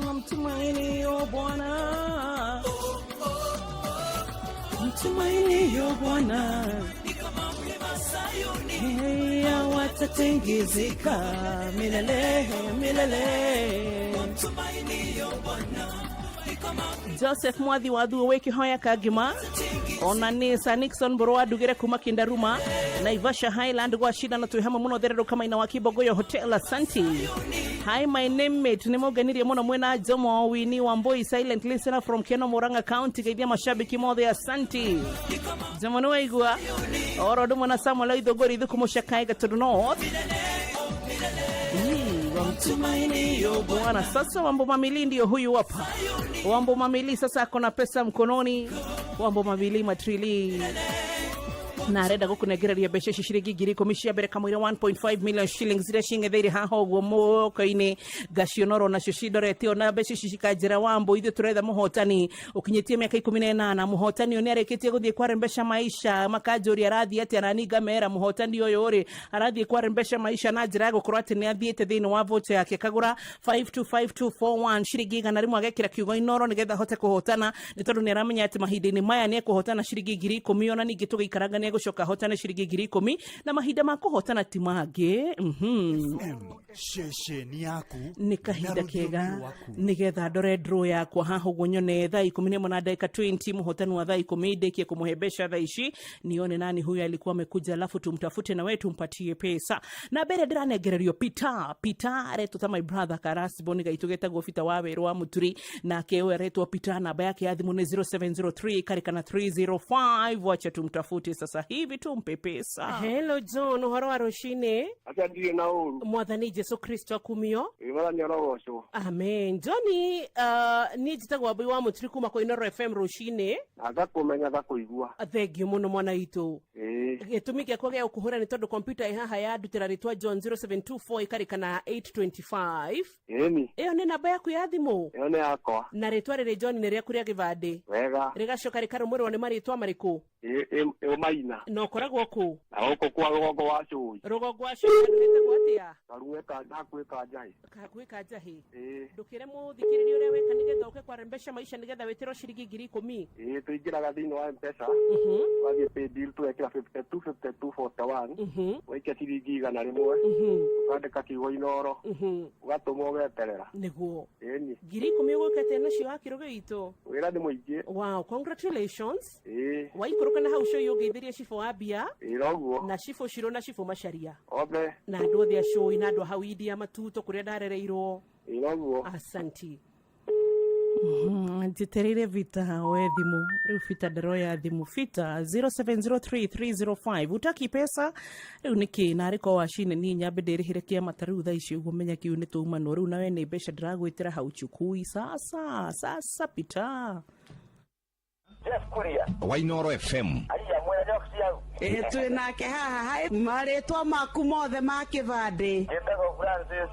Wamtumainio Bwana. Mtumainio Bwana. Hey, watatengezeka milele milele. Joseph Mwathi wa Thuo wĩ kĩhoya Kangima, ona nĩ Sir Nixon Mbũrũ wa Ndugĩre kuma Kindaruma, Naivasha Highland gwa cindano twĩ hamwe mũno thererũka maina wa Kibogoyo Hotel, asanti. Hi my name mate, nĩ mũngenirie mũno mwĩna Jomo Wini wa Mbui, silent listener from Keno Murang'a County, geithia mashabiki mothe, asanti. Jomo nĩ waigua oro ũndũ ũmwe na Samuel Oithũngũri Ithuku Mũcakae Gatundu North. Wamtumainio Bwana. Sasa Wambo Mamili ndio huyu hapa. Wambo Mamili sasa ako na pesa mkononi. Wambo Mamili matrili na arenda gũkũnengereria mbeca ici ciringi 10,000 cia mbere kamũira 1.5 million shillings iria cing'etheire haha ũguo moko-inĩ ngacionorwo nacio cindorete ona mbeca ici cikanjĩra Wambo, ithuĩ tũretha mũhotani ũkinyĩtie mĩaka 18, mũhotani ũyũ nĩ arĩkĩtie gũthiĩ kwa Rembesha Maisha, makanjũria arathiĩ atĩa, na niĩ ngamera mũhotani ũyũ rĩ arathiĩ kwa Rembesha Maisha na njĩra ya gũkorwo atĩ nĩ athiĩte thĩinĩ wa vocha yake akagũra 525241 ciringi 100 agekĩra kiugo Inoro nĩgetha ahote kũhotana, nĩ tondũ nĩ aramenya atĩ mahinda-inĩ maya nĩ ekũhotana ciringi 10,000, ona ningĩ tũgĩikaranga nĩ egũcoka ahotane ciringi 10,000 na mahinda ma kũhotana ti mangĩ. Ceceni yaku Nĩ kahinda na rũthiomi kega rwaku. Nĩgetha ndore draw yakwa haha ũguo, nyone thaa 11 na ndagĩka 20 mũhotani wa thaa 10 ndĩkie kũmũhe mbeca thaa ici, nione nani huyu alikuwa amekuja, alafu tumtafute na wewe tumpatie pesa. Na mbere ndĩranengererio Peter. Peter aretwo ta my brother karasiboni gaitũ getagwo Peter wa werũ wa Mũturi, nake ũyũ aretwo Peter, namba yake ya thimũ nĩ 0703 karikana 305. Wacha tumtafute sasa hivi tumpe pesa. Hello John, ũhoro wa rũcinĩ? Aca, ndirĩ na ũru. Mwathani Jesu Kristo akumio. Ĩ, Mwathani arogocwo. Amen. Johnny, niĩ njĩtagwo Wambui wa Mũturi kuma kwa Inoro FM rũcinĩ. Na ngakũmenya, ngakũigua. Thengio mũno, mwana witũ. Ĩĩ. Gĩtũmi gĩakwa gĩa gũkũhũra nĩ tondũ kompyuta ĩ haha yandutĩra rĩtwa John 0724 ĩkarĩkana 825. Ĩni. Ĩyo nĩ namba yaku ya thimũ? Ĩyo nĩ yakwa. Na rĩtwa rĩrĩ John nĩ rĩaku rĩa gĩbandĩ? Wega. Rĩgacoka rĩkarũmĩrĩrwo nĩ marĩtwa marĩkũ? Ĩ, Maina. Na ũkoragwo kũ? Na gũkũ kwa rũgongo wa Cũi. Rũgongo wa Cũi, handũ hetagwo atĩa? Karuĩ ka hakuhĩ ka Njahĩ. Hakuhĩ ka Njahĩ. Ĩĩ. Ndũkĩre mũthikĩrĩria ũrĩa weka nĩgetha ũke kwarembesha maisha, nĩgetha wĩtĩrwo ciringi 10,000. Ĩĩ, tũingĩraga thĩinĩ wa M-Pesa, ũgathiĩ paybill, tũgekĩra 52 52 41, ũgaikia ciringi 100, ũkandĩka kiugo Inoro, ũgatũma, ũgeterera. Nĩguo. Ĩni. 10,000 ũgũkĩte nacio wa kĩrũgĩ gitũ. Wĩra nĩ mũingĩ. Wow, congratulations. Ĩĩ. Waikũrũka na hau cũi ũngeithĩrie cibũ wa mbia. Ĩĩ, noguo. Na cibũ Cirũ na cibũ Macaria. Othe. Na andũ othe a cũi na andũ a hau India Matuto kũrĩa ndarereirwo. Ĩĩ, noguo. Asanti. Njĩtereire Vita oe thimũ. Rĩu Vita ndaroya thimũ. Vita 0703305 utaki pesa rĩu nĩkĩ? Narĩ ko wacine niĩ nyambe ndĩrĩhĩre kĩama ta rĩu thaa ici ũguo, menya kĩu nĩ tũumanwo rĩu nawe nĩ mbeca ndĩragwĩtĩra hau chukui sasa sasa, Peter. Jeff Kuria. Wainoro FM. Aria mwena njoki hau. Ĩ, twĩ nake haha. Hai, marĩtwa maku mothe ma kĩbandĩ? Njĩtagwo Francis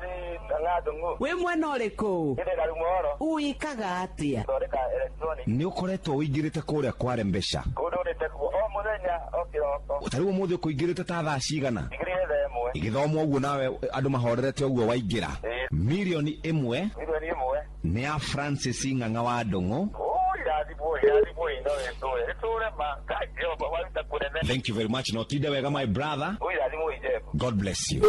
Kang'athu. Wĩ mwena ũrĩkũ? Ndĩ Karumoro. Uikaga atĩa? Thondeka electronic. Nĩ ũkoretwo ũingĩrĩte kũrĩa kwarembesha? Kũndũ ndĩte kuo o mũthenya o kĩroko. Ta rĩu ũmũthĩ ũkũingĩrĩte ta thaa cigana? Njingĩrĩire thaa 1. Ĩgĩthomwo ũguo nawe andũ mahorerete ũguo waingĩra. Ĩĩ. 1 million. 1 million. Nĩ ya Francis Ng'ang'a wa Ndũng'ũ. Irathimwo, irathimwo ino ĩtũre ĩtũre ma Ngai Jehova waruta kũnene. Thank you very much na ũtinde wega, my brother. Irathimwo, Jeff. God bless you.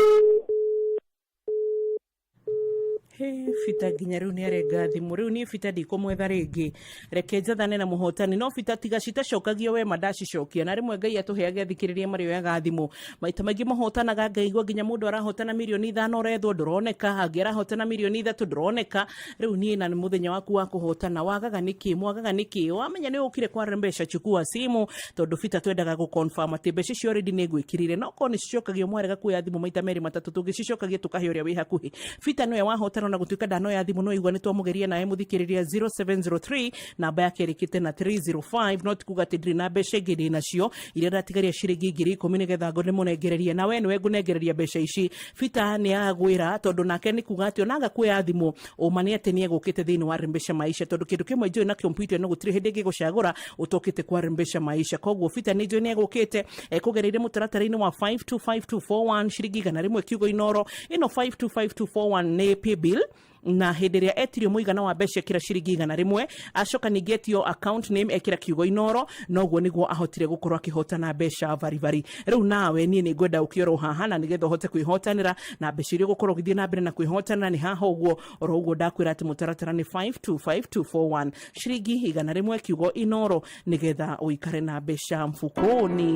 He, Bita nginya rĩu nĩ arenga thimũ. Rĩu niĩ Bita ndikũmwetha rĩngĩ, reke njathane na mũhotani. No Bita, tiga citacokagio we ma ndacicokia, na rĩmwe Ngai atũheage athikĩrĩria marĩoyaga thimũ maita maingĩ mahotanaga. Ngaigua nginya mũndũ arahotana 5 million ũrethwo ndũroneka, angĩ arahotana 3 million ndũroneka. Rĩu niĩ na nĩ mũthenya waku wa kũhotana, wagaga nĩkĩ? Mwagaga nĩkĩ? Wamenya nĩ ũkire kwa mbeca, chukua simu, tondũ Bita twendaga gũ confirm atĩ mbeca icio already nĩ ngwĩkĩrire. No korwo nĩ cicokagio, mwarega kuoya thimũ maita merĩ matatũ, tũngĩcicokagia tũkahe ũrĩa wĩ hakuhĩ. Bita nĩwe wahotana, na gũtuĩka ndanoya thimũ, no igua nĩ twamũgeria nawe mũthikĩrĩria 0703 namba yake ĩrĩkĩte na 305. No ti kuga atĩ ndirĩ na mbeca ingĩ, ndĩ nacio iria ndatigaria ciringi 10,000 nĩgetha ngo ndĩmũnengererie, na we nĩwe ngũnengereria mbeca ici. Bita nĩ agwĩra, tondũ nake nĩ kuga atĩ onaga kuoya thimũ, ũma nĩ atĩ nĩ egũkĩte thĩinĩ wa Rembesha Maisha, tondũ kĩndũ kĩmwe njũĩ na kompyuta ĩno, gũtirĩ hĩndĩ ĩngĩgũcagũra ũtokĩte kwa Rembesha Maisha. Koguo Bita nĩ njũĩ nĩ egũkĩte, ekũgereire mũtaratara-inĩ wa 525241, ciringi 100, kiugo Inoro. Ĩno 525241 nĩ paybill, na hĩndĩ ĩrĩa etirio mũigana wa mbeca ekĩra ciringi 100, acoka ningĩ etio account name ekĩra kiugo Inoro. Noguo nĩguo ahotire gũkorwo akĩhotana mbeca baribari. Rĩu nawe niĩ nĩ ngwenda ũkĩorwo haha na nĩgetha ũhote kwĩhotanĩra na mbeca iria ũgũkorwo ũgĩthiĩ na mbere na kwĩhotanĩra nĩ haha ũguo oro ũguo ndakwĩra atĩ mũtaratara nĩ 525241, ciringi 100, kiugo Inoro, nĩgetha ũikare na mbeca mfukoni.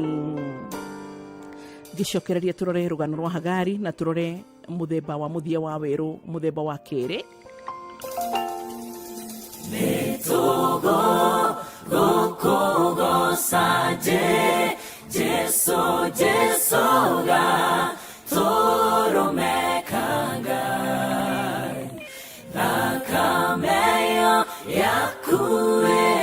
Ngĩcokereria tũrore rũgano rwa Hagari na tũrore mũthemba wa mũthia wa werũ, mũthemba wa kerĩ. Nĩtũgo gũkũgoca je Jesu, Jesu ga tũrũmeka Ngai, thakame ĩyo yaku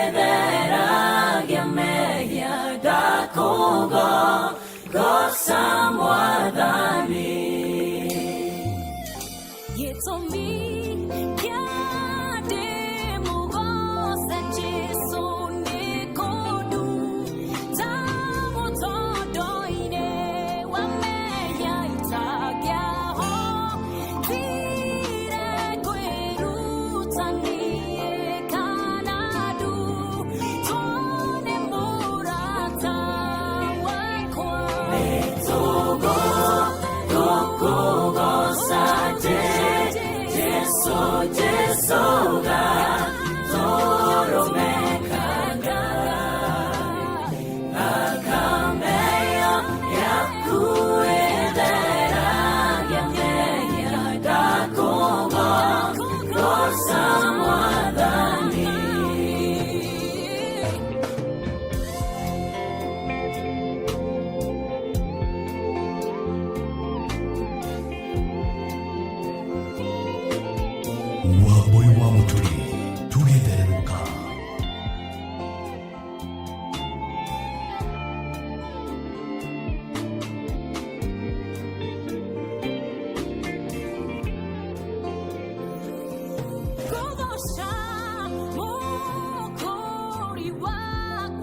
ĩtheragia mehia, ndakũgoca Mwathani. Gĩtũmi kĩa ndĩmũgoce Jesũ nĩ kũnduta mũtondo-inĩ wa mehia.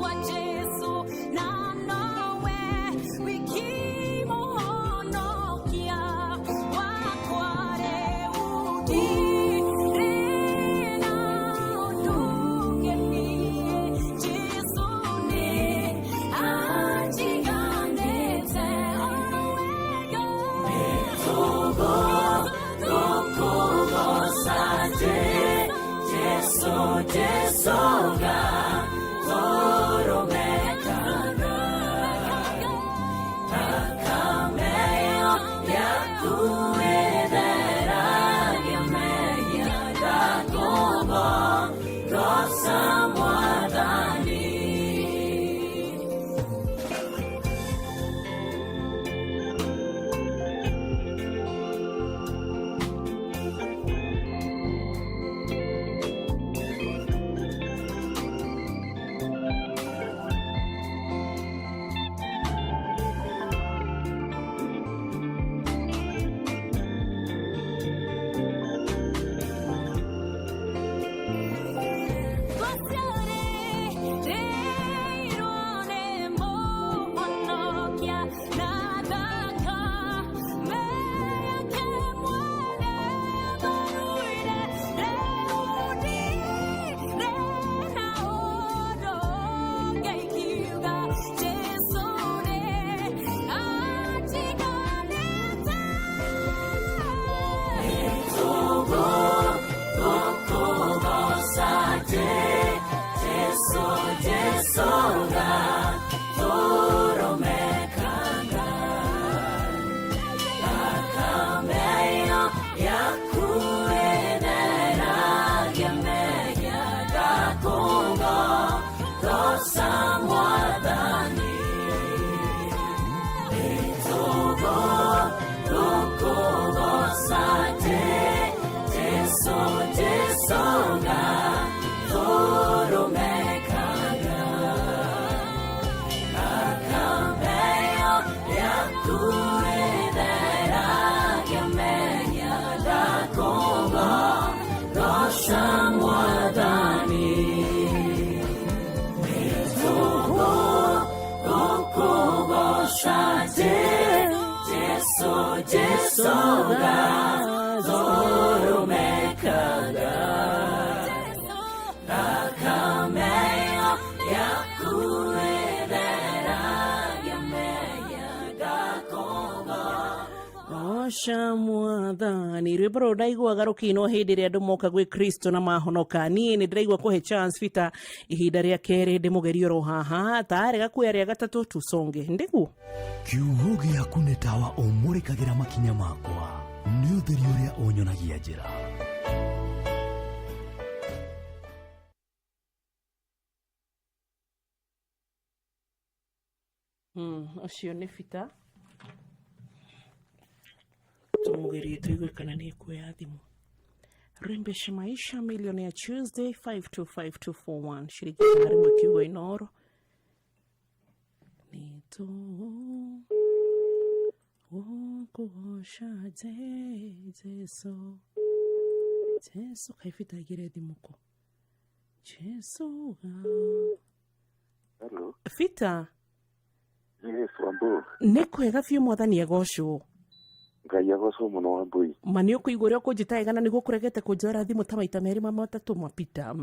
gwa Jesu na nowe wiki mũhonokia wakwa rĩu ndirĩ na ũndũ ũngeniĩ. Jesu nĩ anjiganĩte o wega. Jesu, Jesu, gatoromekaga Takameyo yaku ĩtheragia mehia ndakũgo goca Mwathani. Jesu, Jesu, gatoromekaga Takameyo yaku ĩtheragia mehia ndakũgo goca Mwathani. Ĩtũgo tũkũgoca Jesu, Jesu, gatoromekaga Takameyo yaku ĩtheragia mehia ndakũgo goca Mwathani. Ĩtũgo tũkũgoca Jesu, Jesu, gatoromekaga Takameyo yaku ĩtheragia mehia ndakũgo Goca Mwathani. Rwĩmbo rũrũ ndaiguaga rũkĩinwo hĩndĩ ĩrĩa andũ moka gwĩ Kristo na mahonoka. Niĩ nĩ ndĩraigua kũhe chance Peter ihinda rĩa kerĩ ndĩmũgerie oro haha tarĩ gakuya rĩa gatatũ tusonge ndĩguo. Kiugo gĩaku nĩ tawa ũmũrĩkagĩra makinya makwa, nĩ ũtheri ũrĩa ũnyonagia njĩra. Ũcio nĩ Peter. Tũmũgerie tũigue kana nĩ ekuoya thimũ. Rembesha Maisha Millionaire Tuesday 525241 shilingi 100 kiugo Inooro. Nito gũkũgoca Jesu Jesu kaĩ Peter aigire thimũ kũ? Jesu ga Hello. Peter. Yes, Wambu. Nĩ kwega biũ Mwathani agocwo. Ngai agocwo mũno Wambui. Ma nĩ ũkũigua ũrĩa ũkũnjĩta wega na nĩguo ũkũregete kũnjoera thimũ ta maita merĩ ma matatũ ma Peter.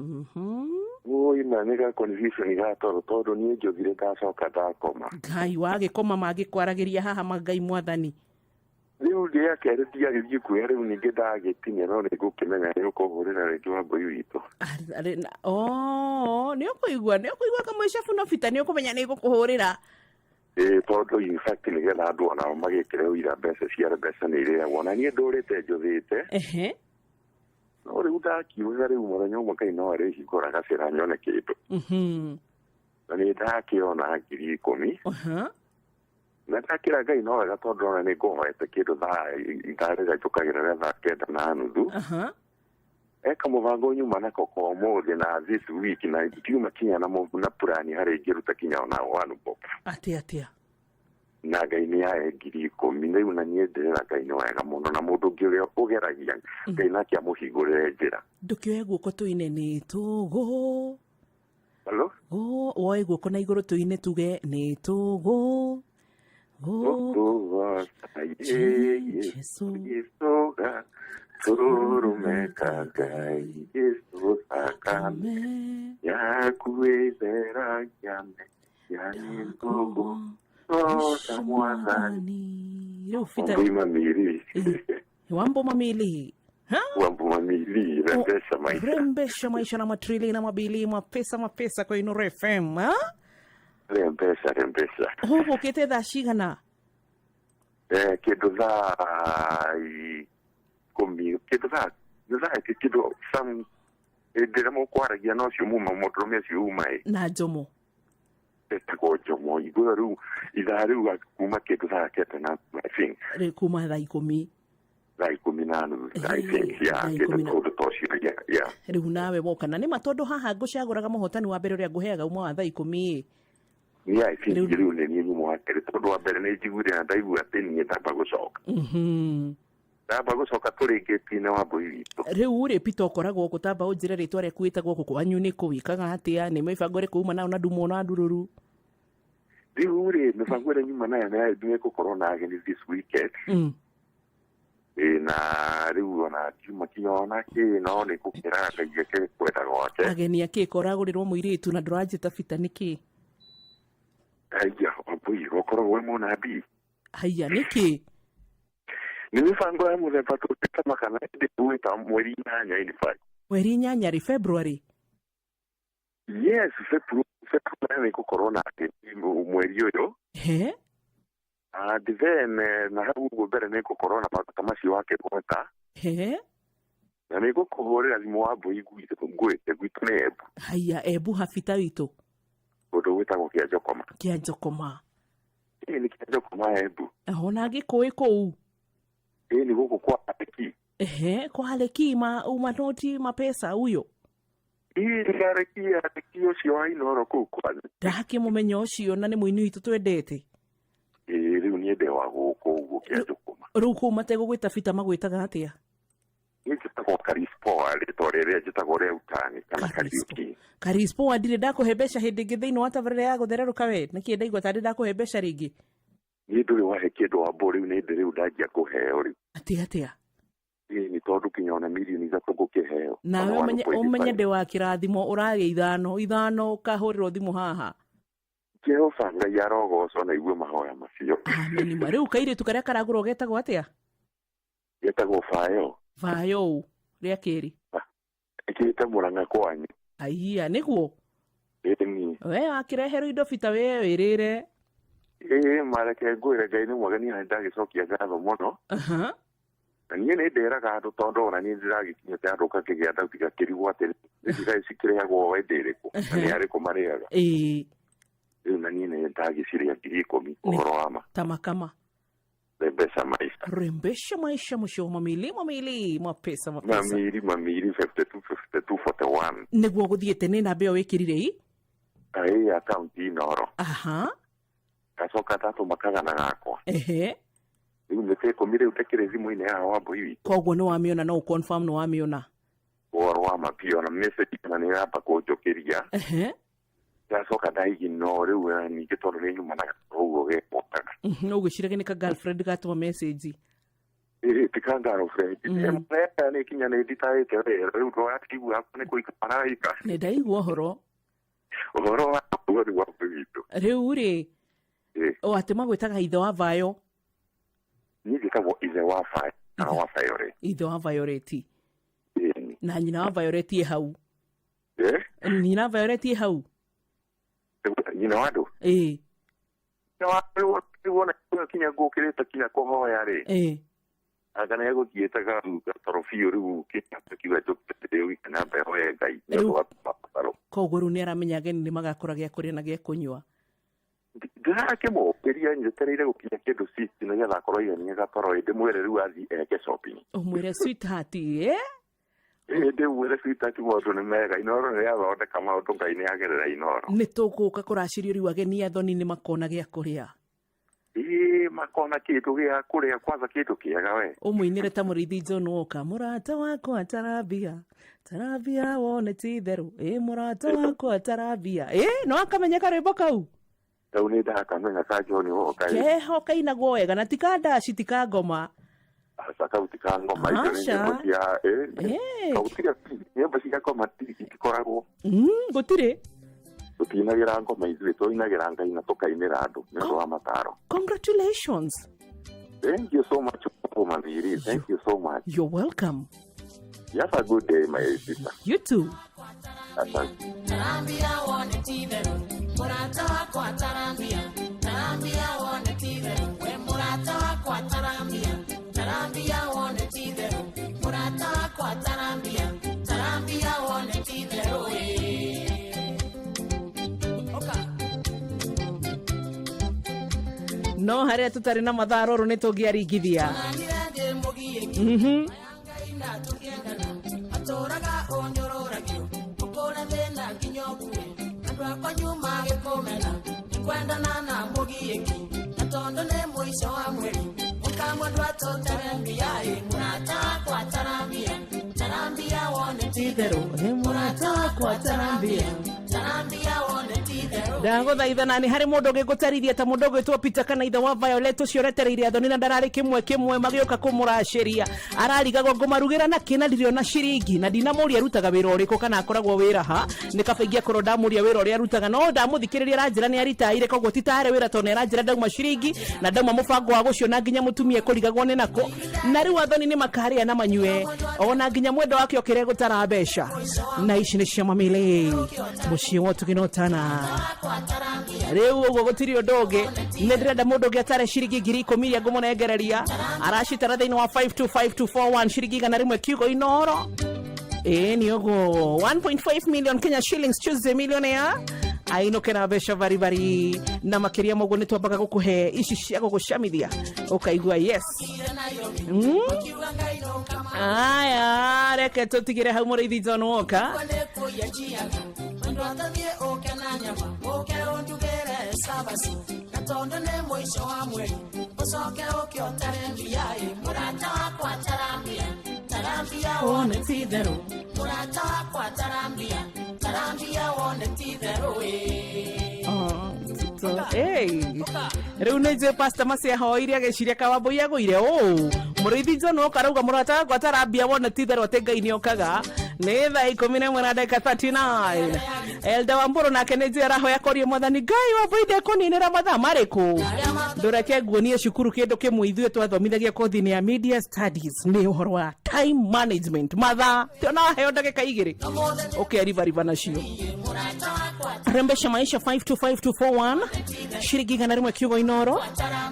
Oi na nĩ ga confusion ga toro tondũ niĩ njũthire ndacoka ndakoma. Ngai wagĩkoma mangĩkwaragĩria haha ma Ngai Mwathani. Rĩu rĩa kerĩ ndiagĩthiĩ kuoya rĩu ningĩ ndagĩtinia no nĩ ngũkĩmenya nĩ ũkũhũrĩra rĩngĩ Wambui witũ. Oh, nĩ ũkũigua nĩ ũkũigua kamũicabu no Peter nĩ ũkũmenya nĩ ngũkũhũrĩra. Ĩĩ tondũ in fact nĩgetha andũ onao magĩkĩre ũira mbeca cia mbeca nĩ irĩagwo na niĩ ndũrĩte njũthĩte. No rĩu ndakiuga rĩu mũthenya ũmwe Ngai no arĩhingũra gacĩra nyone kĩndũ. Na nĩ ndakĩona 10,000. Na ndakĩra Ngai no wega tondũ ona nĩ ngũhoete kĩndũ thaa ithaa rĩrĩa njũkagĩra rĩa thaa 9:30. Eka mũbango nyuma nako kwa ũmũthĩ na this week na ndiuma kinya na na purani harĩa ingĩruta kinya ona one box. Atĩa atĩa? Na Ngai nĩ ahe 10,000 rĩu na niĩ ndĩrera Ngai nĩ wega mũno na mũndũ ũngĩ ũrĩa ũgeragia Ngai nake amũhingũrĩre njĩra. Ndũkĩoe guoko tũine nĩ tũgũ. Hello? Woe guoko na igũrũ tũine tuge nĩ tũgũ Gũkũgoca Jesu Jesu tũrũmeka Ngai Jesu thakame yaku ĩtheragia mehia nĩ tũgũcoca Mwathani. Rĩu Peter Wambui Mamiri. Wambo Mamili. Ha? Wambo Mamili, rembesha maisha. Rembesha maisha na matrili na mabili mapesa mapesa kwa Inoro FM. Ha? Rembesha, rembesha. Ũgũkĩte thaa cigana? Kĩndũ thaa ikũmi, kĩndũ thaa kĩndũ some hĩndĩ ĩrĩa mũkwaragia na ũcio muma mũndũrũme ũcio uma ĩ. Na Njomo. Etagwo Njomo. Igũrũ rĩu ithaa rĩu kuma kĩndũ thaa kenda na I think. Rĩ kuma thaa ikũmi. Thaa ikũmi na nuthu, I think, yeah, kĩndũ kũndũ ta ũcio, yeah, yeah. Rĩu nawe woka na nĩma tondũ haha ngũcagũraga mũhotani wa mbere ũrĩa ngũheaga uma wa thaa ikũmi ĩ. Niĩ I think rĩu nĩ niĩ nyuma wa kerĩ tondũ wa mbere nĩ njiguire na ndaigua atĩ niĩ ndamba gũcoka. Ndamba gũcoka tũrĩ ngĩti-inĩ wa mbũi witũ. Rĩu rĩ Peter ũkoragwo kũ tamba ũnjĩre rĩtwa rĩaku wĩtagwo kũ kwanyu nĩ kũ wĩkaga atĩa nĩ mĩbango ĩrĩkũ uma nayo na ndumwo na ndururu? Rĩu rĩ mĩbango ĩrĩa nyuma nayo nĩ ĩgũkorwo na ageni this weekend. Na rĩu ona kiuma kinya ona kĩ no nĩ gũkĩra Ngai eke kwenda gwake. Ageni akĩ koragũrĩrwo mũirĩtu na ndũranjĩta Peter nĩkĩ? Haiya, Wambui, ũkoragwo wĩ mũnabii. Haiya, nĩkĩ? Nĩ mĩbango ya mũthemba tũngĩtama kana ĩndĩ gwĩta mweri inyanya in fact. Mweri inyanya rĩ February? Yes, February nĩ gũkorwo na ageni mweri ũyũ. He? And then na hau ũguo mbere nĩ ngũkorwo na maũndũ ta macio wakĩgweta. He? Na nĩ ngũkũhũrĩra thimũ Wambui ngwĩte gwitũ nĩ Embu. Haiya, Embu habita witũ. Kũndũ gwĩtagwo Kĩanjokoma. Kĩanjokoma. Ĩĩ nĩ Kĩanjokoma Embu. Ona ngĩkũĩ kũu. Ĩĩ nĩ gũkũ kwa Areki. Ehe, kwa Areki ma umanoti mapesa huyo. Ĩĩ nĩ Areki, Areki ũcio wa Inooro kũu kwanyu. Ndakĩmũmenya ũcio na nĩ mũini witũ twendete. Ĩĩ rĩu niĩ ndĩ wa gũkũ ũguo Kĩanjokoma. Rĩu kũu mategũgwĩta Peter magwĩtaga atĩa? Niĩ njĩtagwo Karispoa rĩtwa rĩrĩa njĩtagwo rĩa utani kana Kariuki. Karispoa ndirĩ ndakũhe mbeca hĩndĩ ĩngĩ thĩinĩ wa tabarĩra ya gũthererũka we nĩkĩ ndaigua tarĩ ndakũhe mbeca rĩngĩ? Niĩ ndũrĩ wahe kĩndũ Wambũ rĩu nĩ ndĩ rĩu ndanjia kũheo rĩu. Atĩa atĩa? Ĩĩ nĩ tondũ kinya ona mirioni ithatũ ngũkĩheo. Nawe ũmenye ndĩ wa kĩrathimo ũragĩa ithano ithano ũkahũrĩrwo thimũ haha. Jehova Ngai arogocwo na igue mahoya macio. Ameni ma. Rĩu kairĩtu karĩa karagũrwo getagwo atĩa? Getagwo Bayo. Bayo rĩa kerĩ. Ĩkĩrĩte Mũrang'a kwanyu. Aiya nĩguo? Ĩni. We wakĩreherwo indo Peter we wĩrĩre. Ĩĩ mareke ngwĩre Ngai nĩ mwega niĩ ndagĩcokia ngatho mũno. Na niĩ nĩ ndĩraga andũ tondũ ona niĩ ndĩragĩkinyĩte andũ ngakĩgĩa ndauti gakĩrigwo atĩ nĩ cikĩrĩagwo hĩndĩ ĩrĩkũ na nĩ arĩkũ marĩaga. Ĩĩ. Rĩu na niĩ nĩ ndagĩciria 10,000 ũhoro wa ma. Tamakama. Rembesha maisha. Rembesha maisha mwisho mamili mamili mapesa mapesa. Mamili mamili 52 52 41. Nĩguo gũthiĩte nĩ namba ĩyo wĩkĩrire ĩ? Ĩĩ akaunti Inooro. Aha. Gacoka ndatũma kagana gakwa. Ehe. Rĩu mĩtĩ ikũmi rĩu ndĩkĩrĩ thimũ-inĩ ya Wambui witũ. Koguo nĩ wamĩona no ũconfirm nĩ wamĩona. Ũhoro wa ma biũ ona message kana nĩ yamba kũnjũkĩria. Ehe. Ndacoka ndaiginwo rĩu ningĩ tondũ nĩ nyumanaga ũguo gĩkwokaga. Ũgwĩciragia nĩ ka girlfriend gatũma message. Ĩĩ ti ka girlfriend. Ĩmwe nĩ kinya nĩ nditaĩte wĩra rĩu ndũratigua hakwa nĩ kũika maraika. Nĩ ndaigua ũhoro. Ũhoro wa ũguo rĩu Wambui witũ. Rĩu rĩ o atĩ magwĩtaga ithe wa Vayo. Niĩ njĩtagwo ithe wa Vayo kana wa Violet. Ithe wa Violet. Na nyina wa Violet ĩ hau. Nyina wa Violet ĩ hau. Nyina wa andũ? Ĩĩ. Rĩu ona kinya ngũkĩrĩte kinya kũhoya rĩ. Ĩĩ. Anga nĩ egũthiĩte gatoro biũ rĩu kĩnya kiuga njũkĩte rĩu kana mbehoe Ngai nĩ ũndũ wa mabataro. Koguo rĩu nĩ aramenya ageni nĩ magakora gĩa kũrĩa na gĩa kũnyua. Ndĩrakĩmũkĩria njetereire gũkinya kĩndũ six nĩgetha akorwo aiganie gatoro ĩ ndĩmwĩre rĩu athiĩ eke shopping. Ũmwĩre sweetheart ĩ? Ĩĩ ndĩmwĩre sweetheart maũndũ nĩ mega Inooro nĩ yathondeka maũndũ Ngai nĩ agerera Inooro. Nĩ tũgũka kũracĩrio rĩu ageni athoni nĩ makona gĩa kũrĩa. Ĩĩ makona kĩndũ gĩa kũrĩa kwanza kĩndũ kĩega we. Ũmũinĩre ta mũrĩithi John Walker, mũrata wakwa tarambia tarambia wone ti itherũ, ĩ mũrata wakwa tarambia, ĩ no akamenya karwĩmbo kau. Kau nĩ ndakamenya ka John Walker. Keho kainagwo wega na ti ka ndaci, ti ka ngoma. Aca, kau ti ka ngoma, icio nĩ Aca. nyĩmbo cia kau tiga nyĩmbo cia ngoma itikoragwo. Gũtirĩ. Tũtinagĩra ngoma ithuĩ, tũinagĩra Ngai na tũkainĩra andũ nĩ ũndũ wa mataro. Congratulations. Thank you so much, Mami. Thank you so much. You're welcome. You have a good day, my sister. You too. Asante. Tarambia wone ti itherũ, mũrata wakwa tarambia, tarambia wone ti itherũ, we mũrata wakwa tarambia, tarambia wone ti itherũ, mũrata wakwa tarambia, tarambia wone ti itherũ, ĩ. No harĩa tũtarĩ na mathaa rũrũ nĩ tũngĩaringithia. Tonanire ndĩ mũgiĩki, Ngai na tũkĩendana, atũraga ũnyũrũragio, ũkũre thĩna nginya ũkue, andũ akwa nyuma gĩkũmena, nĩkwendana na mũgiĩki, na tondũ nĩ mũico wa mweri, mũkamwendwa tũtare mbia ĩ, mũrata wakwa tarambia, tarambia wone ti itherũ, mũrata wakwa tarambia, tarambia wone ti itherũ. Ndagũthaitha na nĩ harĩ mũndũ ũngĩngũtarithia ta mũndũ ũgwĩtwo Peter kana ithe wa Violet ũcio ũretereire athoni na ndararĩ kĩmwe kĩmwe magĩũka kũmũracĩria, ararigagwo ngũmarugĩra na kĩ na ndirĩ ona ciringi, na ndinamũria arutaga wĩra ũrĩkũ kana akoragwo wĩra ha, nĩ kaba ingĩakorwo ndamũria wĩra ũrĩa arutaga, no ndamũthikĩrĩria aranjĩra nĩ aritaire, koguo ti tarĩ wĩra tondũ nĩ aranjĩra ndauma ciringi na ndauma mũbango wa gũciona nginya mũtumia ekũrigagwo nĩ nakũ, na rĩu athoni nĩ makarĩa na manyue ona nginya mwendo wake okĩre gũtara mbeca. Na ici nĩ cia mamĩlĩ mũciĩ wa ũtugi na ũtana. Rĩu ũguo gũtirĩ ũndũ ũngĩ, nĩ ndĩrenda mũndũ ũngĩ atare ciringi 10,000 iria ngũmũnengereria, aracitara thĩinĩ wa 525241 ciringi 100 kiugo inoro. Ĩĩ nĩ ũguo 1.5 million Kenya shillings, Tuesday millionaire ainũke na mbeca baribari, na makĩria ma ũguo nĩ twambaga gũkũhe ici cia gũgũcamithia ũkaigua yes. Aya, reke tũtigĩre hau mũrĩithi John Walker. Mwendwa athiĩ ũke na nyama, ũke ũndugĩre cabaci, na tondũ nĩ mũico wa mweri, ũcoke ũke ũtare mbia ĩ, mũrata wakwa tarambia, tarambia wone ti itherũ, mũrata wakwa tarambia, tarambia wone ti itherũ ĩ. Rĩu nĩ njũĩ Pastor Macia ahoire agĩciria Kawambũi agũire ũũ. Mũrĩithi John Walker arauga mũrata wakwa tarambia wone ti itherũ atĩ Ngai nĩ okaga. Nĩ thaa 11 na ndagĩka 39. Elda Wambũrũ nake nĩ njũĩ arahoya korie mwathani Ngai Wambũi ndekũninĩra mathaa marĩkũ. Ndũreke nguonie cukuru kĩndũ kĩmwe ithuĩ twathomithagia kothi-inĩ ya media studies nĩ ũhoro wa time management. Mathaa ona waheo ndagĩka 2 ũkeribariba nacio. Rembesha maisha 525241 ciringi 100 kiugo inoro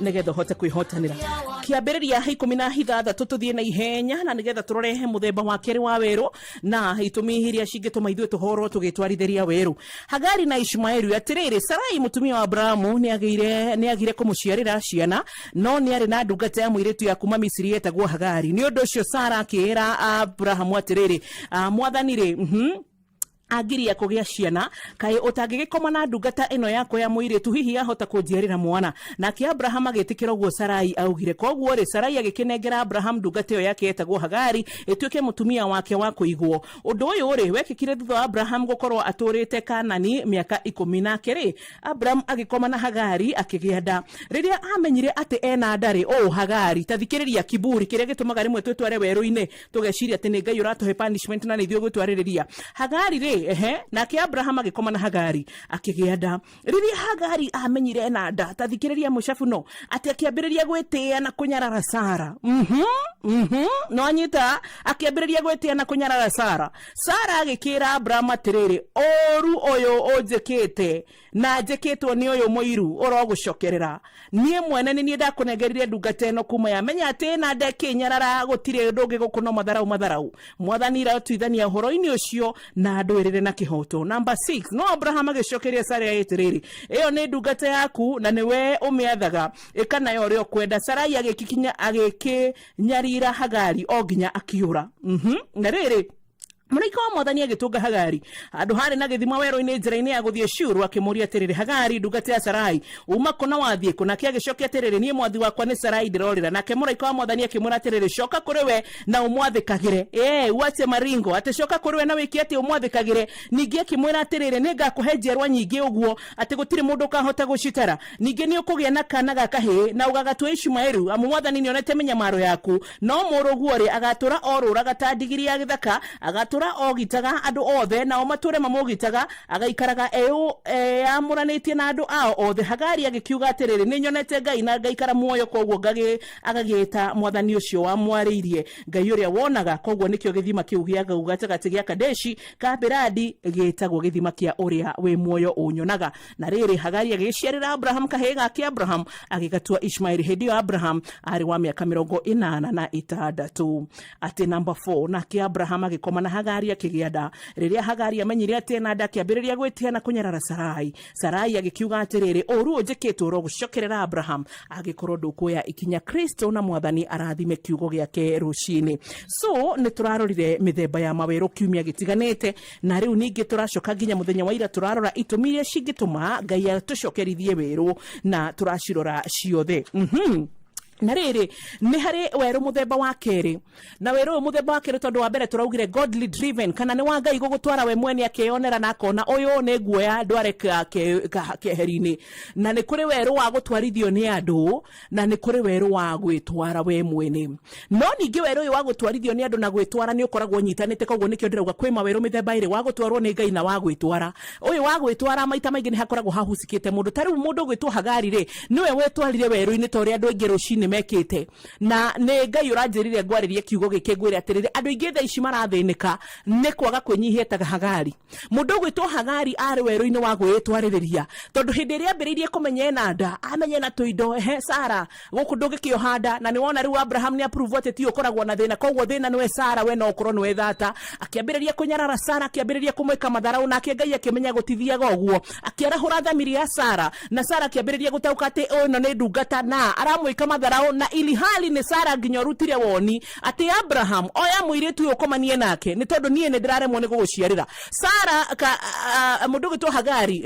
nĩgetha ũhote kwĩhotanĩra. Kĩambĩrĩria 16 tũthiĩ na ihenya na nĩgetha tũrore mũthemba wa kerĩ wa werũ na itũmi iria cingĩtũma ithuĩ tũhorwo tũgĩtwarithĩria werũ. Hagari na Ishmaeli, atĩrĩrĩ, Sarai mũtumia wa Abrahamu nĩagire kũmũciarĩra ciana, no nĩarĩ na ndungata ya mũirĩtu ya kuma Misiri yetagwo Hagari. Nĩ ũndũ ũcio Sara akĩĩra Abrahamu atĩrĩrĩ, mwathani rĩ, angiria kũgĩa ciana, kaĩ ũtangĩgĩkoma na ndungata ĩno yakwa ya mũirĩtu, hihi yahota kũnjiarĩra mwana. Nake Abraham agĩtĩkĩra ũguo Sarai augire. Koguo rĩ, Sarai agĩkĩnengera Abraham ndungata ĩyo yake yetagwo Hagari ĩtuĩke mũtumia wake wa kũigwo. Ũndũ ũyũ rĩ, wekĩkire thutha wa Abraham gũkorwo atũrĩte Kanani mĩaka 10. Nake rĩ, Abraham agĩkoma na Hagari akĩgĩa nda. Rĩrĩa amenyire atĩ ena nda rĩ, ũ Hagari, ta thikĩrĩria kiburi kĩrĩa gĩtũmaga rĩmwe twĩtware werũ-inĩ tũgeciria atĩ nĩ Ngai ũratũhe punishment na nĩ ithuĩ ũgũtwarĩrĩria. Hagari rĩ, ehe, nake Abraham agĩkoma na Hagari akĩgĩa nda. Rĩrĩa Hagari amenyire ena nda, ta thikĩrĩria mũcabuno, atĩ akĩambĩrĩria gwĩtĩĩa na kũnyarara Sara. No anyita, akĩambĩrĩria gwĩtĩĩa na kũnyarara Sara. Sara agĩkĩra Abraham atĩrĩrĩ, ũũru ũyũ ũnjĩkĩte na njĩkĩtwo nĩ ũyũ mũiru ũrogũcokerera. Niĩ mwene nĩ niĩ ndakũnengerire ndungata ĩno kuma yamenya atĩ ĩna nda ĩkĩnyarara, gũtirĩ ũndũ ũngĩ gũkũ no matharau matharau. Mwathani ratuithania ũhoro-inĩ ũcio na andũĩrĩre na kĩhoto. Number 6, no Abraham agĩcokeria Sarai atĩrĩrĩ, ĩyo nĩ ndungata yaku na nĩwe ũmĩathaga, ĩka nayo ũrĩa ũkwenda. Sarai agĩkĩnyarira Hagari o nginya akiũra. Na rĩrĩ, Mũraika wa Mwathani agĩtũnga Hagari handũ haarĩ na gĩthima werũ-inĩ njĩra-inĩ ya gũthiĩ Shuru, akĩmũũria atĩrĩrĩ, Hagari, ndungata ya Sarai, uuma kũ na wathiĩ kũ? Nake agĩcokia atĩrĩrĩ, Niĩ mwathi wakwa nĩ Sarai ndĩrorĩra. Nake mũraika wa Mwathani akĩmwĩra atĩrĩrĩ, Coka kũrĩ we na ũmwathĩkagĩre. Ĩĩ, uache maringo, atĩ coka kũrĩ we na wĩke atĩ ũmwathĩkagĩre. Ningĩ akĩmwĩra atĩrĩrĩ, Nĩngakũhe njiarwa nyingĩ ũguo atĩ gũtirĩ mũndũ ũkahota gũcitara. Ningĩ nĩũkũgĩa na kaana ga kahĩĩ, na ũgagatua Ishumaeli, amu Mwathani nĩonete mĩnyamaro yaku. No mũrũguo-rĩ, agaatũũra orũũraga ta ndigiri ya gĩthaka, agaatũũra ogitaga andũ othe, nao matũũre mamũũgitaga, agaikaraga eyamũranĩtie na andũ ao othe. Hagari agĩkiuga atĩrĩrĩ, Nĩnyonete Ngai na ngaikara muoyo, kwoguo agagĩĩta Mwathani ũcio wamwarĩirie, Ngai ũrĩa wonaga. Kwoguo nĩkĩo gĩthima kĩu gĩa gatagatĩ gĩa Kadeshi ka Beradi gĩĩtagwo Gĩthima kĩa Ũrĩa wĩ Muoyo Ũnyonaga. Na rĩrĩ, Hagari agĩgĩciarĩra Abraham kahĩĩ gake, Abraham agĩgatua Ishmaeli. Hĩndĩ ĩyo Abraham aarĩ wa mĩaka 86. Atĩ namba 4, nake Abraham agĩkoma na Hagari akĩgĩa nda. Rĩrĩa Hagari amenyire atĩ ena nda, akĩambĩrĩria gwĩtĩa na kũnyarara Sarai. Sarai agĩkiuga atĩrĩrĩ, ũũru ũyũ njĩkĩtwo ũrogũcokerera Abraham, angĩkorwo ndũkuoya ikinya. Kristo na Mwathani arathime kiugo gĩake rũcinĩ. So nĩ tũrarorire mĩthemba ya mawerũ kiumia gĩtiganĩte, na rĩu ningĩ tũracoka nginya mũthenya wa ira tũrarora itũmi iria cingĩtũma Ngai atũcokerithie werũ, na tũracirora ciothe. Na rĩrĩ, nĩ harĩ werũ mũthemba wa kerĩ, na werũ ũyũ mũthemba wa kerĩ, tondũ wa mbere tũraugire godly driven, kana nĩ wa Ngai gũgũtwara we mwene akeyonera na akona ũyũ nĩ nguoya ndware keheri-inĩ. Na nĩ kũrĩ werũ wa gũtwarithio nĩ andũ, na nĩ kũrĩ werũ wa gwĩtwara we mwene. No ningĩ werũ ũyũ wa gũtwarithio nĩ andũ na gwĩtwara nĩ ũkoragwo ũnyitanĩte, koguo nĩkĩo ndĩrauga kwĩ mawerũ mĩthemba ĩrĩ, wa gũtwarwo nĩ Ngai na wa gwĩtwara. Ũyũ wa gwĩtwara maita maingĩ nĩ hakoragwo hahusikĩte mũndũ. Ta rĩu mũndũ ũgwĩtwo Hagari rĩ, nĩwe wetwarire werũ-inĩ ta ũrĩa andũ aingĩ rũcinĩ mekĩte. Na nĩ Ngai ũranjĩrire ngwarĩrie kiugo gĩkĩ ngwĩre atĩrĩrĩ, andũ aingĩ thaa ici marathĩnĩka nĩ kwaga kwĩnyihia ta Hagari. Mũndũ ũgwĩtwo Hagari arĩ werũ-inĩ wa gwĩtwarĩrĩria, tondũ hĩndĩ ĩrĩa ambĩrĩirie kũmenya ena nda, amenya ena tũindo, ehe Sara, gũkũ ndũngĩkĩoha nda, na nĩwona rĩu Abraham nĩ approve atĩ ti ũkoragwo na thĩna, koguo thĩna nĩwe Sara, we no ũkorwo nĩwe thata. Akĩambĩrĩria kũnyarara Sara, akĩambĩrĩria kũmwĩka matharau, nake Ngai akĩmenya gũtithiaga ũguo, akĩarahũra thamiri ya Sara, na Sara akĩambĩrĩria gũtaũka atĩ ĩno nĩ ndungata na aramwĩka matharau, na ilihali nĩ Sara nginya ũrutire woni atĩ Abraham, oya mũirĩtu ũyũ ũkomanie nake, nĩ tondũ niĩ nĩ ndĩraremwo nĩ gũgũciarĩra. Sara ka mũndũ ũgwĩtwo Hagari,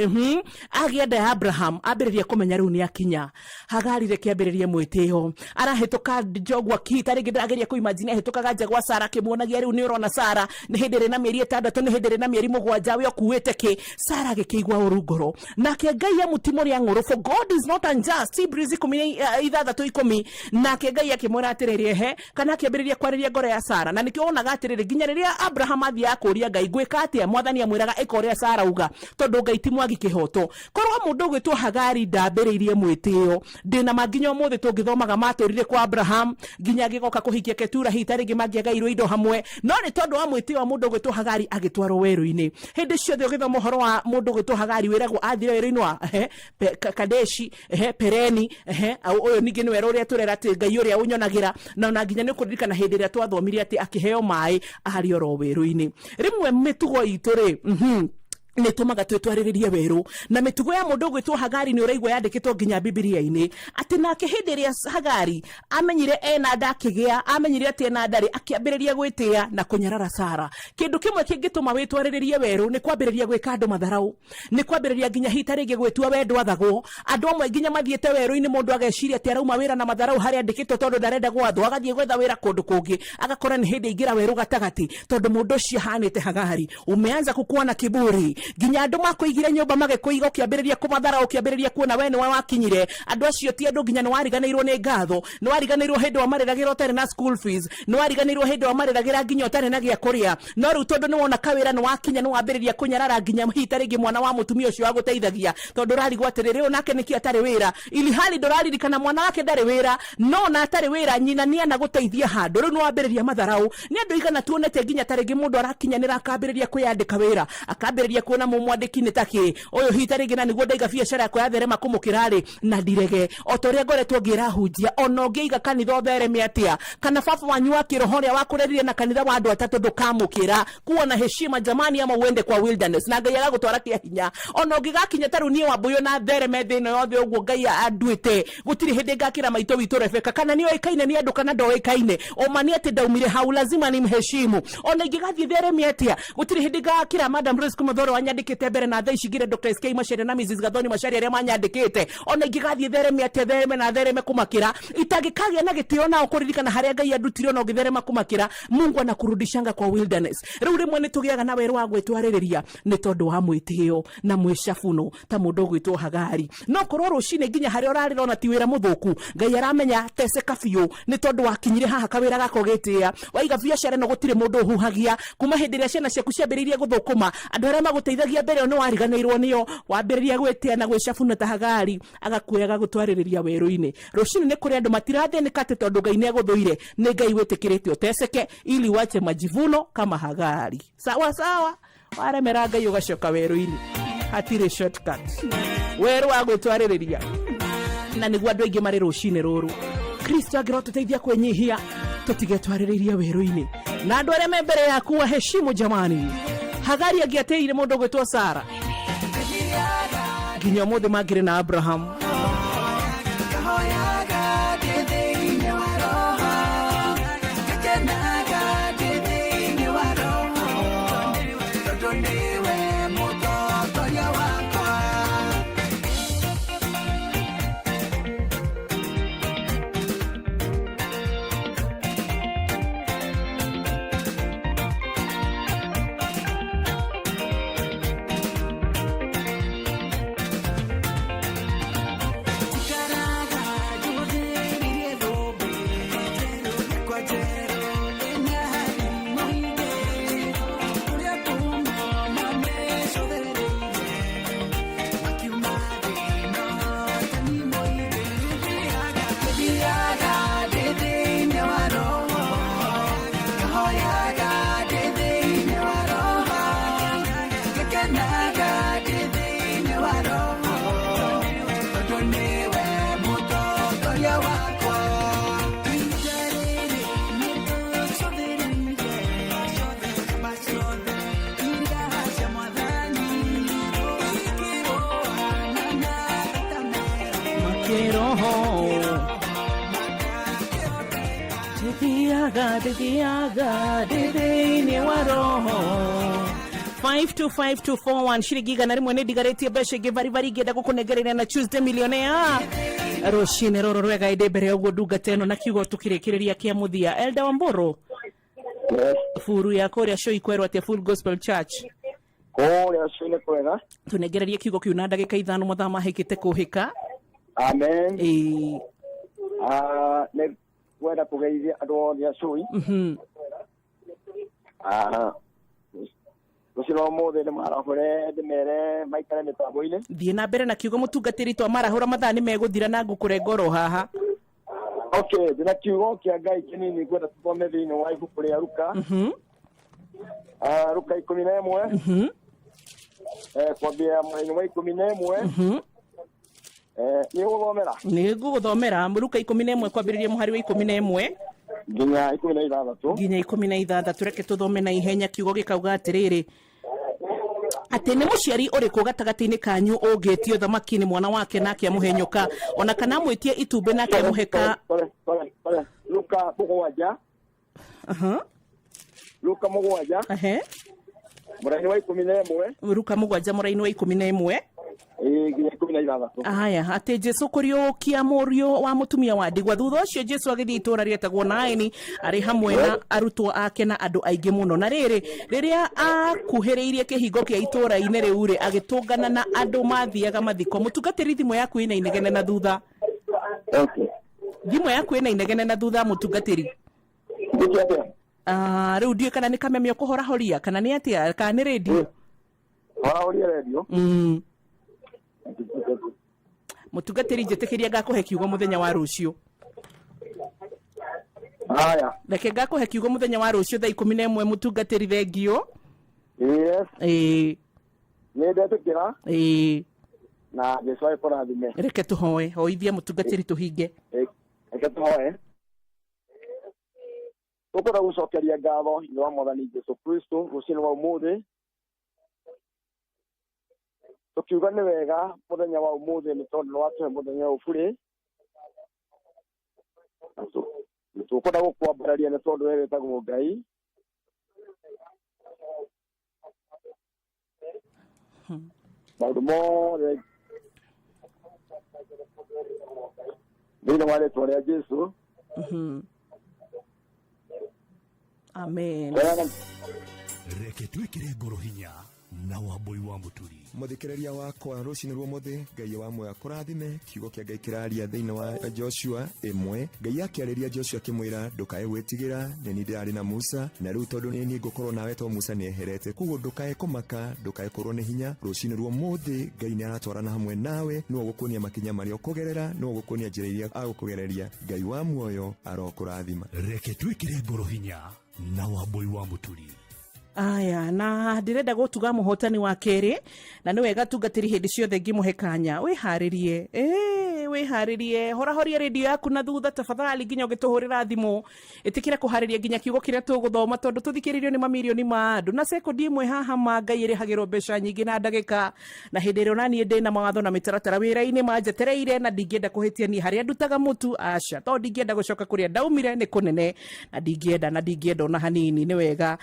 agĩa nda ya Abraham, ambĩrĩria kũmenya rĩu nĩ akinya. Hagari reke ambĩrĩrie mwĩtĩo, arahĩtũka njogua ki, ta rĩngĩ ndĩrageria kũ-imagine ahĩtũkaga nja gwa Sara akĩmuonagia rĩu nĩ ũrona Sara, nĩ hĩndĩ ĩrĩ na mĩeri 6, nĩ hĩndĩ ĩrĩ na mĩeri 7, we ũkuĩte kĩ? Sara agĩkĩigua ũru ngoro, nake Ngai amutimũrĩa ng'ũrũ, for God is not unjust. Hebrews 16:10. Nake Ngai akĩmwĩra atĩrĩrĩ, ehe, kana akĩambĩrĩria kwarĩria ngoro ya Sara. Na nĩkĩo wonaga atĩrĩrĩ, nginya rĩrĩa Abraham athiaga kũũria Ngai, ngwĩka atĩa? Mwathani amwĩraga ĩka ũrĩa Sara auga, tondũ Ngai ti mwagi kĩhoto. Korwo mũndũ ũgwĩtwo Hagari ndambĩrĩirie mwĩtĩo, ndĩna ma nginya ũmũthĩ tũngĩthomaga matũrire kwa Abraham nginya agĩgoka kũhikia Ketura, hihi ta rĩngĩ mangĩagairwo indo hamwe, no nĩ tondũ wa mwĩtĩo wa mũndũ ũgwĩtwo Hagari agĩtwarwo werũ-inĩ. Hĩndĩ ciothe ũgĩthoma ũhoro wa mũndũ ũgwĩtwo Hagari wĩragwo athire werũ-inĩ wa Kadeshi, Pereni, ũyũ ningĩ nĩ werũ ũrĩa tũrera atĩ Ngai ũrĩa ũnyonagĩra, na ona nginya nĩ ũkũririkana hĩndĩ ĩrĩa twathomire atĩ akĩheo maĩ arĩ oro werũ-inĩ. Rĩmwe mĩtugo itũ rĩ, nĩ tũmaga twĩtwarĩrĩrie werũ, na mĩtugo ya mũndũ ũgwĩtwo Hagari nĩ ũraigua yandĩkĩtwo nginya Bibilia-inĩ, atĩ nake hĩndĩ ĩrĩa Hagari amenyire ena nda akĩgĩa, amenyire atĩ ena nda rĩ, akĩambĩrĩria gwĩtĩa na kũnyarara Sara. Kĩndũ kĩmwe kĩngĩtũma wĩtwarĩrĩrie werũ nĩ kwambĩrĩria gwĩka andũ matharau, nĩ kwambĩrĩria nginya hita rĩngĩ gwĩtua we ndwathagwo. Andũ amwe nginya mathiĩte werũ-inĩ, mũndũ ageciria atĩ arauma wĩra na matharau harĩa andĩkĩtwo tondũ ndarenda gwathwo, agathiĩ gwetha wĩra kũndũ kũngĩ, agakora nĩ hĩndĩ aingĩra werũ gatagatĩ, tondũ mũndũ ũcio ahanĩte Hagari. Umeanza kukuwa na kiburi, nginya andũ makũigire nyũmba magĩkũiga, ũkĩambĩrĩria kũmathara, ũkĩambĩrĩria kuona we nĩwe wakinyire. Andũ acio ti andũ, nginya nĩwariganĩirwo nĩ ngatho, nĩwariganĩirwo hĩndĩ wamarĩragĩra ũtarĩ na school fees, nĩwariganĩirwo hĩndĩ wamarĩragĩra nginya ũtarĩ na gĩa kũrĩa. No rĩu tondũ nĩwona kawĩra nĩwakinya, nĩwambĩrĩria kũnyarara nginya hihi ta rĩngĩ mwana wa mũtumia ũcio wagũteithagia, tondũ ũrarigwo atĩrĩrĩ, ũyũ nake nĩkĩ atarĩ wĩra, ilihali ndũraririkana mwana wake ndarĩ wĩra, no ona atarĩ wĩra nyina nĩanagũteithia handũ. Rĩu nĩwambĩrĩria matharau. Nĩ andũ aigana tuonete nginya ta rĩngĩ mũndũ arakinyanĩra akambĩrĩria kwĩyandĩka wĩra, akambĩrĩria Gĩkũyũ na mũmwandĩki nĩ takĩ ũyũ hita rĩngĩ na nĩguo ndaiga biacara yakwa yatherema kũmũkĩra rĩ na ndirege o ta ũrĩa ngoretwo ngĩrahunjia ona ũngĩiga kanitha ũthereme atĩa kana baba wanyu wa kĩroho ũrĩa wakũrerire na kanitha wa andũ atatũ ndũkamũkĩra kuwa na heshima jamani ama uende kwa wilderness na Ngai agagũtwara kĩa hinya ona ũngĩgakinya ta rĩu niĩ Wambũyũ na thereme thĩ ĩno yothe ũguo Ngai anduĩte gũtirĩ hĩndĩ ngakĩra maitũ witũ Rebeka kana nĩoĩkaine nĩ andũ kana ndoĩkaine ũma nĩ atĩ ndaumire hau lazima ni mheshimu ona ingĩgathiĩ thereme atĩa gũtirĩ hĩndĩ ngakĩra Madam Rose Kumathoro wanyandĩkĩte mbere na thaa ici ngĩre Dr. SK Macharia na Mrs. Gathoni Macharia arĩa manyandĩkĩte ona ingĩgathiĩ thereme atĩa thereme na thereme kũmakĩra itangĩkagĩa na gĩtĩo nao kũririkana harĩa Ngai andutire ona ũngĩtherema kũmakĩra Mungu anakurudishanga kwa wilderness rĩu rĩmwe nĩ tũgĩaga na werũ wa gwĩtwarĩrĩria nĩ tondũ wa mwĩtĩo na mwĩcabuno ta mũndũ ũgwĩtwo Hagari no korwo rũcinĩ nginya harĩa ũrarĩra ona ti wĩra mũthũku Ngai aramenya teceka biũ nĩ tondũ wakinyire haha kawĩra gaka ũgĩtĩa waiga biacara ĩno gũtirĩ mũndũ ũhuhagia kuma hĩndĩ ĩrĩa ciana ciaku ciambĩrĩirie gũthũkũma andũ arĩa magũteithagia mbere ĩyo nĩ wariganĩirwo nĩo wambĩrĩria gwĩtĩa na gwĩcabuna ta Hagari agakuoya agagũtwarĩrĩria werũ-inĩ rũcinĩ nĩ kũrĩ andũ matirathĩnĩka atĩ tondũ Ngai nĩ agũthũire nĩ Ngai wĩtĩkĩrĩte ũteceke ili wache majivuno kama Hagari sawa sawa waremera Ngai ũgacoka werũ-inĩ hatirĩ shortcut werũ wa gwĩtwarĩrĩria na nĩguo andũ aingĩ marĩ rũcinĩ rũrũ Kristo angĩrotũteithia kwĩnyihia tũtigetwarĩrĩrie werũ-inĩ na andũ arĩa me mbere yaku waheshimu jamani Hagari angĩatĩire mũndũ ũgwĩtwo Sara nginya ũmũthĩ mangĩrĩ na Abraham Makeroho Tithiaga tithiaga thĩinĩ wa roho 525241 ciringi igana rĩmwe nĩ ndigarĩtie mbeca ingĩ baribari ingĩenda gũkũnengereria na Tuesday millionaire rũcinĩ rũrũ rwega ĩndĩ mbere ya ũguo ndungata ĩno na kiugo tũkĩrĩkĩrĩria kĩa mũthia Elda Wambũrũ buru ya kũrĩa Shoi kwerwo atĩa Full Gospel Church Kũrĩa Shoi nĩ kwega tũnengererie kiugo kĩu na ndagĩka ithano mathaa mahĩkĩte kũhĩka amen ĩĩ Ah, nĩ kwenda kũgeithia andũ othe a Shoi Ah, rũciũ rwa ũmũthĩ nĩ marahũre ndĩmere maikare mĩtambo-inĩ thiĩ na mbere na kiugo mũtungatĩri twa marahũra mathaa nĩ megũthira na ngũkũrenga oro haha okay ndĩna kiugo kĩa Ngai kĩnini ngwenda tũthome thĩinĩ wa ibuku rĩa Luka Ah, Luka 11 kwambia mũhari wa 11 nĩ ũgũthomera nĩ ngũgũthomera Luka 11 kwambĩrĩria mũhari wa 11 nginya 16 nginya 16 reke tũthome na ihenya kiugo gĩkauga atĩrĩrĩ atĩ nĩ mũciari ũrĩkũ gatagatĩ-inĩ kanyu ũngĩtio thamaki nĩ mwana wake nake amũhe nyoka ona kana amwĩtie itumbĩ nake amũhe ka Sorry, sorry, sorry. Luka mũgwanja Luka mũgwanja mũraini wa 11 Luka mũgwanja mũraini wa 11 nginya 16 Aya, atĩ Jesu kũriũkia mũriũ wa mũtumia wa ndigwa thutha ũcio Jesu agĩthiĩ itũũra rĩetagwo Naini arĩ hamwe na arutwo ake na andũ aingĩ mũno na rĩrĩ rĩrĩa akuhĩrĩirie kĩhingo kĩa itũũra-inĩ rĩu rĩ agĩtũngana na andũ mathiaga mathiko mũtungatĩri thimũ yaku ĩna inegene na thutha thimũ yaku ĩna inegene na thutha mũtungatĩri Ah, rĩu ndiũĩ kana nĩ kameme ũkũhorahoria kana nĩ atĩa kana nĩ rĩndiũ horahoria rĩndiũ Mũtungatĩri njĩtĩkĩria ngakũhe kiugo mũthenya wa rũciũ haya reke ngakũhe kiugo mũthenya wa rũciũ thaa 11 mũtungatĩri thengio yes ĩĩ Nĩ ndetĩkĩra. Ĩĩ. Na Jesu agĩkũrathime. Reke tũhoe, hoithia mũtungatĩri tũhinge. Reke tũhoe. Tũkwenda gũcokeria ngatho nĩ wa Mwathani Jesu Kristo rũcinĩ rwa ũmũthĩ. Tũkiuga nĩ wega mũthenya wa ũmũthĩ nĩ tondũ nĩ watũhe mũthenya ũyũ burĩ. Na tũkwenda gũkwambararia nĩ tondũ we wĩtagwo Ngai. Maũndũ mothe thĩinĩ wa rĩtwa rĩa Jesu. Amen. Reke twĩkĩre ngoro hinya na Wambui wa Mũturi. Mũthikĩrĩria wakwa rũcinĩ rwa ũmũthĩ, Ngai wa muoyo akũrathime. Kiugo kĩa Ngai kĩraria thĩinĩ wa Joshua 1. Ngai akĩarĩria Joshua akĩmwĩra, ndũkae gwĩtigĩra, nĩ niĩ ndĩrarĩ na Musa, na rĩu tondũ nĩ niĩ ngũkorwo nawe to Musa nĩeherete. Koguo ndũkae kũmaka, ndũkae kũrwo nĩ hinya. Rũcinĩ rwa ũmũthĩ Ngai nĩ aratwarana hamwe nawe, nĩwe ũgũkuonia makinya marĩa ũkũgerera, nĩwe ũgũkuonia njĩra iria agũkũgereria. Ngai wa muoyo arokũrathima. Reke twĩkĩre ngoro hinya na Wambui wa Mũturi. Aya, na ndĩrenda gũtuga mũhotani wa kerĩ, na nĩ wega tungatĩri hĩndĩ ciothe ngĩmũhe kanya. Wĩharĩrie, wĩharĩrie, horahoria redio yaku na thutha tafadhali, nginya ũgĩtũhũrĩra thimũ. Ĩtĩkĩra kũharĩria nginya kiugo kĩrĩa tũgũthoma, tondũ tũthikĩrĩrio nĩ mamirioni ma andũ. Na sekondi ĩmwe haha ma Ngai ĩrĩhagĩrwo mbeca nyingĩ na ndagĩka. Na hĩndĩ ĩrĩa onaniĩ ndĩna mawatho na mĩtaratara wĩra-inĩ manjetereire, na ndingĩenda kũhĩtia niĩ harĩa ndutaga mũtu, aca, tondũ ndingĩenda gũcoka kũrĩa ndaumire nĩ kũnene, na ndingĩenda, na ndingĩenda ona hanini. Nĩ wega,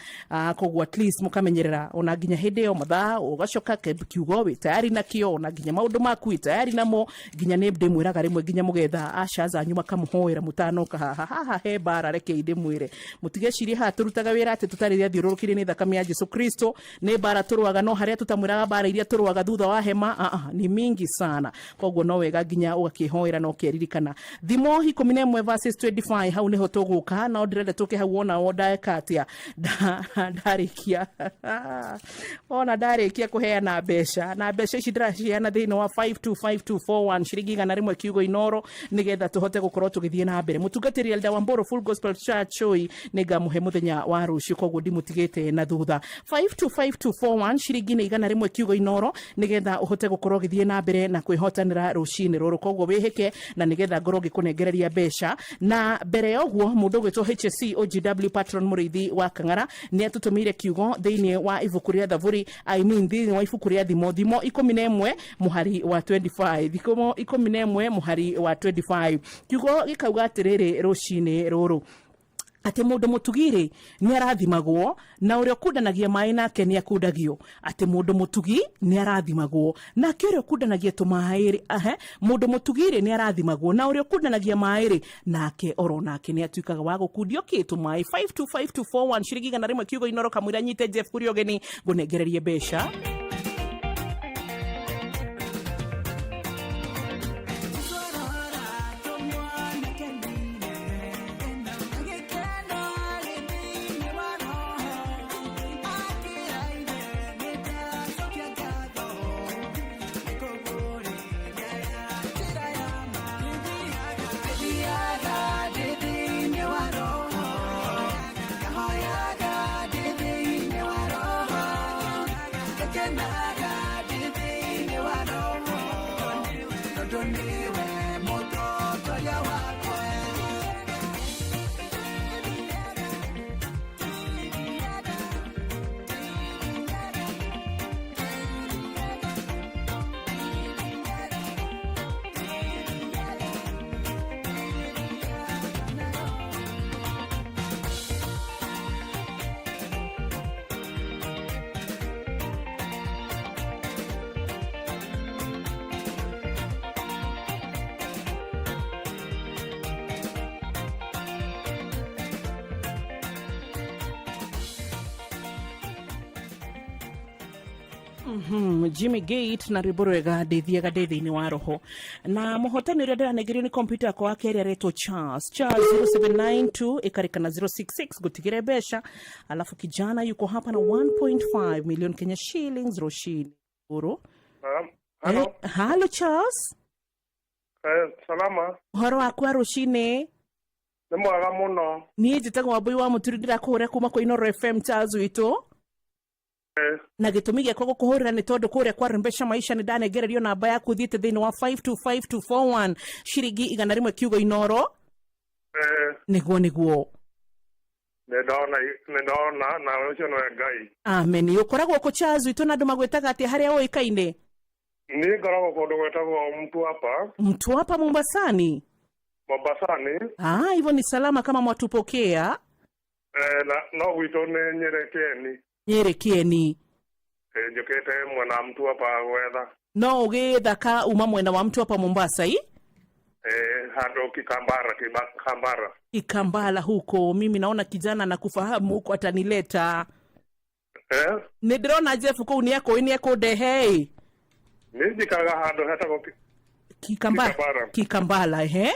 koguo at least mũkamenyerera ona nginya hĩndĩ ĩyo mathaa, ũgacoka kiugo wĩ tayari nakĩo, ona nginya maũndũ maku wĩ tayari namo, nginya nĩ ndĩmwĩraga rĩmwe nginya mũgetha aca zanyu makamũhoera mũtanoka haha. Haha he mbara, rekei ndĩmwĩre, mũtigecirie haha tũrutaga wĩra atĩ tũtarĩ athiũrũrũkĩrie nĩ thakame ya Jesu Kristo. Nĩ mbara tũrũaga, no harĩa tũtamwĩraga mbara iria tũrũaga thutha wa hema, ni mingi sana. Koguo no wega nginya ũgakĩhoera na ũkeririkana. Thimo 11 verses 25, hau nĩho tũgũka, no ndĩrenda tũke hau wona wo ndeka atĩa. Ndarĩkia. Ona ndarĩkia kũheana mbeca, na mbeca ici ndĩraciheana thĩinĩ wa 525241 ciringi igana rĩmwe kiugo Inoro, nĩgetha tũhote gũkorwo tũgĩthiĩ na mbere. Mũtungatĩri Elder Wamboro Full Gospel Church oi nĩngamũhe mũthenya wa rũciũ, koguo ndimũtigĩte na thutha. 525241 ciringi nĩ igana rĩmwe kiugo Inoro, nĩgetha ũhote gũkorwo ũgĩthiĩ na mbere na kwĩhotanĩra rũcinĩ rũrũ. Koguo wĩhĩke na nĩgetha ngorwo ngĩkũnengereria mbeca. Na mbere ya ũguo, mũndũ ũgwĩtwo HSC OGW Patron Mũrĩithi wa Kang'ara nĩ atũtũmĩire kiugo thĩinĩ wa ibuku rĩa Thaburi, I mean thĩinĩ wa ibuku rĩa Thimo, Thimo 11 mũhari wa 25, Thimo 11 mũhari wa 25. Kiugo gĩkauga atĩrĩrĩ rũcinĩ rũrũ, atĩ mũndũ mũtugi-rĩ nĩ arathimagwo, na ũrĩa ũkundanagia maĩ nake nĩ akundagio. Atĩ mũndũ mũtugi nĩ arathimagwo, nake ũrĩa ũkundanagia tũmaĩ-rĩ, ahe, mũndũ mũtugi-rĩ nĩ arathimagwo, na ũrĩa ũkundanagia maĩ-rĩ nake oro nake nĩ atuĩkaga wa gũkundio kĩ tũmaĩ. 525241 ciringi igana rĩmwe kiugo Inoro. Kamũira nyite Jeff kũrĩa ũgeni ngũnengererie mbeca. Jimmy Gate na rwĩmbo rwega ndĩthiaga ndĩ thĩinĩ wa roho. Na mũhotani ũrĩa ndĩranengerio nĩ kompyuta yakwa wa kerĩ aretwo Charles, Charles 0792 ĩkarĩkana 066, ngũtigĩre mbeca. Alafu kijana yuko hapa na 1.5 million Kenya shillings rũcinĩ rũrũ. Halo. Halo Charles. Salama. Ũhoro waku wa rũcinĩ? Nĩ mwega mũno. Niĩ njĩtagwo Wambui wa Mũturi, ndĩrakũhũra kuma kwa Inoro FM. Charles witũ. Na gĩtũmi gĩakwa gũkũhũrĩra nĩ tondũ kũrĩa kwa Rembesha Maisha nĩ ndanengererio namba yaku thiĩte thĩinĩ wa 525241 ciringi 100 kiugo Inoro. Nĩguo nĩguo. Nĩ ndona nĩ ndona na ũcio nĩwe Ngai. Amen. Ũkoragwo kũ Charles witũ na andũ magwĩtaga atĩa harĩa ũĩkaine? Niĩ ngoragwo kũndũ gwĩtagwo Mtwapa. Mtwapa Mombasani. Mombasani. Ah, hivyo ni salama kama mwatupokea. Na no gwitũ nĩ Nyĩrĩ Kĩeni. Nyĩrĩ Kĩeni. Njũkĩte mwena wa Mtwapa gwetha. No ũgĩthaka uma mwena wa Mtwapa Mombasa i? Handũ Kikambara, Kikambara. Kikambala huko. Mimi naona kijana nakufahamu huko atanileta. Nĩ ndĩrona Jeff kũu nĩ ekũĩ nĩ ekũndehe ĩ. Nĩ njikaraga handũ hetagwo Kikambala. Kikambala ehe.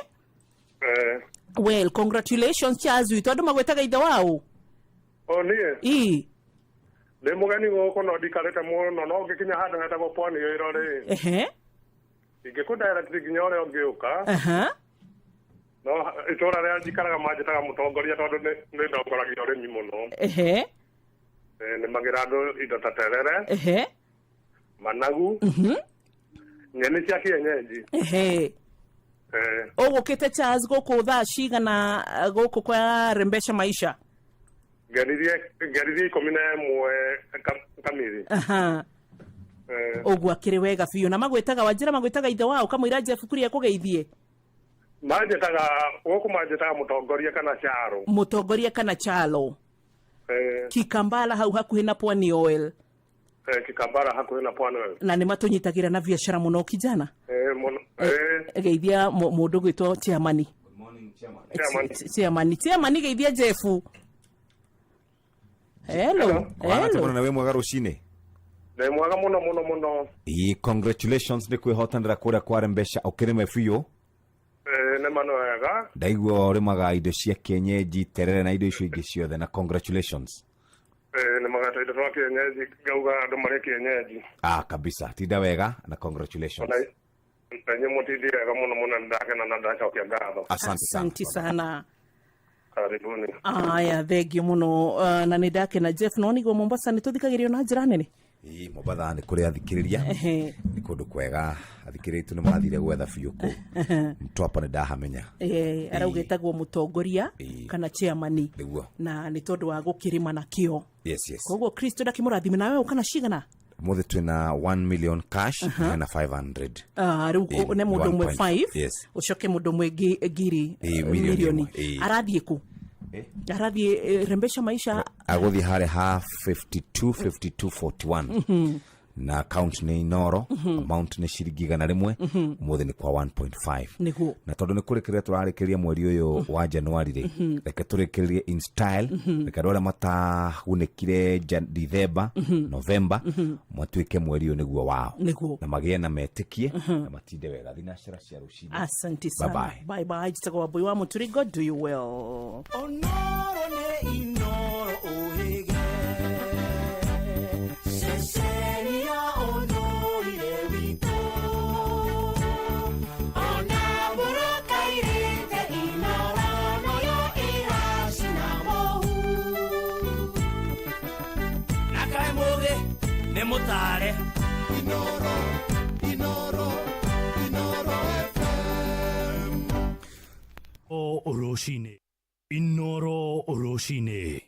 Well, congratulations Charles witũ. Andũ magwĩtaga ithe wao? O niĩ? Ii. Ndĩ mũgeni gũkũ no ndikarĩte mũno no ngĩkinya handũ hetagwo Pwani Oil rĩ. Ehe. Ingĩkũ direct nginya ũrĩa ũngĩũka. Aha. No itũra rĩrĩa njikaraga manjĩtaga mũtongoria tondũ nĩ ndongoragia ũrĩmi mũno. Ehe. Nĩmagĩra andũ indo ta terere. Ehe. Managu. Nyeni cia kienyeji. Ehe. Ũgũkĩte Charles gũkũ thaa cigana gũkũ kwa Rembesha Maisha? Ngeririe 11 kamiri. Aha. Ũguo akĩrĩ wega biũ. Na magwĩtaga wanjĩra magwĩtaga ithe wao kamũira Jeff kuria kũgeithie? Manjĩtaga gũkũ manjĩtaga mũtongoria kana Charo. Mũtongoria kana Chalo. Kikambala hau hakuhĩ na Pwani Oil. Kikambala hakuhĩ na Pwani Oil. Na nĩ matũnyitagĩra na biacara mũno kijana. Mũno. Geithia mũndũ gwĩtwo chairman. Good morning chairman. Chairman. Chairman geithia Jeff. Hello. Hello. Na we mwega rũcinĩ. Nĩ mwega mũno mũno mũno. Ii, congratulations nĩ kwĩhotanĩra kũrĩa kwa Rembesha ũkĩrĩme biũ. Nĩ mano wega. Ndaigua ũrĩmaga indo cia kienyeji terere na indo icio ingĩ ciothe na congratulations. Nĩ magata indo twa kienyeji ngauga andũ marĩ kienyeji. Ah, kabisa. Tinda wega na congratulations. Na mũtindi wega mũno mũno ndakena na ndacokia ngatho. Asante sana. Karibuni. Aya, thengio mũno na nĩ ndakena Jeff no niguo Mombasa nĩ tũthikagĩrĩrio na njĩra nene. Ii, Mombatha nĩ kũrĩ athikĩrĩria. Nĩ kũndũ kwega athikĩrĩria tu nĩ mathire gwetha biũ kũu. Mtwapa nĩ ndahamenya. Araugĩtagwo mũtongoria kana chairman. Nĩguo. Na nĩ tondũ wa gũkĩrĩma na kĩo. Yes, yes. Koguo Kristo ndakĩmũrathime nawe ũkana cigana? Mũthĩ twĩna 1 million cash na 500. Rĩu nĩ mũndũ ũmwe 5. Yes. Ũcoke mũndũ ũmwe ngiri milioni. Arathiĩ kũ? Arathiĩ Rembesha Maisha. Agũthiĩ harĩa ha 52 52 41. Na account nĩ Inoro, amount nĩ ciringi 100, ũmũthĩ nĩ kwa 1.5. Nĩguo. Na tondũ nĩ kũrĩkĩrĩria tũrarĩkĩrĩria mweri ũyũ wa January rĩ, reke tũrĩkĩrĩrie in style, reke andũ arĩa matagunĩkire December, November, matuĩke mweri ũyũ nĩguo wao. Nĩguo. Na magĩe na metĩkie, na matinde wega. Thinacara cia rũcinĩ. Asante sana. Bye bye. Bye bye. Njĩtagwo Wambui wa Mũturi. God do you well. Onoro nĩ Inoro ũhĩge. Ceceni ya ũndũire witũ. Ona mũraka irĩte Inoro noyo ĩracina mũhu. Na kaĩ mũgĩ nĩ mũtare. Inoro, Inoro, Inoro FM. O rũcinĩ. Inoro rũcinĩ.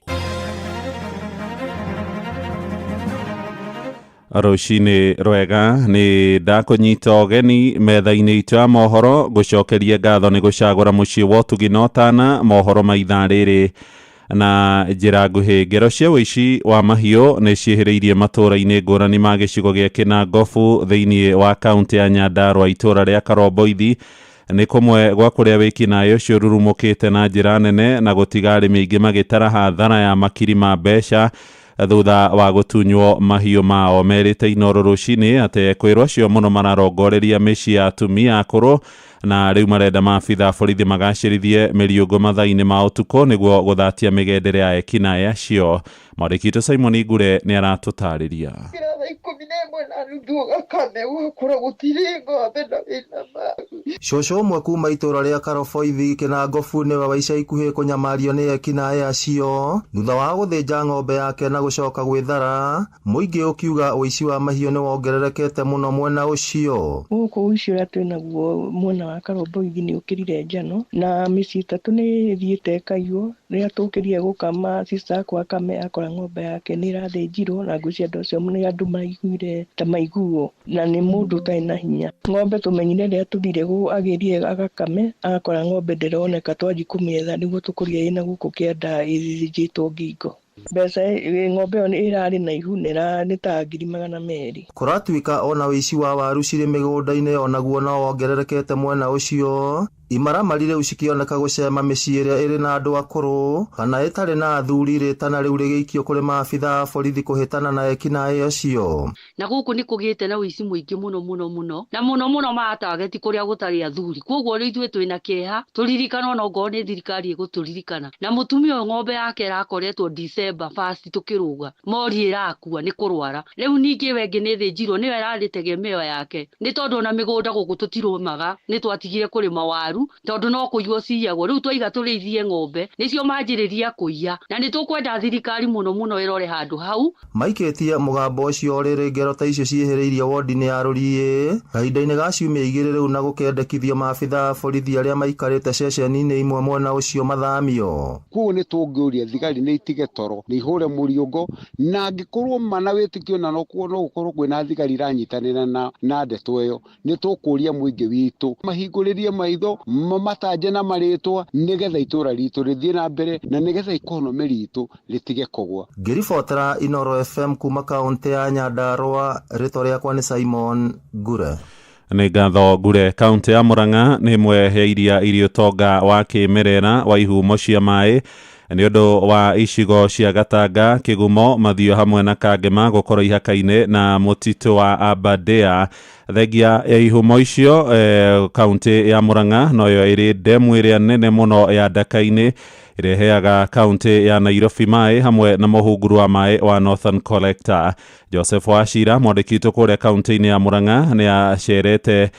Rũcinĩ rwega nĩ ndakũnyita ũgeni metha-inĩ itũ ya mohoro ngũcokerie ngatho nĩ gũcagũra mũciĩ wa ũtugi na ũtana mohoro ma ithaa rĩrĩ na njĩra nguhĩ. Ngero cia ũici wa mahiũ nĩ ciĩhĩrĩirie matũũra-inĩ ngũrani ma gĩcigo gĩa Kĩnangobu thĩinĩ wa kaũntĩ ya Nyandarua itũũra rĩa Karomboithi nĩ kũmwe gwa kũrĩa wĩkinaĩ ũcio ũrurumũkĩte na njĩra nene na gũtiga arĩmi aingĩ magĩtara hathara ya makiri ma mbeca thutha wa gũtunywo mahiũ mao. Merĩte Inoro rũcinĩ atĩ kwĩrwo acio mũno mararongoreria mĩciĩ ya atumia akũrũ na rĩu marenda maabitha borithi magacĩrithie mĩriũngũ mathaa-inĩ ma ũtukũ nĩguo gũthatia mĩgendere ya ekinaĩ acio. Mwandĩki witũ Simon Ngure nĩ aratũtarĩria. Thaa 11:30 ũgakame ũgakora gũtirĩ ng'ombe na wĩna Cũcũ ũmwe kuma itũra rĩa Karoboithi Kĩnangobu nĩwe wa ica ikuhĩ kũnyamario nĩ ekinaĩ acio thutha wa gũthĩnja ng'ombe yake na gũcoka gwĩthara. Mũingĩ ũkiuga ũici wa mahiũ nĩ wongererekete mũno mwena ũcio. Gũkũ ũici ũrĩa twĩnaguo mwena wa Karomboithi nĩ ũkĩrire njano na mĩciĩ 3 nĩ ĩthiĩte ĩkaiywo. Rĩrĩa tũkĩrire gũkama sister akwa akame akora ng'ombe yake nĩ ĩrathĩnjirwo na ngwĩciria andũ acio nĩ andũ maiguire ta maiguo na nĩ mũndũ ũtarĩ na hinya. Ng'ombe tũmenyire rĩrĩa tũthire agĩrire agakame agakora ng'ombe ndĩroneka, twanji kũmĩetha nĩguo tũkũrire ĩna gũkũ kĩanda ĩthĩnjĩtwo ngingo. Mbeca ng'ombe ĩyo ĩrarĩ na ihu nĩ ta 200,000. Kũratuĩka ona ũici wa waru cirĩ mĩgũnda-inĩ onaguo no wongererekete mwena ũcio. Imaramari rĩu cikĩoneka gũcema mĩciĩ ĩrĩa ĩrĩ na andũ akũrũ kana ĩtarĩ na athuri, rĩtana rĩu rĩgĩikio kũrĩ maabitha a borithi kũhĩtana na ekinaĩ acio. Na gũkũ nĩ kũgĩte na ũici mũingĩ mũno mũno mũno na mũno mũno matageti kũrĩa gũtarĩ athuri, koguo rĩu ithuĩ twĩna kĩeha tũririkanwo no ngorwo nĩ thirikari ĩgũtũririkana. Na mũtumia ũyũ ng'ombe yake ĩrakoretwo December 1 tũkĩrũga mori ĩrakua nĩ kũrwara, rĩu ningĩ we ĩngĩ nĩ ĩthĩnjirwo nĩyo ĩrarĩ tegemeo yake, nĩ tondũ ona mĩgũnda gũkũ tũtirũmaga, nĩ twatigire kũrĩma waru tondũ no kũiywo ciyagwo. Rĩu twaiga tũrĩithie ng'ombe nĩcio manjĩrĩria kũiya, na nĩ tũkwenda thirikari mũno mũno ĩrore handũ hau. Maikĩtie mũgambo ũcio rĩrĩ ngero ta icio ciĩhĩrĩirie wodi-inĩ ya Rũriĩ kahinda-inĩ ga ciumia 2 rĩu, na gũkendekithio maabitha a borithi arĩa maikarĩte ceceni-inĩ imwe mwena ũcio mathamio. Koguo nĩ tũngĩũria thigari nĩ itige toro, nĩ ihũre mũriũngo, na angĩkorwo mana wĩtĩkio na no gũkorwo kwĩna thigari iranyitanĩra na ndeto ĩyo, nĩ tũkũria mũingĩ witũ mahingũrĩrie maitho, mamatanje na marĩtwa, nĩgetha itũra ritũ rĩthiĩ na mbere na nĩgetha ikonomĩ ritũ rĩtige kũgwa. Ngĩribotera Inoro FM kuma kaũntĩ ya Nyandarũa, rĩtwa rĩakwa nĩ Simon Ngure. Nĩ ngatho Ngure. Kaũntĩ ya Murang'a nĩ ĩmwe ya iria irĩ ũtonga wa kĩmerera wa ihumo cia maĩ nĩ ũndũ wa icigo cia Gatanga, Kĩgumo, Mathio hamwe na Kangema gũkorwo ihaka-inĩ na mũtitũ wa Aberdare. Thengia ya ihumo icio, kaũntĩ ya Murang'a noyo ĩrĩ ndemu ĩrĩa nene mũno ya Ndaka-inĩ ĩreheaga kaũntĩ ya Nairobi maĩ hamwe na mũhunguru wa maĩ wa Northern Collector. Joseph Wachira mwandĩki witũ kũrĩa kaũntĩ-inĩ ya Murang'a nĩ acerete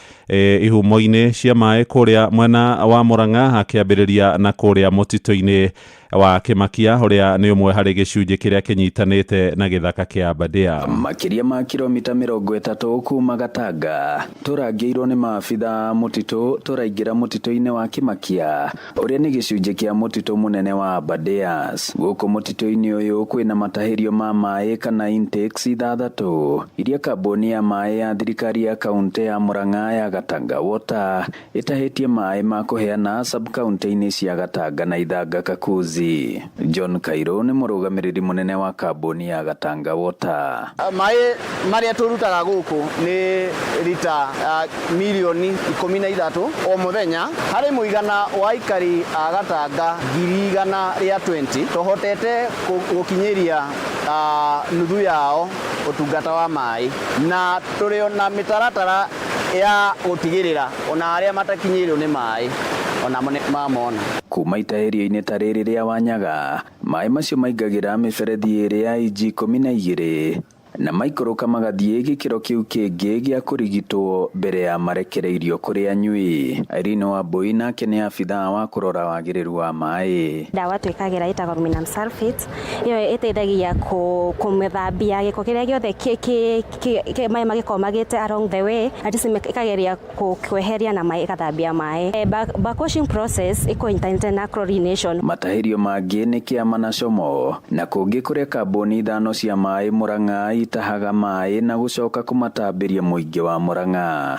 ihumo-inĩ cia maĩ kũrĩa mwena wa Murang'a, akĩambĩrĩria na kũrĩa mũtitũ-inĩ wa Kĩmakia ũrĩa nĩ ũmwe harĩ gĩcunjĩ kĩrĩa kĩnyitanĩte na gĩthaka kĩa Aberdare. Makĩria ma kilomita 30 kuma Gatanga tũrangĩirwo nĩ maabitha a mũtitũ, tũraingĩra mũtitũ-inĩ wa Kĩmakia ũrĩa nĩ gĩcunjĩ kĩa mũtitũ mũnene wa Aberdares. Gũkũ mũtitũ-inĩ ũyũ kwĩna matahĩrio ma maĩ kana intakes 6 iria kambuni ya maĩ ya thirikari ya kaũntĩ ya Murang'a ya Gatanga Water ĩtahĩtie maĩ ma kũheana sub-county-inĩ cia Gatanga na Ithanga Kakuzi. John Kairo nĩ mũrũgamĩrĩri mũnene wa kambuni ya Gatanga Water. Maĩ marĩa tũrutaga gũkũ nĩ rita mirioni 13 o mũthenya harĩ mũigana wa aikari a Gatanga 120,000. Tũhotete gũkinyĩria nuthu yao ũtungata wa maĩ, na tũrĩ na mĩtaratara ya gũtigĩrĩra ona arĩa matakinyĩirwo nĩ maĩ ona mamona. Kuma itahĩrio-inĩ ta rĩrĩ rĩa Wanyaga, maĩ macio maingagĩra mĩberethi ĩrĩ ya inji 12 na maikũrũka magathiĩ gĩkĩro kĩu kĩngĩ gĩa kũrigitwo mbere ya marekereirio kũrĩ anyui. Irene Wambui nake nĩ abithaa wa kũrora wagĩrĩru wa maĩ. Ndawa twĩkagĩra ĩtagwo aluminum sulfate, ĩyo ĩteithagia kũmĩthambia gĩko kĩrĩa gĩothe maĩ magĩkorwo magĩte along the way, at least ĩkageria kweheria na maĩ ĩgathambia maĩ. Backwashing process ĩkũnyitanĩte na chlorination. Matahĩrio mangĩ nĩ Kĩama na Como na kũngĩ kũrĩa kambuni 5 cia maĩ Murang'a itahaga maĩ na gũcoka kũmatambĩria mũingĩ wa Murang'a.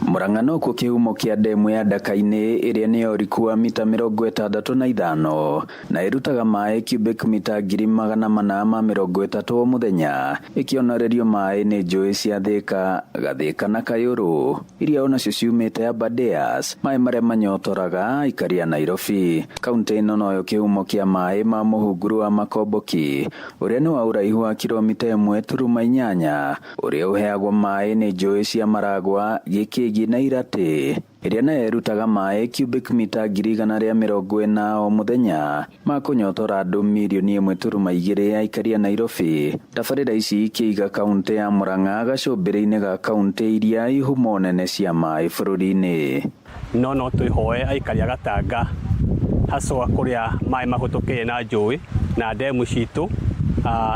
Murang'a nokuo kĩhumo kĩa ndemu ya Ndaka-inĩ ĩrĩa nĩ ya ũriku wa mita 65 na ĩrutaga maĩ cubic mita 430,000 o mũthenya, ĩkĩonorerio maĩ nĩ njũĩ cia Thika, Gathika na Kayũrũ iria onacio ciumĩte Aberdares, maĩ marĩa manyotoraga aikari a Nairobi. Kaũntĩ ĩno noyo kĩhumo kĩa maĩ ma mũhunguru wa Makomboki ũrĩa nĩ wa ũraihu wa kilomita 1.8 ũrĩa ũheagwo maĩ nĩ njũĩ cia Maragwa, Gĩkĩgi Mwirigi na Iratĩ ĩrĩa nayo ĩrutaga maĩ cubic mita 140,000 o mũthenya ma kũnyotora andũ mirioni 1.2 aikari a Nairobi. Tabarĩra ici ikĩiga kaunti ya Murang'a gacũmbĩrĩ-inĩ ga kaunti iria ihumo nene cia maĩ bũrũri-inĩ. No twĩhoe aikari a Gatanga haswa kũrĩa maĩ mahũtũkĩire na njũĩ na ndemu citũ,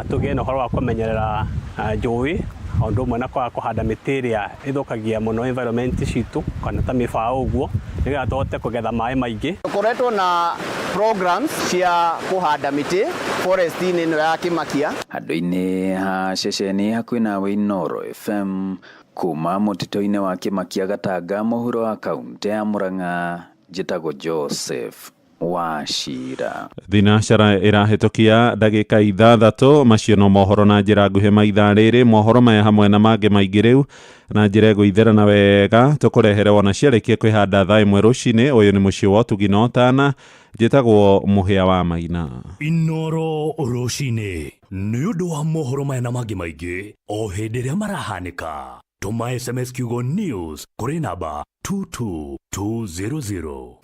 tũgĩe na ũhoro wa kũmenyerera njũĩ o ũndũ ũmwe na kwaga kũhanda mĩtĩ ĩrĩa ĩthũkagia mũno environment citũ kana ta mĩbaũ ũguo, nĩgetha tũhote kũgetha maĩ maingĩ. Tũkoretwo na programs cia kũhanda mĩtĩ forest-inĩ ĩno ya Kĩmakia. Handũ-inĩ ha ceceni hakuhĩ nawe Inooro FM kuma mũtitũ-inĩ wa Kĩmakia Gatanga mũhuro wa kaunti ya Murang'a, njĩtagwo Joseph Wachira. Thinacara ĩrahĩtũkia ndagĩka 6 macio no mohoro na njĩra nguhĩ ma ithaa rĩrĩ. Mohoro maya hamwe na mangĩ maingĩ rĩu na njĩra ĩgũitherana wega tũkũrehere wona ciarĩkia kwĩhanda thaa 1 rũcinĩ. Ũyũ nĩ mũciĩ wa ũtugi na ũtana, njĩtagwo Mũhĩa wa Maina. Inooro rũcinĩ nĩ ũndũ wa mohoro maya na mangĩ maingĩ o hĩndĩ ĩrĩa marahanĩka. Tũma SMS kiugo news kũrĩ namba 22200.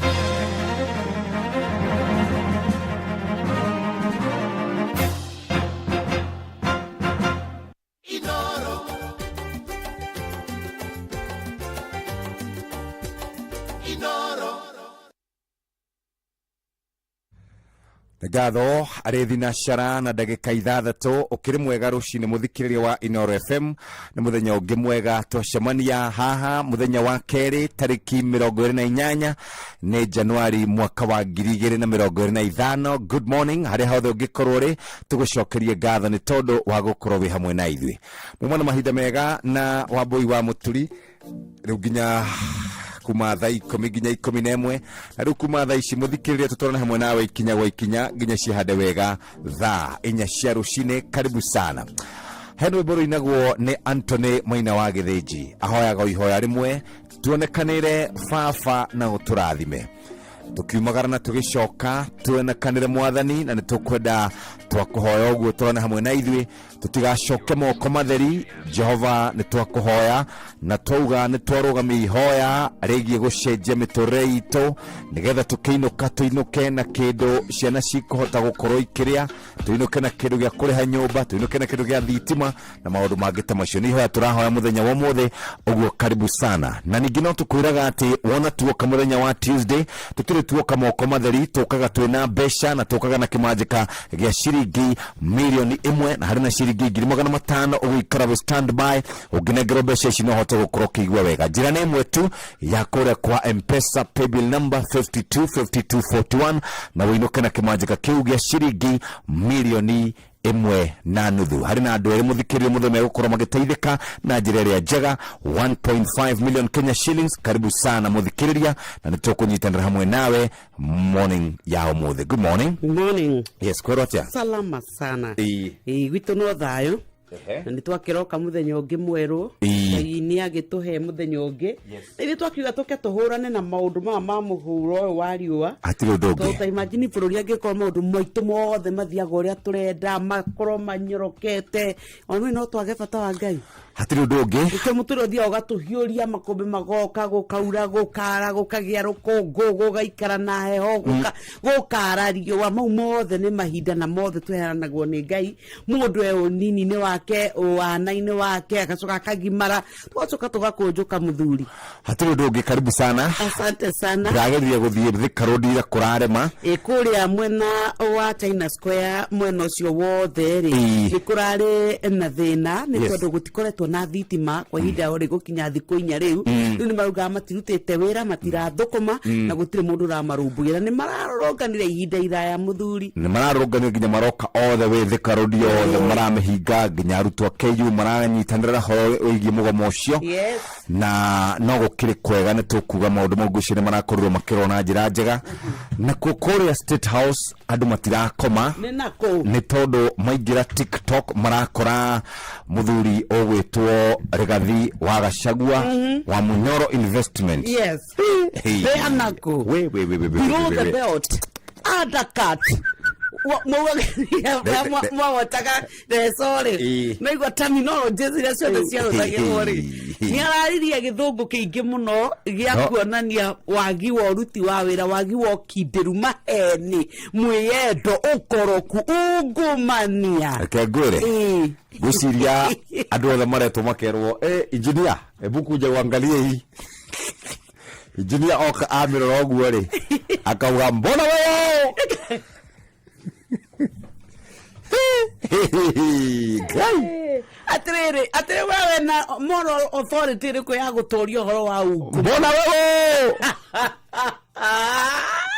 Ngatho arĩ thinacara na ndagĩka 6. Ũkĩrĩ mwega rũcinĩ mũthikĩrĩria wa Inooro FM, nĩ mũthenya ũngĩ mwega twacemania haha, mũthenya wa kerĩ tarĩki 28 nĩ Januari mwaka wa 2025. Good morning harĩa hothe ũngĩkorwo ũrĩ, tũgũcokerie ngatho nĩ tondũ wa gũkorwo wĩ hamwe na ithuĩ. Muma na mahinda mega na Wambũi wa Mũturi rĩu nginya kuma thaa 10 nginya 11, na rĩu kuma thaa ici mũthikĩrĩria tũtwarane hamwe nawe ikinya gwa ikinya nginya cihande wega thaa 4 cia rũcinĩ. Karibu sana. He rwĩmbo rũinagwo nĩ Anthony Maina wa Gĩthĩnji, ahoyaga o ihoya rĩmwe, tuonekanĩre baba na ũtũrathime tukiumagara na tugicoka, tuonekanĩre mwathani, na nĩ tũkwenda twakũhoya ũguo tũrane hamwe na ithuĩ tutigacoke moko matheri. Jehova, nĩ twakũhoya na twauga nĩ twarũgamia ihoya rĩgiĩ gũcenjia mĩtũrĩre itũ, nĩgetha tũkĩinũka tũinũke na kĩndũ ciana cikũhota gũkorwo ikĩrĩa, tũinũke na kĩndũ gĩa kũrĩha nyũmba, tũinũke na kĩndũ gĩa thitima na maũndũ mangĩ ta macio. Nĩ ihoya tũrahoya mũthenya wa ũmũthĩ ũguo, karibu sana. Na ningĩ no tũkwĩraga atĩ wona tuoka mũthenya wa Tuesday, tũtirĩ tuoka moko matheri, tũkaga twĩna mbeca na tũkaga na kĩmanjĩka gĩa ciringi mirioni 1, na harĩ na ciringi 500,000 ũgũikara wĩ standby. Ũngĩnengerwo mbeca ici no ũhote gũkorwo ũkĩigua wega. Njĩra nĩ ĩmwe tu ya kũrĩa kwa Mpesa, paybill number 525241, na ũinũke na kĩmanjĩka kĩu gĩa ciringi mirioni 1.5. Harĩ na andũ erĩ mũthikĩrĩrio mũthenya megũkorwo magĩteithĩka na njĩra ĩrĩa njega, 1.5 million Kenya shillings. Karibu sana mũthikĩrĩria, na nĩ tũkũnyitanĩra hamwe nawe morning ya ũmũthĩ. Good morning. Good morning. Yes, kwĩrwo atĩa? Salama sana. Ĩĩ. Ĩĩ, gwitũ no thayũ na nĩ twakĩroka mũthenya ũngĩ mwerũ. Ĩĩ. Ngai nĩ agĩtũhe mũthenya ũngĩ na ithuĩ twakiuga tũke tũhũrane na maũndũ maya ma mũhuro ũyũ wa riũa. Hatirĩ ũndũ ũngĩ. Tondũ ta imagine bũrũri angĩkorwo maũndũ maitũ mothe mathiaga ũrĩa tũrenda, makorwo manyorokete, ona no twage bata wa Ngai. Hatirĩ ũndũ ũngĩ. Nĩkĩo mũtũrĩre ũthiaga ũgatũhiũria, makũmbĩ magoka, gũkaura, gũkara, gũkagĩa rũkũngũ, gũgaikara na heho, gũkara riũa. Mau mothe nĩ mahinda na mothe tũheanagwo nĩ Ngai. Mũndũ e ũnini-inĩ wake, ũwana-inĩ wake, agacoka akagimara, tũgacoka tũgakũnjũka mũthuri. Hatirĩ ũndũ ũngĩ, karibu sana. Asante sana. Ndĩrageririe gũthiĩ Thika Road ira kũrarema. Ĩ kũrĩa mwena wa China Square, mwena ũcio wothe rĩ, Ĩĩ. nĩ kũrarĩ na thĩna nĩ tondũ gũtikoretwo na thitima kwa ihinda o rĩgũkinya thikũ 4 rĩu. Rĩu nĩ maraugaga matirutĩte wĩra, matirathũkũma na gũtirĩ mũndũ ũramarũmbũiya, na nĩ mararũrũnganire ihinda iraya mũthuri. Nĩ mararũrũnganire nginya maroka othe wĩ Thika Road yothe maramĩhinga, nginya arutwo a KU maranyitanĩra horo wĩgiĩ mũgomo ũcio. Na no gũkĩrĩ kwega, nĩ tũkuga maũndũ mau ngwĩciria nĩ marakorirwo makĩrorwo na njĩra njega. Nakuo kũrĩa State House andũ matirakoma. Nĩ nakũ? Nĩ tondũ maingĩra TikTok marakora mũthuri ũgwĩtwo Rigathi wa Gachagua wa Munyoro Investment. Yes. Hey. They are nako. We, we, we, we, we, Below we, the we. belt. Undercut. Mwawotaga reco rĩ, Ĩĩ. naigua terminologies iria ciothe ciarũthagĩrwo rĩ, nĩ araririe gĩthũngũ kĩingĩ mũno gĩa No. kuonania wagi wa ũruti wa wĩra, wagi wa ũkindĩru, maheni, mwĩyendo, ũkoroku, ungumania. Reke ngwĩre. Ĩĩ. Ngwĩciria andũ othe maretwo makerwo, "Eh, engineer, hebu kuja uangalie hii." Engineer oka amĩrora ũguo rĩ, akauga, "Mbona wewe?" Ngai. Atiriri, atiri wewe na moral authority ĩrĩkũ ya gũtũria ũhoro wa ungu? Mbona wewe?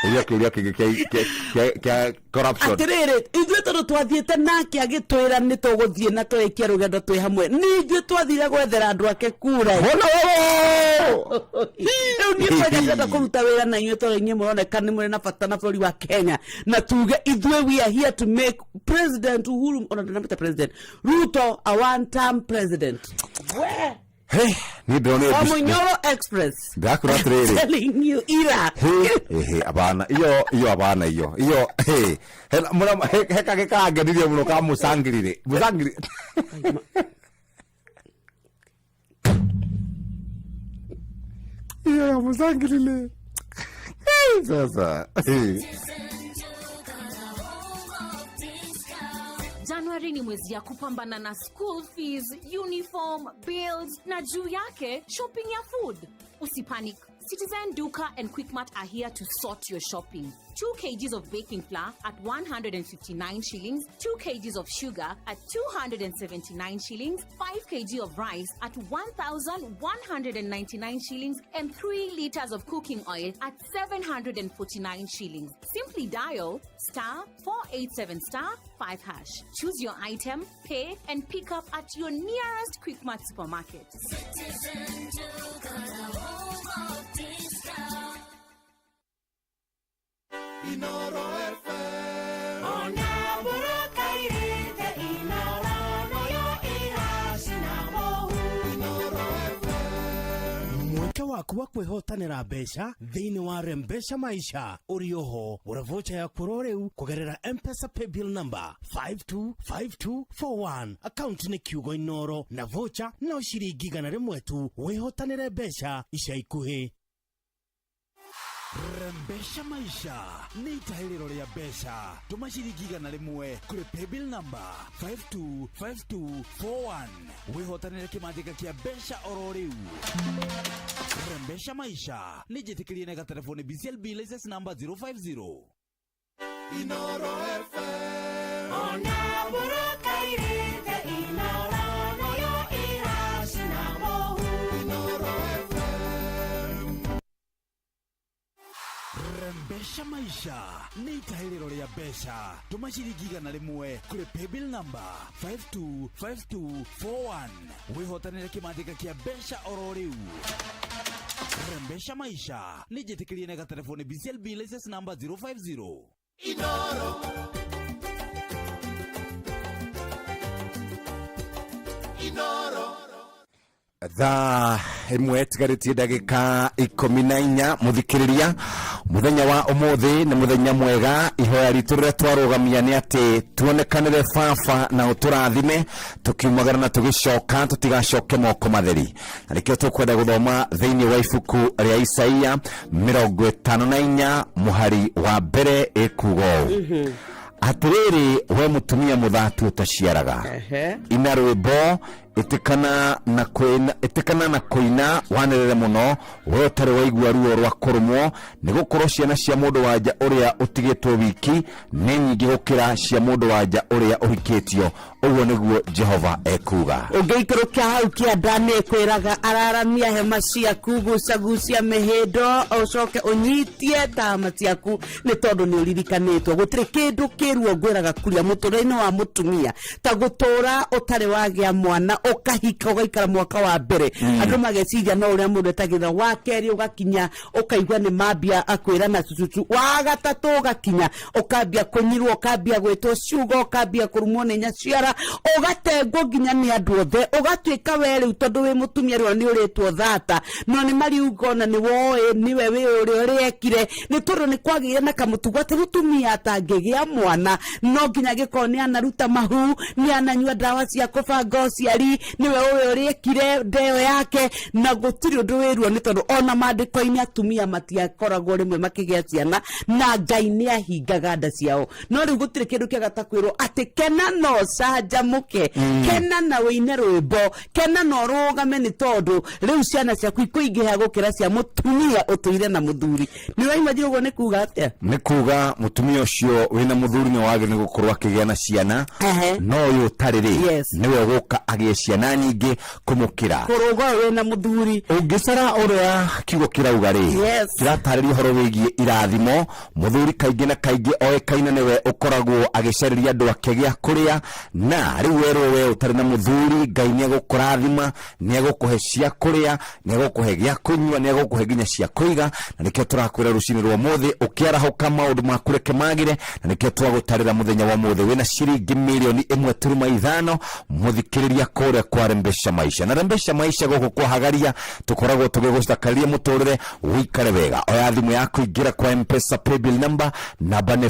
Ũria kĩũria kĩngĩ kĩa corruption. Atiriri, ithuĩ tondũ twathiĩte nake agĩtwĩra nĩ tũgũthiĩ na tũrĩkie rũgendo twĩ hamwe, nĩ ithuĩ twathire gwethera andũ ake kura. Mbona wewe? Rĩu niĩ kwanja ndĩrenda kũruta wĩra na inyuĩ tondũ inyuĩ mũroneka nĩ mũrĩ na bata na bũrũri wa Kenya, na tuge ithuĩ we are here to make President Uhuru, ona ndinamwĩta President Ruto, a one term president. We. Hey, niĩ ndĩronire O Munyoro Express. Ndĩrakwĩra atĩrĩrĩ. Telling you ira. Ehe, abana iyo iyo, abana iyo iyo, he he mura he he kage kangenirie muno ka mucangirire mucangiri iyo ya mucangirire. Hey, sasa, hey. January ni mwezi ya kupambana na school fees, uniform, bills na juu yake shopping ya food. Usipanic. Citizen Duka and Quickmart are here to sort your shopping. 2 kgs of baking flour at 159 shillings, 2 kgs of sugar at 279 shillings, 5 kg of rice at 1,199 shillings, and 3 liters of cooking oil at 749 shillings. Simply dial star 487 star 5 hash. Choose your item, pay, and pick up at your nearest Quickmart supermarket. Citizen Duka, the home of discount. Inoro FM. Ona burakairite inoro nayo iracina mũhu. Inoro Mweke waku wa kwĩhotanĩra mbeca thĩinĩ wa Rembesha Maisha ũrĩ oho. Gũra vocha yaku oro rĩu kũgerera Mpesa paybill number 525241, akaunti nĩ kiugo Inoro, na vocha no ciringi 100 tu. Wĩhotanĩre mbeca ica ikuhĩ. Rembesha Maisha nĩ itahĩrĩro rĩa mbeca. Tũma ciringi 100 kũrĩ paybill number 525241, wĩhotanĩre kĩmanjĩka kĩa mbeca oro rĩu. Rembesha Maisha nĩ njĩtĩkĩrie na gatelefoni BCLB license number 050. Inoro FM. Ona burakairite inoro nayo iracina mũhu. Inoro FM. Rembesha Maisha nĩ itahĩrĩro rĩa mbeca. Tũma ciringi 100 kũrĩ paybill number 525241, wĩhotanĩre kĩmanjĩka kĩa mbeca oro rĩu. Rembesha Maisha nĩ njĩtĩkĩrie na gatelefoni BCLB license number 050. Inoro. Inoro. Thaa 1 tigarĩtie ndagĩka 14. Mũthikĩrĩria, mũthenya wa ũmũthĩ nĩ mũthenya mwega. Ihoya ritũ rĩrĩa twarũgamia nĩ atĩ tuonekanĩre baba na ũtũrathime tũkiumagara na tũgĩcoka, tũtigacoke moko matheri. Na nĩkĩo tũkwenda gũthoma thĩinĩ wa ibuku rĩa Isaia 54 mũhari wa mbere, ĩkuga ũũ: "Atĩrĩrĩ we mũtumia mũthatu ũtaciaraga, ina rwĩmbo, ĩtĩkana na kũina, ĩtĩkana na kũina wanĩrĩre mũno, we ũtarĩ waigua ruo rwa kũrũmwo, nĩ gũkorwo ciana cia mũndũ wa nja ũrĩa ũtigĩtwo wiki nĩ nyingĩ gũkĩra cia mũndũ wa nja ũrĩa ũhikĩtio. Ũguo nĩguo Jehova ekuga." Ũngĩikũrũkia hau kĩanda nĩ kwĩraga araramia hema ciaku, gucagucia mĩhĩndo, ũcoke ũnyitie tama ciaku, nĩ tondũ nĩ ũririkanĩtwo. Gũtirĩ kĩndũ kĩruo ngwĩraga kuria mũtũrĩre-inĩ wa mũtumia ta gũtũra ũtarĩ wagĩa mwana. Ũkahika, ũgaikara mwaka wa mbere, andũ mageciria no ũrĩa mũndũ etagĩrĩra. Wa kerĩ ũgakinya, ũkaigua nĩ mambia akwĩra na cucucu. Wa gatatũ ũgakinya, ũkambia kũnyirwo, ũkambia gwĩtwo ciugo, ũkambia kũrumwo nĩ nyaciara, ũgatengwo nginya nĩ andũ othe, ũgatuĩka we rĩu tondũ wĩ mũtumia rĩu nĩ ũrĩtwo thata, no nĩ mariuga ona nĩ woĩ nĩwe wĩ ũrĩa ũrĩekire, nĩ tondũ nĩ kwagĩire na kamũtugo atĩ mũtumia atangĩgĩa mwana no nginya angĩkorwo nĩ anaruta mahu, nĩ ananyua ndawa cia kũbanga ũciari, nĩwe ũĩ ũrĩekire ndeo yake, na gũtirĩ ũndũ wĩruo, nĩ tondũ ona maandĩko-inĩ atumia matiakoragwo rĩmwe makĩgĩa ciana na Ngai nĩ ahingaga nda ciao. No rĩu gũtirĩ kĩndũ kĩega ta kwĩrwo atĩ kena no ũcanjamũke, kena na wĩine rwĩmbo, kena na ũrũgame, nĩ tondũ rĩu ciana ciaku ikũingĩha gũkĩra cia mũtumia ũtũire na mũthuri. Nĩ ũraimajia ũguo nĩ kuga atĩa? Nĩ kuga mũtumia ũcio wĩna mũthuri nĩ wagĩrĩirwo nĩ gũkorwo akĩgĩa na ciana, no ũyũ ũtarĩ rĩ, nĩwe ũgũka agĩe ciana nyingĩ kũmũkĩra. Kũrũga ũyũ wĩna mũthuri. Ũngĩcara ũrĩa kiugo kĩrauga rĩ, kĩratarĩria ũhoro wĩgiĩ irathimo. Mũthuri kaingĩ na kaingĩ oĩkaine nĩwe ũkoragwo agĩcarĩria andũ ake gĩa kũrĩa, na rĩu werwo we ũtarĩ na mũthuri, Ngai nĩ egũkũrathima, nĩ egũkũhe cia kũrĩa, nĩ egũkũhe gĩa kũnyua, nĩ egũkũhe nginya cia kũiga. Na nĩkĩo tũrakwĩra rũcinĩ rwa ũmũthĩ, ũkĩarahũka maũndũ maku reke magĩre. Na nĩkĩo twagũtarĩra mũthenya wa ũmũthĩ wĩna ciringi 1.5 mirioni mũthikĩrĩria kũrĩa kwa Rembesha Maisha. Na Rembesha Maisha gũkũ kwa Hagaria tũkoragwo tũgĩgũcakarĩria mũtũrĩre ũikare wega. Oya thimũ yaku, ingĩra kwa Mpesa paybill number, namba nĩ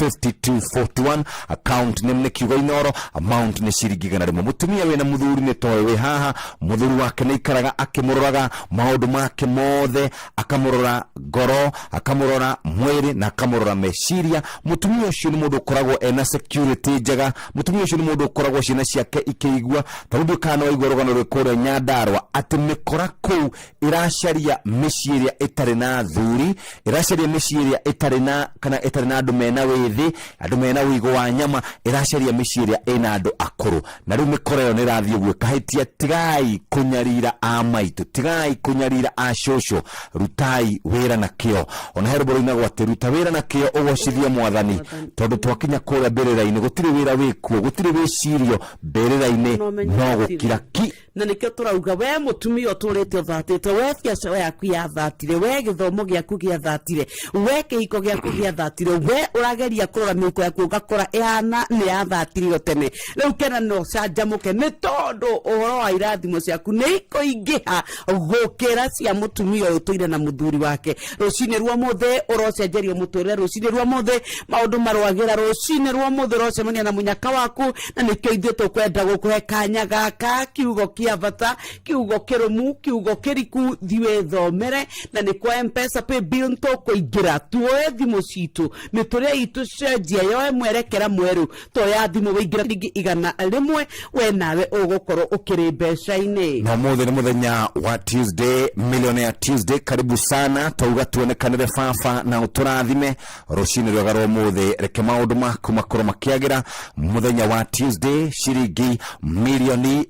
525241, account name nĩ kiugo Inoro, amount nĩ ciringi 100. Mũtumia wĩna mũthuri nĩ toĩ wĩ haha, mũthuri wake nĩ ikaraga akĩmũroraga maũndũ make mothe, akamũrora ngoro, akamũrora mwĩrĩ na akamũrora meciria. Mũtumia ũcio nĩ mũndũ ũkoragwo ena security njega. Mũtumia ũcio nĩ mũndũ ũkoragwo ciana ciake ikĩigua. Tarĩu ndiũĩ kana nĩwaigua rũgano rwĩ kũrĩa Nyandarũa atĩ mĩkora kũu ĩracaria mĩciĩ ĩrĩa ĩtarĩ na athuri, ĩracaria mĩciĩ ĩrĩa ĩtarĩ na kana ĩtarĩ na andũ mena wĩthĩ, andũ mena ũigũ wa nyama, ĩracaria mĩciĩ ĩrĩa ĩna andũ akũrũ. Na rĩu mĩkora ĩyo nĩ ĩrathiĩ ũguo ĩkahĩtia. Tigai kũnyarira a maitũ, tigai kũnyarira a cũcũ, rutai wĩra na kĩo. Ona he rwĩmbo rũinagwo atĩ ruta wĩra na kĩo ũgocithie Mwathani, tondũ twakinya kũrĩa mbĩrĩra-inĩ gũtirĩ wĩra wĩkuo, gũtirĩ wĩcirio mbĩrĩra-inĩ, No menye no gũtirĩ. gũkira ki. Na nĩkĩo tũrauga we mũtumia ũtũrĩte ũthatĩte, we biacara yaku yathatire, we gĩthomo gĩaku gĩathatire, we kĩhiko gĩaku gĩathatire, we ũrageria kũrora mĩhuko yaku ũgakora ĩhana nĩ yathatire o tene, rĩu kena na ũcanjamũke, nĩ tondũ ũhoro wa irathimo ciaku nĩ ikũingĩha gũkĩra cia mũtumia ũyũ ũtũire na mũthuri wake. Rũcinĩ rwa ũmũthĩ ũrocenjerio mũtũrĩre, rũcinĩ rwa ũmũthĩ maũndũ marwagĩra, rũcinĩ rwa ũmũthĩ ũrocemania na mũnyaka waku. Na nĩkĩo ithuĩ tũkwenda gũkũhe kanya gaka, kiugo kĩa bata, kiugo kĩrũmu, kiugo kĩriku, thiĩ wĩthomere. Na nĩ kwa Mpesa paybill tũkũingĩra, tuoe thimũ citũ, mĩtũrĩre itũ cenjia, yoe mwerekera mwerũ. Toya thimũ wĩingĩre ciringi 100, we nawe ũgũkorwo ũkĩrĩ mbeca-inĩ. Na ũmũthĩ nĩ mũthenya wa Tuesday, Millionaire Tuesday. Karibu sana, twauga tuonekanĩre baba na ũtũrathime rũcinĩ rwega rwa ũmũthĩ. Reke maũndũ maku makorwo makĩagĩra mũthenya wa Tuesday. Ciringi 1.5 mirioni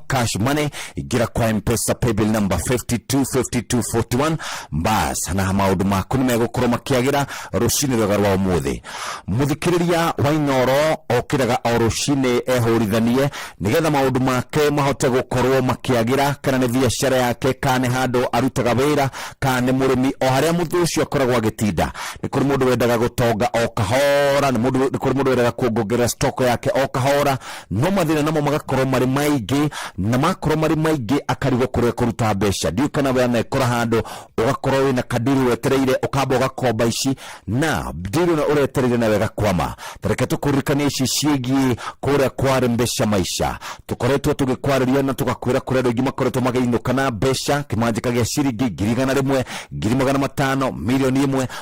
cash money, ingĩra kwa Mpesa paybill number 525241, bas, na maũndũ maku nĩ megũkorwo makĩagĩra rũcinĩ rwega rwa ũmũthĩ. Mũthikĩrĩria wa Inoro okĩraga o rũcinĩ ehũrithanie nĩgetha maũndũ make mahote gũkorwo makĩagĩra, kana nĩ biacara yake, kana nĩ handũ arutaga wĩra, kana nĩ mũrĩmi, o harĩa mũndũ ũcio akoragwo agĩtinda. Nĩ kũrĩ mũndũ wendaga gũtonga o kahora, nĩ kũrĩ mũndũ wendaga kuongongerera stock yake o kahora, no mathĩna namo magakorwo marĩ maingĩ, na makorwo marĩ maingĩ akarigwo kũrĩa kũruta mbeca. Ndiũĩ kana we anekora handũ ũgakorwo wĩna kadiri wetereire, ũkamba ũgakomba ici na ndiri na ũretereire na wega kwama. Tareke tũkũririkanie ici ciĩgiĩ kũrĩa kwa Mbeca Maisha. Tũkoretwo tũgĩkwarĩria na tũgakwĩra kũrĩa andũ aingĩ makoretwo magĩinũka na mbeca kĩmanjĩka gĩa ciringi 100,000, 500,000, 1 mirioni,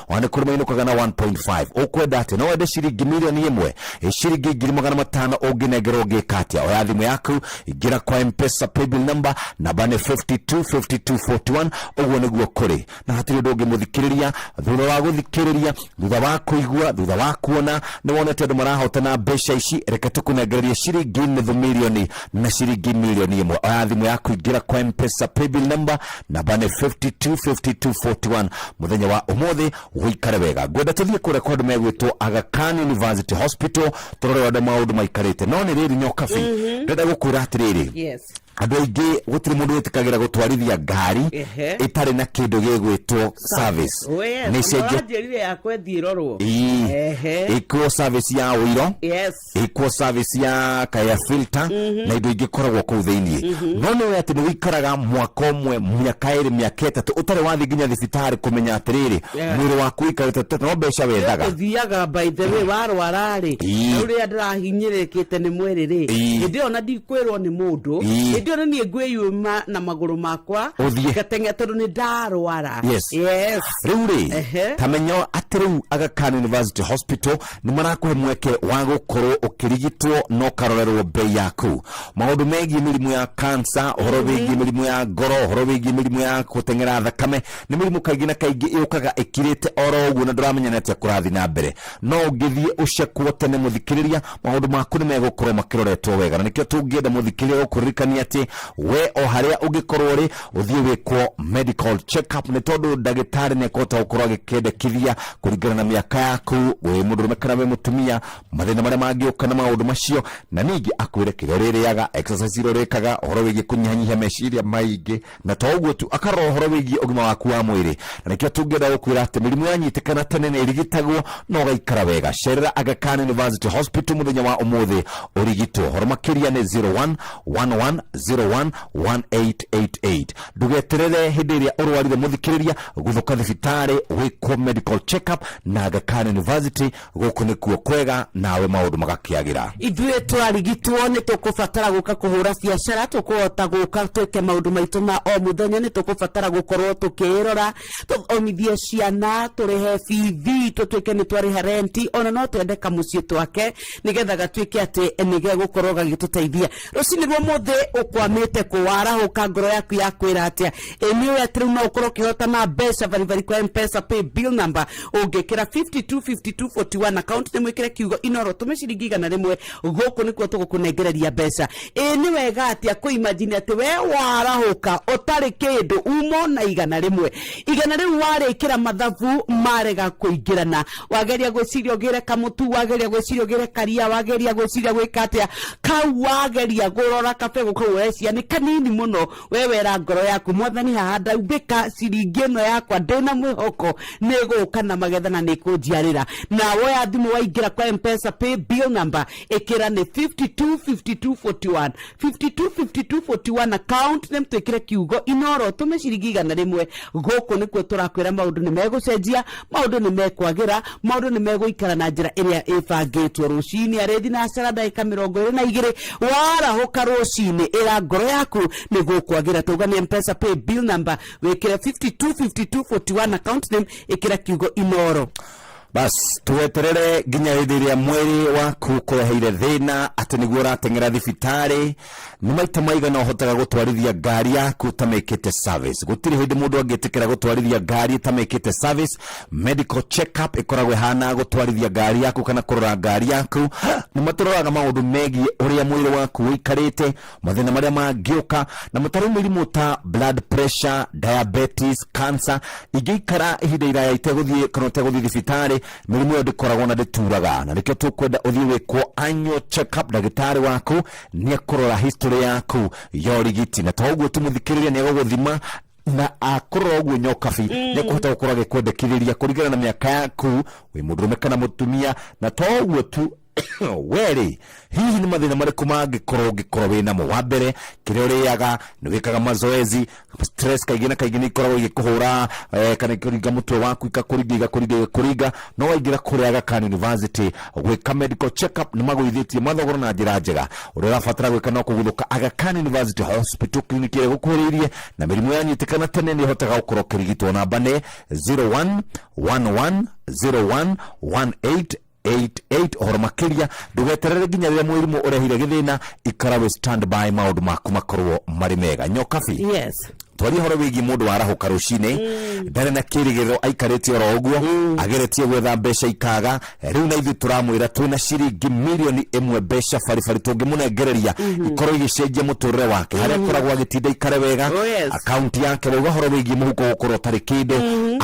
ona nĩ kũrĩ mainũkaga na 1.5. Ũkwenda atĩa? No wende ciringi 1 mirioni, 500,000 ũngĩnengerwo ũngĩka atĩa? Oya thimũ yaku. Ingĩra kwa Mpesa paybill number, namba nĩ 525241. Ũguo nĩguo kũrĩ na hatirĩ ũndũ ũngĩ. Mũthikĩrĩria, thutha wa gũthikĩrĩria, thutha wa kũigua, thutha wa kuona nĩ wonete andũ marahotana mbeca ici, reke tũkũnengererie ciringi nuthu mirioni na ciringi mirioni 1. Oya thimũ yaku, ingĩra kwa Mpesa paybill number, namba nĩ 525241. Mũthenya wa ũmũthĩ wĩikare wega. Ngwenda tũthiĩ kũrĩa kwa andũ megwĩtwo Aga Khan University Hospital, tũrore ũrĩa maũndũ maikarĩte. No nĩ rĩrĩ, Nyokabi, ndĩrenda gũkwĩra atĩrĩrĩ, andũ aingĩ, gũtirĩ mũndũ wĩtĩkagĩra gũtwarithia ngari ĩtarĩ na kĩndũ gĩgwĩtwo service. Oh, yes. Nĩ cenjia. Ũranjĩrire yakwa ĩthiĩ ĩrorwo. Ĩkwo service ya ũiro, ĩkwo service ya kaya filter na indo ingĩ ikoragwo kũu thĩiniĩ. No nĩ ũĩ atĩ nĩ wĩikaraga mwaka ũmwe, mĩaka 2, mĩaka 3 ũtarĩ wathiĩ nginya thibitarĩ kũmenya atĩrĩrĩ, mwĩrĩ waku ũikarĩte, no mbeca wethaga. Ũthiaga, by the way, warwara rĩ, rĩu rĩrĩa ndĩrahinyĩrĩrĩkĩte nĩ mwĩrĩ rĩ, hĩndĩ ĩyo na ndikwĩrwo nĩ mũndũ, hĩndĩ ĩyo nĩ niĩ ngwĩyuma na magũrũ makwa Ũthiĩ. ngateng'era tondũ nĩ ndarwara. Rĩu rĩ, ta menya atĩ rĩu Aga Khan University Hospital nĩ marakũhe mweke wa gũkorwo ũkĩrigitwo na ũkarorerwo mbei yaku, maũndũ megiĩ mĩrimũ ya cancer, ũhoro wĩgiĩ mĩrimũ ya ngoro, ũhoro wĩgiĩ mĩrimũ ya gũteng'era thakame. Nĩ mĩrimũ kaingĩ na kaingĩ ĩũkaga ĩkirĩte oro ũguo na ndũramenya nĩ atĩa kũrathiĩ na mbere. No ũngĩthiĩ ũcekwo tene, mũthikĩrĩria, maũndũ maku nĩ megũkorwo makĩroretwo wega. Na nĩkĩo tũngĩenda, mũthikĩrĩria, gũkũririkania atĩ we o harĩa ũngĩkorwo rĩ, ũthiĩ wĩkwo medical check up, nĩ tondũ ndagĩtarĩ nĩ ekũhota gũkorwo agĩkendekithia kũringana na mĩaka yaku, wĩ mũndũrũme kana wĩ mũtumia, mathĩna marĩa mangĩũka na maũndũ macio, na ningĩ akwĩre kĩrĩa ũrĩrĩaga, exercise iria ũrĩkaga, ũhoro wĩgiĩ kũnyihanyihia meciria maingĩ, na to ũguo tu, akarora ũhoro wĩgiĩ ũgima waku wa mwĩrĩ. Na nĩkĩo tũngĩenda gũkwĩra atĩ mĩrimũ yanyitĩkana tene nĩ ĩrigitagwo na ũgaikara wega. Cerera Aga Khan University Hospital mũthenya wa ũmũthĩ ũrigitwo. Ũhoro makĩria nĩ 01 11 01 1888. Ndũgeterere hĩndĩ ĩrĩa ũrwarire. Mũthikĩrĩria, gũthũka thibitarĩ wĩkwo medical check up na Aga Khan University. Gũkũ nĩkuo kwega, nawe maũndũ magakĩagĩra. Ithuĩ twarigitwo nĩ tũkũbatara gũka kũhũra biacara, tũkũhota gũka twĩke maũndũ maitũ ma o mũthenya. Nĩ tũkũbatara gũkorwo tũkĩĩrora, tũthomithie ciana, tũrĩhe bithi, tũtuĩke nĩ twarĩha renti, ona no twende kamũciĩ twake nĩgetha gatuĩke atĩ nĩ gegũkorwo gagĩtũteithia. Rũcinĩ rwa mũthĩ ũkwamĩte kũ? Warahũka, ngoro yaku yakwĩra atĩa? Ĩ nĩ ũĩ atĩ rĩu no ũkorwo ũkĩhotana mbeca baribari kwa Mpesa pay bill number? Ũngĩkĩra 525241, account nĩ mwĩkĩre kiugo Inoro, tũme ciringi 100, gũkũ nĩkuo tũgũkũnengereria mbeca. Ĩ nĩ wega atĩa kũimagine atĩ we warahũka ũtarĩ kĩndũ, umo na 100, igana rĩu warĩkĩra mathabu marega kũingĩrana, wageria gwĩciria ũgĩre kamũtu, wageria gwĩciria ũgĩre karia, wageria gwĩciria gwĩka atĩa, kau wageria kũrora kabegũ kau ũrecia nĩ kanini mũno. We wera ngoro yaku, "Mwathani, haha ndaumbĩka ciringi ĩno yakwa, ndĩna mwĩhoko nĩ ĩgũka na magetha na nĩ ĩkũnjiarĩra." Na woya thimũ, waingĩra kwa Mpesa pay bill number, ĩkĩra nĩ 525241, 525241, account nĩ twĩkĩre kiugo Inoro, tũme ciringi 100. Gũkũ nĩkuo tũrakwĩra maũndũ nĩ megũcenjia, maũndũ nĩ mekwagĩra, maũndũ nĩ megũikara na njĩra ĩrĩa ĩbangĩtwo. Rũcinĩ arĩthi na cara ndagĩka 22, warahũka rũcinĩ, ĩra ngoro yaku nĩ gũkwagĩra. Tauga nĩ Mpesa pay bill number, wĩkĩre 525241, account name ĩkĩra kiugo Inoro. Bas, tweterere nginya hĩndĩ ĩrĩa mwĩrĩ waku ũkũreheire thĩna atĩ nĩguo ũrateng'era thibitarĩ? Nĩ maita maigana ũhotaga gũtwarithia ngari yaku ũtamĩkĩte service? Gũtirĩ hĩndĩ mũndũ angĩtĩkĩra gũtwarithia ngari ĩtamĩkĩte service. Medical check up ĩkoragwo ĩhana gũtwarithia ngari yaku kana kũrora ngari yaku. Nĩ matũroraga maũndũ megiĩ ũrĩa mwĩrĩ waku ũikarĩte, mathĩna marĩa mangĩũka na matarĩ mĩrimũ ta blood pressure, diabetes, cancer. Ingĩikara ihinda iraya itegũthiĩ kana ũtegũthiĩ thibitarĩ, mĩrimũ ĩyo ndĩkoragwo na ndĩturaga. Na nĩkĩo tũkwenda ũthiĩ wĩkwo annual check up. Ndagĩtarĩ waku nĩ ekũrora history yaku ya ũrigiti, na to ũguo tu, mũthikĩrĩria, nĩ egũgũthima, na akũrora ũguo, Nyokabi, nĩ ekũhota gũkorwo agĩkwendekithĩria kũringana na mĩaka yaku, wĩ mũndũrũme kana mũtumia. Na to ũguo tu, werĩ hihi nĩ mathĩna marĩkũ mangĩkorwo ũngĩkorwo wĩ namo? Wa mbere, kĩrĩa ũrĩaga, nĩ wĩkaga mazoezi? Stress kaingĩ na kaingĩ nĩ ikoragwo igĩkũhũra kana ikũringa mũtwe waku, ikakũringa, igakũringa, igakũringa. No waingĩra kũrĩa Aga Khan University gwĩka medical check up, nĩ magũithĩtie mathogora na njĩra njega. Ũrĩa ũrabatara gwĩka no kũguthũka Aga Khan University Hospital clinic ĩrĩa ĩgũkuhĩrĩirie. Na mĩrimũ yanyitĩkana tene nĩ ĩhotaga gũkorwo ũkĩrigitwo. Namba nĩ 01 11 01 18. 88 ũhoro makĩria ndũgeterere nginya rĩrĩa mũrimũ ũrehire gĩthĩna ikara wĩ stand by maũndũ maku makorwo marĩ mega nyokabi. Yes. Twarie ũhoro wĩgiĩ mũndũ warahũka rũcinĩ ndarĩ na kĩrĩgĩrĩro, aikarĩte oro ũguo ageretie gwetha mbeca ikaga. Rĩu na ithuĩ tũramwĩra twĩna ciringi 1,000,000 mbeca baribari tũngĩmũnengereria ikorwo igĩcenjia mũtũrĩre wake harĩa akoragwo agĩtinda ikare wega. Oh, yes. Akaunti yake wauga ũhoro wĩgiĩ mũhuko gũkorwo ũtarĩ kĩndũ,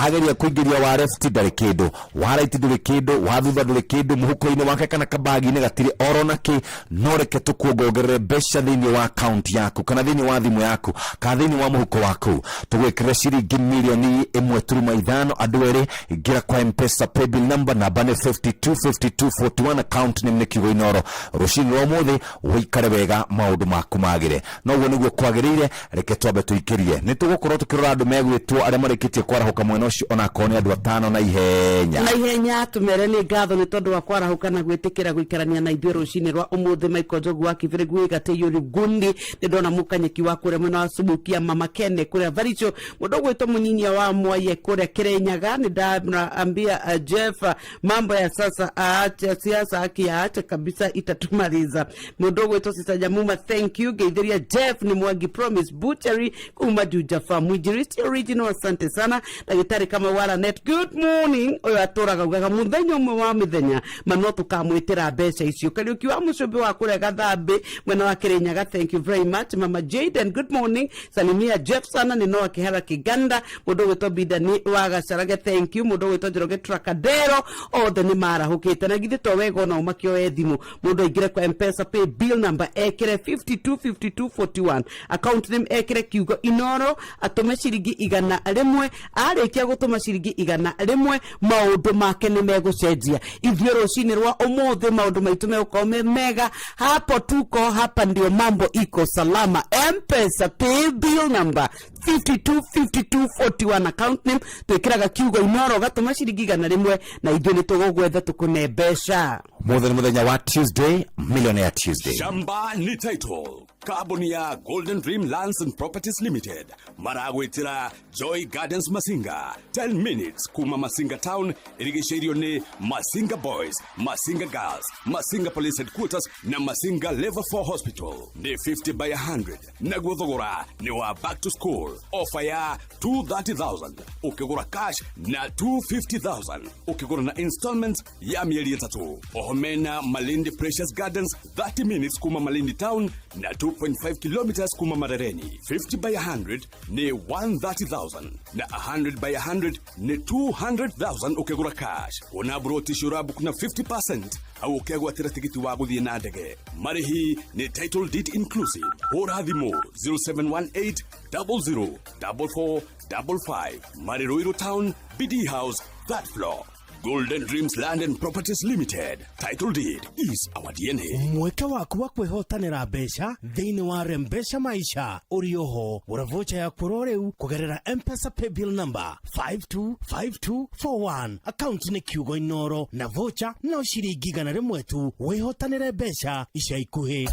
ageria kũingĩria wa left ndarĩ kĩndũ, wa right ndũrĩ kĩndũ, wa thutha ndũrĩ kĩndũ, mũhuko-inĩ wake kana kabagi-inĩ gatirĩ oro na kĩ. No reke tũkuongongerere mbeca thĩinĩ wa akaunti yaku kana thĩinĩ wa thimũ yaku kana thĩinĩ wa mũhuko waku, tũgwĩkĩrĩre ciringi 1.5 million andũ erĩ. Ingĩra kwa Mpesa paybill number, namba nĩ 525241, account name nĩ kiugo Inoro. Rũcinĩ rwa ũmũthĩ ũikare wega, maũndũ maku magĩre noguo nĩguo kwagĩrĩire. Reke twambe tũikĩrie, nĩ tũgũkorwo tũkĩrora andũ megwĩtwo arĩa marĩkĩtie kwarahũka mwena ũcio, onakorwo nĩ andũ atano na ihenya. Na ihenya tumere nĩ ngatho nĩ tondũ wa kwarahũka na gwĩtĩkĩra gũikarania na ithuĩ rũcinĩ rwa ũmũthĩ. Michael Njogu wa Kibĩrĩgu Gatĩiyũri Gundi, nĩ ndona mũkanyeki wa kũrĩa mwena wa Subukia, Mama Kene kũrĩa Baricho, mũndũ ũgwĩtwo mũnyinyia wa Mwaye kũrĩa Kĩrĩnyaga. Nĩ ndaambia Jeff, mambo ya sasa aache siasa, akiaache kabisa itatumaliza. Mũndũ ũgwĩtwo Sister Jamuma, thank you. Ngeithĩria Jeff nĩ Mwangi Promise Butchery kuma Juja Farm, mwinjilisti original, asante sana. Ndagĩtarĩ kama wala net, good morning. Ũyũ atũraga ugaga mũthenya ũmwe wa mĩthenya ma no tũkamwĩtĩra mbeca icio. Kariũki wa mũcũmbĩ wa kũrĩa Gathambĩ mwena wa Kĩrĩnyaga, thank you very much. Mama Jaden, good morning, salimia Jeff sana. Nĩ Noa Kĩhara Kĩganda, mũndũ ũgwĩtwo Bidani wa Gacarage, thank you. Mũndũ ũgwĩtwo Njoroge Trakadero, othe nĩ marahũkĩte na githĩ to wega onao makĩoe thimũ, mũndũ aingĩre kwa Mpesa pay bill number, ekĩre 525241, account name ekĩre kiugo Inoro, atũme ciringi 100. Arĩkia gũtũma ciringi 100, maũndũ make nĩ megũcenjia. Ithuĩ rũcinĩ rwa ũmũthĩ maũndũ maitũ megũkorwo me mega. Hapo tuko hapa ndio mambo iko salama. Mpesa pay bill number 525241, account name twĩkĩraga kiugo Inoro, gatũma ciringi 100 na ithuĩ nĩ tũgũgwetha tũkũne mbeca. Mũthĩ nĩ mũthenya wa Tuesday, Millionaire Tuesday. Shamba ni title. Kambuni ya Golden Dream Lands and Properties Limited maragwĩtĩra Joy Gardens Masinga, 10 minutes kuma Masinga Town, ĩrigicĩirio nĩ Masinga Boys, Masinga Girls, Masinga Police Headquarters na Masinga Level 4 Hospital. Nĩ 50 by 100, naguo thogora nĩ wa back to school offer ya 230,000 ũkĩgũra cash na 250,000 ũkĩgũra na installments ya mĩeri 3. Oho mena Malindi Precious Gardens, 30 minutes kuma Malindi Town na 2.5 kilometers kuma Marereni. 50 by 100 ni 130,000 na 100 by 100 ni 200,000 ukigura cash. Ona broti curabu na 50% au ukegwatĩra tigiti wa gũthiĩ na ndege. Marĩhi ni title deed inclusive. Hũra thimũ 0718 00 44 55. Marĩ Ruiru Town, BD House, third floor. Golden Dreams Land and Properties Limited. Title deed is our DNA. Mweke waku wa kwĩhotanĩra mbeca thĩinĩ wa Rembesha Maisha ũrĩ oho. Gũra vocha yaku oro rĩu kũgerera Mpesa paybill number 525241, account nĩ kiugo Inoro, na vocha no ciringi 100 tu. Wĩhotanĩre mbeca ica ikuhĩ.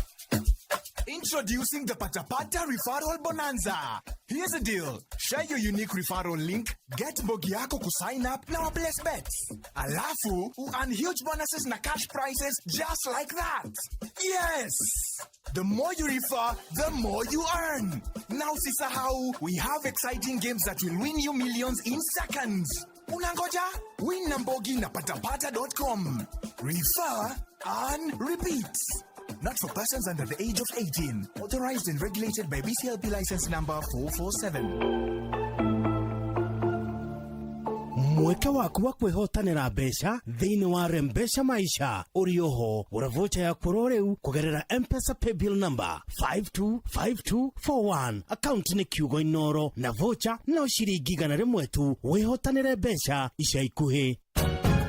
Introducing the Patapata Referral Bonanza. Here's the deal. Share your unique referral link, get mbogi yako kusign up na waplace bets. Alafu, earn huge bonuses na cash prizes just like that. Yes! The more you refer, the more you earn. Now usisahau, we have exciting games that will win you millions in seconds. Unangoja? Win na mbogi na patapata.com. Refer, earn, repeat. Not for persons under the age of 18. Authorized and regulated by BCLP license number 447. Mweke waku wa kwĩhotanĩra mbeca thĩinĩ wa Rembesha Maisha ũrĩ oho. Gũra vocha yaku oro rĩu kũgerera Mpesa paybill number 525241, account nĩ kiugo Inoro, na vocha no ciringi 100 tu. Wĩhotanĩre mbeca ica ikuhĩ.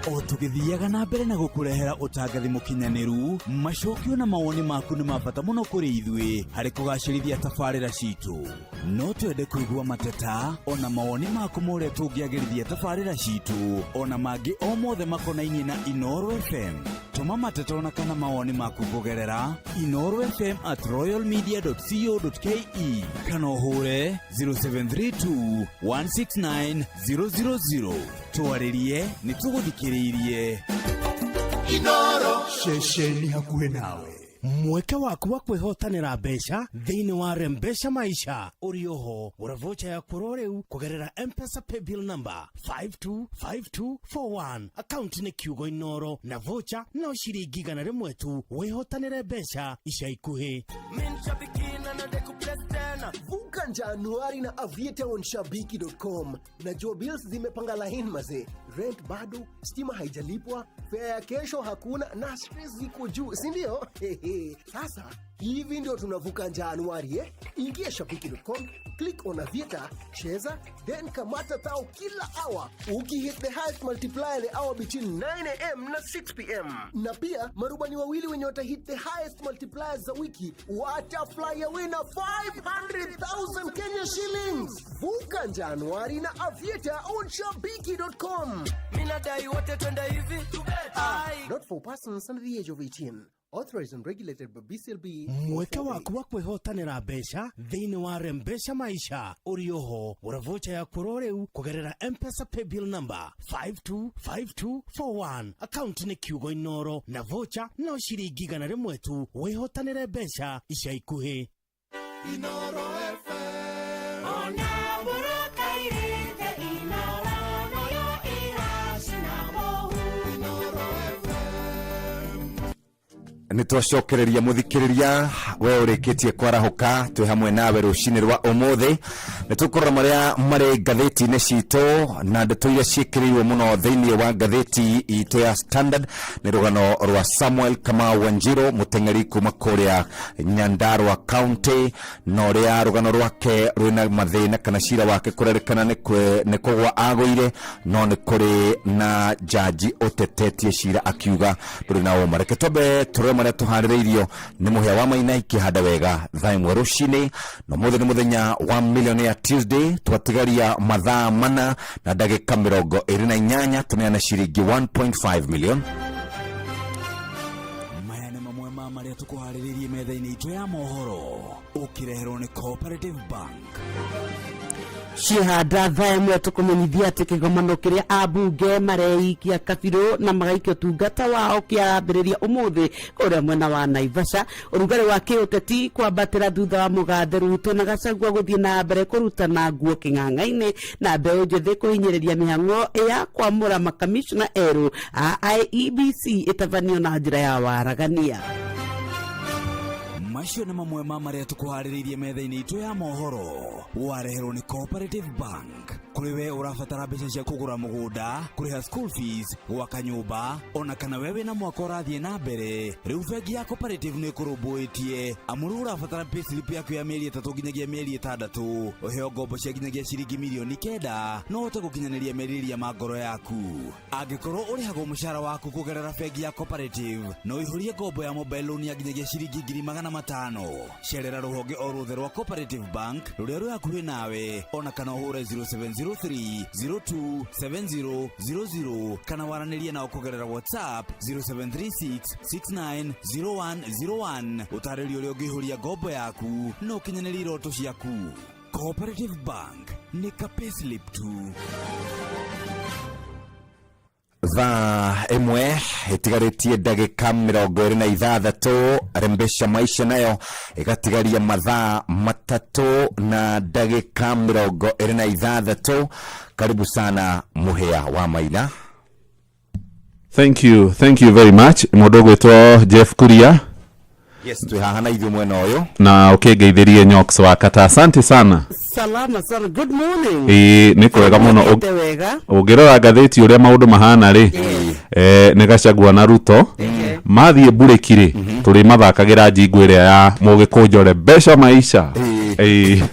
O tũgĩthiaga na mbere na gũkũrehera ũtangathi mũkinyanĩru, macokio na mawoni maku nĩ ma bata mũno kũrĩ ithuĩ harĩ kũgacĩrithia tabarĩra citũ. No twende kũigua mateta ona mawoni maku ma ũrĩa tũngĩagĩrithia tabarĩra citũ ona mangĩ o mothe makonainie na Inoro FM. Tũma mateta ona kana mawoni maku kũgerera inorofm@royalmedia.co.ke kana ũhũre 0732 169 000. Twarĩrie, nĩ tũgũthikĩrĩirie. Inoro. Ceceni hakuhĩ nawe mweke waku wa kwĩhotanĩra mbeca thĩinĩ wa Rembesha Maisha ũrĩ oho. Gũra vocha yaku oro rĩu kũgerera Mpesa paybill number 525241, akaunti nĩ kiugo Inoro, na vocha no ciringi 100 tu. Wĩhotanĩre mbeca ica ikuhĩ. Vuka Januari na Aviator on shabiki.com. Najua bills zimepanga line mazee, rent bado, stima haijalipwa, fare ya kesho hakuna na stress ziko juu, si ndio? Sasa hivi ndio tunavuka Januari, eh? Ingia shabiki.com, click on Aviator, cheza, then kamata thao kila hour ukihit the highest multiplier the hour between 9 am na 6 pm. Na pia marubani wawili wenye watahit the highest multipliers za wiki watafly away na 500,000 Kenya shillings. Vuka Januari na Aviator on shabiki.com. Minadai wote twende hivi. Not for persons under the age of 18. Authorized and regulated by BCLB. Mweke waku wa kwĩhotanĩra mbeca thĩinĩ wa Rembesha Maisha ũrĩ oho. Gũra vocha yaku oro rĩu kũgerera Mpesa paybill number 525241, akaunti nĩ kiugo Inoro, na vocha no ciringi 100 tu. Wĩhotanĩre mbeca ica ikuhĩ. Inoro FM. Ona mũrũkairĩte Inoro nayo ĩracina mũhu. Inoro FM. Nä twacokereria muthikiriria we urikitie kwarahuka, twi hamwe nawe rucini rwa umuthi. Nä tũkũrora marĩa marĩ ngathĩti-inĩ citũ, na ndeto iria ciĩkĩrĩirwo mũno thĩinĩ wa ngathĩti itũ ya Standard nĩ rũgano rwa Samuel Kamau Wanjiru, mũteng'eri kuma kũrĩa Nyandarua County, na ũrĩa rũgano rwake rwĩna mathĩna kana cira wake kũrerĩkana nĩ kũgwa agũire, no nĩ kũrĩ na jaji ũtetetie cira akiuga ndũrĩ na ũma. Reke twambe tũrore marĩa tũharĩrĩirio nĩ mũhĩa wa Maina ikĩhanda wega thaa 1 rũcinĩ. Na ũmũthĩ nĩ mũthenya wa Millionaire Tuesday. Twatigaria mathaa 4 na ndagĩka 28 tũneane ciringi 1.5 million. Maya nĩ mamwe ma marĩa tũkũharĩrĩirie metha-inĩ itũ ya mohoro, ũkĩreherwo nĩ Cooperative Bank. Ciehanda thaa 1, tũkũmenyithia atĩ kĩgomano kĩrĩa ambunge mareikia kabirũ na magaikia ũtungata wao kĩarambĩrĩria ũmũthĩ kũrĩa mwena wa Naivasha. Ũrugarĩ wa kĩũteti kwambatĩra thutha wa mũgathe Ruto na Gachagua gũthiĩ na mbere kũrutana nguo kĩng'ang'a-inĩ, na mbeũ njĩthĩ kũhinyĩrĩria mĩhang'o ya kwamũra makamishna erũ a IEBC ĩtabanio na njĩra ya waragania. Macio nĩ mamwe ma marĩa tũkũharĩrĩirie metha-inĩ itũ ya mohoro, wareherwo nĩ Cooperative Bank. Kũrĩ we ũrabatara mbeca cia kũgũra mũgũnda, kũrĩha school fees, gwaka nyũmba, ona kana we wĩna mwaka ũrathiĩ na mbere, rĩu bengi ya Cooperative nĩ ĩkũrũmbũĩtie, amu rĩu ũrabatara payslip yaku ya mĩeri 3 nginyagia mĩeri 6, ũheo ngombo cia nginyagia ciringi mirioni 9 no ũhote gũkinyanĩria merirĩria ma ngoro yaku. Angĩkorwo ũrĩhagwo mũcara waku kũgerera bengi ya Cooperative, no ũihũrie ngombo ya mobile loan ya nginyagia ciringi 500,000. Cerera rũhonge o ruothe rwa Cooperative Bank rũrĩa rwĩ hakuhĩ nawe, ona kana ũhũre 0703 027000 kana waranĩrie nao kũgerera WhatsApp 0736 690101, ũtarĩrio ũrĩa ũngĩihũria ngombo yaku na ũkinyanĩrie iroto ciaku. Cooperative Bank, nĩ ka payslip tu. Thaa 1 ĩtigarĩtie ndagĩka 26. Rembesha Maisha nayo ĩgatigaria mathaa 3 na ndagĩka 26. Karibu sana, Mũhĩa wa Maina. Thank you, thank you very much, mũndũ ũgwĩtwo Jeff Kuria. Yes, twĩ haha na ithuĩ mwena ũyũ. Na ũkĩngeithĩrie Nyox wa Kata, asante sana. Salama sana, good morning. Ĩĩ, nĩ kwega mũno. Ũkĩte wega. Ũngĩrora ngathĩti ũrĩa maũndũ mahana rĩ, nĩ Gachagua na Ruto mathiĩ mburĩki rĩ, tũrĩ mathakagĩra jingo ĩrĩa ya mũgĩkũnjore mbeca maisha. Ĩĩ.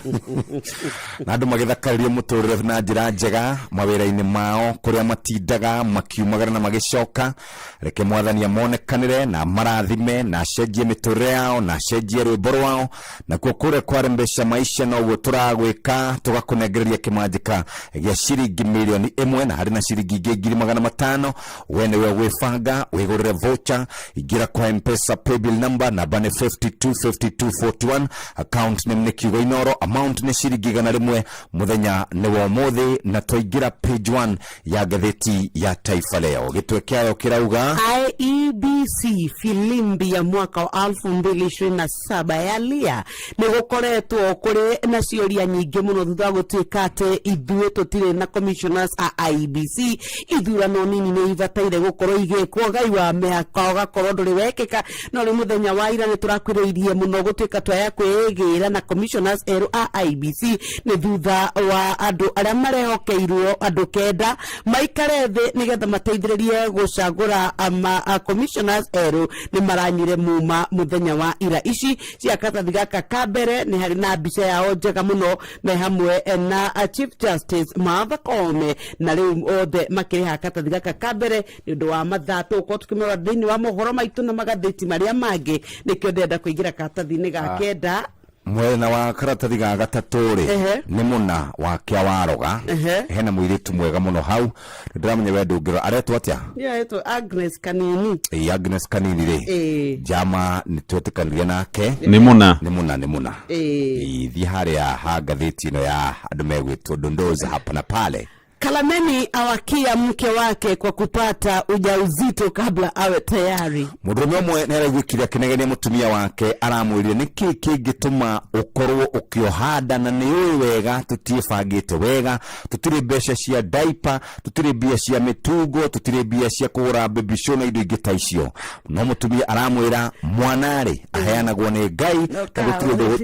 Na andũ magĩthakarĩrio mũtũrĩre na njĩra njega mawĩra-inĩ mao kũrĩa matindaga makiumagara na magĩcoka. Reke Mwathani amonekanĩre na marathime na acenjie mĩtũrĩre yao na acenjie rwĩmbo rwao. Nakuo kũrĩa kwa Rembesha Maisha noguo tũragwĩka, tũgakũnengereria kĩmanjĩka gĩa ciringi mirioni 1, na harĩ na ciringi ingĩ 500,000. We nĩwe gwĩbanga wĩgũrĩre voucher. Ingĩra kwa Mpesa paybill number, namba nĩ 525241, account name nĩ kiugo kiugo Inoro, amount nĩ ciringi 100. Mũthenya nĩ wa ũmũthĩ, na twaingĩra page 1 ya ngathĩti ya Taifa Leo, gĩtwe kĩayo kĩrauga IEBC filimbi ya mwaka wa 2027 yalia. Nĩ gũkoretwo kũrĩ na ciũria nyingĩ mũno thutha wa gũtuĩka atĩ ithuĩ tũtirĩ na commissioners a IEBC. Ithurano nini nĩ ibataire gũkorwo igĩkwo gai wa mĩhaka ũgakorwo ndũrĩ wekĩka, no rĩu mũthenya wa ira nĩ tũrakwĩrĩirie mũno gũtuĩka twaya kwĩgĩra na commissioners erũ a IEBC. Nĩ thutha wa andũ arĩa marehokeirwo andũ 9 maikare thĩ nĩgetha mateithĩrĩrie gũcagũra ama commissioners erũ, nĩ maranyire muma mũthenya wa ira. Ici cia karatathi gaka ka mbere nĩ harĩ na mbica yao njega mũno me hamwe na Chief Justice Martha Koome, na rĩu othe makĩrĩha karatathi gaka ka mbere nĩ ũndũ wa mathaa tũgũkorwo tũkĩmarora thĩinĩ wa mohoro maitũ na magathĩti marĩa mangĩ. Nĩkĩo ndĩrenda kũingĩra karatathi-inĩ ga 9. Mwena wa karatathi ga gatatũ rĩ, nĩ mũna wa kĩa waroga. Hena mũirĩtu mwega mũno hau, nĩndĩramenya we ndũngĩrora, aretwo atĩa? Nĩyo ĩtwo Agnes Kanini. Ĩĩ, Agnes Kanini rĩ, njama nĩ twetĩkanirie nake. Nĩ mũna. Nĩ mũna, nĩ mũna. Ĩĩ, thiĩ harĩa ha ngathĩti ĩno ya andũ megwĩtwo dondoza hapa na pale. Kalameni awakia mke wake kwa kupata ujauzito kabla awe tayari. Mũndũrũme ũmwe nĩ araiguĩkire akĩnegenia mũtumia wake, aramwĩrire nĩ kĩĩ kĩngĩtũma ũkorwo ũkĩoha nda na nĩ ũĩ wega tũtiĩbangĩte wega, tũtirĩ mbeca cia diaper, tũtirĩ mbia cia mĩtungo, tũtirĩ mbia cia kũgũra baby show na indo ingĩ ta icio. No mũtumia aramwĩra mwana-rĩ aheanagwo nĩ Ngai na gũtirĩ ũndũ.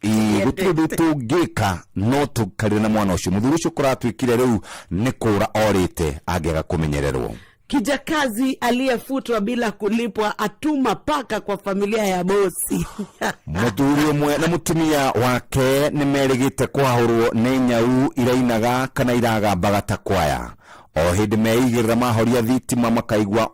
Ĩĩ, gũtirĩ ũndũ tũngĩka no tũkarĩre na mwana ũcio. Mũthuri ũcio kũratuĩkire rĩu nĩ kũra orĩte angĩaga kũmenyererwo. Kijakazi aliyefutwa bila kulipwa atuma paka kwa familia ya bosi. Mũthuri ũmwe na mũtumia wake nĩ merĩgĩte kũhahũrwo nĩ nyau irainaga kana iragambaga ta kwaya. O hĩndĩ meigĩrĩra mahoria thitima makaigua wau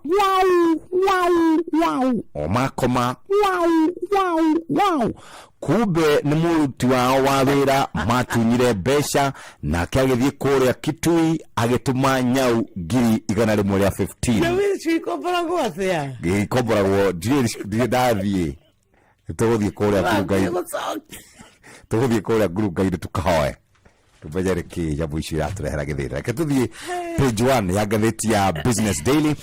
wau wau, o makoma wau wau wau, kumbe nĩ mũruti wao wa wĩra matunyire mbeca, nake agĩthiĩ kũrĩa Kitui agĩtũma nyau 115,000. Nyau ici ikomboragwo atĩa? Gĩkomboragwo ndirĩ ndathiĩ, tũgũthiĩ kũrĩa ngurunga-inĩ, tũgũthiĩ kũrĩa ngurunga-inĩ tũkahoe tũmenye nĩkĩ nyamũ icio iratũrehera gĩthĩna. Reke tũthiĩ page 1 ya ngathĩti ya Business Daily.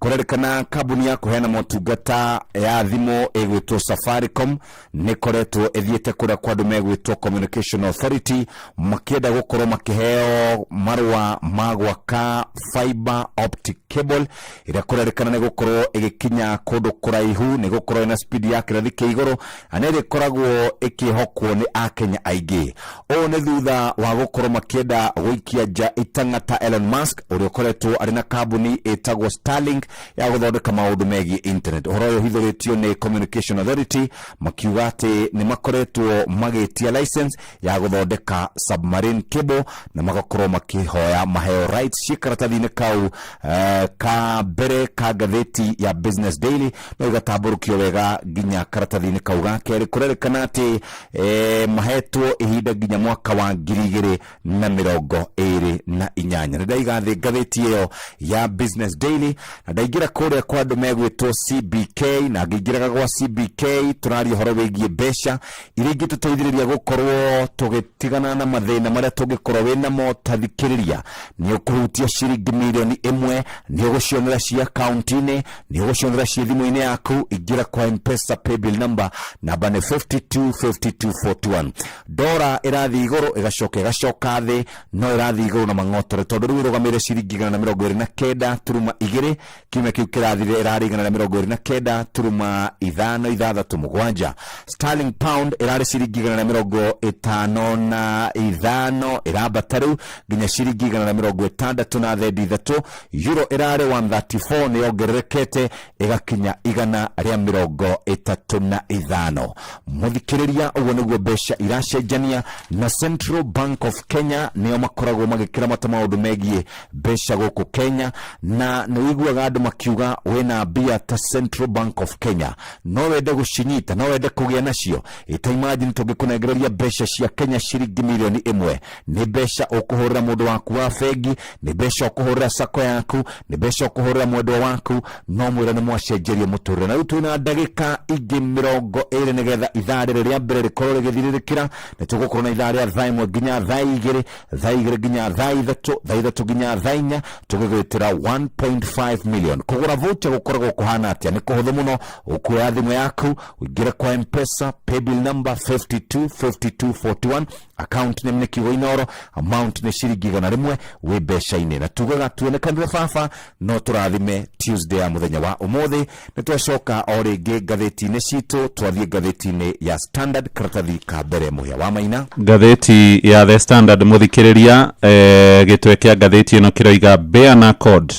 Kũrerĩkana kambuni ya kũheana motungata ya thimũ ĩgwĩtwo Safaricom nĩ ĩkoretwo ĩthiĩte kũrĩa kwa andũ megwĩtwo Communication Authority, makĩenda gũkorwo makĩheo marũa ma gwaka fiber optic cable ĩrĩa kũrerĩkana nĩ gũkorwo ĩgĩkinya kũndũ kũraihu, nĩ gũkorwo ĩna speed ya kĩrathi kĩa igũrũ na nĩ ĩrĩkoragwo ĩkĩhokwo nĩ Akenya aingĩ. Ũũ nĩ thutha wa gũkorwo makĩenda gũikia nja itang'a ta Elon Musk ũrĩa ũkoretwo arĩ na kambuni ĩtagwo Starlink ya gũthondeka maũndũ megiĩ internet. Ũhoro ũyũ ũhithũrĩtio nĩ Communication Authority, makiuga atĩ nĩ makoretwo magĩtia license ya gũthondeka submarine cable na magakorwo makĩhoya maheo rights ciĩ karatathi-inĩ kau ka mbere ka ngathĩti ya Business Daily, no igatambũrũkio wega nginya karatathi-inĩ kau ga kerĩ. Kũrerĩkana atĩ mahetwo ihinda nginya mwaka wa 2028. Nĩ ndaiga thĩ ngathĩti ĩyo ya Business Daily na ndaingĩra kũrĩa kwa andũ megwĩtwo CBK, na ngĩingĩraga gwa CBK tũraria ũhoro wĩgiĩ mbeca iria ingĩtũteithĩrĩria gũkorwo tũgĩtigana na mathĩna marĩa tũngĩkorwo wĩ namo. Tathikĩrĩria, nĩ ũkũhutia ciringi 1 mirioni, nĩ ũgũcionera ci akaunti-inĩ, nĩ ũgũcionera ci thimũ-inĩ yaku. Ingĩra kwa M-Pesa paybill number, namba nĩ 525241. Ndora ĩrathiĩ igũrũ ĩgacoka ĩgacoka thĩ, no ĩrathiĩ igũrũ na mang'otore tondũ rĩu ĩrũgamĩrĩre ciringi 129.2. Kiumia kĩu kĩrathire ĩrarĩ 129.567. Sterling pound ĩrarĩ ciringi 155, ĩrambata rĩu nginya ciringi 163. Euro ĩrarĩ 134, nĩ yongererekete ĩgakinya 135. Mũthikĩrĩria, ũguo nĩguo mbeca iracenjania, na Central Bank of Kenya nĩo makoragwo magĩkĩramata maũndũ megiĩ mbeca gũkũ Kenya, na nĩ ũiguaga andũ makiuga wĩna mbia ta Central Bank of Kenya, no wende gũcinyita, no wende kũgĩa nacio. Ĩta imagine tũngĩkũnengereria mbeca cia Kenya ciringi 1 mirioni, nĩ mbeca ũkũhũrĩra mũndũ waku wa bengi, nĩ mbeca ũkũhũrĩra sako yaku, nĩ Nĩ mbeca ũkũhũrĩra mwendwa waku no mwĩre nĩ mwacenjerio mũtũrĩre. Na rĩu twĩna ndagĩka ingĩ 20 nĩgetha ithaa rĩrĩ rĩa mbere rĩkorwo rĩgĩthirĩrĩkĩra. Nĩ tũgũkorwo na ithaa rĩa thaa 1 nginya thaa 2, thaa 2 nginya thaa 3, thaa 3 nginya thaa 4, tũgĩgwĩtĩra 1.5 million. Kũgũra voucher gũkoragwo kũhana atĩa? Nĩ kũhũthũ mũno. Ũkuoya thimũ yaku ũingĩre kwa Mpesa, paybill number 525241, account name nĩ kiugo Inoro, amount nĩ ciringi 100, wĩ mbeca-inĩ. Na tugaga tuonekanire baba no tũrathime Tuesday ya mũthenya wa ũmũthĩ. Nĩ twacoka o rĩngĩ ngathĩti-inĩ citũ, twathiĩ ngathĩti-inĩ ya Standard, karatathi ka mbere, mũhĩa wa maina. Ngathĩti ya The Standard, mũthikĩrĩria, gĩtwe kĩa ngathĩti ĩno kĩroiga Bare Knuckled.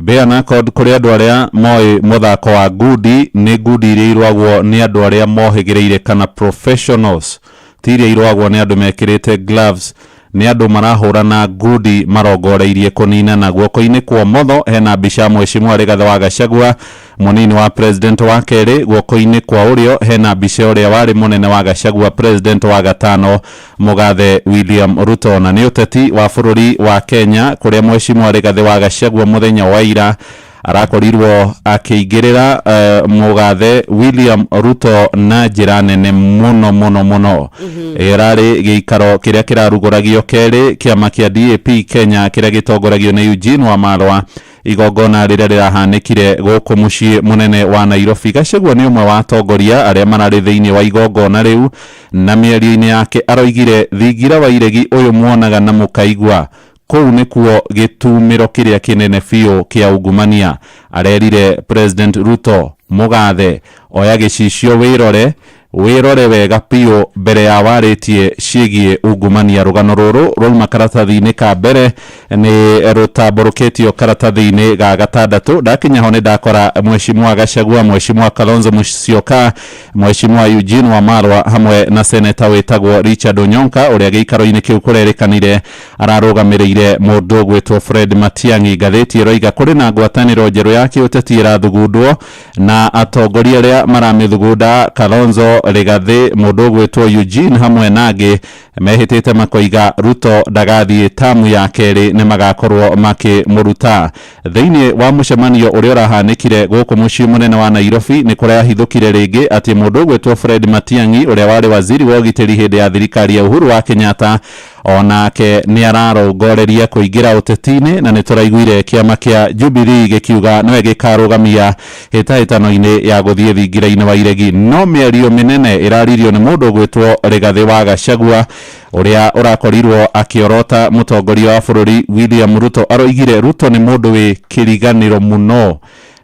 Bare Knuckled kũrĩ andũ arĩa moĩ mũthako wa ngundi, nĩ ngundi iria irũagwo nĩ andũ arĩa mohĩgĩrĩire kana professionals, ti iria irũagwo nĩ andũ mekĩrĩte gloves. Nĩ andũ marahũrana ngundi marongoreirie kũninana. Guoko-inĩ kwa ũmotho hena mbica ya Mheshimiwa Rigathĩ wa Gachagua, mũnini wa president wa kerĩ. Guoko-inĩ kwa ũrĩo hena mbica ya ũrĩa warĩ mũnene wa Gachagua, president wa gatano, Mũgathe William Ruto. Na nĩ ũteti wa bũrũri wa Kenya kũrĩa Mheshimiwa Rigathĩ wa Gachagua mũthenya wa ira arakorirwo akĩingĩrĩra Mũgathe William Ruto na njĩra nene mũno mũno mũno. Ĩrarĩ gĩikaro kĩrĩa kĩrarugũragio kerĩ kĩama kĩa DAP Kenya kĩrĩa gĩtongoragio nĩ Eugene Wamalwa, igongona rĩrĩa rĩrahanĩkire gũkũ mũciĩ mũnene wa Nairobi. Gachagua nĩ ũmwe wa atongoria arĩa mararĩ thĩinĩ wa igongona rĩu, na mĩario-inĩ yake aroigire thingira wa iregi ũyũ muonaga na mũkaigua kũu nĩkuo gĩtumĩro kĩrĩa kĩnene biũ kĩa ungumania. Arerire President Ruto, mũgathe, oya gĩcicio wĩrore wĩrore wega biũ mbere ya warĩtie ciĩgiĩ ungumania. Rũgano rũrũ rwauma karatathi-inĩ ka mbere, nĩ rũtambũrũkĩtio karatathi-inĩ ga gatandatũ. Ndakinya ho nĩ ndakora Mheshimiwa Gachagua, Mheshimiwa Kalonzo Musyoka, Mheshimiwa Eugene Wamalwa hamwe na seneta wĩtagwo Richard Onyonka, ũrĩa gĩikaro-inĩ kĩu kũrerĩkanire ararũgamĩrĩire mũndũ ũgwĩtwo Fred Matiang'i. Ngathĩti ĩroiga kũrĩ na ngwatanĩro njerũ ya kĩũteti ĩrathugundwo, na atongoria arĩa maramĩthugunda, Kalonzo, Rigathĩ, mũndũ ũgwĩtwo Eugene hamwe na angĩ, mehĩtĩte makoiga Ruto ndagathiĩ tamu ya kerĩ, nĩ magakorwo makĩmũruta. Thĩinĩ wa mũcemanio ũrĩa ũrahanĩkire gũkũ mũciĩ mũnene wa Nairobi, nĩ kũrahithũkire rĩngĩ atĩ mũndũ ũgwĩtwo Fred Matiang'i, ũrĩa warĩ waziri wa ũgitĩri hĩndĩ ya thirikari ya Uhuru wa Kenyatta, onake nĩ ararongoreria kũingĩra ũteti-inĩ, na nĩ tũraiguire kĩama kĩa Jubilee gĩkiuga nĩwe gĩkarũgamia hĩtahĩtano-inĩ ya gũthiĩ thingira-inĩ wa iregi. No mĩario mĩnene ĩraririo nĩ mũndũ ũgwĩtwo Rigathĩ wa Gachagua, ũrĩa ũrakorirwo akĩorota mũtongoria wa bũrũri William Ruto. Aroigire Ruto nĩ mũndũ wĩ kĩriganĩro mũno.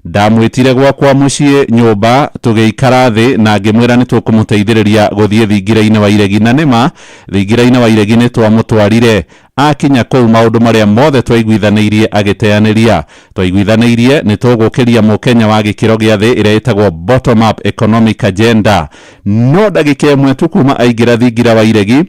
Ndamwĩtire gwakwa mũciĩ nyũmba, tũgĩikara thĩ na ngĩmwĩra nĩ tũkũmũteithĩrĩria gũthiĩ thingira-inĩ wa iregi, na nĩma thingira-inĩ wa iregi nĩ twamũtwarire. Akinya kũu, maũndũ marĩa mothe twaiguithanĩirie agĩteanĩria. Twaiguithanĩirie nĩ tũgũkĩria mũkenya wa gĩkĩro gĩa thĩ ĩrĩa ĩtagwo bottom up economic agenda, no ndagĩka ĩmwe tu kuma aingĩra thingira wa iregi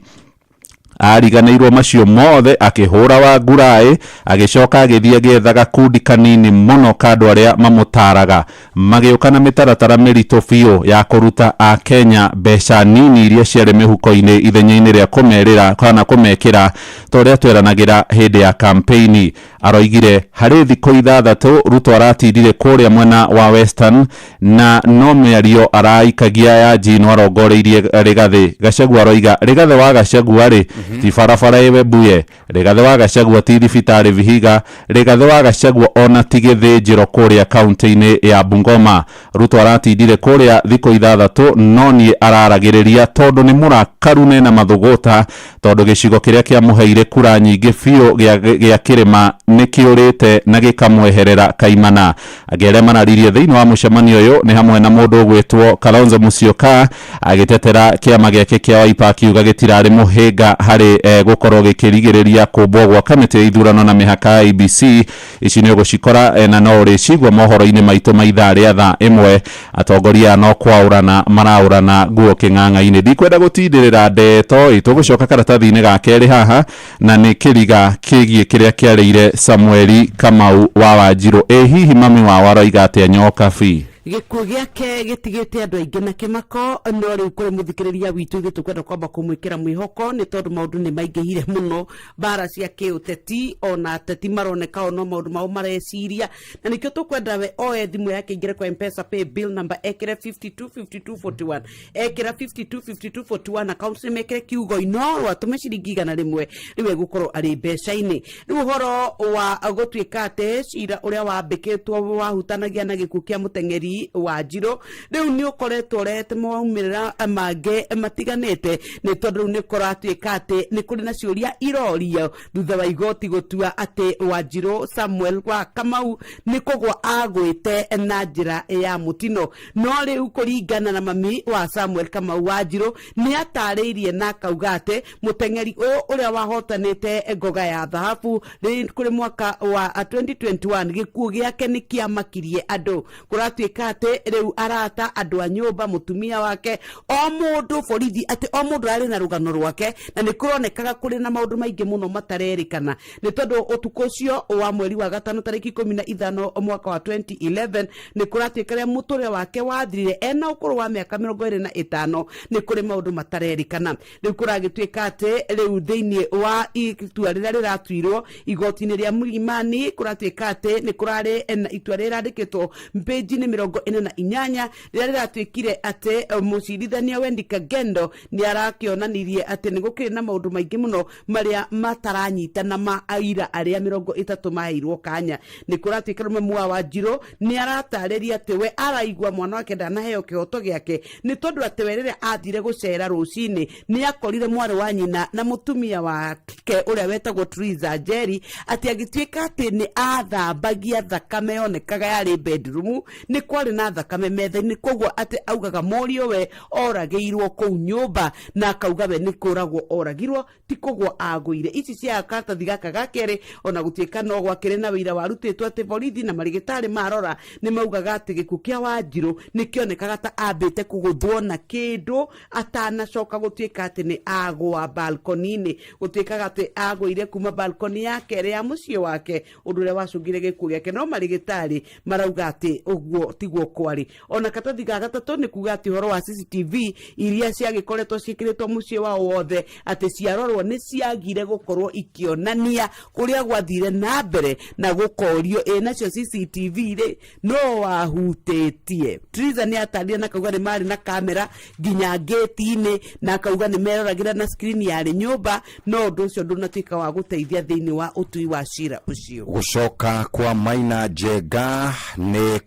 ariganĩirwo macio mothe, akĩhũra wa nguraĩ, agĩcoka agĩthiĩ agĩetha gakundi kanini mũno ka andũ arĩa mamũtaraga, magĩũka na mĩtaratara mĩritũ biũ ya kũruta akenya mbeca nini iria ciarĩ mĩhuko-inĩ, ithenya-inĩ rĩa kũmerĩra kana kũmekĩra ta ũrĩa tweranagĩra hĩndĩ ya kampeini. Aroigire harĩ thikũ 6 Ruto aratindire kũrĩa mwena wa Western, na no mĩario araikagia ya njino arongoreirie Rigathĩ. Gachagua aroiga Rigathĩ wa Gachagua rĩ, ti barabara ĩ Webuye, Rigathĩ wa Gachagua ti thibitarĩ Vihiga, Rigathĩ wa Gachagua ona ti gĩthĩnjĩro kũrĩa kaunti-inĩ ya Bungoma. Ruto aratindire kũrĩa thikũ 6, no niĩ araragĩrĩria tondũ nĩ mũrakaru nena mathũgũta, tondũ gĩcigo kĩrĩa kĩamũheire kura nyingĩ biũ gĩa kĩrĩma nĩ kĩũrĩte na gĩkamweherera kaimana. Angĩ arĩa mararirie thĩinĩ wa mũcemanio ũyũ nĩ hamwe na mũndũ ũgwĩtwo Kalonzo Musyoka, agĩtetera kĩama gĩake kĩa Wiper, akiuga gĩtirarĩ mũhĩnga harĩ gũkorwo gĩkĩrigĩrĩria kũmbwo gwa kamĩtĩ ya ithurano na mĩhaka ya IEBC. Ici nĩ ũgũcikora na no ũrĩcigua mohoro-inĩ maitũ ma ithaa rĩa thaa 1. Atongoria aya no kwaũrana maraũrana nguo kĩng'ang'a-inĩ. Ndikwenda gũtindĩrĩra ndeto ĩ, tũgũcoka karatathi-inĩ ga kerĩ haha, na nĩ kĩriga kĩgiĩ kĩrĩa kĩarĩire Samueli Kamau wa Wanjirũ. Ĩ hihi mami wao aroiga atĩa nyokabi? Gĩkuũ gĩake gĩtigĩte andũ aingĩ na kĩmako, no rĩu kũrĩ mũthikĩrĩria witũ ithuĩ tũkwenda kwamba kũmwĩkĩra mwĩhoko nĩ tondũ maũndũ nĩ maingĩhire mũno, mbara cia kĩũteti, ona ateti maroneka o no maũndũ mao mareciria, na nĩkĩo tũkwenda we oe thimũ yake ingĩre kwa Mpesa pay bill number, ekĩre 525241, ekĩra 525241 account name ekĩre kiugo Inooro, atũme ciringi 100, rĩu egũkorwo arĩ mbeca-inĩ. Rĩu ũhoro wa gũtuĩka atĩ cira ũrĩa wambĩkĩtwo wahutanagia na gĩkuũ kĩa mũteng'eri wa Njirũ rĩu nĩ ũkoretwo ũrehete maumĩrĩra mangĩ matiganĩte, nĩ tondũ rĩu nĩ kũratuĩka atĩ nĩ kũrĩ na ciũria irorio thutha wa igoti gũtua atĩ Wanjirũ Samuel wa Kamau nĩ kũgwa agwĩte na njĩra ya mũtino. No rĩu kũringana na mami wa Samuel Kamau, Wanjirũ nĩ atarĩirie na akauga atĩ mũteng'eri ũyũ ũrĩa wahotanĩte ngoga ya thahabu kũrĩ mwaka wa 2021, gĩkuũ gĩake nĩ kĩamakirie andũ. Kũratuĩka atĩ rĩu arata, andũ a nyũmba, mũtumia wake, o mũndũ, borithi, atĩ o mũndũ arĩ na rũgano rwake, na nĩ kũronekaga kũrĩ na maũndũ maingĩ mũno matarerĩkana, nĩ tondũ ũtukũ ũcio wa mweri wa gatano tarĩki 15 mwaka wa 2011 nĩ kũratuĩka rĩa mũtũrĩre wake wathirire ena ũkũrũ wa mĩaka 25, nĩ kũrĩ maũndũ matarerĩkana. Rĩu kũragĩtuĩka atĩ rĩu thĩinĩ wa itua rĩrĩa rĩratuirwo igoti-inĩ rĩa Mlimani, kũratuĩka atĩ nĩ kũrarĩ na itua rĩrĩa rĩrandĩkĩtwo pĩnji-inĩ 48, rĩrĩa rĩratuĩkire atĩ mũcirithania Wendy Kagendo nĩ arakĩonanirie atĩ nĩ gũkĩrĩ na maũndũ maingĩ mũno marĩa mataranyitana ma aira arĩa 30 maheirwo kanya. Nĩ kũratuĩka rũme mwa Wanjirũ nĩ aratarĩria atĩ we araigua mwana wake ndanaheo kĩhoto gĩake, nĩ tondũ atĩ we rĩrĩa athire gũcera rũcinĩ nĩ akorire mwarĩ wa nyina na mũtumia wake ũrĩa wetagwo Triza Njeri, atĩ agĩtuĩka atĩ nĩ athambagia thakame yonekaga yarĩ bedroom, nĩ kwarĩ na thakame metha-inĩ, koguo atĩ augaga mũriũ we oragĩirwo kũu nyũmba, na akauga we nĩ kũragwo oragirwo, ti kũgwa agũire. Ici cia karatathi gaka ga kerĩ, ona gũtuĩka no gwakĩrĩ na wĩira warutĩtwo atĩ borithi na marĩgĩtarĩ marora nĩ maugaga atĩ gĩkuũ kĩa Wanjirũ nĩ kĩonekaga ta ambĩte kũgũthwo na kĩndũ atanacoka gũtuĩka atĩ nĩ agũa balcony-inĩ. Gũtuĩkaga atĩ agũire kuma balcony ya kerĩ ya mũciĩ wake, ũndũ ũrĩa wacũngire gĩkuũ gĩake, no marĩgĩtarĩ marauga atĩ ũguo tiguo kwarĩ. Ona karatathi ga gatatũ nĩ kuga atĩ ũhoro wa CCTV iria ciagĩkoretwo ciĩkĩrĩtwo mũciĩ wao wothe, atĩ ciarorwo nĩ ciagire gũkorwo ikĩonania kũrĩa gwathire na mbere, na gũkorio ĩ nacio CCTV rĩ, no wahutĩtie. Triza nĩ atarire na akauga nĩ marĩ na kamera nginya ngĩti-inĩ, na akauga nĩ meroragĩra na screen yarĩ nyũmba, no ũndũ ũcio ndũnatuĩka wa gũteithia thĩinĩ wa ũtui wa cira ũcio. Gũcoka kwa Maina Njenga nĩ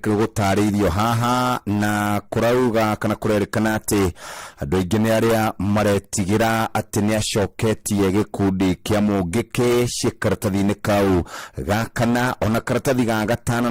gũtarĩirio haha, na kũrauga kana kũrerĩkana atĩ andũ aingĩ nĩ arĩa maretigĩra atĩ nĩ acoketie gĩkundi kĩa Mũngĩkĩ ciĩ karatathi-inĩ kau ga kana, ona karatathi ga gatano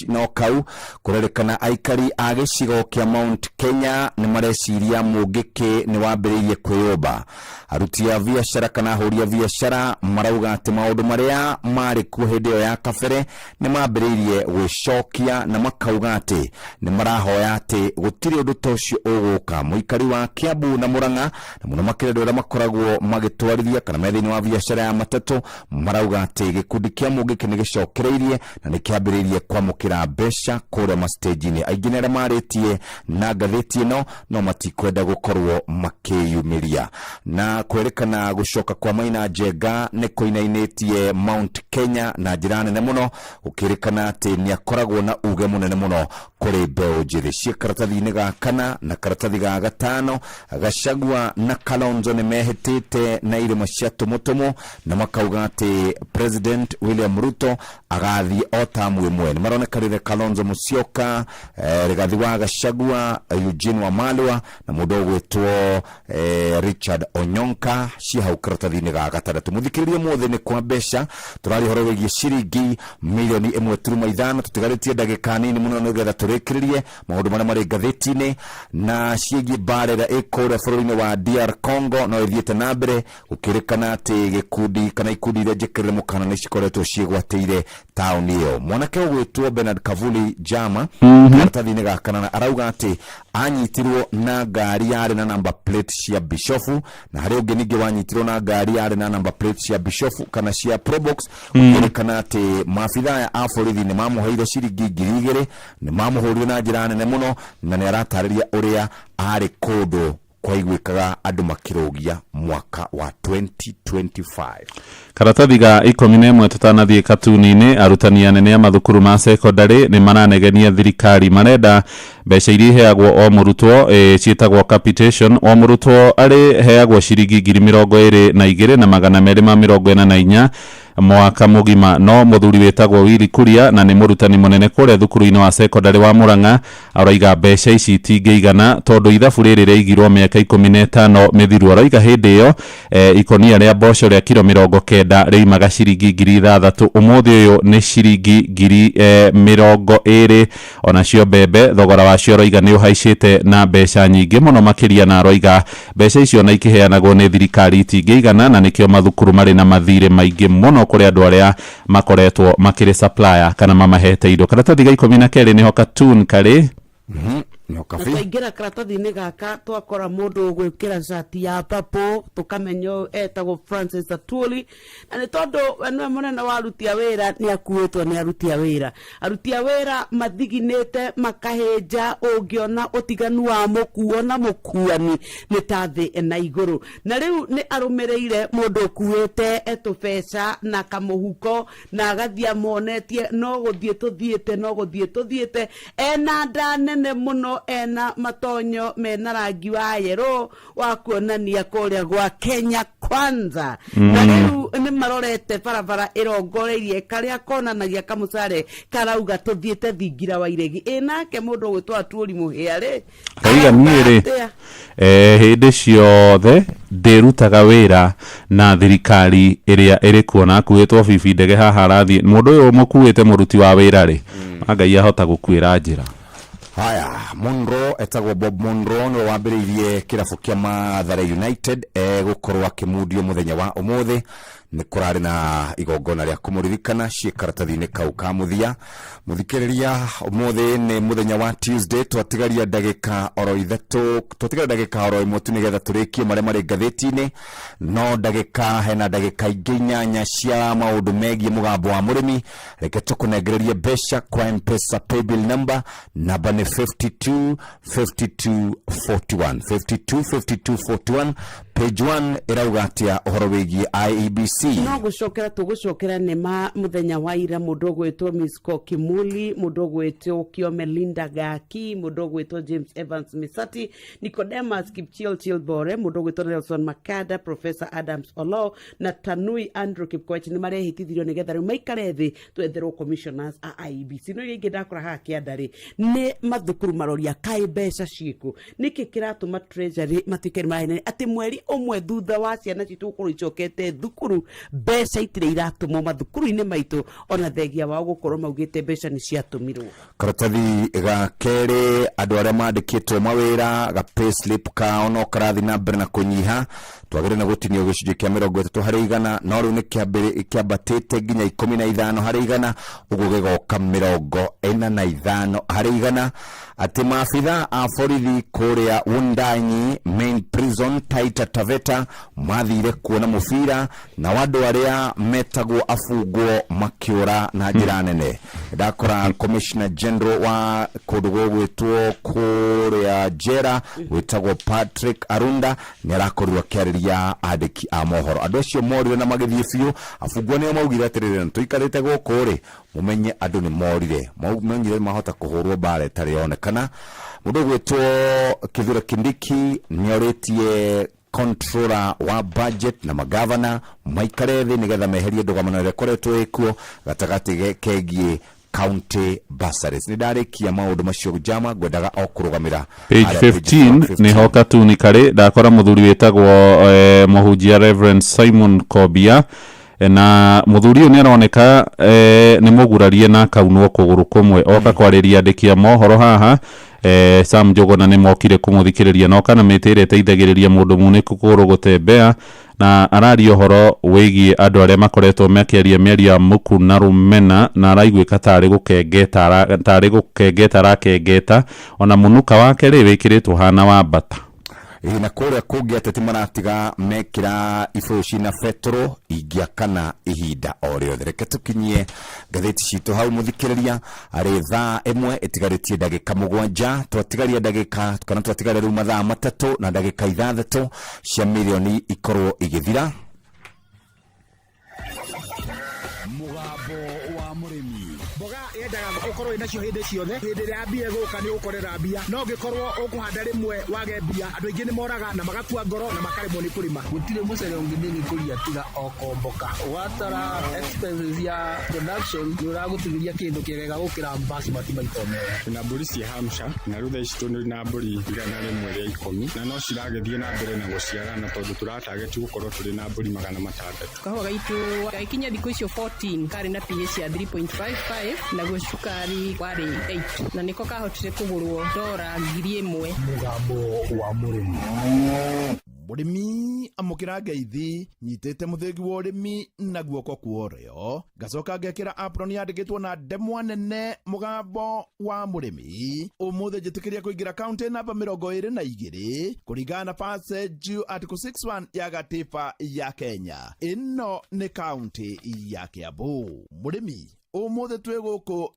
no kau. Kũrerĩkana aikari a gĩcigo kĩa Mount Kenya nĩ mareciria Mũngĩkĩ nĩ wambĩrĩirie kwĩyũmba. Aruti a biacara kana ahũri a biacara marauga atĩ maũndũ marĩa marĩ kuo hĩndĩ ĩyo ya kabere nĩ mambĩrĩirie gwĩcokia, na makauga atĩ nĩ marahoya atĩ gũtirĩ ũndũ ta ũcio ũgũka. Mũikari wa Kiambu na Murang'a, na mũno makĩria andũ arĩa makoragwo magĩtwarithia kana me thĩinĩ wa biacara ya matatũ, marauga atĩ gĩkundi kĩa Mũngĩkĩ nĩ gĩcokereirie na nĩ kĩambĩrĩirie kwamũkĩra mbeca kũrĩa mastĩnji-inĩ. Aingĩ nĩ arĩa marĩtie na ngathĩti ĩno no matikwenda gũkorwo makĩyumĩria. Na kwerĩkana gũcoka kwa Maina Njenga nĩ kũinainĩtie Mount Kenya na njĩra nene mũno, gũkĩrĩkana atĩ nĩ akoragwo na uge mũnene mũno kũrĩ mbeũ njĩthĩ. Ciĩ karatathi-inĩ ga kana na karatathi ga gatano, Gachagua na Kalonzo nĩ mehĩtĩte na irĩma cia tũmũtũmũ na makauga atĩ President William Ruto agathiĩ o tamu ĩmwe. Nĩ maronekanire Kalonzo Musyoka, Rigathi wa Gachagua, Eugene Wamalwa na mũndũ ũgwĩtwo Richard Onyonka ciĩ hau karatathi-inĩ ga gatandatũ. Mũthikĩrĩria, ũmũthĩ nĩ kwa mbeca tũraria ũhoro wĩgiĩ ciringi milioni 1.5. Tũtigarĩtie ndagĩka nini mũno nĩgetha tũrĩkĩrĩrie maũndũ marĩa marĩ ngathĩti-inĩ na ciĩgiĩ mbara ĩrĩa ĩ kũrĩa bũrũri-inĩ wa DR Congo no ĩthiĩte na mbere, gũkĩrĩkana atĩ gĩkundi kana ikundi iria njĩkĩrĩre mũkana nĩ cikoretwo ciĩgwatĩire taũni ĩyo. Mwanake ũgwĩtwo Bernard Kavuli Jama karatathi-inĩ ga kanana arauga atĩ anyitirwo na ngari yarĩ na number plate cia Bishofu, na harĩ ũngĩ ningĩ wanyitirwo na ngari yarĩ na number plate cia Bishofu kana cia Probox. Gũkĩrĩkana atĩ maabitha aya a borithi nĩ mamũheire ciringi 2000 nĩ mamũheire. Aramũhũrire na njĩra nene mũno na nĩ aratarĩria ũrĩa arĩ kũndũ kwaiguĩkaga andũ makĩrũgia mwaka wa 2025. Karatathi ga 11 tũtanathiĩ katuni-inĩ, arutani anene a mathukuru ma sekondarĩ nĩ maranegenia thirikari marenda mbeca iria iheagwo o mũrutwo ciĩtagwo capitation. O mũrutwo arĩheagwo ciringi 22,244 mwaka mũgima. No mũthuri wĩtagwo Willy Kuria na nĩ mũrutani mũnene kũrĩa thukuru-inĩ wa sekondarĩ wa Murang'a araiga mbeca ici itingĩigana tondũ ithabu rĩrĩ rĩaigirwo mĩaka 15 mĩthiru. Araiga hĩndĩ ĩyo ikonia rĩa mboco rĩa kiro 90 rĩimaga ciringi 6,000, ũmũthĩ ũyũ nĩ ciringi 20,000. Onacio mbembe thogora wacio aroiga nĩ ũhaicĩte na mbeca nyingĩ mũno makĩria, na aroiga mbeca icio na ikĩheanagwo nĩ thirikari itingĩigana, na nĩkĩo mathukuru marĩ na mathirĩ maingĩ mũno kũrĩ andũ arĩa makoretwo makĩrĩ supplier kana mamahete indo. Karatathi ga 12 nĩho cartoon karĩ. Na twaingĩra karatathi-inĩ gaka twakora mũndũ ũgwĩkĩra cati ya purple, tũkamenya ũyũ etagwo Francis Atwoli, na nĩ tondũ we nĩwe mũnene wa aruti a wĩra, nĩ akuĩtwo nĩ aruti a wĩra. Aruti a wĩra mathiginĩte makahĩnja, ũngĩona ũtiganu wa mũkuo na mũkuani nĩ ta thĩ na igũrũ. Na rĩu nĩ arũmĩrĩire mũndũ ũkuĩte tũbeca na kamũhuko na agathiĩ amonetie no gũthiĩ tũthiĩte, no gũthiĩ tũthiĩte, ena nda nene mũno, ena matonyo mena rangi wa yellow wa kuonania kũrĩa gwa Kenya Kwanza. Na rĩu nĩ marorete barabara ĩrongoreirie karĩa konanagia kamũcare karauga tũthiĩte thingira wa iregi. Ĩ nake mũndũ ũgwĩtwo Atwoli Mũhĩa rĩ, Raiga niĩ rĩ, atĩa? Hĩndĩ ciothe ndĩrutaga wĩra na thirikari ĩrĩa ĩrĩ kuo, na akuĩtwo bibi ndege haha arathiĩ. Mũndũ ũyũ mũkuĩte mũruti wa wĩra rĩ, Ngai ahota gũkuĩra njĩra. Haya, Monroe etagwo Bob Monroe nĩwe wambĩrĩirie kĩrabu kĩa Mathare United, egũkorwo akĩmundio mũthenya wa ũmũthĩ. Nĩ kũrarĩ na igongona rĩa kũmũririkana ciĩ karatathi-inĩ kau ka mũthia. Mũthikĩrĩria, ũmũthĩ nĩ mũthenya wa Tuesday, twatigaria ndagĩka oro ithatũ, twatigaria ndagĩka oro ĩmwe tu nĩgetha tũrĩkie marĩa marĩ ngathĩti-inĩ, no ndagĩka hena ndagĩka ingĩ inyanya cia maũndũ megiĩ mũgambo wa mũrĩmi. Reke tũkũnengererie mbeca kwa M-Pesa paybill number, namba nĩ 52 52 41, 52 52 41. Page 1 ĩrauga atĩa ũhoro wĩgiĩ IEBC? No gũcokera tũgũcokera nĩ ma mũthenya wa ira, mũndũ ũgwĩtwo Miss Kimuli, mũndũ ũgwĩtwo Kiome Linda Gaki, mũndũ ũgwĩtwo James Evans Misati, Nicodemus Kipchirchir Bore, mũndũ ũgwĩtwo Nelson Makada, Professor Adams Olo na Tanui Andrew Kipkoech nĩ marehĩtithirio nĩgetha rĩu maikare thĩ twetherwo commissioners a IEBC. No iria ingĩ ndakora haha kĩanda rĩ, nĩ mathukuru maroria kaĩ mbeca ciĩkũ, nĩkĩ kĩratũma treasury matuĩke nĩ marahenania atĩ mweri ũmwe thutha wa ciana citũ gũkorwo icokete thukuru mbeca itirĩ iratũmwo mathukuru-inĩ maitũ, ona thengia wao gũkorwo maugĩte mbeca nĩ ciatũmirwo. Karatathi ga kerĩ, andũ arĩa mandĩkĩtwo mawĩra ga payslip kao no karathi na mbere na kũnyiha, twagĩrĩire na gũtinio gĩcunjĩ kĩa 30%, no rĩu nĩ kĩambatĩte nginya 15%, ũguo gĩgoka 45%. Atĩ maabitha a borithi kũrĩa Wundanyi Main Prison Taita Taveta mathire kuona mũbira nao andũ arĩa metagwo abungwo makĩũra na njĩra nene. Ndakora Commissioner General wa kũndũ gũgwĩtwo kũrĩa njera wĩtagwo Patrick Arunda nĩ arakorirwo akĩarĩria andĩki a mohoro. Andũ acio morire na magĩthiĩ biũ. Abungwo nĩo maugire atĩrĩrĩ, na tũikarĩte gũkũ rĩ, mũmenye andũ nĩ morire, menyire mahota kũhũrwo mbara ĩtarĩ yonekana. Mũndũ ũgwĩtwo Kithure Kindiki nĩ orĩtie controller wa budget na magavana maikare thĩ nĩgetha meherie ndũgamano ĩrĩa ĩkoretwo ĩkuo gatagatĩ kegiĩ county bursaries. Nĩ ndarĩkia maũndũ macio jama, ngwendaga o kũrũgamĩra page harĩa page 15 15. Nĩho katuni karĩ. Ndakora mũthuri wĩtagwo mũhunjia Reverend Simon Kobia, na mũthuri ũyũ nĩ aroneka nĩ mũgurarie na akaunwo kũgũrũ kũmwe, oka kwarĩria andĩki a mohoro haha. Sam Njũgũna nĩ mokire kũmũthikĩrĩria na oka na mĩtĩ ĩrĩa ĩteithagĩrĩria mũndũ munĩku kũgũrũ gũtembea, na araria ũhoro wĩgiĩ andũ arĩa makoretwo makĩaria mĩario ya muku na rũmena, na araiguĩka tarĩ gũkengeta tarĩ gũkengeta arakengeta, ona mũnuka wake rĩ wĩkĩrĩtwo hana wa mbata. Ĩ, na kũrĩa kũngĩ ateti maratiga mekĩra ibũyũ cina betũrũ ingĩakana ihinda o rĩothe. Reke tũkinyie ngathĩti citũ hau mũthikĩrĩria, arĩ thaa 1 ĩtigarĩtie ndagĩka 7, twatigaria ndagĩka kana twatigaria rĩu mathaa 3 na ndagĩka 6 cia mirioni ikorwo igĩthira. Mũgambo wa mũrĩmi. Mboga yendaga ũkorwo wĩ nacio hĩndĩ ciothe, hĩndĩ ĩrĩa mbia ĩgũka nĩ ũgũkorera mbia, no ũngĩkorwo ũkũhanda rĩmwe wage mbia, andũ aingĩ nĩ moraga na magakua ngoro na makaremwo nĩ kũrĩma. Gũtirĩ mũcere ũngĩthĩnĩkũria tiga o komboka. Watara expenses ya production nĩ ũragũtigĩria kĩndũ kĩega gũkĩra basmati maita merĩ. Twĩna mbũri cia Hampshire na rĩu thaa ici tũrĩ na mbũri 110 na no ciragĩthiĩ na mbere na gũciarana tondũ tũratageti gũkorwo tũrĩ na mbũri 600. Kahũa gaitũ gagĩkinya thikũ icio 14 karĩ na pH ya 3.55 naguo cukari warĩ 8 na nĩko kahotire kũgũrwo dora 1000. Mũgambo wa mũrĩmi. Mũrĩmi amũkĩra ngeithi nyitĩte mũthĩgi wa ũrĩmi na guoko kwa ũrĩo, ngacoka ngekĩra apron yandĩkĩtwo na ndemwa nene mũgambo wa mũrĩmi. Ũmũthĩ njĩtĩkĩria kũingĩra kaunti namba 22 kũringana na passage article 61 ya gatiba ya Kenya. Ĩno nĩ kaunti ya Kiambu. Mũrĩmi ũmũthĩ twĩ gũkũ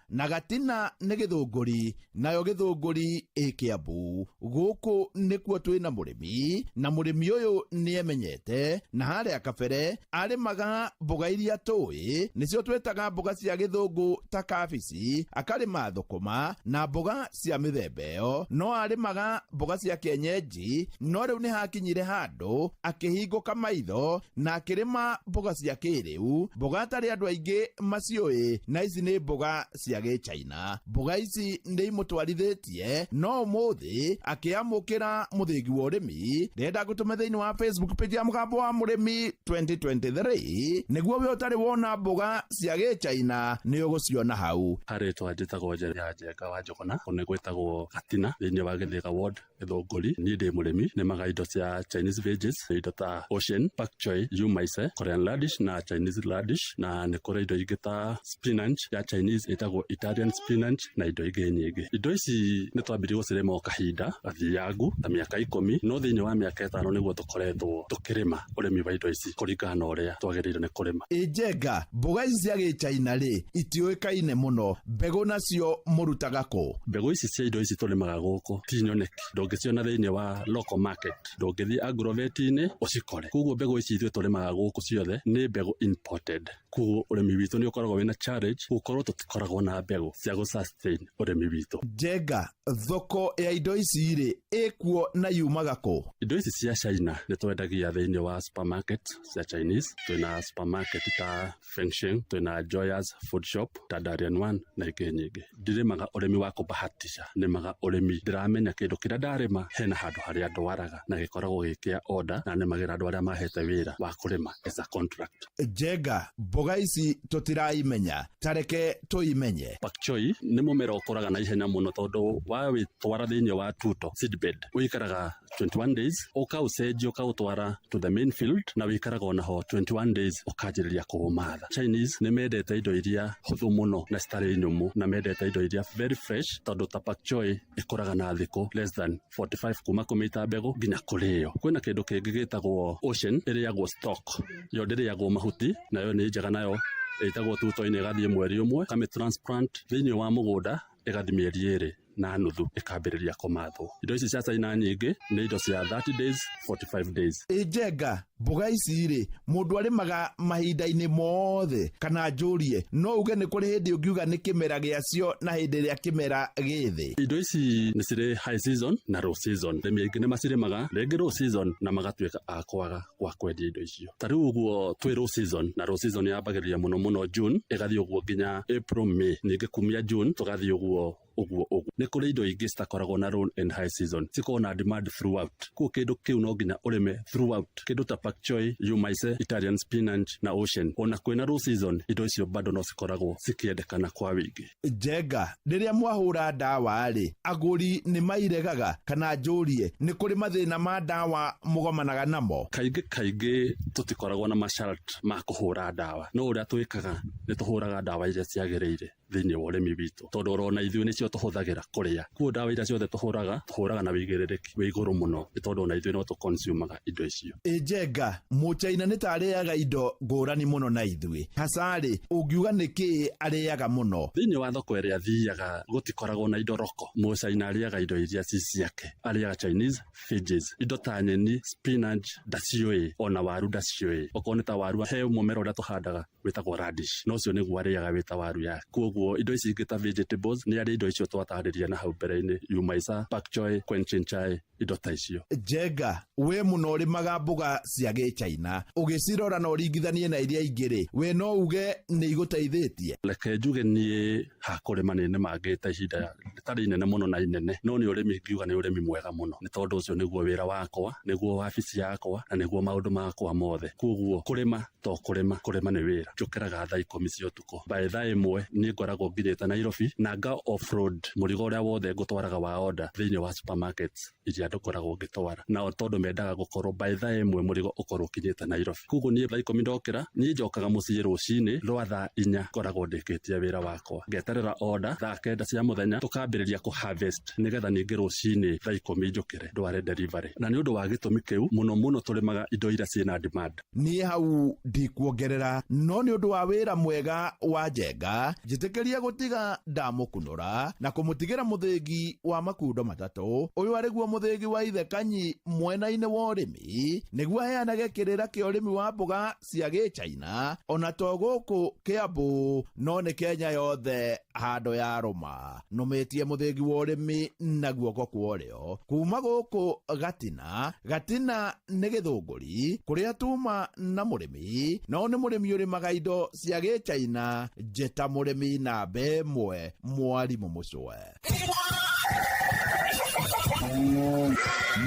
na gatina nĩ Gĩthũngũri, nayo Gĩthũngũri ĩ Kĩambu. Gũkũ nĩkuo twĩna mũrĩmi, na mũrĩmi ũyũ nĩemenyete, na harĩa kabere arĩmaga mboga iria tũĩ nĩcio twĩtaga mboga cia gĩthũngũ ta kabici, akarĩma thũkũma na mboga cia mĩthemba ĩyo, no arĩmaga mboga cia kienyeji, no rĩu nĩ hakinyire handũ akĩhingũka maitho na akĩrĩma mboga cia kĩrĩu, mboga atarĩ andũ aingĩ maciũĩ, na ici nĩ mboga cia gĩchaina. Mboga ici nĩ imũtwarithĩtie, no ũmũthĩ akĩamũkĩra mũthĩgi wa ũrĩmi. Ndĩrenda ngũtũme thĩinĩ wa Facebook page ya mũgambo wa mũrĩmi 2023 nĩguo we ũtarĩ wona mboga cia gĩchaina nĩ ũgũciona hau. Harĩtwa njĩtagwo Njenga Njenga wa Njũgũna, kũu nĩ gwĩtagwo Gatina thĩinĩ wa Gĩthĩga ward, Gĩthũngũri. Niĩ ndĩ mũrĩmi, nĩmaga indo cia Chinese veggies, indo ta ocean, pak choi, yumaise, Korean radish na Chinese radish, na nĩ kũrĩ indo ingĩ ta spinach ya Chinese ĩtagwo Italian spinach na indo ingĩ nyingĩ. Indo ici nĩ twambirie gũcirĩma o kahinda gathiangu ta mĩaka 10, no thĩinĩ wa mĩaka 5 nĩguo tũkoretwo tũkĩrĩma ũrĩmi wa indo ici kũringana na ũrĩa twagĩrĩirwo nĩ kũrĩma. Ĩ Njenga, mboga ici cia gĩchaina rĩ itiũĩkaine mũno, mbegũ nacio mũrutaga kũ? Mbegũ ici cia indo ici tũrĩmaga gũkũ ti nyoneki, ndũngĩciona thĩinĩ wa local market, ndũngĩthiĩ agrovet-inĩ ũcikore. Koguo mbegũ ici ithuĩ tũrĩmaga gũkũ ciothe nĩ mbegũ imported. Koguo ũrĩmi witũ nĩ ũkoragwo wĩna challenge gũkorwo tũtikoragwo na mbegũ cia gũ sustain ũrĩmi witũ. Njenga, thoko ya indo ici rĩ ĩkuo na yumaga kũ? Indo ici cia China nĩ twendagia thĩinĩ wa supermarket cia Chinese. Twĩna supermarket ta Fengsheng, twĩna Joyous Food Shop, ta Darian One na ingĩ nyingĩ. Ndirĩmaga ũrĩmi wa kũbahatisha, nĩmaga ũrĩmi ndĩramenya kĩndũ kĩrĩa ndarĩma hena handũ harĩa ndwaraga na gĩkoragwo gĩ kĩa order, na nĩmagĩra andũ arĩa mahete wĩra wa kũrĩma as a contract. Njenga, mboga ici tũtiraimenya, tareke tũimenye. Pak choi nĩ mũmera ũkũraga na ihenya mũno tondũ wawĩtwara thĩinĩ wa tuto seedbed ũikaraga 21 days, ũkaũcenjia ũkaũtwara to the main field na wĩikaraga onaho 21 days ũkanjĩrĩria kũũmatha. Chinese nĩ mendete indo iria hũthũ mũno na citarĩ nyũmũ, na mendete indo iria very fresh tondũ ta pak choi ĩkũraga na thikũ less than 45 kuma kũmĩita mbegũ nginya kũrĩo. Kwĩna kĩndũ kĩngĩ gĩtagwo ocean, ĩrĩagwo stock, yo ndĩrĩagwo mahuti, nayo nĩ njega, nayo ĩtagwo tuto-inĩ ĩgathiĩ mweri ũmwe, ũkamĩ transplant thĩinĩ wa mũgũnda ĩgathiĩ mĩeri 2.5 ĩkambĩrĩria kũmathwo. Indo ici cia China nyingĩ nĩ indo cia 30 days, 45 days. Ĩ Njenga, mboga ici rĩ mũndũ arĩmaga mahinda-inĩ mothe kana njũrie no uge nĩ kũrĩ hĩndĩ ũngiuga nĩ kĩmera gĩacio na hĩndĩ ĩrĩa kĩmera gĩ thĩ? Indo ici nĩ cirĩ high season na low season. Arĩmi aingĩ nĩ macirĩmaga rĩngĩ low season na magatuĩka a kwaga gwa kwendia indo icio. Ta rĩu ũguo twĩ low season, na low season yambagĩrĩria mũno mũno June ĩgathiĩ ũguo nginya April, May, ningĩ kumia June tũgathiĩ ũguo ũguo ũguo. Nĩ kũrĩ indo ingĩ citakoragwo na low and high season, cikoragwo na demand throughout. Koguo kĩndũ kĩu no nginya ũrĩme throughout. Kĩndũ ta pak choi, yumaise, Italian spinach na ocean, ona kwĩna low season indo icio bado no cikoragwo cikĩendekana kwa wĩingĩ. Njenga, rĩrĩa mwahũra ndawa rĩ agũri nĩ mairegaga kana njũrie nĩ kũrĩ mathĩna ma ndawa mũgomanaga namo? Kaingĩ kaingĩ tũtikoragwo na mashart ma kũhũra ndawa, no ũrĩa twĩkaga Nĩ tũhũraga ndawa iria ciagĩrĩire thĩinĩ wa ũrĩmi witũ, tondũ orona ithuĩ nĩcio tũhũthagĩra kũrĩa. Koguo ndawa iria ciothe tũhũraga, tũhũraga na wĩigĩrĩrĩki wĩ igũrũ mũno, nĩ tondũ ona ithuĩ no tũ-consume-aga indo icio. Ĩ Njenga, Mũchaina nĩ ta arĩaga indo ngũrani mũno na ithuĩ. Hasa-rĩ, ũngiuga nĩ kĩĩ arĩaga mũno? Thĩinĩ wa thoko ĩrĩa thiaga gũtikoragwo na indo roko. Mũchaina arĩaga indo iria ci ciake. Arĩaga Chinese veggies. Indo ta nyeni, spinach ndaciũĩ, ona waru ndaciũĩ. Okorwo nĩ ta waru, he mũmera ũrĩa tũhandaga wĩtagwo radish, na ũcio nĩguo arĩaga wĩ ta waru yake. Koguo indo ici ingĩ ta vegetables nĩ arĩ indo icio twatarĩria na hau mbere-inĩ, yumaisa, pak choi, kwen chin chai, indo ta icio. Njenga, we mũno ũrĩmaga mboga cia gĩchaina, ũgĩcirora na ũringithanie na iria ingĩ-rĩ, we no uge nĩ igũteithĩtie? Reke njuge niĩ ha kũrĩma nĩ nĩmangĩte ihinda rĩtarĩ inene mũno na inene, no nĩ ũrĩmi ingiuga nĩ ũrĩmi mwega mũno, nĩ tondũ ũcio nĩguo wĩra wakwa, nĩguo wabici yakwa, na nĩguo maũndũ makwa mothe. Koguo kũrĩma to kũrĩma, kũrĩma nĩ wĩra. Njũkĩraga thaa ikũmi cia ũtukũ, by thaa ĩmwe niĩ ngoragwo nginyĩte Nairobi na nga off road mũrigo ũrĩa wothe ngũtwaraga wa order thĩinĩ wa supermarkets iria ngoragwo ngĩtwara. Nao tondũ mendaga gũkorwo by thaa ĩmwe mũrigo ũkorwo ũkinyĩte Nairobi. Koguo niĩ thaa ikũmi ndokĩra, niĩ njokaga mũciĩ rũcinĩ rwa thaa inya ngoragwo ndĩkĩtie wĩra wakwa. Ngeterera order thaa kenda cia mũthenya tũkambĩrĩria kũ harvest nĩgetha ningĩ rũcinĩ thaa ikũmi njũkĩre ndware delivery. Na nĩ ũndũ wa gĩtũmi kĩu mũno mũno tũrĩmaga indo iria ciĩna demand. Niĩ hau ndikuongerera, no nĩ ũndũ wa wĩra mwega wa Njenga, njĩtĩkĩria gũtiga ndamũkunũra na kũmũtigĩra mũthĩgi wa makundo matatũ. Ũyũ arĩ guo mũthĩgi wa ithe Kanyi mwena-inĩ wa ũrĩmi, nĩguo aheanage kĩrĩra kĩa ũrĩmi wa mboga cia gĩchaina, ona to gũkũ Kĩambu, no nĩ Kenya yothe handũ yarũma. Nũmĩtie mũthĩgi wa ũrĩmi na guoko kwa ũrĩo kuma gũkũ Gatina. Gatina nĩ Gĩthũngũri kũrĩa tuma na mũrĩmi, no nĩ mũrĩmi ũrĩmaga indo cia gĩchaina. Njĩta mũrĩmi namba ĩmwe, mwarimũ Mũcwe.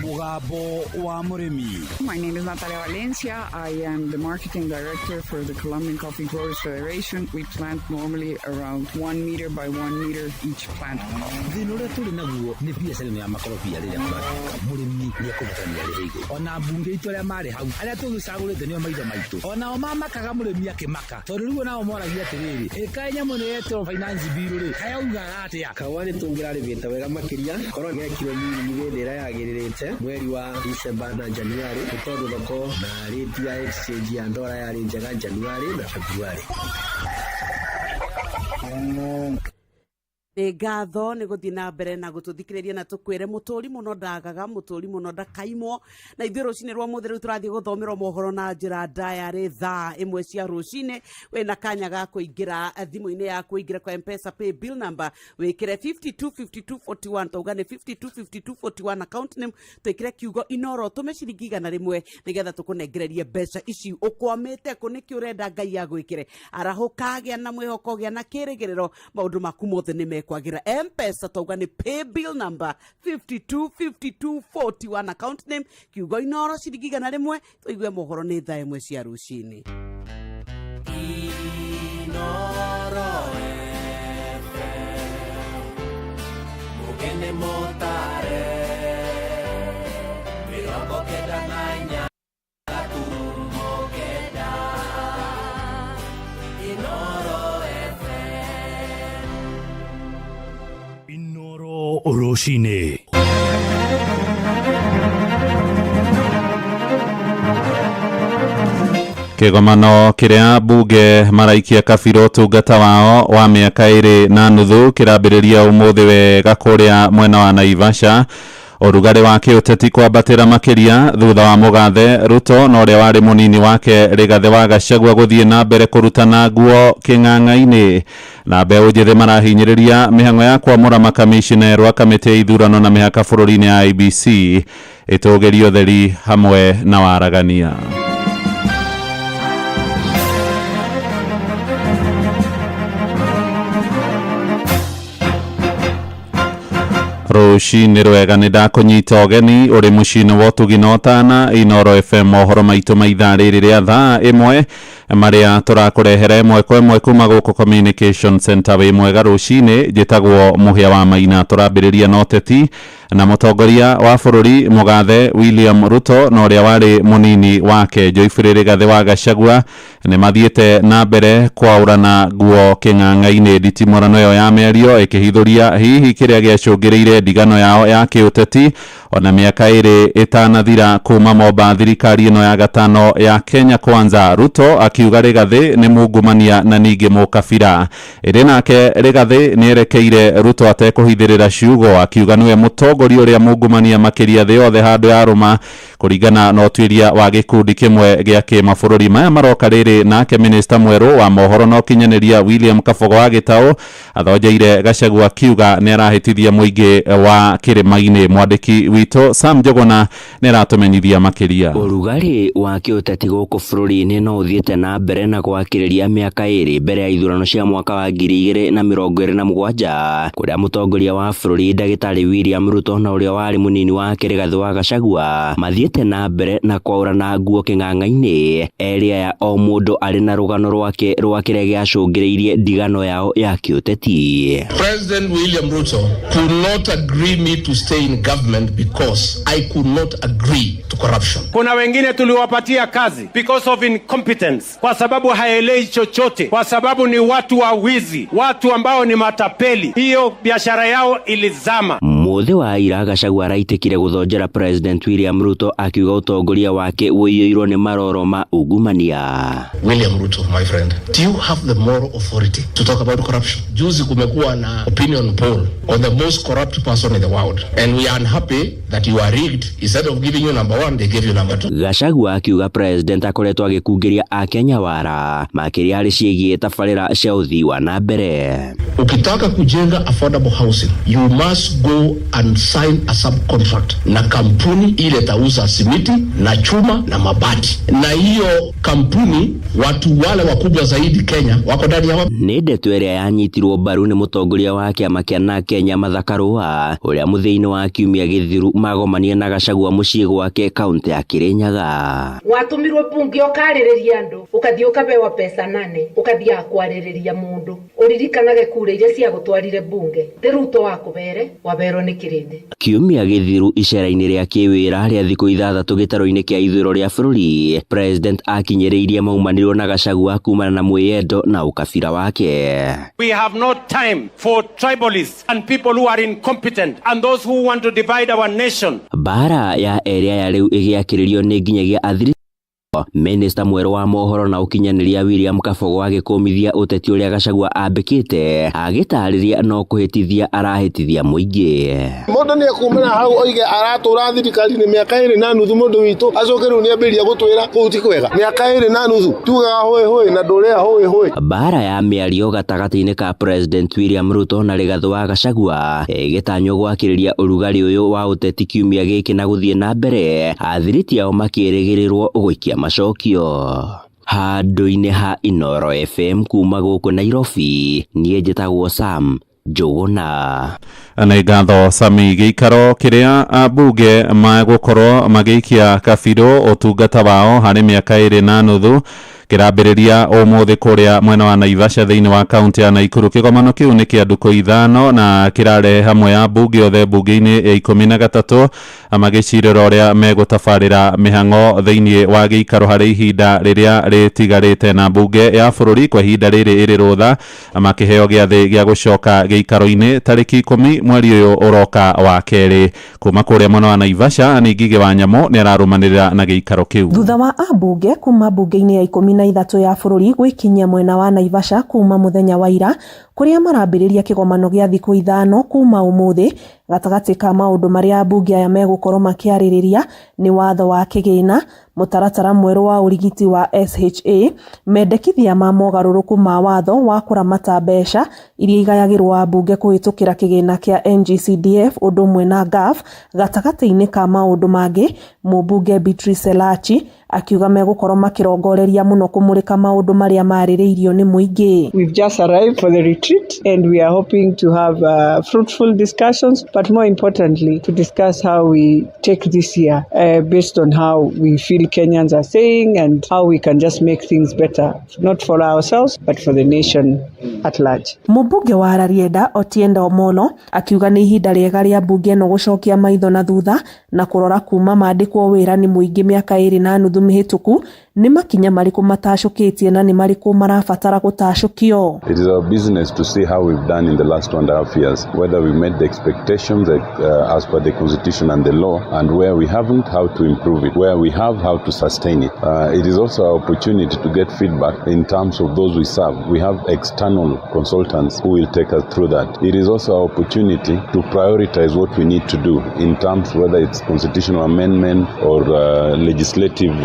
Mũgambo wa mũrĩmi. My name is Natalia Valencia. I am the marketing director for the Colombian Coffee Growers Federation. We plant normally around 1 meter by 1 meter each plant. Thĩna ũrĩa tũrĩ naguo nĩ biacara ĩno ya makorobia rĩrĩa kũratuĩka mũrĩmi nĩ ekũbatarania arĩhe igũrũ. Ona mbunge itũ arĩa marĩ hau arĩa tũgĩcagũrĩte nĩo maithe maitũ, onao mamakaga mũrĩmi akĩmaka, tondũ rĩu onao moragia atĩrĩrĩ, ĩ kaĩ nyamũ ĩno yetĩrwo finance bill rĩ, kaĩ yaugaga atĩa? Kahũa nĩ tũngĩrarĩmĩte wega makĩria korwo gekirwo miri hĩndĩ ĩrĩa yagĩrĩrĩte mweri wa Dicemba na Januarĩ, nĩ tondũ thoko na rĩti ya exchange ya ndora yarĩ njega Januarĩ na Februarĩ. Nĩ ngatho nĩ gũthiĩ na mbere na gũtũthikĩrĩria na tũkwĩre mũtũri mũno ndagaga, mũtũri mũno ndakaimwo. Na ithuĩ rũcinĩ rwa mũthĩ rĩu tũrathiĩ gũthomerwo mohoro na njĩra ndaya rĩ thaa ĩmwe cia rũcinĩ. Wĩna kanya ga kũingĩra thimũ-inĩ yaku, ũingĩre kwa M-Pesa pay bill number, wĩkĩre 525241, tauga nĩ 525241 account name, twĩkĩre kiugo Inoro, tũme ciringi 100 nĩgetha tũkũnengererie mbeca ici. Ũkwamĩte kũ? Nĩkĩ ũrenda Ngai agwĩkĩre? Arahũka, gĩa na mwĩhoko, gĩa na kĩrĩgĩrĩro, maũndũ maku mothe nĩ mekwagĩra. M-Pesa tauga nĩ pay bill number 525241 account name, kiugo Inoro, ciringi 100. Tũigue mohoro nĩ thaa ĩmwe cia rũcinĩ. Inoro FM, Mugene Motare, 94 gaturumo 9, Inoro FM. Inoro rũcinĩ. Kĩgomano kĩrĩa mbunge maraikia kabirũ ũtungata wao wa mĩaka 2.5 kĩrambĩrĩria ũmũthĩ wega kũrĩa mwena wa Naivasha. Ũrugarĩ wa kĩũteti kwambatĩra makĩria thutha wa mũgathe Ruto na ũrĩa warĩ mũnini wake Rigathĩ wa Gachagua gũthiĩ na mbere kũrutana nguo kĩng'ang'a-inĩ. Na mbeũ njĩthĩ marahinyĩrĩria mĩhang'o ya kwamũra makamishina erũ a kamĩtĩ ya ithurano na mĩhaka bũrũri-inĩ ya IEBC ĩtũgĩrie ũtheri hamwe na waragania. Rũcinĩ rwega, nĩ ndakũnyita ũgeni ũrĩ mũciĩ-inĩ wa ũtugi na ũtana Inoro FM, mohoro maitũ ma ithaa rĩrĩ rĩa thaa ĩmwe. Marĩa tũrakũrehera ĩmwe kwa ĩmwe kuma gũkũ Communication Center. Wĩ mwega rũcinĩ, njĩtagwo Mũhĩa wa Maina. Tũrambĩrĩria na ũteti na mũtongoria wa bũrũri mũgathe William Ruto na ũrĩa warĩ mũnini wake Geoffrey Rigathĩ wa Gachagua nĩ mathiĩte na mbere kwaũrana nguo kĩng'ang'a-inĩ. Nditimũrano ĩyo ya mĩario ĩkĩhithũria hihi kĩrĩa gĩacũngĩrĩire ndigano yao ya kĩũteti ona mĩaka ĩrĩ ĩtanathira kuma momba thirikari ĩno ya gatano ya Kenya Kwanza. Ruto akiuga Rigathĩ nĩ mungumania na ningĩ mũkabira. Ĩrĩ nake Rigathĩ nĩerekeire Ruto atekũhithĩrĩra ciugo, akiuga nĩwe mũtongoria ũrĩa mungumania makĩria thĩ yothe handũ ya rũma, kũringana na ũtuĩria wa gĩkundi kĩmwe gĩa kĩmabũrũri. Maya maroka rĩrĩ nake minista mwerũ wa mohoro na ũkinyanĩria William Kabogo wa Gĩtaũ athonjeire Gachagua akiuga nĩ arahĩtithia mũingĩ wa kĩrĩma-inĩ. Mwandĩki witũ Sam Njuguna nĩ aratũmenyithia makĩria. Ũrugarĩ wa kĩũteti gũkũ bũrũri-inĩ no ũthiĩte na mbere na gwakĩrĩria mĩaka ĩrĩ mbere ya ithurano cia mwaka wa 2027, kũrĩa mũtongoria wa bũrũri ndagĩtarĩ William Ruto na ũrĩa warĩ mũnini wake Rigathĩ wa Gachagua mathiĩte na mbere na kwaũrana nguo kĩng'ang'a-inĩ. Erĩ aya o mũndũ arĩ na rũgano rwake rwa kĩrĩa gĩacũngĩrĩirie ndigano yao ya kĩũteti. President William Ruto could not agree me to stay in government because I could not agree to corruption. Kuna wengine tuliwapatia kazi because of incompetence, kwa sababu haelei chochote, kwa sababu ni watu wa wizi, watu ambao ni matapeli. Hiyo biashara yao ilizama. Mũthĩ wa ira Gachagua araitĩkire gũthonjera President William Ruto akiuga ũtongoria wake ũiyũirwo nĩ maroro ma ungumania. William Ruto, my friend, do you have the moral authority to talk about corruption? Juzi kumekuwa na opinion poll on the most corrupt person in the world, and we are unhappy that you are rigged. Instead of giving you number one, they gave you number two. Gachagua akiuga president akoretwo agĩkungĩria akenya wara makĩria harĩ ciĩgiĩ tabarĩra cia ũthii wa na mbere. Ukitaka kujenga affordable housing, you must go and sign a subcontract na kampuni ile itauza simiti na chuma na mabati, na hiyo kampuni watu wale wakubwa zaidi Kenya wako ndani ya wapi? Nĩ ndeto ĩrĩa yanyitirwo mbaru nĩ mũtongoria wa kĩama kĩa na Kenya Martha Karua, ũrĩa mũthia-inĩ wa kiumia gĩthiru magomanie na Gachagua mũciĩ gwake kaũntĩ ya Kirinyaga. Watumirwo bunge ukarĩrĩria andũ, ũkathiĩ ũkabewa pesa nane, ũkathiaga kwarĩrĩria mũndũ. Ũririkanage kura iria ciagũtwarire bunge ti Ruto wakũbere, waberwo nĩ kĩrĩndĩ. Kiumia gĩthiru icera-inĩ rĩa kĩwĩra rĩa thikũ ithathatũ gĩtarũ-inĩ kĩa ithũĩro rĩa bũrũri, president akinyĩrĩirie maumanĩrwo na Gachagua kumana na mwĩyendo na ũkabira wake. We have no time for tribalists and people who are incompetent and those who want to divide our nation. Mbara ya erĩ aya rĩu ĩgĩakĩrĩrio nĩ nginyagia athiri. Minista mwerũ wa mohoro na ũkinyanĩria William Kabogo agĩkũmithia ũteti ũrĩa Gachagua ambĩkĩte, agĩtarĩria no kũhĩtithia arahĩtithia mũingĩ. Mũndũ nĩ ekumĩra hau oige aratũra thirikari-inĩ mĩaka ĩrĩ na nuthu, mũndũ witũ acoke rĩu nĩambĩrĩria gũtwĩra kũu ti kwega. Mĩaka ĩrĩ na nuthu tugaga hũĩ hũĩ na ndũrĩa hũĩ hũĩ. Mbara ya mĩario gatagatĩ-inĩ ka President William Ruto na Rigathĩ wa Gachagua ĩgĩtanywo gwakĩrĩria ũrugarĩ ũyũ wa ũteti kiumia gĩkĩ na gũthiĩ na mbere, athiriti ao makĩrĩgĩrĩrwo gũikia macokio. Handũ-inĩ ha Inooro FM kuma gũkũ Nairobi, niĩ njĩtagwo Sam Njuguna. Nĩ ngatho Sami. Gĩikaro kĩrĩa ambunge magũkorwo magĩikia kabirũ ũtungata wao harĩ mĩaka ĩrĩ na nuthu kĩrambĩrĩria ũmũthĩ kũrĩa mwena wa Naivasha thĩinĩ wa kaunti ya Naikuru. Kĩgomano kĩu nĩ kĩa ndukũ ithano na kĩrarehe hamwe ya mbunge othe mbunge-inĩ ya 13 magĩcirĩra ũrĩa megũtabarĩra mĩhang'o thĩinĩ wa gĩikaro harĩ ihinda rĩrĩa rĩtigarĩte, na mbunge ya bũrũri kwa ihinda rĩrĩ ĩrĩ rũtha makĩheo gĩathĩ gĩa gũcoka gĩikaro-inĩ tarĩki 10 mweri ũyũ ũroka wa kerĩ. Kuma kũrĩa mwena wa Naivasha nĩ Ngigĩ wa Nyamũ nĩ ararũmanĩrĩra na gĩikaro kĩu. Thutha wa ambunge kuma mbunge-inĩ ya 13 ya bũrũri gwĩkinyia mwena wa Naivasha kuma mũthenya wa ira, kũrĩa marambĩrĩria kĩgomano gĩa thikũ ithano kuma ũmũthĩ. Gatagatĩ ka maũndũ marĩa ambunge aya megũkorwo makĩarĩrĩria nĩ watho wa kĩgĩna, mũtaratara mwerũ wa ũrigiti wa SHA, mendekithia ma mogarũrũku ma watho wa kũramata mbeca iria igayagĩrwo ambunge kũhĩtũkĩra kĩgĩna kĩa NGCDF ũndũ ũmwe na GAF. Gatagatĩ-inĩ ka maũndũ mangĩ, mũmbunge Beatrice Elachi akiuga megũkorwo makĩrongoreria mũno kũmũrĩka maũndũ marĩa marĩrĩirio nĩ mũingĩ. We've just arrived for the retreat and we are hoping to have fruitful discussions, but more importantly, to discuss how we take this year based on how we feel Kenyans are saying and how we can just make things better, not for ourselves, but for the nation at large. Mũmbunge wa Rarieda Otiende Amollo akiuga nĩ ihinda rĩega rĩa mbunge ĩno gũcokia maitho na thutha na kũrora kuma mandĩkwo wĩra nĩ mũingĩ mĩaka ĩrĩ na nuthu mĩhĩtũku nĩ makinya marĩkũ matacũkĩtie na nĩ marĩkũ marabatara gũtacũkio. It is our business to see how we've done in the last 2.5 years, whether we met the expectations as per the constitution and the law, and where we haven't, how to improve it, where we have, how to sustain it. It is also our opportunity to get feedback in terms of those we serve. We have external consultants who will take us through that. It is also our opportunity to prioritize what we need to do in terms whether it's constitutional amendment or legislative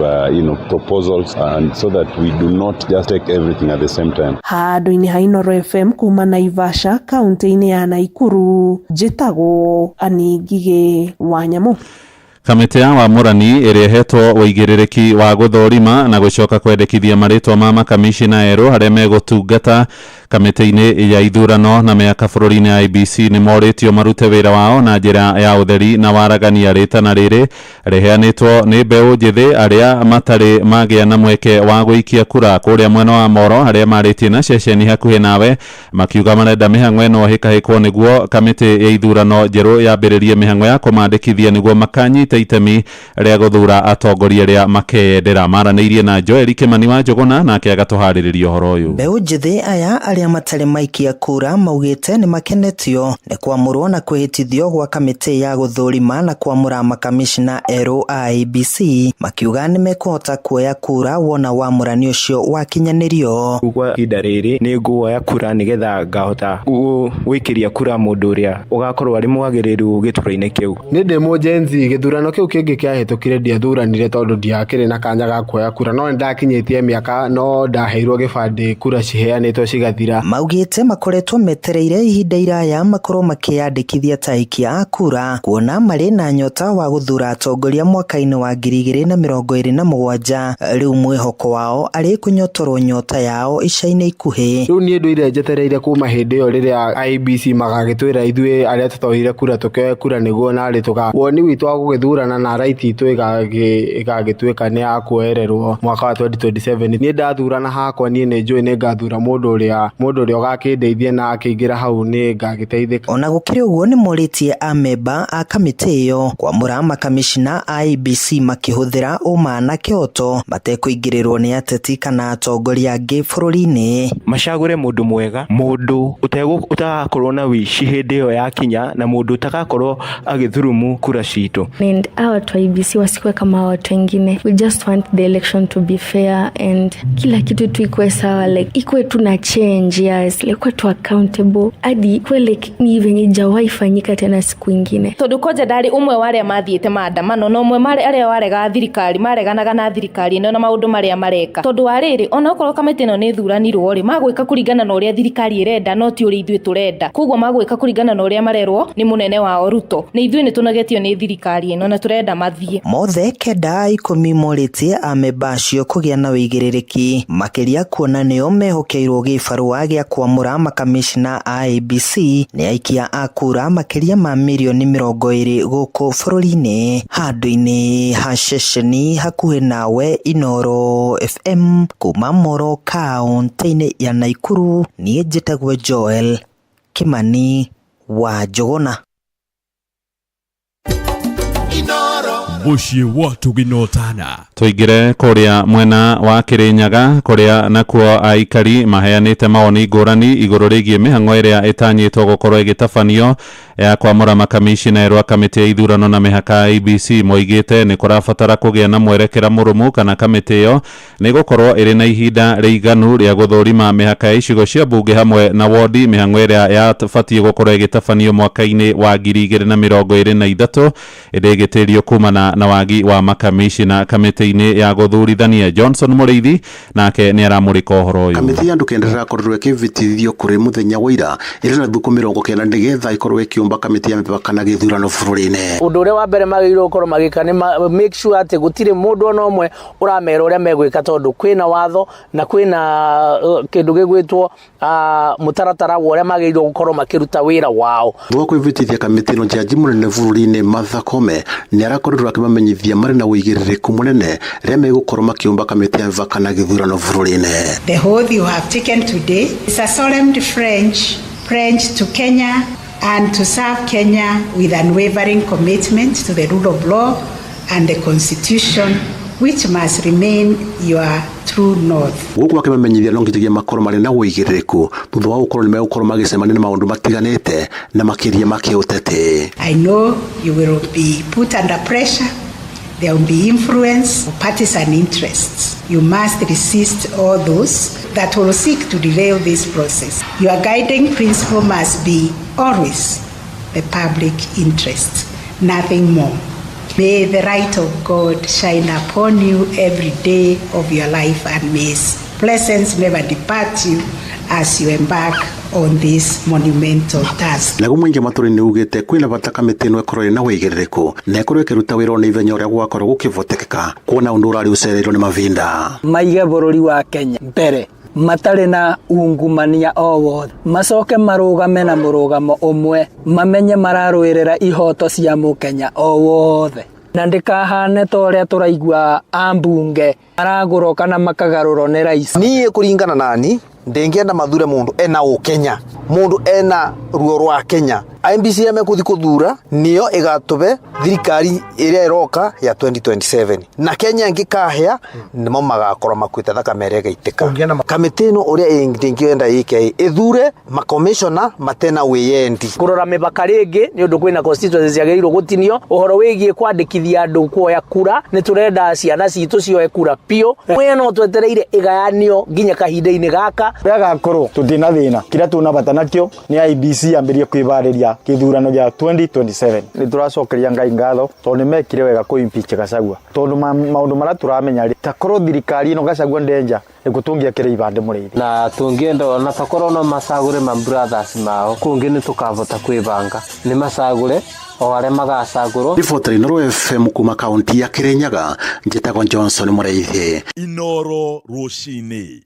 proposals, and so that we do not just take everything at the same time. Handũ-inĩ ha Inooro FM kuma Naivasha kaunti-inĩ ya Naikuru, njĩtagwo Annie Ngigĩ wa Nyamũ. Kamĩtĩ ya wamũrani ĩrĩa ĩhetwo ũigĩrĩrĩki wa gũthũrima na gũcoka kwendekithia marĩtwa ma makamishina erũ arĩa megũtungata kamĩtĩ-inĩ ya ithurano na mĩaka bũrũri-inĩ IEBC nĩ morĩtio marute wĩra wao na njĩra ya ũtheri na waragania. Rĩtana rĩrĩ rĩheanĩtwo nĩ mbeũ njĩthĩ arĩa matarĩ magĩa na mweke wa gũikia kura kũrĩa mwena wa Moro, arĩa marĩtie na ceceni hakuhĩ nawe makiuga marenda mĩhang'o ĩno ĩhĩkahĩkwo nĩguo kamĩtĩ ya ithurano njerũ yambĩrĩrie mĩhang'o ya kũmandĩkithia nĩguo makanyita itemi rĩa gũthura atongoria arĩa makeyendera. Maranĩirie na Joel Kĩmani wa Njũgũna, nake agatũharĩrĩria ũhoro ũyũ. Mbeũ njĩthĩ aya arĩa matarĩ maikia kura maugĩte nĩ makenetio nĩ kwamũrwo na kwĩhĩtithio gwa kamĩtĩ ya gũthũrima na kwamũra makamishna erũ a IEBC, makiuga nĩ mekũhota kuoya kura wona wamũrani ũcio wakinyanĩrio. Kwa ihinda rĩrĩ nĩ nguoya kura nĩgetha ngahota gwĩkĩria kura mũndũ ũrĩa ũgakorwo arĩ mwagĩrĩru gĩturwa-inĩ kĩu. Nĩ ndĩ mũjenzi, gĩthurano kĩu kĩngĩ kĩahĩtũkire ndiathuranire tondũ ndiakĩrĩ na kanya ga kuoya kura, no nĩndakinyĩtie mĩaka no ndaheirwo gĩbandĩ kura ciheanĩtwo cigathira. Maugĩte makoretwo metereire ihinda iraya makorwo makĩyandĩkithia ta aikia a kura, kuona marĩ na nyota wa gũthura atongoria mwaka-inĩ wa 2027. Rĩu mwĩhoko wao arĩ kũnyotorwo nyota yao ica-inĩ ikuhĩ. Rĩu niĩ ndũire njetereire kuma hĩndĩ ĩyo rĩrĩa IEBC magagĩtwĩra ithuĩ arĩa tũtoire kura tũkĩoe kura nĩguo narĩ tũka woni witũ wa gũgĩthurana na right itũ ĩgagĩtuĩka nĩ ya kuoererwo mwaka wa 2027. Niĩ ndathurana hakwa niĩ nĩ njũĩ nĩ ngathura mũndũ ũrĩa ũgakĩndeithia na akĩingĩra hau nĩ ngagĩteithĩka. Ona gũkĩrĩ ũguo nĩ morĩtie amemba a kamĩtĩ ĩyo kwamũra makamishna a IEBC makĩhũthĩra ũma na kĩhoto matekũingĩrĩrwo nĩ ateti kana atongoria angĩ bũrũri-inĩ. Macagũre mũndũ mwega, mũndũ ũtagakorwo na wĩici hĩndĩ ĩyo yakinya, na mũndũ ũtagakorwo agĩthurumu kura citũ. And hawa watu wa IEBC wasikuwe kama hawa watu wengine. We just want the election to be fair and kila kitu tu ikuwe sawa, like ikuwe tu na change, yes, like kuwe tu accountable hadi ikuwe like ni venye ijawahi fanyika tena siku ingine. Tondu kwanja ndari umwe wa aria mathiite maandamano na umwe aria warega thirikari mareganaga na thirikari ĩno na maũndũ marĩa mareka, tondu wa rĩrĩ ona okorwo kamĩtĩ ĩno nĩ ĩthuranirwo rĩ, magwĩka kũringana na ũrĩa thirikari ĩrenda no ti ũrĩa ithuĩ tũrenda. Koguo magwĩka kũringana na ũrĩa marerwo nĩ mũnene wao Ruto. Nĩ ithuĩ nĩ tũnogetio nĩ thirikari ĩno na tũrenda mathiĩ. Mothe kenda a 10 morĩtie amemba acio kũgĩa na ũigĩrĩrĩki makĩria kuona nĩo mehokeirwo gĩbarũa gĩa kwamũra makamishna a IEBC nĩ aikia a kura makĩria ma mirioni 20 gũkũ bũrũri-inĩ. Handũ-inĩ ha ceceni hakuhĩ nawe Inooro FM kuma Moro kaũntĩ-inĩ ya Naikuru, niĩ njĩtagwo Joel Kĩmani wa Njũgũna. Mũciĩ wa Tũgina. Tũingĩre kũrĩa mwena wa Kĩrĩnyaga, kũrĩa nakuo aikari maheanĩte mawoni ngũrani igũrũ rĩgiĩ mĩhang'o ĩrĩa ĩtanyĩtwo gũkorwo ĩgĩtabanio ya kwamũra makamishina erũ a kamĩtĩ ya ithurano na mĩhaka ya IEBC. Moigĩte nĩ kũrabatara kũgĩa na mwerekera mũrũmu kana kamĩtĩ ĩyo nĩ gũkorwo ĩrĩ na ihinda rĩiganu rĩa gũthũrima mĩhaka ya icigo cia mbunge hamwe na wodi, mĩhang'o ĩrĩa yabatiĩ gũkorwo ĩgĩtabanio mwaka-inĩ wa 2023 ĩndĩ ĩgĩtĩrio. kumana na wagi wa makamishina kamĩtĩ-inĩ ya gũthurithania. Johnson Mũrĩithi nake nĩ aramũrĩka ũhoro ũyũ. Kamĩtĩ ya andũ kenda ĩrakorirwo ĩkĩvĩtithio kũrĩ mũthenya wa ira ĩrĩ na thukũ 90 nĩgetha ĩkorwo ĩkĩũmba kamĩtĩ ya mĩbaka na gĩthurano bũrũri-inĩ. Ũndũ ũrĩa wa mbere magĩrĩirwo gũkorwo magĩka nĩ make sure atĩ gũtirĩ mũndũ ona ũmwe ũramera ũrĩa megwĩka, tondũ kwĩna watho na kwĩna kĩndũ gĩgwĩtwo mũtaratara wa ũrĩa magĩrĩirwo gũkorwo makĩruta wĩra wao. Thutha wa kwĩvĩtithia kamĩtĩ ĩno, jaji mũnene bũrũri-inĩ Martha Koome nĩ arakorirwo akĩmamenyithia marĩ na ũigĩrĩrĩku mũnene rĩrĩa megũkorwo makĩũmba kamĩtĩ ya mĩbaka na gĩthurano bũrũri-inĩ. The oath you have taken today is a solemn pledge to Kenya and to serve Kenya with unwavering commitment to the rule of law and the Constitution, which must remain your true north. Gũkũ akĩmamenyithia no nginyagia makorwo marĩ na ũigĩrĩrĩku thutha wa gũkorwo nĩ megũkorwo magĩcemania na maũndũ matiganĩte na makĩria ma kĩũteti. I know you will be put under pressure. There will be influence of partisan interests. You must resist all those that will seek to derail this process. Your guiding principle must be always the public interest, nothing more. May the light of God shine upon you every day of your life, and may His presence never depart you as you embark on this monumental task. Naguo mũingĩ matũra-inĩ ugĩte kwĩna bata kamĩtĩ ĩno ĩkorwo ĩrĩ na ũigĩrĩrĩku na ĩkorwo ĩkĩruta wĩra ona ihenya ũrĩa gwakorwo gũkĩvotekeka, kuona ũndũ ũrarĩ ũcereirwo nĩ mavinda. Maige bũrũri wa Kenya mbere matarĩ na ungumania o wothe, macoke marũgame na mũrũgamo ũmwe, mamenye mararũĩrĩra ihoto cia mũkenya o wothe, na ndĩkahane ta ũrĩa tũraigua ambunge maragũrwo kana makagarũrwo nĩ rais. Niĩ kũringana nani ndĩngĩenda mathure mũndũ ena ũkenya, mũndũ ena ruo rwa Kenya. IEBC ĩrĩa mekũthi kũthura nĩyo ĩgatũbe thirikari ĩrĩa ĩroka ya 2027, na Kenya ĩngĩkahĩa nĩmo magakorwo makuĩte thakame ĩrĩa ĩgaitĩka. Kamĩtĩ ĩno ũrĩa ndĩngĩenda ĩke, ĩthure makomishona matena wĩyendi. Kũrora mĩbaka rĩngĩ nĩ ũndũ kwĩna constituencies ciagĩrĩirwo gũtinio. Ũhoro wĩgiĩ kwandĩkithia andũ kuoya kura, nĩ tũrenda ciana citũ cioe kura biũ. Mwena no twetereire ĩgayanio nginya kahinda-inĩ gaka. Ũrĩa gakorwo tũtina thĩna, kĩrĩa tũna bata nakĩo nĩ IEBC yambĩrĩrie kwĩbarĩria kĩthurano gĩa 2027. Nĩ tũracokeria Ngai ngatho tondũ nĩ mekire wega kũ impeach Gachagua, tondũ maũndũ marĩa tũramenya rĩ, takorwo thirikari ĩno Gachagua ndenja nĩguo tũngĩakĩra ibandĩ Mũrĩithi. Na tũngĩenda ona takorwo no macagũre ma brothers mao, kũngĩ nĩ tũkavota kwĩbanga, nĩ macagũre o arĩa magacagũrwo. Ribota Inooro FM kuma kaunti ya Kirinyaga, njĩtagwo Johnson Mũrĩithi. Inooro rũcinĩ.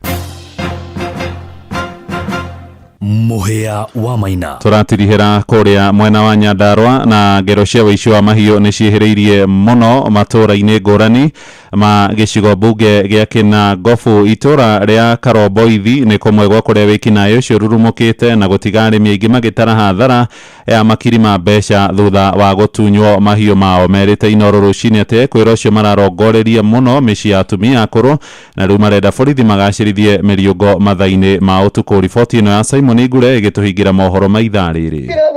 Mũhĩa wa Maina. Tũratirihĩra kũrĩa mwena wa Nyandarua na ngero cia ũici wa mahiũ nĩ ciĩhĩrĩirie mũno matũũra-inĩ ngũrani ma gĩcigo mbunge gĩa Kĩnangobu. Itũũra rĩa Karomboithi nĩ kũmwe gwa kũrĩa wĩkinaĩ ũcio ũrurumũkĩte na gũtiga arĩmi aingĩ magĩtara hathara ya makiri ma mbeca thutha wa gũtunywo mahiũ mao. Merĩte Inooro rũcinĩ atĩ kwĩra ũcio mararongoreria mũno mĩciĩ ya atumia akũrũ na rĩu marenda borithi magacĩrithie mĩriũngo mathaa-inĩ ma ũtukũ. Riboti ĩno ya Simon Ngure ĩgĩtũhingĩra mohoro ma ithaa rĩrĩ. Thaa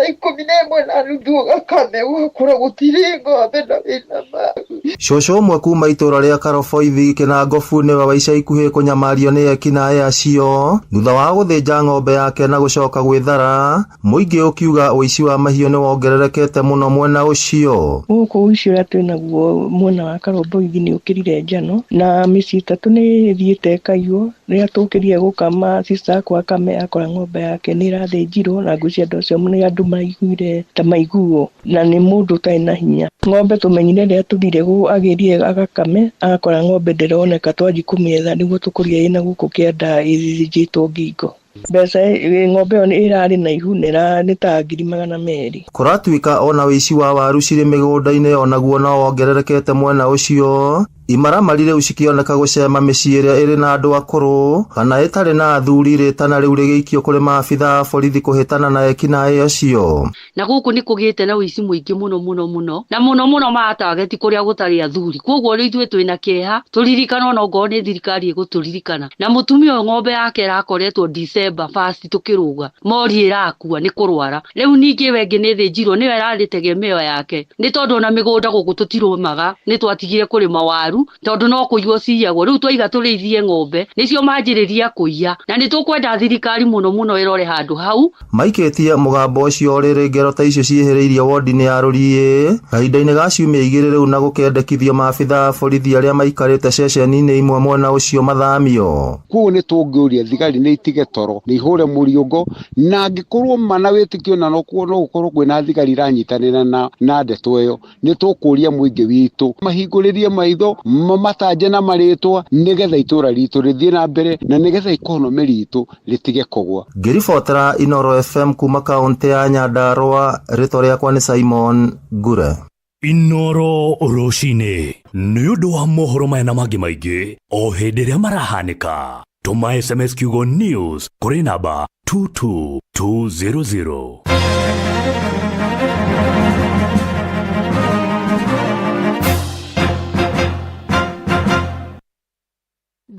11:30 ũgakame ũgakora gũtirĩ ng'ombe na wĩna maru. Cũcũ ũmwe kuma itũra rĩa Karoboithi Kĩnangobu nĩwe wa ica ikuhĩ kũnyamario nĩ ekinaĩ acio thutha wa gũthĩnja ng'ombe yake na gũcoka gwĩthara, mũingĩ ũkiuga ũici wa mahiũ nĩ wongererekete mũno mwena ũcio. Gũkũ ũici ũrĩa twĩnaguo mwena wa Karomboithi nĩ ũkĩrire njano na mĩciĩ 3 nĩ ĩthiĩte ĩkaiywo. Rĩrĩa tũkĩrire gũkama sister akwa akame akora ng'ombe yake nĩ ĩrathĩnjirwo na ngwĩciria andũ acio nĩ andũ maiguire ta maiguo na nĩ mũndũ ũtarĩ na hinya. Ng'ombe tũmenyire rĩrĩa tũthire agĩrire agakame agakora ng'ombe ndĩroneka, twanji kũmĩetha nĩguo tũkũrire ĩna gũkũ kĩanda ĩthĩnjĩtwo ngingo. Mbeca ng'ombe ĩyo ĩrarĩ na ihu nĩ ta 200,000. Kũratuĩka ona ũici wa waru cirĩ mĩgũnda-inĩ onaguo no wongererekete mwena ũcio. Imaramari rĩu cikĩoneka gũcema mĩciĩ ĩrĩa ĩrĩ na andũ akũrũ kana ĩtarĩ na athuri, rĩtana rĩu rĩgĩikio kũrĩ maabitha a borithi kũhĩtana na ekinaĩ acio. Na gũkũ nĩ kũgĩte na ũici mũingĩ mũno mũno mũno na mũno mũno matageti kũrĩa gũtarĩ athuri, koguo rĩu ithuĩ twĩna kĩeha tũririkanwo no ngorwo nĩ thirikari ĩgũtũririkana. Na mũtumia ũyũ ng'ombe yake ĩrakoretwo December 1 tũkĩrũga mori ĩrakua nĩ kũrwara, rĩu ningĩ we ĩngĩ nĩ ĩthĩnjirwo nĩyo ĩrarĩ tegemeo yake, nĩ tondũ ona mĩgũnda gũkũ tũtirũmaga, nĩ twatigire kũrĩma waru. waru tondu no kũiywo ciyagwo. Rĩu twaiga tũrĩithie ng'ombe nĩcio manjĩrĩria kũiya, na nĩ tũkwenda thirikari mũno mũno ĩrore handũ hau. Maikĩtie mũgambo ũcio rĩrĩ ngero ta icio ciĩhĩrĩirie wodi-inĩ ya Rũriĩ kahinda-inĩ ga ciumia 2 rĩu, na gũkendekithio maabitha a borithi arĩa maikarĩte ceceni-inĩ imwe mwena ũcio mathamio. Koguo nĩ tũngĩũria thigari nĩ itige toro, nĩ ihũre mũriũngo, na angĩkorwo mana wĩtĩkio na no gũkorwo kwĩna thigari iranyitanĩra na ndeto ĩyo, nĩ tũkũria mũingĩ witũ mahingũrĩrie maitho, mamatanje na marĩtwa, nĩgetha itũra ritũ rĩthiĩ na mbere na nĩgetha ikonomĩ ritũ rĩtige kũgwa. Ngĩribotera Inoro FM kuma kaunti ya Nyandarua, rĩtwa rĩakwa nĩ Simon Ngure. Inoro rũcinĩ nĩ ũndũ wa mohoro maya na mangĩ maingĩ o hĩndĩ ĩrĩa marahanĩka. Tũma SMS kiugo news kũrĩ namba 22200.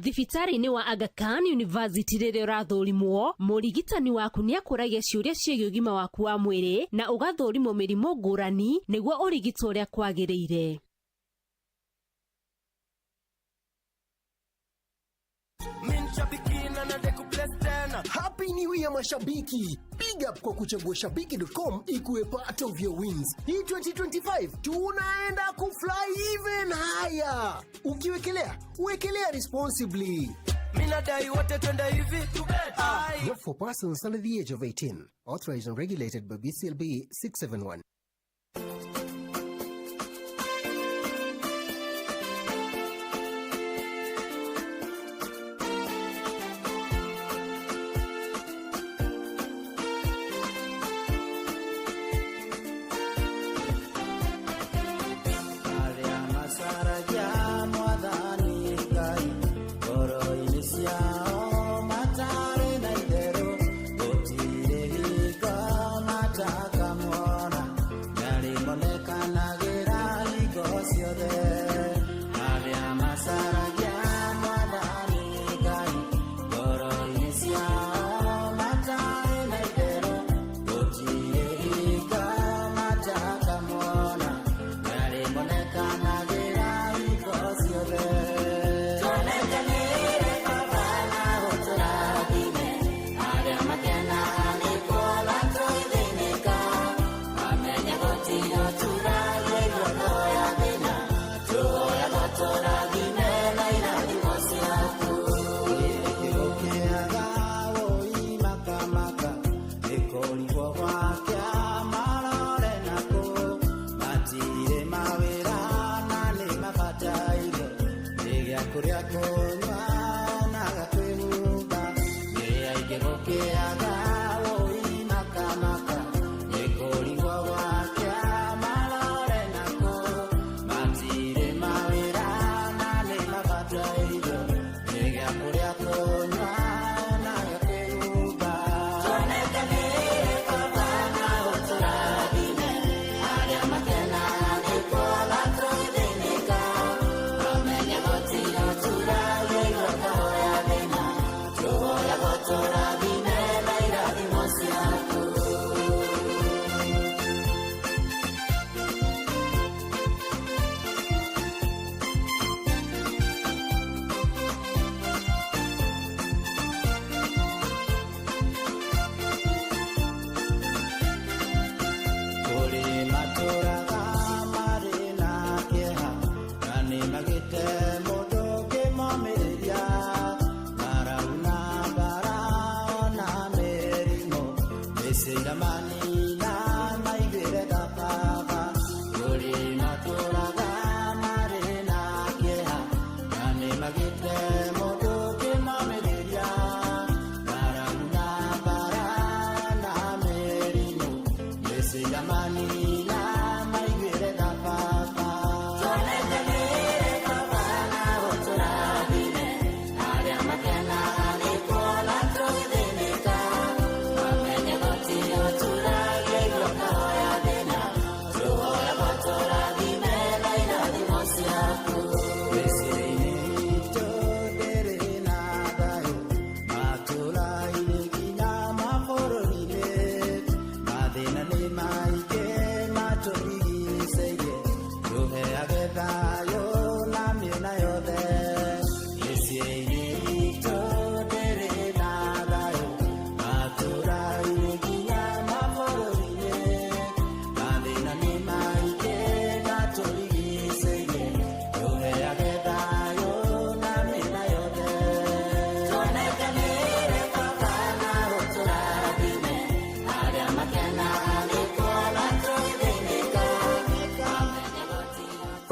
Thibitarĩ-inĩ wa Aga Khan University rĩrĩa ũrathũrimwo, mũrigitani waku nĩ akũragia ciũria ciĩgiĩ ũgima waku wa mwĩrĩ na ũgathũrimwo mĩrimũ ngũrani nĩguo ũrigitwo ũrĩa kwagĩrĩire. Happy New Year mashabiki. Big up kwa kuchagua shabiki.com ikuwe part of your wins. Hii 2025 tunaenda kufly even higher. Ukiwekelea, wekelea responsibly. Minadai wote twende hivi. Not for persons under the age of 18. Authorized and regulated by BCLB 671. Thank you.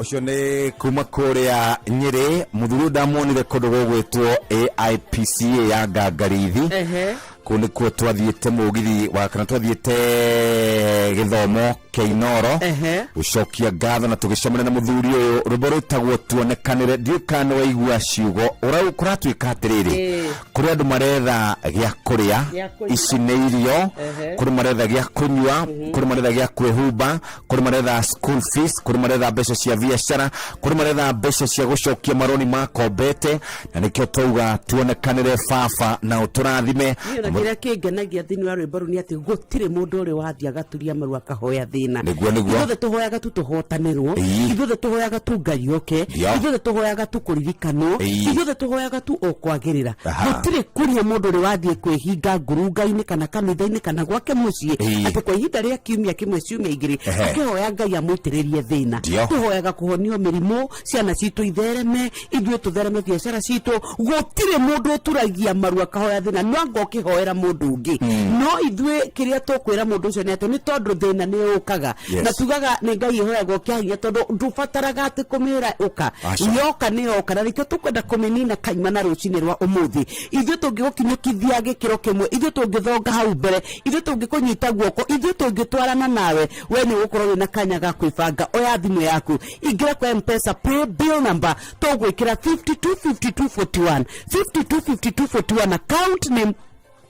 Ũcio nĩ kuma kũrĩa Nyĩrĩ, mũthuri ũyũ ndamuonire kũndũ gũgwĩtwo AIPCA ya Ngangarithi. Kũu nĩkuo twathiĩte mũgithi wa kana twathiĩte gĩthomo kĩa Inoro gũcokia ngatho na tũgĩcemania na mũthuri ũyũ. Rwĩmbo rwĩtagwo tuonekanĩre. Ndiũĩ kana nĩ waigua ciugo. Kũratuĩka atĩrĩrĩ, kũrĩ andũ maretha gĩa kũrĩa. Gĩa kũnyua. Ici nĩ irio. Kũrĩ maretha gĩa kũnyua, kũrĩ maretha gĩa kwĩhumba, kũrĩ maretha school fees, kũrĩ maretha mbeca cia biacara, kũrĩ maretha mbeca cia gũcokia maroni makombete, na nĩkĩo twauga tuonekanĩre baba na ũtũrathime. Niĩ ona kĩrĩa kĩngenagia thĩinĩ wa rwĩmbo rũu nĩ atĩ gũtirĩ mũndũ ũrĩ wathiĩ agaturia maru akahoya thĩna. Nĩguo, nĩguo. Ithuothe tũhoyaga tu tũhotanĩrwo. Ithuothe tũhoyaga tu Ngai oke. Ithuothe tũhoyaga tu kũririkanwo. Ithuothe tũhoyaga tu o kwagĩrĩra. Gũtirĩ kũria mũndũ ũrĩ wathiĩ kwĩhinga ngurunga-inĩ kana kanitha-inĩ kana gwake mũciĩ atĩ kwa ihinda rĩa kiumia kĩmwe, ciumia 2, akĩhoya Ngai amũitĩrĩrie thĩna. Tũhoyaga kũhonio mĩrimũ, ciana citũ ithereme, ithuĩ tũthereme, biacara citũ. Gũtirĩ mũndũ ũturagia maru akahoya thĩna, no anga ũkĩhoera mũndũ ũngĩ. No ithuĩ kĩrĩa tũkwĩra mũndũ ũcio nĩ atĩ nĩ tondũ thĩna nĩ ũkaga, na tugaga nĩ Ngai ĩhoyagwo kĩa hinya, tondũ ndũbataraga atĩ kũmĩra ũka. Aca. Yoka nĩ yoka, na nĩkĩo tũkwenda kũmĩnina kaima na rũcinĩ rwa ũmũthĩ. Ithuĩ tũngĩgũkinyũkithia gĩkĩro kĩmwe, ithuĩ tũngĩthonga hau mbere, ithuĩ tũngĩkũnyita guoko, ithuĩ tũngĩtwarana nawe, we nĩ ũgũkorwo wĩna kanya ga kwĩbanga. Oya thimũ yaku, ingĩra kwa Mpesa pay bill number, tũgwĩkĩra 525241, 525241, account name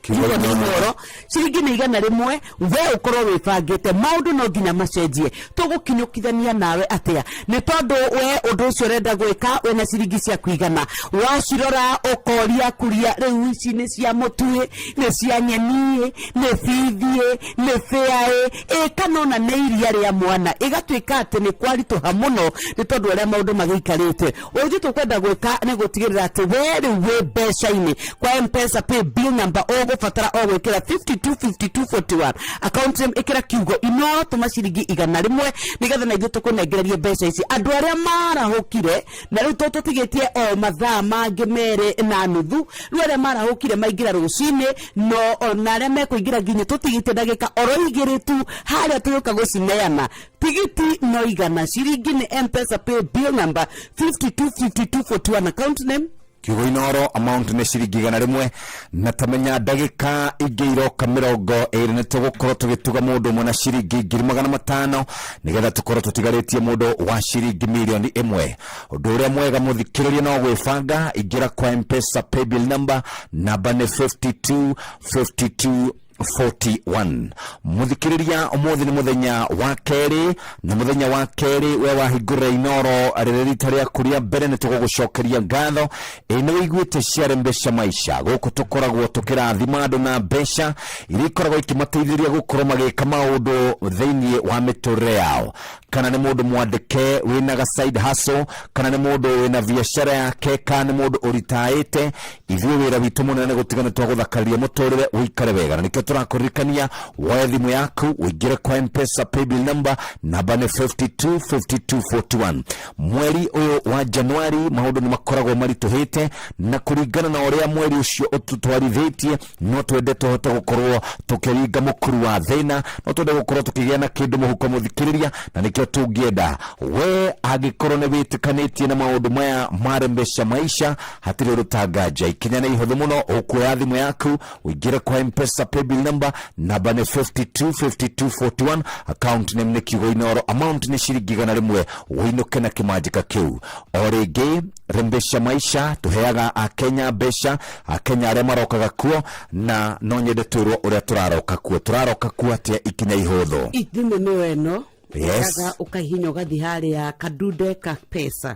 Kiugo Kiugo nĩ Inoro. Inoro, ciringi nĩ 100. We ũkorwo wĩbangĩte, maũndũ no nginya macenjie. Tũgũkinyũkithania nawe atĩa? Nĩ tondũ we ũndũ ũcio ũrenda gwĩka, wĩna ciringi ciaku 100, wacirora ũkoria kuria, rĩu ici nĩ cia mũtuĩ, nĩ cia nyeni, nĩ bithi, nĩ bĩaĩ, ĩ kana ona nĩ iria rĩa mwana? Ĩgatuĩka atĩ nĩ kwaritũha mũno nĩ tondũ ũrĩa maũndũ magĩikarĩte. Ũrĩa tũkwenda gwĩka nĩ gũtigĩrĩra atĩ we rĩu wĩ mbeca-inĩ kwa Mpesa pay bill number, ũgũbatara o gwĩkĩra 525241, account name ĩkĩra kiugo Inoro, tũma ciringi 100 nĩgetha na ithuĩ tũkũnengererie mbeca ici andũ arĩa marahũkire. Na rĩu tũtigĩtie o mathaa mangĩ 2.5. Rĩu arĩa marahũkire maingĩra rũcinĩ, no ona arĩa mekũingĩra nginya tũtigĩtie ndagĩka oro 2 tu harĩa tũgũka gũcineana. Tigiti no 100, ciringi nĩ Mpesa pay bill number 525241, account name Kiugo Inoro, amount nĩ ciringi 100. Na tamenya ndagĩka ingĩ iroka 20 nĩ tũgũkorwo tũgĩtuga mũndũ ũmwe na ciringi 500,000, nĩgetha tũkorwo tũtigarĩtie mũndũ wa ciringi 1,000,000. Ũndũ ũrĩa mwega, mũthikĩrĩria, no gwĩbanga. Ingĩra kwa Mpesa paybill number, namba nĩ 52 52 41. Mũthikĩrĩria, ũmũthĩ nĩ mũthenya wa kerĩ, na mũthenya wa kerĩ we wahingũrĩra Inoro rĩrĩ rita rĩaku rĩa mbere, nĩ tũgũgũcokeria ngatho. Ĩ nĩ wĩiguĩte ciarĩ mbeca maica? Gũkũ tũkoragwo tũkĩrathima andũ na mbeca iria ikoragwo ikĩmateithĩrĩria gũkorwo magĩka maũndũ thĩinĩ wa mĩtũrĩre yao, kana nĩ mũndũ mwandĩke wĩna ga side hustle, kana nĩ mũndũ wĩna biacara yake, kana nĩ mũndũ ũritaĩte. Ithuĩ wĩra witũ mũnene nĩ gũtiga nĩ twagũthakariria mũtũrĩre ũikare wega, na nĩkĩo tũrakũririkania woe thimũ yaku, ũingĩre kwa Mpesa paybill number, namba nĩ 525241. Mweri ũyũ wa Januari maũndũ nĩ makoragwo maritũhĩte, na kũringana na ũrĩa mweri ũcio ũtũtwarithĩtie, no twende tũhote gũkorwo tũkĩringa mũkuru wa thĩna, no twende gũkorwo tũkĩgĩa na kĩndũ mũhuko, mũthikĩrĩria, na nĩkĩo tũngĩenda we angĩkorwo nĩ wĩtĩkanĩtie na maũndũ maya marĩ mbeca maisha, hatirĩ ũndũ tanganja. Ikinya nĩ ihũthũ mũno, ũkuoya thimũ yaku, ũingĩre kwa Mpesa paybill number, namba nĩ 525241, account name nĩ kiugo Inoro, amount nĩ ciringi 100, ũinũke na kĩmanjĩka kĩu. O rĩngĩ, rembesha maisha, tũheaga Akenya mbeca, Akenya arĩa marokaga kuo, na no nyende twĩrwo ũrĩa tũraroka kuo, tũraroka kuo atĩa, ikinya ihũthũ. Thimũ nĩyo ĩno. Oyaga ũkahihinya, ũgathiĩ harĩa kadude ka pesa.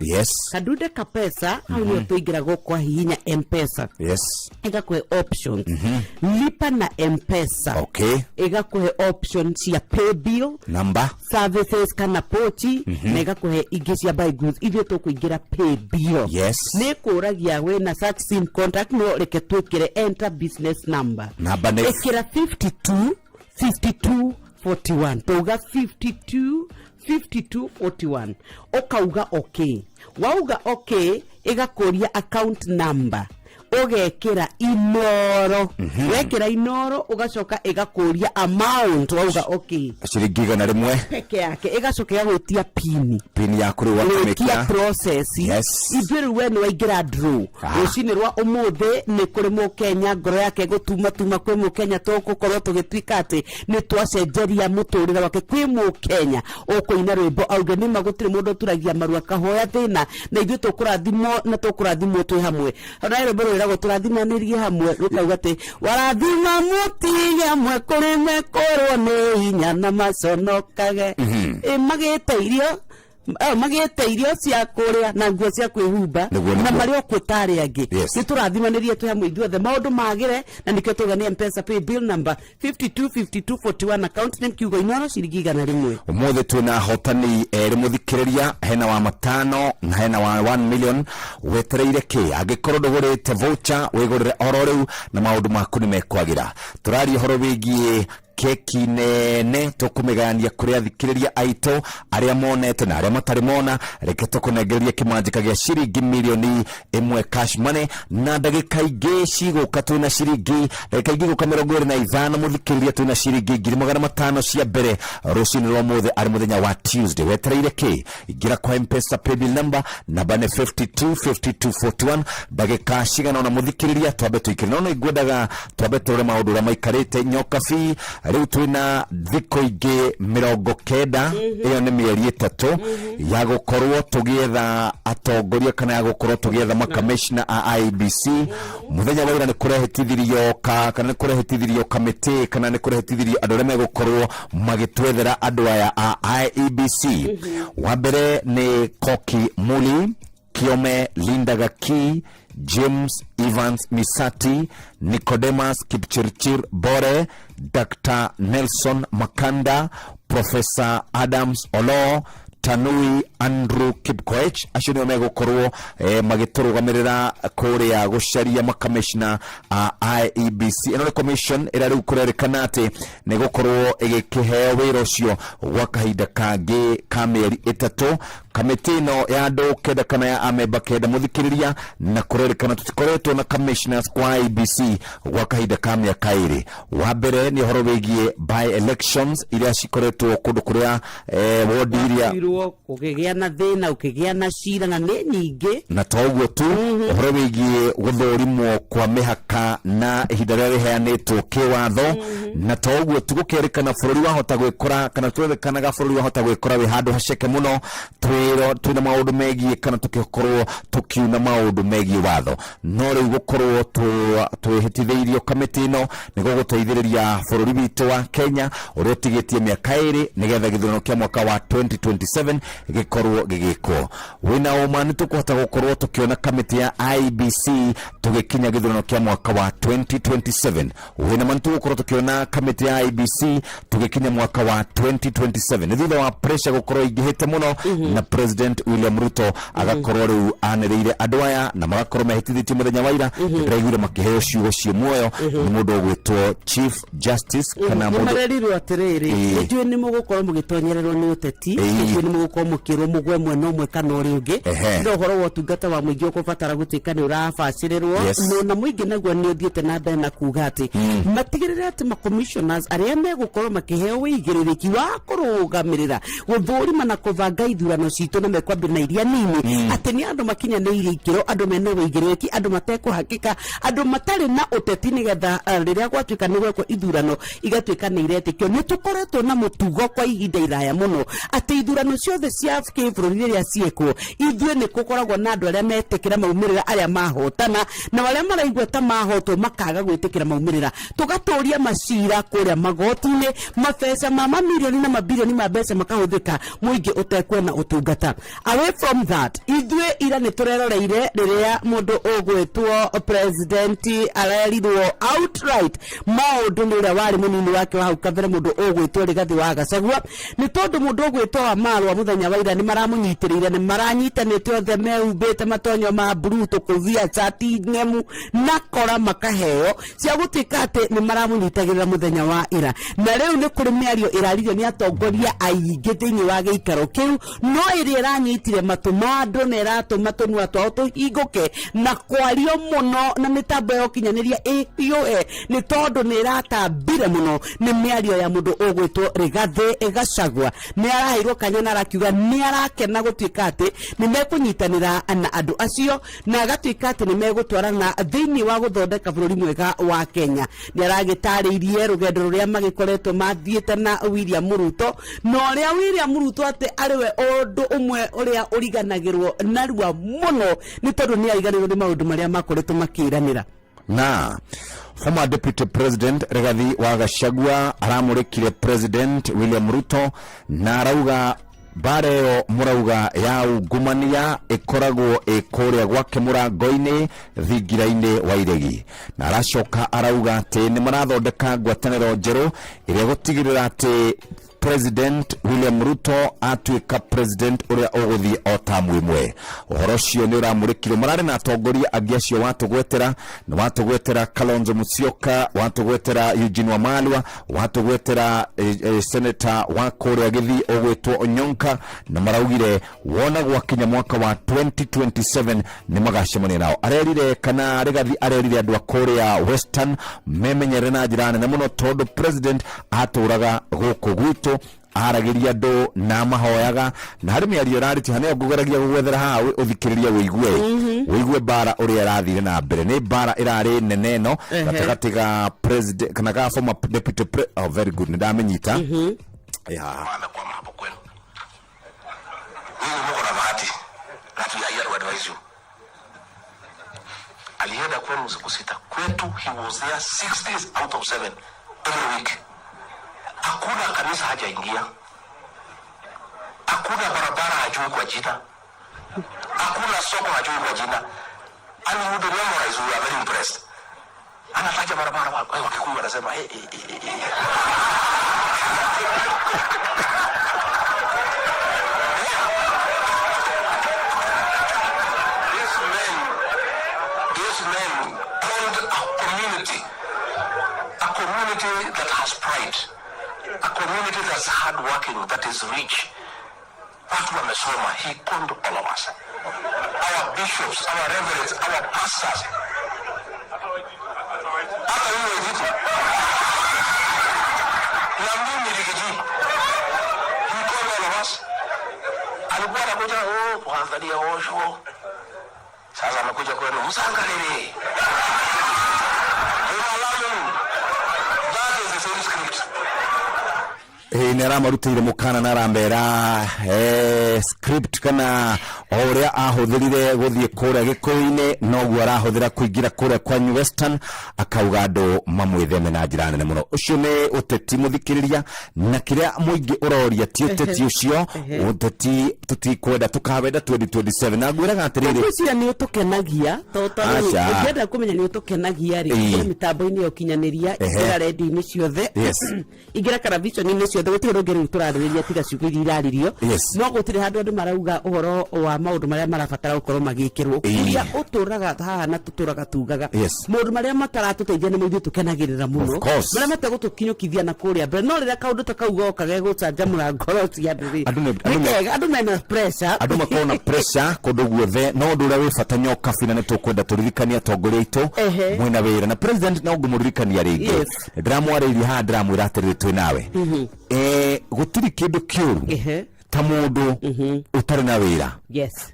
Kadude ka pesa hau nĩho tũingĩra gũkwahihinya Mpesa. Ĩgakũhe options, lipa na Mpesa. Ĩgakũhe option cia pay bill number, services kana pochi, na ĩgakũhe ingĩ cia buy goods. Ithuĩ tũkũingĩra pay bill. Nĩ kũragia wĩna search sim contact, no reke twĩkĩre enter business number. Namba nĩ Ĩkĩra 52 52 41, tauga 52 52 41, ũkauga okay. Wauga okay, ĩgakũria account number. Ũgekĩra Inoro. Wekĩra Inoro, ũgacoka ĩgakũria amount, wauga okay. Ciringi 100. Peke yake, ĩgacoka ĩgagwĩtia pini. Pini yaku rĩu rĩkia wakamĩkĩra. Process. Ithuĩ rĩu we nĩ waingĩra draw. Rũcinĩ rwa ũmũthĩ nĩ kũrĩ mũkenya ngoro yake gũtumatuma, kwĩ mũkenya tũgũkorwo tũgĩtuĩka atĩ nĩ twacenjeria mũtũrĩre wake, kwĩ mũkenya ũkũina rwĩmbo auge nĩma gũtirĩ mũndũ ũturagia maru akahoya thĩna, na ithuĩ tũkũrathimwo na tũkũrathimwo twĩ hamwe. Ona rwĩmbo rwĩragwo tũrathimanĩrie hamwe, rũkauga atĩ warathima mũtige amwe kũrĩ mekũrwo nĩ hinya na maconokage. Ĩ magĩte irio, magĩte irio cia kũrĩa na nguo cia kwĩhumba na marĩ o kuo tarĩ angĩ. Nĩ tũrathimanĩrie twĩ hamwe ithuothe, maũndũ magĩre, na nĩkĩo tauga nĩ Mpesa pay bill number 525241, account name kiugo Inoro, ciringi 100. Umuthi twina ahotani erĩ, mũthikĩrĩria, hena wa matano na hena wa 1 million. Wetereire kĩ? Angĩkorwo ndũgũrĩte voucher, wĩgũrĩre oro rĩu na maũndũ maku nĩ mekwagĩra. Tũraria ũhoro wĩgiĩ keki nene tũkũmĩgayania kũrĩ athikĩrĩria aitũ arĩa monete na arĩa matarĩ mona. Reke tũkũnengererie kĩmanjĩka gĩa ciringi mirioni 1 cash money, na ndagĩka ingĩ cigũka twĩna ciringi, ndagĩka ingĩ igũka 25, mũthikĩrĩria, twĩna ciringi 500,000 cia mbere rũcinĩ rwa mũthĩ, arĩ mũthenya wa Tuesday. Wetereire kĩ? Ingĩra kwa Mpesa paybill number, namba nĩ 525241. Ndagĩka cigana ona, mũthikĩrĩria, twambe tũikĩre, no nĩ ngwendaga twambe tũrore maũndũ ũrĩa maikarĩte nyokabi. Rĩu twĩna thikũ ingĩ 90, ĩyo nĩ mĩeri 3 ya gũkorwo tũgĩetha atongoria kana ya gũkorwo tũgĩetha makamishna a IEBC. Mũthenya wa ira nĩ kũrehĩtithirio ka kana nĩ kũrehĩtithirio kamĩtĩ kana nĩ kũrehĩtithirio andũ arĩa megũkorwo magĩtwethera andũ aya a IEBC. Wa mbere nĩ Koki Muli Kiome, Linda Gaki, James Evans Misati, Nicodemus Kipchirchir Bore, Dr. Nelson Makanda, Professor Adams Olo, Tanui Andrew Kipkoech. Acio nĩo megũkorwo magĩtũrũgamĩrĩra kũrĩa gũcaria makamishna a IEBC. Ĩno nĩ commission ĩrĩa rĩu kũrerĩkana atĩ nĩ gũkorwo ĩgĩkĩheo wĩra ũcio gwa kahinda kangĩ ka mĩeri 3. Kamĩtĩ ĩno ya andũ 9 kana ya amemba 9, mũthikĩrĩria, na kũrerĩkana tũtikoretwo na commissioners kwa IEBC gwa kahinda ka mĩaka 2. Wa mbere nĩ ũhoro wĩgiĩ by elections iria cikoretwo kũndũ kũrĩa wodi iria Gwatuirwo kũgĩgĩa na thĩna, ũkĩgĩa na cira, na nĩ nyingĩ. Na to ũguo tu, ũhoro wĩgiĩ gũthũrimwo kwa mĩhaka na ihinda rĩrĩa rĩheanĩtwo kĩwatho. Na to ũguo tu, gũkerĩkana bũrũri wahota gwĩkora kana twĩrĩkanaga bũrũri wahota gwĩkora wĩ handũ haceke mũno, twĩro twĩna maũndũ megiĩ kana tũkĩkorwo tũkiuna maũndũ megiĩ watho. No rĩu gũkorwo twĩhĩtithĩirio kamĩtĩ ĩno nĩ gũgũteithĩrĩria bũrũri witũ wa Kenya ũrĩa ũtigĩtie mĩaka 2 nĩgetha gĩthurano kĩa mwaka wa 2027 gĩkorwo gĩgĩkwo. Wĩna ũma nĩ tũkũhota gũkorwo tũkĩona kamĩtĩ ya IEBC tũgĩkinya gĩthurano kĩa mwaka wa 2027? Wĩna ma nĩ tũgũkorwo tũkĩona kamĩtĩ ya IEBC tũgĩkinya mwaka wa 2027? Nĩ thutha wa pressure gũkorwo ingĩhĩte mũno na President William Ruto agakorwo rĩu anĩrĩire andũ aya na magakorwo mehĩtithĩtie. Mũthenya wa ira ndĩraiguire makĩheo ciugo ciĩ muoyo nĩ mũndũ ũgwĩtwo Chief Justice kana nĩ mũndũ marerirwo atĩrĩrĩ, nĩnjũĩ nĩ mũgũkorwo mũgĩtonyererwo nĩ ũteti, nĩnjũĩ nĩ mũgũkorwo mũkĩrwo mũgwe mwena ũmwe kana ũrĩa ũngĩ, no ũhoro wa ũtungata wa mũingĩ ũkũbatara gũtuĩka nĩ ũrabacĩrĩrwo. No na mũingĩ naguo nĩ ũthiĩte na mbere na kuga atĩ matigĩrĩre atĩ ma-commissioners arĩa megũkorwo makĩheo wĩigĩrĩrĩki wa kũrũgamĩrĩra gũthũrima na kũbanga ithurano citũ na mekwambia na iria nini, atĩ nĩ andũ makinyanĩirie ikĩro, andũ mena wĩigĩrĩrĩki, andũ matekũhakĩka, andũ matarĩ na ũteti, nĩgetha rĩrĩa gwatuĩka nĩ gwekwo ithurano igatuĩka nĩ iretĩkio. Nĩ tũkoretwo na mũtugo kwa ihinda iraya mũno atĩ ithurano ciothe cia kĩbũrũri rĩrĩa ciekwo, ithuĩ nĩ gũkoragwo na andũ arĩa metĩkĩra maumĩrĩra arĩa mahotana, na arĩa maraigua ta mahotwo makaga gwĩtĩkĩra maumĩrĩra, tũgatũria macira kũrĩa magoti-inĩ, mabeca ma mamirioni na mabirioni ma mbeca makahũthĩka, mũingĩ ũtekuona ũtungata. Away from that, ithuĩ ira nĩ tũreroreire rĩrĩa mũndũ ũgwĩtwo president arerirwo outright maũndũ nĩ ũrĩa warĩ mũnini wake wa hau kabere, mũndũ ũgwĩtwo Rigathĩ wa Gachagua, nĩ tondũ mũndũ ũgwĩtwo wa Marwa rwa mũthenya wa ira nĩ maramũnyitĩrĩire, nĩ maranyitanĩte othe mehumbĩte matonyo ma blue, tũkũbia, cati ng'emu na kora makaheo cia gũtuĩka atĩ nĩ maramũnyitagĩrĩra mũthenya wa ira. Na rĩu nĩ kũrĩ mĩario ĩraririo nĩ atongoria aingĩ thĩinĩ wa gĩikaro kĩu, no ĩrĩa ĩranyitire matũ ma andũ na ĩratũma tũnua twao tũhingũke na kwario mũno na mĩtambo ya ũkinyanĩria ĩhiũhe nĩ tondũ nĩ ĩratambire mũno nĩ mĩario ya mũndũ ũgwĩtwo Rigathĩ Gachagua. Nĩ araheirwo kanya na arakiuga nĩ arakena gũtuĩka atĩ nĩ mekũnyitanĩra na andũ acio na agatuĩka atĩ nĩ megũtwarana thĩinĩ wa gũthondeka bũrũri mwega wa Kenya. Nĩ aragĩtarĩirie rũgendo rũrĩa magĩkoretwo mathiĩte na William Ruto, na ũrĩa William Ruto atĩ arĩ we ũndũ ũmwe ũrĩa ũriganagĩrwo narua mũno nĩ tondũ nĩ ariganĩrwo nĩ maũndũ marĩa makoretwo makĩranĩra. Na former deputy president Rigathi wa Gachagua aramũrĩkire President William Ruto na arauga mbara ĩyo mũrauga ya ungumania ĩkoragwo ĩ kũrĩa gwake mũrango-inĩ thingira-inĩ wa iregi, na aracoka arauga atĩ nĩ marathondeka ngwatanĩro njerũ ĩrĩa gũtigĩrĩra atĩ President William Ruto atuĩka president ũrĩa ũgũthiĩ o tamu ĩmwe. Ũhoro ũcio nĩ ũramũrĩkirwo mararĩ na atongoria angĩ acio watũgwetera, nĩ watũgwetera Kalonzo Musyoka, watũgwetera Eugene Wamalwa, watũgwetera senator wa kũrĩa Gĩthii ũgwĩtwo Onyonka, na maraugire wona gwakinya mwaka wa 2027 nĩ magacemania nao. Arerire kana Rigathi arerire andũ a kũrĩa Western memenyerere na njĩra nene mũno tondũ president atũraga gũkũ gwitũ, aragĩria andũ na mahoyaga, na harĩ mĩario ĩrarĩtio haneo ngũgeragia gũgwethera haha ũthikĩrĩrie ũigue ũigue mbara ũrĩa ĩrathire na mbere. Nĩ mbara ĩrarĩ nene ĩno gatagatĩ ga president kana ga former deputy oh, very good, nĩ ndamĩnyita. Ĩ haha. Amekwama hapo kwenu. Nyinyi mko na bahati that we are here to advise you. Alienda kwenu siku 6. Kwetu he was there 6 days out of 7 every week. Hakuna kanisa hajaingia, hakuna barabara hajui kwa jina, hakuna soko hajui kwa jina. And he would memorize. We are very impressed. Anataja barabara, Wakikuyu wanasema hey, hey, hey, hey. This man called a community, a community that has pride, a community that's hardworking, that is rich. Watu wamesoma. He called all of us, our bishops, our reverends, our pastors. Hata wewe vipi? Na mimi Riggy G. He called all of us. Alikuwa anakuja, oh, kuangalia osho. Sasa amekuja kwenu, msangalele. Mwalamu. That is the same script. Ĩ nĩ aramarutĩire mũkana na aramera script kana o ũrĩa ahũthĩrire gũthiĩ kũrĩa Gĩkũyũ-inĩ noguo arahũthĩra kũingĩra kũrĩa kwanyu Western, akauga andũ mamwĩtheme na njĩra nene mũno. Ũcio nĩ ũteti mũthikĩrĩria, na kĩrĩa mũingĩ ũroria ti ũteti ũcio, ũteti tũtikwenda, tũkawenda 2027, na ngwĩraga atĩrĩrĩ, Ngwĩciria nĩ ũtũkenagia to Aca. Ũngĩenda kũmenya nĩ ũtũkenagia rĩ, ingĩra mĩtambo-inĩ ya ũkinyanĩria, ingĩra redio-inĩ ciothe, ingĩra karaviconi-inĩ ciothe, gũtirĩ ũndũ ũngĩ rĩu tũrarĩrĩria tiga ciugo iria iraririo. No gũtirĩ handũ andũ marauga ũhoro wa maũndũ marĩa marabatara gũkorwo magĩkĩrwo. Kũrĩa ũtũraga haha na tũtũraga tugaga maũndũ marĩa mataratũteithia nĩmo ithuĩ tũkenagĩrĩra mũno, Of course. marĩa mategũtũkinyũkithia na kũrĩa mbere. No rĩrĩa kaũndũ ta kau goka gegũcanjamũra ngoro cia andũ rĩ, Andũ nĩ kega, andũ mena pressure. Andũ makorwo na pressure kũndũ guothe, no ũndũ ũrĩa wĩ bata nyoka bina nĩ tũkwenda tũririkanie atongoria aitũ mwĩna wĩra na president, no ngũmũririkania rĩngĩ. Ndĩramwarĩirie haha, ndĩramwĩra atĩrĩrĩ, twĩ nawe. Gũtirĩ kĩndũ kĩũru ta mũndũ ũtarĩ na wĩra.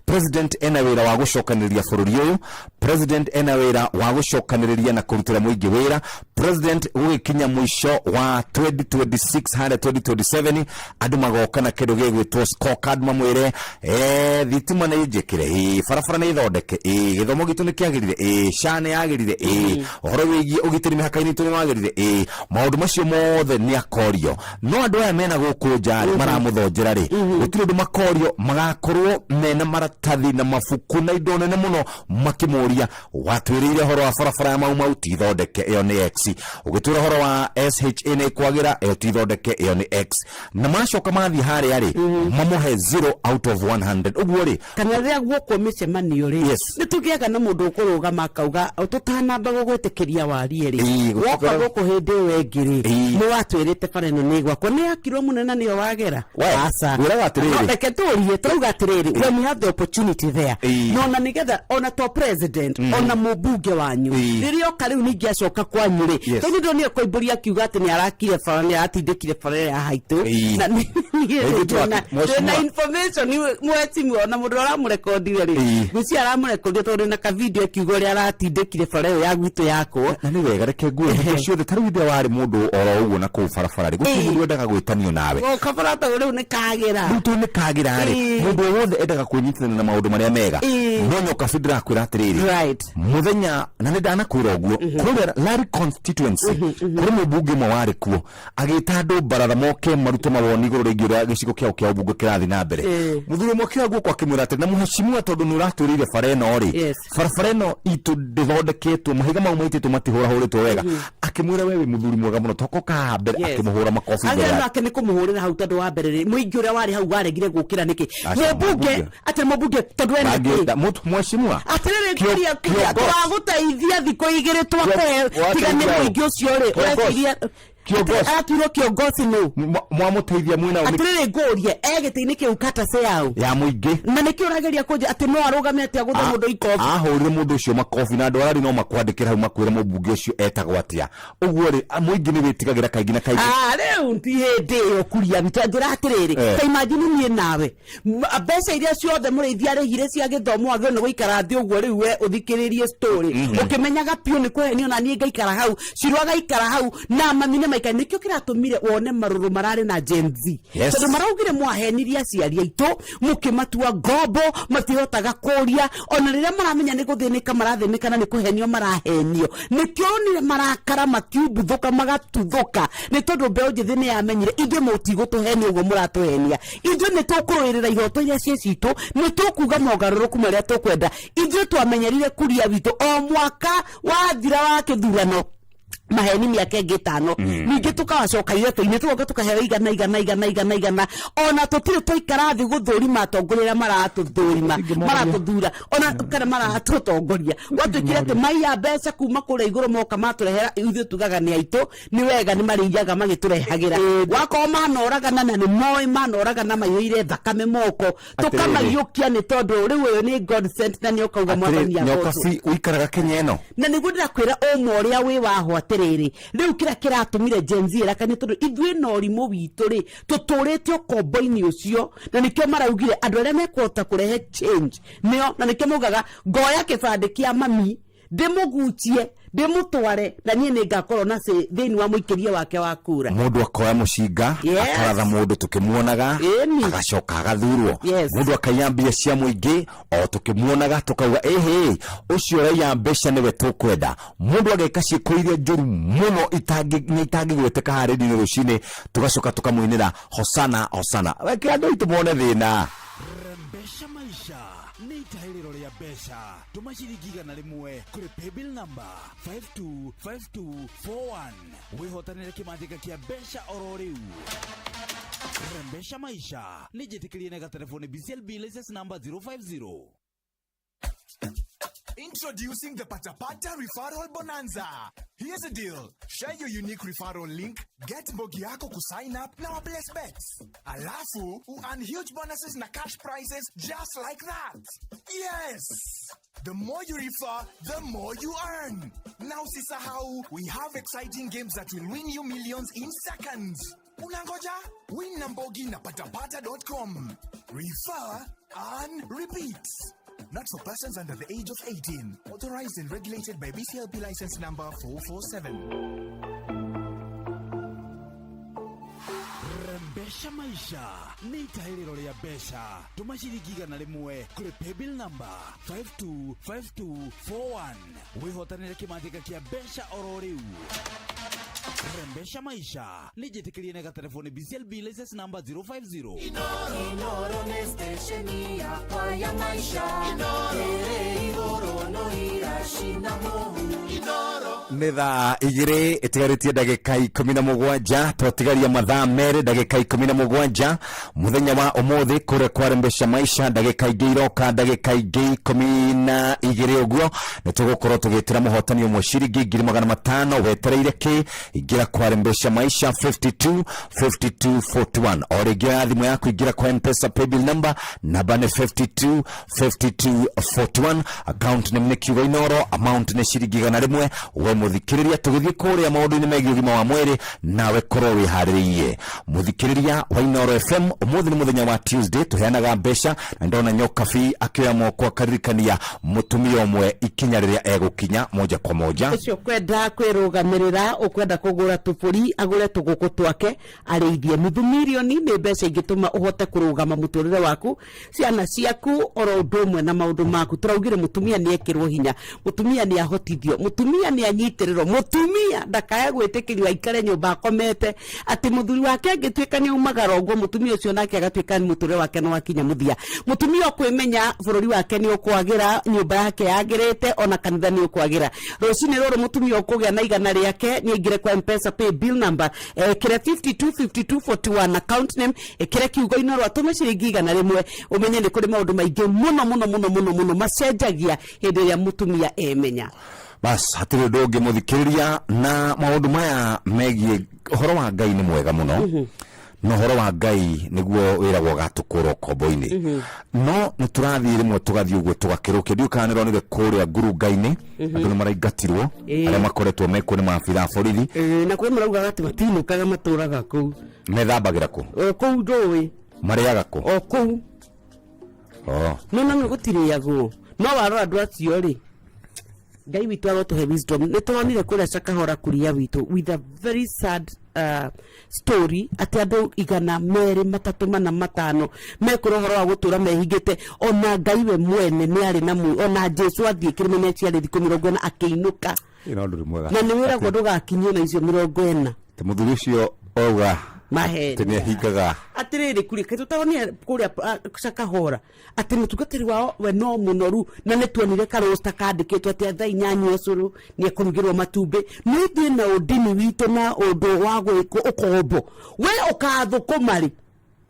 President ena wĩra wa gũcokanĩrĩria bũrũri ũyũ, president ena wĩra wa gũcokanĩrĩria na kũrutĩra mũingĩ wĩra. President gũgĩkinya mũico wa 2026 harĩa 2027 andũ magoka na kĩndũ gĩgwĩtwo scorecard, mamwĩre thitima nĩ njĩkĩre, barabara nĩ ithondeke, gĩthomo gitũ nĩ kĩagĩrire, SHA nĩ yagĩrire, ũhoro wĩgiĩ ũgitĩri mĩhaka-inĩ itũ nĩ wagĩrire, maũndũ macio mothe nĩ akorio. No andũ aya mena gũkũ nja rĩ, maramũthonjera rĩ, Gũtirĩ ũndũ makorio, magakorwo mena maratathi na mabuku na indo nene mũno makĩmũria, watwĩrĩire ũhoro wa barabara ya Mau Mau ti thondeke, ĩyo nĩ X. Ũgĩtwĩra ũhoro wa SHA nĩ kwagĩra, ĩyo ti thondeke, ĩyo nĩ X. Na macoka mathiĩ harĩa rĩ, mamũhe 0 out of 100 ũguo rĩ. Kana rĩrĩa guokwo mĩcemanio rĩ, nĩ tũgĩaga na mũndũ ũkũrũgama akauga, tũtanamba gũgwĩtĩkĩria warie rĩ, woka gũkũ hĩndĩ ĩyo ĩngĩ rĩ, nĩ watwĩrĩte bara ĩno nĩ gwakwo, nĩ yakirwo mũno na nĩyo wagera. We, Aca. ngwĩraga atĩrĩrĩ. No, reke tũrie, tũrauga atĩrĩrĩ, when you have the opportunity there, no na nĩgetha ona to president, ona mũmbunge wanyu, rĩrĩa oka rĩu ningĩ acoka kwanyu rĩ, tondũ ndonire Koimbũri akiuga atĩ nĩ arakire bara, nĩ aratindĩkire bara ĩrĩa ya haitũ. Na Ithuĩ twĩna mheshimiwa. Information mheshimiwa, ona mũndũ aramũrekondire rĩ, ngwĩciria aramũrekondire tondũ na kavideo akiuga ũrĩa aratindĩkire bara ĩyo ya gwitũ yakwo. Na nĩ wega, reke nguo hingo ciothe ta rĩu hĩndĩ ĩrĩa warĩ mũndũ oro ũguo na kũu barabara rĩ, gũtirĩ mũndũ wendaga gwĩtanio nawe. O kabara ta rĩu nĩ kagĩra. Rĩu tondũ nĩ kagĩra rĩ, mũndũ o wothe endaga kwĩnyitithania na maũndũ marĩa mega. No Nyokabi, ndĩrakwĩra atĩrĩrĩ, mũthenya na nĩ ndanakwĩra ũguo, kũrĩa Lari constituency kũrĩ mũmbunge ũmwe warĩ kuo agĩta andũ baratha moke marute mawoni igũrũ rĩgiĩ ũrĩa gĩcigo kĩao kĩa ũmbunge kĩrathiĩ na mbere. Mũthuri ũmwe akĩoya guoko akĩmwĩra atĩrĩ, na mũhecimiwa, tondũ nĩ ũratwĩrĩire bara ĩno rĩ, barabara ĩno itũ ndĩthondeketwo, mahiga mau maitĩtwo matihũrahũrĩtwo wega. Akĩmwĩra, we wĩ mũthuri mwega mũno, tokoka haha mbere. Akĩmũhũra makobi mbere agĩra yake. Nake nĩ kũmũhũrĩra hau, tondũ wa mbere rĩ, mũingĩ ũrĩa warĩ hau waregire gũkĩra nĩkĩ? Aca, mũmbunge mũmbunge. Atĩ mũmbunge tondũ ena kĩ? Angĩenda mheshimiwa. Atĩrĩrĩ, kuria kiongozi. Twagũteithia thikũ igĩrĩ twakũhe tiga nĩ Wateithia ũ? mũingĩ ũcio rĩ. Kiongozi. Ũreciria Kiongozi. Aratuirwo kiongozi nũ? Mwamũteithia mwĩna Atĩrĩrĩ, ngũrie, e gĩtĩ-inĩ kĩu kata yaũ? Ya mũingĩ. Na nĩkĩ ũrageria kũnjĩra atĩ no arũgame atĩ agũthe mũndũ ikobi? Ahũrire mũndũ ũcio makobi, na andũ ararĩ no makwandĩkĩra hau makwĩre mũmbunge ũcio etagwo atĩa. Ũguo rĩ, mũingĩ nĩ wĩtigagĩra kaingĩ na kaingĩ. Ah, rĩu ti hĩndĩ ĩyo kuria njĩra atĩrĩrĩ, ta imagine niĩ nawe, mbeca iria ciothe mũrĩithi arĩhire cia gĩthomo agĩrĩirwo nĩ gũikara thĩ ũguo rĩu we ũthikĩrĩrie story, ũkĩmenyaga biũ nĩ kũhenio, na niĩ ngaikara hau, Ciro agaikara hau, na mami nĩ maikara. Nĩkĩo kĩratũmire wone marũrũ mararĩ na Gen Z, tondũ maraugire mwahenirie aciari aitũ mũkĩmatua ngombo, matihotaga kũria ona rĩrĩa maramenya nĩ gũthĩnĩka marathĩnĩka na nĩ kũhenio marahenio. Nĩkĩo onire marakara makiumbuthũka magatuthũka, nĩ tondũ mbeũ njĩthĩ nĩ yamenyire ithuĩ mũtigũtũhenia ũguo mũratũhenia. Ithuĩ nĩ tũkũrũĩrĩra ihoto iria ciĩ citũ, nĩ tũkuga mogarũrũku marĩa tũkwenda. Ithuĩ twamenyerire kuria witũ o mwaka wathira wa kĩthurano maheni mĩaka ĩngĩ 5, ningĩ tũkawacoka iretũ-inĩ, tũgoka tũkaheo igana igana igana igana igana, ona tũtirĩ twaikara thĩ gũthũrima atongoria arĩa maratũthũrima, maratũthura, ona kana maratũtongoria. Gwatuĩkire atĩ maiya mbeca kuma kũrĩa igũrũ, moka matũrehera, ithuĩ tugaga nĩ aitũ, nĩ wega nĩ marĩiyaga magĩtũrehagĩra. Wakorwo manoragana na nĩ moĩ manoragana maiyũire thakame moko, tũkamaiyũkia nĩ tondũ rĩu ũyũ nĩ God sent na nĩ ũkauga mwathani Atĩrĩ, agocwo. Nyokabi, ũikaraga Kenya ĩno? Na nĩguo ndĩrakwĩra ũma ũrĩa wĩ waho atĩrĩrĩ, rĩu kĩrĩa kĩratũmire Gen Z ĩraka nĩ tondũ ithuĩ na ũrimũ witũ rĩ, tũtũrĩte ũkombo-inĩ ũcio, na nĩkĩo maraugire andũ arĩa mekũhota kũrehe change nĩo, na nĩkĩo maugaga ngoya kĩbandĩ kĩa mami ndĩmũgucie ndĩmũtware na niĩ nĩngakorwo na say thĩinĩ wa mũikĩrie wake wa kura. Mũndũ akoya mũcinga, akaratha mũndũ tũkĩmuonaga, agacoka agathurwo. Mũndũ akaiya mbia cia mũingĩ o tũkĩmuonaga, tũkauga ĩhĩ, ũcio ũraiya mbeca nĩwe tũkwenda. Mũndũ ageka ciĩko iria njũru mũno itangĩgweteka haha rĩndiũ-inĩ rũcinĩ, tũgacoka tũkamũinĩra hosana hosana. Reke andũ aitũ mone thĩna. Rembesha maisha nĩ itahĩrĩro rĩa mbeca. Tũma ciringi 100 kũrĩ paybill number 525241 wĩhotanĩre kĩmanjĩka kĩa mbeca oro rĩu. Rembesha maisha nĩ njĩtĩkĩrie na gatelefoni BCLB license number 050. Introducing the Patapata Referral Bonanza. Here's a deal. Share your unique referral link, get mbogi yako kusign up na waplace bets. Alafu, earn huge bonuses na cash prizes just like that. Yes! The more you refer, the more you earn. Now usisahau, we have exciting games that will win you millions in seconds. Unangoja? Win na mbogi na patapata.com. Refer, earn, repeat. Not for persons under the age of 18. Authorized and regulated by BCLP license number 447. Rembesha maisha nĩ itahĩrĩro rĩa mbeca. Tũma ciringi 100 kũrĩ paybill number 525241 wĩhotanĩre kĩmanjĩka kĩa mbeca oro rĩu. Rembesha maisha nĩ njĩtĩkĩrie na gatelefoni BCLB license number 050. Inoro nĩ stesheni yakwa ya maisha. Ĩrĩ igũrũ no iracina mũhu. Nĩ thaa 2 ĩtigarĩtie ndagĩka 17, twatigaria mathaa 2 ndagĩka 17 mũthenya wa ũmũthĩ kũrĩa kwarembesha maisha. Ndagĩka ingĩ iroka, ndagĩka ingĩ 12 ũguo nĩ tũgũkorwo tũgĩtĩra mũhotani ũmwe ciringi 500,000. Wetereire kĩ? Ingĩra kwarembesha maisha 52 52 41. O rĩngĩ oya thimũ yaku, ingĩra kwa Mpesa paybill number, namba nĩ 52 52 41, account name nĩ kiugo Inoro, amount nĩ ciringi 100. We mũthikĩrĩria, tũgĩthiĩ kũrĩa maũndũ-inĩ megiĩ ũgima wa mwĩrĩ, nawe korwo wĩharĩrĩirie. Mũthikĩrĩria wa Inoro FM, ũmũthĩ nĩ mũthenya wa Tuesday, tũheanaga mbeca na ndona Nyokabi akĩoya moko akaririkania mũtumia ũmwe ikinya rĩrĩa egũkinya moja kwa moja. Ũcio kwenda kwĩrũgamĩrĩra, ũkwenda kũgũra tũbũri, agũre tũgũkũ twake arĩithie, nuthu mirioni nĩ mbeca ingĩtũma ũhote kũrũgama mũtũrĩre waku, ciana ciaku, oro ũndũ ũmwe na maũndũ maku. Tũraugire mũtumia nĩ ekĩrwo hinya, mũtumia nĩ ahotithio, mũtumia nĩ anyitĩrĩrwo, mũtumia ndakae gwĩtĩkĩrio aikare nyũmba akomete atĩ mũthuri wake angĩtuĩka nĩ aumagara ũguo, mũtumia ũcio nake agatuĩka nĩ mũtũrĩre wake nĩ wakinya mũthia. Mũtumia ũkwĩmenya bũrũri wake nĩ ũkwagĩra, nyũmba yake yagĩrĩte, ona kanitha nĩ ũkwagĩra. Rũcinĩ rũrũ mũtumia ũkũgĩa na 100 rĩake nĩ aingĩre kwa Mpesa pay bill number, ĩkĩre 52 52 41, account name ĩkĩre kiugo Inoro, atũme ciringi 100. Ũmenye nĩ kũrĩ maũndũ maingĩ mũno mũno mũno mũno mũno macenjagia hĩndĩ ĩrĩa mũtumia emenya. Bas, hatirĩ ũndũ ũngĩ mũthikĩrĩria, na maũndũ maya megiĩ ũhoro wa Ngai nĩ mwega mũno, na ũhoro wa Ngai nĩguo wĩragwo gatũkũra ũkombo-inĩ. No nĩ tũrathiĩ rĩmwe tũgathiĩ ũguo tũgakĩrũkia. Ndiũ kana nĩronire kũrĩa ngurunga-inĩ andũ nĩ maraingatirwo, arĩa makoretwo mekuo nĩ maabitha a borithi. Na kwĩ maraugaga atĩ matinũkaga, matũraga kũu. Methambagĩra kũ? O kũu ndũĩ. Marĩaga kũ? O kũu. Oh. No na gũtirĩagwo, no warora andũ acio rĩ, Ngai witũ arotũhe wisdom. Nĩ tũronire kũrĩa Cakahora kuria witũ with a very sad story atĩ andũ 200, 300, 4, 5 mekũra ũhoro wa gũtũra mehingĩte. Ona Ngai we mwene nĩ arĩ na ona Jesu athiĩ kĩrĩma nĩ aciarĩ thikũ 40 akĩinũka. Ĩno ũndũ mwega. Na nĩ wĩragwo ndũgakinyio na icio 40. Atĩ mũthuri ũcio auga maheni atĩ nĩ ahingaga. Atĩrĩrĩ, kuria kaĩ tũtaronire kũrĩa Cakahora atĩ mũtungatĩri wao we no mũnoru, na nĩ tuonire karosta kandĩkĩtwo atĩ thaa 8 ũcũrũ nĩ ekũrugĩrwo matumbĩ. Nĩ ithuĩ na ũndini witũ na ũndũ wa gwĩkwo ũkombo, we ũkathũkũma rĩ,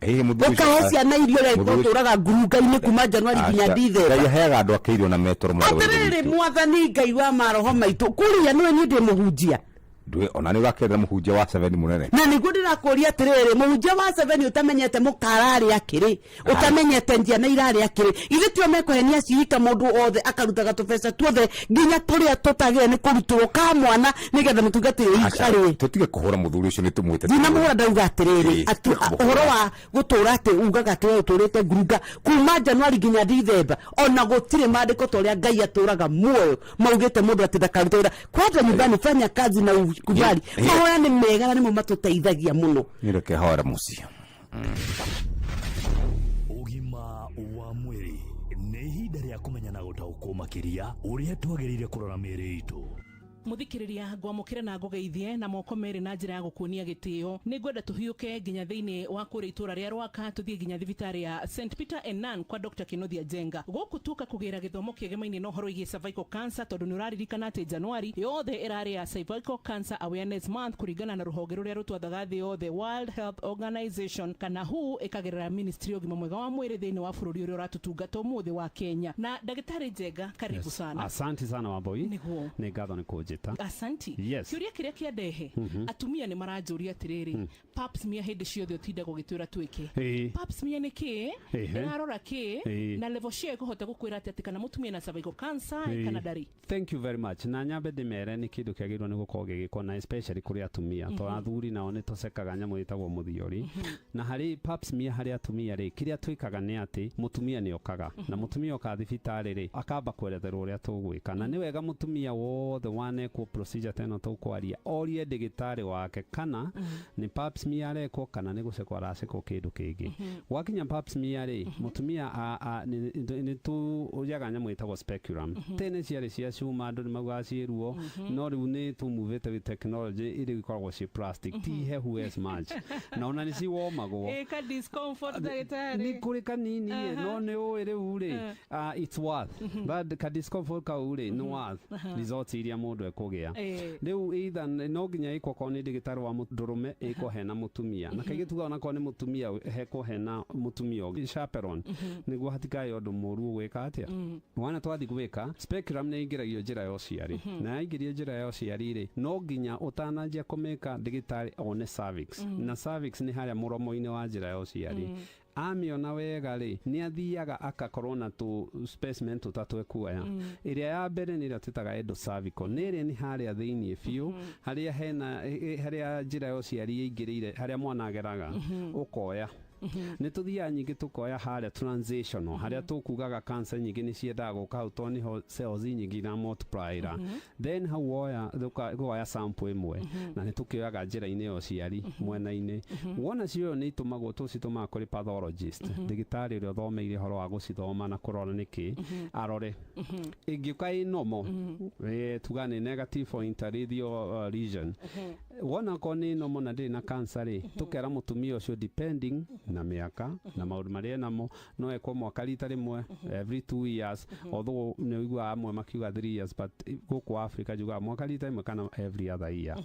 ũkahe ciana irio rĩa ũtũraga ngurunga-inĩ kuma Januari nginya Dithemba. Ngai aheaga andũ ake irio na metoro mwarĩ wa Ithe Atĩrĩrĩ, witũ. Mwathani Ngai wa maroho maitũ kũrĩa nĩwe niĩ ndĩ mũhunjia. Ndũĩ ona nĩ ũrakerera mũhunjia wa 7 mũnene. Na nĩguo ndĩrakũria atĩrĩrĩ, mũhunjia wa 7 ũtamenyete mũkara arĩa akĩrĩ, ũtamenyete njiana irarĩa akĩrĩ, ithuĩ tio mekũhenia cirika mũndũ othe akarutaga tũbeca tuothe nginya tũrĩa tũtagĩrĩire nĩ kũrutwo ka mwana nĩgetha mũtungatĩri Aca, arĩe. Tũtige kũhũra mũthuri ũcio, nĩ tũmwĩte. Ndinamũhũra, ndauga atĩrĩrĩ, Ĩĩ, atu- tiga kũmũhũra. Ũhoro wa gũtũra atĩ ugaga atĩ we ũtũrĩte ngurunga kuma Januari nginya Dithemba, ona gũtirĩ maandĩko ta ũrĩa Ngai atũraga muoyo maugĩte mũndũ atĩ ndakarute wĩra. Kwenda nyumbani, fanya kazi na ukubali. Mahoya nĩ mega na nĩmo matũteithagia mũno. Nĩ reke hoera mũciĩ. Ũgima wa mwĩrĩ nĩ ihinda rĩa kũmenya na gũtaũkwo makĩria ũrĩa twagĩrĩire kũrora mĩĩrĩ itũ. Muthikiriria, ngwamukire na ngugeithie na moko merĩ na njĩra ya gũkuonia gĩtĩo. Nĩ ngwenda tũhiũke nginya thĩinĩ wa kũrĩa itũra rĩa Rwaka, tũthiĩ nginya thibitarĩ ya St Peter and Nan kwa Dr Kinothia Njenga. Gũkũ tuoka kũgĩra gĩthomo kĩegemaine na ũhoro wĩgiĩ cervical cancer, tondũ nĩ ũraririkana atĩ Januari yothe ĩrarĩ ya Cervical Cancer Awareness Month kũringana na rũhonge rũrĩa rũtwathaga thĩ yothe, World Health Organization kana WHO, ĩkagerera Ministry ya ũgima mwega wa mwĩrĩ thĩinĩ wa bũrũri ũrĩa ũratũtungata ũmũthĩ wa Kenya. Na ndagĩtarĩ Njenga, karibu sana. Asante sana, Wambui. Nĩguo. Nĩ ngatho nĩ kũnjĩta. Asanti. Yes. Kĩũria kĩrĩa kĩandehe, atumia nĩ maranjũria atĩrĩrĩ, pap smear, hĩndĩ ciothe ũtindaga ũgĩtwĩra twĩke pap smear nĩ kĩ, ĩrarora kĩ, na level cia ĩkũhota gũkwĩra atĩ kana mũtumia na cervical cancer kana ndarĩ? Thank you very much. Na nyambe ndĩmere nĩ kĩndũ kĩagĩrĩirwo nĩ gũkorwo gĩgĩkwo na especially kũrĩ atumia, to athuri nao nĩ tũcekaga nyamũ ĩtagwo mũthiori. Na harĩ pap smear harĩ atumia rĩ, kĩrĩa twĩkaga nĩ atĩ mũtumia nĩ okaga, na mũtumia oka thibitarĩ rĩ, akamba kweretherwo ũrĩa tũgwĩka. Na nĩ wega mũtumia wothe waneka Atanekwo procedure ta ĩno tũkwaria, orie ndĩgĩtarĩ wake kana nĩ pap smear arekwo kana nĩ gũcekwo aracekwo kĩndũ kĩngĩ. Gwakinya pap smear rĩ, mũtumia nĩ tũjaga nyamũ ĩtagwo speculum. Tene ciarĩ cia cuma, andũ nĩ maugaga ciĩ ruo, no rĩu nĩ tũmuvĩte with technology, rĩu ikoragwo ciĩ plastic, ti hehu as much, na ona nĩ ciwomagwo. Ĩka discomfort, ndagĩtarĩ? Nĩ kũrĩ kanini ĩ, no nĩ ũĩ rĩu rĩ, it's worth that ka discomfort kau rĩ, nĩ worth results iria mũndũ ekũgĩa. Rĩu either no nginya ĩkwo korwo nĩ ndĩgĩtarĩ wa mũndũrũme, ĩkwo hena mũtumia, na kaingĩ tugaga onakorwo nĩ mũtumia, hekwo hena mũtumia ũngĩ chaperone, nĩguo hatikae ũndũ mũru ũgwĩka atĩa. Wana twathiĩ gwĩka speculum, nĩ ĩingĩragio njĩra ya ũciari, na yaingĩrio njĩra ya ũciari rĩ, no nginya ũtananjia kũmĩka ndĩgĩtarĩ one cervix, na cervix nĩ harĩa mũromo-inĩ wa njĩra ya ũciari. Amĩona wega rĩ, nĩ athiaga akakorwo na tũ specimen tũtatũ ekuoya. Ĩrĩa ya mbere nĩ ĩrĩa twĩtaga endocervical, nĩ ĩrĩa nĩ harĩa thĩinĩ biũ, harĩa hena harĩa njĩra ya ũciari ĩingĩrĩire, harĩa mwana ageraga. Ũkoya, nĩ tũthiaga nyingĩ tũkoya harĩa transitional, harĩa tũkugaga cancer nyingĩ nĩ ciendaga gũka hau, tondũ nĩho cells nyingĩ ira multiply-ra. Then hau woya ũkoya sample ĩmwe, na nĩ tũkĩoyaga njĩra-inĩ ya ũciari mwena-inĩ. Wona cioyo nĩ itũmagwo, tũcitũmaga kũrĩ pathologist, ndagĩtarĩ ũrĩa ũthomeire ũhoro wa gũcithoma na kũrora nĩkĩ, arore. Ĩngĩũka ĩ normal, tuga nĩ negative for interradial lesion, wona korwo nĩ normal na ndĩrĩ na cancer rĩ, tũkera mũtumia ũcio, depending na mĩaka na maũndũ marĩa enamo, no ekwo mwaka rita rĩmwe, every 2 years, although nĩ ũiguaga amwe makiuga 3 years, but gũkũ Africa njugaga mwaka rita rĩmwe kana every other year.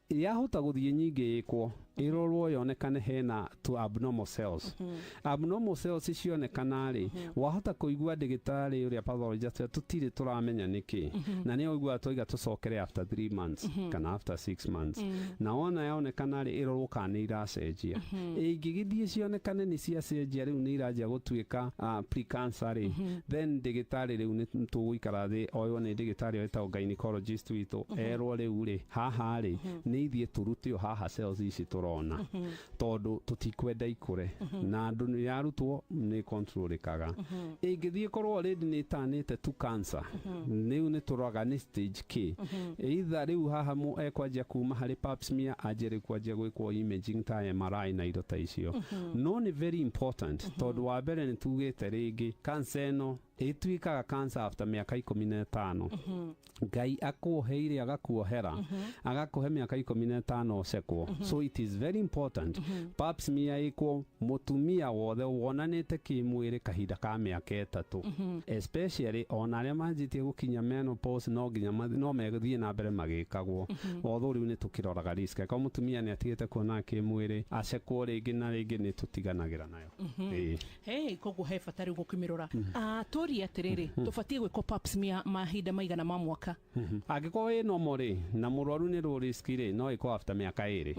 Yahota gũthiĩ nyingĩ ĩkwo, ĩrorwo yonekane hena tu abnormal cells. Abnormal cells cionekana rĩ, wahota kũigua ndĩgĩtarĩ ũrĩa pathologist tũtirĩ tũramenya nĩkĩ, na nĩ ũiguaga twaiga tũcokere after 3 months kana after 6 months. Na wona yonekana rĩ, ĩrorwo kana nĩ iracenjia. Ĩngĩgĩthiĩ cionekane nĩ ciacenjia, rĩu nĩ iranjia gũtuĩka pre-cancer rĩ, then ndĩgĩtarĩ rĩu nĩ tũgũikara thĩ, oywo nĩ ndĩgĩtarĩ wĩtagwo gynecologist witũ, erwo rĩu rĩ, haha rĩ, nĩ ithiĩ tũrute o haha cells ici tũrona, tondũ tũtikwenda ikũre, na andũ nĩ yarutwo nĩ controlĩkaga. Ĩngĩthiĩ korwo already nĩ ĩtanĩte to cancer, rĩu nĩ tũroraga nĩ stage k. Either rĩu haha ekwanjia kuma harĩ pap smear, anjie rĩu kwanjia gwĩkwo imaging ta MRI na indo ta icio. No nĩ very important, tondũ wa mbere nĩ tugĩte rĩngĩ cancer ĩno ĩtuĩkaga cancer after mĩaka 15. Ngai akuoheire, agakuohera, agakũhe mĩaka 15 ũcekwo. So it is very important pap smear ĩkwo mũtumia wothe wonanĩte kĩmwĩrĩ kahinda ka mĩaka 3, especially ona arĩa manjĩtie gũkinya menopause, no nginya no megũthiĩ na mbere magĩkagwo, although rĩu nĩ tũkĩroraga risk. Angĩkorwo mũtumia nĩ atigĩte kuona kĩmwĩrĩ, acekwo rĩngĩ na rĩngĩ, nĩ tũtiganagĩra nayo. Ĩĩ. Hey, koguo he bata rĩu gũkĩmĩrora. Tũrie atĩrĩrĩ, tũbatiĩ gwĩkwo pap smear mahinda maigana ma mwaka? Angĩkorwo ĩ normal rĩ, na mũrwaru nĩ low risk rĩ, no ĩkwo after mĩaka 2.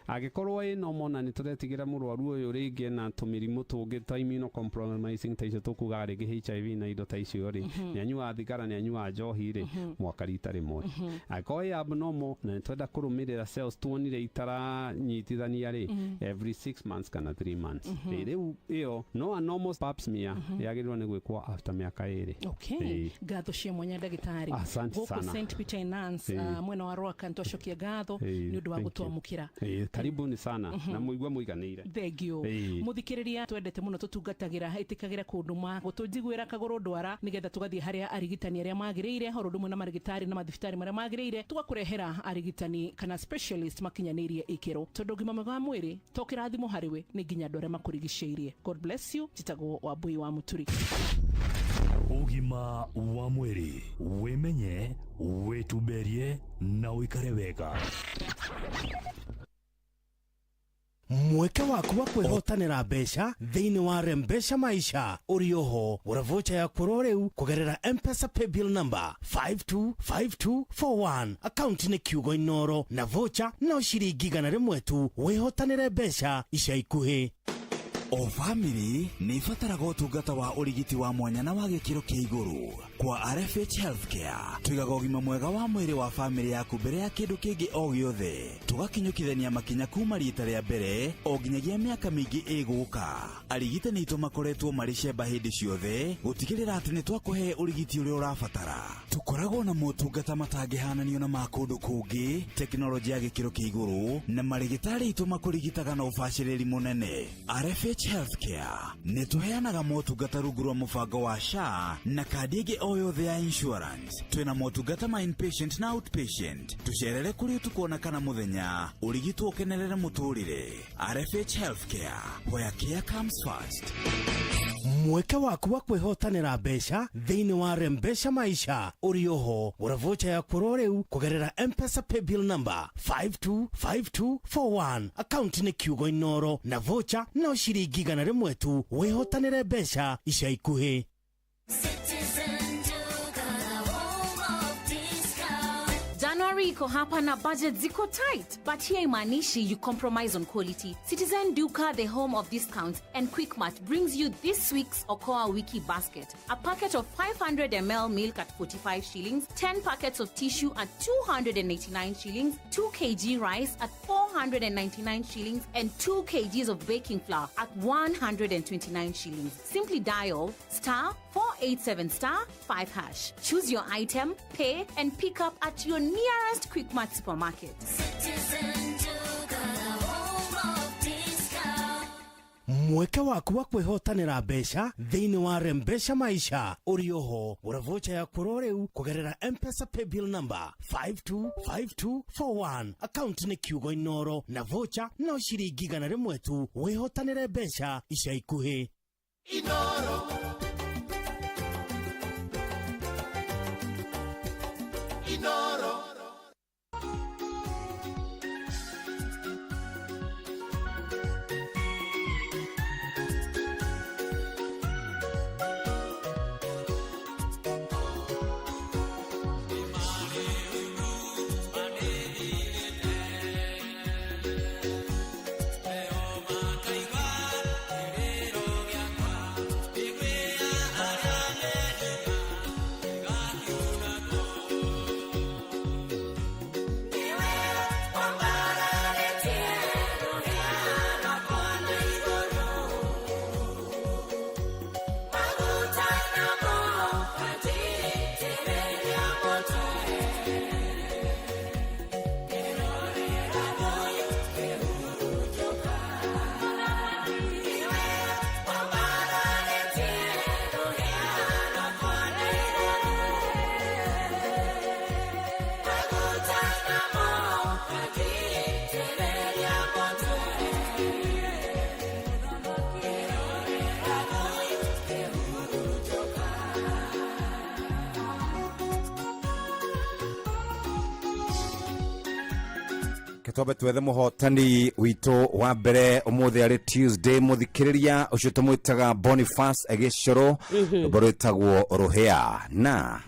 Angĩkorwo ĩ normal na nĩ tũretigĩra mũrwaru ũyũ rĩngĩ na tũmĩrimũ tũngĩ ta immunocompromising ta icio tũkugaga rĩngĩ HIV na indo ta icio rĩ, nĩ anyuaga thigara, nĩ anyuaga njohi rĩ, mwaka rita rĩmwe. Angĩkorwo ĩ abnormal na nĩ twenda kũrũmĩrĩra cells tuonire itaranyitithania rĩ, every 6 months kana 3 months. Ĩ, rĩu ĩyo no a normal pap smear yagĩrĩirwo nĩ gwĩkwo after mĩaka 2. Okay. Ĩĩ. Ngatho cia mwanya, ndagĩtarĩ. Asante gũkũ sana. St Peter Nance, mwena wa Rwaka, nĩtwacokia ngatho nĩ ũndũ wa thank you. gũtwamũkĩra. Ĩĩ, karibuni sana na mũigue mũiganĩire. Thengio. Mũthikĩrĩria twendete mũno, tũtungatagĩra ĩtĩkagĩra kũndũ ma gũtũnjiguĩra kagũrũ ndwara, nĩgetha tũgathiĩ harĩa arigitani arĩa magĩrĩire, oro ũndũ ũmwe na marigitari na mathibitarĩ marĩa magĩrĩire, tũgakũrehera arigitani kana specialist makinyanĩirie ikĩro, tondũ ũgima mwega wa mwĩrĩ to kĩrathimo harĩ we, nĩ nginya andũ arĩa makũrigicĩirie. God bless you. Njĩtagwo Wambui wa Mũturi. Ũgima wa mwĩrĩ: wĩmenye, wĩtumberie na ũikare wega. Mweke waku wa kwĩhotanĩra mbeca thĩinĩ wa Rembesha Maisha ũrĩ oho. Gũra vocha yaku oro rĩu kũgerera M-Pesa paybill number 525241, akaunti nĩ kiugo Inoro, na vocha no ciringi 100 tu. Wĩhotanĩre mbeca ica ikuhĩ. O bamĩrĩ nĩ ĩbataraga ũtungata wa ũrigiti wa mwanya na wa gĩkĩro kĩa igũrũ. Kwa RFH Healthcare tũigaga ũgima mwega wa mwĩrĩ wa famĩlĩ yaku mbere ya kĩndũ kĩngĩ o gĩothe, tũgakinyũkithania makinya kuma rita rĩa mbere o nginyagia mĩaka mĩingĩ ĩgũka. Arigitani aitũ makoretwo marĩ cemba hĩndĩ ciothe gũtigĩrĩra atĩ nĩ twakũhe ũrigiti ũrĩa ũrabatara. Tũkoragwo na motungata matangĩhananio na ma kũndũ kũngĩ, tekinoronjĩ ya gĩkĩro kĩa igũrũ, na marĩgĩtarĩ aitũ makũrigitaga na ũbacĩrĩri mũnene. RFH Healthcare nĩ tũheanaga motungata rungu rwa mũbango wa SHA na kandi ĩngĩ o yothe ya insurance. Twĩna motungata ma inpatient na outpatient. Tũcerere kũrĩ ũtukũ ona kana mũthenya, ũrigitwo ũkenerere mũtũrĩre. RFH Healthcare, where care comes first. Mweke waku wa kwĩhotanĩra mbeca thĩinĩ wa Rembesha Maisha ũrĩ oho. Gũra vocha yaku oro rĩu kũgerera Mpesa paybill number 525241, akaunti nĩ kiugo Inoro, na vocha no ciringi 100 tu. Wĩhotanĩre mbeca ica ikuhĩ. January iko hapa na budget ziko tight, but here imaanishi you compromise on quality. Citizen Duka, the home of discounts and Quickmart, brings you this week's Okoa Wiki Basket. A packet of 500 ml milk at 45 shillings, 10 packets of tissue at 289 shillings, 2 kg rice at 499 shillings, and 2 kgs of baking flour at 129 shillings. Simply dial star 487 star 5 hash. Choose your item, pay, and pick up at your nearest Quickmart supermarket. Mweke waku wa kwĩhotanĩra mbeca thĩinĩ wa Rembesha Maisha ũrĩ oho. Gũra vocha yaku oro rĩu kũgerera Mpesa paybill number 525241, akaunti nĩ kiugo Inoro, na vocha no ciringi 100 tu. Wĩhotanĩre mbeca ica ikuhĩ. Inoro. Inoro. Twambe twethe mũhotani witũ wa mbere ũmũthĩ arĩ Tuesday. Mũthikĩrĩria ũcio tũmwĩtaga Boniface Gĩcũrũ, rwĩmbo rwĩtagwo Rũhĩa na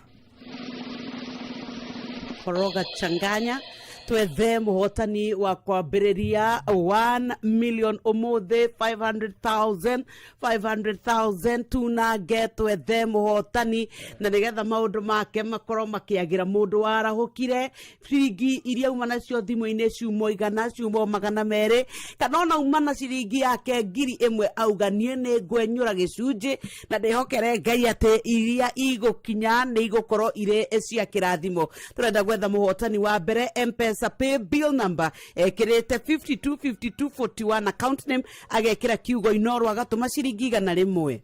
Koroga changanya. Twethe mũhotani wa kwambĩrĩria 1 million ũmũthĩ, 500,000, 500,000 tunange. Twethe mũhotani na nĩgetha maũndũ make makorwo makĩagĩra. Mũndũ warahũkire ciringi iria uma nacio thimũ-inĩ, ciumo 100, ciumo 200, kana ona uma na ciringi yake 1000, auga niĩ nĩ ngwenyũra gĩcunjĩ na ndĩhokere Ngai atĩ iria igũkinya nĩ igũkorwo irĩ cia kĩrathimo. Tũrenda gwetha mũhotani wa mbere. Mpesa pay bill number ekĩrĩte 525241, account name agekĩra kiugo Inoro, agatũma ciringi 100.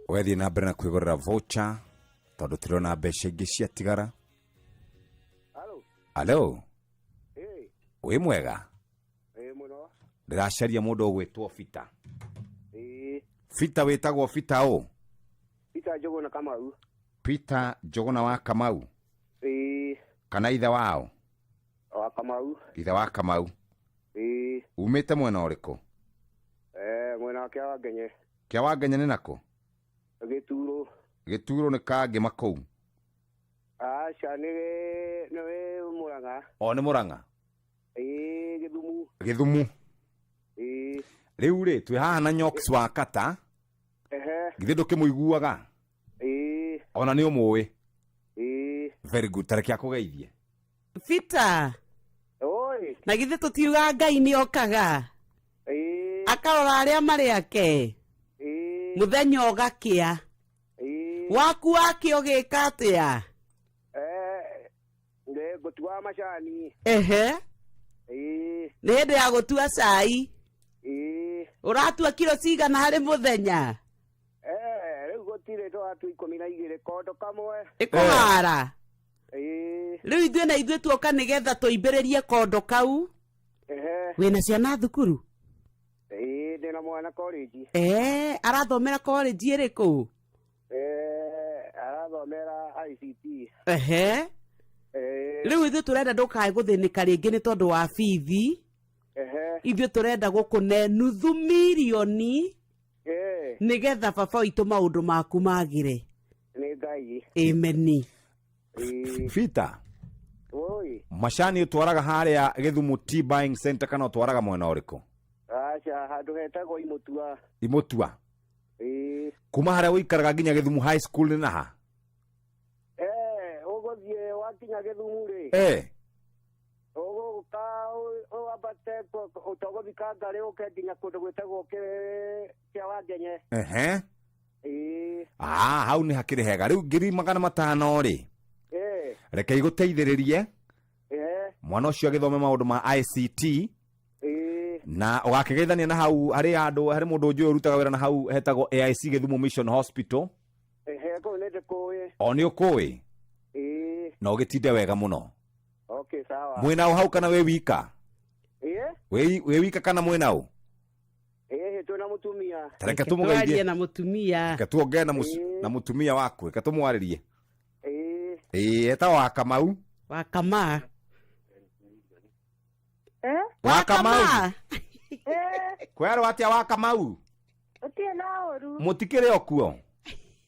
Ũgathiĩ na mbere na kwĩgũrĩra voucher tondũ tũrona mbeca ingĩ ciatigara. Alo, wĩ mwega? Ĩ mũno. Ndĩracaria mũndũ ũgwĩtwo Bita. Ĩ. Bita, wĩtagwo Bita ũ? Peter Njũgũna Kamau. Peter Njũgũna wa Kamau? Ĩ. Kana ithe wao? Wa Kamau. Ithe wa Kamau. Ĩ. Umĩte mwena ũrĩkũ? Mwena wa Kĩawangenye. Kĩawangenye nĩ nakũ? Gĩturo. Gĩturo nĩ kangĩma kũu? Aca, nĩ Mũrang'a. O nĩ Mũrang'a? Ĩ. Gĩthumu. Ĩĩ. Rĩu rĩ, twĩ haha na Nyox wa Kata. Ehe. Githĩ ndũkĩmũiguaga? Ĩĩ. Ona nĩ ũmũĩ. Ĩĩ. Very good. Tareke akũgeithie. Peter. Oi. Na githĩ tũtiuga Ngai nĩ okaga? Ĩĩ. Akarora arĩa marĩ ake. Ĩĩ. Mũthenya ũgakĩa. Ĩĩ. Waku wakĩa ũgĩka atĩa? Eh, nĩ ngũtua macani. Ehe. Ĩĩ. Nĩ hĩndĩ ya gũtua cai. Ĩĩ. Ũratua kiro cigana harĩ mũthenya? Eh, rĩu gũtirĩ tũratua 12 kondo kamwe. Ĩkũhara. Ĩĩ. Rĩu ithuĩ na ithuĩ tuoka nĩgetha tũimbĩrĩrie kondo kau. Ehe. Wĩna ciana thukuru? Ĩĩ, ndĩna mwana college. Eh, arathomera college ĩrĩkũ? Eh, arathomera ICT. Ehe. Eh. Rĩu ithuĩ tũrenda ndũkae gũthĩnĩka rĩngĩ nĩ tondũ wa bithi. Ehe. Ithuĩ tũrenda gũkũne nuthu mirioni Eh, nĩgetha baba witũ maũndũ maku magĩre. nĩ Ngai. Ameni. Peter. Oi. Macani ũtwaraga harĩa Gĩthumu Tea Buying Center kana ũtwaraga mwena ũrĩkũ? Aca, handũ hetagwo Imũtua. Imũtua. Ĩĩ. Kuma harĩa ũikaraga nginya Gĩthumu High School nĩ naha? Eh, ũgũthiĩ wakinya Gĩthumu rĩ. Eh. Ũgũka wambate ũtogũthiĩ Kangarĩ ũke nginya kũndũ gwĩtagwo kĩa Wangenye. Ehe. Ĩĩ. Ah, hau nĩ hakĩrĩ hega. Rĩu 500,000 rĩ. Eh. Reke igũteithĩrĩrie Ehe. mwana ũcio agĩthome maũndũ ma ICT Ĩĩ. na ũgakĩgeithania na hau harĩ handũ harĩ mũndũ njũĩ ũrutaga wĩra na hau hetagwo AIC Gĩthumo Mission Hospital. Ehe, kũu nĩ ndĩkũĩ. O nĩ ũkũĩ Ĩĩ. na ũgĩtinde wega mũno. Okay, sawa. Mwĩna ũ hau kana wĩ wika? Ĩĩ. Wĩ wika kana mwĩna ũ? Ĩĩ, twĩna mũtumia. Ta reke tũmũgeithie. Twarie na mũtumia. Reke tuongee na mũtumia waku, reke tũmwarĩrie. Ĩĩ. Ĩĩ, etagwo Wakamau. Wakama. Eh? Wakamau. Eh, Kwerwo atĩa Wakamau? gũtirĩ na ũru. Mũtikĩrĩ o kuo?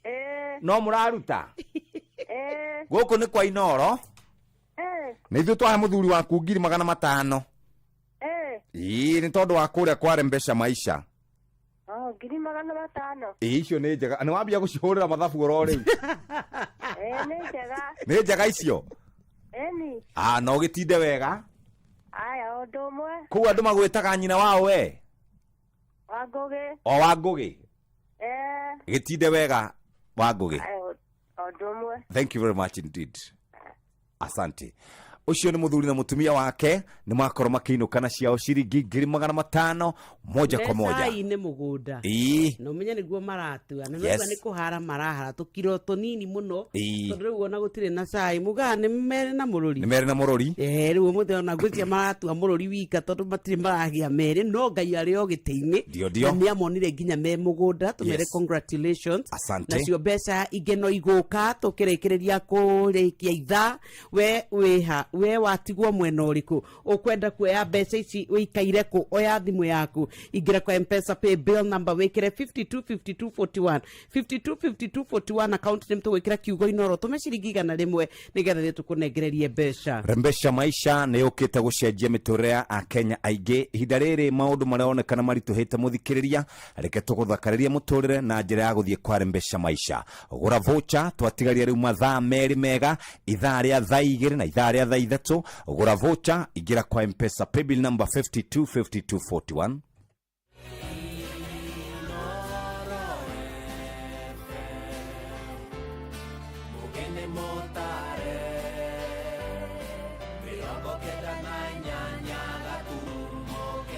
Eh, No mũraruta? eh, Gũkũ nĩ kwa Inoro. eh, Nĩ ithuĩ twahe mũthuri waku 500,000. eh. Ĩĩ, nĩ tondũ wa kũrĩa kware mbeca maisha. Oh, 500,000. Ĩĩ, icio nĩ njega. Nĩ wambia gũcihũrĩra mathabu oro rĩu. Eh, nĩ njega. Nĩ njega icio? Eni, Ah, no ũgĩtinde wega. aya ũndũ ũmwe Kũu andũ magwĩtaga nyina wao we. wa Ngũgĩ. O wa Ngũgĩ. Eh, Gĩtinde wega wa Ngũgĩ. aya ũndũ ũmwe. Thank you very much indeed. Asante. Ũcio nĩ mũthuri na mũtumia wake nĩ makorwo makĩinũka na ciao ciringi 500,000 moja kwa moja. Cai-inĩ mũgũnda. Ĩĩ. Na ũmenye nĩguo maratua. Na Yes. nĩguo nĩ kũhara marahara tũkiro tũnini mũno. Ĩĩ. Tondũ rĩu ona gũtirĩ na cai. Mugaga nĩ merĩ na mũrũri. Nĩ merĩ na mũrũri. Eh, rĩu ũmũthĩ ona ngwĩciria maratua mũrũri wika tondũ matirĩ maragĩa merĩ no Ngai arĩ o gĩtĩ-inĩ. Ndio, ndio. Na nĩ amonire nginya me mũgũnda tũmere Yes. congratulations. Asante. Nacio mbeca ingĩ no igũka tũkĩrĩkĩrĩria kũrĩkia ithaa we wĩha we watigwo mwena ũrĩkũ ũkwenda kuoya mbeca ici ũikaire kũ oya thimũ yaku ingĩra kwa mpesa pay bill number wĩkĩre 525241 525241 account name tũgwĩkĩra kiugo inoro tũme ciringi 100 nĩgetha thĩ tũkũnengererie mbeca Rembesha maisha nĩ yũkĩte gũcenjia mĩtũrĩre ya akenya aingĩ ihinda rĩrĩ maũndũ maronekana maritũhĩte mũthikĩrĩria reke tũgũthakarĩrie mũtũrĩre na njĩra ya gũthiĩ kwa Rembesha maisha gũra voucher twatigaria rĩu mathaa merĩ mega ithaa rĩa thaa 2 na ithaa rĩa thaa 3 gũra voucher ingĩra kwa mpesa paybill number 525241 Mugene motare 98 gaturumo 9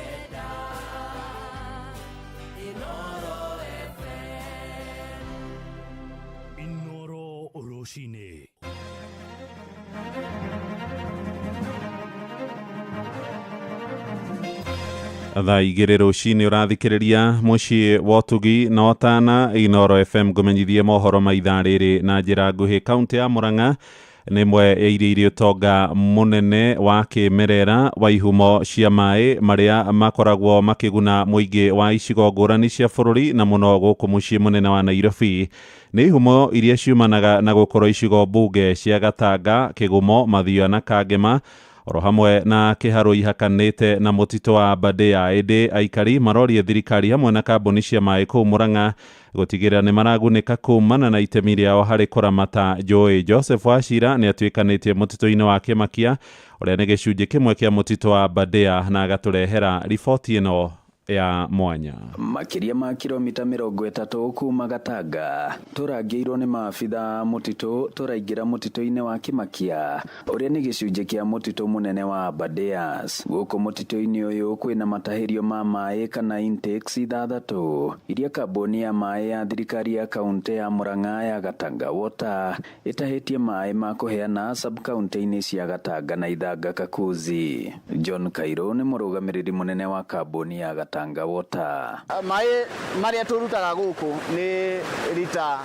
Inoro FM. Inoro rũcinĩ. Thaa 2 rũcinĩ ũrathikĩrĩria mũciĩ wa ũtugi na ũtana Inoro FM ngũmenyithie mohoro ma ithaa rĩrĩ na njĩra nguhĩ. Kaũntĩ ya Murang'a nĩ ĩmwe ya iria irĩ ũtonga mũnene wa kĩmerera wa ihumo cia maĩ marĩa makoragwo makĩguna mũingĩ wa icigo ngũrani cia bũrũri na mũno gũkũ mũciĩ mũnene wa Nairobi. Nĩ ihumo iria ciumanaga na gũkorwo icigo mbunge cia Gatanga, Kĩgumo, Mathioya na Kangema Oro hamwe na kĩharũ ihakanĩte na mũtitũ wa Aberdare. Ĩndĩ aikari marorie thirikari hamwe na kambuni cia maĩ kũu Murang'a gũtigĩrĩra nĩ maragunĩka kumana na itemi rĩao harĩ kũramata njũĩ. Joseph Wachira nĩ atuĩkanĩtie mũtitũ-inĩ wa Kĩmakia ũrĩa nĩ gĩcunjĩ kĩmwe kĩa mũtitũ wa Aberdare na agatũrehera riboti ĩno ya mwanya. Makĩria ma kilomita 30 kuma Gatanga tũrangĩirwo nĩ maabitha a mũtitũ tũraingĩra mũtitũ-inĩ wa Kĩmakia ũrĩa nĩ gĩcunjĩ kĩa mũtitũ mũnene wa Aberdares. Gũkũ mũtitũ-inĩ ũyũ kwĩna matahĩrio ma maĩ kana intakes 6 iria kambuni ya maĩ ya thirikari ya kaunti ya Murang'a ya Gatanga Water ĩtahĩtie maĩ ma kũheana sub-county-inĩ cia Gatanga na Ithanga Kakuzi. John Kairũ nĩ mũrũgamĩrĩri mũnene wa kambuni ya Gatanga Water. Maĩ marĩa tũrutaga gũkũ nĩ rita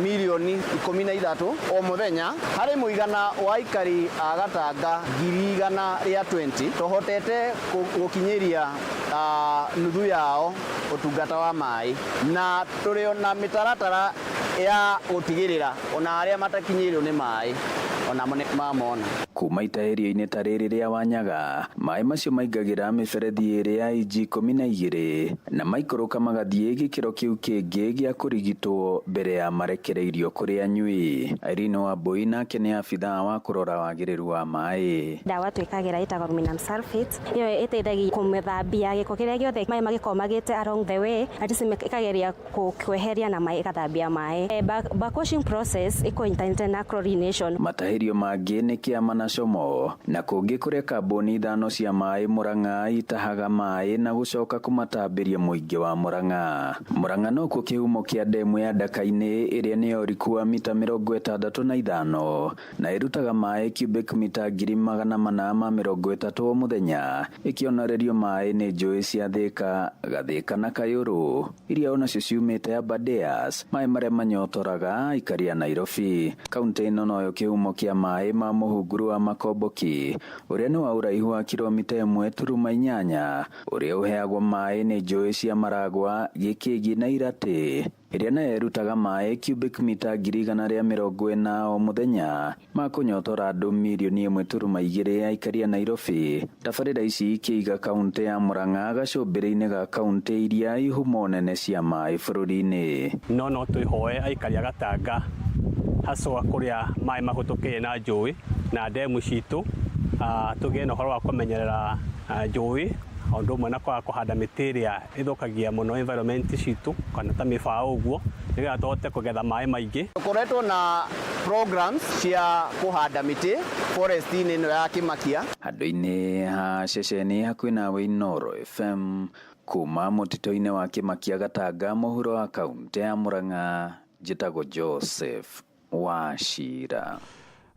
milioni 13 o mũthenya harĩ mũigana wa aikari a Gatanga 120,000 tũhotete gũkinyĩria nuthu yao ũtungata wa maĩ na tũrĩ na mĩtaratara ya gũtigĩrĩra ona arĩa matakinyĩirwo nĩ maĩ onamo nĩ mamona. Kuma itahĩrio-inĩ ta rĩrĩ rĩa Wanyaga maĩ macio maingagĩra mĩberethi ĩrĩ ya inji 12 na maikũrũka magathiĩ gĩkĩro kĩu kĩngĩ gĩa kũrigitwo mbere ya marekereirio kũrĩ anyui. Irene Wambui nake nĩ abithaa wa kũrora wagĩrĩru wa maĩ. Ndawa twĩkagĩra ĩtagwo aluminum sulfate, ĩyo ĩteithagia kũmĩthambia gĩko kĩrĩa gĩothe maĩ magĩkorwo magĩte along the way, at least ĩkageria kweheria na maĩ ĩgathambia maĩ. Backwashing process ĩkũnyitanĩte na chlorination. Matahĩrio mangĩ nĩ Kĩama na Como na kũngĩ kũrĩa kambuni 5 cia maĩ Murang'a itahaga maĩ na gũcoka kũmatambĩria mũingĩ wa Murang'a. Murang'a nokuo kĩhumo kĩa ndemu ya Ndaka-inĩ ĩrĩa nĩyo ũriku wa mita 65 na ĩrutaga maĩ cubic mita 430,000 o mũthenya ĩkĩonorerio maĩ nĩ njũĩ cia Thika, Gathika na Kayũrũ iria onacio ciumĩte Aberdares, maĩ marĩa manyotoraga aikari a Nairobi. Kaunti ĩno noyo kĩhumo kĩa maĩ ma mũhunguru wa Makomboki ũrĩa nĩ wa ũraihu wa kilomita 1.8 ũrĩa ũheagwo maĩ nĩ njũĩ cia Maragwa, Gĩkĩngi na Iratĩ ĩrĩa nayo ĩrutaga maĩ cubic mita 140,000 o mũthenya ma kũnyotora andũ milioni 1.2 aikari a Nairobi. Tabarĩra ici ikĩiga kaunti ya Murang'a gacũmbĩrĩ-inĩ ga kaunti iria ihumo nene cia maĩ bũrũri-inĩ. No twĩhoe aikari a Gatanga haswa kũrĩa maĩ mahũtũkĩire na njũĩ na ndemu citũ, tũgĩe na ũhoro wa kũmenyerera njũĩ o ũndũ ũmwe na kwaga kũhanda mĩtĩ ĩrĩa ĩthũkagia mũno environment citũ kana ta mĩbaũ ũguo nĩgetha tũhote kũgetha maĩ maingĩ. Tũkoretwo na programs cia kũhanda mĩtĩ forest-inĩ ĩno ya Kĩmakia. Handũ-inĩ ha ceceni hakuhĩ nawe Inooro FM kuma mũtitũ-inĩ wa Kĩmakia Gatanga mũhuro wa kaunti ya Murang'a, njĩtagwo Joseph Wachira.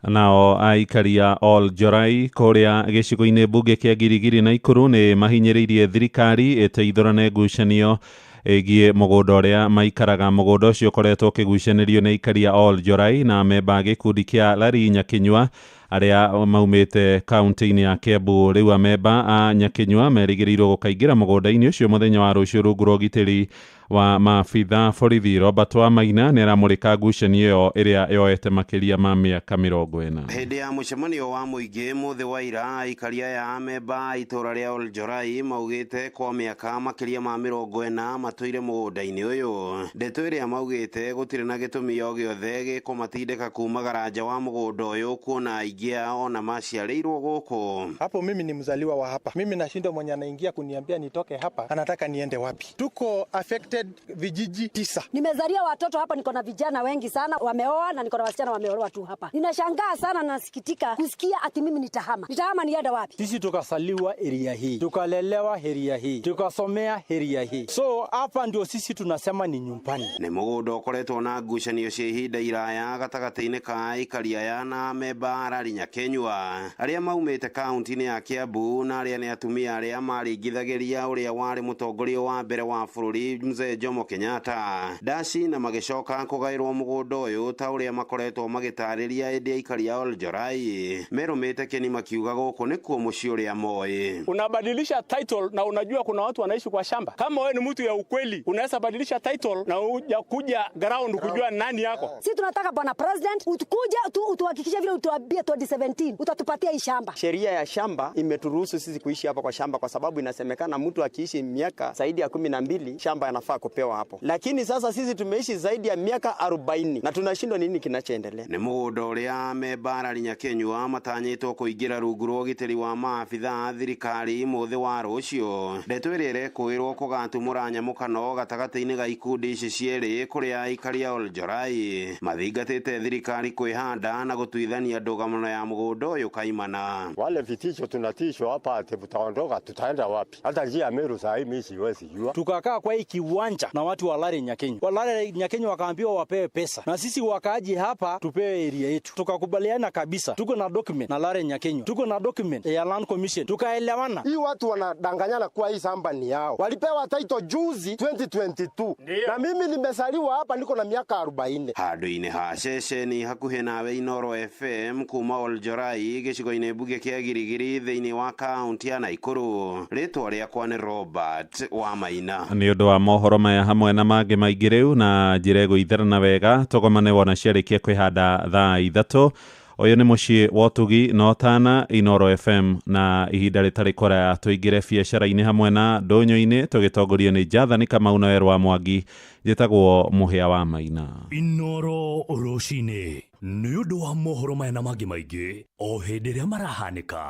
Nao aikari a Ol Jorai kũrĩa gĩcigo-inĩ mbunge kĩa Girigiri na Ikuru nĩ mahinyĩrĩirie thirikari ĩteithũrane ngucanio ĩgiĩ mũgũnda ũrĩa maikaraga. Mũgũnda ũcio ũkoretwo ũkĩgucanĩrio nĩ aikari a Ol Jorai na amemba a gĩkundi kĩa Larry Nyakinyua arĩa maumĩte kaunti-inĩ ya Kiambu. Rĩu amemba a Nyakinyua merĩgĩrĩirwo gũkaingĩra mũgũnda-inĩ ũcio mũthenya wa rũciũ rungu rwa ũgitĩri wa maabitha borithi. Robert Wamaina nĩ aramũrĩka ngucanio ĩyo ĩrĩa yoete makĩria ma mĩaka 40. Hĩndĩ ya mũcemanio wa mũingĩ mũthĩ wa ira, aikari aya amemba a itũra rĩa Ol Jorai maugĩte kwa mĩaka makĩria ma 40 matũire mũgũnda-inĩ ũyũ. Ndeto ĩrĩa maugĩte gũtirĩ na gĩtũmi o gĩothe gĩkũmatindĩka kumagara nja wa mũgũnda ũyũ kuona aingĩ ao ona maciarĩirwo gũkũ. Hapo mimi ni mzaliwa wa hapa. Mimi nashindwa mwenye anaingia kuniambia nitoke hapa, anataka niende wapi? Tuko affected vijiji 9. Nimezalia watoto hapa, niko na vijana wengi sana wameoa na niko na wasichana wameolewa tu hapa. Ninashangaa sana na nasikitika kusikia ati mimi nitahama. Nitahama niende wapi? Sisi tukasaliwa area hii, tukalelewa area hii, tukasomea area hii. So hapa ndio sisi tunasema ni nyumbani. Nĩ mũgũnda ũkoretwo na ngucanio cia ihinda iraya gatagatĩ-inĩ ka aikari aya na amemba a Larry Nyakinyua arĩa maumĩte kaunti-inĩ ya Kiambu na arĩa nĩ atumia arĩa maringithagĩria ũrĩa warĩ mũtongoria wa mbere wa bũrũri Mzee Mzee Jomo Kenyatta ndaci na magĩcoka kũgaĩrwo mũgũnda ũyũ ta ũrĩa makoretwo magĩtarĩria ĩndĩ aikari a Oljorai merũmĩte kĩni makiuga gũkũ nĩkuo mũciĩ ũrĩa moĩ. Unabadilisha title na unajua kuna watu wanaishi kwa shamba. Kama wewe ni mtu ya ukweli, unaweza badilisha title na uja kuja ground kujua nani yako. Si tunataka bwana president utukuja tu utuhakikishe vile utuambie 2017 utatupatia hii shamba. Sheria ya shamba imeturuhusu sisi kuishi hapa kwa shamba, kwa sababu inasemekana mtu akiishi miaka zaidi ya 12 shamba anafaa kupewa hapo, lakini sasa sisi tumeishi zaidi ya miaka 40 na tunashindwa nini kinachoendelea. Nĩ mũgũnda ũrĩa memba Nyakenyua matanyĩtwo kũingĩra rungu rwa ũgitĩri wa maabitha a thirikari mũthĩ wa rũciũ. Ndeto ĩrĩa ĩrekũĩrwo kũgatumũra nyamũkano gatagatĩ-inĩ ga ikundi ici cierĩ kũrĩa aikari a Oljorai mathingatĩte thirikari kwĩhanda na gũtuithania ndũgamano ya mũgũnda ũyũ kaimana. Wale vitisho tunatishwa hapa ati tutaondoka, tutaenda wapi? Hata njia ya Meru saa hii mimi siwezi jua. Tukakaa kwa hii kiwanja na watu wa Lare Nyakenyo, Walare Nyakenyo wakaambiwa wapewe pesa na sisi wakaaji hapa tupewe area yetu. Tukakubaliana kabisa, tuko na document na Lare Nyakenyo, tuko na document ya Land Commission, tukaelewana. Hii watu wanadanganyana kuwa hii shamba ni yao, walipewa title juzi 2022 na mimi nimesaliwa hapa, niko na miaka 40. Handũ-inĩ ha ceceni hakuhĩ nawe Inoro FM kuma Oljorai gĩcigo-inĩ mbunge kĩa Girigiri thĩinĩ wa kaunti ya Naikuru. Rĩtwa rĩakwa nĩ Robert Wamaina. Nĩ ũndũ wa mohoro maya hamwe na mangĩ maingĩ rĩu na njĩra ĩgũitherana wega tũgomane wona ciarĩkia kwĩhanda thaa 3. Ũyũ nĩ mũciĩ wa ũtugi na ũtana Inoro FM, na ihinda rĩtarĩ kũraya tũingĩre biacara-inĩ hamwe na ndũnyũ-inĩ tũgĩtongorio nĩ Jathani Kamau na Werũ wa Mwangi. Njĩtagwo Mũhĩa wa Maina. Inoro rũcinĩ nĩ ũndũ wa mohoro maya na mangĩ maingĩ o hĩndĩ ĩrĩa marahanĩka.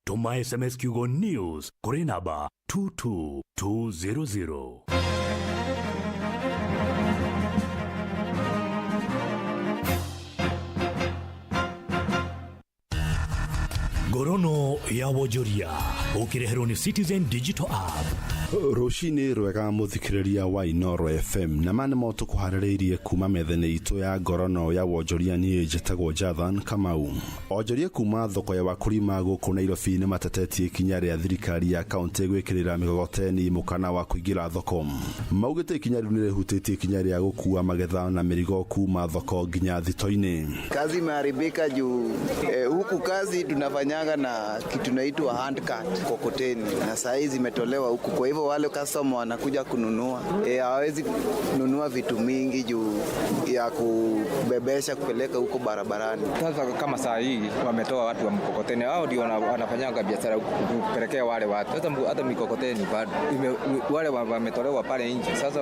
Tũma SMS kiugo news kũrĩ namba 22200. Ngorono ya wonjoria ũkĩreherwo nĩ Citizen Digital App. Rũcinĩ rwega mũthikĩrĩria wa Inoro FM, na ma nĩmo tũkũharĩrĩirie kuma metha-inĩ itũ ya ngorono ya wonjoria. Niĩ njĩtagwo Jathan Kamau. Onjoria kuma thoko ya wakulima gũkũ Nairobi nĩ matetetie ikinya rĩa thirikari ya kaunti gwĩkĩrĩra mĩgogoteni mũkana wa kũingĩra thoko. Maugĩte ikinya rĩu nĩ rĩhutĩtie ikinya rĩa gũkua magetha na mĩrigo kuma thoko nginya thito-inĩ. Kazi imeharibika juu huku kazi tunafanyanga na kitu naitwa handcart kokoteni, na saa hii zimetolewa huku. Kwa hivyo wale customer wanakuja kununua hawawezi nunua vitu mingi juu ya kubebesha kupeleka huko barabarani. Sasa kama saa hii wametoa watu wa mkokoteni, hao ndio wanafanyanga biashara kupelekea wale watu. Sasa hata mikokoteni bado wale wametolewa pale nje. Sasa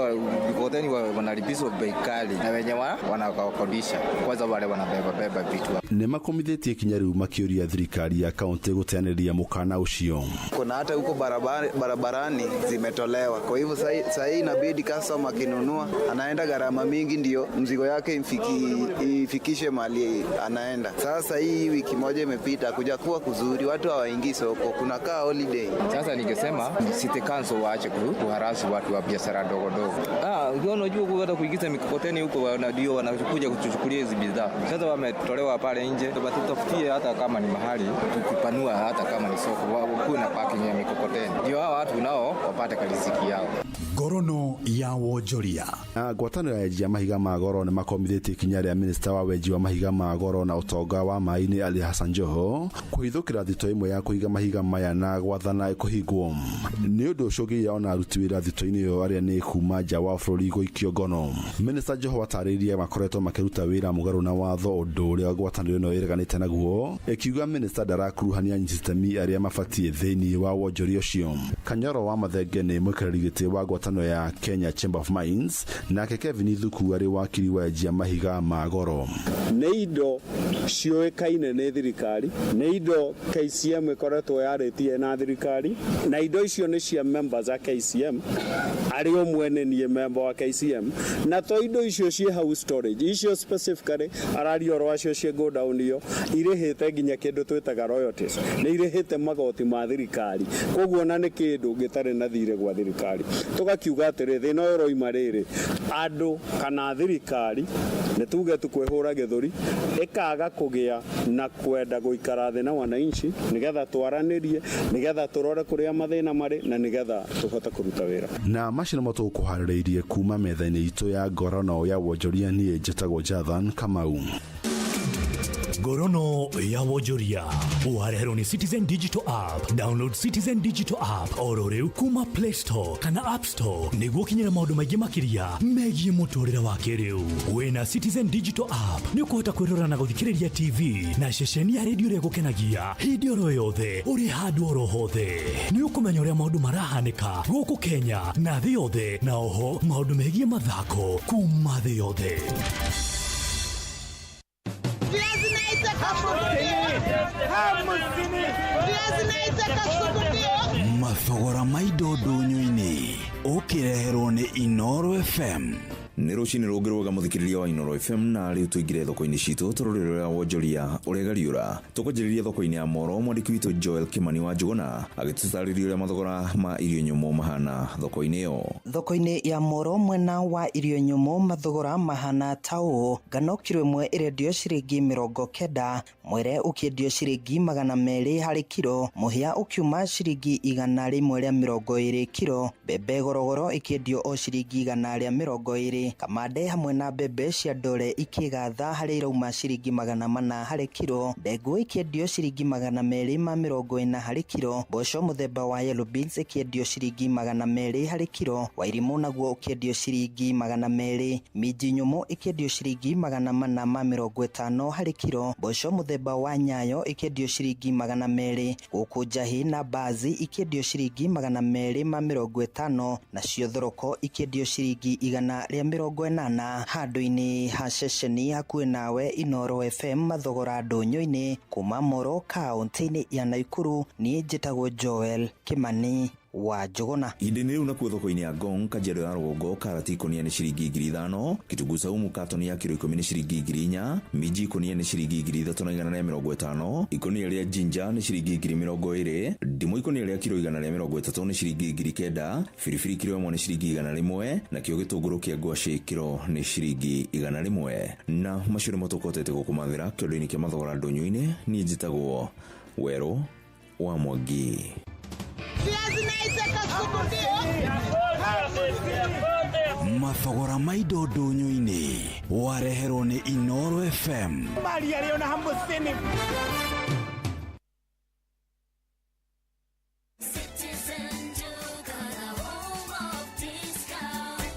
mikokoteni wanalipishwa bei kali na wenye wanakodisha kwanza wale wanabeba beba vitu. Nĩ makomithĩtie ikinya rĩu makĩũria thirikari ya kaunti gũteanĩria mũkana ũcio. Kuna hata huko barabarani zimetolewa. Kwa hivyo saa hii inabidi customer akinunua anaenda gharama mingi ndio mzigo yake ifikishe mahali anaenda. Sasa hii wiki moja imepita kuja kuwa kuzuri, watu hawaingii soko, kuna kaa holiday. Sasa ningesema City Council waache kuharasu watu wa biashara ndogo ndogo. Unajua hata kuingiza mikokoteni huko ndio wanakuja kuchukulia hizi bidhaa. Sasa wametolewa pale nje, tutafutie hata kama ni mahali tukipanua, hata kama ni soko kuwe na parking ya mikokoteni ndio hao watu nao wapate riziki yao. Ngorono ya wonjoria. Na ngwatanĩro ya enji a mahiga ma goro nĩ makomithĩtie ikinya rĩa minista wa wenji wa mahiga ma goro na ũtonga wa maĩ-inĩ Ali Hassan Joho kũhithũkĩra thito ĩmwe ya kũiga mahiga maya na gwathana kũhingwo. Nĩ ũndũ ũcũngĩrĩire ona aruti wĩra thito-inĩ ĩyo arĩa nĩ kuma nja wa bũrũri gũikio ngono. Minista Joho atarĩirie makoretwo makĩruta wĩra mũgarũ na watho, ũndũ ũrĩa ngwatanĩro ĩno ĩreganĩte naguo, ĩkiuga minista ndarakuruhania anyiti arĩa mabatiĩ thĩinĩ wa wonjoria ũcio. Kanyoro wa Mathenge nĩ mũikarĩri gĩtĩ wa ngwatanĩro ya Kenya Chamber of Mines, nake Kevin Thuku arĩ wakiri wa enjia mahiga ma goro. Nĩ indo ciũĩkaine nĩ thirikari, nĩ indo KCM ĩkoretwo yarĩtie na thirikari, na indo icio nĩ cia members a KCM, arĩ ũmwe nĩ niĩ member wa KCM, na to indo icio ciĩ hau storage icio specifically araria ũhoro wacio ciĩ godown iyo irĩhĩte nginya kĩndũ twĩtaga royalties, nĩ irĩhĩte magoti ma thirikari, koguo na nĩ kĩndũ gĩtarĩ na thirĩ gwa thirikari. Tũgakiuga atĩrĩ, thĩna ũyũ ũroima rĩrĩ, andũ kana thirikari Nĩ tuge tu kwĩhũra gĩthũri, ĩkaga kũgĩa na kwenda gũikara thĩ na wananchi nĩgetha twaranĩrie, nĩgetha tũrore kũrĩa mathĩna marĩ na nĩgetha tũhote kũruta wĩra. Na macio nĩmo tũgũkũharĩrĩirie kuma metha-inĩ itũ ya ngorono ya wonjoria. Niĩ njĩtagwo Jathan Kamau. Ngorono ya wonjoria wareherwo nĩ Citizen Digital App. Download Citizen Digital App oro rĩu kuma Play Store kana App Store nĩguo ũkinyĩre maũndũ maingĩ makĩria megiĩ mũtũrĩre wa kĩrĩu. Wĩna Citizen Digital App nĩ ũkũhota kwĩrora na gũthikĩrĩria TV na ceceni ya redio ĩrĩa ĩgũkenagia hĩndĩ oro yothe ũrĩ handũ oro hothe. Nĩ ũkũmenya ũrĩa maũndũ marahanĩka gũkũ Kenya na thĩ yothe, na oho maũndũ megiĩ mathako kuma thĩ yothe. Mathogora ma indo ndũnyũ-inĩ ũkĩreherwo nĩ Inoro FM. Nĩ rũcinĩ rũngĩ rwega, mũthikĩrĩria wa Inoro FM, na rĩu tũingĩre thoko-inĩ citũ tũrore ũrĩa wonjoria ũregariũra. Tũkwanjĩrĩria thoko-inĩ ya Moro, mwandĩki witũ Joel Kimani wa Njũgũna agĩtũtarĩria ũrĩa mathogora ma irio nyũmũ mahana thoko-inĩ ĩyo. Thoko-inĩ ya Moro mwena wa irio nyũmũ mathogora mahana ta ũũ: ngano kiro ĩmwe ĩrendio ciringi 90, mwere ũkĩendio ciringi 200 harĩ kiro, mũhĩa ũkiuma ciringi 120 kiro, mbembe gorogoro ĩkĩendio o ciringi 120, kamande hamwe na mbembe cia ndore ikĩgatha harĩa irauma ciringi 400 harĩ kiro, ndengũ ĩkĩendio ciringi 240 harĩ kiro, mboco mũthemba wa yellow beans ĩkĩendio ciringi 200 harĩ kiro, wairimũ naguo ũkĩendio ciringi 200, minji nyũmũ ĩkĩendio ciringi 450 harĩ kiro, mboco mũthemba wa nyayo ĩkĩendio ciringi 200, gũkũ njahĩ na mbazi ikĩendio ciringi 250, nacio thoroko ikĩendio ciringi 180. Handũ-inĩ ha ceceni hakuhĩ nawe Inoro FM mathogora ndũnyũ-inĩ kuma Moro kaũntĩ-inĩ ya Naikuru, niĩ njĩtagwo Joel Kimani wa Njũgũna. Ihinda-inĩ rĩu nakuo thoko-inĩ ya Ngong, Kajiado ya rũgongo, karati ikũnia nĩ ciringi 5,000, kitunguu saumu katoni ya kiro 10 nĩ ciringi 4,000, minji ikũnia nĩ ciringi 3,150, ikũnia rĩa ginger nĩ ciringi 20,000, ndimũ ikũnia rĩa kiro 130 nĩ ciringi 9,000, biribiri kiro 1 nĩ ciringi 100, nakĩo gĩtũngũrũ kĩa ngwacĩ kiro nĩ ciringi 100. Na macio nĩmo tũkotete gũkũmathĩra kĩondo-inĩ kĩa mathogora ndũnyũ-inĩ. Niĩ njĩtagwo Werũ wa Mwangi. Mathogora ma indo ndũnyũ-inĩ wareherwo nĩ Inoro FM.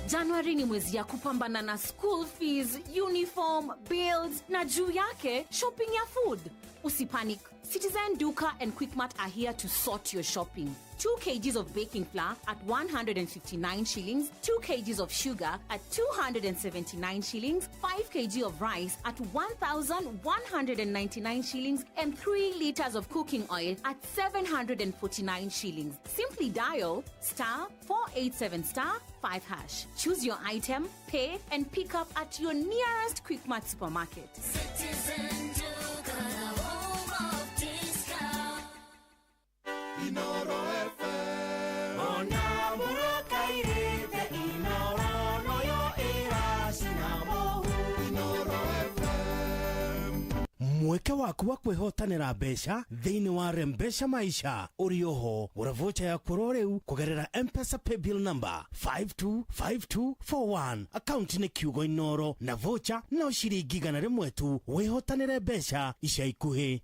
January ni mwezi ya kupambana na school fees, uniform, bills na juu yake shopping ya food. Usipanic. Citizen Duka and Quickmart are here to sort your shopping. 2 kgs of baking flour at 159 shillings, 2 kgs of sugar at 279 shillings, 5 kg of rice at 1,199 shillings, and 3 liters of cooking oil at 749 shillings. Simply dial star 487 star 5 hash. Choose your item, pay, and pick up at your nearest Quickmart supermarket. Citizen Duka, the home of discount. Inoro FM. Ona mũrakairĩte Inoro noyo ĩracina mũhu. Inoro FM. Mweke waku wa kwĩhotanĩra mbeca thĩinĩ wa Rembesha Maisha ũrĩ oho. Gũra vocha yaku oro rĩu kũgerera M-Pesa paybill number 525241, akaunti nĩ kiugo Inoro, na vocha no ciringi 100 tu. Wĩhotanĩre mbeca ica ikuhĩ.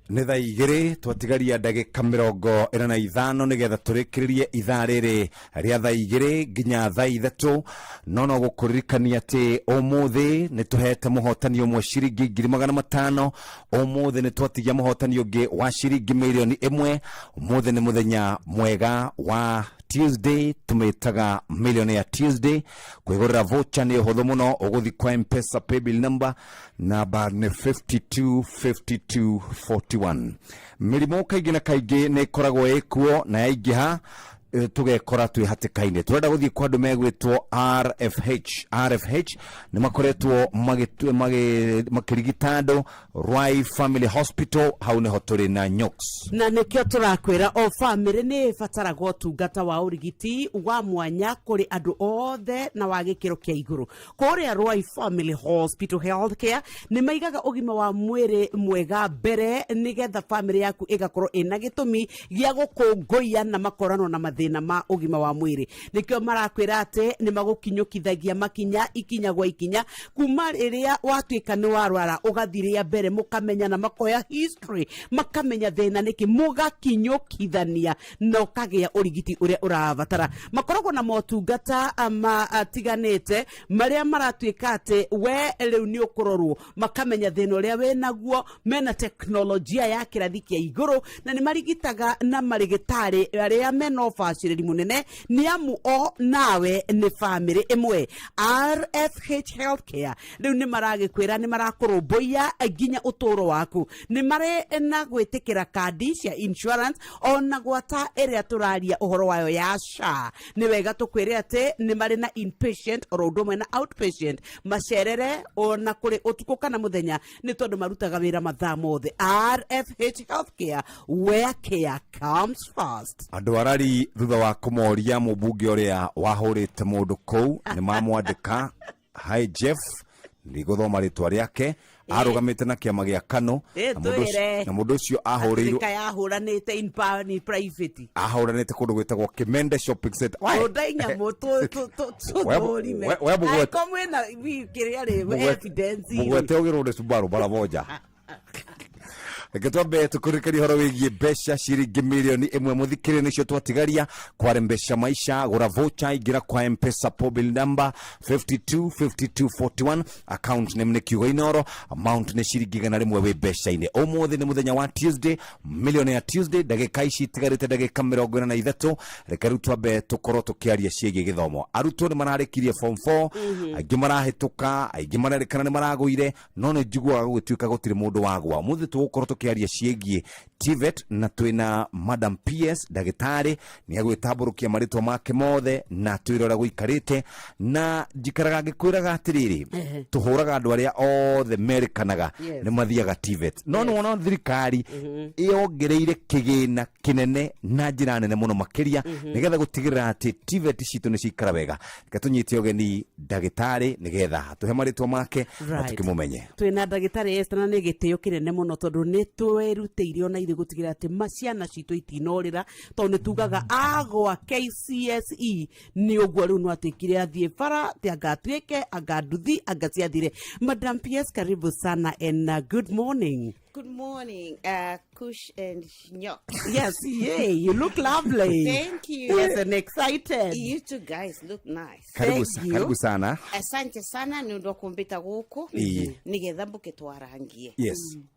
Nĩ thaa 2 twatigaria ndagĩka 45 nĩgetha tũrĩkĩrĩrie ithaa rĩrĩ rĩa thaa 2 nginya thaa 3. No gũkũririkania atĩ ũmũthĩ nĩ tũhete mũhotani ũmwe ciringi 500,000. Ũmũthĩ nĩ twatigia mũhotani ũngĩ wa ciringi 1,000,000. Ũmũthĩ nĩ mũthenya mwega wa Tuesday, tũmĩtaga Millionaire Tuesday. Kwĩgũrĩra voucher nĩ ũhũthũ mũno, ũgũthi kwa M-Pesa paybill number, namba nĩ 525241. Mĩrimũ kaingĩ na kaingĩ nĩ ĩkoragwo ĩkuo na yaingĩha. Tũgekora twĩ hatĩka-inĩ. Tũrenda gũthiĩ kwa andũ megwĩtwo RFH. RFH nĩ makoretwo makĩrigita andũ Ruai Family Hospital, hau nĩho tũrĩ na Nyox. Na nĩkĩo tũrakwĩra o bamĩrĩ nĩ ĩbataraga ũtungata wa ũrigiti wa mwanya kũrĩ andũ othe na wa gĩkĩro kĩa igũrũ. Kũrĩa Ruai Family Hospital Healthcare nĩ maigaga ũgima wa mwĩrĩ mwega mbere, nĩgetha bamĩrĩ yaku ĩgakorwo ĩna gĩtũmi gĩa gũkũngũiya na makoranwo na mathĩna ma ũgima wa mwĩrĩ. Nĩkĩo marakwĩra atĩ nĩ magũkinyũkithagia makinya ikinya gwa ikinya, kuma rĩrĩa watuĩka nĩ warwara ũgathiĩ rĩa mbere, mũkamenyana, makoya history, makamenya thĩna nĩkĩ, mũgakinyũkithania na ũkagĩa ũrigiti ũrĩa ũrabatara. Makoragwo na motungata matiganĩte marĩa maratuĩka atĩ we rĩu nĩ ũkũrorwo, makamenya thĩna ũrĩa wĩ naguo. Mena teknolojia ya kĩrathi kĩa igũrũ na nĩ marigitaga na marĩgĩtarĩ arĩa mena ũbacĩrĩri mũnene, nĩ amu o nawe nĩ bamĩrĩ ĩmwe. RFH Healthcare rĩu nĩ maragĩkwĩra nĩ marakũrũmbũiya nginya ũtũũro waku. Nĩ marĩ na gwĩtĩkĩra kandi cia insurance, ona gwata ĩrĩa tũraria ũhoro wayo ya SHA. Nĩ wega tũkwĩre atĩ nĩ marĩ na inpatient oro ũndũ ũmwe na outpatient. Macerere ona kũrĩ ũtukũ kana mũthenya, nĩ tondũ marutaga wĩra mathaa mothe. RFH Healthcare, where care comes first. Andũ arari thutha wa kũmoria mũmbunge ũrĩa wahũrĩte mũndũ kũu nĩ mamwandĩka. Hi Jeff, ndigũthoma rĩtwa rĩake, arũgamĩte na kĩama gĩa KANU. Ĩ, Na mũndũ ũcio- twĩre. Na mũndũ ũcio ahũrĩirwo Atĩrĩka yahũranĩte in in private. Ahũranĩte kũndũ gwĩtagwo Kimende Shopping Center. Why? Rũndai nyamũ tũthũrime. We mũgwete- Angĩkorwo mwĩna kĩrĩa rĩ, evidence rĩ. Mũgwete ũgĩrwo nĩ Subaru mara moja. Reke twambe tũkũrĩkĩrie ũhoro wĩgiĩ mbeca ciringi 1,000,000. Mũthikĩrĩ, nĩcio twatigaria kware mbeca maisha. Gũra voucher, ingĩra kwa Mpesa paybill number 525241, account name nĩ kiugo Inoro, amount nĩ ciringi 100, wĩ mbeca-inĩ. Ũmũthĩ nĩ mũthenya wa Tuesday, milioni ya Tuesday. Ndagĩka ici itigarĩte ndagĩka 43. Reke rĩu twambe tũkorwo tũkĩaria ciĩgiĩ gĩthomo. Arutwo nĩ mararĩkirie form 4, aingĩ marahĩtũka, aingĩ marerĩkana nĩ maragũire, no nĩ njiguaga gũgĩtuĩka gũtirĩ mũndũ wagwa. Ũmũthĩ tũgũkorwo tũkĩaria ciĩgiĩ TVET na twĩna Madam PS ndagĩtarĩ, nĩ agwĩtambũrũkia marĩtwa make mothe na twĩre ũrĩa gũikarĩte. Na njikaraga ngĩkwĩraga atĩrĩrĩ, tũhũraga andũ arĩa othe merĩkanaga nĩ mathiaga TVET, no nĩ wona thirikari yongereire kĩgĩna kĩnene na njĩra nene mũno makĩria nĩgetha gũtigĩrĩra atĩ TVET citũ nĩ ciikara wega. Reke tũnyite ũgeni ndagĩtarĩ nĩgetha atũhe marĩtwa make na tũkĩmũmenye. Twĩna ndagĩtarĩ Esther, na nĩ gĩtĩo kĩnene mũno tondũ nĩ twĩrutĩire ona ithuĩ gũtigĩrĩra atĩ ma ciana citũ itinorĩra, tondũ nĩ tugaga agwa KCSE nĩ ũguo rĩu no atuĩkire athiĩ bara ti anga atuĩke anga nduthi anga ciathire. Madam PS, karibu sana and good morning. Good morning, Kush and Nyok. Yes, yay, you look lovely. Thank you. Yes, and excited. You two guys look nice. Karibu, Thank you. karibu sana. Asante sana nĩ ũndũ wa kũmbĩta gũkũ nĩgetha mbũke twarangie.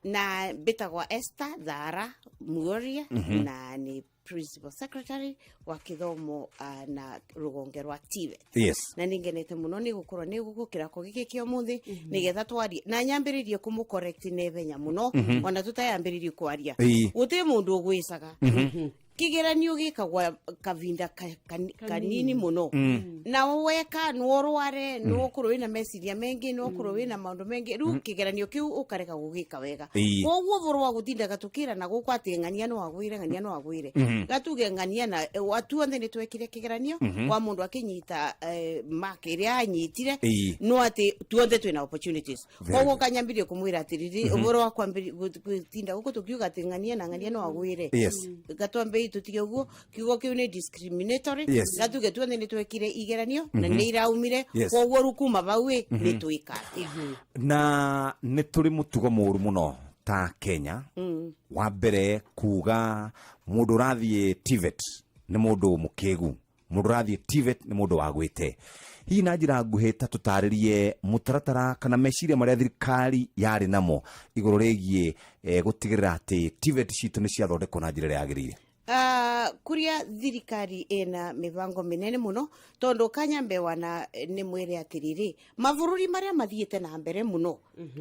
Na mbĩtagwa Esther Thara Muoria, na nĩ principal secretary wa gĩthomo na rũgonge rwa TVET. Na nĩ ngenete mũno nĩ gũkorwo nĩ gũkũ kĩrako gĩkĩ kĩa ũmũthĩ nĩgetha twarie na nyambĩrĩrie kũmũ correct naihenya mũno, ona tũtayambĩrĩrie kwaria. Gũtirĩ mũndũ ũgwĩcaga. Kĩgeranio gĩkagwa kavinda kanini mũno, na weka nĩũrware, nĩũkorwo wĩna meciria mengĩ, nĩũkorwo wĩna maũndũ mengĩ, rĩu kĩgeranio kĩu ũkarega gũgĩka wega. Koguo ũhoro wa gũtindaga tũkĩrana gũkũ atĩ ng'ania no agwĩre, ng'ania no agwĩre, gatuge ng'ania na atuothe nĩ twekire kĩgeranio, wa mũndũ akĩnyita mark ĩrĩa anyitire, no atĩ tuothe twĩna opportunities. Very Koguo kanyambirie kũmwĩra atĩrĩrĩ, ũhoro wa kwambĩrĩria gũtinda gũkũ tũkiuga atĩ ng'ania na ng'ania no agwĩre, gatwambei tũtige ũguo, kiugo kĩu nĩ discriminatory. Gatuge tuothe nĩ twekire igeranio na nĩ iraumire. Koguo rĩu kuma hau ĩ, nĩ twĩka atĩa? Na nĩ tũrĩ mũtugo mũru mũno ta Kenya. Wa mbere, kuga mũndũ ũrathiĩ TVET nĩ mũndũ mũkĩgu, mũndũ ũrathiĩ TVET nĩ mũndũ wagwĩte. Hihi na njĩra nguhĩ ta tũtarĩrie mũtaratara kana meciria marĩa thirikari yarĩ namo igũrũ rĩgiĩ gũtigĩrĩra atĩ TVET citũ nĩ ciathondekwo na njĩra ĩrĩa yagĩrĩire. Kuria thirikari ina mibango minene muno tondu kanyambe wana ni mwire atiriri mabũrũri maria mathiĩte na mbere muno,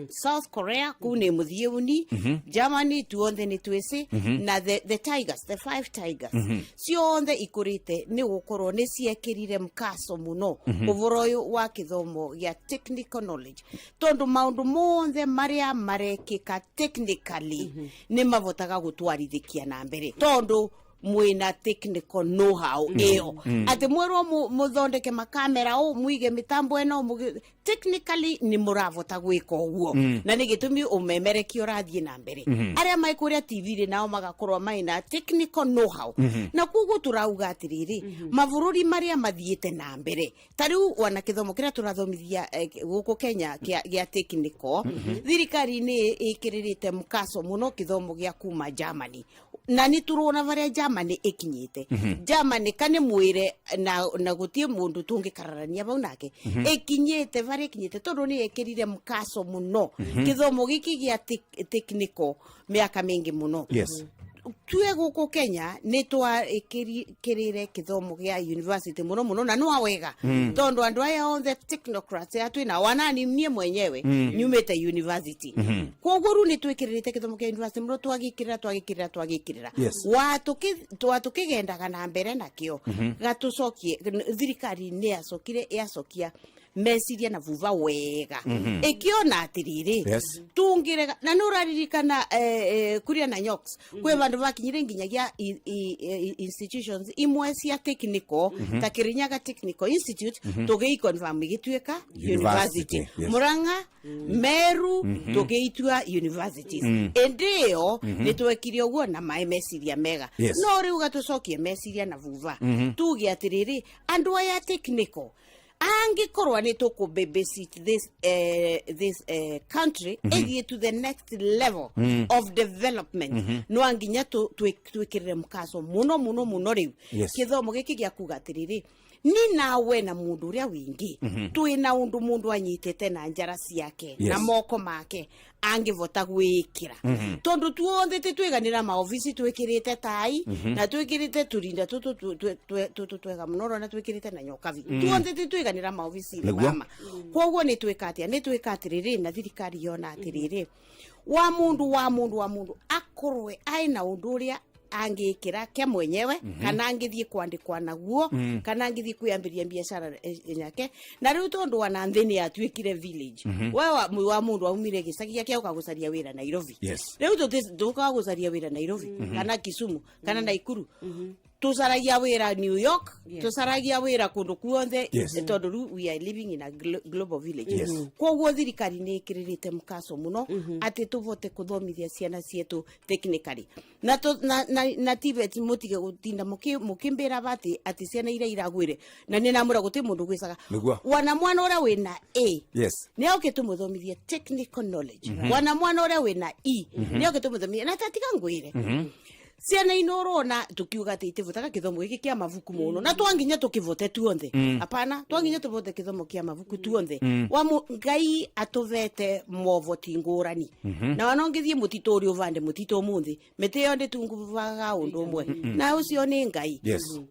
South Korea kuu ni muthiuni, Germany tuonthe ni twisi, na the tigers, the five tigers, cionthe ikurite ni gukorwo ni ciekirire mkaso muno uvoro uyu wa kithomo gia technical knowledge, tondu maundu monthe maria marekika technically ni mavotaga gutwarithikia na mbere tondu mwina technical know how iyo ati mwerwo muthondeke makamera u mwige mitambo eno technically ni muravota gwika uguo, na ni gitumi umemerekia urathie na mbere. Aria mai kuria TV ri nao magakorwo maina technical know how. Na koguo turauga atiriri, mabũrũri maria mathiĩte na mbere ta riu wana kithomo kiria turathomithia guku Kenya gia technical, thirikari ni ikirĩrĩte mkaso muno kithomo gia kuma Germany, na nĩ turona varia Germany ikinyite. Germany kane mwire na gutie mundu tungikararania vau nake, ikinyite varia ikinyite tondu ni ikirire mkaso muno kithomo giki gia technical miaka mingi muno. Tue guku Kenya ni twakirire kithomo gia university muno muno na no wega, tondu andu aya othe technocrats aya twina wanani nie mwenyewe nyumite university. Koguo ru ni twikirite kithomo kia university muno, twagikirira twagikirira twagikirira. Watukigendaga na mbere nakio, gatucokie thirikari ni yacokire yacokia meciria na vuva wega, ikiona atiriri tungirega na nä ũraririkana kuria na nyox kwĩ vandu vakinyire nginyagia institutions imwe cia technical, ta Kirinyaga Technical Institute, tũgĩiconfirm igĩtuĩka University, university. Murang'a, Meru, tũgĩitua universities. Ĩndĩ ĩyo nĩ twekire ũguo na maĩ meciria mega. No rĩu gatũcokie meciria na vuva, tuge atĩrĩrĩ, andũ aya technical angikorwo nĩ tũkũ babysit this country ĩthiĩ to the next level of development, no nginya twĩkĩrĩre mkaco mũno mũno mũno rĩu kĩthomo gĩkĩ gĩa kuga atĩrĩrĩ, ni nawe na mundu uria wingi twina undu mundu anyitite na njara ciake na moko make angivota gwikira, tondu tuothe titwiganira maobici twikirite tai na twikirite turinda tutu tutu twega muno na twikirite na nyokabi. Tuothe titwiganira maobici mama. Koguo ni twika atia? Ni twika atiriri, na thirikari yona atiriri, wa mundu wa mundu wa mundu akorwe aina undu uria angikira kia mwenyewe, kana angithie kwandikwa naguo, kana angithie kwiyambiria biacara yake. Na riu tondu wana nthi ni yatuikire village, we wa mundu aumire gicagi giake uka gucaria wira Nairobi. Riu tukaga gucaria wira Nairobi, kana Kisumu, kana Naikuru, tucaragia wira New York, tucaragia wira kundu kuonthe, tondu riu we are living in a global village. Koguo thirikari ni ikirĩrĩte mkaco muno atĩ tũvote kũthomithia ciana cietu technically na TVET. Mutige gutinda mukimbira bati ati ciana iria iragwire na nĩ namwĩra gũtirĩ mũndũ gwĩcaga. Wana mwana ũrĩa wĩna A nĩ oke tũmũthomithie technical knowledge. Wana mwana ũrĩa wĩna E nĩ oke tũmũthomithie na tatiga ngwĩre, ciana ino urona tukiuga ati itivotaga kithomo giki kia mabuku muno na twanginya tukivote tuonthe. Apana, twanginya tuvote kithomo kia mabuku tuonthe. Wa ngai atuvete movoti ngurani, na wanongithie mutitu uri uvande mutitu umuthi miti yo nditunguvaga undu umwe, na ucio ni ngai.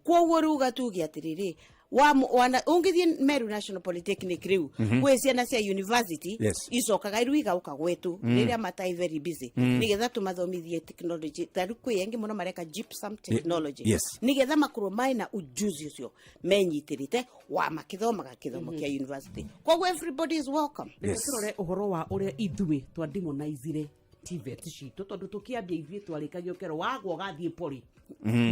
Koguo riu gatuge atiriri, wana ungithie Meru National Polytechnic riu, kwi ciana cia university icokaga riu igauka gwetu riria matai very busy, nigetha tumathomithie technology. Ta riu kwi engi muno mareka gypsum technology, nigetha makorwo maina ujuzi ucio menyitirite wa makithomaga kithomo kia university. Koguo everybody is welcome. Reke turore uhoro wa uria ithuĩ twa demonizire TVET citũ, tondũ tũkĩambia ithuĩ twarĩkagio kero wagwa ũgathiĩ pori,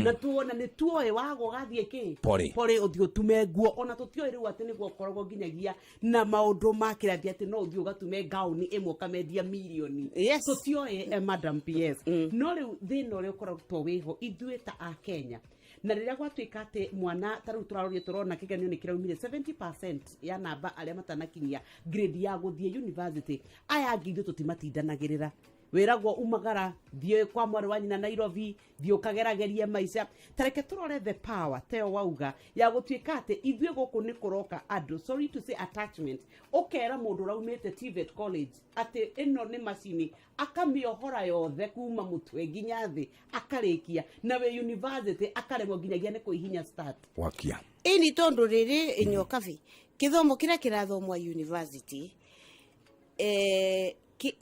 na tuona nĩ tuoĩ wagwa ũgathiĩ kĩ? Pori. Pori, ũthiĩ ũtume nguo. Ona tũtioĩ rĩu atĩ nĩguo ũkoragwo nginyagia na maũndũ ma kĩrathi, atĩ no ũthiĩ ũgatume ngaũni ĩmwe ũkamendia mirioni. Tũtioĩ, madam PS. No rĩu thĩna ũrĩa ũkoretwo wĩho ithuĩ ta a Kenya, na rĩrĩa gwatuĩka atĩ mwana ta rĩu tũrarorie tũrona kĩgeranio nĩ kĩraumire 70% ya namba arĩa matanakinyia grade ya gũthiĩ university, aya angĩ ithuĩ tũtimatindanagĩrĩra. Wĩragwo umagara, thiĩ kwa mwarĩ wa nyina Nairobi, thiĩ ũkageragerie maica. Tareke tũrore the power teo wauga ya gũtuĩka atĩ ithuĩ gũkũ nĩ kũroka andũ, sorry to say, attachment, ũkera mũndũ ũraumĩte TVET college atĩ ĩno nĩ macini, akamĩohora yothe kuma mũtwe nginya thĩ, akarĩkia na wĩ university akaremwo nginyagia nĩ kũihinya start. Wakia. Ĩni tondũ rĩrĩ inyokabi kĩthomo kĩrĩa kĩrathomwa university,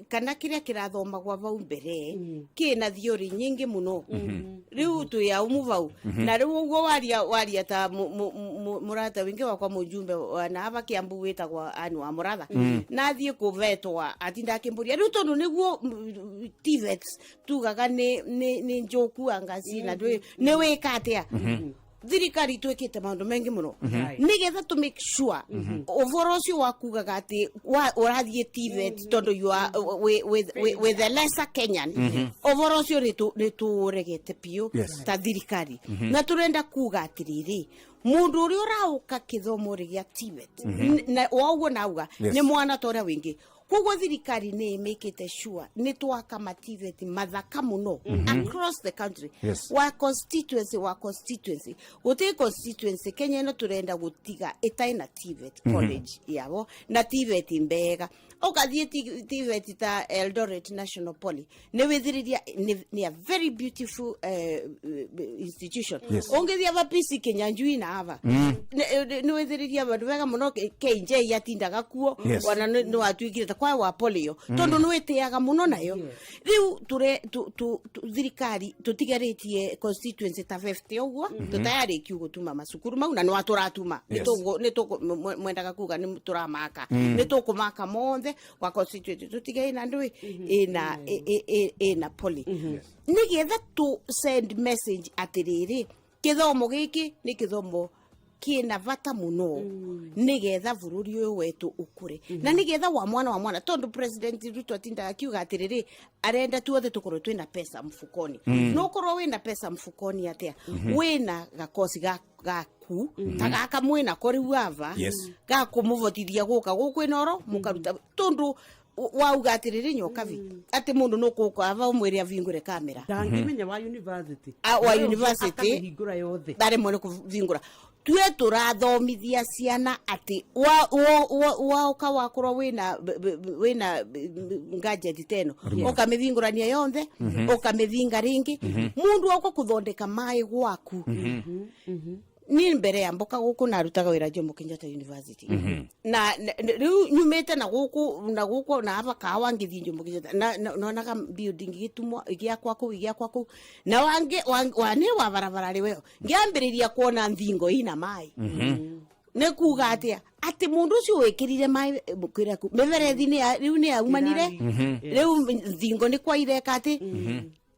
kana kĩrĩa kĩrathomagwa vau mbere kĩna theory nyingĩ mũno. Rĩu twĩ aumu vau. Na rĩu ũguo waria ta mũrata wingĩ wakwa, mũjumbe na ava Kiambu wĩtagwa Ani wa Mũratha. Nathiĩ kũvetwa atinda akĩmbũria rĩu tondũ nĩguo TVETs tugaga nĩ njũku angasi na nĩ wĩka atĩa. Thirikari twĩkĩte maũndũ maingĩ mũno nĩgetha to make sure ũboro ũcio wa kugaga atĩ ũrathiĩ TVET tondũ you are with the lesser Kenyan, ũboro ũcio nĩ tũũregete biũ ta thirikari. Na tũrenda kuga atĩrĩrĩ, mũndũ ũrĩa ũraũka kĩthomo rĩ gĩa TVET, na wa ũguo nauga nĩ mwana ta ũrĩa wĩngĩ. Koguo thirikari nĩ ĩmĩkĩte sure nĩ twaka ma TVET mathaka mũno across the country, wa constituency gũtirĩ constituency Kenya ĩno tũrenda gũtiga ĩtarĩ na TVET college yao na TVET mbega. Ũgathiĩ TVET ta Eldoret National Poly, nĩ wĩthĩrĩria nĩ a very beautiful institution. Ũngĩthiĩ ava PC Kinyanjui na ava nĩ wĩthĩrĩria vandũ vega mũno. KJ atindaga kuo. Ona nĩ watuĩkire ta kwa wa polio tondũ nĩ wĩtĩaga mũno nayo. Rĩu tũre thirikari tũtigarĩtie constituency ta 50 ũguo tũtayarĩkiu gũtuma macukuru mau na nĩ tũratuma. Nĩ tũkũ mwendaga kuga nĩ tũramaka, nĩ tũkũmaka monthe wa constituency tũtige ĩna ndũĩ ĩna poly, nĩgetha tũ send message atĩrĩrĩ, kĩthomo gĩkĩ nĩ kĩthomo kĩna bata mũno nĩgetha bũrũri ũyũ wetũ ũkũre na nĩgetha wa mwana wa mwana, tondũ President Ruto atindaga akiuga atĩrĩrĩ, arenda tuothe tũkorwo twĩna pesa mfukoni. No ũkorwo wĩna pesa mfukoni atĩa wĩna gakosi gaku ta gaka mwĩnako rĩu ava gakũmũvotithia gũka gũkũ Ĩnoro mũkaruta, tondũ wauga atĩrĩrĩ nyokabi atĩ mũndũ no kũka ava ũmwĩre avingũre kamera. Ndangĩmenya wa university. Ah, wa university. Akamĩhingũra yothe. Ndaremwo nĩ kũvingũra. Tue tũrathomithia ciana atĩ waũka wakorwo wĩna gadget ta ĩno, ũkamĩvingũrania yonthe, ũkamĩvinga rĩngĩ. Mũndũ auka kũthondeka maĩ gwaku, ni mbere ya mboka gũkũ narutaga wĩra Jomo Kenyatta University na rĩu nyumĩte na gũkũ na gũkũ na ava kawa ngĩthiĩ Jomo Kenyatta na nonaga building igĩtumwo, igĩakwa kũu, igĩakwa kũu na wange wane wa barabara rĩ weo ngĩambĩrĩria kuona thingo ina maĩ. Nĩ kuga atĩa? Atĩ mũndũ ũcio wĩkĩrire maĩ kwĩra ku mĩberethi rĩu nĩ yaumanire, rĩu thingo nĩ kwaireka atĩ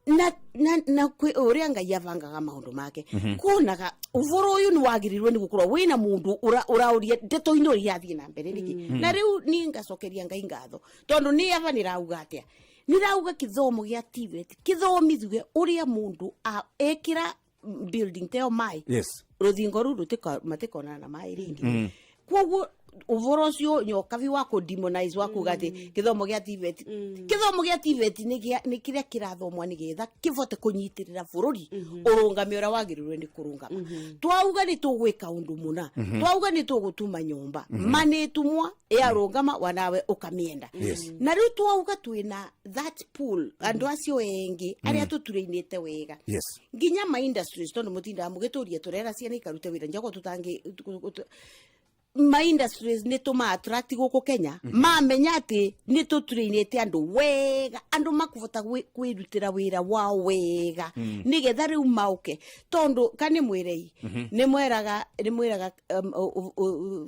na ũrĩa Ngai abangaga maũndũ make. Kuonaga ũboro ũyũ nĩ wagĩrĩirwo nĩ gũkorwo wĩna mũndũ ũraũria ndeto-inĩ ũrĩa irathiĩ na mbere nĩkĩ. Na rĩu niĩ ngacokeria Ngai ngatho tondũ nĩ aba nĩrauga atĩa, nĩrauga kĩthomo gĩa TVET kĩthomithue ũrĩa mũndũ ekĩra building teo maĩ, rũthingo rũu matikonana na maĩ rĩngĩ. Koguo ũboro ũcio nyokabi wa kũ demonize wa kuga atĩ kĩthomo gĩa TVET, kĩthomo gĩa TVET nĩ kĩrĩa kĩrathomwa nĩgetha kĩvote kũnyitĩrĩra bũrũri ũrũngame ũrĩa wagĩrĩirwo nĩ kũrũngama. Twauga nĩ tũgwĩka ũndũ mũna, twauga nĩ tũgũtuma nyũmba manĩtumwa yarũngama wanawe ũkamĩenda. Na rĩu twauga twĩna that pool, andũ acio engĩ arĩa tũturĩinĩte wega nginya ma industries, tondũ mũtindaga mũgĩtũria tũrera ciana ikarute wĩra njago tũtangĩ ma industries nĩ tũma attract gũkũ Kenya. Mamenya atĩ nĩ tũturĩinĩte andũ wega, andũ makũbota kwĩrutĩra wĩra wao wega nĩgetha rĩu maũke, tondũ ka nĩ mwĩrei nĩ mwĩraga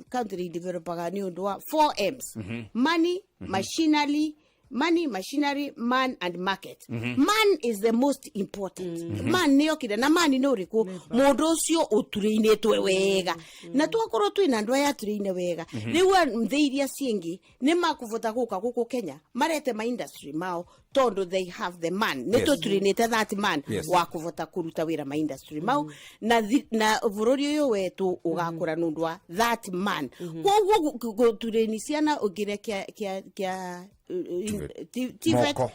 country developaga nĩ ũndũ wa 4 M's: money, machinery, money, machinery, man and market. Man is the most important. Man nĩyo kĩrĩa na man nĩ ũrĩkũ? Mũndũ ũcio ũturĩinĩtwe wega. Na twakorwo twĩna andũ aya turĩine wega, rĩu thĩ iria ciĩngĩ nĩ makũbota gũka gũkũ Kenya marete ma industry mao. tondu they have the man nä Yes. tå turinä that man Yes. wa kå vota kå ruta wä ra ma industry mau na na bå rå ri å yå wetå å gakå ra nä å ndå wa that man koguo gå tureni ciana å ngä re kä TVET. TVET Moko.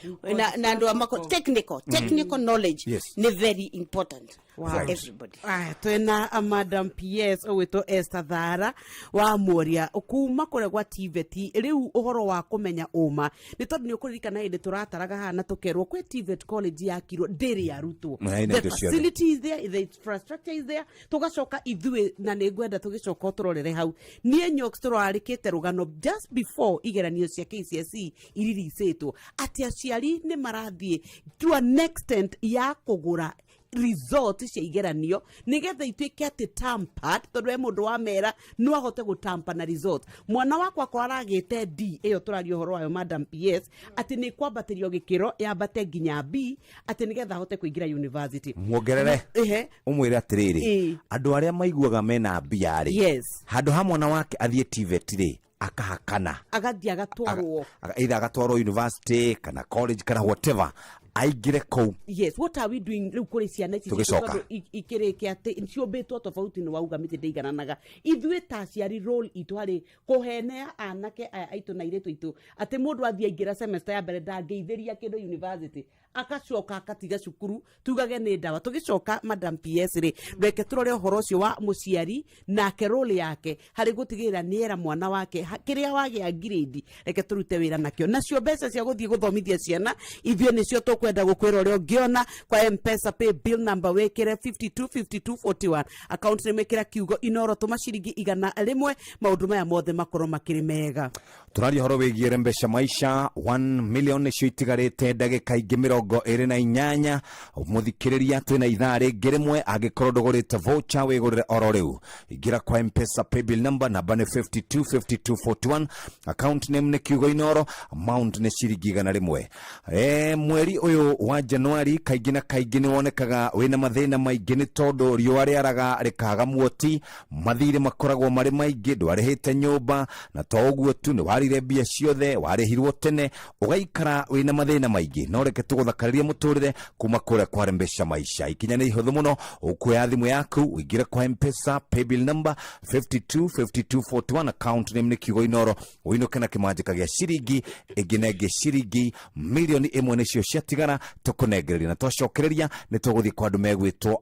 na andå a mako technical technical knowledge Yes. nä very important for Right. everybody. Aya, twina madam ps ũgwĩtwo Esther Thara wa Muoria kuma kũrĩa gwa TVET. Rĩu ũhoro wa kũmenya ũma nĩ tondũ nĩ ũkũririkana hĩndĩ tũrataraga haha na tũkerwo kwĩ TVET college yakirwo ndĩrĩ yarutwo. Na ĩna The indo ciothe. facility is there, the infrastructure is there. Tũgacoka ithuĩ na nĩ ngwenda tũgĩcoka ũtũrorere hau. Niĩ Nyox tũrarĩkĩte rũgano just before igeranio cia KCSE iriricĩtwo atĩ aciari nĩ marathiĩ to an extent ya kũgũra result cia igeranio nigetha ituĩke atĩ tampered, tondũ we mũndũ wa mera no ahote gũtampa na result. Mwana wakwa akorwo aragĩte D ĩyo tũraria ũhoro wayo, madam PS, atĩ nĩ kwambatĩrio gĩkĩro yambate nginya B atĩ nĩgetha ahote kũingĩra university. Muongerere. Ehe. Ũmwĩre atĩrĩrĩ, Ĩĩ. andũ arĩa maiguaga mena mbia rĩ, Yes. handũ ha mwana wake athiĩ TVET rĩ, akahakana. Agathiĩ agatwarwo. Either agatwarwo university kana college kana whatever, aingĩre kũu. Yes, what are we doing rĩu kũrĩ ciana ici citũ? Tũgĩcoka. Tondũ ikĩrĩkia atĩ ciũmbĩtwo tofauti, nĩ wauga mĩtĩ ndĩigananaga. Ithuĩ ta aciari, role itũ harĩ kũhenea anake aya aitũ na airĩtu aitũ atĩ mũndũ athiĩ aingĩra semester ya mbere ndangĩithĩria kĩndũ university, akacoka akatiga cukuru, tugage nĩ ndawa. Tũgĩcoka, madam PS rĩ, reke tũrore ũhoro ũcio wa mũciari nake role yake harĩ gũtigĩrĩra nĩ era mwana wake kĩrĩa wagĩa ngirĩndi, reke tũrute wĩra nakĩo. Nacio mbeca cia gũthiĩ gũthomithia ciana ithuĩ nĩcio tũkwenda gũkwĩra ũrĩa ũngĩona kwa Mpesa pay bill number wĩkĩre 525241, account nĩ mwĩkĩra kiugo Inoro, tũma ciringi 100, maũndũ maya mothe makorwo makĩrĩ mega. Tũraria ũhoro wĩgiĩ Rembesha Maisha. 1 million nĩcio itigarĩte, ndagĩka ingĩ 28. Mũthikĩrĩria, twĩna ithaa rĩngĩ rĩmwe. Angĩkorwo ndũgũrĩte voucher, wĩgũrĩre oro rĩu. Ingĩra kwa Mpesa paybill number, namba nĩ 525241, account name nĩ kiugo Inoro, amount nĩ ciringi 100. Mweri ũyũ wa Januari kaingĩ na kaingĩ nĩ wonekaga wĩna mathĩna maingĩ nĩ tondũ riũa rĩaraga rĩkaga muoti, mathirĩ makoragwo marĩ maingĩ, ndwarĩhĩte nyũmba, na to ũguo tu, nĩ warire mbia ciothe warĩhirwo tene, ũgaikara wĩna mathĩna maingĩ. No reke tũgũthakarĩrie mũtũrĩre kuma kũrĩa kwa Rembesha Maisha. Ikinya nĩ ihũthũ mũno, ũkuoya thimũ yaku, ũingĩre kwa Mpesa paybill number 525241, account name nĩ kiugo Inoro, ũinũke na kĩmanjĩka gĩa ciringi ĩngĩ na ĩngĩ. Ciringi 1 mirioni nĩcio ciatigara tũkũnengereria, na twacokereria nĩ tũgũthiĩ kwa andũ megwĩtwo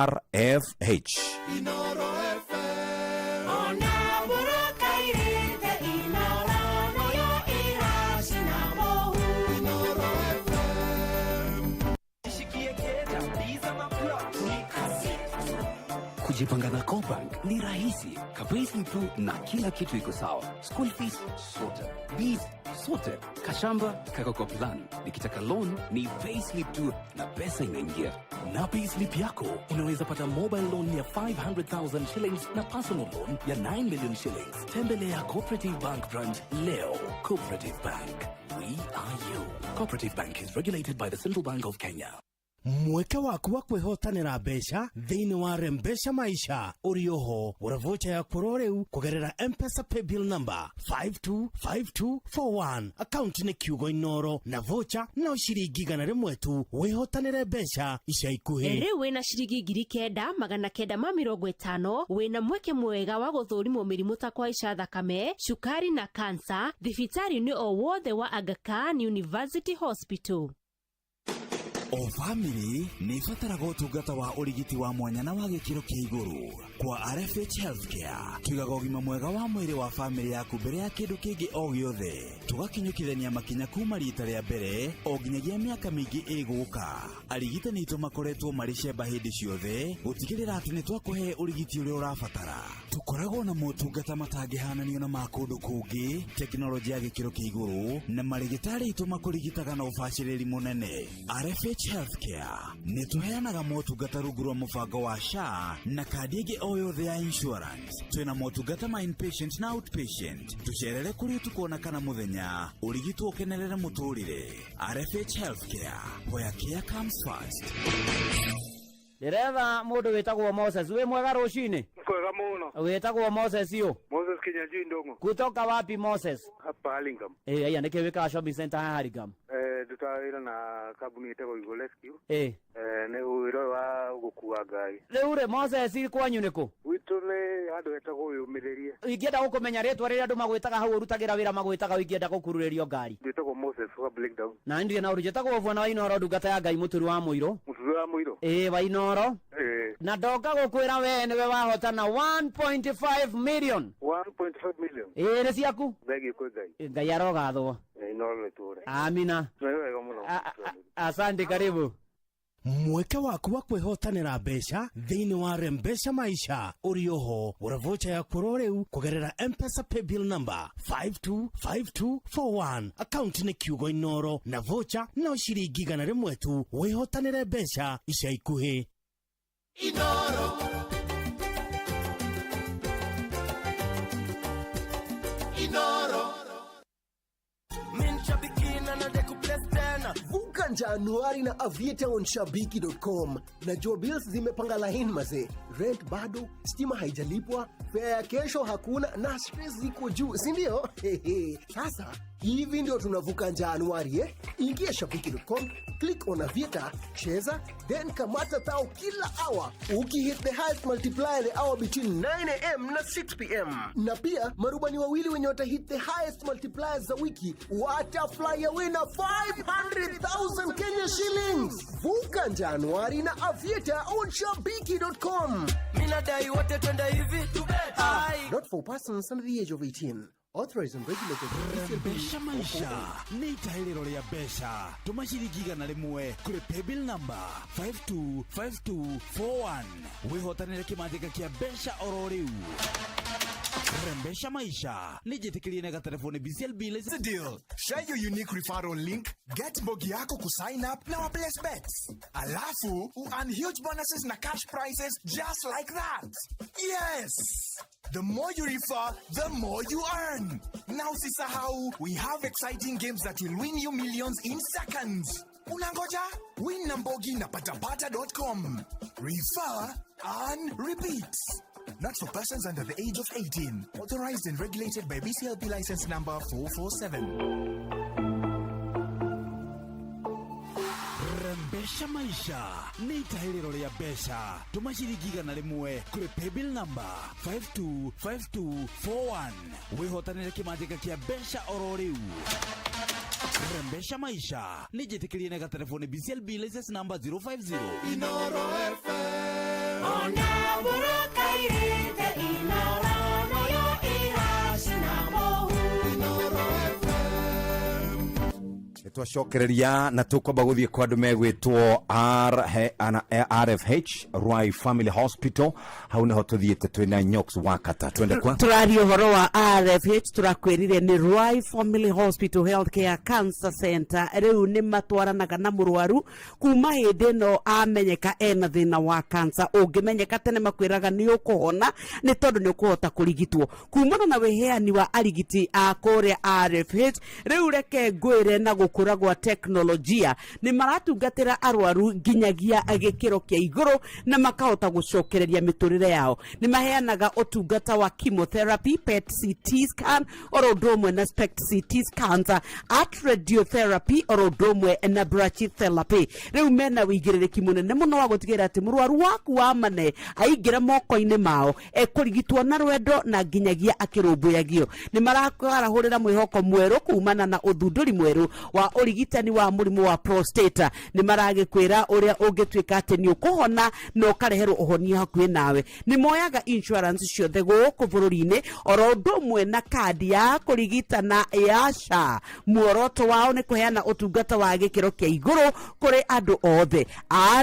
RFH. Inoro FM. Ona mũrakairĩte Inoro noyo ĩracina mũhu. Inoro FM. Kujipanga na CoBank ni rahisi. Kapayslip tu na kila kitu iko sawa. School fees sorted, bills sorted, kashamba kako kwa plan. Nikitaka loan ni payslip tu na pesa inaingia. Na payslip yako unaweza pata mobile loan ya 500,000 shillings na personal loan ya 9 million shillings. Tembelea Cooperative Bank branch leo. Cooperative Bank. We are you. Cooperative Bank is regulated by the Central Bank of Kenya. Mweke waku wa kwĩhotanĩra mbeca thĩinĩ wa Rembesha Maisha ũrĩ oho. Gũra vocha yaku oro rĩu kũgerera Mpesa paybill number 525241, account nĩ kiugo Inoro, na vocha no ciringi 100 tu. Wĩhotanĩre mbeca ica ikuhĩ. Rĩu wĩna ciringi 9,950, wĩna mweke mwega wa gũthũrimwo mĩrimũ ta kũhaica thakame, cukari na kansa thibitarĩ-inĩ o wothe wa Aga Khan University Hospital. O bamĩrĩ nĩ ĩbataraga ũtungata wa ũrigiti wa mwanya na wa gĩkĩro kĩa igũrũ. Kwa RFH Healthcare tũigaga ũgima mwega wa mwĩrĩ wa bamĩrĩ yaku mbere ya kĩndũ kĩngĩ o gĩothe, tũgakinyũkithania makinya kuma rita rĩa mbere o nginyagia mĩaka mĩingĩ ĩgũka. Arigitani aitũ makoretwo marĩ cemba hĩndĩ ciothe gũtigĩrĩra atĩ nĩ twakũhe ũrigiti ũrĩa ũrabatara. Tũkoragwo na motungata matangĩhananio na ma kũndũ kũngĩ, tekinoronjĩ ya gĩkĩro kĩa igũrũ, na marĩgĩtarĩ aitũ makũrigitaga na ũbacĩrĩri mũnene. RFH Healthcare nĩ tũheanaga motungata rungu rwa mũbango wa SHA na kandi ĩngĩ o yothe ya insurance. Twĩna motungata ma inpatient na outpatient. Tũcerere kũrĩ ũtukũ ona kana mũthenya, ũrigitwo ũkenerere mũtũrĩre. RFH Healthcare, where care comes first. Ndĩretha mũndũ wĩtagwo Moses. Wĩ mwega rũcinĩ? Kwega muno. Wĩtagwo Moses ũ? Moses Kinyanjui Ndongo. Kutoka wapi, Moses? Hapa Hurlingham. Ĩ aya, nĩkĩ wĩkaga shopping center haha Hurlingham? Eh, ndutaga Ndutaga wĩra na kambuni ĩtagwo Eagle Rescue. Ĩ. Nĩ wĩra ũyũ wa gũkua ngari. Rĩu rĩ, Moses, kwanyu nĩ kũ? Gwitũ nĩ handũ hetagwo Wĩyũmĩrĩrie. Ingĩenda gũkũmenya rĩtwa rĩrĩa andũ magwĩtaga hau ũrutagĩra wĩra magwĩtaga, ingĩenda gũkururĩrio ngari. Njĩtagwo Moses wa Breakdown. Na ndirĩ na ũru, njĩtagwo Bwana wa Inooro, ndungata ya Ngai, mũturi wa mũirũ. Mũturi wa mũirũ? Ĩĩ, wa Inooro. Ĩĩ. Na ndoka gũkwĩra we nĩwe wahotana 1.5 million. 1.5 million. Ĩĩ, nĩ ciaku. Thengiũ kwĩ Ngai. Ngai arogathwo. Inooro nĩtũre. Amina. Nĩ wega mũno. Asante, karibu. Mweke waku wa kwĩhotanĩra mbeca thĩinĩ wa Rembesha Maisha ũrĩ oho. Gũra vocha yaku oro rĩu kũgerera Mpesa paybill number 525241, akaunti nĩ kiugo Inoro, na vocha no ciringi 100 tu. Wĩhotanĩre mbeca ica ikuhĩ. Inoro. Inoro. Vuka Januari na Aviator on shabiki.com. Najua bills zimepanga line mazee, rent bado, stima haijalipwa, fare ya kesho hakuna na stress ziko juu, si ndio? Sasa hivi ndio tunavuka Januari, eh? Ingia shabiki.com, click on Aviator, cheza, then kamata thao kila hour ukihit the highest multiplier the hour between 9 am na 6 pm. Na pia marubani wawili wenye watahit the highest multipliers za wiki watafly away na 500,000 Kenya shillings. Vuka Januari na Aviator on shabiki.com. Minadai wote twende hivi. Ai. Not for persons under the age of 18. Authorized and regulated by BCLB. Mbeca Maisha nĩ itahĩrĩro rĩa mbeca. Tũma ciringi 100 kũrĩ paybill number 525241, wĩhotanĩre kĩmanjĩka kĩa mbeca oro rĩu. Rembesha Maisha nĩ njĩtĩkĩrie na gatelefoni BCLB license. The deal. Share your unique referral link, get mbogi yako kusign up na waplace bets. Alafu, earn huge bonuses na cash prizes just like that. Yes! The more you refer, the more you earn. Now usisahau, we have exciting games that will win you millions in seconds. Unangoja? Win na mbogi na patapata.com. Refer, earn, repeat. Not for persons under the age of 18. Authorized and regulated by BCLB license number 447. Rembesha Maisha nĩ itahĩrĩro rĩa mbeca. Tũma ciringi 100 kũrĩ paybill number 525241, wĩhotanĩre kĩmanjĩka kĩa mbeca oro rĩu. Rembesha Maisha nĩ njĩtĩkĩrie na gatelefoni BCLB license number 050. Inoro FM. Ona burakairite Inoro nayo iracina mũhu. Inoro FM. Twacokereria na tukwamba guthie kwa andu megwitwo RFH, Ruai Family Hospital. Hau niho tuthiite twina Nyox Wakata. Twende kwa Tũraria ũhoro wa RFH. Tũrakwĩrire nĩ Ruai Family Hospital Healthcare Cancer Center. Rĩu nĩ matwaranaga na mũrwaru kuma hĩndĩ ĩno amenyeka ena thĩna wa cancer. Ũngĩmenyeka tene, makwĩraga nĩ ũkũhona, nĩ tondũ nĩ ũkũhota kũrigitwo kumana na wĩheani wa arigiti a kũrĩa RFH. Rĩu reke ngwĩre, na gũkũra gwa teknolojia, nĩ maratungatĩra arwaru nginyagia gĩkĩro kĩa igũrũ na makahota gũcokereria mĩtũrĩre yao. Nĩ maheanaga ũtungata wa chemotherapy, PET CT scan oro ũndũ ũmwe na SPECT CT scans, art radiotherapy oro ũndũ ũmwe na brachytherapy. Rĩu mena wĩigĩrĩrĩki mũnene mũno wa gũtigĩrĩra atĩ mũrwaru waku wa mane aingĩra moko-inĩ mao ekũrigitwo na rwendo na nginyagia akĩrũmbũyagio. Nĩ marakarahũrĩra mwĩhoko mwerũ kumana na ũthundũri mwerũ wa ũrigitani wa mũrimũ wa prostate. Nĩ maragĩkwĩra ũrĩa ũngĩtuĩka atĩ nĩ ũkũhona na ũkareherwo ũhonia hakuhĩ nawe. Nĩ moyaga insurance ciothe gũkũ bũrũri-inĩ oro ũndũ ũmwe na kandi ya kũrigitana ya SHA. Muoroto wao nĩ kũheana ũtungata wa gĩkĩro kĩa igũrũ kũrĩ andũ othe.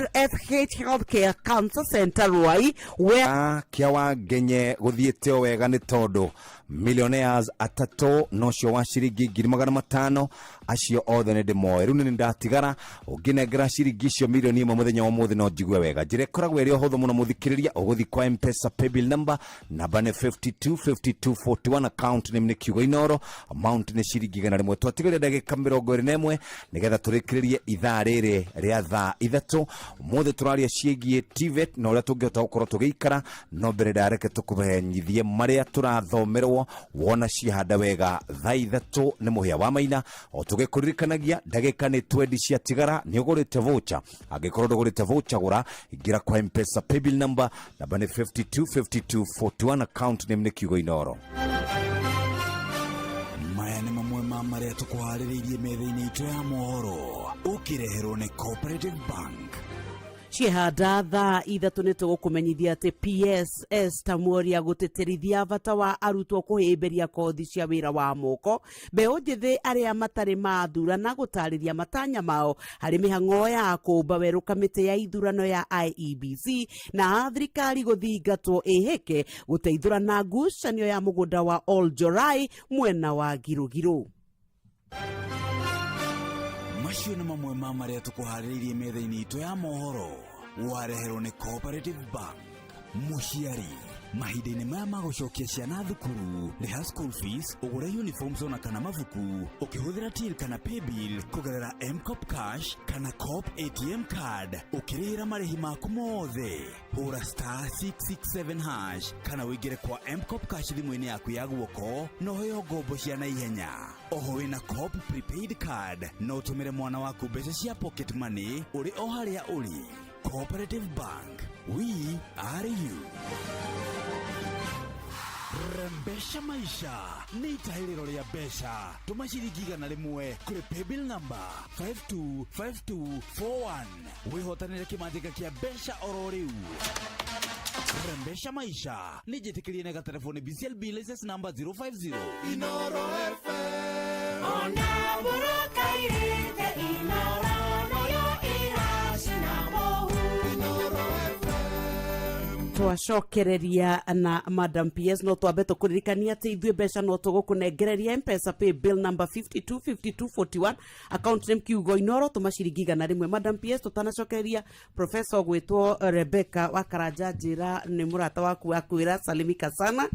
RFH Healthcare Cancer Center, Ruai, where Kia wa ngenye guthiĩte o wega, nĩ tondũ millionaires atatũ nocio wa ciringi 500,000, acio othe nĩ ndĩmoĩ. Rĩu nĩ ndatigara ũngĩnengera ciringi icio 1 million mũthenya wa ũmũthĩ, no njigue wega. Njĩra ĩkoragwo ĩrĩ o hũthũ mũno, mũthikĩrĩria. Ũgũthiĩ kwa Mpesa paybill number, namba nĩ 525241, account name nĩ kiugo Inoro, amount nĩ ciringi 100. Twatigaria ndagĩka 21 nĩgetha tũrĩkĩrĩrie ithaa rĩrĩ rĩa thaa 3. Ũmũthĩ tũraria ciĩgiĩ TVET na ũrĩa tũngĩhota gũkorwo tũgĩikara. No mbere ndareke tũkũmenyithie marĩa tũrathomerwo. ciahandwo wona ciahanda wega thaa 3 nĩ mũhĩa wa maina. O tũgĩkũririkanagia ndagĩka nĩ 20 ciatigara nĩ ũgũrĩte voucher. Angĩkorwo ndũgũrĩte voucher, gũra, ingĩra kwa Mpesa paybill number, namba nĩ 525241, account name nĩ kiugo Inoro. Maya nĩ mamwe ma marĩa tũkũharĩrĩirie metha-inĩ itũ ya mohoro, ũkĩreherwo nĩ Cooperative Bank. Ciehanda thaa 3 nĩ tũgũkũmenyithia atĩ PSS Tamuoria gũtĩtĩrithia bata wa arutwo kũhĩmbĩria kothi cia wĩra wa moko, mbeũ njĩthĩ arĩa matarĩ mathurana gũtarĩria matanya mao harĩ mĩhang'o ya kũmba werũ kamĩtĩ ya ithurano ya IEBC, na thirikari gũthingatwo ĩhĩke gũteithũrana ngucanio ya mũgũnda wa Oljorai mwena wa Ngirũgirũ. Macio nĩ mamwe ma marĩa tũkũharĩrĩirie metha-inĩ itũ ya mohoro, wareherwo nĩ Cooperative Bank. Mũciari, mahinda-inĩ maya ma gũcokia ciana thukuru, rĩha school fees, ũgũre uniforms ona kana mabuku ũkĩhũthĩra till kana paybill kũgerera Mcop Cash kana Coop ATM card. Ũkĩrĩhĩra marĩhi maku mothe, hũra *667# kana ũingĩre kwa Mcop Cash thimũ-inĩ yaku ya guoko na ũheo ngombo cia naihenya. Oho wĩna Coop prepaid card no ũtũmĩre mwana waku mbeca cia pocket money ũrĩ o harĩa ũrĩ. Cooperative Bank, we are you. Rembesha maisha nĩ itahĩrĩro rĩa mbeca. Tũma ciringi 100 kũrĩ paybill number 525241 wĩhotanĩre kĩmanjĩka kĩa mbeca oro rĩu. Rembesha maisha nĩ njĩtĩkĩrie na gatelefoni BCLB license number 050. Inoro FM. Ona burũka irĩte Inoro nayo ĩracina mũhu. Inoro FM. Twacokereria na Madam PS, no twambe tũkũririkania atĩ ithuĩ mbeca no tũgũkũnengereria Mpesa pay bill number 525241, account name kiugo Inoro, tũma ciringi 100. Madam PS, tũtanacokereria professor gwĩtwo Rebecca wa Karanja, njĩra nĩ mũrata waku wa kwĩra salimika sana.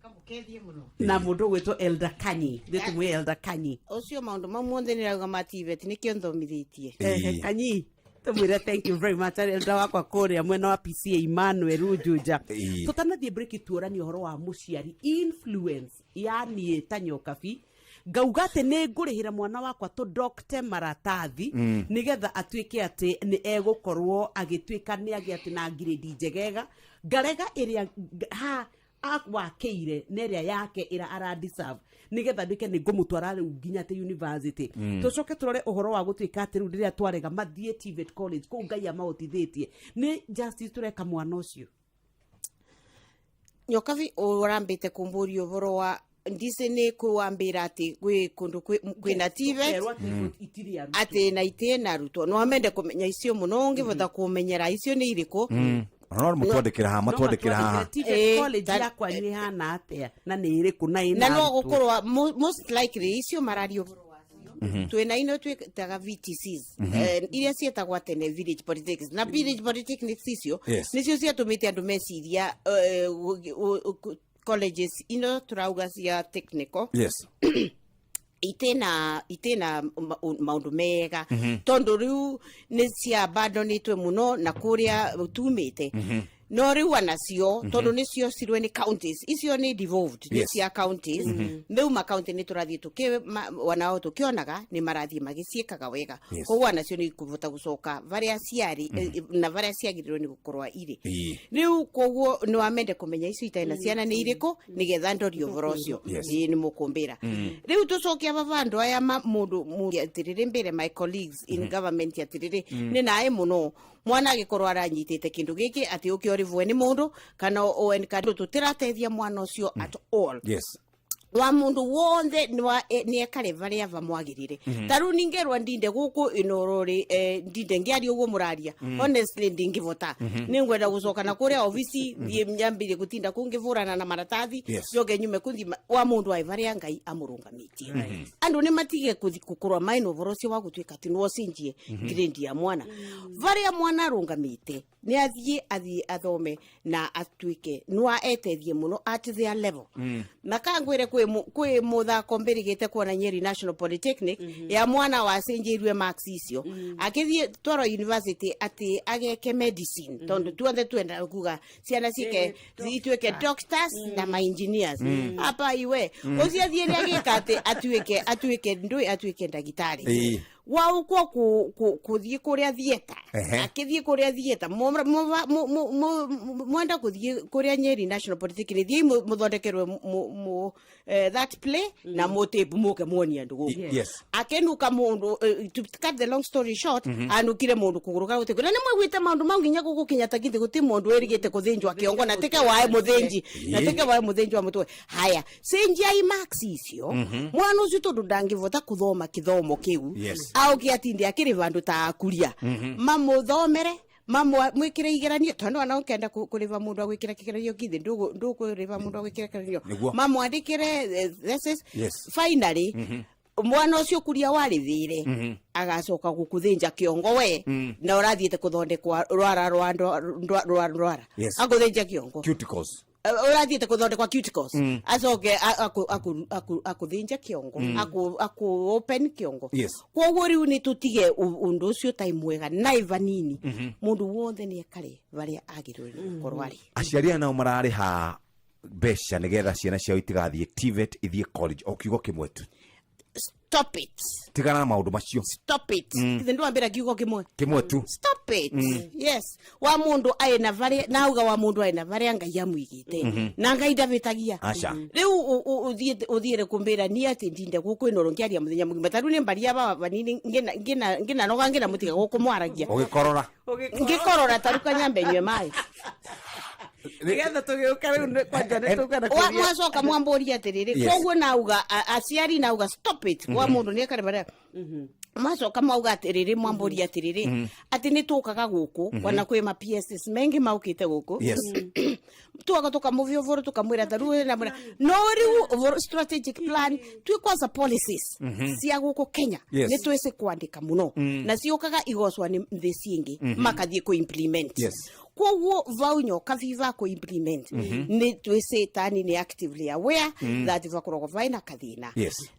Kamũkethie mũno. Na mũndũ ũgwĩtwo Elder Kanyi, ithuĩ tũmwĩ Elder Kanyi. Ũcio maũndũ mau mothe nĩrauga ma TVET nĩkĩo nthomithĩtie. Ehe, Kanyi tumwire thank you very much, elder wakwa kũrĩa mwena wa PCA Emmanuel Unjuja. Tũtanathiĩ break, tuoranie ũhoro wa mũciari influence, yani ta nyokabi ngauga atĩ nĩ ngũrĩhĩra mwana wakwa tũ maratathi nĩgetha atuĩke atĩ nĩ egũkorwo agĩtuĩka nĩ agĩa atĩ na ngirĩndi njegega, ngarega ĩrĩa ha wakĩire na ĩrĩa yake ĩrĩa ara deserve, nĩgetha nduĩke nĩ ngũmũtwara rĩu nginya atĩ university. Tũcoke tũrore ũhoro wa gũtuĩka atĩ rĩu rĩrĩa twarega mathiĩ TVET college kũu Ngai amahotithĩtie, nĩ justice tũreka mwana ũcio? Nyokabi, ũrambĩte kũmbũria ũhoro wa ndici nĩ kwambĩra atĩ gwĩ kũndũ kwĩna TVET Ũkerwo atĩ itirĩ arutwo. Atĩ na itĩ na arutwo no amende kũmenya icio mũno, ũngĩbota kũmenyera icio nĩ irĩkũ. No mũtwandĩkĩra haha, matwandĩkĩra haha. TVET college yakwanyu ĩhana atĩa na nĩ ĩrĩkũ na ĩna Na no arutwo? gũkorwo most likely icio mararia ũhoro wacio, twĩna ino twĩtaga VTCs, iria ciĩtagwa tene village polytechnics, na village polytechnics icio nĩcio ciatũmĩte andũ meciria colleges ino tũrauga cia technical itena maũndũ mega, tondũ rĩu nĩ ciabandonĩtwe mũno na kũrĩa tumĩte. No rĩu anacio, tondũ nĩcio cirwe nĩ counties, icio nĩ devolved, nĩ cia counties. Rĩu makaunti nĩ tũrathiĩ wanao tũkĩonaga nĩ marathiĩ magĩciĩkaga wega. Koguo anacio nĩ ikũbota gũcoka varĩa ciarĩ na varĩa ciagĩrĩirwo nĩ gũkorwo irĩ. Rĩu koguo nĩ wamende kũmenya icio itarĩ na ciana nĩ irĩkũ, nĩgetha ndorie ũhoro ũcio. Ĩĩ, nĩ mũkũmbĩra. Rĩu tũcoke aba bandũ aya mũndũ atĩrĩrĩ, mbĩre my colleagues in government atĩrĩrĩ, nĩ naĩ mũno mwana agĩkorwo aranyitĩte kĩndũ gĩkĩ atĩ ũke ũrĩvwe nĩ mũndũ kana kana tũtĩrateithia mwana ũcio at all. Wa mundu wonthe nĩ ekare varia vamwagĩrĩre. Ta rĩu ningerwa ndinde gũkũ Inorori, ndinde ngĩaria ũguo mũraria, honestly ndingĩvota. Nĩ ngwenda gũcoka na kũrĩa obici, thiĩ nyambĩrie gũtinda kũu ngĩvũrana na maratathi. Njoke nyume kũthi wa mũndũ aĩ varia Ngai amũrũngamĩtie. Andũ nĩ matige gũkorwo maina ũhoro ũcio wa gũtuĩka atĩ no ũcenjie grade ya mwana. Varia mwana arũngamĩte nĩ athiĩ athome na atuĩke no etethie mũno at their level. Na kangwĩre Kwĩ mũthako mbĩrĩgĩte kuona Nyeri National Polytechnic ya mwana wacenjeirwe marks icio akĩthiĩ twaro university atĩ ageke medicine, tondũ tuothe twenda kuga ciana cike ituĩke doctors na ma engineers. Apa iwe ũcio athiĩ nĩ agĩka atĩ atuĩke ndũĩ atuĩke ndagĩtarĩ. Waukwo kuthiĩ kũrĩa theatre. Akĩthiĩ kũrĩa theatre, mwenda kũthiĩ kũrĩa Nyeri National Polytechnic, thiĩi mũthondekerwe that play na mũtape mũke muonie andũ gũkũ. Akenuka mundu, to cut the long story short, anukire mundu kuguru ka gutiku na nĩ mwiguĩte maundu mau nginya gũkũ Kenyatta githĩ guti mundu wĩrigĩte kũthĩnjwo kĩongo na tike wae mũthĩnji na tike wae mũthĩnji wa mũtwe. Haya, cenjiai marks icio. Mwana ũcio tondũ ndangĩvota kũthoma kĩthomo kĩu, aũke atinde akĩrĩ vandũ ta akuria, mamũthomere, mamwĩkĩre igeranio, tondũ ona ũkenda kũrĩva mũndũ agwĩkĩra kĩgeranio githĩ ndũkũrĩva mũndũ agwĩkĩra kĩgeranio. Mamwandĩkĩre thesis. Finally, mwana ũcio kuria warĩthĩre agacoka gũkũthĩnja kĩongo we na ũrathiĩte kũthondekwa rwara rwa rwara. Akũthĩnja kĩongo. Cuticles. Ũrathiĩte kũthondekwa cuticles. Acoke akũthĩnja kĩongo, akũ open kĩongo. Koguo rĩu nĩ tũtige ũndũ ũcio tai mwega na vanini. Mũndũ wothe nĩ ekare varĩa agĩrĩirwo nĩ gũkorwo arĩ. Aciari aya nao mararĩha mbeca nĩgetha ciana ciao itigathiĩ TVET, ithiĩ college, o kiugo kĩmwe tu. Stop it. Tigana na maũndũ macio. Stop it. Githĩ ndwambĩra kiugo kĩmwe? Kĩmwe tu. Stop it. Yes, wa mundu aina varia nauga wa mundu aina varia Ngai amwigite na Ngai ndavitagia. Aca. Riu uthiire kumbira ni ati ndinde guku ino ngiaria muthenya mugima, taru ni mbaria baba vanini ngina ngina noga ngina mutiga guku mwaragia. Ũgĩkorora. Ngikorora taru kanyambe nywe mai. Nigetha tũgĩũka rĩu kwanja nĩ tũkwenda Wa mwacoka mwambũria atĩrĩrĩ. Koguo nauga aciari nauga stop it wa mũndũ nĩ ekare varia. Macoka mauga atĩrĩrĩ, mwambũria atĩrĩrĩ, atĩ nĩ tũkaga gũkũ, ona kwĩ ma PSS mengi maukĩte gũkũ. Tuoka tukamuvia ũvoro, tukamwĩra ta rĩu na mwĩra no rĩu ũvoro strategic plan twi kwanza policies cia gũkũ Kenya. Nĩ twĩcĩ kwandĩka mũno na ciũkaga igocwa nĩ thĩ ciingĩ, makathiĩ kũ implement. Koguo vau nyoka viva kũ implement, nĩ twĩcĩ tani nĩ actively aware that vakoragwo vaina kathĩna.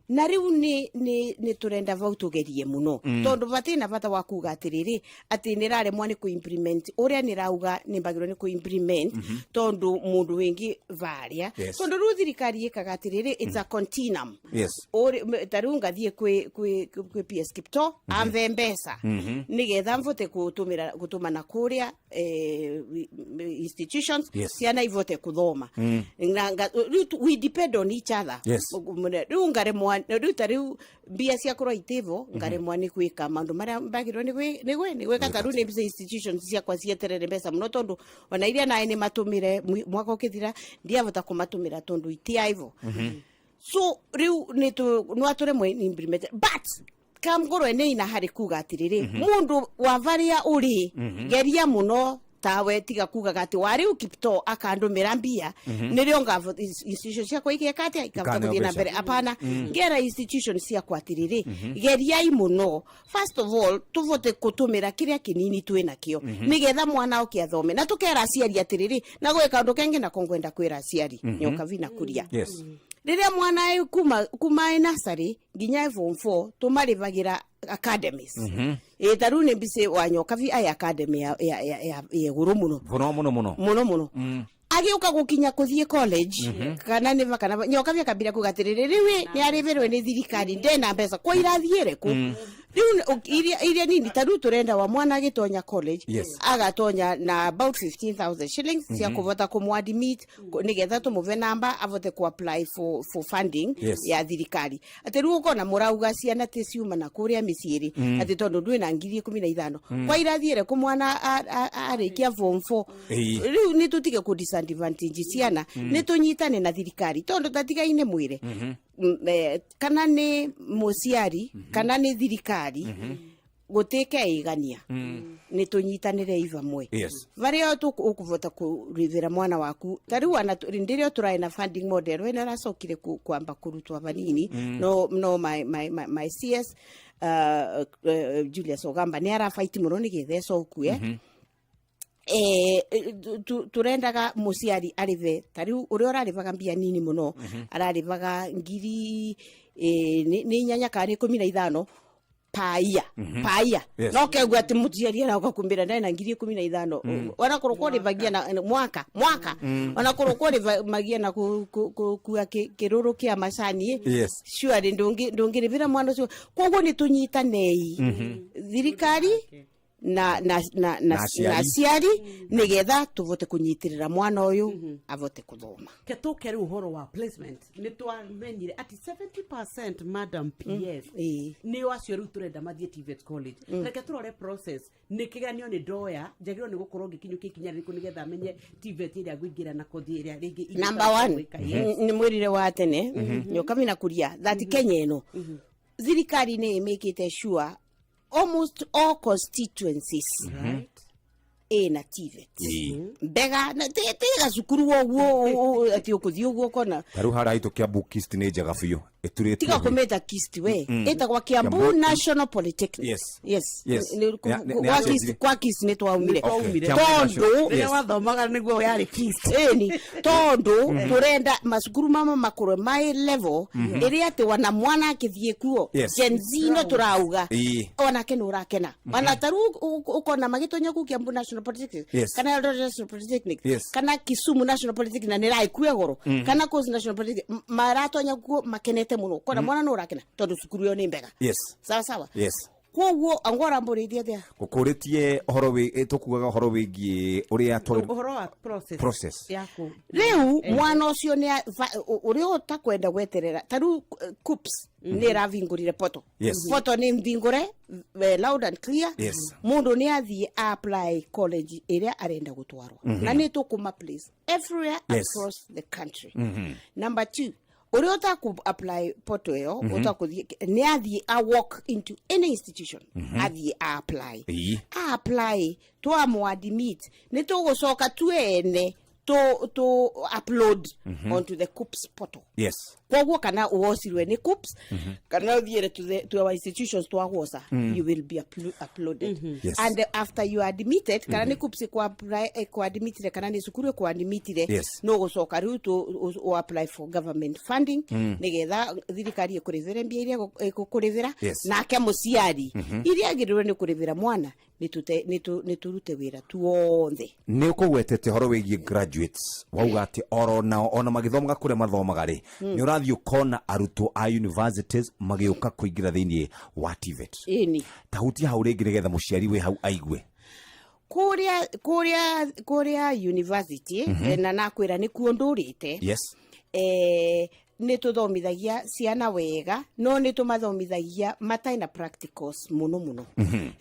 Na rĩu nĩ tũrenda vau tũgerie mũno, tondũ vatina bata wa kuga atĩrĩrĩ atĩ nĩ raremwo nĩ kũ-implement ũrĩa nĩ rauga nĩ mbagĩrwo nĩ kũ-implement, tondũ mũndũ wĩngĩ varia. Tondũ rĩu thirikari ĩkaga atĩrĩrĩ, it's a continuum. Ta rĩu ngathiĩ kwĩ PS Kipto amve mbeca nĩgetha mvote gũtũmĩra gũtũmana kũrĩa institutions, ciana ivote kũthoma. Na rĩu we depend on each other. Rĩu ngaremwa rĩu ta rĩu mbia ciakorwo itivo, ngaremwa nĩ gwĩka maũndũ marĩa mbagĩrwo nĩ gwĩka. Ta rĩu nĩ mbica institutions ciakwa cieterere mbeca mũno, tondũ ona iria naĩ nĩ matũmĩre mwaka ũkĩthira ndiavota kũmatũmĩra tondũ itiaivo. So rĩu nĩ no atũremwo nĩ implement, but kamngorwo nĩ ina harĩ kuga atĩrĩrĩ, mũndũ wa varia ũrĩ, geria mũno tawe, tiga kugaga atĩ warĩu Kipto akandũmĩra mbia, nĩrĩo ngavo institution ciakwa igeka atĩa, ikahota Ikaneo gũthiĩ na mbeca. mbere. Apana, ngera institution ciakwa atĩrĩrĩ, geriai mũno first of all tũvote kũtũmĩra kĩrĩa kĩnini twĩ nakĩo, nĩgetha mwana oke athome. Na tũkera aciari atĩrĩrĩ, na gwĩ kaũndũ kengĩ nako ngwenda kwĩra aciari, nyoka vina kuria. Rĩrĩa mwana e kuma e nursery nginya e form 4, tũmarĩvagĩra academies. Ĩ ta rĩu nĩ mbici wa nyokabi ai academy ya igũrũ mũno. Mũno mũno mũno. Mũno mũno. Agĩũka gũkinya kũthiĩ college, kana nĩ va kana nyokabi akambira kuga atĩrĩrĩ, rĩu ĩ, nĩ arĩvĩrwe nĩ thirikari, ndena mbeca kwa irathiĩre kũ. Rĩu iria nini ta rĩu tũrenda wa mwana agĩtonya college, agatonya na about 15,000 shillings cia kũvota kũmwadmit, nĩgetha tũmũve namba avote ku apply for funding ya thirikari. Atĩ rĩu ũkona mũrauga ciana tĩ ciuma na kũrĩa mĩciĩ-rĩ, atĩ tondũ ndwĩ na 15,000, kwa irathiĩre kũ mwana arĩkia form 4? Rĩu nĩ tũtige kũ disadvantage ciana. Nĩ tũnyitane na thirikari, tondũ tatigaine mwĩre, kana nĩ mũciari kana nĩ thirikari, gũtĩke igania, nĩ tũnyitanĩre ivamwe varia ũkũvota kũrĩvĩra mwana waku. Ta rĩu ona rĩrĩa tũrarĩ na funding model ĩno ĩracokire kwamba kũrutwo vanini, no my CS, Julius Ogamba nĩ arabaiti mũno nĩgetha ĩcokue. Turendaga muciari arive tariu uria urarivaga mbia nini muno, ararivaga ngiri ni inyanya kana 15 paia. Paia. No kegua ati muciari arauka kumbira ndai na ngiri 15. Ona korwo kwarivagia na mwaka mwaka, ona korwo kwarivagia na kua kiruru kia macani, surely ndungirivira mwana ucio. Koguo ni tunyitanei, thirikari na na na na Na aciari. Na aciari, nigetha tuvote kunyitirira mwana uyu avote kuthoma. Ke tũke rĩu ũhoro wa placement, nĩ twamenyire ati 70%, madam PS, nĩ acio rĩu tũrenda mathiĩ TVET college. Reke tũrore process. Nĩ kĩgeranio nĩ ndoya njagĩrĩirwo nĩ gũkorwo ngĩkinyũkia ikinya rĩrĩkũ nĩgetha menye TVET ĩrĩa ngũingĩra na kothi ĩrĩa rĩngĩ ingĩbatara Number one, gwĩka? Yes. Nĩ mwĩrire wa tene nyoka kuria that Kenya ĩno thirikari nĩ ĩmĩkĩte sure almost all constituencies ĩna TVET mbega na ti gacukuru woguo atĩ ũkũthiĩ ũguo ũkona. Ta rĩu harĩa haitũ Kiambu KIST nĩ njega biũ ĩturĩtwo. Tiga kũmĩta KIST we. Ĩtagwo Kiambu Kiambu- National Polytechnic. Yes. Yes. Kwa nĩ KIST yacenjirie. kwa KIST nĩ twaumire. Okay. Kiambu Tondũ National- Rĩrĩa wathomaga nĩguo yarĩ KIST. Ĩni tondũ tũrenda macukuru mama makorwe mai level ĩrĩa atĩ wana mwana akĩthiĩ kuo, Gen Z no tũrauga, onake nĩ ũrakena. Ona tarĩu ũkona magĩtonya kuu Kiambu National Polytechnic kana Eldoret National Polytechnic kana Kisumu National Polytechnic, na nĩ raikue goro, kana Coast National Polytechnic, maratonya kuo makenete mũno, kona mwana nĩ ũrakena tondũ cukuru ĩyo nĩ mbega. Sawa sawa. Koguo angora mbũrĩtie atĩa? Gũkũrĩtie ũhoro wĩ tũkugaga ũhoro wĩgiĩ ũrĩa Ũhoro wa process Process. yaku. Rĩu mwana ũcio nĩ ũrĩa ũtakwenda gweterera, ta rĩu KUCCPS nĩ ĩravingũrire poto. Poto nĩ mbingũre, loud and clear. Mũndũ nĩ athiĩ apply college ĩrĩa arenda gũtwarwo, na nĩ tũkũma place everywhere across the country. Number two, ũrĩa ũtakũ apply poto ĩyo, ũtakũthiĩ, nĩ athiĩ a walk into any institution, athiĩ a apply. A apply, twamũ admit, nĩ tũgũcoka tuene to upload onto the KUCCPS portal. Koguo kana wocirwe nĩ KUCCPS kana ũthiĩre to our institutions twagwoca, you will be uploaded. And after you are admitted, kana nĩ KUCCPS ĩkũadmitire kana nĩ cukuru ĩkũadmitire, no gũcoka rĩu ũ apply for government funding, nĩgetha thirikari ĩkũrĩvĩre mbia iria ĩgũkũrĩvĩra. Nake mũciari, iria agĩrĩirwo nĩ kũrĩvĩra mwana, nĩ tũrute wĩra tuothe. Nĩ ũkũgwetete ũhoro wĩgiĩ graduates, wauga atĩ oro nao ona magĩthomaga kũrĩa mathomaga rĩ, nĩ ũrathiĩ ũkona arutwo a universities magĩũka kũingĩra thĩinĩ wa TVET. Ĩni. Ta hutia hau rĩngĩ nĩgetha mũciari wĩ hau aigue. Kũrĩa university, na nakwĩra nĩkuo ndũrĩte, nĩ tũthomithagia ciana wega, no nĩ tũmathomithagia matarĩ na practicals mũno mũno.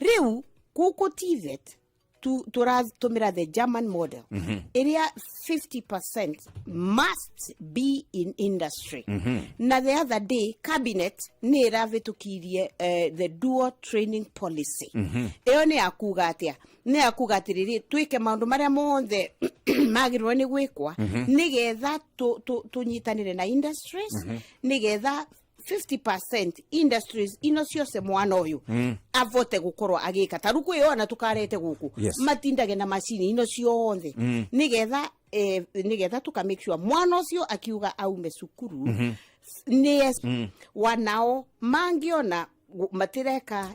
Rĩu gũkũ TVET tũratũmĩra the German model, ĩrĩa 50% must be in industry. Na the other day cabinet nĩ ĩravĩtũkirie the dual training policy. Ĩyo nĩ ya kuga atĩa? Nĩ ya kuga atĩrĩrĩ, twĩke maũndũ marĩa mothe magĩrĩirwo nĩ gwĩkwa nĩgetha tũnyitanĩre na industries, nĩgetha 50% industries ino ciothe mwana ũyũ avote gũkorwo agĩka. Ta rĩu kwĩ ona tũkarete gũkũ, matindage na macini ino ciothe, nĩgetha tuka make sure mwana ũcio akiuga aume cukuru nĩ wanao mangĩona matireka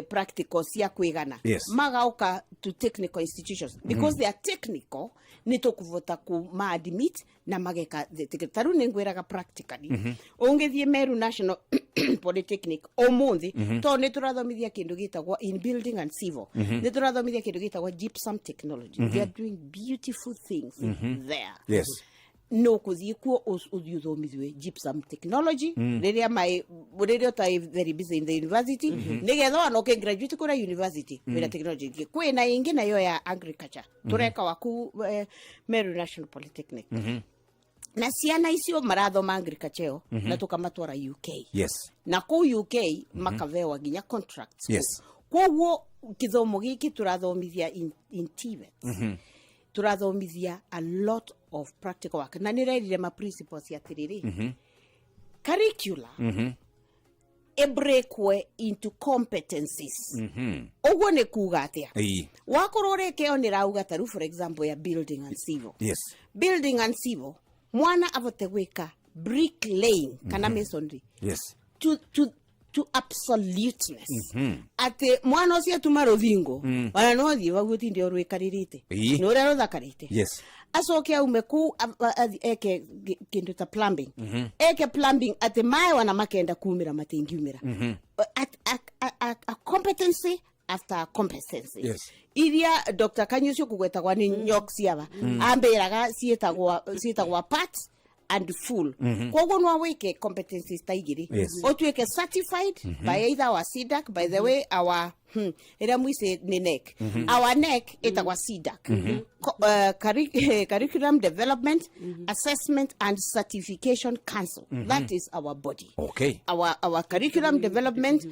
practical cia kwĩgana, magauka to technical institutions, because they are technical, nĩ tũkũvota kũmaadmit na mageka ta rĩu nĩ ngwĩraga practically, ũngĩthiĩ Meru National Polytechnic ũmũthĩ, tondũ nĩ tũrathomithia kĩndũ gĩtagwo in building and civil, nĩ tũrathomithia kĩndũ gĩtagwo gypsum technology. They are doing beautiful things there. No kũthiĩ kuo ũthiĩ ũthomithue gypsum technology rĩrĩa mai rĩrĩa ũtarĩ very busy in the university, nĩgetha ona ũkĩ graduate kũrĩa university wĩna technology ĩngĩ. Kwĩna ĩngĩ nayo ya agriculture tũreka waku Meru National Polytechnic, na ciana icio marathoma agriculture ĩyo, na tũkamatwara UK, na kũu UK makavewa nginya contracts. Koguo kĩthomo gĩkĩ tũrathomithia in TVET, tũrathomithia a lot of practical work, na nĩ rerire ma principles atĩrĩrĩ, curricula ĩbreakwe into competencies. Ũguo nĩ kuga atĩa? Wakorwo ũrĩke ĩyo nĩ rauga ta rĩu for example ya building and civil. Building and civil, mwana avote gwĩka brick laying kana masonry to absoluteness, atĩ mwana ũcio atuma rũthingo, ona no thiĩ vau ũtinde ũrwĩkarĩrĩte nĩ ũrĩa rũthakarĩte. Acoke aume kũu athiĩ eke kĩndũ ta plumbing, eke plumbing atĩ maĩ wana makenda kumĩra matingiumĩra. A competency after a competency. Iria Dr. Kanyi ũcio kũgwetagwa nĩ nyok ciaba, ambĩraga ciĩtagwa part and full. Koguo no wĩke competencies ta igĩrĩ, ũtuĩke certified by either our CDAC, by the way, our ĩrĩa mwici nĩ NEC. Our NEC ĩtagwa CDAC. Curriculum Development, Assessment and Certification Council. That is our body. Our curriculum development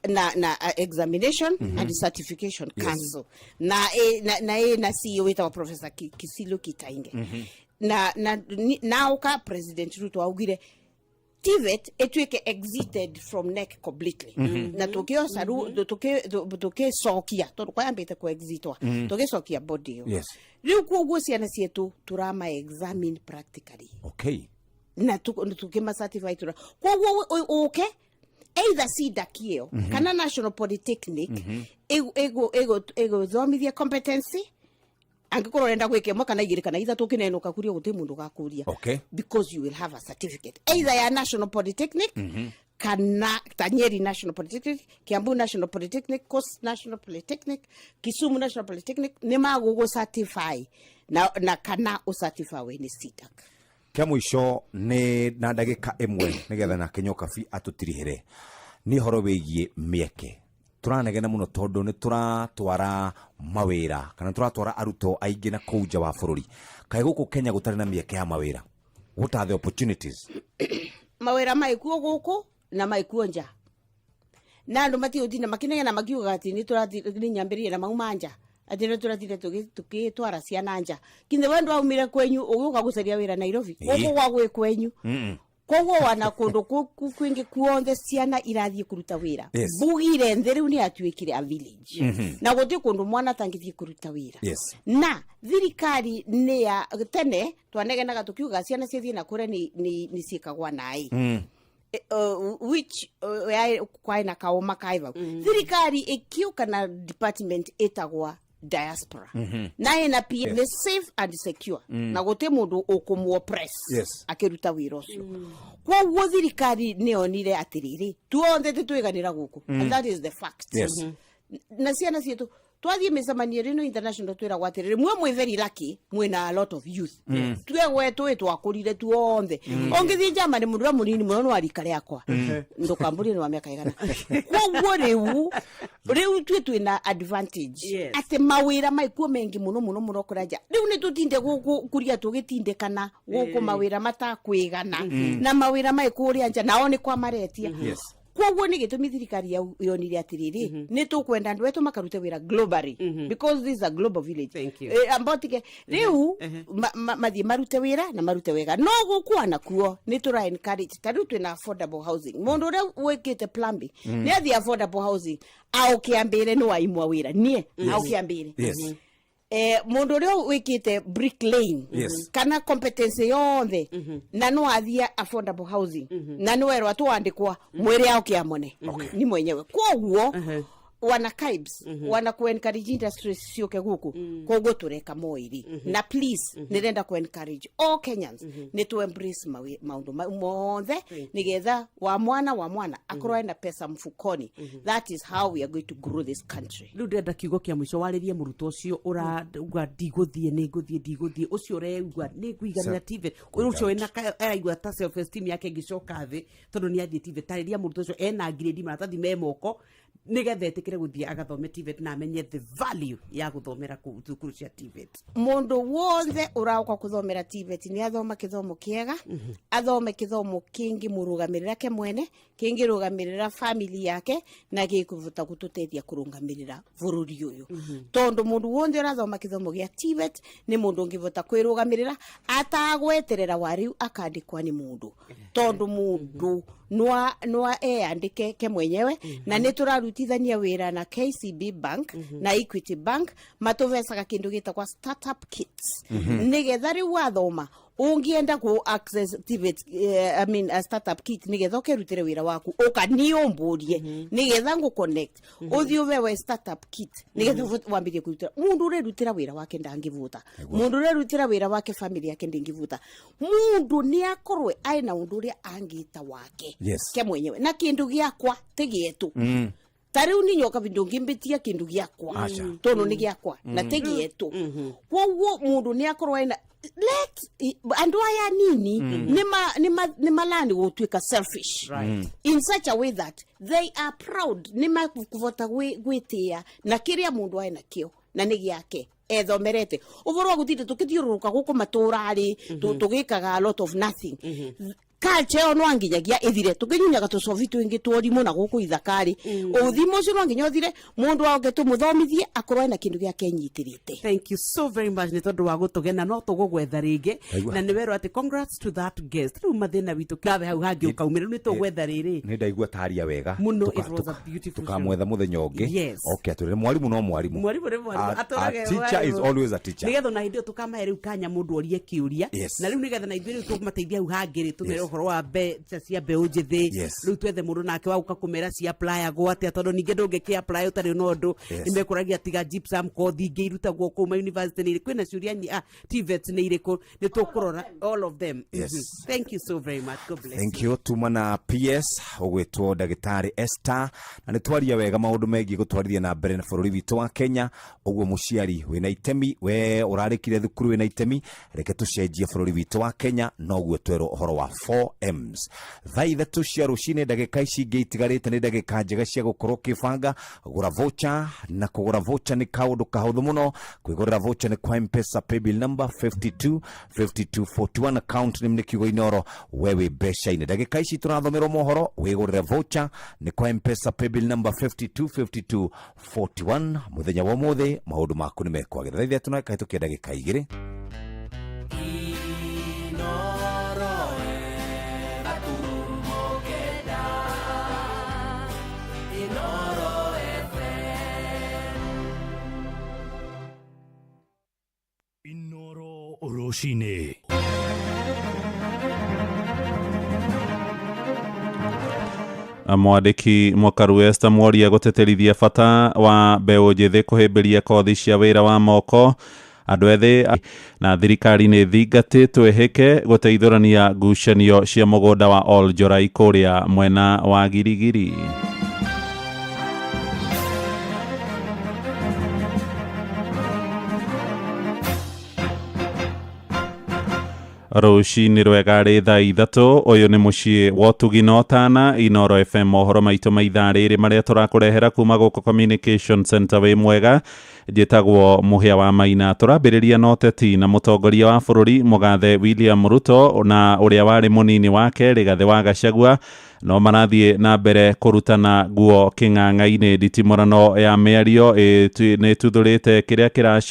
na examination and certification council na CEO wĩtagwa Professor Kisilu Kitainge. Na nauka President Ruto augire TVET ĩtuĩke exited from NEC completely, na tũkĩoca tũkĩcokia tondũ kwayambĩte kũ-exitwa, tũgĩcokia body ĩyo. Rĩu koguo ciana cietũ tũrama examine practically na tukĩma certify tura. Koguo ũke either CDAC ĩyo kana National Polytechnic, ĩgũthomithia competency angĩkorwo ũrenda gwĩka ĩmwe kana igĩrĩ kana ithatũ, ũkĩnenũka kuria gũtirĩ mũndũ ũgakũria, because you will have a certificate either ya National Polytechnic kana ta Nyeri National Polytechnic, Kiambu National Polytechnic, Coast National Polytechnic, Kisumu National Polytechnic, nĩ magũgũ certify na kana ũcertify nĩ CDAC. Kĩa mũico nĩ na ndagĩka 1 nĩgetha nake Nyokabi atũtirihĩre, nĩ ũhoro wĩgiĩ mĩeke. Tũranegena mũno tondũ nĩ tũratwara mawĩra kana tũratwara arutwo aingĩ na kũu nja wa bũrũri. Kaĩ gũkũ Kenya gũtarĩ na mĩeke ya mawĩra? What are the opportunities? Mawĩra maikuo gũkũ na maikuo nja, na andũ matigũtinda makinegena makiugaga atĩ nĩ tũrathi nĩ nyambĩrĩria na mauma nja, atĩ nĩ tũratinda tũgĩtwara ciana nja. Kinthe we ndwaumire kwenyu ũgĩũka gũcaria wĩra Nairobi? Gũkũ gwa gwĩ kwenyu. Koguo wana kũndũ kwingĩ kuothe ciana irathiĩ kũruta wĩra. Bugire nthĩ rĩu nĩ yatuĩkire a village, na gũtirĩ kũndũ mwana atangĩthiĩ kũruta wĩra. Na thirikari nĩ ya tene twanegenaga tũkiuga ciana ciathiĩ na kũrĩa nĩ ciĩkagwa naĩ, which kwaĩ na kaũma kaĩ vau. Thirikari ĩkiũka na department ĩtagwa diaspora, na ĩna PA, nĩ safe and secure, na gũtĩ mũndũ ũkũmũ-oppress akĩruta wĩra ũcio. Koguo thirikari nĩ yonire atĩrĩrĩ, tuothe tĩtwĩganĩra gũkũ, and that is the fact. Na ciana ciitũ twathiĩ mĩcemanio ĩno international twĩragwo atĩrĩrĩ, mwe mwĩ very lucky, mwĩna a lot of youth. Twegwe twĩ twakũrire tuothe. Ũngĩthiĩ Germany, mũndũ ũrĩa mũnini mũno nĩ wa rika rĩakwa, ndũkambũrie nĩ wa mĩaka igana. Koguo rĩu twĩ twĩna advantage atĩ mawĩra maikuo mengi mũno mũno mũno kũrĩa nja. Rĩu nĩ tũtinde gũkũ kuria tũgĩtindĩkana gũkũ mawĩra matakwĩgana, na mawĩra mai kũrĩa nja nao nĩ kwa maretia. Koguo nĩ gĩtũmi thirikari yonire atĩrĩrĩ, nĩ tũkwenda andũ etũ makarute wĩra globally, because this is a global village. Thank you. Ambotike rĩu mathiĩ marute wĩra na marute wega, no gũkũ nakuo nĩ tũra encourage. Ta rĩu twĩna affordable housing, mũndũ ũrĩa wĩkĩte plumbing nĩ athiĩ affordable housing aũkĩambĩre nĩ waimwa wĩra niĩ aũkĩambĩre. Mundu uria wikite brick lane kana competence yonthe na no athie affordable housing na no werwo atwandikwa mwire ao kiamone ni mwenyewe. Koguo wana KIBS wana ku encourage industries ciuke guku. Koguo tureka moiri, na please nirenda ku encourage all Kenyans ni to embrace maundu mothe nigetha wa mwana akorwo ena pesa mfukoni. That is how we are going to grow this country. Rĩu ndĩrenda kiugo kĩa mũico warĩrie mũrutwo ũcio ũrauga ndigũthiĩ, nĩ ngũthiĩ, ndigũthiĩ, ũcio ũreigua nĩ ngũiganĩra TVET, ũcio wĩna araigua ta self esteem yake ĩngĩcoka thĩ tondũ nĩ athiĩ TVET. Tarĩria mũrutwo ũcio ena ngirĩndi maratathi me moko nĩgetha etĩkĩre gũthiĩ agathome TVET na amenye the value ya gũthomera kũu thukuru cia TVET. Mundu wothe urauka kuthomera TVET ni athoma kithomo kiega, athome kithomo kingi murugamirira ke mwene, kingi rugamirira family yake, na gikuvuta gututethia kurungamirira bururi uyu, tondu mundu wothe urathoma kithomo gia TVET ni mundu ungivota kwirugamirira atagweterera wariu akandikwa ni mundu, tondu mundu Nwa eyandike ke mwenyewe na nä tå rarutithania wä ra na KCB Bank na Equity Bank matåbecaga kä ndå gä tagwa startup kits nä getha rä u wathoma ungienda ku access TVET, I mean, a startup kit nigetha ukerutire wira waku uka ni umburie nigetha ngu connect uthi ubewe startup kit nigetha wambirie kurutira mundu urerutira wira wake ndangivuta, mundu urerutira wira wake family yake ndingivuta, mundu ni akorwe aina undu uria angita wake ke mwenyewe na kindu giakwa ti gietu. Ta riu ni nyoka ndungimbitia kindu giakwa tondu ni giakwa na ti gietu. Koguo mundu ni akorwo aina let andu aya nini ni malani gutuika selfish in such a way that they are proud ni makuvota gwitia na kiria mundu aina kio na ni giake ethomerete uvoro wa gutinde tukithiururuka guku maturari tugikaga a lot of nothing. Culture ĩyo no nginyagia ĩthire tũkĩnyunyaga tũcobi twĩngĩ tworimũ na gũkũ ithakarĩ ũthimo ũcio no nginya ũthire mũndũ oke tũmũthomithie akorwo ena kĩndũ gĩake enyitĩrĩte. Thank you so very much nĩ tondũ wa gũtũgena no tũgũgwetha rĩngĩ na nĩ werwo atĩ congrats to that guest. Rĩu mathĩna witũ nawe hau hangĩ ũkaumĩra rĩu nĩ tũgwetha rĩrĩ. Nĩ ndaigua taria wega mũno. It was a beautiful show. Tukamwetha mũthenya ũngĩ. Yes. Okay, atwĩre mwarimũ no mwarimũ. Mwarimu nĩ mwarimu. A teacher is always a teacher. Nĩgetha ona hĩndĩ ĩyo tũkamahe rĩu kanya mũndũ orie kĩũria na rĩu nĩgetha na ithuĩ rĩu tũmateithia hau hangĩ rĩ tũmere ũhoro wa mbeca cia mbeũ njĩthĩ. Rĩu twethe mũndũ nake wa gũka kũmera cia applyagwo atĩa tondũ ningĩ ndũngĩkĩ apply ũtarĩ na ũndũ. Nĩmekũragia tiga gypsum kothi ingĩ irutagwo kũu ma university nĩ irĩkũ, kwĩna ciũria TVET nĩ irĩkũ, nĩ tũkũrora all of them. Thank you so very much. God bless. Thank you. Tuma na PS ũgwĩtwo ndagĩtarĩ Esther na nĩ twaria wega maũndũ megiĩ gũtwarithia na mbere na bũrũri witũ wa Kenya. Ũguo mũciari wĩna itemi, we ũrarĩkire thukuru wĩna itemi, reke tũcenjie bũrũri witũ wa Kenya noguo twerwo ũhoro wa 4Ms. Thaa 3 cia rũcinĩ ndagĩka ici ingĩ itigarĩte nĩ ndagĩka njega cia gũkorwo ũkĩbanga gũra voucher, na kũgũra voucher nĩ kaũndũ kahũthũ mũno. Kwĩgũrĩra voucher nĩ kwa M-Pesa paybill number 52 52 41 account name nĩ kiugo Inoro we wĩ mbeca-inĩ. Ndagĩka ici tũrathomerwo mohoro wĩgũrĩre voucher nĩ kwa M-Pesa paybill number 52 52 41. Mũthenya wa ũmũthĩ maũndũ maku nĩ mekwagĩra. Thaa 3 na kahĩtũkia ndagĩka 2. Inoro rũcinĩ. Mwandĩki Mũkaru Esther Mworia gũtĩtĩrithia bata wa mbeũ njĩthĩ kũhĩmbĩria kothi cia wĩra wa moko andũ ethĩ na thirikari nĩ thingatĩtwo ĩhĩke gũteithũrania ngucanio cia mũgũnda wa Ol Jorai kũrĩa mwena wa Girigiri. Rũcinĩ rwega rĩ thaa 3 ũyũ nĩ mũciĩ wa ũtugi na ũtana Inoro FM mohoro maitũ ma ithaa rĩrĩ marĩa tũrakũrehera kuma gũkũ Communication Center. Wĩ mwega, njĩtagwo Mũhĩa wa Maina. Tũrambĩrĩria na ũteti na mũtongoria wa bũrũri Mũgathe William Ruto na ũrĩa warĩ mũnini wake Rigathĩ wa Gachagua no marathiĩ na mbere kũrutana nguo kĩng'ang'a-inĩ. Nditimũrano ya mĩario nĩ ĩtuthũrĩte kĩrĩa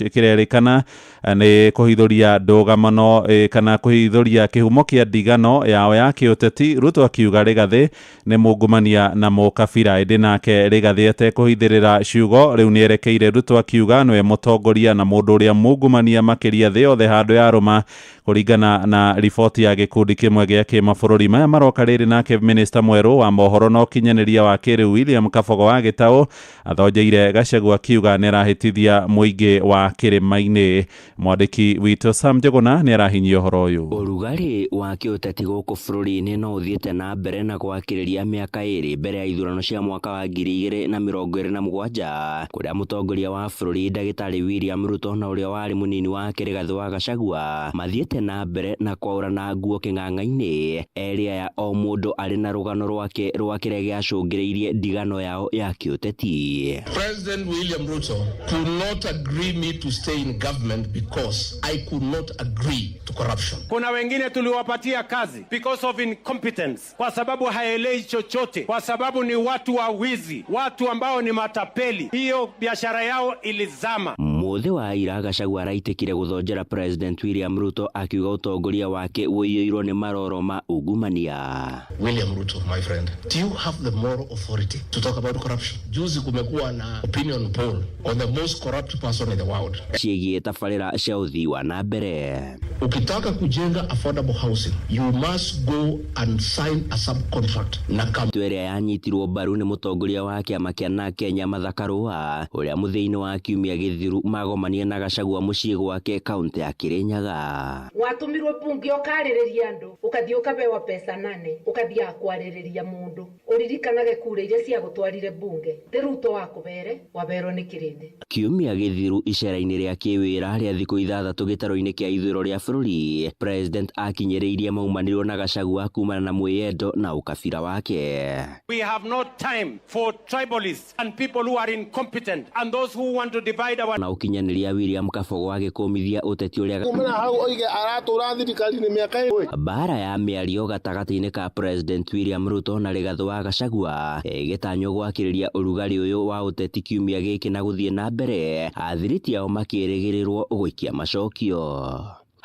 kĩrerĩkana nĩ kũhithũria ndũgamano kana kũhithũria kĩhumo kĩa ndigano yao ya kĩũteti. Ruto akiuga Rigathĩ nĩ mungumania na mũkabira, ĩndĩ nake Rigathĩ atekũhithĩrĩra ciugo rĩu nĩerekeire Ruto akiuga nĩwe mũtongoria na mũndũ ũrĩa mungumania makĩria thĩ yothe handũ ya rũma, kũringana na riboti ya gĩkundi kĩmwe gĩa kĩmabũrũri. Maya maroka rĩrĩ nake minista mwerũ wa mohoro na ũkinyanĩria wa kĩrĩu William Kabogo wa Gĩtaũ athonjeire Gachagua akiuga nĩarahĩtithia mũingĩ wa kĩrĩma-inĩ. Mwandĩki witũ Sam Njuguna nĩarahinyia ũhoro ũyũ. Ũrugarĩ wa kĩũteti gũkũ bũrũri-inĩ no ũthiĩte na mbere na gwakĩrĩria mĩaka 2 mbere ya ithurano cia mwaka wa 2027 kũrĩa mũtongoria wa bũrũri ndagĩtarĩ William Ruto na ũrĩa warĩ mũnini wake Rigathĩ wa Gachagua mathiĩte na mbere na kwaũrana nguo kĩng'ang'a-inĩ. Erĩ aya o mũndũ arĩ na rũgano rwake rwa kĩrĩa gĩacũngĩrĩirie ndigano yao ya kĩũteti. President William Ruto could not agree me to stay in government because I could not agree to corruption. Kuna wengine tuliwapatia kazi because of incompetence, kwa sababu haelei chochote, kwa sababu ni watu wa wizi, watu ambao ni matapeli. Hiyo biashara yao ilizama. Mũthĩ wa ira Gachagua araitĩkire gũthonjera President William Ruto akiuga ũtongoria wake ũiyũirwo nĩ maroro ma ungumania. William Ruto, my friend, do you have the moral authority to talk about corruption? Juzi kumekuwa na opinion poll on the most corrupt person in the world. Ciĩgiĩ tabarĩra cia ũthii wa na mbere. Ukitaka kujenga affordable housing, you must go and sign a subcontract na Kamĩtĩ ĩrĩa yanyitirwo mbaru nĩ mũtongoria wa kĩama kĩa NARC Kenya Martha Karua ũrĩa mũthia-inĩ wa kiumia gĩthiru magomanie na Gachagua mũciĩ gwake kaũntĩ ya Kirinyaga. Watũmirwo mbunge ũkarĩrĩria andũ ũkathiĩ ũkabewa pesa nane ũkathiaga kwarĩrĩria mũndũ ũririkanage kura iria ciagũtwarire mbunge ti Ruto wakũbere waberwo nĩ kĩrĩndĩ. Kiumia gĩthiru icera-inĩ rĩa kĩwĩra rĩa thikũ ithathatũ gĩtarũ-inĩ kĩa ithũĩro rĩa bũrũri, President akinyĩrĩirie maumanĩrwo na Gachagua kumana na mwĩyendo na ũkabira wake. We have no time for tribalists and people who are incompetent and those who want to divide our Na ũkinyanĩria William Kabogo agĩkũmithia ũteti ũrĩa Kumĩra hau oige aratũra thirikari-inĩ mĩaka ĩmwe. Mbara ya mĩario gatagatĩ-inĩ ka President William Ruto na Rigathĩ wa Gachagua ĩgĩtanywo gwakĩrĩria ũrugarĩ ũyũ wa ũteti kiumia gĩkĩ na gũthiĩ na mbere athiriti ao makĩrĩgĩrĩrwo gũikia macokio.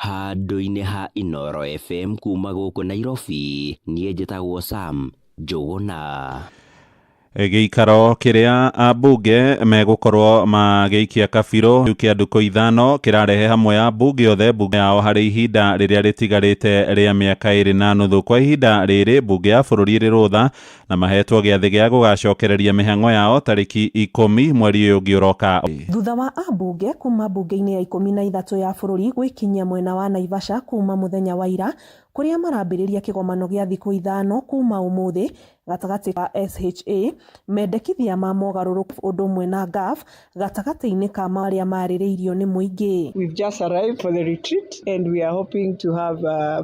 Handũ-inĩ ha Inooro FM kuma gũkũ Nairobi, niĩ njĩtagwo Sam Njũgũna. Gĩikaro kĩrĩa ambunge megũkorwo magĩikia kabirũ kĩa ndukũ ithano kĩrarehe hamwe ambunge othe mbunge yao harĩ ihinda rĩrĩa rĩtigarĩte rĩa mĩaka ĩrĩ na nuthu. Kwa ihinda rĩrĩ mbunge ya bũrũri ĩrĩ rũtha na mahetwo gĩathĩ gĩa gũgacokereria mĩhang'o yao tarĩki 10 mweri ũyũ ũngĩ ũroka. Thutha wa ambunge kuma mbunge-inĩ ya 13 ya bũrũri gwĩkinyia mwena wa Naivasha kuma mũthenya wa ira kũrĩa marambĩrĩria kĩgomano gĩa thikũ ithano kuma ũmũthĩ gatagatĩ ka SHA mendekithia ma mogarũrũku ũndũ ũmwe na GAF gatagatĩ-inĩ ka marĩa marĩrĩirio nĩ mũingĩ. We've just arrived for the retreat and we are hoping to have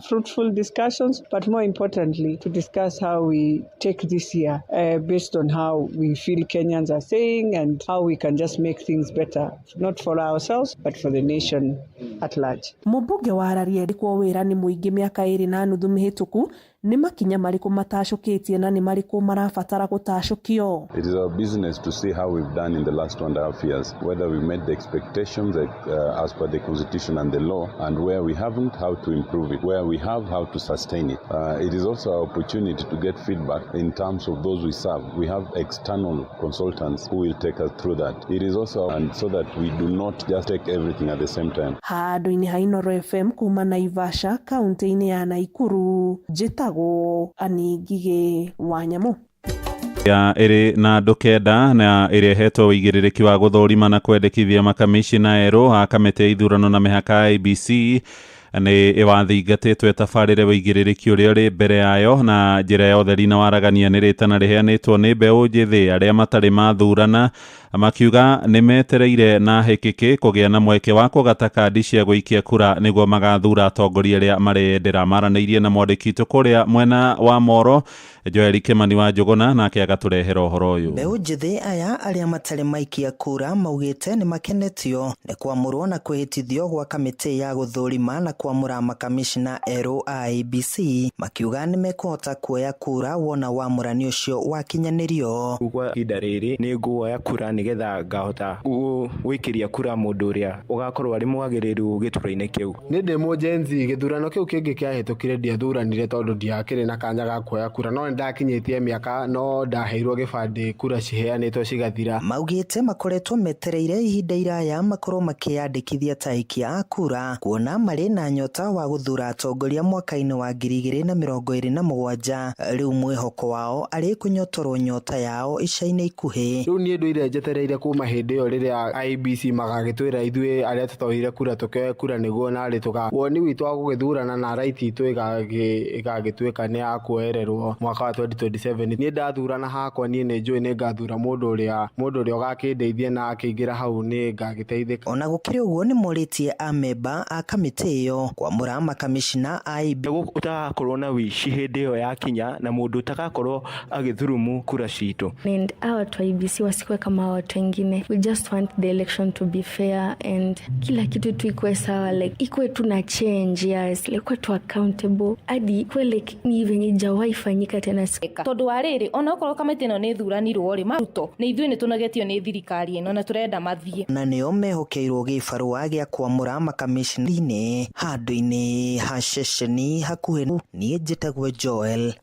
fruitful discussions, but more importantly, to discuss how we take this year based on how we feel Kenyans are saying and how we can just make things better, not for ourselves, but for the nation at large. Mũmbunge wa Araria endĩkwo wĩra nĩ mũingĩ mĩaka 2.5 mĩhĩtũku nĩ makinya marĩkũ matacũkĩtie na nĩ marĩkũ marabatara gũtacũkio. It is our business to see how we've done in the last 2.5 years, whether we met the expectations as per the constitution and the law, and where we haven't, how to improve it, where we have, how to sustain it. It is also our opportunity to get feedback in terms of those we serve. We have external consultants who will take us through that. It is also and so that we do not just take everything at the same time. Handũ-inĩ ha Inooro FM kuma Naivasha kaunti-inĩ ya Nakuru njĩtagwo Annie Ngigĩ wa Nyamũ. Ya ĩrĩ na andũ 9 na ĩrĩa ĩhetwo ũigĩrĩrĩki wa gũthũrima na kwendekithia makamishina erũ a kamĩtĩ ya ithurano na mĩhaka IEBC nĩ ĩwathingatĩtwo ĩtabarĩre ũigĩrĩrĩki ũrĩa ũrĩ mbere yayo na njĩra ya ũtheri na waragania nĩ rĩtana rĩheanĩtwo nĩ mbeũ njĩthĩ arĩa matarĩ mathurana makiuga nĩ metereire na hĩkĩkĩ kũgĩa na mweke wa kũgata kandi cia gũikia kura nĩguo magathura atongoria arĩa mareyendera. Maranĩirie na mwandĩki witũ kũrĩa mwena wa Moro Joel Kimani wa Njũgũna nake agatũrehera ũhoro ũyũ. Mbeũ njĩthĩ aya arĩa matarĩ maikia kura maugĩte nĩ makenetio nĩ kwamũrwo na kwĩhĩtithio gwa kamĩtĩ ya gũthũrima na kwamũra makamishna erũ a IEBC makiuga nĩ mekũhota kuoya kura wona wamũrani ũcio wakinyanĩrio. Kwa ihinda rĩrĩ nĩ nguoya kura nĩgetha ngahota gũikĩria kura mũndũ ũrĩa ũgakorwo arĩ mwagĩrĩru gĩturwa-inĩ kĩu. Nĩ ndĩ mũjenzi gĩthurano kĩu kĩngĩ kĩahĩtũkire ndiathuranire tondũ ndiakĩrĩ na kanya ga kuoya kura no nĩndakinyĩtie mĩaka no ndaheirwo gĩbandĩ kura ciheanĩtwo cigathira. Maugĩte makoretwo metereire ihinda iraya makorwo makĩyandĩkithia ta aikia a kura kuona marĩ na nyota wa gũthura atongoria mwaka-inĩ wa 2027 rĩu mwĩhoko wao arĩ kũnyotorwo nyota yao ica-inĩ ikuhĩ. Rĩu niĩ ndũire njetereire kuma hĩndĩ ĩyo rĩrĩa IEBC magagĩtwĩra ithuĩ arĩa tũtoire kura tũkĩoe kura nĩguo narĩ tũka woni witũ wa gũgĩthurana na right itũ ĩgagĩtuĩka nĩ ya kuoererwo mwaka wa 2027. Niĩ ndathurana hakwa niĩ nĩ njũĩ nĩ ngathura mũndũ ũrĩa ũgakĩndeithia na akĩingĩra hau nĩ ngagĩteithĩka. Ona gũkĩrĩ ũguo nĩ morĩtie amemba a kamĩtĩ ĩyo ĩyo kwamũra makamishna a IEBC. Ũtagakorwo na wĩici hĩndĩ ĩyo yakinya na mũndũ ũtagakorwo agĩthurumu kura citũ. And hawa watu wa IEBC wasikuwe kama hawa watu wengine. We just want the election to be fair and kila kitu tu ikuwe sawa, like ikuwe tu na change, yes, like kuwe tu accountable hadi ikuwe like ni venye ijawahi fanyika tena. Tondu wa riri, ona okorwo kamĩtĩ ĩno nĩ thuranirwo rĩ, maruto nĩ ithuĩ nĩ tũnogetio nĩ thirikari ĩno na tũrenda mathiĩ. Na nĩo mehokeirwo gĩbarũa gĩa kwamũra makamishna-inĩ handũ-inĩ ha ceceni hakuhĩ. Niĩ njĩtagwo Joel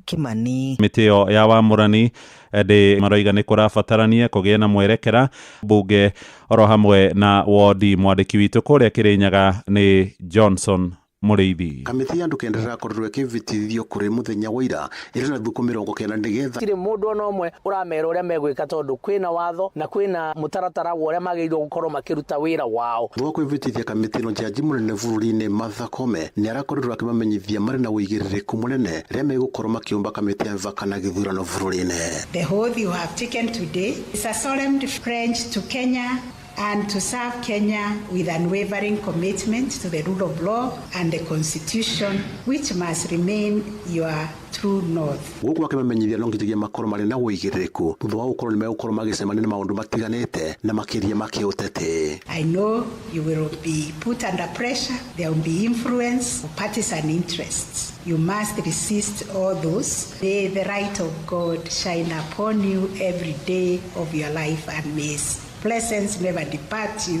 Kimani. Mĩtĩ ĩyo ya wamũrani ndĩ maroiga nĩ kũrabatarania kũgĩe na mwerekera bunge oro hamwe na wodi. Mwandĩki witũ kũrĩa Kĩrĩnyaga nĩ Johnson Mũrĩithi. Kamĩtĩ ya andũ kenda ĩrakorirwo ĩkĩvĩtithio kũrĩ mũthenya wa ira ĩrĩ na thukũ 90 nĩgetha Tirĩ mũndũ ona ũmwe ũramera ũrĩa megwĩka tondũ kwĩna watho na kwĩna mũtaratara wa ũrĩa magĩrĩirwo gũkorwo makĩruta wĩra wao. Thutha wa kwĩvĩtithia kamĩtĩ ĩno, jaji mũnene bũrũri-inĩ Martha Koome nĩ arakorirwo akĩmamenyithia marĩ na ũigĩrĩrĩku mũnene rĩrĩa megũkorwo makĩũmba kamĩtĩ ya mĩbaka na gĩthurano bũrũri-inĩ. The oath you have taken today is a solemn pledge to Kenya and to serve Kenya with unwavering commitment to the rule of law and the Constitution, which must remain your true north. Gũkũ akĩmamenyithia no nginyagia makorwo marĩ na ũigĩrĩrĩku thutha wa gũkorwo nĩ megũkorwo magĩcemania na maũndũ matiganĩte na makĩria ma kĩũteti. I know you will be put under pressure, there will be influence of partisan interests. You must resist all those. May the light of God shine upon you every day of your life, and may His presence never depart you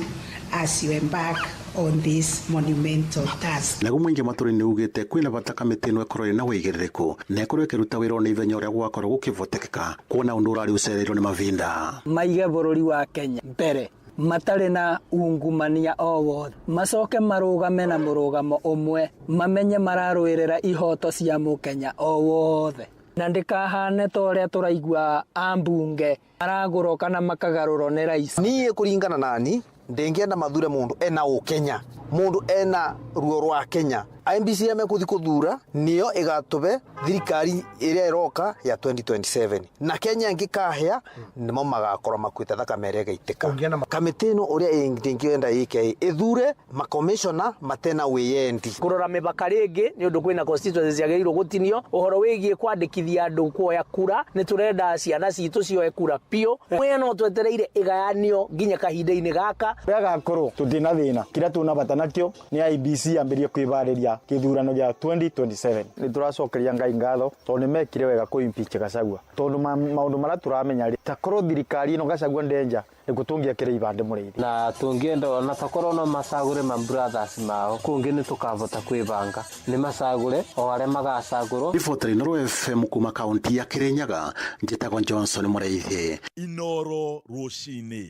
as you embark on this monumental task. Naguo mũingĩ matũra-inĩ ugĩte kwĩna bata kamĩtĩ ĩno ĩkorwo ĩrĩ na ũigĩrĩrĩku na ĩkorwo ĩkĩruta wĩra ona ihenya ũrĩa gũgakorwo gũkĩvotekeka kuona ũndũ ũrarĩ ũcereirwo nĩ mavinda. Maige bũrũri wa Kenya mbere matarĩ na ungumania o wothe, macoke marũgame na mũrũgamo ũmwe, mamenye mararũĩrĩra ihoto cia mũkenya o wothe, na ndĩkahane ta ũrĩa tũraigua ambunge maragũrwo kana makagarũrwo nĩ rais. Niĩ kũringana nani ndĩngĩenda mathure mũndũ ena ũkenya, mũndũ ena ruo rwa Kenya. IEBC ĩrĩa mekũthi kũthura nĩyo ĩgatũbe thirikari ĩrĩa ĩroka ya 2027, na Kenya ĩngĩkahĩa nĩmo magakorwo makuĩte thakame ĩrĩa ĩgaitĩka. Kamĩtĩ ĩno ũrĩa ndĩngĩenda ĩke, ĩthure makomishona matena wĩyendi. Kũrora mĩbaka rĩngĩ nĩ ũndũ kwĩna constituencies ciagĩrĩirwo gũtinio. Ũhoro wĩgiĩ kwandĩkithia andũ kuoya kura, nĩ tũrenda ciana citũ cioe kura biũ. Mwena no twetereire ĩgayanio nginya kahinda-inĩ gaka. Ũrĩa gakorwo tũtirĩ na thĩna, kĩrĩa tũna bata nakĩo nĩ IEBC yambĩrĩrie kwĩbarĩria kĩthurano gĩa 2027. Nĩ tũracokeria Ngai ngatho tondũ nĩ mekire wega kũ impeach Gachagua, tondũ maũndũ marĩa tũramenya rĩ, takorwo thirikari ĩno Gachagua ndenja nĩkuo tũngĩakĩra ibandĩ Mũrĩithi. Na tũngĩenda ona takorwo no macagũre ma brothers mao kũngĩ nĩ tũkavota kwĩbanga, nĩ macagũre o arĩa magacagũrwo. Ribota Inooro FM kuma kaunti ya Kirinyaga, njĩtagwo Johnson Mũrĩithi. Inooro rũcinĩ.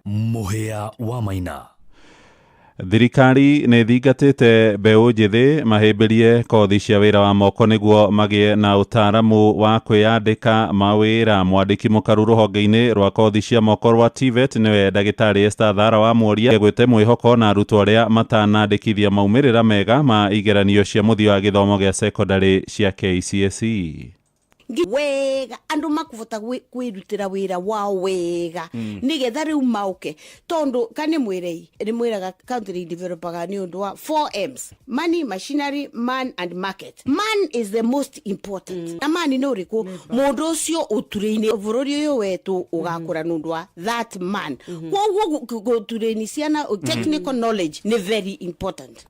Mũhĩa wa Maina. Thirikari nĩ thingatĩte mbeũ njĩthĩ mahĩmbĩrie kothi cia wĩra wa moko nĩguo magĩe na ũtaaramu wa kwĩyandĩka mawĩra. Mwandĩki mũkaru rũhonge-inĩ rwa kothi cia moko rwa TVET nĩwe ndagĩtarĩ Esther Thara wa Mworia egwĩte mwĩhoko na arutwo arĩa matanandĩkithia maumĩrĩra mega ma igeranio cia mũthia wa gĩthomo gĩa cekondarĩ cia KCSE. Wega andu makuvota kwirutira wira wao wega nigetha riu mauke tondu kani mwirei ni mwiraga country developaga ni undu wa 4 M's: money, machinery, man and market. Man is the most important. Na man ni uriku mundu ucio utureini bururi uyu wetu ugakura nundu wa that man. Koguo gutureini ciana technical knowledge ni very important.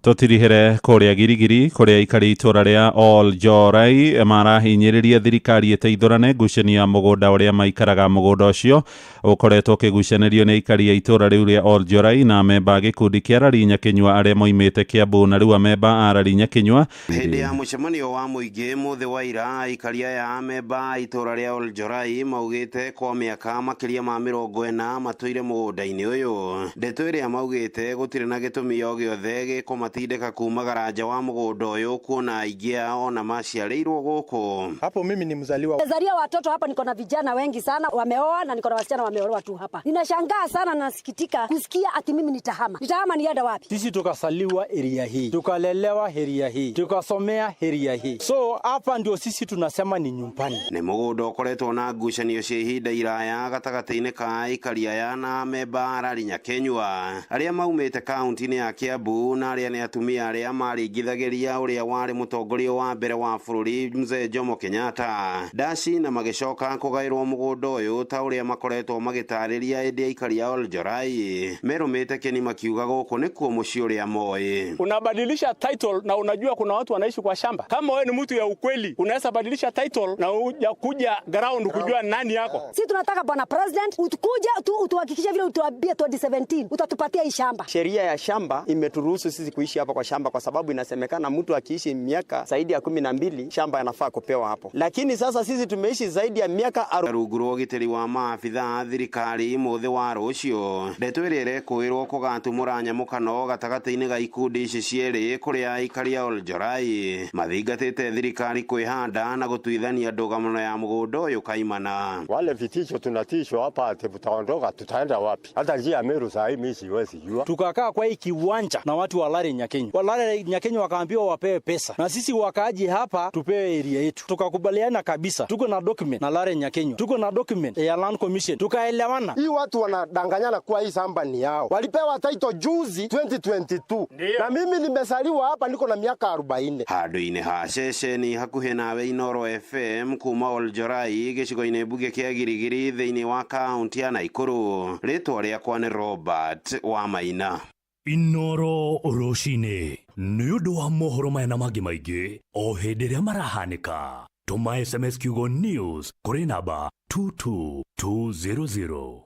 Tũtirihere kũrĩa Girigiri kũrĩa aikari itũra rĩa Oljorai marahinyĩrĩria thirikari ĩteithũrane ngucanio ya mũgũnda ũrĩa maikaraga. Mũgũnda ũcio ũkoretwo ũkĩgucanĩrio nĩ aikari a itũra rĩu rĩa Oljorai na amemba a gĩkundi kĩa Rari Nyakinyua arĩa moimĩte Kiambu, na rĩu amemba a Rari Nyakinyua. Hĩndĩ ya mũcemanio wa mũingĩ mũthĩ wa ira, aikari aya amemba a itũra rĩa Oljorai maugĩte kwa mĩaka makĩria ma 40 matũire mũgũnda-inĩ ũyũ. Ndeto ĩrĩa maugĩte gũtirĩ na gĩtũmi o gĩothe gĩkũma kũmatindĩka kumagara nja wa mũgũnda ũyũ kuona aingĩ ao na maciarĩirwo gũkũ. Hapo mimi ni mzaliwa. Zalia watoto hapa, niko na vijana wengi sana wameoa na niko na wasichana wameolewa tu hapa. Ninashangaa sana na nasikitika kusikia ati mimi nitahama. Nitahama nienda wapi? Sisi tukasaliwa area hii, tukalelewa area hii, tukasomea area hii. So hapa ndio sisi tunasema ni nyumbani. Nĩ mũgũnda ũkoretwo na ngucanio cia ihinda iraya gatagatĩ-inĩ ka aikari aya na amemba a Rari Nyakenyua arĩa maumĩte kaunti-inĩ ya Kiambu na arĩa nĩ atumia arĩa maringithagĩria ũrĩa warĩ mũtongoria wa mbere wa bũrũri Mzee Jomo Kenyatta ndaci na magĩcoka kũgaĩrwo mũgũnda ũyũ ta ũrĩa makoretwo magĩtarĩria ĩndĩ aikari a Oljorai merũmĩte kĩni makiuga gũkũ nĩkuo mũciĩ ũrĩa moĩ. Unabadilisha title na unajua kuna watu wanaishi kwa shamba. Kama wewe ni mtu ya ukweli, unaweza badilisha title na uja kuja ground kujua nani yako. Sisi tunataka bwana president utukuja tu utuhakikishe vile utuambie 2017 utatupatia hii shamba. Sheria ya shamba imeturuhusu sisi kuishi hapa kwa shamba kwa sababu inasemekana mtu akiishi miaka zaidi ya 12 shamba anafaa kupewa hapo. Lakini sasa sisi tumeishi zaidi ya miaka rungu rwa ũgitĩri wa maabitha a thirikari mũthĩ wa rũciũ ndeto ĩrĩa ĩrekũĩrwo kũgatumũra nyamũkano gatagatĩ-inĩ ga ikundi ici cierĩ kũrĩa aikari a Oljorai mathingatĩte thirikari kwĩhanda na gũtuithania ndũgamano ya mũgũnda ũyũ kaimana. Wale vitisho tunatishwa hapa ati tutaondoka, tutaenda wapi? Hata njia ya Meru saa hii mimi siwezi jua. Tukakaa kwa hii kiwanja na watu wa Lare Nyakenyo. Wa Lare Nyakenyo wakaambiwa wapewe pesa na sisi wakaaji hapa tupewe area yetu. Tukakubaliana kabisa, tuko na document na Lare Nyakenyo, tuko na document ya Land Commission, tukaelewana. Hii watu wanadanganyana kuwa hii shamba ni yao. Walipewa title juzi 2022. Na mimi nimesaliwa hapa niko na miaka 40. Handũ-inĩ ha ceceni hakuhĩ nawe Inoro FM kuma Oljorai gĩcigo-inĩ mbunge kĩa Girigiri thĩinĩ wa kaunti ya Naikuru. Rĩtwa rĩakwa nĩ Robert wa Maina. Inoro rũcinĩ nĩ ũndũ wa mohoro maya na mangĩ maingĩ o hĩndĩ ĩrĩa marahanĩka. Tũma SMS kiugo news kũrĩ namba 22200.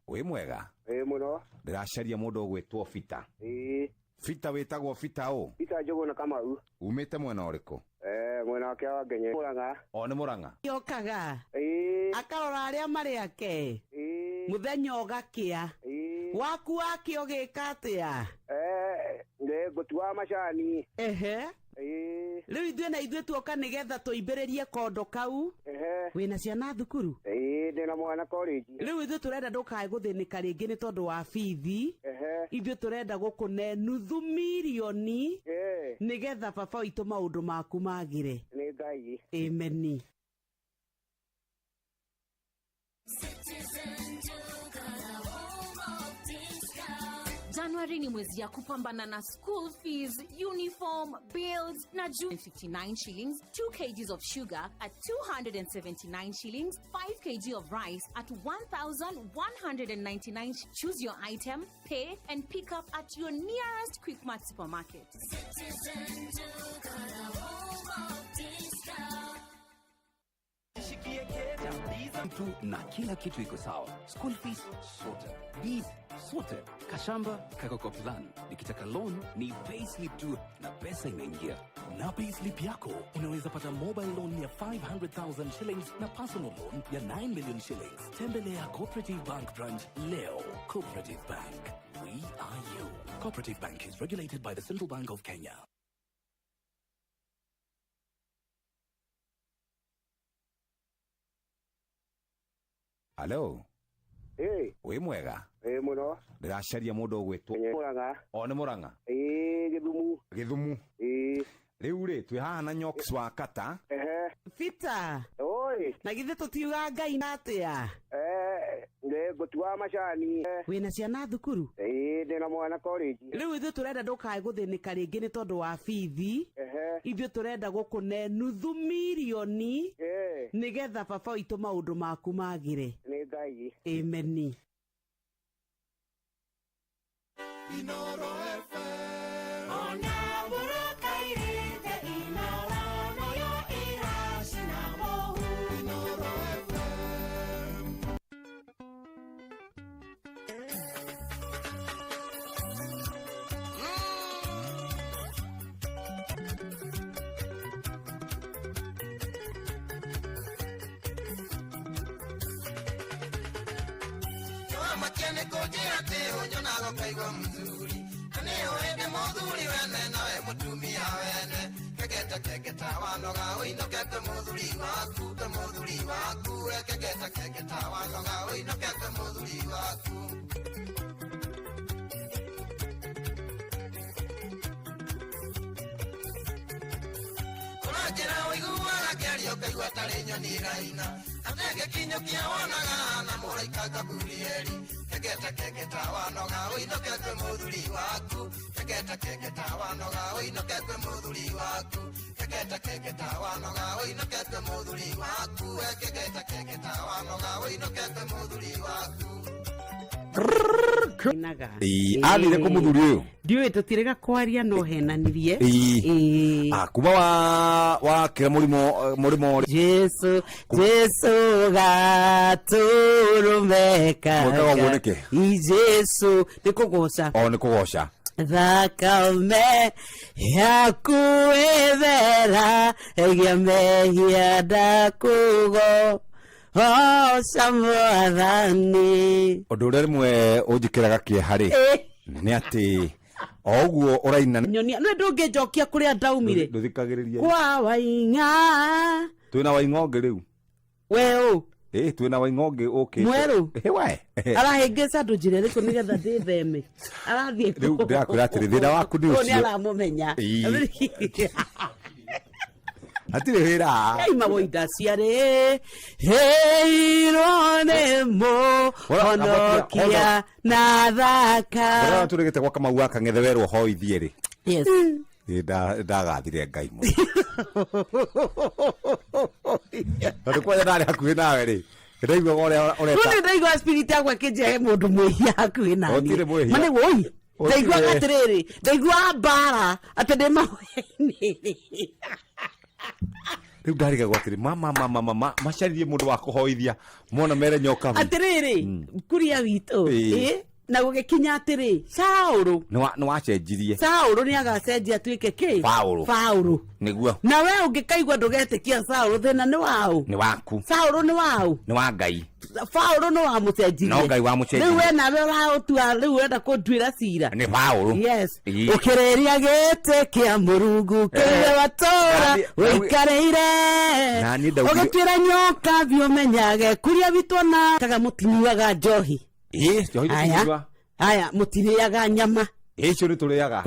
Wĩ mwega? Ĩ mũno. Ndĩracaria mũndũ ũgwĩtwo Bita. Ĩ. Bita wĩtagwo Bita ũ? Bita Njũgũna Kamau. Umĩte mwena ũrĩkũ? Mwena wake wa Ngenye. Mũrang'a. O nĩ Mũrang'a? Yokaga. Ĩ. Akarora arĩa marĩ ake. Ĩ. Mũthenya ũgakĩa. Ĩ. Waku wake ũgĩka atĩa? Nĩ ngũtua macani. Ehe. Ĩ. Rĩu ithuĩ na ithuĩ tuoka nĩgetha tũimbĩrĩrie kondo kau. Ehe. Wĩna ciana thukuru? Ĩ, ndĩna mwana college. Rĩu ithuĩ tũrenda ndũkae gũthĩnĩka rĩngĩ nĩ tondũ wa bithi. Ehe. Ithuĩ tũrenda gũkũne nuthu mirioni. Ĩ. Nĩgetha baba witũ maũndũ maku magĩre. Nĩ Ngai. Ameni. January ni mwezi ya kupambana na school fees, uniform, bills na juu 59 shillings, 2 kgs of sugar at 279 shillings, 5 kg of rice at 1,199. Choose your item, pay and pick up at your nearest Quickmart supermarket. Na kila kitu iko sawa. School fees sorted, bills sorted, kashamba kako kwa plan. Nikitaka loan ni payslip tu na pesa inaingia. Na payslip yako unaweza pata mobile loan ya 500,000 shillings na personal loan ya 9 million shillings. Tembelea Cooperative Bank branch leo. Cooperative Bank, we are you. Cooperative Bank is regulated by the Central Bank of Kenya. Halo. Ĩ. Wĩ mwega? Ĩ mũno. Ndĩracaria mũndũ ũgwĩtwo Mũrang'a. O nĩ Mũrang'a? Ĩ, Gĩthumu. Gĩthumu. Ĩ. Rĩu rĩ twĩ haha na Nyox wa Kata. Ehe. Bita. Oi. Na githĩ tũtiuga Ngai na atĩa? Nĩ ngũtua macani. Wĩna ciana thukuru? Ĩ, ndĩna mwana college. Rĩu ithuĩ tũrenda ndũkae gũthĩnĩka rĩngĩ nĩ tondũ wa bithi. Ehe. Ithuĩ tũrenda gũkũne nuthu mirioni. Ĩ. Nĩgetha baba witũ maũndũ maku magĩre. Nĩ Ngai. Ameni. Inoro FM. Ona buraka irite inoro nayo iracina mohu. Inoro FM. Ũramakia nĩ kũnjĩra atĩ ũnyonaga ũkaigua mzuri. Na nĩ ũĩ ndĩ mũthuri wene nawe mũtumia wene. Kegeta kegeta wanoga ũinũke kwĩ mũthuri waku, kwĩ mũthuri waku. We kegeta kegeta wanoga ũinũke kwĩ mũthuri waku. Kũranjĩra ũiguaga kĩario ũkaigua tarĩ nyoni iraina. Atĩ gĩkinyũkia wonaga na mũraika Gaburieli. Kegeta kegeta wanoga ũinũke kwĩ mũthuri waku. Kegeta kegeta wanoga ũinũke kwĩ mũthuri waku. Kegeta kegeta wanoga ũinũke kwĩ mũthuri waku. We kegeta kegeta wanoga ũinũke kwĩ mũthuri waku. Inaga. Ĩĩ, athire kũ mũthuri ũyũ? Ndiũĩ tũtirĩga kwaria no henanirie. Ĩĩ. Ah, kuma wa wakĩra mũrimũ mũrimũ ũrĩa- Jesu Jesu gatũrũme Mwĩkaga ũguo nĩkĩ? I Jesu nĩ kũgoca. O nĩ kũgoca. Thakame yaku ĩthera ĩgĩa mehia ndakũgo oca mwathani. Ũndũ ũrĩa rĩmwe ũnjĩkĩraga kĩeha rĩ nĩ atĩ o ũguo ũraina Nyonia nĩ ndũngĩnjokia kũrĩa ndaumire ndũthikagĩrĩria kwa waing'a twĩna waing'ongĩ rĩu weũ ĩ twĩna waing'ongĩ ũkĩte Mwerũ? Ĩ, we arahĩngĩca andũ njĩra ĩrĩkũ nĩgetha ndĩtheme arathiĩ Rĩu ndĩrakwĩra atĩrĩ, thĩna waku nĩ Ũyũ ũcio. nĩ aramũmenya Ĩĩ. Hatirĩ wĩra Aima woinda ciarĩ heirwo nĩ mũhonokia na thaka Ũrĩa tũrĩgĩte gwa Kamau wa Kang'ethe werwo hoithie rĩ Yes. Ĩ, ndagathire Ngai mũno tondũ kwanja ndarĩ hakuhĩ nawe rĩ ndaiguaga ũrĩa ũreta Rĩu ndaigua spirit yakwa ĩkĩnjĩra he mũndũ mwĩhia hakuhĩ naniĩ. Gũtirĩ mwĩhia. Ma nĩ wũi Gũtirĩ. ndaiguaga atĩrĩrĩ ndaiguaga mbara atĩ ndĩ mahoya-inĩ rĩu ndarigagwo atĩrĩ mama mama mama macaririe mũndũ wa kũhoithia mona mere nyoka atĩrĩrĩ kuria witũ Ĩĩ. ĩ, na gũgĩkinya atĩrĩ Saũlũ nĩ wacenjirie Saũlũ nĩ agacenjia atuĩke kĩ Paũlũ. Paũlũ nĩguo na we ũngĩkaigua ndũgetĩkia Saũlũ thĩna nĩ waũ nĩ waku Saũlũ nĩ waũ nĩ wa Ngai Paũlũ nĩ wamũcenjirie No Ngai wamũcenjirie. rĩu we nawe ũraũtua rĩu ũrenda kũnduĩra cira nĩ Paũlũ Yes. Ĩĩ. Ũkĩrĩria gĩtĩ kĩa Mũrungu kĩrĩa watũra ũikarĩire Na niĩ ndaugire- ũgĩtuĩra nyoka biũ menyage kuria witũ na kaga mũtinyuaga njohi Ĩĩ, njohi Aya. tũtinyua. Aya mũtirĩaga nyama Ĩĩ, icio nĩ tũrĩaga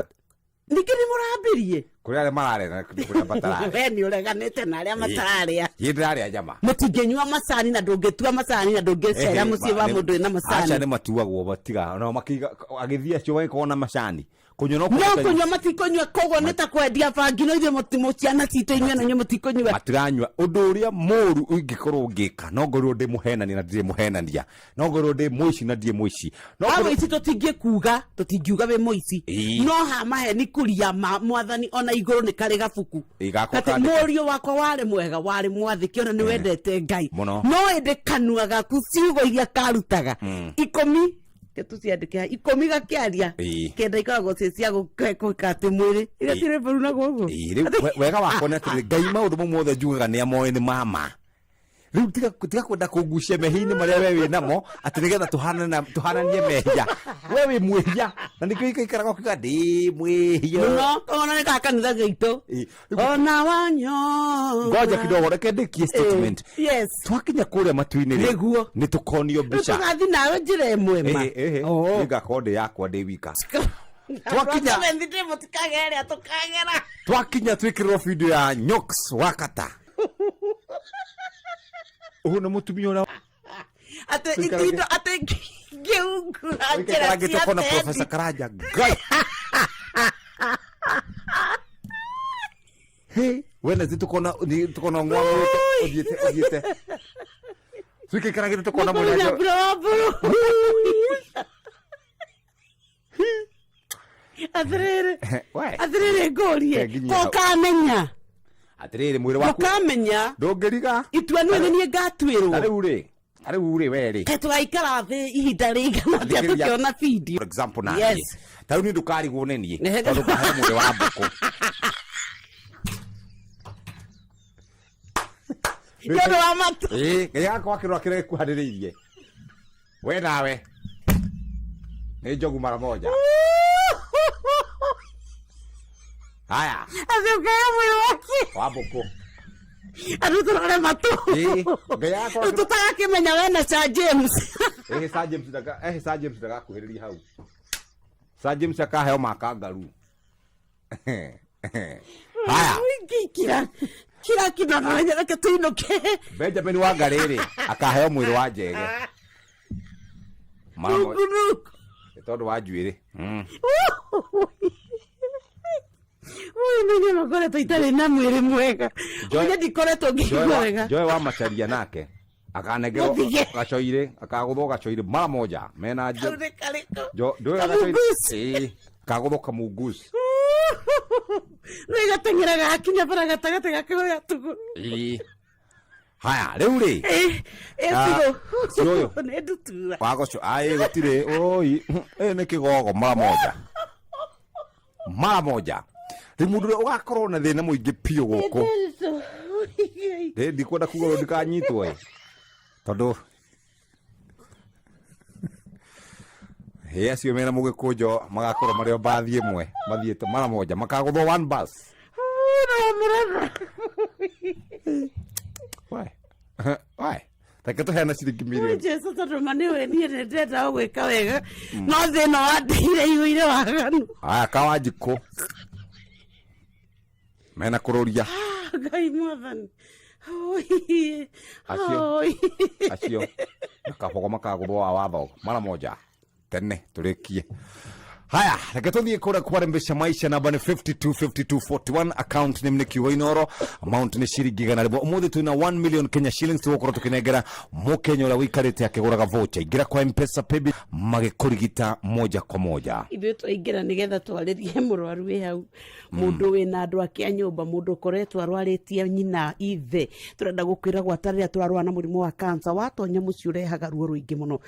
ningĩ nĩ mũrambirie kũrĩ arĩa mararĩa na kũrĩ arĩa matararĩa we nĩ ũreganĩte na arĩa matararĩa Ĩĩ, ndĩrarĩa nyama mũtingĩnyua macani na ndũngĩtua macani na ndũngĩcera mũciĩ wa mũndũ wĩna aca macani nĩ matuagwo matiga nao makiga agĩthiĩ acio magĩkorwo na macani kũnyua no no kũnyua- kũnyua matikũnyua koguo nĩ ta kwendia bangi no ithuĩ ciana citũ inyuĩ na inyuĩ mũtikũnyua matiranyua ũndũ ũrĩa mũru ingĩkorwo ngĩka no ngorwo ndĩ mũhenania na ndirĩ mũhenania no ngorwo ndĩ mũici na ndirĩ mũici no ha ngorwo mũici tũtingĩkuga tũtingiuga wĩ mũici Ĩĩ. no ha maheni kuria ma mwathani ona igũrũ nĩ karĩ gabuku Ĩĩ, gakwa atĩ kandĩke. mũriũ wakwa warĩ mwega warĩ mwathĩki ona nĩ wendete Ngai Mũno. no ĩndĩ kanua gaku ciugo iria karutaga ikũmi ke tũciandĩke haha, ikũmi gakĩaria Ĩĩ. kenda ikoragwo ciĩ cia gwĩka atĩ mwĩrĩ iria Ĩĩ. cirĩ mbũru na gũkũ Ĩĩ, rĩu wega wakwa nĩ atĩrĩrĩ Ngai maũndũ mau mothe njugaga nĩ amoĩ nĩ mama rĩu tiga kwenda kũngucia mehia-inĩ marĩa we wĩ namo atĩ nĩgetha tũhananie mehia we wĩ mwĩhia na nĩkĩo ikaikaraga ũkiuga ndĩ mwĩhia mũno ona nĩ ka kanitha gaitũ Ĩĩ, rĩu ona wanyo ngoja kidogo reke ndĩkie statement yes twakinya kũrĩa matu-inĩ rĩ Nĩguo. nĩ tũkonio rĩu mbica tũgathi nawe njĩra ĩmwe ma Ĩhĩ, ĩhĩ, nĩngakorwo ndĩ yakwa ndĩ wika Twakinya- tũkagera tũkagera twakinya twĩkĩrĩrwo video ya nyox wakata ũyũ nĩ mũtumia ũrĩa atĩ Tũikarage- itindo atĩ ngĩungura njĩra ũikarangĩte cia ũkona tendi Professor Karanja Ngai Hey, Wednesday tukona ni tukona ng'wamũrĩte ũthiĩte ũthiĩte tuikaikaragĩte tukona Mũkũrũ mũrĩa mbũrũ atĩrĩrĩ We. atĩrĩrĩ ngũrie Nginyia hau. ũkamenya atĩrĩrĩ mwĩrĩ waku ũkamenya ndũngĩriga itua nĩ nĩ niĩ ngatuĩrwo ta rĩu rĩ ta rĩu rĩ we rĩ Kaĩ tũgaikara thĩ ihinda rĩigana atĩa Thikĩrĩria. tũkĩona video for example na Yes. niĩ ta rĩu niĩ ndũkarigwo nĩ niĩ tondũ ngahe mwĩrĩ wa mbũkũ nĩ ũndũ wa matũ ĩĩ ngai gakwa akĩrora kĩrĩa gĩkuhanĩrĩirie we nawe Nĩ njogu mara moja. Haya. Atĩ ũkaya mwĩrĩ wake. Wa mbũkũ. Andũ tũrore matũ. Ĩĩ, Ngai agakorwo Rĩu tũtagakĩmenya we na Sir James. Ĩhĩ Sir James ndaka ĩhĩ Sir James ndagakuhĩrĩria hau. Sir James akaheo ma kangaroo. Haya. Kira kira kinono reke tũinũke. Benjamin Wangarĩ rĩ akaheo mwĩrĩ wa njege. Mara moja. Nungunungu. Nĩ tondũ wa njuĩrĩ. Ũyũ nĩ nyama ngoretwo itarĩ na mwĩrĩ mwega. Joy- Ũrĩa ndikoretwo Joy ngĩigua wa- wega. Joy wa Macharia nake akanengerwo Mũthige. gacoirĩ akagũthwo gacoirĩ mara moja mena Kau nĩ karĩkũ? ndũĩ gacoirĩ Kamunguci. Ĩĩ, kagũthwo kamunguci. Nĩ gateng'eraga gakinya bara gatagatĩ gakĩhoya tũgũrũ. Ĩĩ. Haya rĩu rĩ Ĩ Ah, cigũ. si ũyũ. Nĩ ndutura. wagoco aĩ gũtirĩ oi ĩ nĩ kĩgogo mara moja mara moja rĩu mũndũ ũrĩa ũgakorwo na thĩna mũingĩ biũ gũkũ Ĩ, ndikwenda kuga ũndũ ndikanyitwo ĩ tondũ ĩ acio mena mũgĩkũnjo magakorwo marĩ o mbathi ĩmwe mathiĩte mara moja makagũthwo one bus. Why? Why? Reke tũheane ciringi mirioni. Jesu tondũ ma nĩwe niĩ nĩ ndĩrenda o gwĩka wega no thĩna wandeire iyũire waganu. Aya kawanjikũ mena kũrũria. Ah, Ngai mwathani. Oi. Acio. Oi. Acio na kabogo makagũthwo wa watho mara moja tene tũrĩkie. Haya, reke tũthiĩ kũrĩa kwarembesha maisha. Namba nĩ 525241, account name nĩ kiugo Inoro, amount nĩ ciringi 100. Ũmũthĩ twĩna 1 million Kenya shillings tũgũkorwo tũkĩnengera mũkenya ũrĩa ũikarĩte akĩgũraga voucher. Ingĩra kwa Mpesa paybill magĩkũrigita moja kwa moja. Ithuĩ twaingĩra nĩgetha twarĩrie mũrwaru wĩ hau, mũndũ wĩna andũ ake a nyũmba, mũndũ ũkoretwo arwarĩtie nyina, ithe. Tũrenda gũkwĩra gwata rĩrĩa tũrarwara na mũrimũ wa cancer watonya mũciĩ ũrehaga ruo rũingĩ mũno.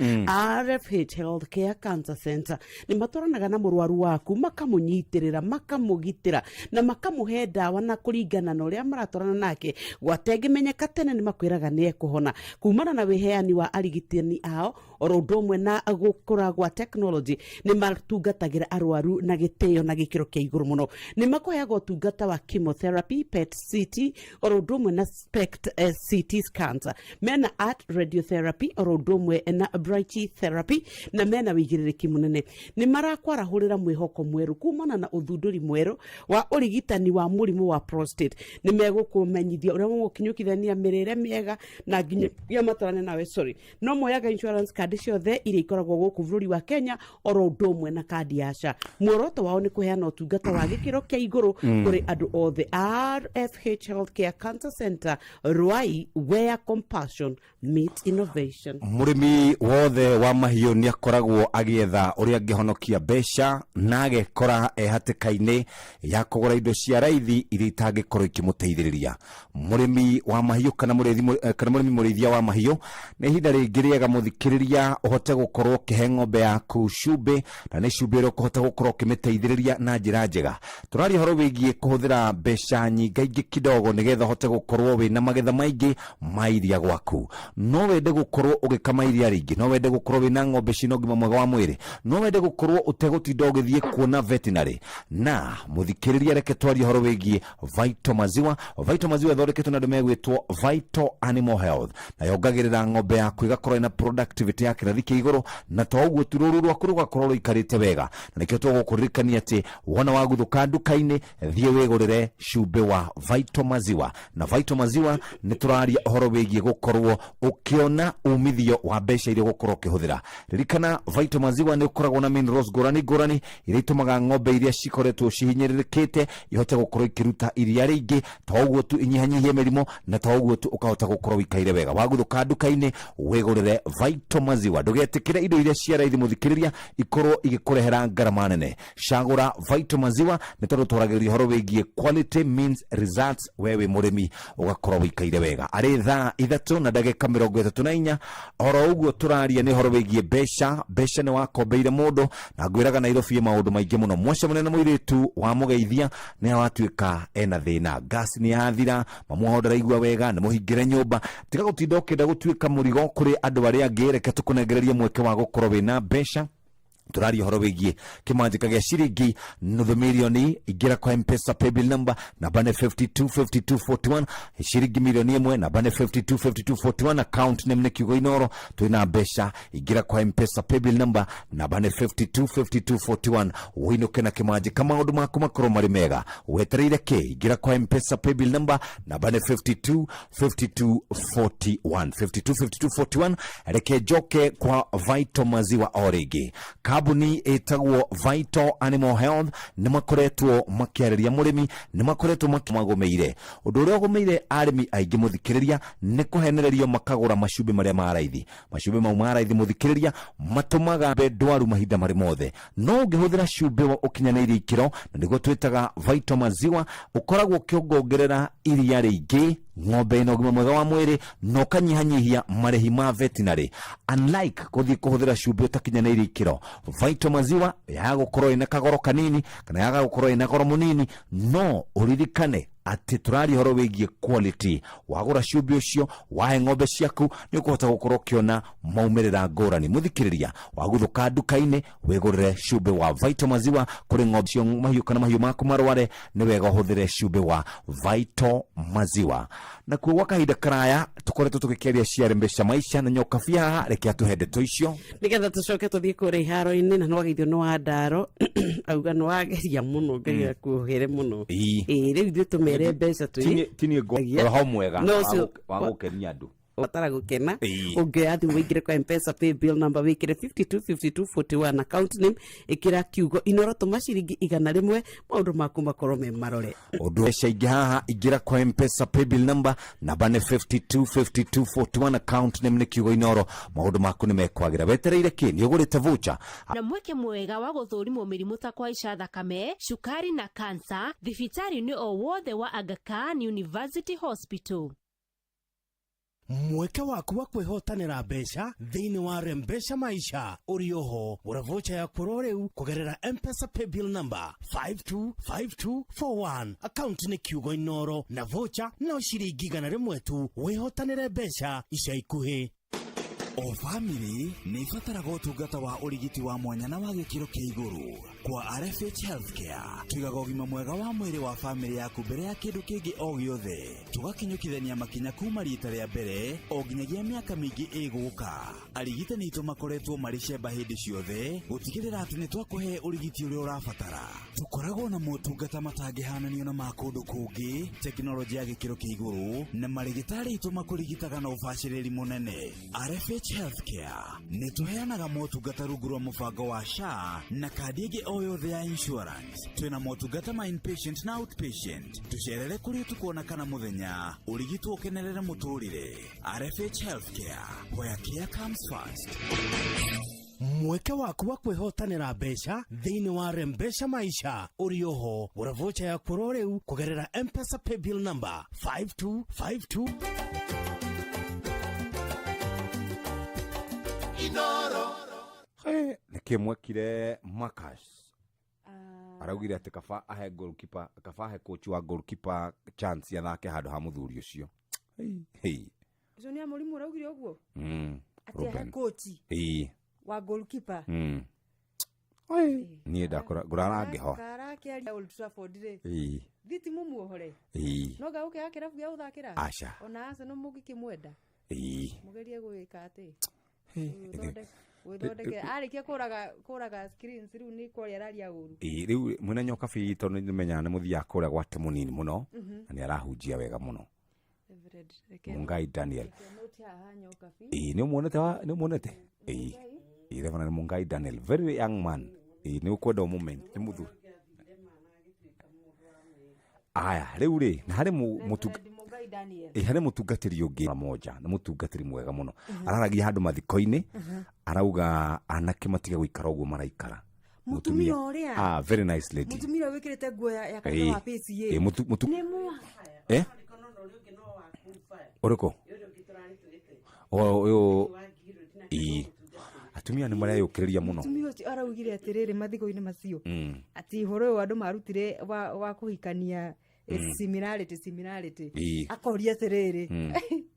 RFH Healthcare Cancer Center nĩ matwaranaga na mũrwaru waku, makamũnyitĩrĩra, makamũgitĩra na makamũhe ndawa na kũringana na ũrĩa maratwarana nake. Gwata ĩngĩmenyeka tene nĩ makwĩraga nĩ ekũhona kumana na wĩheani wa arigitani ao oro ũndũ ũmwe na gũkũra gwa technology. Nĩ matungatagĩra arwaru na gĩtĩo na gĩkĩro kĩa igũrũ mũno. Nĩ makũheaga ũtungata wa chemotherapy, PET CT oro ũndũ ũmwe na SPECT CT scans, mena art radiotherapy oro ũndũ ũmwe na brachytherapy, na mena wĩigĩrĩrĩki mũnene. Nĩ marakwarahũrĩra mwĩhoko mwerũ kumana na ũthundũri mwerũ wa ũrigitani wa mũrimũ wa prostate. Nĩ megũkũmenyithia ũrĩa mũgũkinyũkithania mĩrĩre mĩega na nginya matwarane nawe. Sorry, no moyaga insurance card ciothe iria ikoragwo gũkũ bũrũri wa Kenya oro ũndũ ũmwe na kandi ya SHA. Muoroto wao nĩ kũheana ũtungata wa gĩkĩro kĩa igũrũ kũrĩ andũ othe. RFH Healthcare Cancer Center, Ruai, where compassion meet innovation. Mũrĩmi wothe wa mahiũ nĩ akoragwo agĩetha ũrĩa angĩhonokia mbeca na agekora e hatĩka-inĩ ya kũgũra indo cia raithi iria itangĩkorwo ikĩmũteithĩrĩria. Mũrĩmi wa mahiũ kana mũrĩithi kana mũrĩmi mũrĩithia wa mahiũ, nĩ ihinda rĩngĩ rĩega mũthikĩrĩria ũhote gũkorwo ũkĩhe ng'ombe yaku cumbĩ, na nĩ cumbĩ ũrĩa ũkũhota gũkorwo ũkĩmĩteithĩrĩria na njĩra njega. Tũraria ũhoro wĩgiĩ kũhũthĩra mbeca nyingaingĩ kidogo nĩgetha ũhote gũkorwo wĩna magetha maingĩ ma iria gwaku. No wende gũkorwo ũgĩkama iria rĩingĩ, no wende gũkorwo wĩna ng'ombe ciĩna ũgima mwega wa mwĩrĩ, no wende gũkorwo ũtegũtinda ũgĩthiĩ kuona veterinary. Na mũthikĩrĩria, reke twarie ũhoro wĩgiĩ Vital Maziwa. Vital Maziwa ĩthondeketwo na andũ megwĩtwo Vital Animal Health, na yongagĩrĩra ng'ombe yaku ĩgakorwo ĩna productivity ya kĩrathi kĩa igũrũ, na to ũguo tu, rũru rwaku rũgakorwo rũikarĩte wega. Na nĩkĩo tũgũkũririkania atĩ wona waguthũka nduka-inĩ, thiĩ wĩgũrĩre cumbĩ wa Vital Maziwa. Na Vital Maziwa nĩ tũraria ũhoro wĩgiĩ gũkorwo ũkĩona umithio wa mbeca iria ũgũkorwo ũkĩhũthĩra. Ririkana Vital Maziwa nĩ ũkoragwo na minerals ngũrani ngũrani iria itũmaga ng'ombe iria cikoretwo cihinyĩrĩrĩkĩte ihote gũkorwo ikĩruta iria rĩingĩ, to ũguo tu inyihanyihie mĩrimũ, na to ũguo tu ũkahota gũkorwo ũikaire wega. Waguthũka nduka-inĩ wĩgũrĩre Vital Maziwa. Ndũgetĩkĩre indo iria cia raithi mũthikĩrĩria ikorwo igĩkũrehera ngarama nene. Cagũra Vital Maziwa nĩ tondũ twaragĩrĩria ũhoro wĩgiĩ quality means results. We wĩ mũrĩmi ũgakorwo wĩikaire wega. Arĩ thaa 3:34 oro ũguo tũraria nĩ ũhoro wĩgiĩ mbeca. Mbeca nĩ wakombeire mũndũ, na ngwĩraga Nairobi ĩ maũndũ maingĩ mũno. Mwacemania na mũirĩtu wa mũgeithia nĩ watuĩka ena thĩna, gas nĩ yathira, mamu wao ndaraigua wega, nĩ mũhingĩre nyũmba. Tiga gũtinda ũkĩenda gũtuĩka mũrigo kũrĩ andũ arĩa angĩ. Reke tũkũnengererie mweke wa gũkorwo wĩna mbeca. Tũraria ũhoro wĩgiĩ kĩmanjĩka gĩa ciringi nuthu mirioni. Ingĩra kwa Mpesa paybill number, namba nĩ 525241, ciringi 1 mirioni, namba nĩ 525241, account name nĩ kiugo Inoro. Twĩna mbeca. Ingĩra kwa Mpesa paybill number, namba nĩ 525241, ũinũke na kĩmanjĩka, maũndũ maku makorwo marĩ mega. Wetereire kĩ? Ingĩra kwa Mpesa paybill number, namba nĩ 525241, 525241. Reke njoke kwa Vital Maziwa o rĩngĩ. Kambuni ĩtagwo Vital Animal Health nĩ makoretwo makĩarĩria mũrĩmi, nĩ makoretwo magũmĩire ũndũ ũrĩa ũgũmĩire arĩmi aingĩ, mũthikĩrĩria, nĩ kũhenererio makagũra macumbĩ marĩa ma raithi. Macumbĩ mau ma raithi, mũthikĩrĩria, matũmaga mbe ndwaru mahinda marĩ mothe. No ũngĩhũthĩra cumbĩ ũkinyanĩirie ikĩro, na nĩguo twĩtaga Vital Maziwa, ũkoragwo ũkĩongongerera iria rĩingĩ, ng'ombe ĩna ũgima mwega wa mwĩrĩ, na ũkanyihanyihia marĩhi ma veterinary, unlike gũthiĩ kũhũthĩra cumbĩ ũtakinyanĩirie ikĩro. Vital Maziwa yaga gũkorwo ĩna kagoro kanini kana yaga gũkorwo ĩna goro mũnini, no ũririkane atĩ tũraria ũhoro wĩgiĩ quality. Wagũra cumbĩ ũcio, wahe ng'ombe ciaku, nĩ ũkũhota gũkorwo ũkĩona maumĩrĩra ngũrani. Mũthikĩrĩria, waguthũka nduka-inĩ, wĩgũrĩre cumbĩ wa Vital Maziwa kũrĩ ng'ombe cio, mahiũ kana mahiũ maku marware, nĩ wega ũhũthĩre cumbĩ wa Vital Maziwa. Nakuo gwa kahinda karaya tũkoretwo tũgĩkĩaria ciarĩ mbeca maica na nyoka haha. Reke atũhe ndeto icio. Nigetha tũcoke tũthiĩ kũrĩa iharo-inĩ, na nĩwageithio nĩ wa ndaro, auga nĩwageria mũno, Ngai akuohere mũno. Ĩĩ, rĩu ithuĩ tũmere mbeca twĩ Tinie roho mwega No, ũcio- wa gũkenia andũ. Batara gũkena. Ĩĩ. Ũngĩoya thimũ, wĩingĩre kwa Mpesa paybill number, wĩkĩre 525241, account name ĩkĩra kiugo Inoro, tũma ciringi 100, maũndũ maku makorwo me marore. Ũndũ mbeca ingĩ haha, ingĩra kwa Mpesa paybill number, namba nĩ 525241, account name nĩ kiugo Inoro, maũndũ maku nĩ mekwagĩra. Wetereire kĩ? Nĩ ũgũrĩte voucher? Na mweke mwega wa gũthũrimwo mĩrimũ ta kũhaica thakame, cukari na kansa thibitarĩ-inĩ o wothe wa Aga Khan University Hospital. Mweke waku wa kwĩhotanĩra mbeca thĩinĩ wa Rembesha Maisha ũrĩ oho. Gũra vocha yaku oro rĩu kũgerera Mpesa paybill number 525241, account nĩ kiugo Inoro, na vocha no ciringi 100 tu. Wĩhotanĩre mbeca ica ikuhĩ. O bamĩrĩ nĩ ibataraga ũtungata wa ũrigiti wa mwanya na wa gĩkĩro kĩa igũrũ. Kwa RFH Healthcare tũigaga ũgima mwega wa mwĩrĩ wa bamĩrĩ yaku mbere ya kĩndũ kĩngĩ o gĩothe, tũgakinyũkithania makinya kuma rita rĩa mbere o nginyagia mĩaka mĩingĩ ĩgũka. Arigitani aitũ makoretwo marĩ cemba hĩndĩ ciothe gũtigĩrĩra atĩ nĩ twakũhe ũrigiti ũrĩa ũrabatara. Tũkoragwo na motungata matangĩhananio na ma kũndũ kũngĩ, tekinoronjĩ ya gĩkĩro kĩa igũrũ, na marĩgĩtarĩ aitũ makũrigitaga na ũbacĩrĩri mũnene. RFH Healthcare nĩ tũheanaga motungata rungu rwa mũbango wa SHA na kandi ĩngĩ o yothe ya insurance. Twĩna motungata ma inpatient na outpatient. Tũcerere kũrĩ ũtukũ kana mũthenya, ũrigitwo ũkenerere mũtũrĩre. RFH Healthcare, where care comes first. Mweke waku wa kwĩhotanĩra mbeca thĩinĩ wa Rembesha Maisha ũrĩ oho. Gũra vocha yaku oro rĩu kũgerera Mpesa paybill number 5252 Inoro. Nĩkĩ mwekire Marcus araugire atĩ kaba ahe goalkeeper, kaba ahe coach wa goalkeeper chance athake handũ ha mũthuri ũcio? Hey, hey. Ũcio nĩ amũrimũ ũraugire ũguo? Atĩ ahe Ruben. coach wa goalkeeper. Niĩ ndakora ngũrara ngĩhoa. Karakĩaria Old Trafford rĩ. Thiti mumuohore. No gagũkĩaga kĩrabu gĩa gũthakĩra. Aca. Ona Arsenal mũngĩkĩmwenda. Mũgerie gwĩka atĩ. Gwĩthondekera. Arĩkia kũraga screens rĩu nĩ kwaria araria ũru. Ĩĩ, rĩu mwĩna nyoka bi, tondũ nĩ menyaga nĩ mũthiaga kũrĩa gwake mũnini mũno, na nĩ arahunjia wega mũno. Reverend, reke Mungai Daniel. Reke note haha nyoka bi. Ĩĩ, nĩ ũmuonete nĩ ũmuonete? Ĩĩ, Reverend Mungai Daniel, very young man. Ĩĩ, nĩ ũkwenda ũmũmenye, nĩ mũthuri. Aya, rĩu rĩ, na harĩ Reverend Mungai Daniel. Ĩ, harĩ mũtungatĩri ũngĩ moja, nĩ mũtungatĩri mwega mũno, araragia handũ mathiko-inĩ, arauga anake matige gũikara ũguo maraikara. Mũtumia ũrĩa. Ah, very nice lady. Mũtumia ũrĩa wĩkĩrĩte nguo ya kanitha wa PCA. Ĩĩ, Nĩ mwa. Eh? Ũrĩkũ? Ũyũ, ĩĩ, atumia nĩ mareyũkĩrĩria mũno. Mũtumia ũcio araugire atĩrĩrĩ mathiko-inĩ macio, atĩ ũhoro ũyũ andũ marutire wa kũhikania, similarity, similarity, akoria atĩrĩrĩ,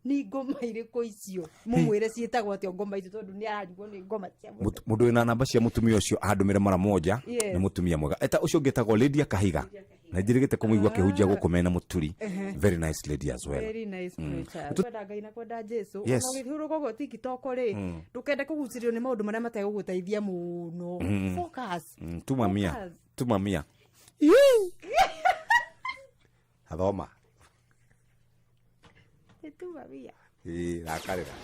Nĩ ngoma irĩkũ icio? Mũmwĩre ciĩtagwo atĩa ngoma icio, tondũ nĩ ararigwo nĩ ngoma cia Mũndũ wĩna namba cia mũtumia ũcio andũmĩre mara moja. Yes. Nĩ mũtumia mwega eta ũcio ũngĩ etagwo Lydia Kahiga, na njĩrĩgĩte kũmũigua akĩhunjia gũkũ mena mũturi. Very nice lady as well. Very nice preacher. Kwenda Ngai na kwenda Jesu. Yes. Ona ũgĩthiũrũrũka ũguo TikTok rĩ, ndũkende kũgucĩrĩrio nĩ maũndũ marĩa mategũgũteithia mũno. Focus. Tuma mia. Focus. Tuma mia athoma. Tuma mia. Ĩ, rakarĩra.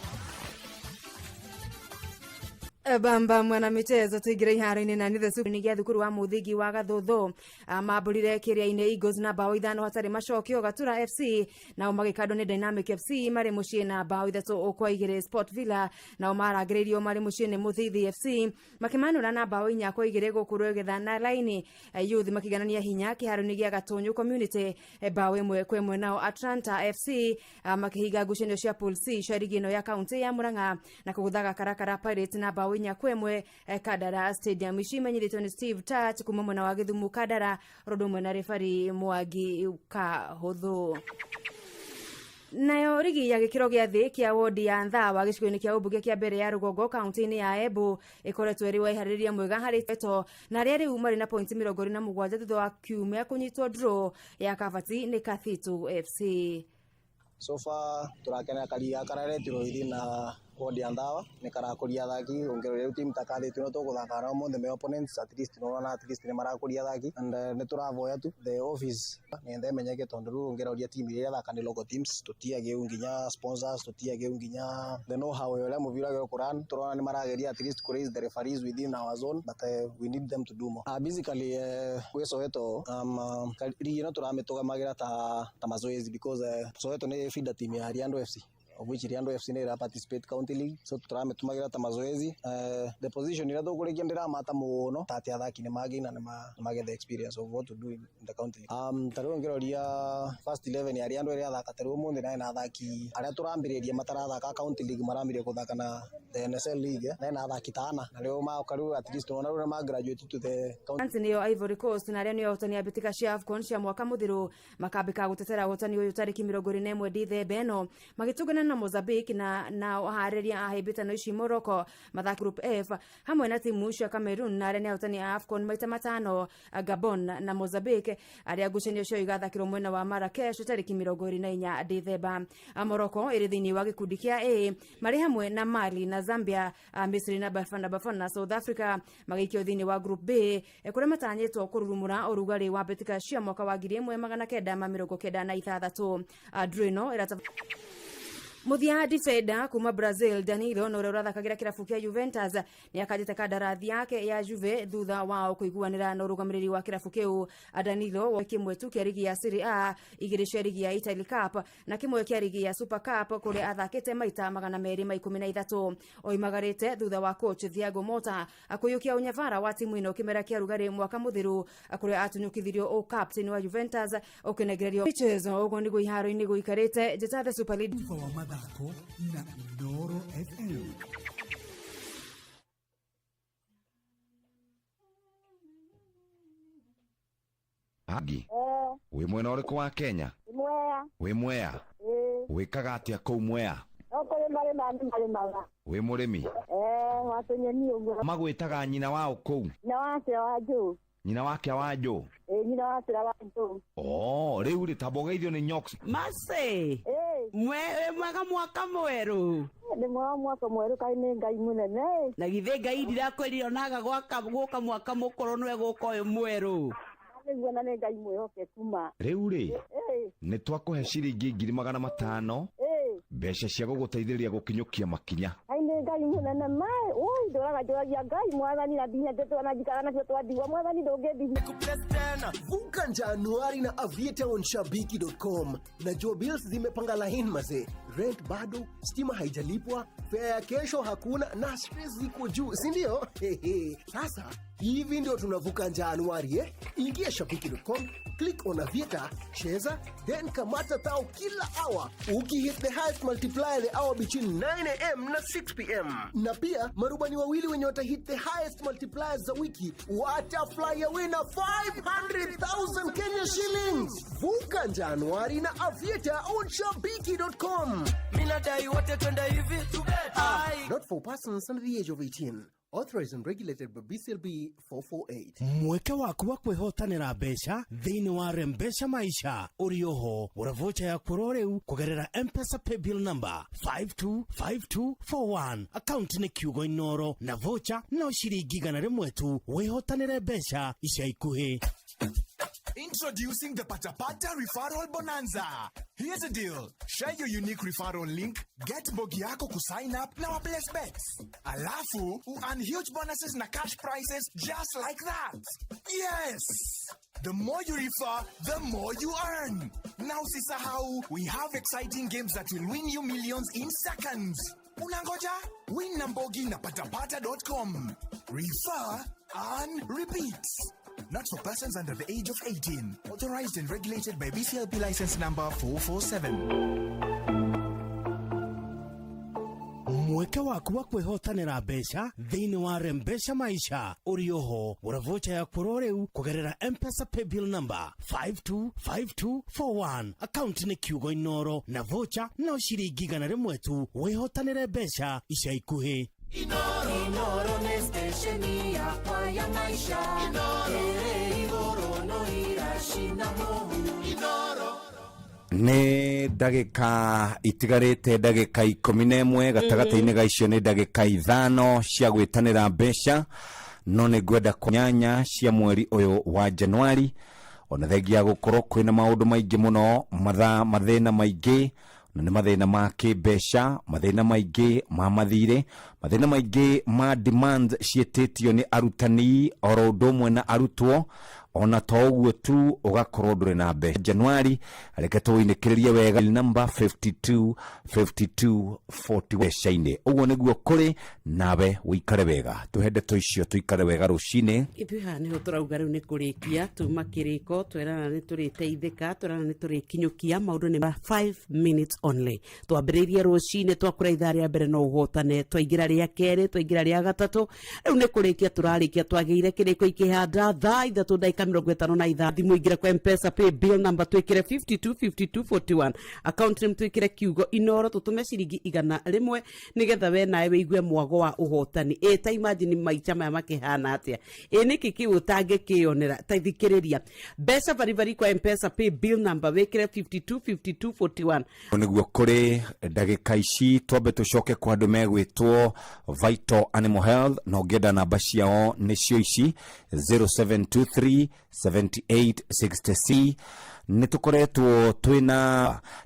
Bamba mwana michezo, tuingire iharo-inĩ na nĩ the nĩ gĩa thukuru wa mũthingi wa Gathũthũ. Mambũrire kĩrĩa-inĩ Eagles na bao 5 hatarĩ macokio. Gatura FC nao magĩkandwo nĩ Dynamic FC marĩ mũciĩ na bao 3-2. Sport Villa nao marangĩrĩirio marĩ mũciĩ nĩ Mũthithi FC makĩmanũra na bao 4-2. Gũkũ Rwegetha na Laini Youth makĩganania hinya kĩharo-inĩ gĩa Gatũnyũ Community, bao 1-1. Nao Atlanta FC makĩhinga ngucanio cia Pool C cia rigi ĩno ya kaunti ya Murang'a na kũgũthaga Karakara Pirates na bao 4-1 Kandara Stadium. Ici imenyithĩtio nĩ Steve Touch kuma mwena wa Gĩthumu Kandara, ũndũ ũmwe na refari Mwangi Kahũthũ. Nayo rigi ya gĩkĩro gĩa thĩ kĩa wodi ya Nthawa gĩcigo-inĩ kĩa ũmbunge kĩa mbere ya rũgongo kaunti-inĩ ya Embu ĩkoretwo ĩrĩ wa iharĩrĩria mwega harĩ eto na arĩa rĩu marĩ na pointi 27 thutha wa kiumia kũnyitwo draw ya Kabati nĩ Kathitu FC. So far turakenera karia kararetirwo ithi na wodi ya Nthawa nĩ karakũria athaki. Ũngĩrora rĩu team ta Kathitu ĩno tũgũthaka nao ũmũthĩ me opponents, at least nĩũrona at least nĩ marakũria athaki, and nĩ tũravoya tu the office nĩ emenyeke, tondũ rĩu ũngĩroria team iria irathaka nĩ local teams, tũtiagĩu nginya sponsors, tũtiagĩu nginya the know how ũrĩa mũbira ũrĩa ũkũrun. Tũrona nĩ marageria at least to raise the referees within our zone, but we need them to do more. Basically gwĩ Soweto, rigi ĩno tũramĩtũgamagira ta mazoezi, because Soweto nĩ feeder team ya Riando FC, of which Riando FC nĩ ĩra participate county league, so tũramĩtũmagĩra ta mazoezi. The position ĩrĩa tũkũrĩkia ndĩramata mũno ta atĩ athaki nĩ magain na nĩ magetha experience of what to do in the county league. Ta rĩu ũngĩroria first 11 ya Riando ĩrĩa athaka ta rĩu ũmũthĩ na ĩna athaki arĩa tũrambĩrĩria matarathaka county league, marambĩrĩria gũthaka na the NSL league, na ĩna athaki ta ana, na rĩu maoka rĩu at least ona rĩu nĩ ma graduate to the county. France nĩyo Ivory Coast na arĩa nĩo ahotani a mbĩtĩka cia AFCON cia mwaka mũthiru makambĩka gũtetera ũhotani ũyũ tarĩki 21 Dithemba ĩno magĩtũngana na Mozambique, na nao aharĩria a hĩmbĩtano ici Morocco mathaki Group F hamwe na timu cia Cameroon na arĩa nĩ ahotani a AFCON maita matano Gabon na Mozambique, arĩa ngucanio cio igathakĩrwo mwena wa Marrakesh tarĩki 24 Dithemba. Morocco ĩrĩ thĩinĩ wa gĩkundi kĩa A marĩ hamwe na Mali na Zambia, Misri na Bafana Bafana, South Africa magĩikio thĩinĩ wa Group B, kũrĩa matanyĩtwo kũrurumũra ũrugarĩ wa mbĩtĩka cia mwaka wa 1996. Draw ĩno ĩrata Muthia. Defender kuma Brazil Danilo na ũrĩa ũrathakagĩra kĩrabu kĩa Juventus nĩ akanjĩte kandarathi yake ya Juve thutha wao kũiguanĩra na ũrũgamĩrĩri wa kĩrabu kĩu. Danilo 1 tu kĩa rigi ya Serie A, 2 cia rigi ya Italy Cup na 1 kĩa rigi ya Super Cup, kũrĩa athakĩte maita 213. Oimagarĩte thutha wa coach Thiago Motta akũiyũkia ũnyabara wa timu ĩno kĩmera kĩa rugarĩ mwaka mũthiru, kũrĩa atunyũkithirio ũ-captain wa Juventus ũkĩnengererio michezo. Ũguo nĩguo iharo-inĩ gũikarĩte. Njĩta the Super League. Wa mathako na Inooro FM. Agi, wĩ mwena ũrĩkũ wa Kenya? Mwea. Wĩ Mwea? Ĩĩ. Wĩkaga atĩa kũu Mwea? No kũrĩma rĩma nĩ marĩmaga. Wĩ mũrĩmi? Eh, watũnyeni ũguo. Magwĩtaga nyina wao kũu? Nyina wa Cira wa Njũũ. Nyina wake wa Njũ? Ĩĩ, nyina wa Cira wa Njũũ. Oh, rĩu rĩ tamba ũgeithio nĩ Nyox. Mase mwega mwaka mwerũ. Nĩ mwega mwaka mwerũ, kaĩ nĩ Ngai mũnene. Na githĩ Ngai ndirakwĩrire onaga gwaka gũka mwaka mũkũrũ nĩwe gũka ũyũ mwerũ? Nĩguo, na nĩ Ngai mwĩhokeku ma. Rĩu rĩ, Ĩĩ. nĩ twakũhe ciringi 500,000, mbeca cia gũgũteithĩrĩria gũkinyũkia makinya. Kaĩ nĩ Ngai mũnene ma. Ui, ndũraga njũragia Ngai mwathani na ndinyendete na njikara nacio twandigwa mwathani ndũngĩndigua. Vuka Januari na Aviator on shabiki.com. Najua bills zimepanga line maze, rent bado, stima haijalipwa, fare ya kesho hakuna na stress ziko juu, si ndio? Sasa hivi ndio tunavuka Januari, eh? Ingia shabiki.com, click on Aviator, cheza, then kamata thao kila hour ukihit the highest multiplier the hour between 9 am na 6 pm. Na pia marubani wawili wenye watahit the highest multipliers za wiki watafly away na 500,000 Kenya shillings. Vuka Januari na Aviator on shabiki.com. Minadai wote twende hivi. Ai. Not for persons under the age of 18. Authorized and regulated by BCLB 448. Mweke waku wa kwĩhotanĩra mbeca thĩinĩ wa Rembesha Maisha ũrĩ oho. Gũra vocha yaku oro rĩu kũgerera Mpesa paybill number 525241, akaunti nĩ kiugo Inoro, na vocha no ciringi 100 tu. Wĩhotanĩre mbeca ica ikuhĩ. Introducing the Patapata Referral Bonanza. Here's a deal. Share your unique referral link, get bogi yako kusign up na waplace bets. Alafu, earn huge bonuses na cash prizes just like that. Yes! The more you refer, the more you earn. Now usisahau, we have exciting games that will win you millions in seconds. Unangoja? Win na Mbogi na patapata.com. Refer, earn, repeat. Not for persons under the age of 18. Authorized and regulated by BCLP license number 447. Mweke waku wa kwĩhotanĩra mbeca thĩinĩ wa Rembesha Maisha ũrĩ oho. Gũra vocha yaku oro rĩu kũgerera Mpesa paybill number 525241, akaunti nĩ kiugo Inoro, na vocha no ciringi 100 tu. Wĩhotanĩre mbeca ica ikuhĩ. Inoro nĩ stesheni yakwa ya maisha. Ĩrĩ igũrũ no iracina mũhu. Inoro. Nĩ ndagĩka itigarĩte ndagĩka 11 gatagatĩ-inĩ ga icio nĩ ndagĩka 5 cia gwĩtanĩra mbeca, no nĩ ngwenda 8 cia mweri ũyũ wa Januari, ona thengia gũkorwo kwĩna maũndũ maingĩ mũno, mathaa mathĩna maingĩ, na nĩ mathĩna ma kĩmbeca, mathĩna maingĩ ma mathirĩ, mathĩna maingĩ ma demand ciĩtĩtio nĩ arutani oro ũndũ ũmwe na arutwo. Ona to ũguo tu, ũgakorwo ndũrĩ na mbeca Januari. Reke tũinĩkĩrĩrie wega namba 52 52 40 mbeca-inĩ. Ũguo nĩguo kũrĩ nawe ũikare wega, tũhe ndeto icio tũikare wega rũcinĩ. Ithuĩ haha nĩho tũrauga rĩu nĩ kũrĩkia tuma kĩrĩko, twerana nĩ tũrĩteithĩka, twerana nĩ tũrĩkinyũkia maũndũ nĩ ma 5 minutes only. Twambĩrĩirie rũcinĩ, twakũra ithaa rĩa mbere no ũhotane, twaingĩra rĩa kerĩ, twaingĩra rĩa gatatũ, rĩu nĩ kũrĩkia tũrarĩkia. Twagĩire kĩrĩko ikĩhanda thaa 3 ndagĩka 55. Thimũ ingĩra kwa Mpesa pay bill number, twĩkĩre 525241, account name twĩkĩre kiugo Inoro, tũtũme ciringi 100 nĩgetha we nawe wĩigue mwago wa ũhotani. Ĩ ta imagine maica maya makĩhana atĩa? Ĩ nĩkĩ kĩu ũtangĩkĩonera? Ta thikĩrĩria, mbeca baribari kwa Mpesa pay bill number, wĩkĩre 525241. Nĩguo kũrĩ ndagĩka ici twambe tũcoke kwa andũ megwĩtwo Vital Animal Health, na ũngĩenda namba ciao nĩcio ici 0723 78 60. Nĩ tũkoretwo twĩna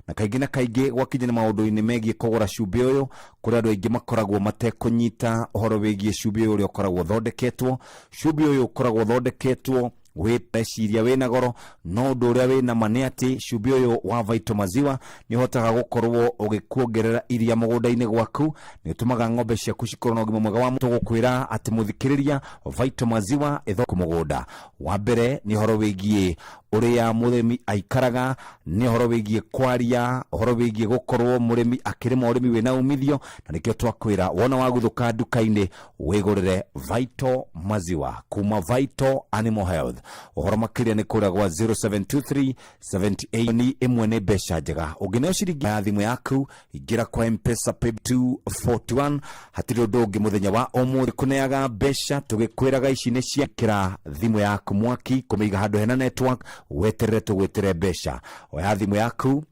na kaingĩ na kaingĩ gwakinya nĩ maũndũ-inĩ megiĩ kũgũra cumbĩ ũyũ, kũrĩ andũ aingĩ makoragwo matekũnyita ũhoro wĩgiĩ cumbĩ ũyũ ũrĩa ũkoragwo ũthondeketwo. Cumbĩ ũyũ ũkoragwo ũthondeketwo wĩ meciria wĩna goro, no ũndũ ũrĩa wĩna ma nĩ atĩ cumbĩ ũyũ wa Vital Maziwa nĩ ũhotaga gũkorwo ũgĩkuongerera iria mũgũnda-inĩ gwaku, nĩ ũtũmaga ng'ombe ciaku cikorwo na ũgima mwega wa tũgũkwĩra atĩ mũthikĩrĩria, Vital Maziwa ĩthoko mũgũnda. Wa mbere nĩ ũhoro wĩgiĩ ũrĩa mũrĩmi aikaraga, nĩ ũhoro wĩgiĩ kwaria, ũhoro wĩgiĩ gũkorwo mũrĩmi akĩrĩma ũrĩmi wĩna umithio, na nĩkĩo twakwĩra wona waguthũka nduka-inĩ wĩgũrĩre Vital Maziwa kuma Vital Animal Health. Ũhoro makĩria nĩ kũrĩa gwa 0723 78 ni ĩmwe nĩ mbeca njega. Ũngĩneo ciringi ya thimũ yaku, ingĩra kwa Mpesa pay 241. Hatirĩ ũndũ ũngĩ mũthenya wa ũmũthĩ kũneaga mbeca, tũgĩkwĩraga ici nĩ ciakĩra thimũ yaku mwaki, kũmĩiga handũ hena network, weterere tũgwĩtĩre mbeca. Oya thimũ yaku,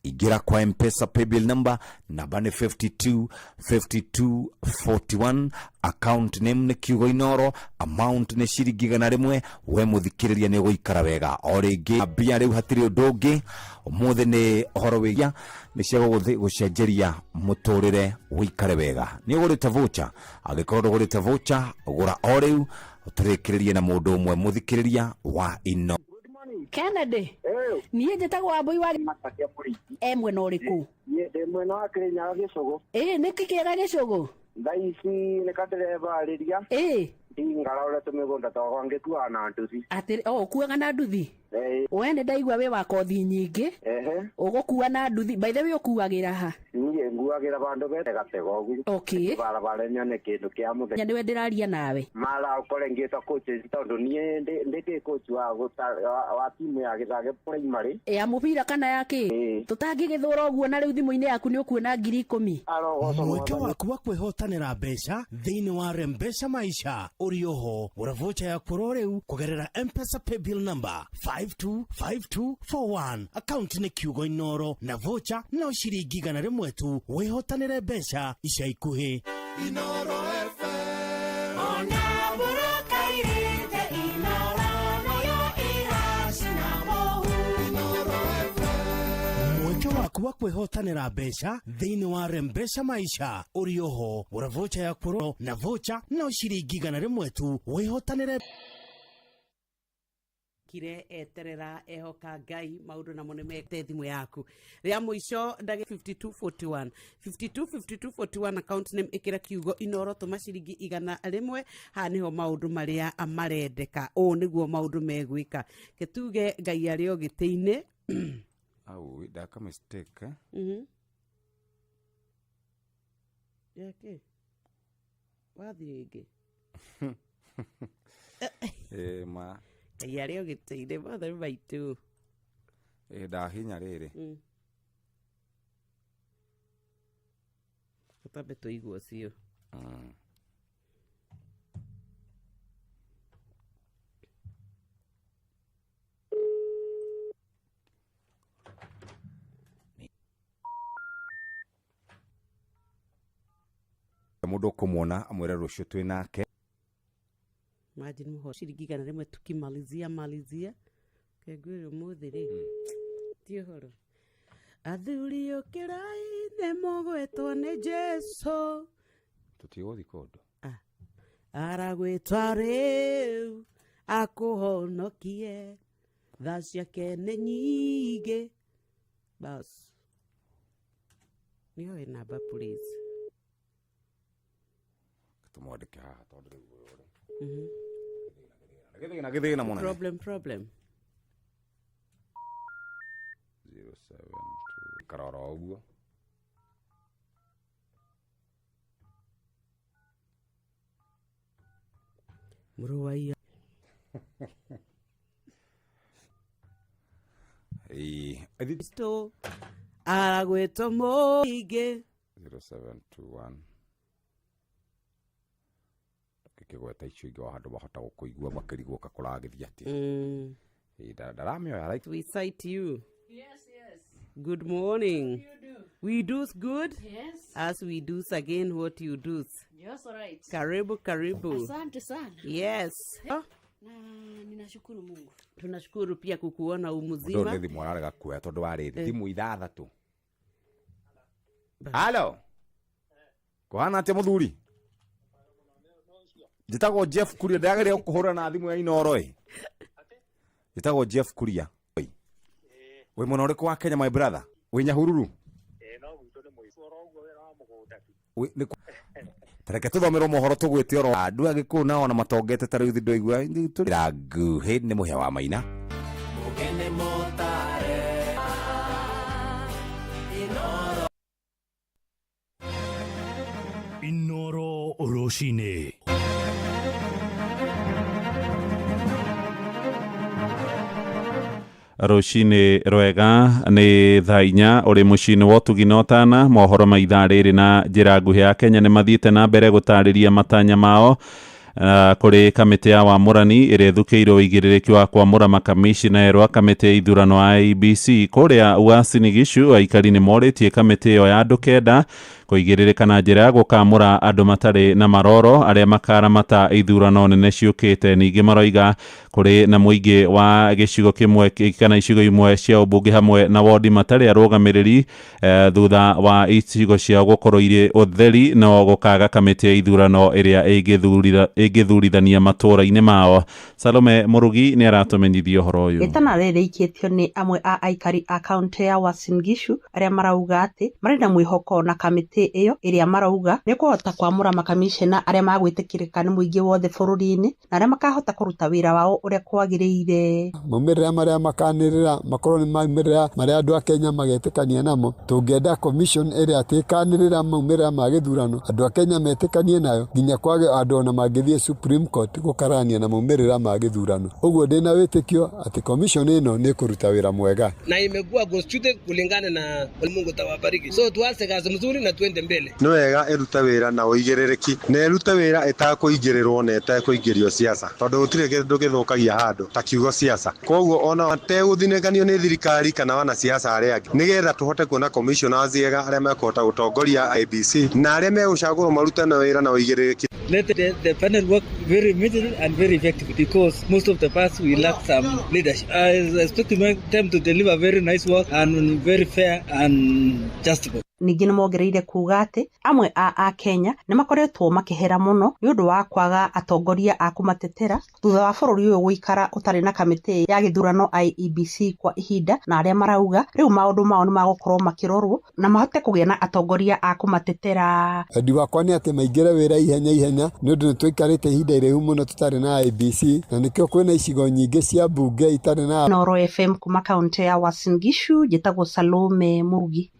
ingĩra kwa Mpesa paybill number, namba nĩ 52 52 41, account name nĩ kiugo Inoro, amount nĩ ciringi 100. We mũthikĩrĩria nĩ ũgũikara wega o rĩngĩ. Mbia rĩu hatirĩ ũndũ ũngĩ ũmũthĩ nĩ ũhoro wĩgia nĩ cia gũcenjeria mũtũrĩre ũikare wega. Nĩ ũgũrĩte voucher? Angĩkorwo ndũgũrĩte voucher, gũra o rĩu tũrĩkĩrĩrie na mũndũ ũmwe mũthikĩrĩria wa Ino. Kennedy, niĩ njĩtagwo Wambũi wa e mwena ũrĩkũ? Ndĩ mwena wa Kĩrĩnyaga Gĩcũgũ. Ĩ nĩkĩ kĩega Gĩcũgũ? Thaa ici nĩ kandirebarĩria ndingaraũre tũmĩgũnda twakwa ngĩkuaga na nduthi. Atĩ o ũkuaga na nduthi? Ĩĩ. We nĩ ndaigua wĩ wa kothi nyingĩ. Ehe. Ũgũkua na nduthi. By the way, ũkuagĩra ha? Niĩ nguagĩra vandũ bete gatego ũguo. Okay. Barabara nyone kĩndũ kĩa mũthenya. Nya nĩwe ndĩraria nawe. Mara ũkore ngĩtwa coach tondũ niĩ ndĩ coach wa wa timu ya Gĩthage primary. Ya mũbira kana ya kĩ? Tũtangĩgĩthũra ũguo na rĩu thimũ-inĩ yaku nĩ ũkuona 10,000. Mweke waku wa kwĩhotanĩra mbeca thĩinĩ wa Rembesha Maisha ũrĩ oho gũra vocha ya kũro rĩu kũgerera M-Pesa paybill number 525241 account nĩ kiugo Inoro na vocha no ciringi 100 tu wĩhotanĩre mbeca ica ikuhĩ. Inoro FM. Ona mbura kairĩte Inoro nayo ĩracina mũhu. Inoro FM. Mweke waku wa kwĩhotanĩra mbeca thĩinĩ wa Rembesha Maisha ũrĩ oho gũra vocha ya kũro na vocha no ciringi 100 tu wĩhotanĩre. Kire eterera ehoka Ngai maundu namo nĩ mete thimũ yaku rĩa mũico ndagĩ 5241 525241 account name ĩkĩra kiugo Inoro tũma ciringi 100. Haha nĩho maũndũ marĩa marendeka, ũũ nĩguo maũndũ megwĩka ketuge Ngai arĩ o gĩtĩ-inĩ. Au ndaka mistake eh? Yake wathiĩ ĩngĩ. Eh, ma Ngai arĩ o gĩtĩ-inĩ mothe maitũ. Ndahinya rĩrĩ. Tũtambe tũigua ũcio. Mũndũ ũkũmuona amwĩre rũciũ twĩ nake. Imagine mũho ciringi 100 tukimalizia malizia kengwĩre ũmũthĩ rĩ ti ũhoro. Athuri ũkĩrai nĩ mũgwĩtwo nĩ Jesũ. Tũtigũthiĩ kũndũ. Aragwĩtwa rĩu akũhonokie, tha ciake nĩ nyingĩ. Bas nĩoĩ namba please. Tũmwandĩke haha tondũ rĩu ũyũ rĩ. Gĩthĩna gĩthĩna mũnene. Problem problem. 072 karora ũguo. Mũrũ wa iya. Kristo aragwĩtwo mũingĩ. 0721 ngĩkĩgweta icio ingĩ wa handũ mahota gũkũigua makĩrigwo ka kũragĩthiĩ atĩa. Ndaramĩoya right. We cite you. Yes, yes. Good morning. You do. We do's good. Yes. As we do's again what you do's. Yes, all right. Karibu karibu. Asante sana. Yes. Oh, Na ninashukuru Mungu. Tunashukuru pia kukuona Mũndũ umuzima. nĩ thimũ ararega kuoya tondũ wa rĩrĩ thimũ ithathatũ. Halo. Kũhana atĩa mũthuri? Njĩtagwo Jeff Kuria, ndĩrageria gũkũhũra na thimũ ya Inoro ĩ. Njĩtagwo Jeff Kuria. Wĩ mwena ũrĩkũ wa Kenya my brother? Wĩ Nyahururu? Tareke tũthomerwo mohoro tũgwĩte oro andũ a Gĩkũyũ nao na matongete ta rĩu thĩ ndwaigua nguhĩ nĩ mũhĩa wa maina. Mũgeni mũtare Inoro. Inoro rũcinĩ. Rũcinĩ rwega nĩ thaa 4 ũrĩ mũciĩ-inĩ wa ũtugi na ũtana. Mohoro ma ithaa rĩrĩ na njĩra nguhĩ ya Kenya nĩ mathiĩte na mbere gũtarĩria matanya mao kũrĩ kamĩtĩ ya wamũrani ĩrĩa ĩthukĩirwo ũigĩrĩrĩki wa kwamũra makamishina erũ a kamĩtĩ ya ithurano IEBC. Kũrĩa Uasin Gishu aikari nĩ morĩtie kamĩtĩ ĩyo ya andũ 9 kũigĩrĩrĩka na njĩra ya gũkamũra andũ matarĩ na maroro arĩa makaramata ithurano nene ciũkĩte. Ningĩ maroiga kũrĩ na mũingĩ wa gĩcigo kĩmwe kana icigo imwe cia ũmbunge hamwe na wondi matarĩ arũgamĩrĩri thutha wa icigo ciao gũkorwo irĩ ũtheri no gũkaga kamĩtĩ ya ithurano ĩrĩa ĩngĩthurithania matũũra-inĩ mao. Salome Mũrugi nĩ aratũmenyithia ũhoro ũyũ. Ĩtana rĩrĩ rĩikĩtio nĩ amwe a aikari a kaunti ya Uasin Gishu arĩa marauga atĩ marĩ na mwĩhoko na kamĩtĩ kamĩtĩ ĩyo ĩrĩa marauga nĩ kũhota kwamũra makamishna arĩa magwĩtĩkĩrĩka nĩ mũingĩ wothe bũrũri-inĩ na arĩa makahota kũruta wĩra wao ũrĩa kwagĩrĩire. Maumĩrĩra marĩa makanĩrĩra makorwo nĩ maumĩrĩra marĩa andũ a Kenya magetĩkania namo. Tũngĩenda commission ĩrĩa atĩ ĩkanĩrĩra maumĩrĩra ma gĩthurano andũ a Kenya metĩkanie nayo nginya kwage andũ ona mangĩthiĩ Supreme Court gũkarania na maumĩrĩra ma gĩthurano. Ũguo ndĩna wĩtĩkio atĩ commission ĩno nĩ ĩkũruta wĩra mwega na imekuwa constituted kulingana na Mungu tawabariki, so tuanze kazi mzuri na tuende mbele. Nĩ wega ĩrute wĩra na ũigĩrĩrĩki na ĩrute wĩra ĩtakũingĩrĩrwo na ĩtekũingĩrio siasa, tondũ gũtirĩ kĩndũ gĩthũkagia handũ ta kiugo siasa. Koguo ona mategũthinĩkanio nĩ thirikari kana wanasiasa arĩa angĩ, nĩgetha tũhote kuona commissioners ega arĩa mekũhota gũtongoria IEBC na arĩa megũcagũrwo marute na wĩra na ũigĩrĩrĩki. Let the panel work very immediately and very effectively, because most of the past we lack some leadership. I expect them to deliver very nice work and very fair and justified. Ningĩ nĩ mongereire kuuga atĩ amwe a Akenya nĩ makoretwo makĩhera mũno nĩ ũndũ wa kwaga atongoria a kũmatetera thutha wa bũrũri ũyũ gũikara ũtarĩ na kamĩtĩ ya gĩthurano IEBC kwa ihinda, na arĩa marauga rĩu maũndũ mao nĩ magũkorwo makĩrorwo na mahote kũgĩa na atongoria a kũmatetera. Wendi wakwa nĩ atĩ maingĩre wĩra ihenya ihenya nĩ ũndũ nĩ tũikarĩte ihinda iraihu mũno tũtarĩ na IEBC, na nĩkĩo kwĩna icigo nyingĩ cia mbunge itarĩ na. Inooro FM kuma kaunti ya Uasin Gishu, njĩtagwo Salome Murugi.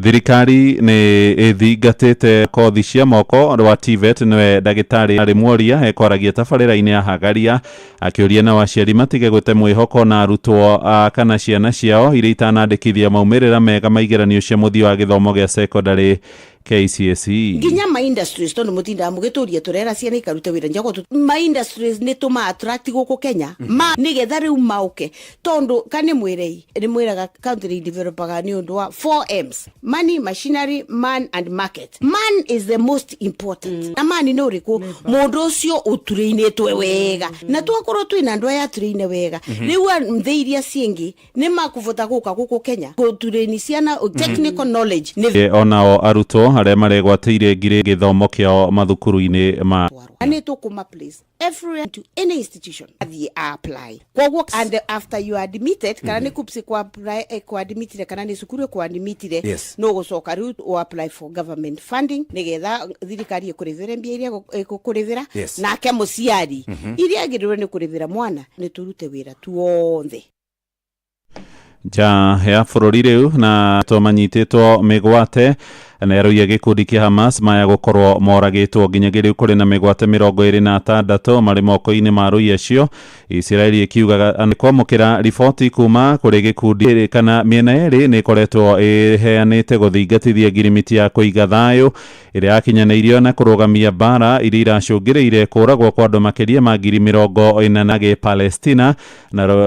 Thirikari nĩ ĩthingatĩte kothi cia moko rwa TVET nĩwe ndagĩtarĩ arĩ Mworia ekwaragia tabarĩra-inĩ ya Hagaria akĩũria nao aciari matige gũte mwĩhoko na arutwo kana ciana ciao iria itanandĩkithia maumĩrĩra mega ma igeranio cia mũthia wa gĩthomo gĩa cekondarĩ KCSE. Nginya ma industries tondu mutinda mugituria turera ciana ikarute wira njogo ma industries ni tuma attract guku Kenya ma nigetha riu mauke tondu kani mwirei ni mwiraga country developaga ni undu wa 4 M's: money, machinery, man and market. Man is the most important. Na man ni uriku mundu ucio utureinetwe wega na twakorwo twina andu aya tureine wega riu nthi iria ciingi ni makuvota guka guku Kenya gutureini ciana technical knowledge ni onao arutwo arĩa maregwatĩire ngiri gĩthomo kĩao mathukuru-inĩ ma nĩ tũkũma place everywhere to any institution athiĩ apply koguo, and after you are admitted kana nĩ KUCCPS kwa apply kwa admitted kana nĩ cukuru kwa admitted, no gũcoka rĩu o apply for government funding nĩgetha thirikari ĩkũrĩvĩre mbia iria ĩgũkũrĩvĩra nake mũciari iria agĩrĩirwo nĩ kũrĩvĩra mwana. Nĩ tũrute wĩra tuothe. Nja ya bũrũri rĩu na twamanyitĩtwo mĩgwate na rũiya gĩkundi kĩa Hamas maya gũkorwo moragĩtwo nginyagia rĩu kũrĩ na mĩgwate 26 marĩ moko-inĩ ma rũiya acio. Isiraeli ĩkiugaga nĩ kwamũkĩra riboti kuma kũrĩ gĩkundi kana mĩena ĩrĩ nĩ ĩkoretwo ĩheanĩte gũthingatithia ngirimiti ya kũiga thayũ ĩrĩa yakinyanĩirio na kũrũgamia mbara iria iracũngĩrĩire kũragwo kwa andũ makĩria ma 40,000 na gĩ-Palestina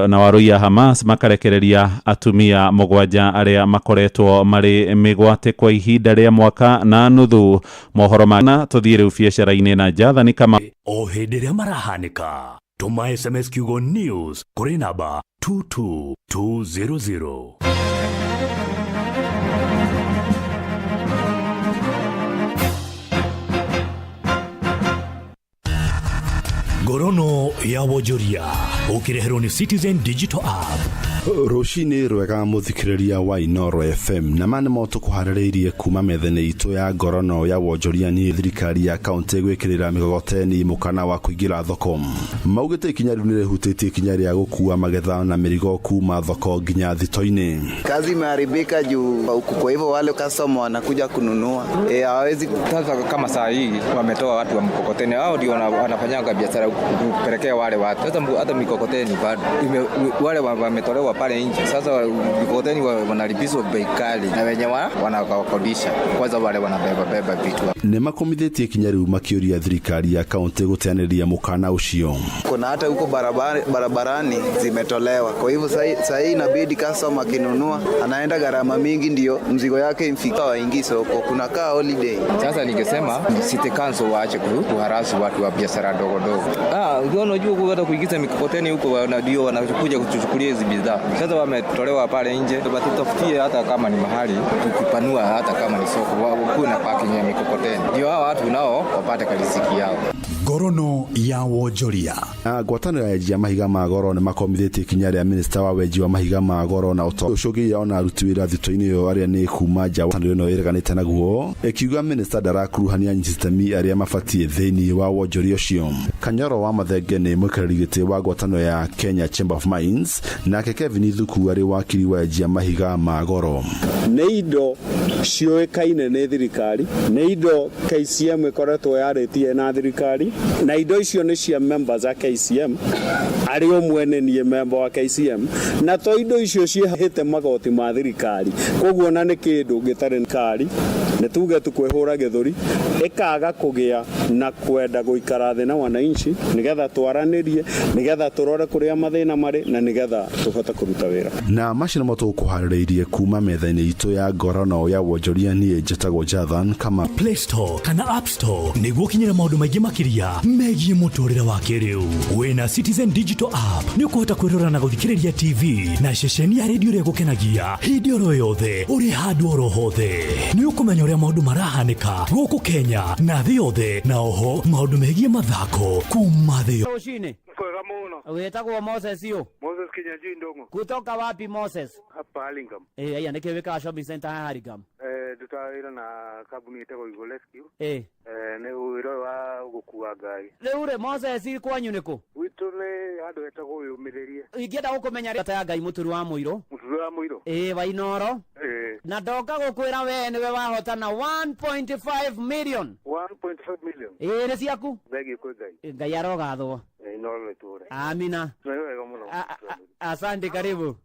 na warũiya Hamas makarekereria atumia 7 arĩa makoretwo marĩ mĩgwate kwa ihinda rĩa mwaka na nuthu. Mohoro ma tũthiĩ rĩu biacara-inĩ na Jathani kama o hĩndĩ ĩrĩa marahanĩka, tũma SMS kiugo news kũrĩ namba 22200. Ngorono ya wonjoria ũkĩreherwo nĩ Citizen Digital App. Rũcinĩ rwega mũthikĩrĩria wa Inooro FM, na ma nĩmo tũkũharĩrĩirie kuma metha-inĩ itũ ya ngorono ya wonjoria. Nĩ thirikari ya kaunti gwĩkĩrĩra mĩgogoteni mũkana wa kũingĩra thoko. Maugĩte ikinya rĩu nĩrĩhutĩtie ikinya rĩa gũkua magetha na mĩrigo kuma thoko nginya thito-inĩ. Kazi imeharibika juu huku, kwa hivyo wale customer wanakuja kununua hawawezi. Sasa kama saa hii wametoa watu wa mkokoteni, hao ndio wanafanyanga biashara kupelekea wale watu. Sasa hata mikokoteni bado wale wametolewa pale nje. Sasa mikokoteni wanalipishwa bei kali na wenye wanakodisha, kwanza wale wanabeba beba vitu. Nĩ makomithĩtie ikinya rĩu makĩũria thirikari ya kaunti gũteanĩria mũkana ũcio. Kuna hata huko barabarani zimetolewa, kwa hivyo sahii inabidi customer akinunua anaenda gharama mingi ndio mzigo yake imfika waingi soko, kuna kaa holiday. Sasa ningesema city council waache kuharasu watu wa biashara ndogo ndogo. Unajua hata kuingiza mikokoteni huko ndio wanakuja kuchukulia hizi bidhaa. Sasa wametolewa pale nje, watutafutie hata kama ni mahali tukipanua, hata kama ni soko, kuwe na parking ya mikokoteni, ndio hao watu nao wapate riziki yao. Ngorono Ngorono ya wonjoria. Na ngwatanĩro ya enji a mahiga ma goro nĩ makomithĩtie ikinya rĩa minista wa wenji wa mahiga ma goro na ũcũngĩrĩria ona aruti wĩra thitũ-inĩ ĩyo arĩa nĩ kuma nja ngwatanĩro ĩno ĩreganĩte naguo, ĩkiuga minista ndarakuruhania anyiti itemi arĩa mabatiĩ thĩinĩ wa wonjoria ũcio. Kanyoro wa Mathenge nĩ mũikarĩri gĩtĩ wa ngwatanĩro ya Kenya Chamber of Mines, nake Kevin Thuku arĩ wakiri wa enji a mahiga ma goro. Nĩ indo ciũĩkaine nĩ thirikari, nĩ indo KCM ĩkoretwo yarĩtie na thirikari, na indo icio nĩ cia members a KCM, arĩ ũmwe nĩ niĩ member wa KCM, na to indo icio ciĩhĩte magoti ma thirikari, koguo na nĩ kĩndũ gĩtarĩ kari, nĩ tuge tu kwĩhũra gĩthũri, ĩkaga kũgĩa na kwenda gũikara thĩ na wananchi nĩgetha twaranĩrie, nĩgetha tũrore kũrĩa mathĩna marĩ, na nĩgetha tũhote kũruta wĩra. Na macio nĩmo tũgũkũharĩrĩirie kuma metha-inĩ itũ ya ngorano ya wonjoria. Niĩ njĩtagwo Jathan Kama. Play Store kana App Store nĩguo ũkinyĩre maũndũ maingĩ makĩria megiĩ mũtũrĩre wa kĩrĩu. Wĩna Citizen Digital App nĩ ũkũhota kwĩrora na gũthikĩrĩria TV na ceceni ya redio ĩrĩa ĩgũkenagia hĩndĩ oro yothe, ũrĩ handũ oro hothe. Nĩ ũkũmenya ũrĩa maũndũ marahanĩka gũkũ Kenya na thĩ yothe, na oho maũndũ megiĩ mathako kuma thĩ yothe. Rũcinĩ. Kwega muno. Wĩtagwo Moses ũ? Moses Kinyanjui Ndongo. Kutoka wapi, Moses? Hapa Hurlingham. Eh, aya nĩkĩ wĩkaga shopping center ya Hurlingham? Ndutaga wĩra na kambuni ĩtagwo Eagle Rescue. Nĩ wĩra ũyũ wa gũkua ngari. Rĩu rĩ, Moses, kwanyu nĩ kũ? Gwitũ nĩ handũ hetagwo Wĩyũmĩrĩrie. Ingĩenda gũkũmenya ta ya Ngai mũturu wa mũirũ. Mũturu wa mũirũ. Ĩĩ, wa Inoro. Na ndoka gũkwĩra we nĩwe wahotana 1.5 million. 1.5 million. Ĩĩ, nĩ ciaku. Thengiũ kwĩ Ngai. Ngai arogathwo. Inoro nĩtũre. Amina. Nĩ wega mũno. Asante, karibu.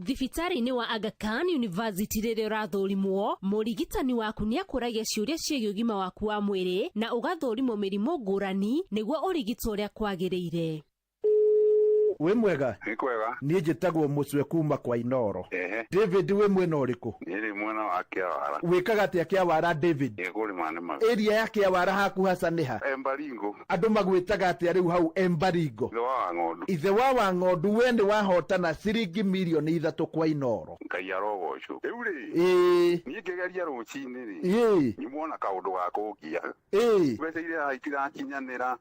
Thibitarĩ-inĩ wa Aga Khan University, rĩrĩa ũrathũrimwo, mũrigitani waku nĩ akũragia ciũria ciĩgiĩ ũgima waku wa mwĩrĩ na ũgathũrimwo mĩrimũ ngũrani nĩguo ũrigitwo ũrĩa kwagĩrĩire. Wĩ mwega? Nĩ kwega. Niĩ njĩtagwo Mũcwe kuma kwa Inoro. Ehe. David, wĩ mwena ũrĩkũ? Niĩ ndĩ mwena wa Kĩawara. Wĩkaga atĩa Kĩawara, David? Nĩ kũrĩma nĩmaga. Area ya Kĩawara haku haca nĩ ha? Embaringo. Andũ magwĩtaga atĩa rĩu hau Embaringo? Ithe wa Wang'ondu. Ithe wa Wang'ondu, we nĩ wahotana ciringi mirioni 3 kwa Inoro. Ngai arogocwo. Rĩu rĩ. Niĩ ngĩgeria rũcinĩ rĩ. Nyumwo na kaũndũ ga kũngia. Mbeca iria itirakinyanĩra.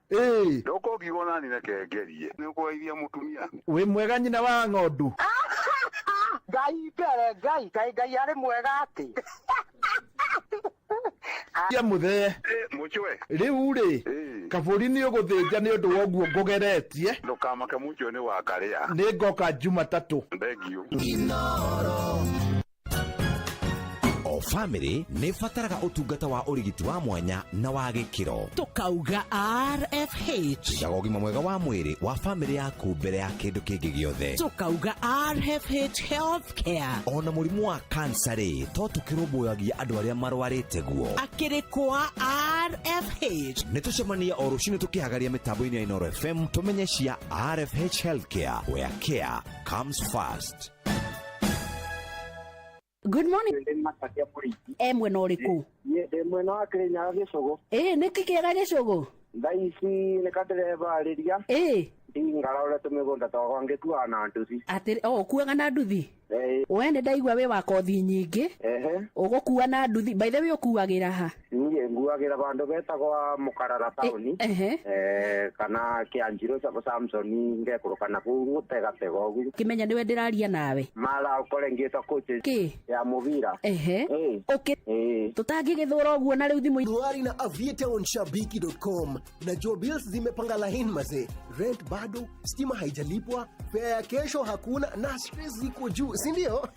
Ndoka ũngiuga ona niĩ reke ngerie. Nĩ ũkũgeithia mũtumia. Wĩ mwega, nyina wa ng'ondu? Ngai mbere, Ngai Ngai Ngai arĩ mwega atĩ. Ya mũthee. Mũcwe. Rĩu rĩ, kabũri nĩ ũgũthĩnja nĩ ũndũ wa ũguo ngũgeretie. Ndũkamake, mũcwe nĩ wa karĩa. Nĩ ngoka Jumatatũ. Thengiũ. O famĩlĩ nĩ ĩbataraga ũtungata wa ũrigiti wa mwanya na wa gĩkĩro. Tukauga RFH. Igaga ũgima mwega wa mwĩrĩ wa famĩlĩ yaku mbere ya kĩndũ kĩngĩ gĩothe. Tukauga RFH Healthcare. Ona mũrimũ wa kansa rĩ, to tũkĩrũmbũyagia andũ arĩa marwarĩte guo. Akĩrĩ kwa RFH. Nĩ tũcemania o rũcinĩ tũkĩhagaria mĩtambo-inĩ ya Inoro FM, tũmenye cia RFH Healthcare, where care comes first. Good morning. E mwena ũrĩkũ? Niĩ ndĩ mwena wa Kĩrĩnyaga gĩcũgũ. Ĩĩ, nĩkĩ kĩega gĩcũgũ? Thaa ici nĩ kanderebarĩria. Ndingara ũrĩa tũmĩgũnda twakwa ngĩkuaga na nduthi. Atĩ o ũkuaga na nduthi? We nĩ ndaigua wĩ wa kothi nyingĩ. Ũgũkua na nduthi. By the way, ũkuagĩra ha? Niĩ nguagĩra vandũ betagwa Mũkarara taũni. Kana Kĩanjirũ Samson, ngekũrũka na kũu ngũtegatega ũguo. Kĩmenya nĩwe ndĩraria nawe. Mara ũkore ngĩtwa coach Kĩ? ya mũbira. Ũkĩ tũtangĩgĩthũra ũguo na rĩu thimũ. Januari na Aviator on shabiki.com. Najua bills zimepanga line mazee, rent bado, stima haijalipwa, fare ya kesho hakuna, na stress ziko juu, si ndio?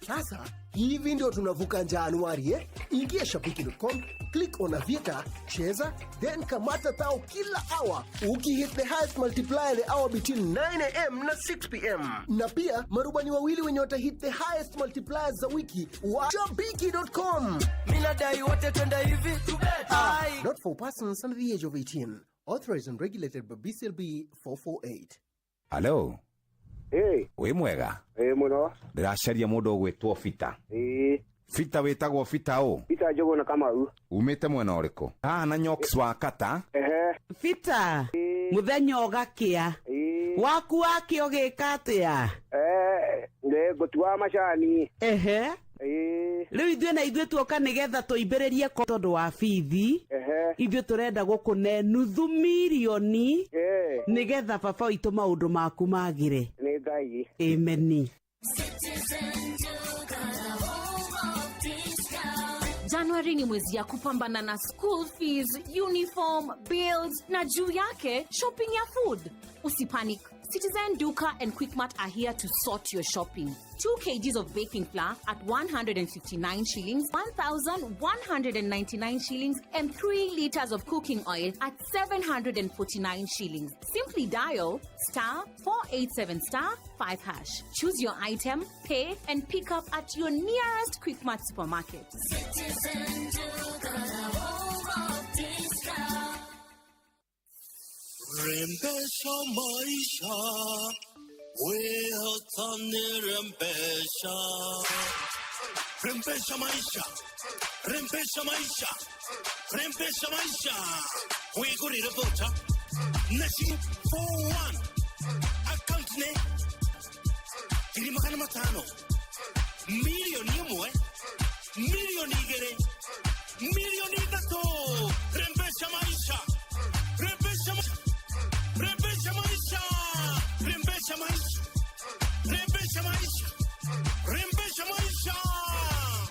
Sasa hivi ndio tunavuka Januari, eh? Ingia shabiki.com, click on Aviator, cheza, then kamata thao kila hour ukihit the highest multiplier the hour between 9 am na 6 pm. Na pia marubani wawili wenye watahit the highest multipliers za wiki wa shabiki.com. Minadai wote twende hivi. Ai. Not for persons under the age of 18. Authorized and regulated by BCLB 448. Halo. Ĩ. Wĩ mwega? Ĩ mũno. Ndĩracaria mũndũ ũgwĩtwo Bita. Ĩ. Bita, wĩtagwo Bita ũ? Peter Njũgũna Kamau. Umĩte mwena ũrĩkũ? Haha na Nyox wa kata. Bita, mũthenya ũgakĩa waku wakĩa ũgĩka atĩa? Nĩ ngũtua macani. Ehe. Rĩu ithuĩ na ithuĩ tuoka nĩgetha tũimbĩrĩrie ko tondũ wa bithi. Ithuĩ tũrenda gũkũne nuthu mirioni nĩgetha baba witũ maũndũ maku magĩre. Nĩ Ngai. Ameni. January ni mwezi ya kupambana na school fees, uniform, bills na juu yake shopping ya food. Usipanic. Citizen Duka and Quickmart are here to sort your shopping. 2 kgs of baking flour at 159 shillings, 1,199 shillings, and 3 liters of cooking oil at 749 shillings. Simply dial star 487 star 5 hash. Choose your item, pay, and pick up at your nearest Quickmart supermarket. Rembesha maisha, wehotane rembesha. Rembesha maisha, rembesha maisha, rembesha maisha. Wigurire voucher na shilingi 41 account ne 500,000 milioni 1, milioni 2, milioni 3. Rembesha maisha, rembesha maisha. Rembesha maisha, rembesha maisha, rembesha maisha, rembesha maisha.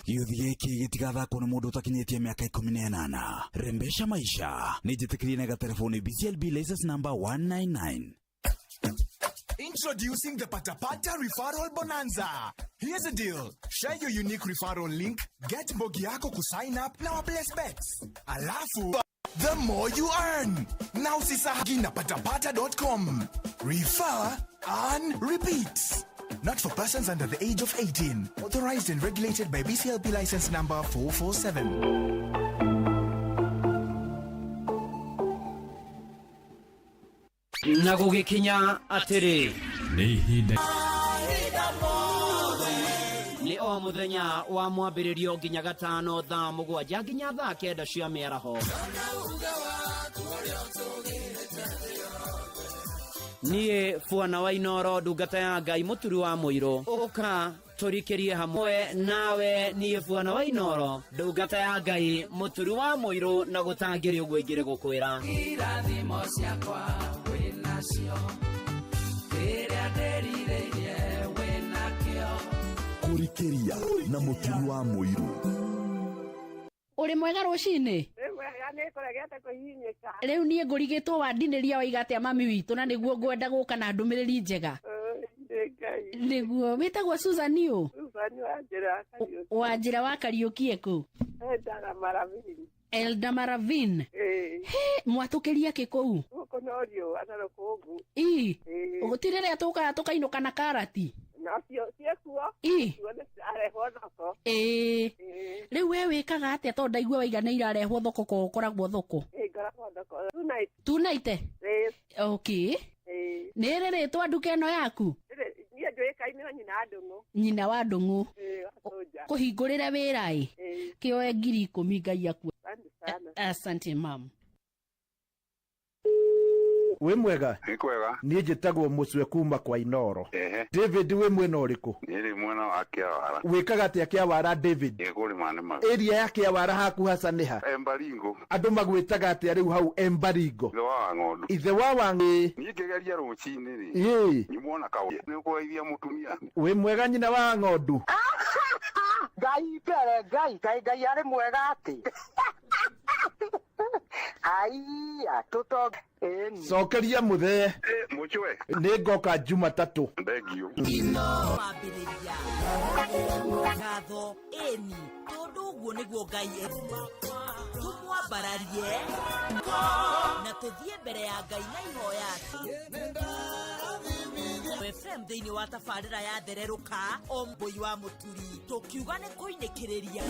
Gĩũthi gĩkĩ gĩtigathakwo nĩ mũndũ ũtakinyĩtie mĩaka 18. Rembesha maisha nĩ njĩtĩkĩrie na gatelefoni BCLB license number 199. Introducing the Patapata Referral Bonanza. Here's a deal. Share your unique referral link, get mbogi yako kusign up na waplace bets. Alafu, the more you earn. Now usisahau na patapata.com. Refer and repeat. Not for persons under the age of 18. Authorized and regulated by BCLP license number 447. Na gũgĩkinya atĩrĩ, nĩ ihinda nĩ o mũthenya wa mwambĩrĩrio nginya gatano thaa 7 nginya thaa 9 cia mĩaraho. Niĩ bwana wa Inoro, ndungata ya Ngai, mũturi wa mũirũ, ũka tũrikĩrie hamwe nawe. Niĩ bwana wa Inoro, ndungata ya Ngai, mũturi wa mũirũ, na gũtangĩrĩ ũguo ingĩrĩ gũkwĩra. Irathimo ciakwa wĩnacio, kĩrĩa ndĩrirĩirie wĩnakĩo. Kũrikĩria na mũturi wa mũirũ. Ũrĩ mwega rũcinĩ? Nĩkũregete kũhihinyĩka. Rĩu niĩ ngũrigĩtwo wandinĩria waiga atĩa mami witũ, na nĩguo ngwenda gũka na ndũmĩrĩri njega. Nĩ Ngai. Nĩguo wĩtagwo Susan ũ? Susan wa njĩra Kariũki. Wa njĩra wa Kariũki ekũ? Endaga Maravini. Elda Maravin. Ĩĩ. He, mwatũkĩria kĩ kũu? Gũkũ no riũa na rũkũngũ. Ĩ. Ĩĩ. Gũtirĩ rĩrĩa tũkaga tũkainũka na karati? Nacio ciĩkuo. Ĩ. Kuo nĩ cirarehwo thoko. Ĩĩ. Ĩĩ. Rĩu we wĩkaga atĩa, tondũ ndaigua waiga nĩ irarehwo thoko, ko ũkoragwo thoko? Ĩĩ, ngoragwo thoko. Tonight. Tunaite? Ĩĩ. Okay. Ĩĩ. Nĩ rĩ rĩtwa nduka ĩno yaku? Rĩrĩ, niĩ njũĩkaine na nyina wa Ndũng'ũ. Nyina wa Ndũng'ũ. Ĩĩ, wa Sũnja. Kũhingũrĩre wĩra ĩ? Ĩĩ. Kĩoe 10,000 Ngai akue. Asante sana. Asante mam. Wĩ mwega? Nĩ kwega. Niĩ njĩtagwo Mũcwe kuma kwa Inoro. Ehe. David, wĩ mwena ũrĩkũ? Niĩ rĩ mwena wa Kĩawara. Wĩkaga atĩa Kĩawara, David? Nĩ kũrĩma nĩmaga. Area ya Kĩawara haku haca nĩ ha? Embaringo. Andũ magwĩtaga atĩa rĩu hau Embaringo? Ithe wa Wang'ondu. Ithe wa Wang'ĩ. Niĩ ngĩgeria rũcinĩ rĩ. Ĩĩ. Nyumwo na kaũndũ. Nĩ ũkũgeithia mũtumia. Wĩ mwega nyina wa ng'ondu? Ngai mbere, Ngai Ngai Ngai arĩ mwega atĩ aiya tũtonge. Cokeria mũthee. Mũcwe. Nĩ ngoka Jumatatũ. Thengiũ. Wambĩrĩria ngatho ĩni tondũ ũguo nĩguo Ngai tũmwambararie na tũthiĩ mbere ya Ngai na ihoya FM thĩinĩ wa tabarĩra ya thererũka o mbũi wa mũturi tũkiuga nĩ kũinĩkĩrĩria.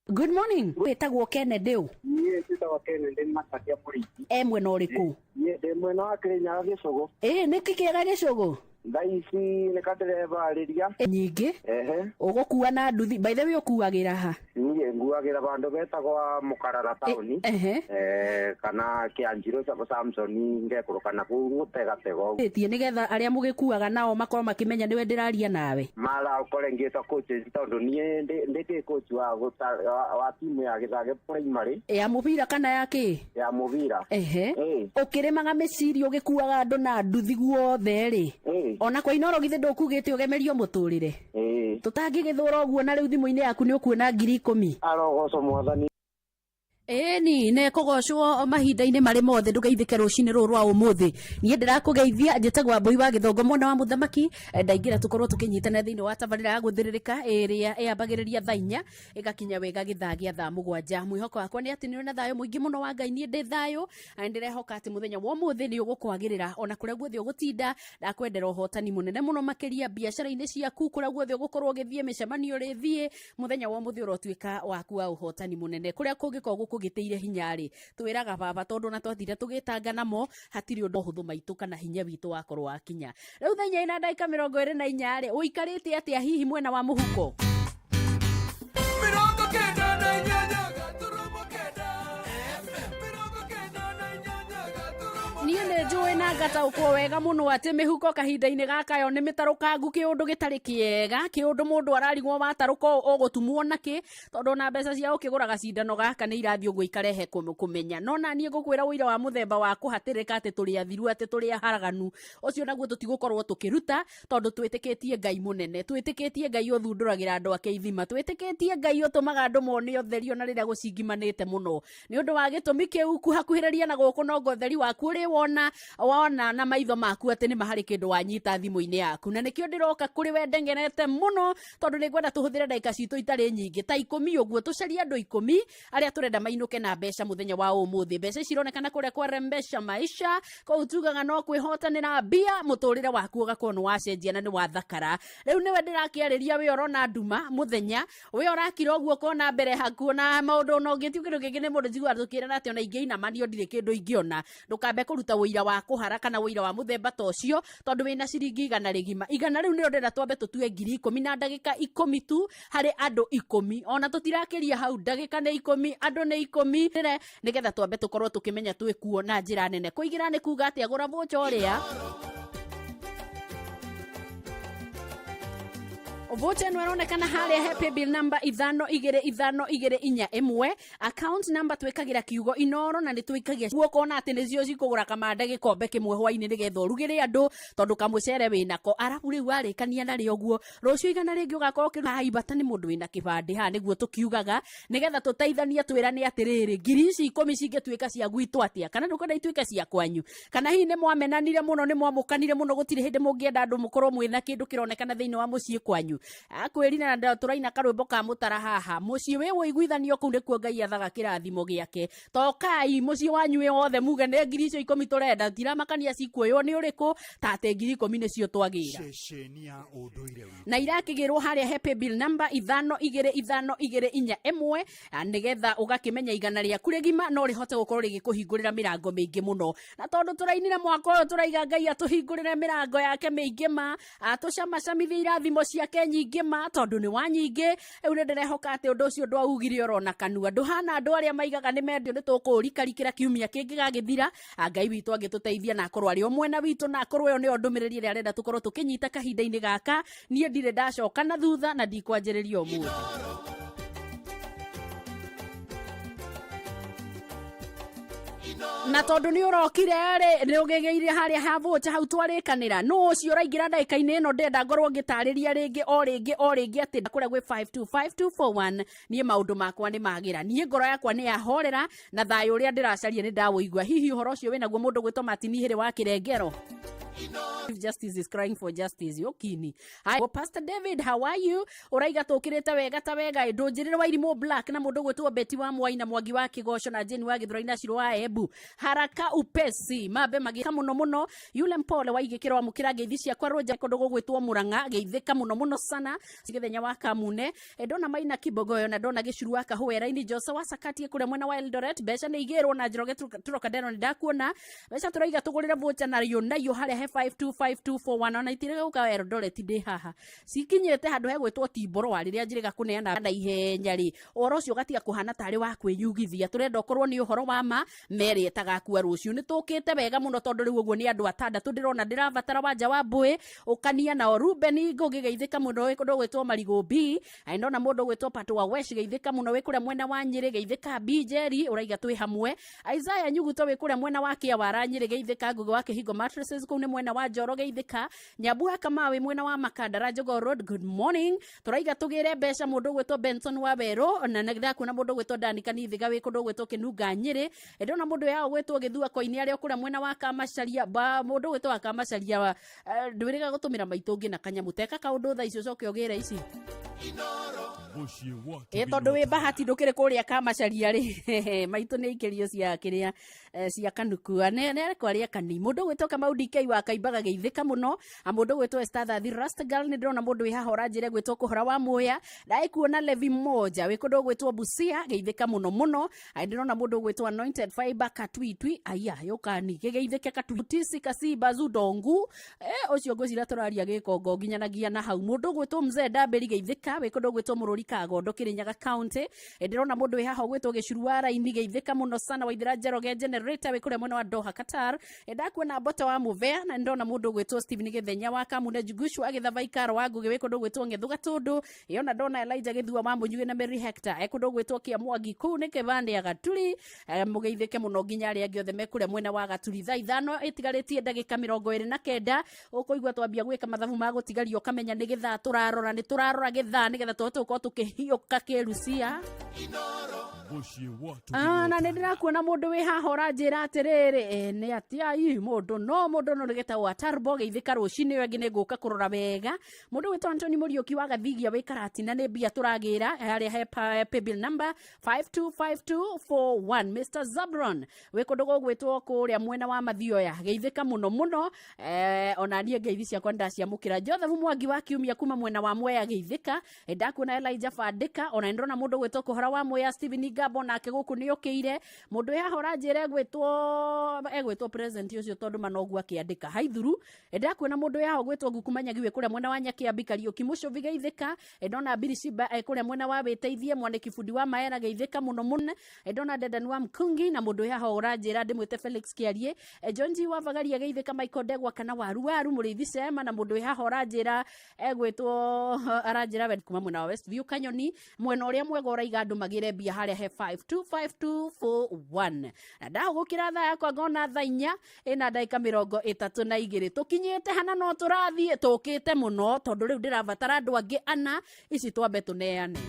Good morning. Wĩtagwo Kennedy ũ? Niĩ njĩtagwo Kennedy Macharia Mũrĩithi. E mwena ũrĩkũ? Niĩ ndĩ mwena wa Kĩrĩnyaga Gĩcũgũ. Ĩ, nĩkĩ kĩega Gĩcũgũ? Thaa ici nĩ kandĩrebarĩria. Nyingĩ. Ehe. Ũgũkua na nduthi. By the way ũkuagĩra ha? Niĩ nguagĩra vandũ betagwa Mũkarara taũni. Ehe. Kana Kĩanjirũ Samson ngekũrũka na kũu gũtegatega ũguo. Ĩtie nĩgetha arĩa mũgĩkuaga nao makorwo makĩmenya nĩwe ndĩraria nawe. Mara ũkore ngĩtwa coach tondũ niĩ ndĩ coach wa timu ya Gĩthage Primary. Ya mũbira kana ya kĩ? Ya mũbira. Ehe. Ũkĩrĩmaga mĩciri ũgĩkuaga andũ na nduthi guothe rĩ. Ona kwa Inooro githĩ ndũkugĩte ũgemerio mũtũrĩre. Tũtangĩgĩthũra ũguo na rĩu thimũ-inĩ yaku nĩ ũkuona 10,000. Arogocwo mwathani. Ĩni nĩ kũgocwo mahinda-inĩ marĩ mothe ndũgeithĩke rũcinĩ rũrũ rwa ũmũthĩ. Niĩ ndĩrakũgeithia njĩtagwo Wambũi wa Gĩthongo mwana wa mũthamaki. Ndaingĩra tũkorwo tũkĩnyitana thĩinĩ wa tabarĩra ya gũthĩrĩrĩka ĩrĩa ĩambagĩrĩria thaa 4 ĩgakinya wega gĩthaa gĩa thaa 7. Mwĩhoko wakwa nĩ atĩ nĩ ũrĩ na thayũ mũingĩ mũno wa Ngai. Niĩ ndĩ thayũ na nĩndĩrehoka atĩ mũthenya wa ũmũthĩ nĩ ũgũkwagĩrĩra ona kũrĩa guothe ũgũtinda. Ndakwendera ũhotani mũnene mũno makĩria biacara-inĩ ciaku, kũrĩa guothe ũgũkorwo ũgĩthiĩ, mĩcemanio ũrĩthiĩ, mũthenya wa ũmũthĩ ũrotuĩka waku wa ũhotani mũnene. Kũrĩa kũngĩkorwo gũkũgĩtĩire hinya rĩ, twĩraga baba tondũ ona twathire tũgĩtanga namo hatirĩ ũndũ ũhũthũ maitũ kana hinya witũ wakorwo wakinya. Rĩu thaa inya na ndagĩka mĩrongo ĩrĩ na inya rĩ, ũikarĩte atĩa hihi mwena wa mũhuko? Niĩ nĩ njũĩ na ngataũkwo wega mũno atĩ mĩhuko kahinda-inĩ gaka yo nĩ mĩtarũkangu, kĩũndũ gĩtarĩ kĩega, kĩũndũ mũndũ ararigwo watarũka ũgũtumwo nakĩ, tondũ ona mbeca cia ũkĩgũra gacindano gaka nĩ irathiĩ ũguo ikarehe kũmenya. No na niĩ ngũkwĩra ũira wa mũthemba wa kũhatĩrĩka atĩ tũrĩ athiru, atĩ tũrĩ aharaganu, ũcio naguo tũtigũkorwo tũkĩruta, tondũ twĩtĩkĩtie Ngai mũnene, twĩtĩkĩtie Ngai ũthundũragĩra andũ ake ithima, twĩtĩkĩtie Ngai ũtũmaga andũ mone ũtheri ona rĩrĩa gũcingimanĩte mũno. Nĩ ũndũ wa gĩtũmi kĩu kuhakuhĩrĩria na gũkũ nongo ũtheri waku ũrĩ wona na maitho maku atĩ nĩ harĩ kĩndũ wanyita thimũ-inĩ yaku. Na nĩkĩo ndĩroka kũrĩ we ndengerete mũno, tondũ nĩngwenda tũhũthĩre ndagĩka citũ itarĩ nyingĩ ta 10 ũguo, tũcarie andũ 10 arĩa tũrenda mainũke na mbeca mũthenya wa ũmũthĩ. Mbeca ici ironekana kũrĩa kwa Rembesha Maisha, kũu tugaga no kwĩhotanĩra mbia, mũtũrĩre waku ũgakorwo nĩ wacenjia na nĩ wathakara. Rĩu nĩwe ndĩrakĩarĩria, we ũrona nduma mũthenya, we ũrakira ũguo ũkona mbere hakuo na maũndũ ona ũngĩtio kĩndũ kĩngĩ nĩ mũndũ njiguaga tũkĩrana atĩ ona ingĩinamanio ndirĩ kĩndũ ingĩona. Ndũkambe kũruta ũira wa kũhara kana ũira wa mũthemba ta ũcio, tondũ wĩna ciringi 100 rĩgima. 100 rĩu nĩrĩo ndĩrenda twambe tũtue 10,000 na ndagĩka 10 tu harĩ andũ 10, ona tũtirakĩria hau, ndagĩka nĩ 10, andũ nĩ 10, nĩgetha twambe tũkorwo tũkĩmenya twĩkuo na njĩra nene. Kũigĩra nĩ kuga atĩa? Gũra voucher ũrĩa Vocha ĩno ĩronekana harĩa he paybill number 525241, account number twĩkagĩra kiugo Inooro na nĩ twĩkagia guo ũkona atĩ nĩcio cikũgũra kamande gĩkombe kĩmwe hwainĩ nĩgetha ũrugĩre andũ tondũ kamũcere wĩnako. Arabu rĩu warĩkania narĩo ũguo, rũciũ 100 rĩngĩ ũgakorwo ũkĩruga haha ibata nĩ mũndũ wĩna kĩbandĩ haha, nĩguo tũkiugaga nĩgetha tũteithanie twĩrane atĩrĩrĩ, ngiri ici 10 cingĩtuĩka cia gwitũ atĩa, kana ndũkwenda ituĩke cia kwanyu, kana hihi nĩ mwamenanire mũno, nĩ mwamũkanire mũno, gũtirĩ hĩndĩ mũngĩenda andũ mũkorwo mwĩna kĩndũ kĩronekana thĩinĩ wa mũciĩ kwanyu. Akwĩrire na tũraina karwĩmbo ka mũtara haha, mũciĩ wĩ ũiguithanio kũu nĩkuo Ngai athaga kĩrathimo gĩake. Tokai mũciĩ wanyu wĩ wothe muge nĩ ngiri icio 10 tũrenda, tiramakania cikuoywo nĩ ũrĩkũ, ta atĩ ngiri 10 nĩcio twagĩra. Ceceni ya ũndũire witũ. Na irakĩgĩrwo harĩa he paybill number 525241, nĩgetha ũgakĩmenya 100 rĩaku rĩgima no rĩhote gũkorwo rĩgĩkũhingũrĩra mĩrango mĩingĩ mũno. Na tondũ tũrainire mwaka ũyũ tũraiga Ngai atũhingũrĩre mĩrango yake mĩingĩ ma, atũcamacamithie irathimo ciake nyingĩ ma, tondũ nĩ wa nyingĩ. Rĩu nĩ ndĩrehoka atĩ ũndũ ũcio ndwaugire orona kanua, ndũhana andũ arĩa maigaga nĩ mendio, nĩ tũkũũrikarikĩra kiumia kĩngĩ gagĩthira. Ngai witũ angĩtũteithia na akorwo arĩ o mwena witũ, na akorwo ĩyo nĩyo ndũmĩrĩri ĩrĩa arenda tũkorwo tũkĩnyita kahinda-inĩ gaka. Niĩ ndirĩ ndacoka na thutha na ndikwanjĩrĩria ũmũthĩ. Na tondũ nĩ ũrokire rĩ, nĩ ũgĩgĩire harĩa ha voucher hau twarĩkanĩra, nũ ũcio ũraingĩra ndagĩka-inĩ ĩno ndĩrenda ngorwo ngĩtarĩria rĩngĩ o rĩngĩ o rĩngĩ atĩ kũrĩa gwĩ 525241 niĩ maũndũ makwa nĩ magĩra, niĩ ngoro yakwa nĩ yahorera na thayũ ũrĩa ndĩracaria nĩ ndawũigua. Hihi ũhoro ũcio wĩnaguo mũndũ gwĩtwo Martin Ihĩrĩ wa Kĩrengero? If justice is crying for justice, yokini. Hi, well, Pastor David, how are you? Uraiga tukirite wega ta wega. Ndunjirire wa Irimũ Black na mundu gwitwo Betty wa Mwai na Mwangi wa Kigoco na Jane wa Githurai na Shiro wa Embu. Haraka upesi, mambe magika muno muno. Yule mpole wa igikirwa amukira ngeithi ciakwa Roja kundu gugwitwo Murang'a, geithika muno muno sana. Githenya wa Kamune, ndona Maina Kibogoyo na ndona Gicuru wa Kahwera-ini, Jose wa Sakatie kuria mwena wa Eldoret. Mbeca nĩ igĩrwo na Njoroge Trocadero nĩ ndakuona. Mbeca tũraiga tũgũrĩre voucher na yo nayo harĩa he 525. 525241. Ona itirĩga gũka Eldoret ndĩ haha, cikinyĩte handũ hegwĩtwo Timboroa. Rĩrĩa njĩrĩga kũneana na ihenya rĩ, ũhoro ũcio ũgatiga kũhana tarĩ wa kwĩyugithia. Tũrenda ũkorwo nĩ ũhoro wa ma merĩ ĩtagakua rũciũ. Nĩ tũkĩte wega mũno, tondũ rĩu ũguo nĩ andũ atandatũ ndĩrona ndĩrabatara. Wanja wa Mbũĩ ũkania nao, Ruben Ngũgĩ geithĩka mũno, wĩ kũndũ gwĩtwo Marigũ B. Ai, ndona mũndũ gwĩtwo Pato wa Wesh, geithĩka mũno, wĩ kũrĩa mwena wa Nyĩrĩ, geithĩka. B Jerry ũraiga twĩ hamwe. Isaiah Nyuguto wĩ kũrĩa mwena wa Kĩawara Nyĩrĩ, geithĩka. Ngũgĩ wa Kĩhingo Mattresses kũu nĩ mwena wa Njoro, geithĩka. Nyambu wa Kamau wĩ mwena wa Makandara Jogoo Road, good morning. Tũraiga tũgĩre mbeca mũndũ gwĩtwo Benson wa Werũ, na ndĩrakuona mũndũ gwĩtwo Dani Kanithiga wĩ kũndũ gwĩtwo Kĩnunga Nyĩrĩ. Ndĩrona mũndũ yao gwĩtwo Gĩthua Koini arĩa kũrĩa mwena wa Kamacaria ba mũndũ gwĩtwo wa Kamacaria. Ndwĩrĩga gũtũmĩra maitũ ngĩ na kanyamũ teka kaũndũ thaa ici ũcoke ũgĩre ici. Mũciĩ wa Ĩ, tondũ wĩ bahati ndũkĩrĩ kũrĩa Kamacaria rĩ, maitũ nĩ ikĩrio cia kĩrĩa cia kanukua nĩ arĩa kani. Mũndũ gwĩtwo Kamau DK wa Kaimbaga, geithĩka mũno. A mũndũ gwĩtwo Esther Thathi Rastgal, nĩ ndĩrona mũndũ wĩ haha ũranjĩre gwĩtwo Kũhora wa Muya. Ndaikuona Levi Moja wĩ kũndũ gwĩtwo Busia, geithĩka mũno mũno. Ai, ndĩrona mũndũ gwĩtwo Anointed Fiber Katwitwi, aya yũkani gĩgeithĩke Katutisi Kasiba Zudongu, ũcio ngwĩciria tũraria gĩkongo nginyanagia na hau. Mũndũ gwĩtwo Mzee Ndambĩri, geithĩka, wĩ kũndũ gwĩtwo Mũrũri Kagondo, Kĩrĩnyaga County. Ndĩrona mũndũ wĩ haha ũgwĩtwo Gĩcuru wa Raini, geithĩka mũno sana. Waithĩra Njoroge Generator wĩ kũrĩa mwena wa Doha, Qatar. Ndakuona Mbota wa Mũvea, na ndĩrona mũndũ ũgwĩtwo Stephen Gĩthenya wa Kamune Njugushu agĩthaba ikaro wa Ngũgĩ wĩ kũndũ gwĩtwo Ng'ethu Gatũndũ. Ĩona ndona Elijah Gĩthua wa Mũnyuĩ na Mary Hector e kũndũ gwĩtwo Kĩamwangi, kũu nĩ kĩbandĩ ya Gaturi. Mũgeithĩke mũno nginya arĩa angĩ othe me kũrĩa mwena wa Gaturi. Thaa 5 ĩtigarĩtie ndagĩka 29, ũkũigua twambia gwĩka mathabu ma gũtigaria, ũkamenya nĩ gĩthaa tũrarora, nĩ tũrarora gĩthaa nĩgetha tũhote gũkorwo tũkĩhiũka kĩrucia. Mũciĩ wa Ah, na nĩ ndĩrakuona mũndũ wĩ haha ũranjĩra atĩrĩrĩ, nĩ atia ii mũndũ no mũndũ no nĩgĩtagwo atarbo, geithĩka rũcinĩ. Ũyũ angĩ nĩ ngũka kũrora wega. Mũndũ wĩtwo Antony Mũriũki wa Gathigia wĩ Karatina, nĩ mbia tũragĩra harĩa he paybill number 525241. Mr Zabron wĩ kũndũ gũgwĩtwo kũrĩa mwena wa Mathioya, geithĩka mũno mũno. Ona niĩ ngeithi ciakwa nĩndaciamũkĩra. Joseph Mwangi wa Kiumia kuma mwena wa Mwea, geithĩka. Ndakuona Elijah Bandĩka, ona nĩndĩrona mũndũ gwĩtwo Kũhora wa Mwea, Stephen Ngabo nake gũkũ nĩ ũkĩire. Mũndũ wĩ haha ũranjĩra egwĩtwo present ũcio tondũ manoguo akĩandĩka haithuru. Ndakuona mũndũ wĩ haha ũgwĩtwo Nguku Manyagi wĩ kũrĩa mwena wa Nyakĩambi Kariũki Mũcũvi, geithĩka. Ndona Biri Shimba kũrĩa mwena wa Wĩteithie Mwanĩki bundi wa Maera, geithĩka mũno mũno. Ndona Dedan wa Mkungi na mũndũ wĩ haha ũranjĩra ndĩmwĩte Felix Kĩarie. John G wa Bagaria, geithĩka. Michael Ndegwa kana Waru Waru Mũrĩithi Cema, na mũndũ wĩ haha ũranjĩra egwĩtwo aranjĩra we kuma mwena wa Westview Kanyoni, mwena ũrĩa mwega, ũraiga andũ magĩre mbia harĩa he 525241. Na ndahũgũkĩra thaa yakwa ngona thaa 4 ĩna ndagĩka 32. Tũkinyĩte hana no tũrathiĩ tũkĩte mũno, tondũ rĩu ndĩrabatara andũ angĩ ana, ici twambe tũneane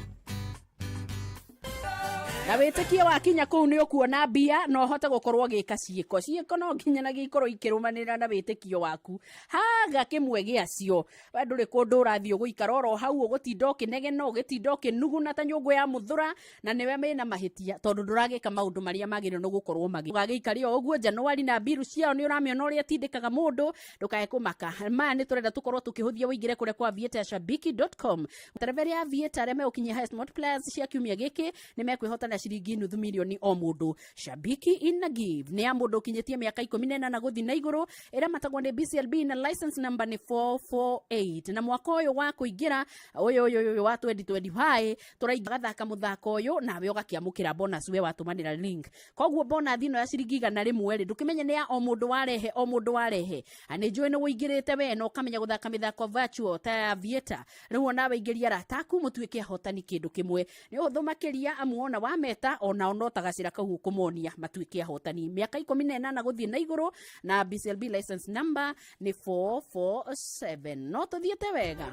na wĩtĩkie wakinya kũu nĩ ũkuona mbia na ũhote gũkorwo ũgĩka ciĩko. Ciĩko no nginyanagia ikorwo ikĩrũmanĩrĩra na wĩtĩkio waku. Haga kĩmwe gĩacio, we ndũrĩ kũndũ ũrathiĩ, ũgũikara oro hau, ũgũtinda ũkĩnegena, ũgĩtinda ũkĩnuguna ta nyũngũ ya mũthũra, na nĩwe mĩna mahĩtia tondũ ndũragĩka maũndũ marĩa magĩrĩirwo nĩ gũkorwo magĩ ũgagĩikare o ũguo Januari na mbiru ciao nĩ ũramĩona ũrĩa ĩtindĩkaga mũndũ. Ndũkae kũmaka, maya nĩ tũrenda tũkorwo tũkĩhũthia ũingĩre kũrĩa kwa aviator.shabiki.com. Tereveri ya Aviator arĩa megũkinyia highest multipliers cia kiumia gĩkĩ nĩ mekwĩhotana ciringi nuthu mirioni o mũndũ. Shabiki ina give nĩ ya mũndũ ũkinyĩtie mĩaka 18 gũthiĩ na igũrũ, ĩramatagwo nĩ BCLB na license number nĩ 448. Na mwaka ũyũ wa kũingĩra ũyũ ũyũ ũyũ wa 2025 tũraingĩ gathaka mũthako ũyũ nawe ũgakĩamũkĩra bonus we watũmanĩra link. Koguo bonus ĩno ya ciringi 100 rĩ, ndũkĩmenye nĩ ya o mũndũ warehe, o mũndũ warehe. Na nĩ njũĩ nĩ wũingĩrĩte we na ũkamenya gũthaka mĩthako virtual ta ya Aviator. Rĩu onawe ingĩria arata aku mũtuĩke ahotani kĩndũ kĩmwe. Nĩ ũhũthũ makĩria, amu ona wameta onao no ta gacĩra kau ũkũmonia matuĩke ahotani. Mĩaka 18 gũthiĩ na igũrũ na BCLB license number nĩ 447. No tũthiĩte wega.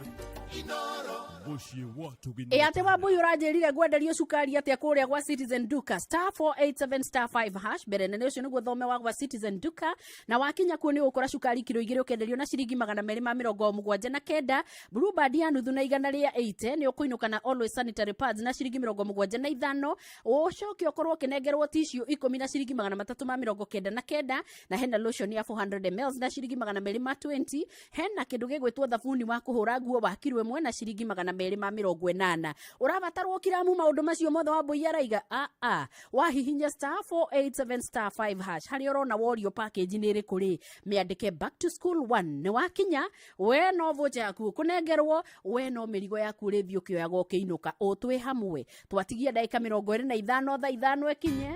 Mũciĩ wa Ĩ atĩ Wambui ũranjĩrire ngwenderio cukari atĩa kũrĩa gwa Citizen Duka? Star 487 star 5 hash mbere nene, ũcio nĩguo thome wa gwa Citizen Duka. Na wakinya kuo nĩ ũgũkora cukari kiro 2 ũkenderio na ciringi 279. Blueband ya nuthu na 180. Nĩ ũkũinũka na Always sanitary pads na ciringi 75. Ũcoke ũkorwo ũkĩnengerwo tissue 10 na ciringi 399, na hena lotion ya 400 ml na ciringi 220. Hena kĩndũ gĩgwĩtwo thabuni wa kũhũra nguo wa kiro. ĩmwe na ciringi 280. Ũrabatarwo kiramu maũndũ macio mothe Wambũi araiga aa wahihinya star 487 star 5 hash harĩa ũrona worio package nĩ ĩrĩkũ rĩ, mĩandĩke back to school 1 nĩ wakinya we no voucher yaku ũkũnengerwo, we no mĩrigo yaku ũrĩthiĩ ũkĩoyaga ũkĩinũka. Ũtwĩ hamwe twatigia ndagĩka 25 thaa 5 ĩkinye.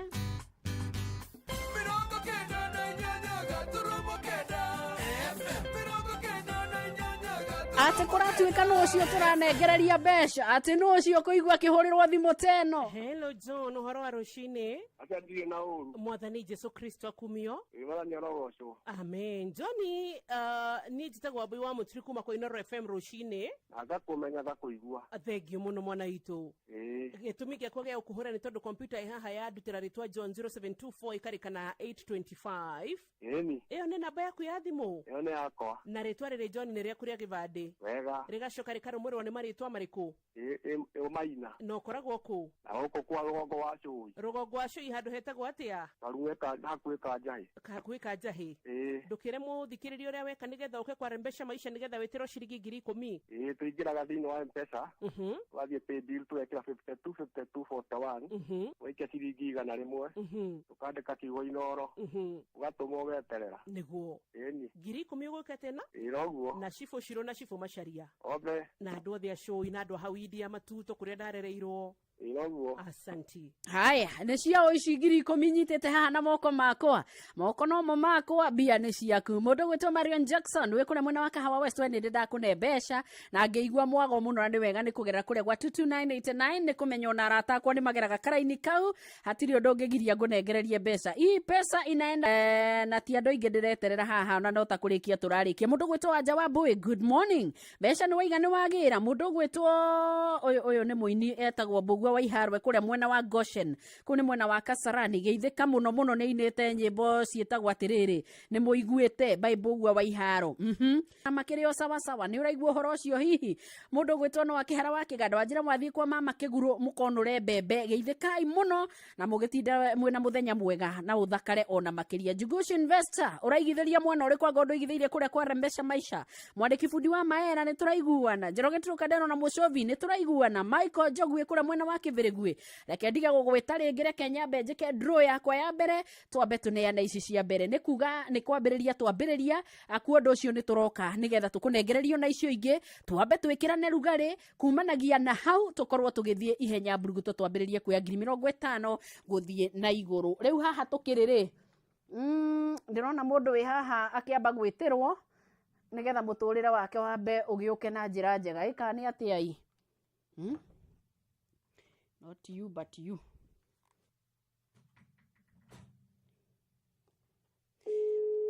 Atĩ kũratuĩka nũ ũcio tũranengereria mbeca, atĩ nũ ũcio kũigua akĩhũrĩrwo thimũ teno. Hello John, ũhoro wa rũcinĩ? Acha ndirĩ na ũru. Mwathani Jesu Kristo akumio. Ĩ Mwathani arogocwo. Amen. Johnny, niĩ njĩtagwo Wambui wa Mũturi kuma kwa Inoro FM rũcinĩ. Na ngakũmenya ngakũigua. Thengio mũno mwana witũ. Ĩĩ. Gĩtũmi gĩakwa gĩa gũkũhũra nĩ tondũ kompiuta ĩ haha yandutĩra rĩtwa John 0724 ĩkarĩka na 825. Ĩni. Ĩyo nĩ namba yaku ya thimũ? Ĩyo nĩ yakwa. Na rĩtwa rĩrĩ John nĩ rĩaku rĩa gĩbandĩ? Wega. Rĩgacoka rĩkarũmĩrĩrwo nĩ marĩtwa marĩkũ? Ĩ ĩ Maina. Na ũkoragwo kũ? Na gũkũ kwa rũgongo wa Cũi. Rũgongo wa Cũi handũ hetagwo atĩa? Karuĩ ka hakuhĩ ka Njahĩ. Hakuhĩ ka Njahĩ. Ĩĩ. Ndũkĩre mũthikĩrĩria ũrĩa weka nĩgetha ũke kwarembesha maisha nĩgetha wĩtĩrwo ciringi 10,000. Ĩĩ tũingĩraga thĩinĩ wa M-Pesa. Wathiĩ pay bill tũgekĩra 52 52 41. Waikia ciringi 100. Ũkandĩka kiugo Inoro. Ũgatũma ũgeterera. Nĩguo. Ĩni. 10,000 ũgũka tena? Ĩĩ noguo. Na cibũ Cirũ na cibũ Macharia. Othe. Na andũ othe a Cũi na andũ a hau India Matuto kũrĩa ndarereirwo. Ĩĩ noguo. Asanti. Haya, nĩ ciao ici 10,000 nyitĩte haha na moko makwa, moko nomo makwa, mbia nĩ ciaku. Mũndũ gwĩtwo Marion Jackson wĩ kũrĩa mwena wa Kahawa West, we nĩ ndĩ ndakũne mbeca na ngĩigua mwago mũno, na nĩ wega nĩ kũgerera kũrĩa gwa 22989 nĩ kũmenya ona arata akwa nĩ mageraga karaini kau, hatirĩ ũndũ ũngĩgiria ngũnengererie mbeca. Hii pesa inaenda na ti andũ aingĩ ndĩreterera haha, na no ta kũrĩkia tũrarĩkia. Mũndũ gwĩtwo Wanja wa Mbũĩ, good morning. Mbeca nĩ waiga nĩ wagĩra. Mũndũ gwĩtwo ũyũ nĩ mũini etagwo Mbũgua wa Iharwe kũrĩa mwena wa Goshen, kũu nĩ mwena wa Kasarani. Geithĩka mũno mũno, nĩ ainĩte nyĩmbo ciĩtagwo atĩrĩrĩ, nĩ mũiguĩte by Mbũgua wa Iharo. Makĩrĩ o sawa sawa, nĩ ũraigua ũhoro ũcio hihi. Mũndũ gwĩtwo no akĩhara wa kĩganda wanjĩra mwathiĩ kwa mama kĩgurũ mũkonũre mbembe. Geithĩkai mũno na mũgĩtinda mwĩna mũthenya mwega na ũthakare ona makĩria. Jugush Investor, ũraigithĩria mwana ũrĩkũ anga ũndũigithĩirie kũrĩa kwa Rembesha Maisha. Mwandĩki bundi wa Maera nĩ tũraiguana. Njoroge Trukadero na Mũcovi nĩ tũraiguana. Michael Njogui kũrĩa mwena wa Kĩbĩrĩgui. Reke ndige gũgwĩta rĩngĩ, reke nyambe njĩke draw yakwa ya mbere, twambe tũneane ici cia mbere. Nĩ kuga nĩ kwambĩrĩria twambĩrĩria, akuo ũndũ ũcio nĩ tũroka nĩgetha tũkũnengererio na icio ingĩ, twambe twĩkĩrane rugarĩ kumanagia na hau tũkorwo tũgĩthiĩ ihenya mburuguto, twambĩrĩrie kuoya 50,000 gũthiĩ na igũrũ. Rĩu haha tũkĩrĩ rĩ, ndĩrona mũndũ wĩ haha akĩamba gwĩtĩrwo nĩgetha mũtũrĩre wake wambe ũgĩũke na njĩra njega. Ĩka nĩ atĩa ĩ? Not you but you.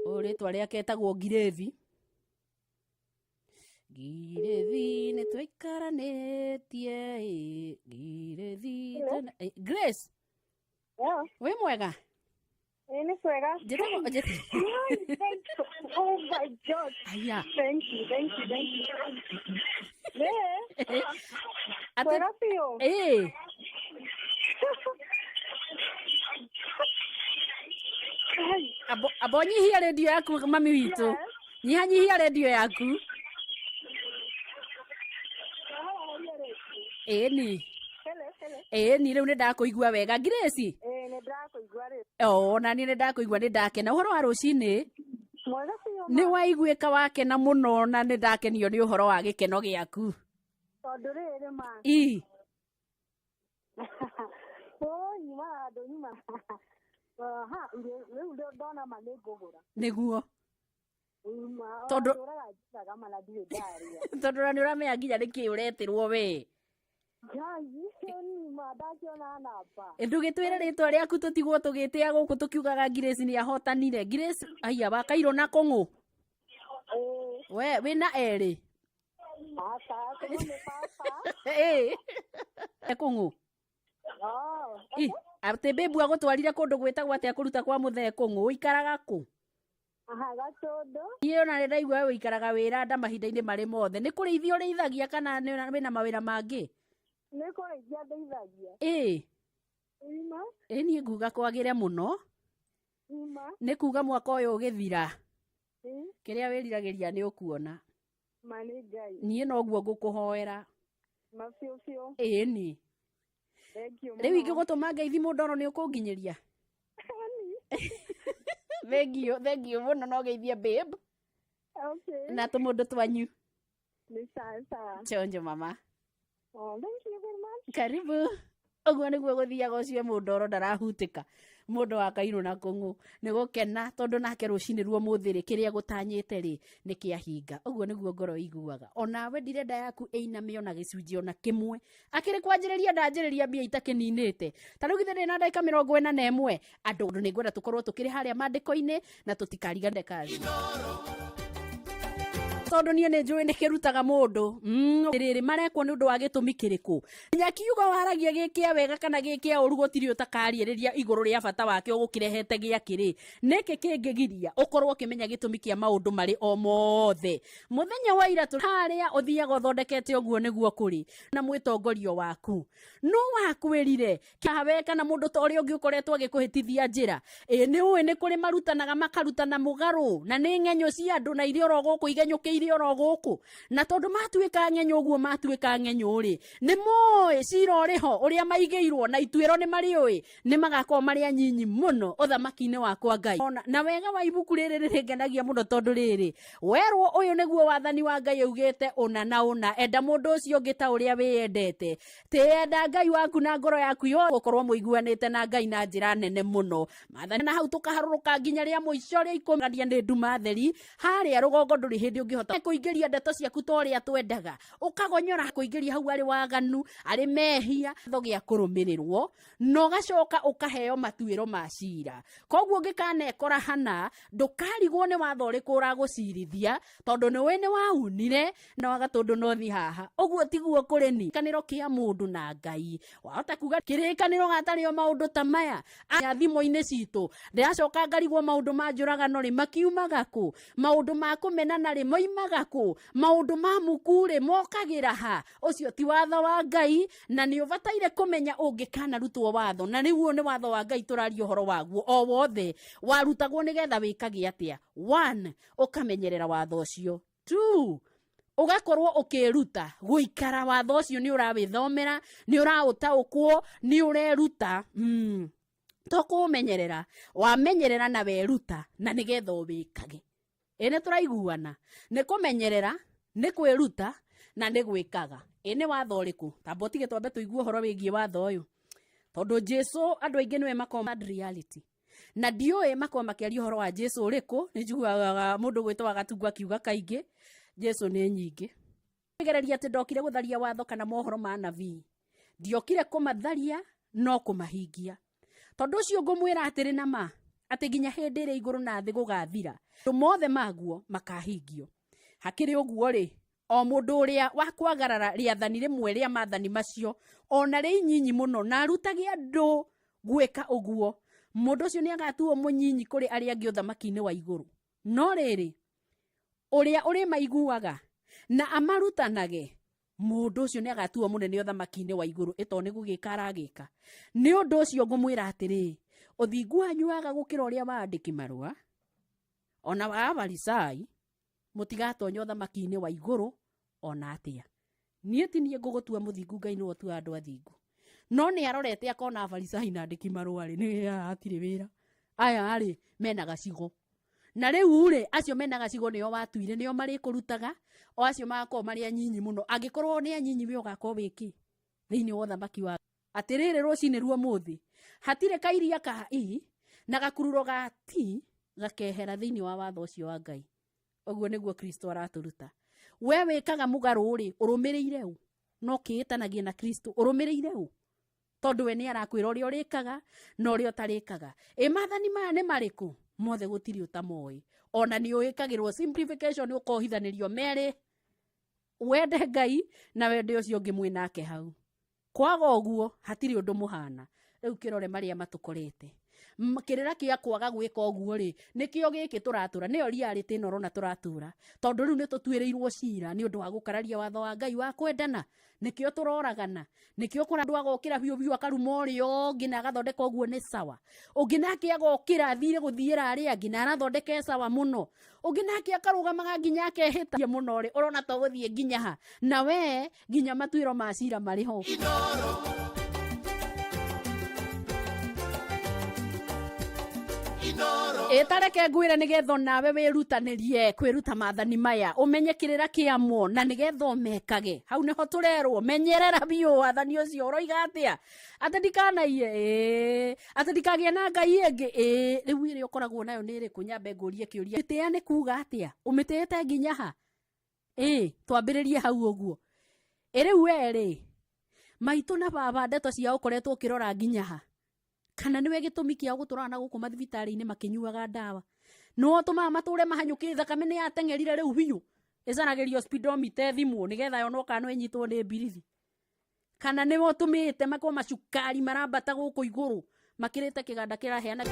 Ũyũ rĩtwa rĩake etagwo Ngirĩthi. Ngirĩthi nĩ tũikaranĩtie ĩ, Ngirĩthi tena ĩ, Grace. Wĩ mwega? Ĩ, nĩ kwega. Njĩtagwo Thank you. Oh my God. Aya. Thank you, thank you, thank you. Nĩ. Atĩ- Kwega biũ. Ĩ. Abo nyihia redio yaku mami witũ. Nyihanyihia redio yaku. Ĩni. Ĩni rĩu nĩ ndakũigua wega. Grace. Ĩ, nĩ ndakũigua rĩu. O na niĩ nĩ ndakũigua, nĩ ndakena. Ũhoro wa rũcinĩ? Mwega biũ. Nĩ waiguĩka wakena mũno na nĩ ndakenio nĩ ũhoro wa gĩkeno gĩaku. Tondũ rĩrĩ ma. Ĩ. Ũ, nyuma handũ nyuma. Aha, rĩu rĩu ndona ma nĩ ngũgũra. Nĩguo. Uma, Tondũ- ndũraga njiraga ma na ndirĩ ndarĩa. Tondũ na nĩ ũramenya nginya nĩkĩ ũretĩrwo we. Ngai, nima ndakiona namba. Ndũgĩtwĩre rĩtwa rĩaku tũtigwo tũgĩtĩa gũkũ tũkiugaga Grace nĩ ahotanire. Grace, aya wakairwo na kũng'ũ. We wĩna erĩ. Aca, kũng'ũ nĩ baba. Ĩ. Kũng'ũ. Oh. Ĩ, atĩ mbĩmbu agũtwarire kũndũ gwĩtagwo atĩa kũruta kwa mũthee kũng'ũ, ũikaraga kũ? Aha, Gatũndũ. Niĩ ona nĩ ndaigua we ũikaraga wĩra nda mahinda-inĩ marĩ mothe. Nĩ kũrĩithia ũrĩithagia kana wĩna mawĩra mangĩ? Nĩ kũrĩithia ndĩithagia. Ĩ. Ima. Ĩ, niĩ nguga kwagĩre mũno. Ima. Nĩ kuga mwaka ũyũ ũgĩthira. Ĩ. Kĩrĩa wĩriragĩria nĩ ũkuona. Ma nĩ Ngai. Niĩ noguo ngũkũhoera. Ma biũ biũ. Ĩni. Thank you Rĩu mũno. ingĩgũtũma ngeithi mũndoro nĩ ũkũnginyĩria? Thengiũ, thengiũ mũno, no geithie babe. Okay. Na tũmũndũ twanyu. Nĩ sawa sawa. Chonjo mama. Oh, thank you very much. Karibu. Ũguo nĩguo gũthiaga. Ũcio mũndoro ndarahutĩka, mũndũ wa kairũ na kũng'ũ nĩ gũkena tondũ nake rũcinĩ ruo mũthĩ rĩ, kĩrĩa gũtanyĩte rĩ nĩ kĩahinga. Ũguo nĩguo ngoro iguaga. Onawe ndirenda yaku ĩiname ona gĩcunjĩ ona kĩmwe. Akĩrĩ kwanjĩrĩria ndanjĩrĩria mbia itakĩninĩte. Ta rĩu githĩ ndĩ na ndagĩka 41, andũ nĩ ngwenda tũkorwo tũkĩrĩ harĩa mandĩko-inĩ na tũtikarigane kazi, tondũ niĩ nĩ njũĩ nĩ kĩrutaga mũndũ. Rĩrĩ marekwo nĩ ũndũ wa gĩtũmi kĩrĩkũ? Nginya kiugo waragia gĩkĩa wega kana gĩkĩa ũru, gũtirĩ ũtakariĩrĩria igũrũ rĩa bata wakĩo gũkĩrehete gĩakĩrĩ. Nĩkĩ kĩngĩgiria ũkorwo ũkĩmenya gĩtũmi kĩa maũndũ marĩ o mothe? Mũthenya wa ira harĩa ũthiaga ũthondekete ũguo nĩguo kũrĩ na mwĩtongorio waku. No wakwĩrire kawe kana mũndũ ta ũrĩa ũngĩ ũkoretwo agĩkũhĩtithia njĩra. Ĩ nĩ ũĩ nĩ kũrĩ marutanaga makarutana mũgarũ na nĩ ng'enyũ cia andũ na irĩ oro gũkũ igenyũkĩire oro gũkũ, na tondũ matuĩka ng'enyũ ũguo, matuĩka ng'enyũ rĩ, nĩ moĩ cira ũrĩ ho ũrĩa maigĩirwo na ituĩro nĩ marĩũĩ, nĩ magakorwo marĩ anyinyi mũno ũthamaki-inĩ wakwa Ngai. Ona, na wega wa ibuku rĩrĩ rĩrĩngenagia mũno tondũ rĩrĩ werwo ũyũ nĩguo wathani wa Ngai augĩte ũna na ũna: enda mũndũ ũcio ũngĩ ta ũrĩa wĩyendete, tĩenda Ngai waku na ngoro yaku yothe, gũkorwo mũiguanĩte na Ngai na njĩra nene mũno. Maathani na hau tũkaharũrũka nginya rĩa mũico rĩa 10 nĩ nduma theri harĩa rũgongo. Ndũrĩ hĩndĩ ũngĩhota kũingĩria ndeto ciaku ta ũrĩa twendaga, ũkagonyora kũingĩria hau arĩ waganu, arĩ mehia tho gĩa kũrũmĩrĩrwo, na ũgacoka ũkaheo matuĩro ma cira. Koguo ũngĩkanekora hana, ndũkarigwo nĩ watho ũrĩkũ ũragũcirithia, tondũ nĩ ũĩ nĩ waunire na wagatũndũ nothi haha. Ũguo tiguo kũrĩ ni kanĩro kĩa mũndũ na Ngai. Wahota kuga kĩrĩkanĩro gatarĩ o maũndũ ta maya aya thimũ-inĩ citũ. Ndĩracoka ngarigwo maũndũ ma njũragano rĩ makiumaga kũ, maũndũ ma kũmenana rĩ moimaga kũ, maũndũ ma muku rĩ mokagĩra ha? Ũcio ti watho wa Ngai, na nĩ ũbataire kũmenya ũngĩkanarutwo watho. Na rĩu ũyũ nĩ watho wa Ngai tũraria ũhoro waguo, o wothe warutagwo nĩgetha wĩkage atĩa? One, ũkamenyerera watho ũcio. Two, ũgakorwo ũkĩruta gũikara watho ũcio. Nĩ ũrawĩthomera, nĩ ũraũtaũkwo, nĩ ũreruta, to kũũmenyerera. Wamenyerera na weruta na nĩgetha ũwĩkage. Ĩ nĩ tũraiguana? Nĩ kũmenyerera, nĩ kwĩruta na nĩ gwĩkaga. Ĩ nĩ watho ũrĩkũ? Tamba ũtige twambe tũigue ũhoro wĩgiĩ watho ũyũ, tondũ Jesu andũ aingĩ nĩwe makorwo reality na ndiũĩ makorwo makĩaria ũhoro wa Jesu ũrĩkũ. Nĩ njiguaga mũndũ gwĩtwo Agatungu akiuga kaingĩ Jesu nĩ nyingĩ. Gereria atĩ ndokire gũtharia watho kana mohoro ma nabii, ndiokire kũmatharia no kũmahingia. Tondũ ũcio ngũmwĩra atĩrĩ na ma, atĩ nginya hĩndĩ ĩrĩa igũrũ na thĩ gũgathira, andũ mothe maguo makahingio. Hakĩrĩ ũguo rĩ, o mũndũ ũrĩa wa kwagarara rĩathani rĩmwe rĩa maathani macio, ona rĩ inyinyi mũno, na arutage andũ gwĩka ũguo, mũndũ ũcio nĩ agatuo mũnyinyi kũrĩ arĩa angĩ ũthamaki-inĩ wa igũrũ. No rĩrĩ, ũrĩa ũrĩmaiguaga na amarutanage, mũndũ ũcio nĩ agatuo mũnene ũthamaki-inĩ wa igũrũ. Ĩto nĩ gũgĩka aragĩka. Nĩ ũndũ ũcio ngũmwĩra atĩrĩ, ũthingu wanyu waga gũkĩra ũrĩa wa andĩki marũa ona wa Afarisai, mũtigatonya ũthamaki-inĩ wa igũrũ ona atĩa. Niĩ ti niĩ ngũgũtua mũthingu, Ngai nĩwe ũtuaga andũ athingu. No nĩ arorete akona Afarisai na andĩki marũa rĩ, nĩ hatirĩ wĩra, aya rĩ mena gacigo. Na rĩu rĩ, acio mena gacigo nĩo watuire nĩo marĩkũrutaga, o acio magakorwo marĩ anyinyi mũno. Angĩkorwo nĩ anyinyi, we ũgakorwo wĩkĩ thĩinĩ wa ũthamaki wa? Atĩrĩrĩ, rũcinĩ ruo mũthĩ hatirĩ kairia ka i na gakururo ga t gakehera thĩinĩ wa watho ũcio wa Ngai. Ũguo nĩguo Kristo aratũruta. We wĩkaga mũgarũ rĩ, ũrũmĩrĩire ũ? No kĩĩtanagie na Kristo, ũrũmĩrĩire ũ? Tondũ we nĩ arakwĩra ũrĩa ũrĩkaga na ũrĩa ũtarĩkaga. Ĩ maathani maya nĩ marĩkũ? Mothe gũtirĩ ũtamoĩ. Ona nĩ ũĩkagĩrwo simplification, ũkohithanĩrio merĩ: wende Ngai na wende ũcio ũngĩ mwĩ nake hau. Kwaga ũguo hatirĩ ũndũ mũhana. Rĩu kĩrore marĩa matũkorete. Kĩrĩra kĩa kwaga gwĩka ũguo rĩ, nĩkĩo gĩkĩ tũratũra, nĩyo reality ĩno ũrona tũratũra, tondũ rĩu nĩ tũtuĩrĩirwo cira nĩ ũndũ wa gũkararia watho wa Ngai wa kwendana. Nĩkĩo tũroragana, nĩkĩo kũra andũ agokĩra biũ biũ akaruma ũrĩa ũngĩ na agathondeka ũguo nĩ sawa, ũngĩ nake agokĩra athire gũthiĩra arĩa angĩ na arathondeka e sawa mũno, ũngĩ nake akarũgamaga nginya akehĩta mũno rĩ, ũrona to gũthiĩ nginya ha? Na we nginya matuĩro ma cira marĩ ho. Ĩtareke ngwĩre nĩgetha onawe wĩrutanĩrie kwĩruta maathani maya, ũmenye kĩrĩra kĩamo na nĩgetha ũmekage. Hau nĩho tũrerwo menyerera biũ wathani ũcio ũroiga atĩa, atĩ ndikanaiye, ĩĩ, atĩ ndikagĩe na ngai ĩngĩ, ĩĩ. Rĩu ĩrĩa ũkoragwo nayo nĩ ĩrĩkũ? Nyambe ngũrie kĩũria, mĩtĩya nĩ kuga atĩa? Ũmĩtĩĩte nginya ha? Ĩĩ, twambĩrĩrie hau ũguo. Ĩ rĩu we rĩ, maitũ na baba, ndeto ciao ũkoretwo ũkĩrora nginya ha? Kana nĩwe gĩtũmi kĩa gũtũraga na gũkũ mathibitarĩ-inĩ makĩnyuaga ndawa? Nĩwe ũtũmaga matũre mahanyũkĩ, thakame nĩ yateng'erire rĩu biũ, ĩcaragĩrio speedometer ĩthimwo nĩgetha yonwo kana no ĩnyitwo nĩ mbirithi. Kana nĩwe ũtũmĩte makorwo macukari marambata gũkũ igũrũ makĩrĩte kĩganda kĩraheana.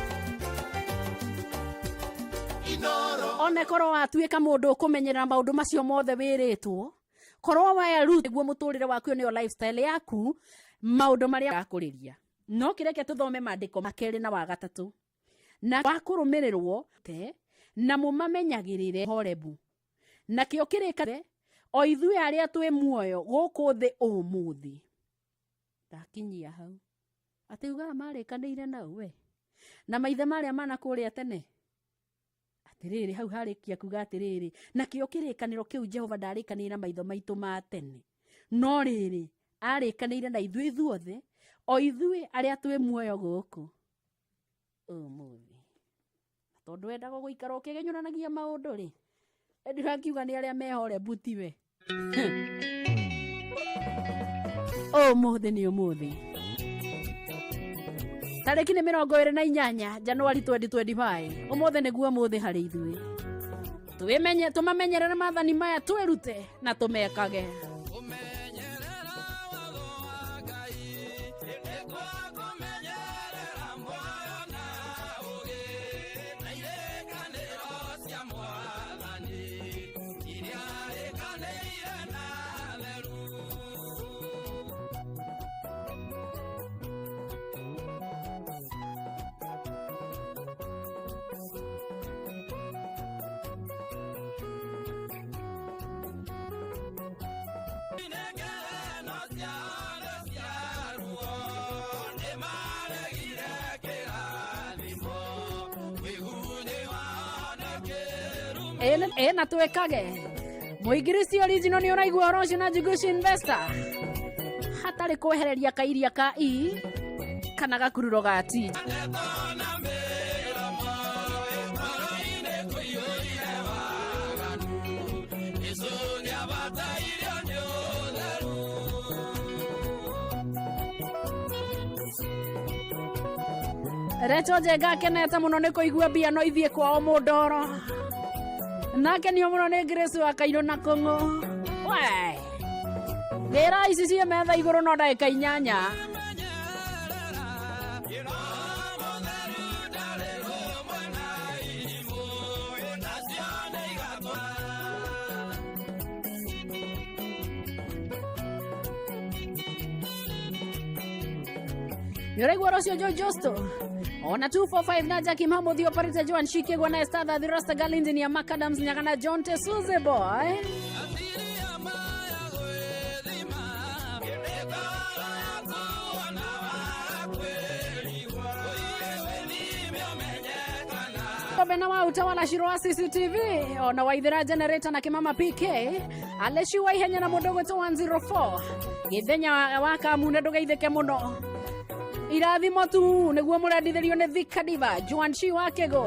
One korwo watuĩka mũndũ ũkũmenyerera maũndũ macio mothe wĩrĩtwo, korwo weru nĩguo mũtũrĩre waku, nĩyo lifestyle yaku, maũndũ marĩa gakũrĩria. No kĩreke tũthome maandĩko ma kerĩ na wa gatatũ na wa kũrũmĩrĩrwo te na mũmamenyagĩrĩre Horebu. Nakĩo kĩrĩka o ithuĩ arĩa twĩ muoyo gũkũ thĩ ũmũthĩ. Ndakinyia hau atĩ ugaga marĩkanĩire nau we na maithe marĩa mana kũrĩa tene. Atĩrĩrĩ, hau harĩkia kuga atĩrĩrĩ, nakĩo kĩrĩkanĩro kĩu Jehova ndarĩkanĩire na maitho maitũ ma tene, no rĩrĩ arĩkanĩire na ithuĩ ithuothe, o ithuĩ arĩa twĩ muoyo gũkũ ũmũthĩ. Na tondũ wendaga gũikara ũkĩgenyũranagia maũndũ rĩ, ndirakiuga nĩ arĩa mehore butiwe. Ũmũthĩ nĩ ũmũthĩ, tarĩki nĩ 28 Januari 2025. Ũmũthĩ nĩguo mũthĩ harĩ ithuĩ. Twĩmenye, tũmamenyerere maathani maya, twĩrute na tũmekage. Ĩ na twĩkage mũingirisi original. Nĩ ũraigua ũhoro ũcio na Njugush Investor, hatarĩ kwehereria kairia ka i kana gakururo ga ti. Recho Njenga akenete mũno nĩ kũigua mbia no ithiĩ kwao mũndoro. Nakenio mũno nĩ Grace wa Kairũ na Kũng'ũ. We ngĩra ici ciĩ metha igũrũ no ndagĩka 8. Nĩ ũraigua ũhoro ũcio Joe Justo ona 245 na Jackie Mamuthi operator Joan Shikegwa na Esther the Rasta Girl Engineer Mark Adams Nyagana John Tesuze Boy. Bena wa utawala Shiro wa CCTV ona waithira generator na kimama PK Aleshi wa ihenya na mũndũ gwĩtwo 104 gĩthenya wa kamune ndũgeithĩke mũno, irathimo tu nĩguo mũrendithĩrio nĩ Thika Diva Joan Shi wa Kĩgo.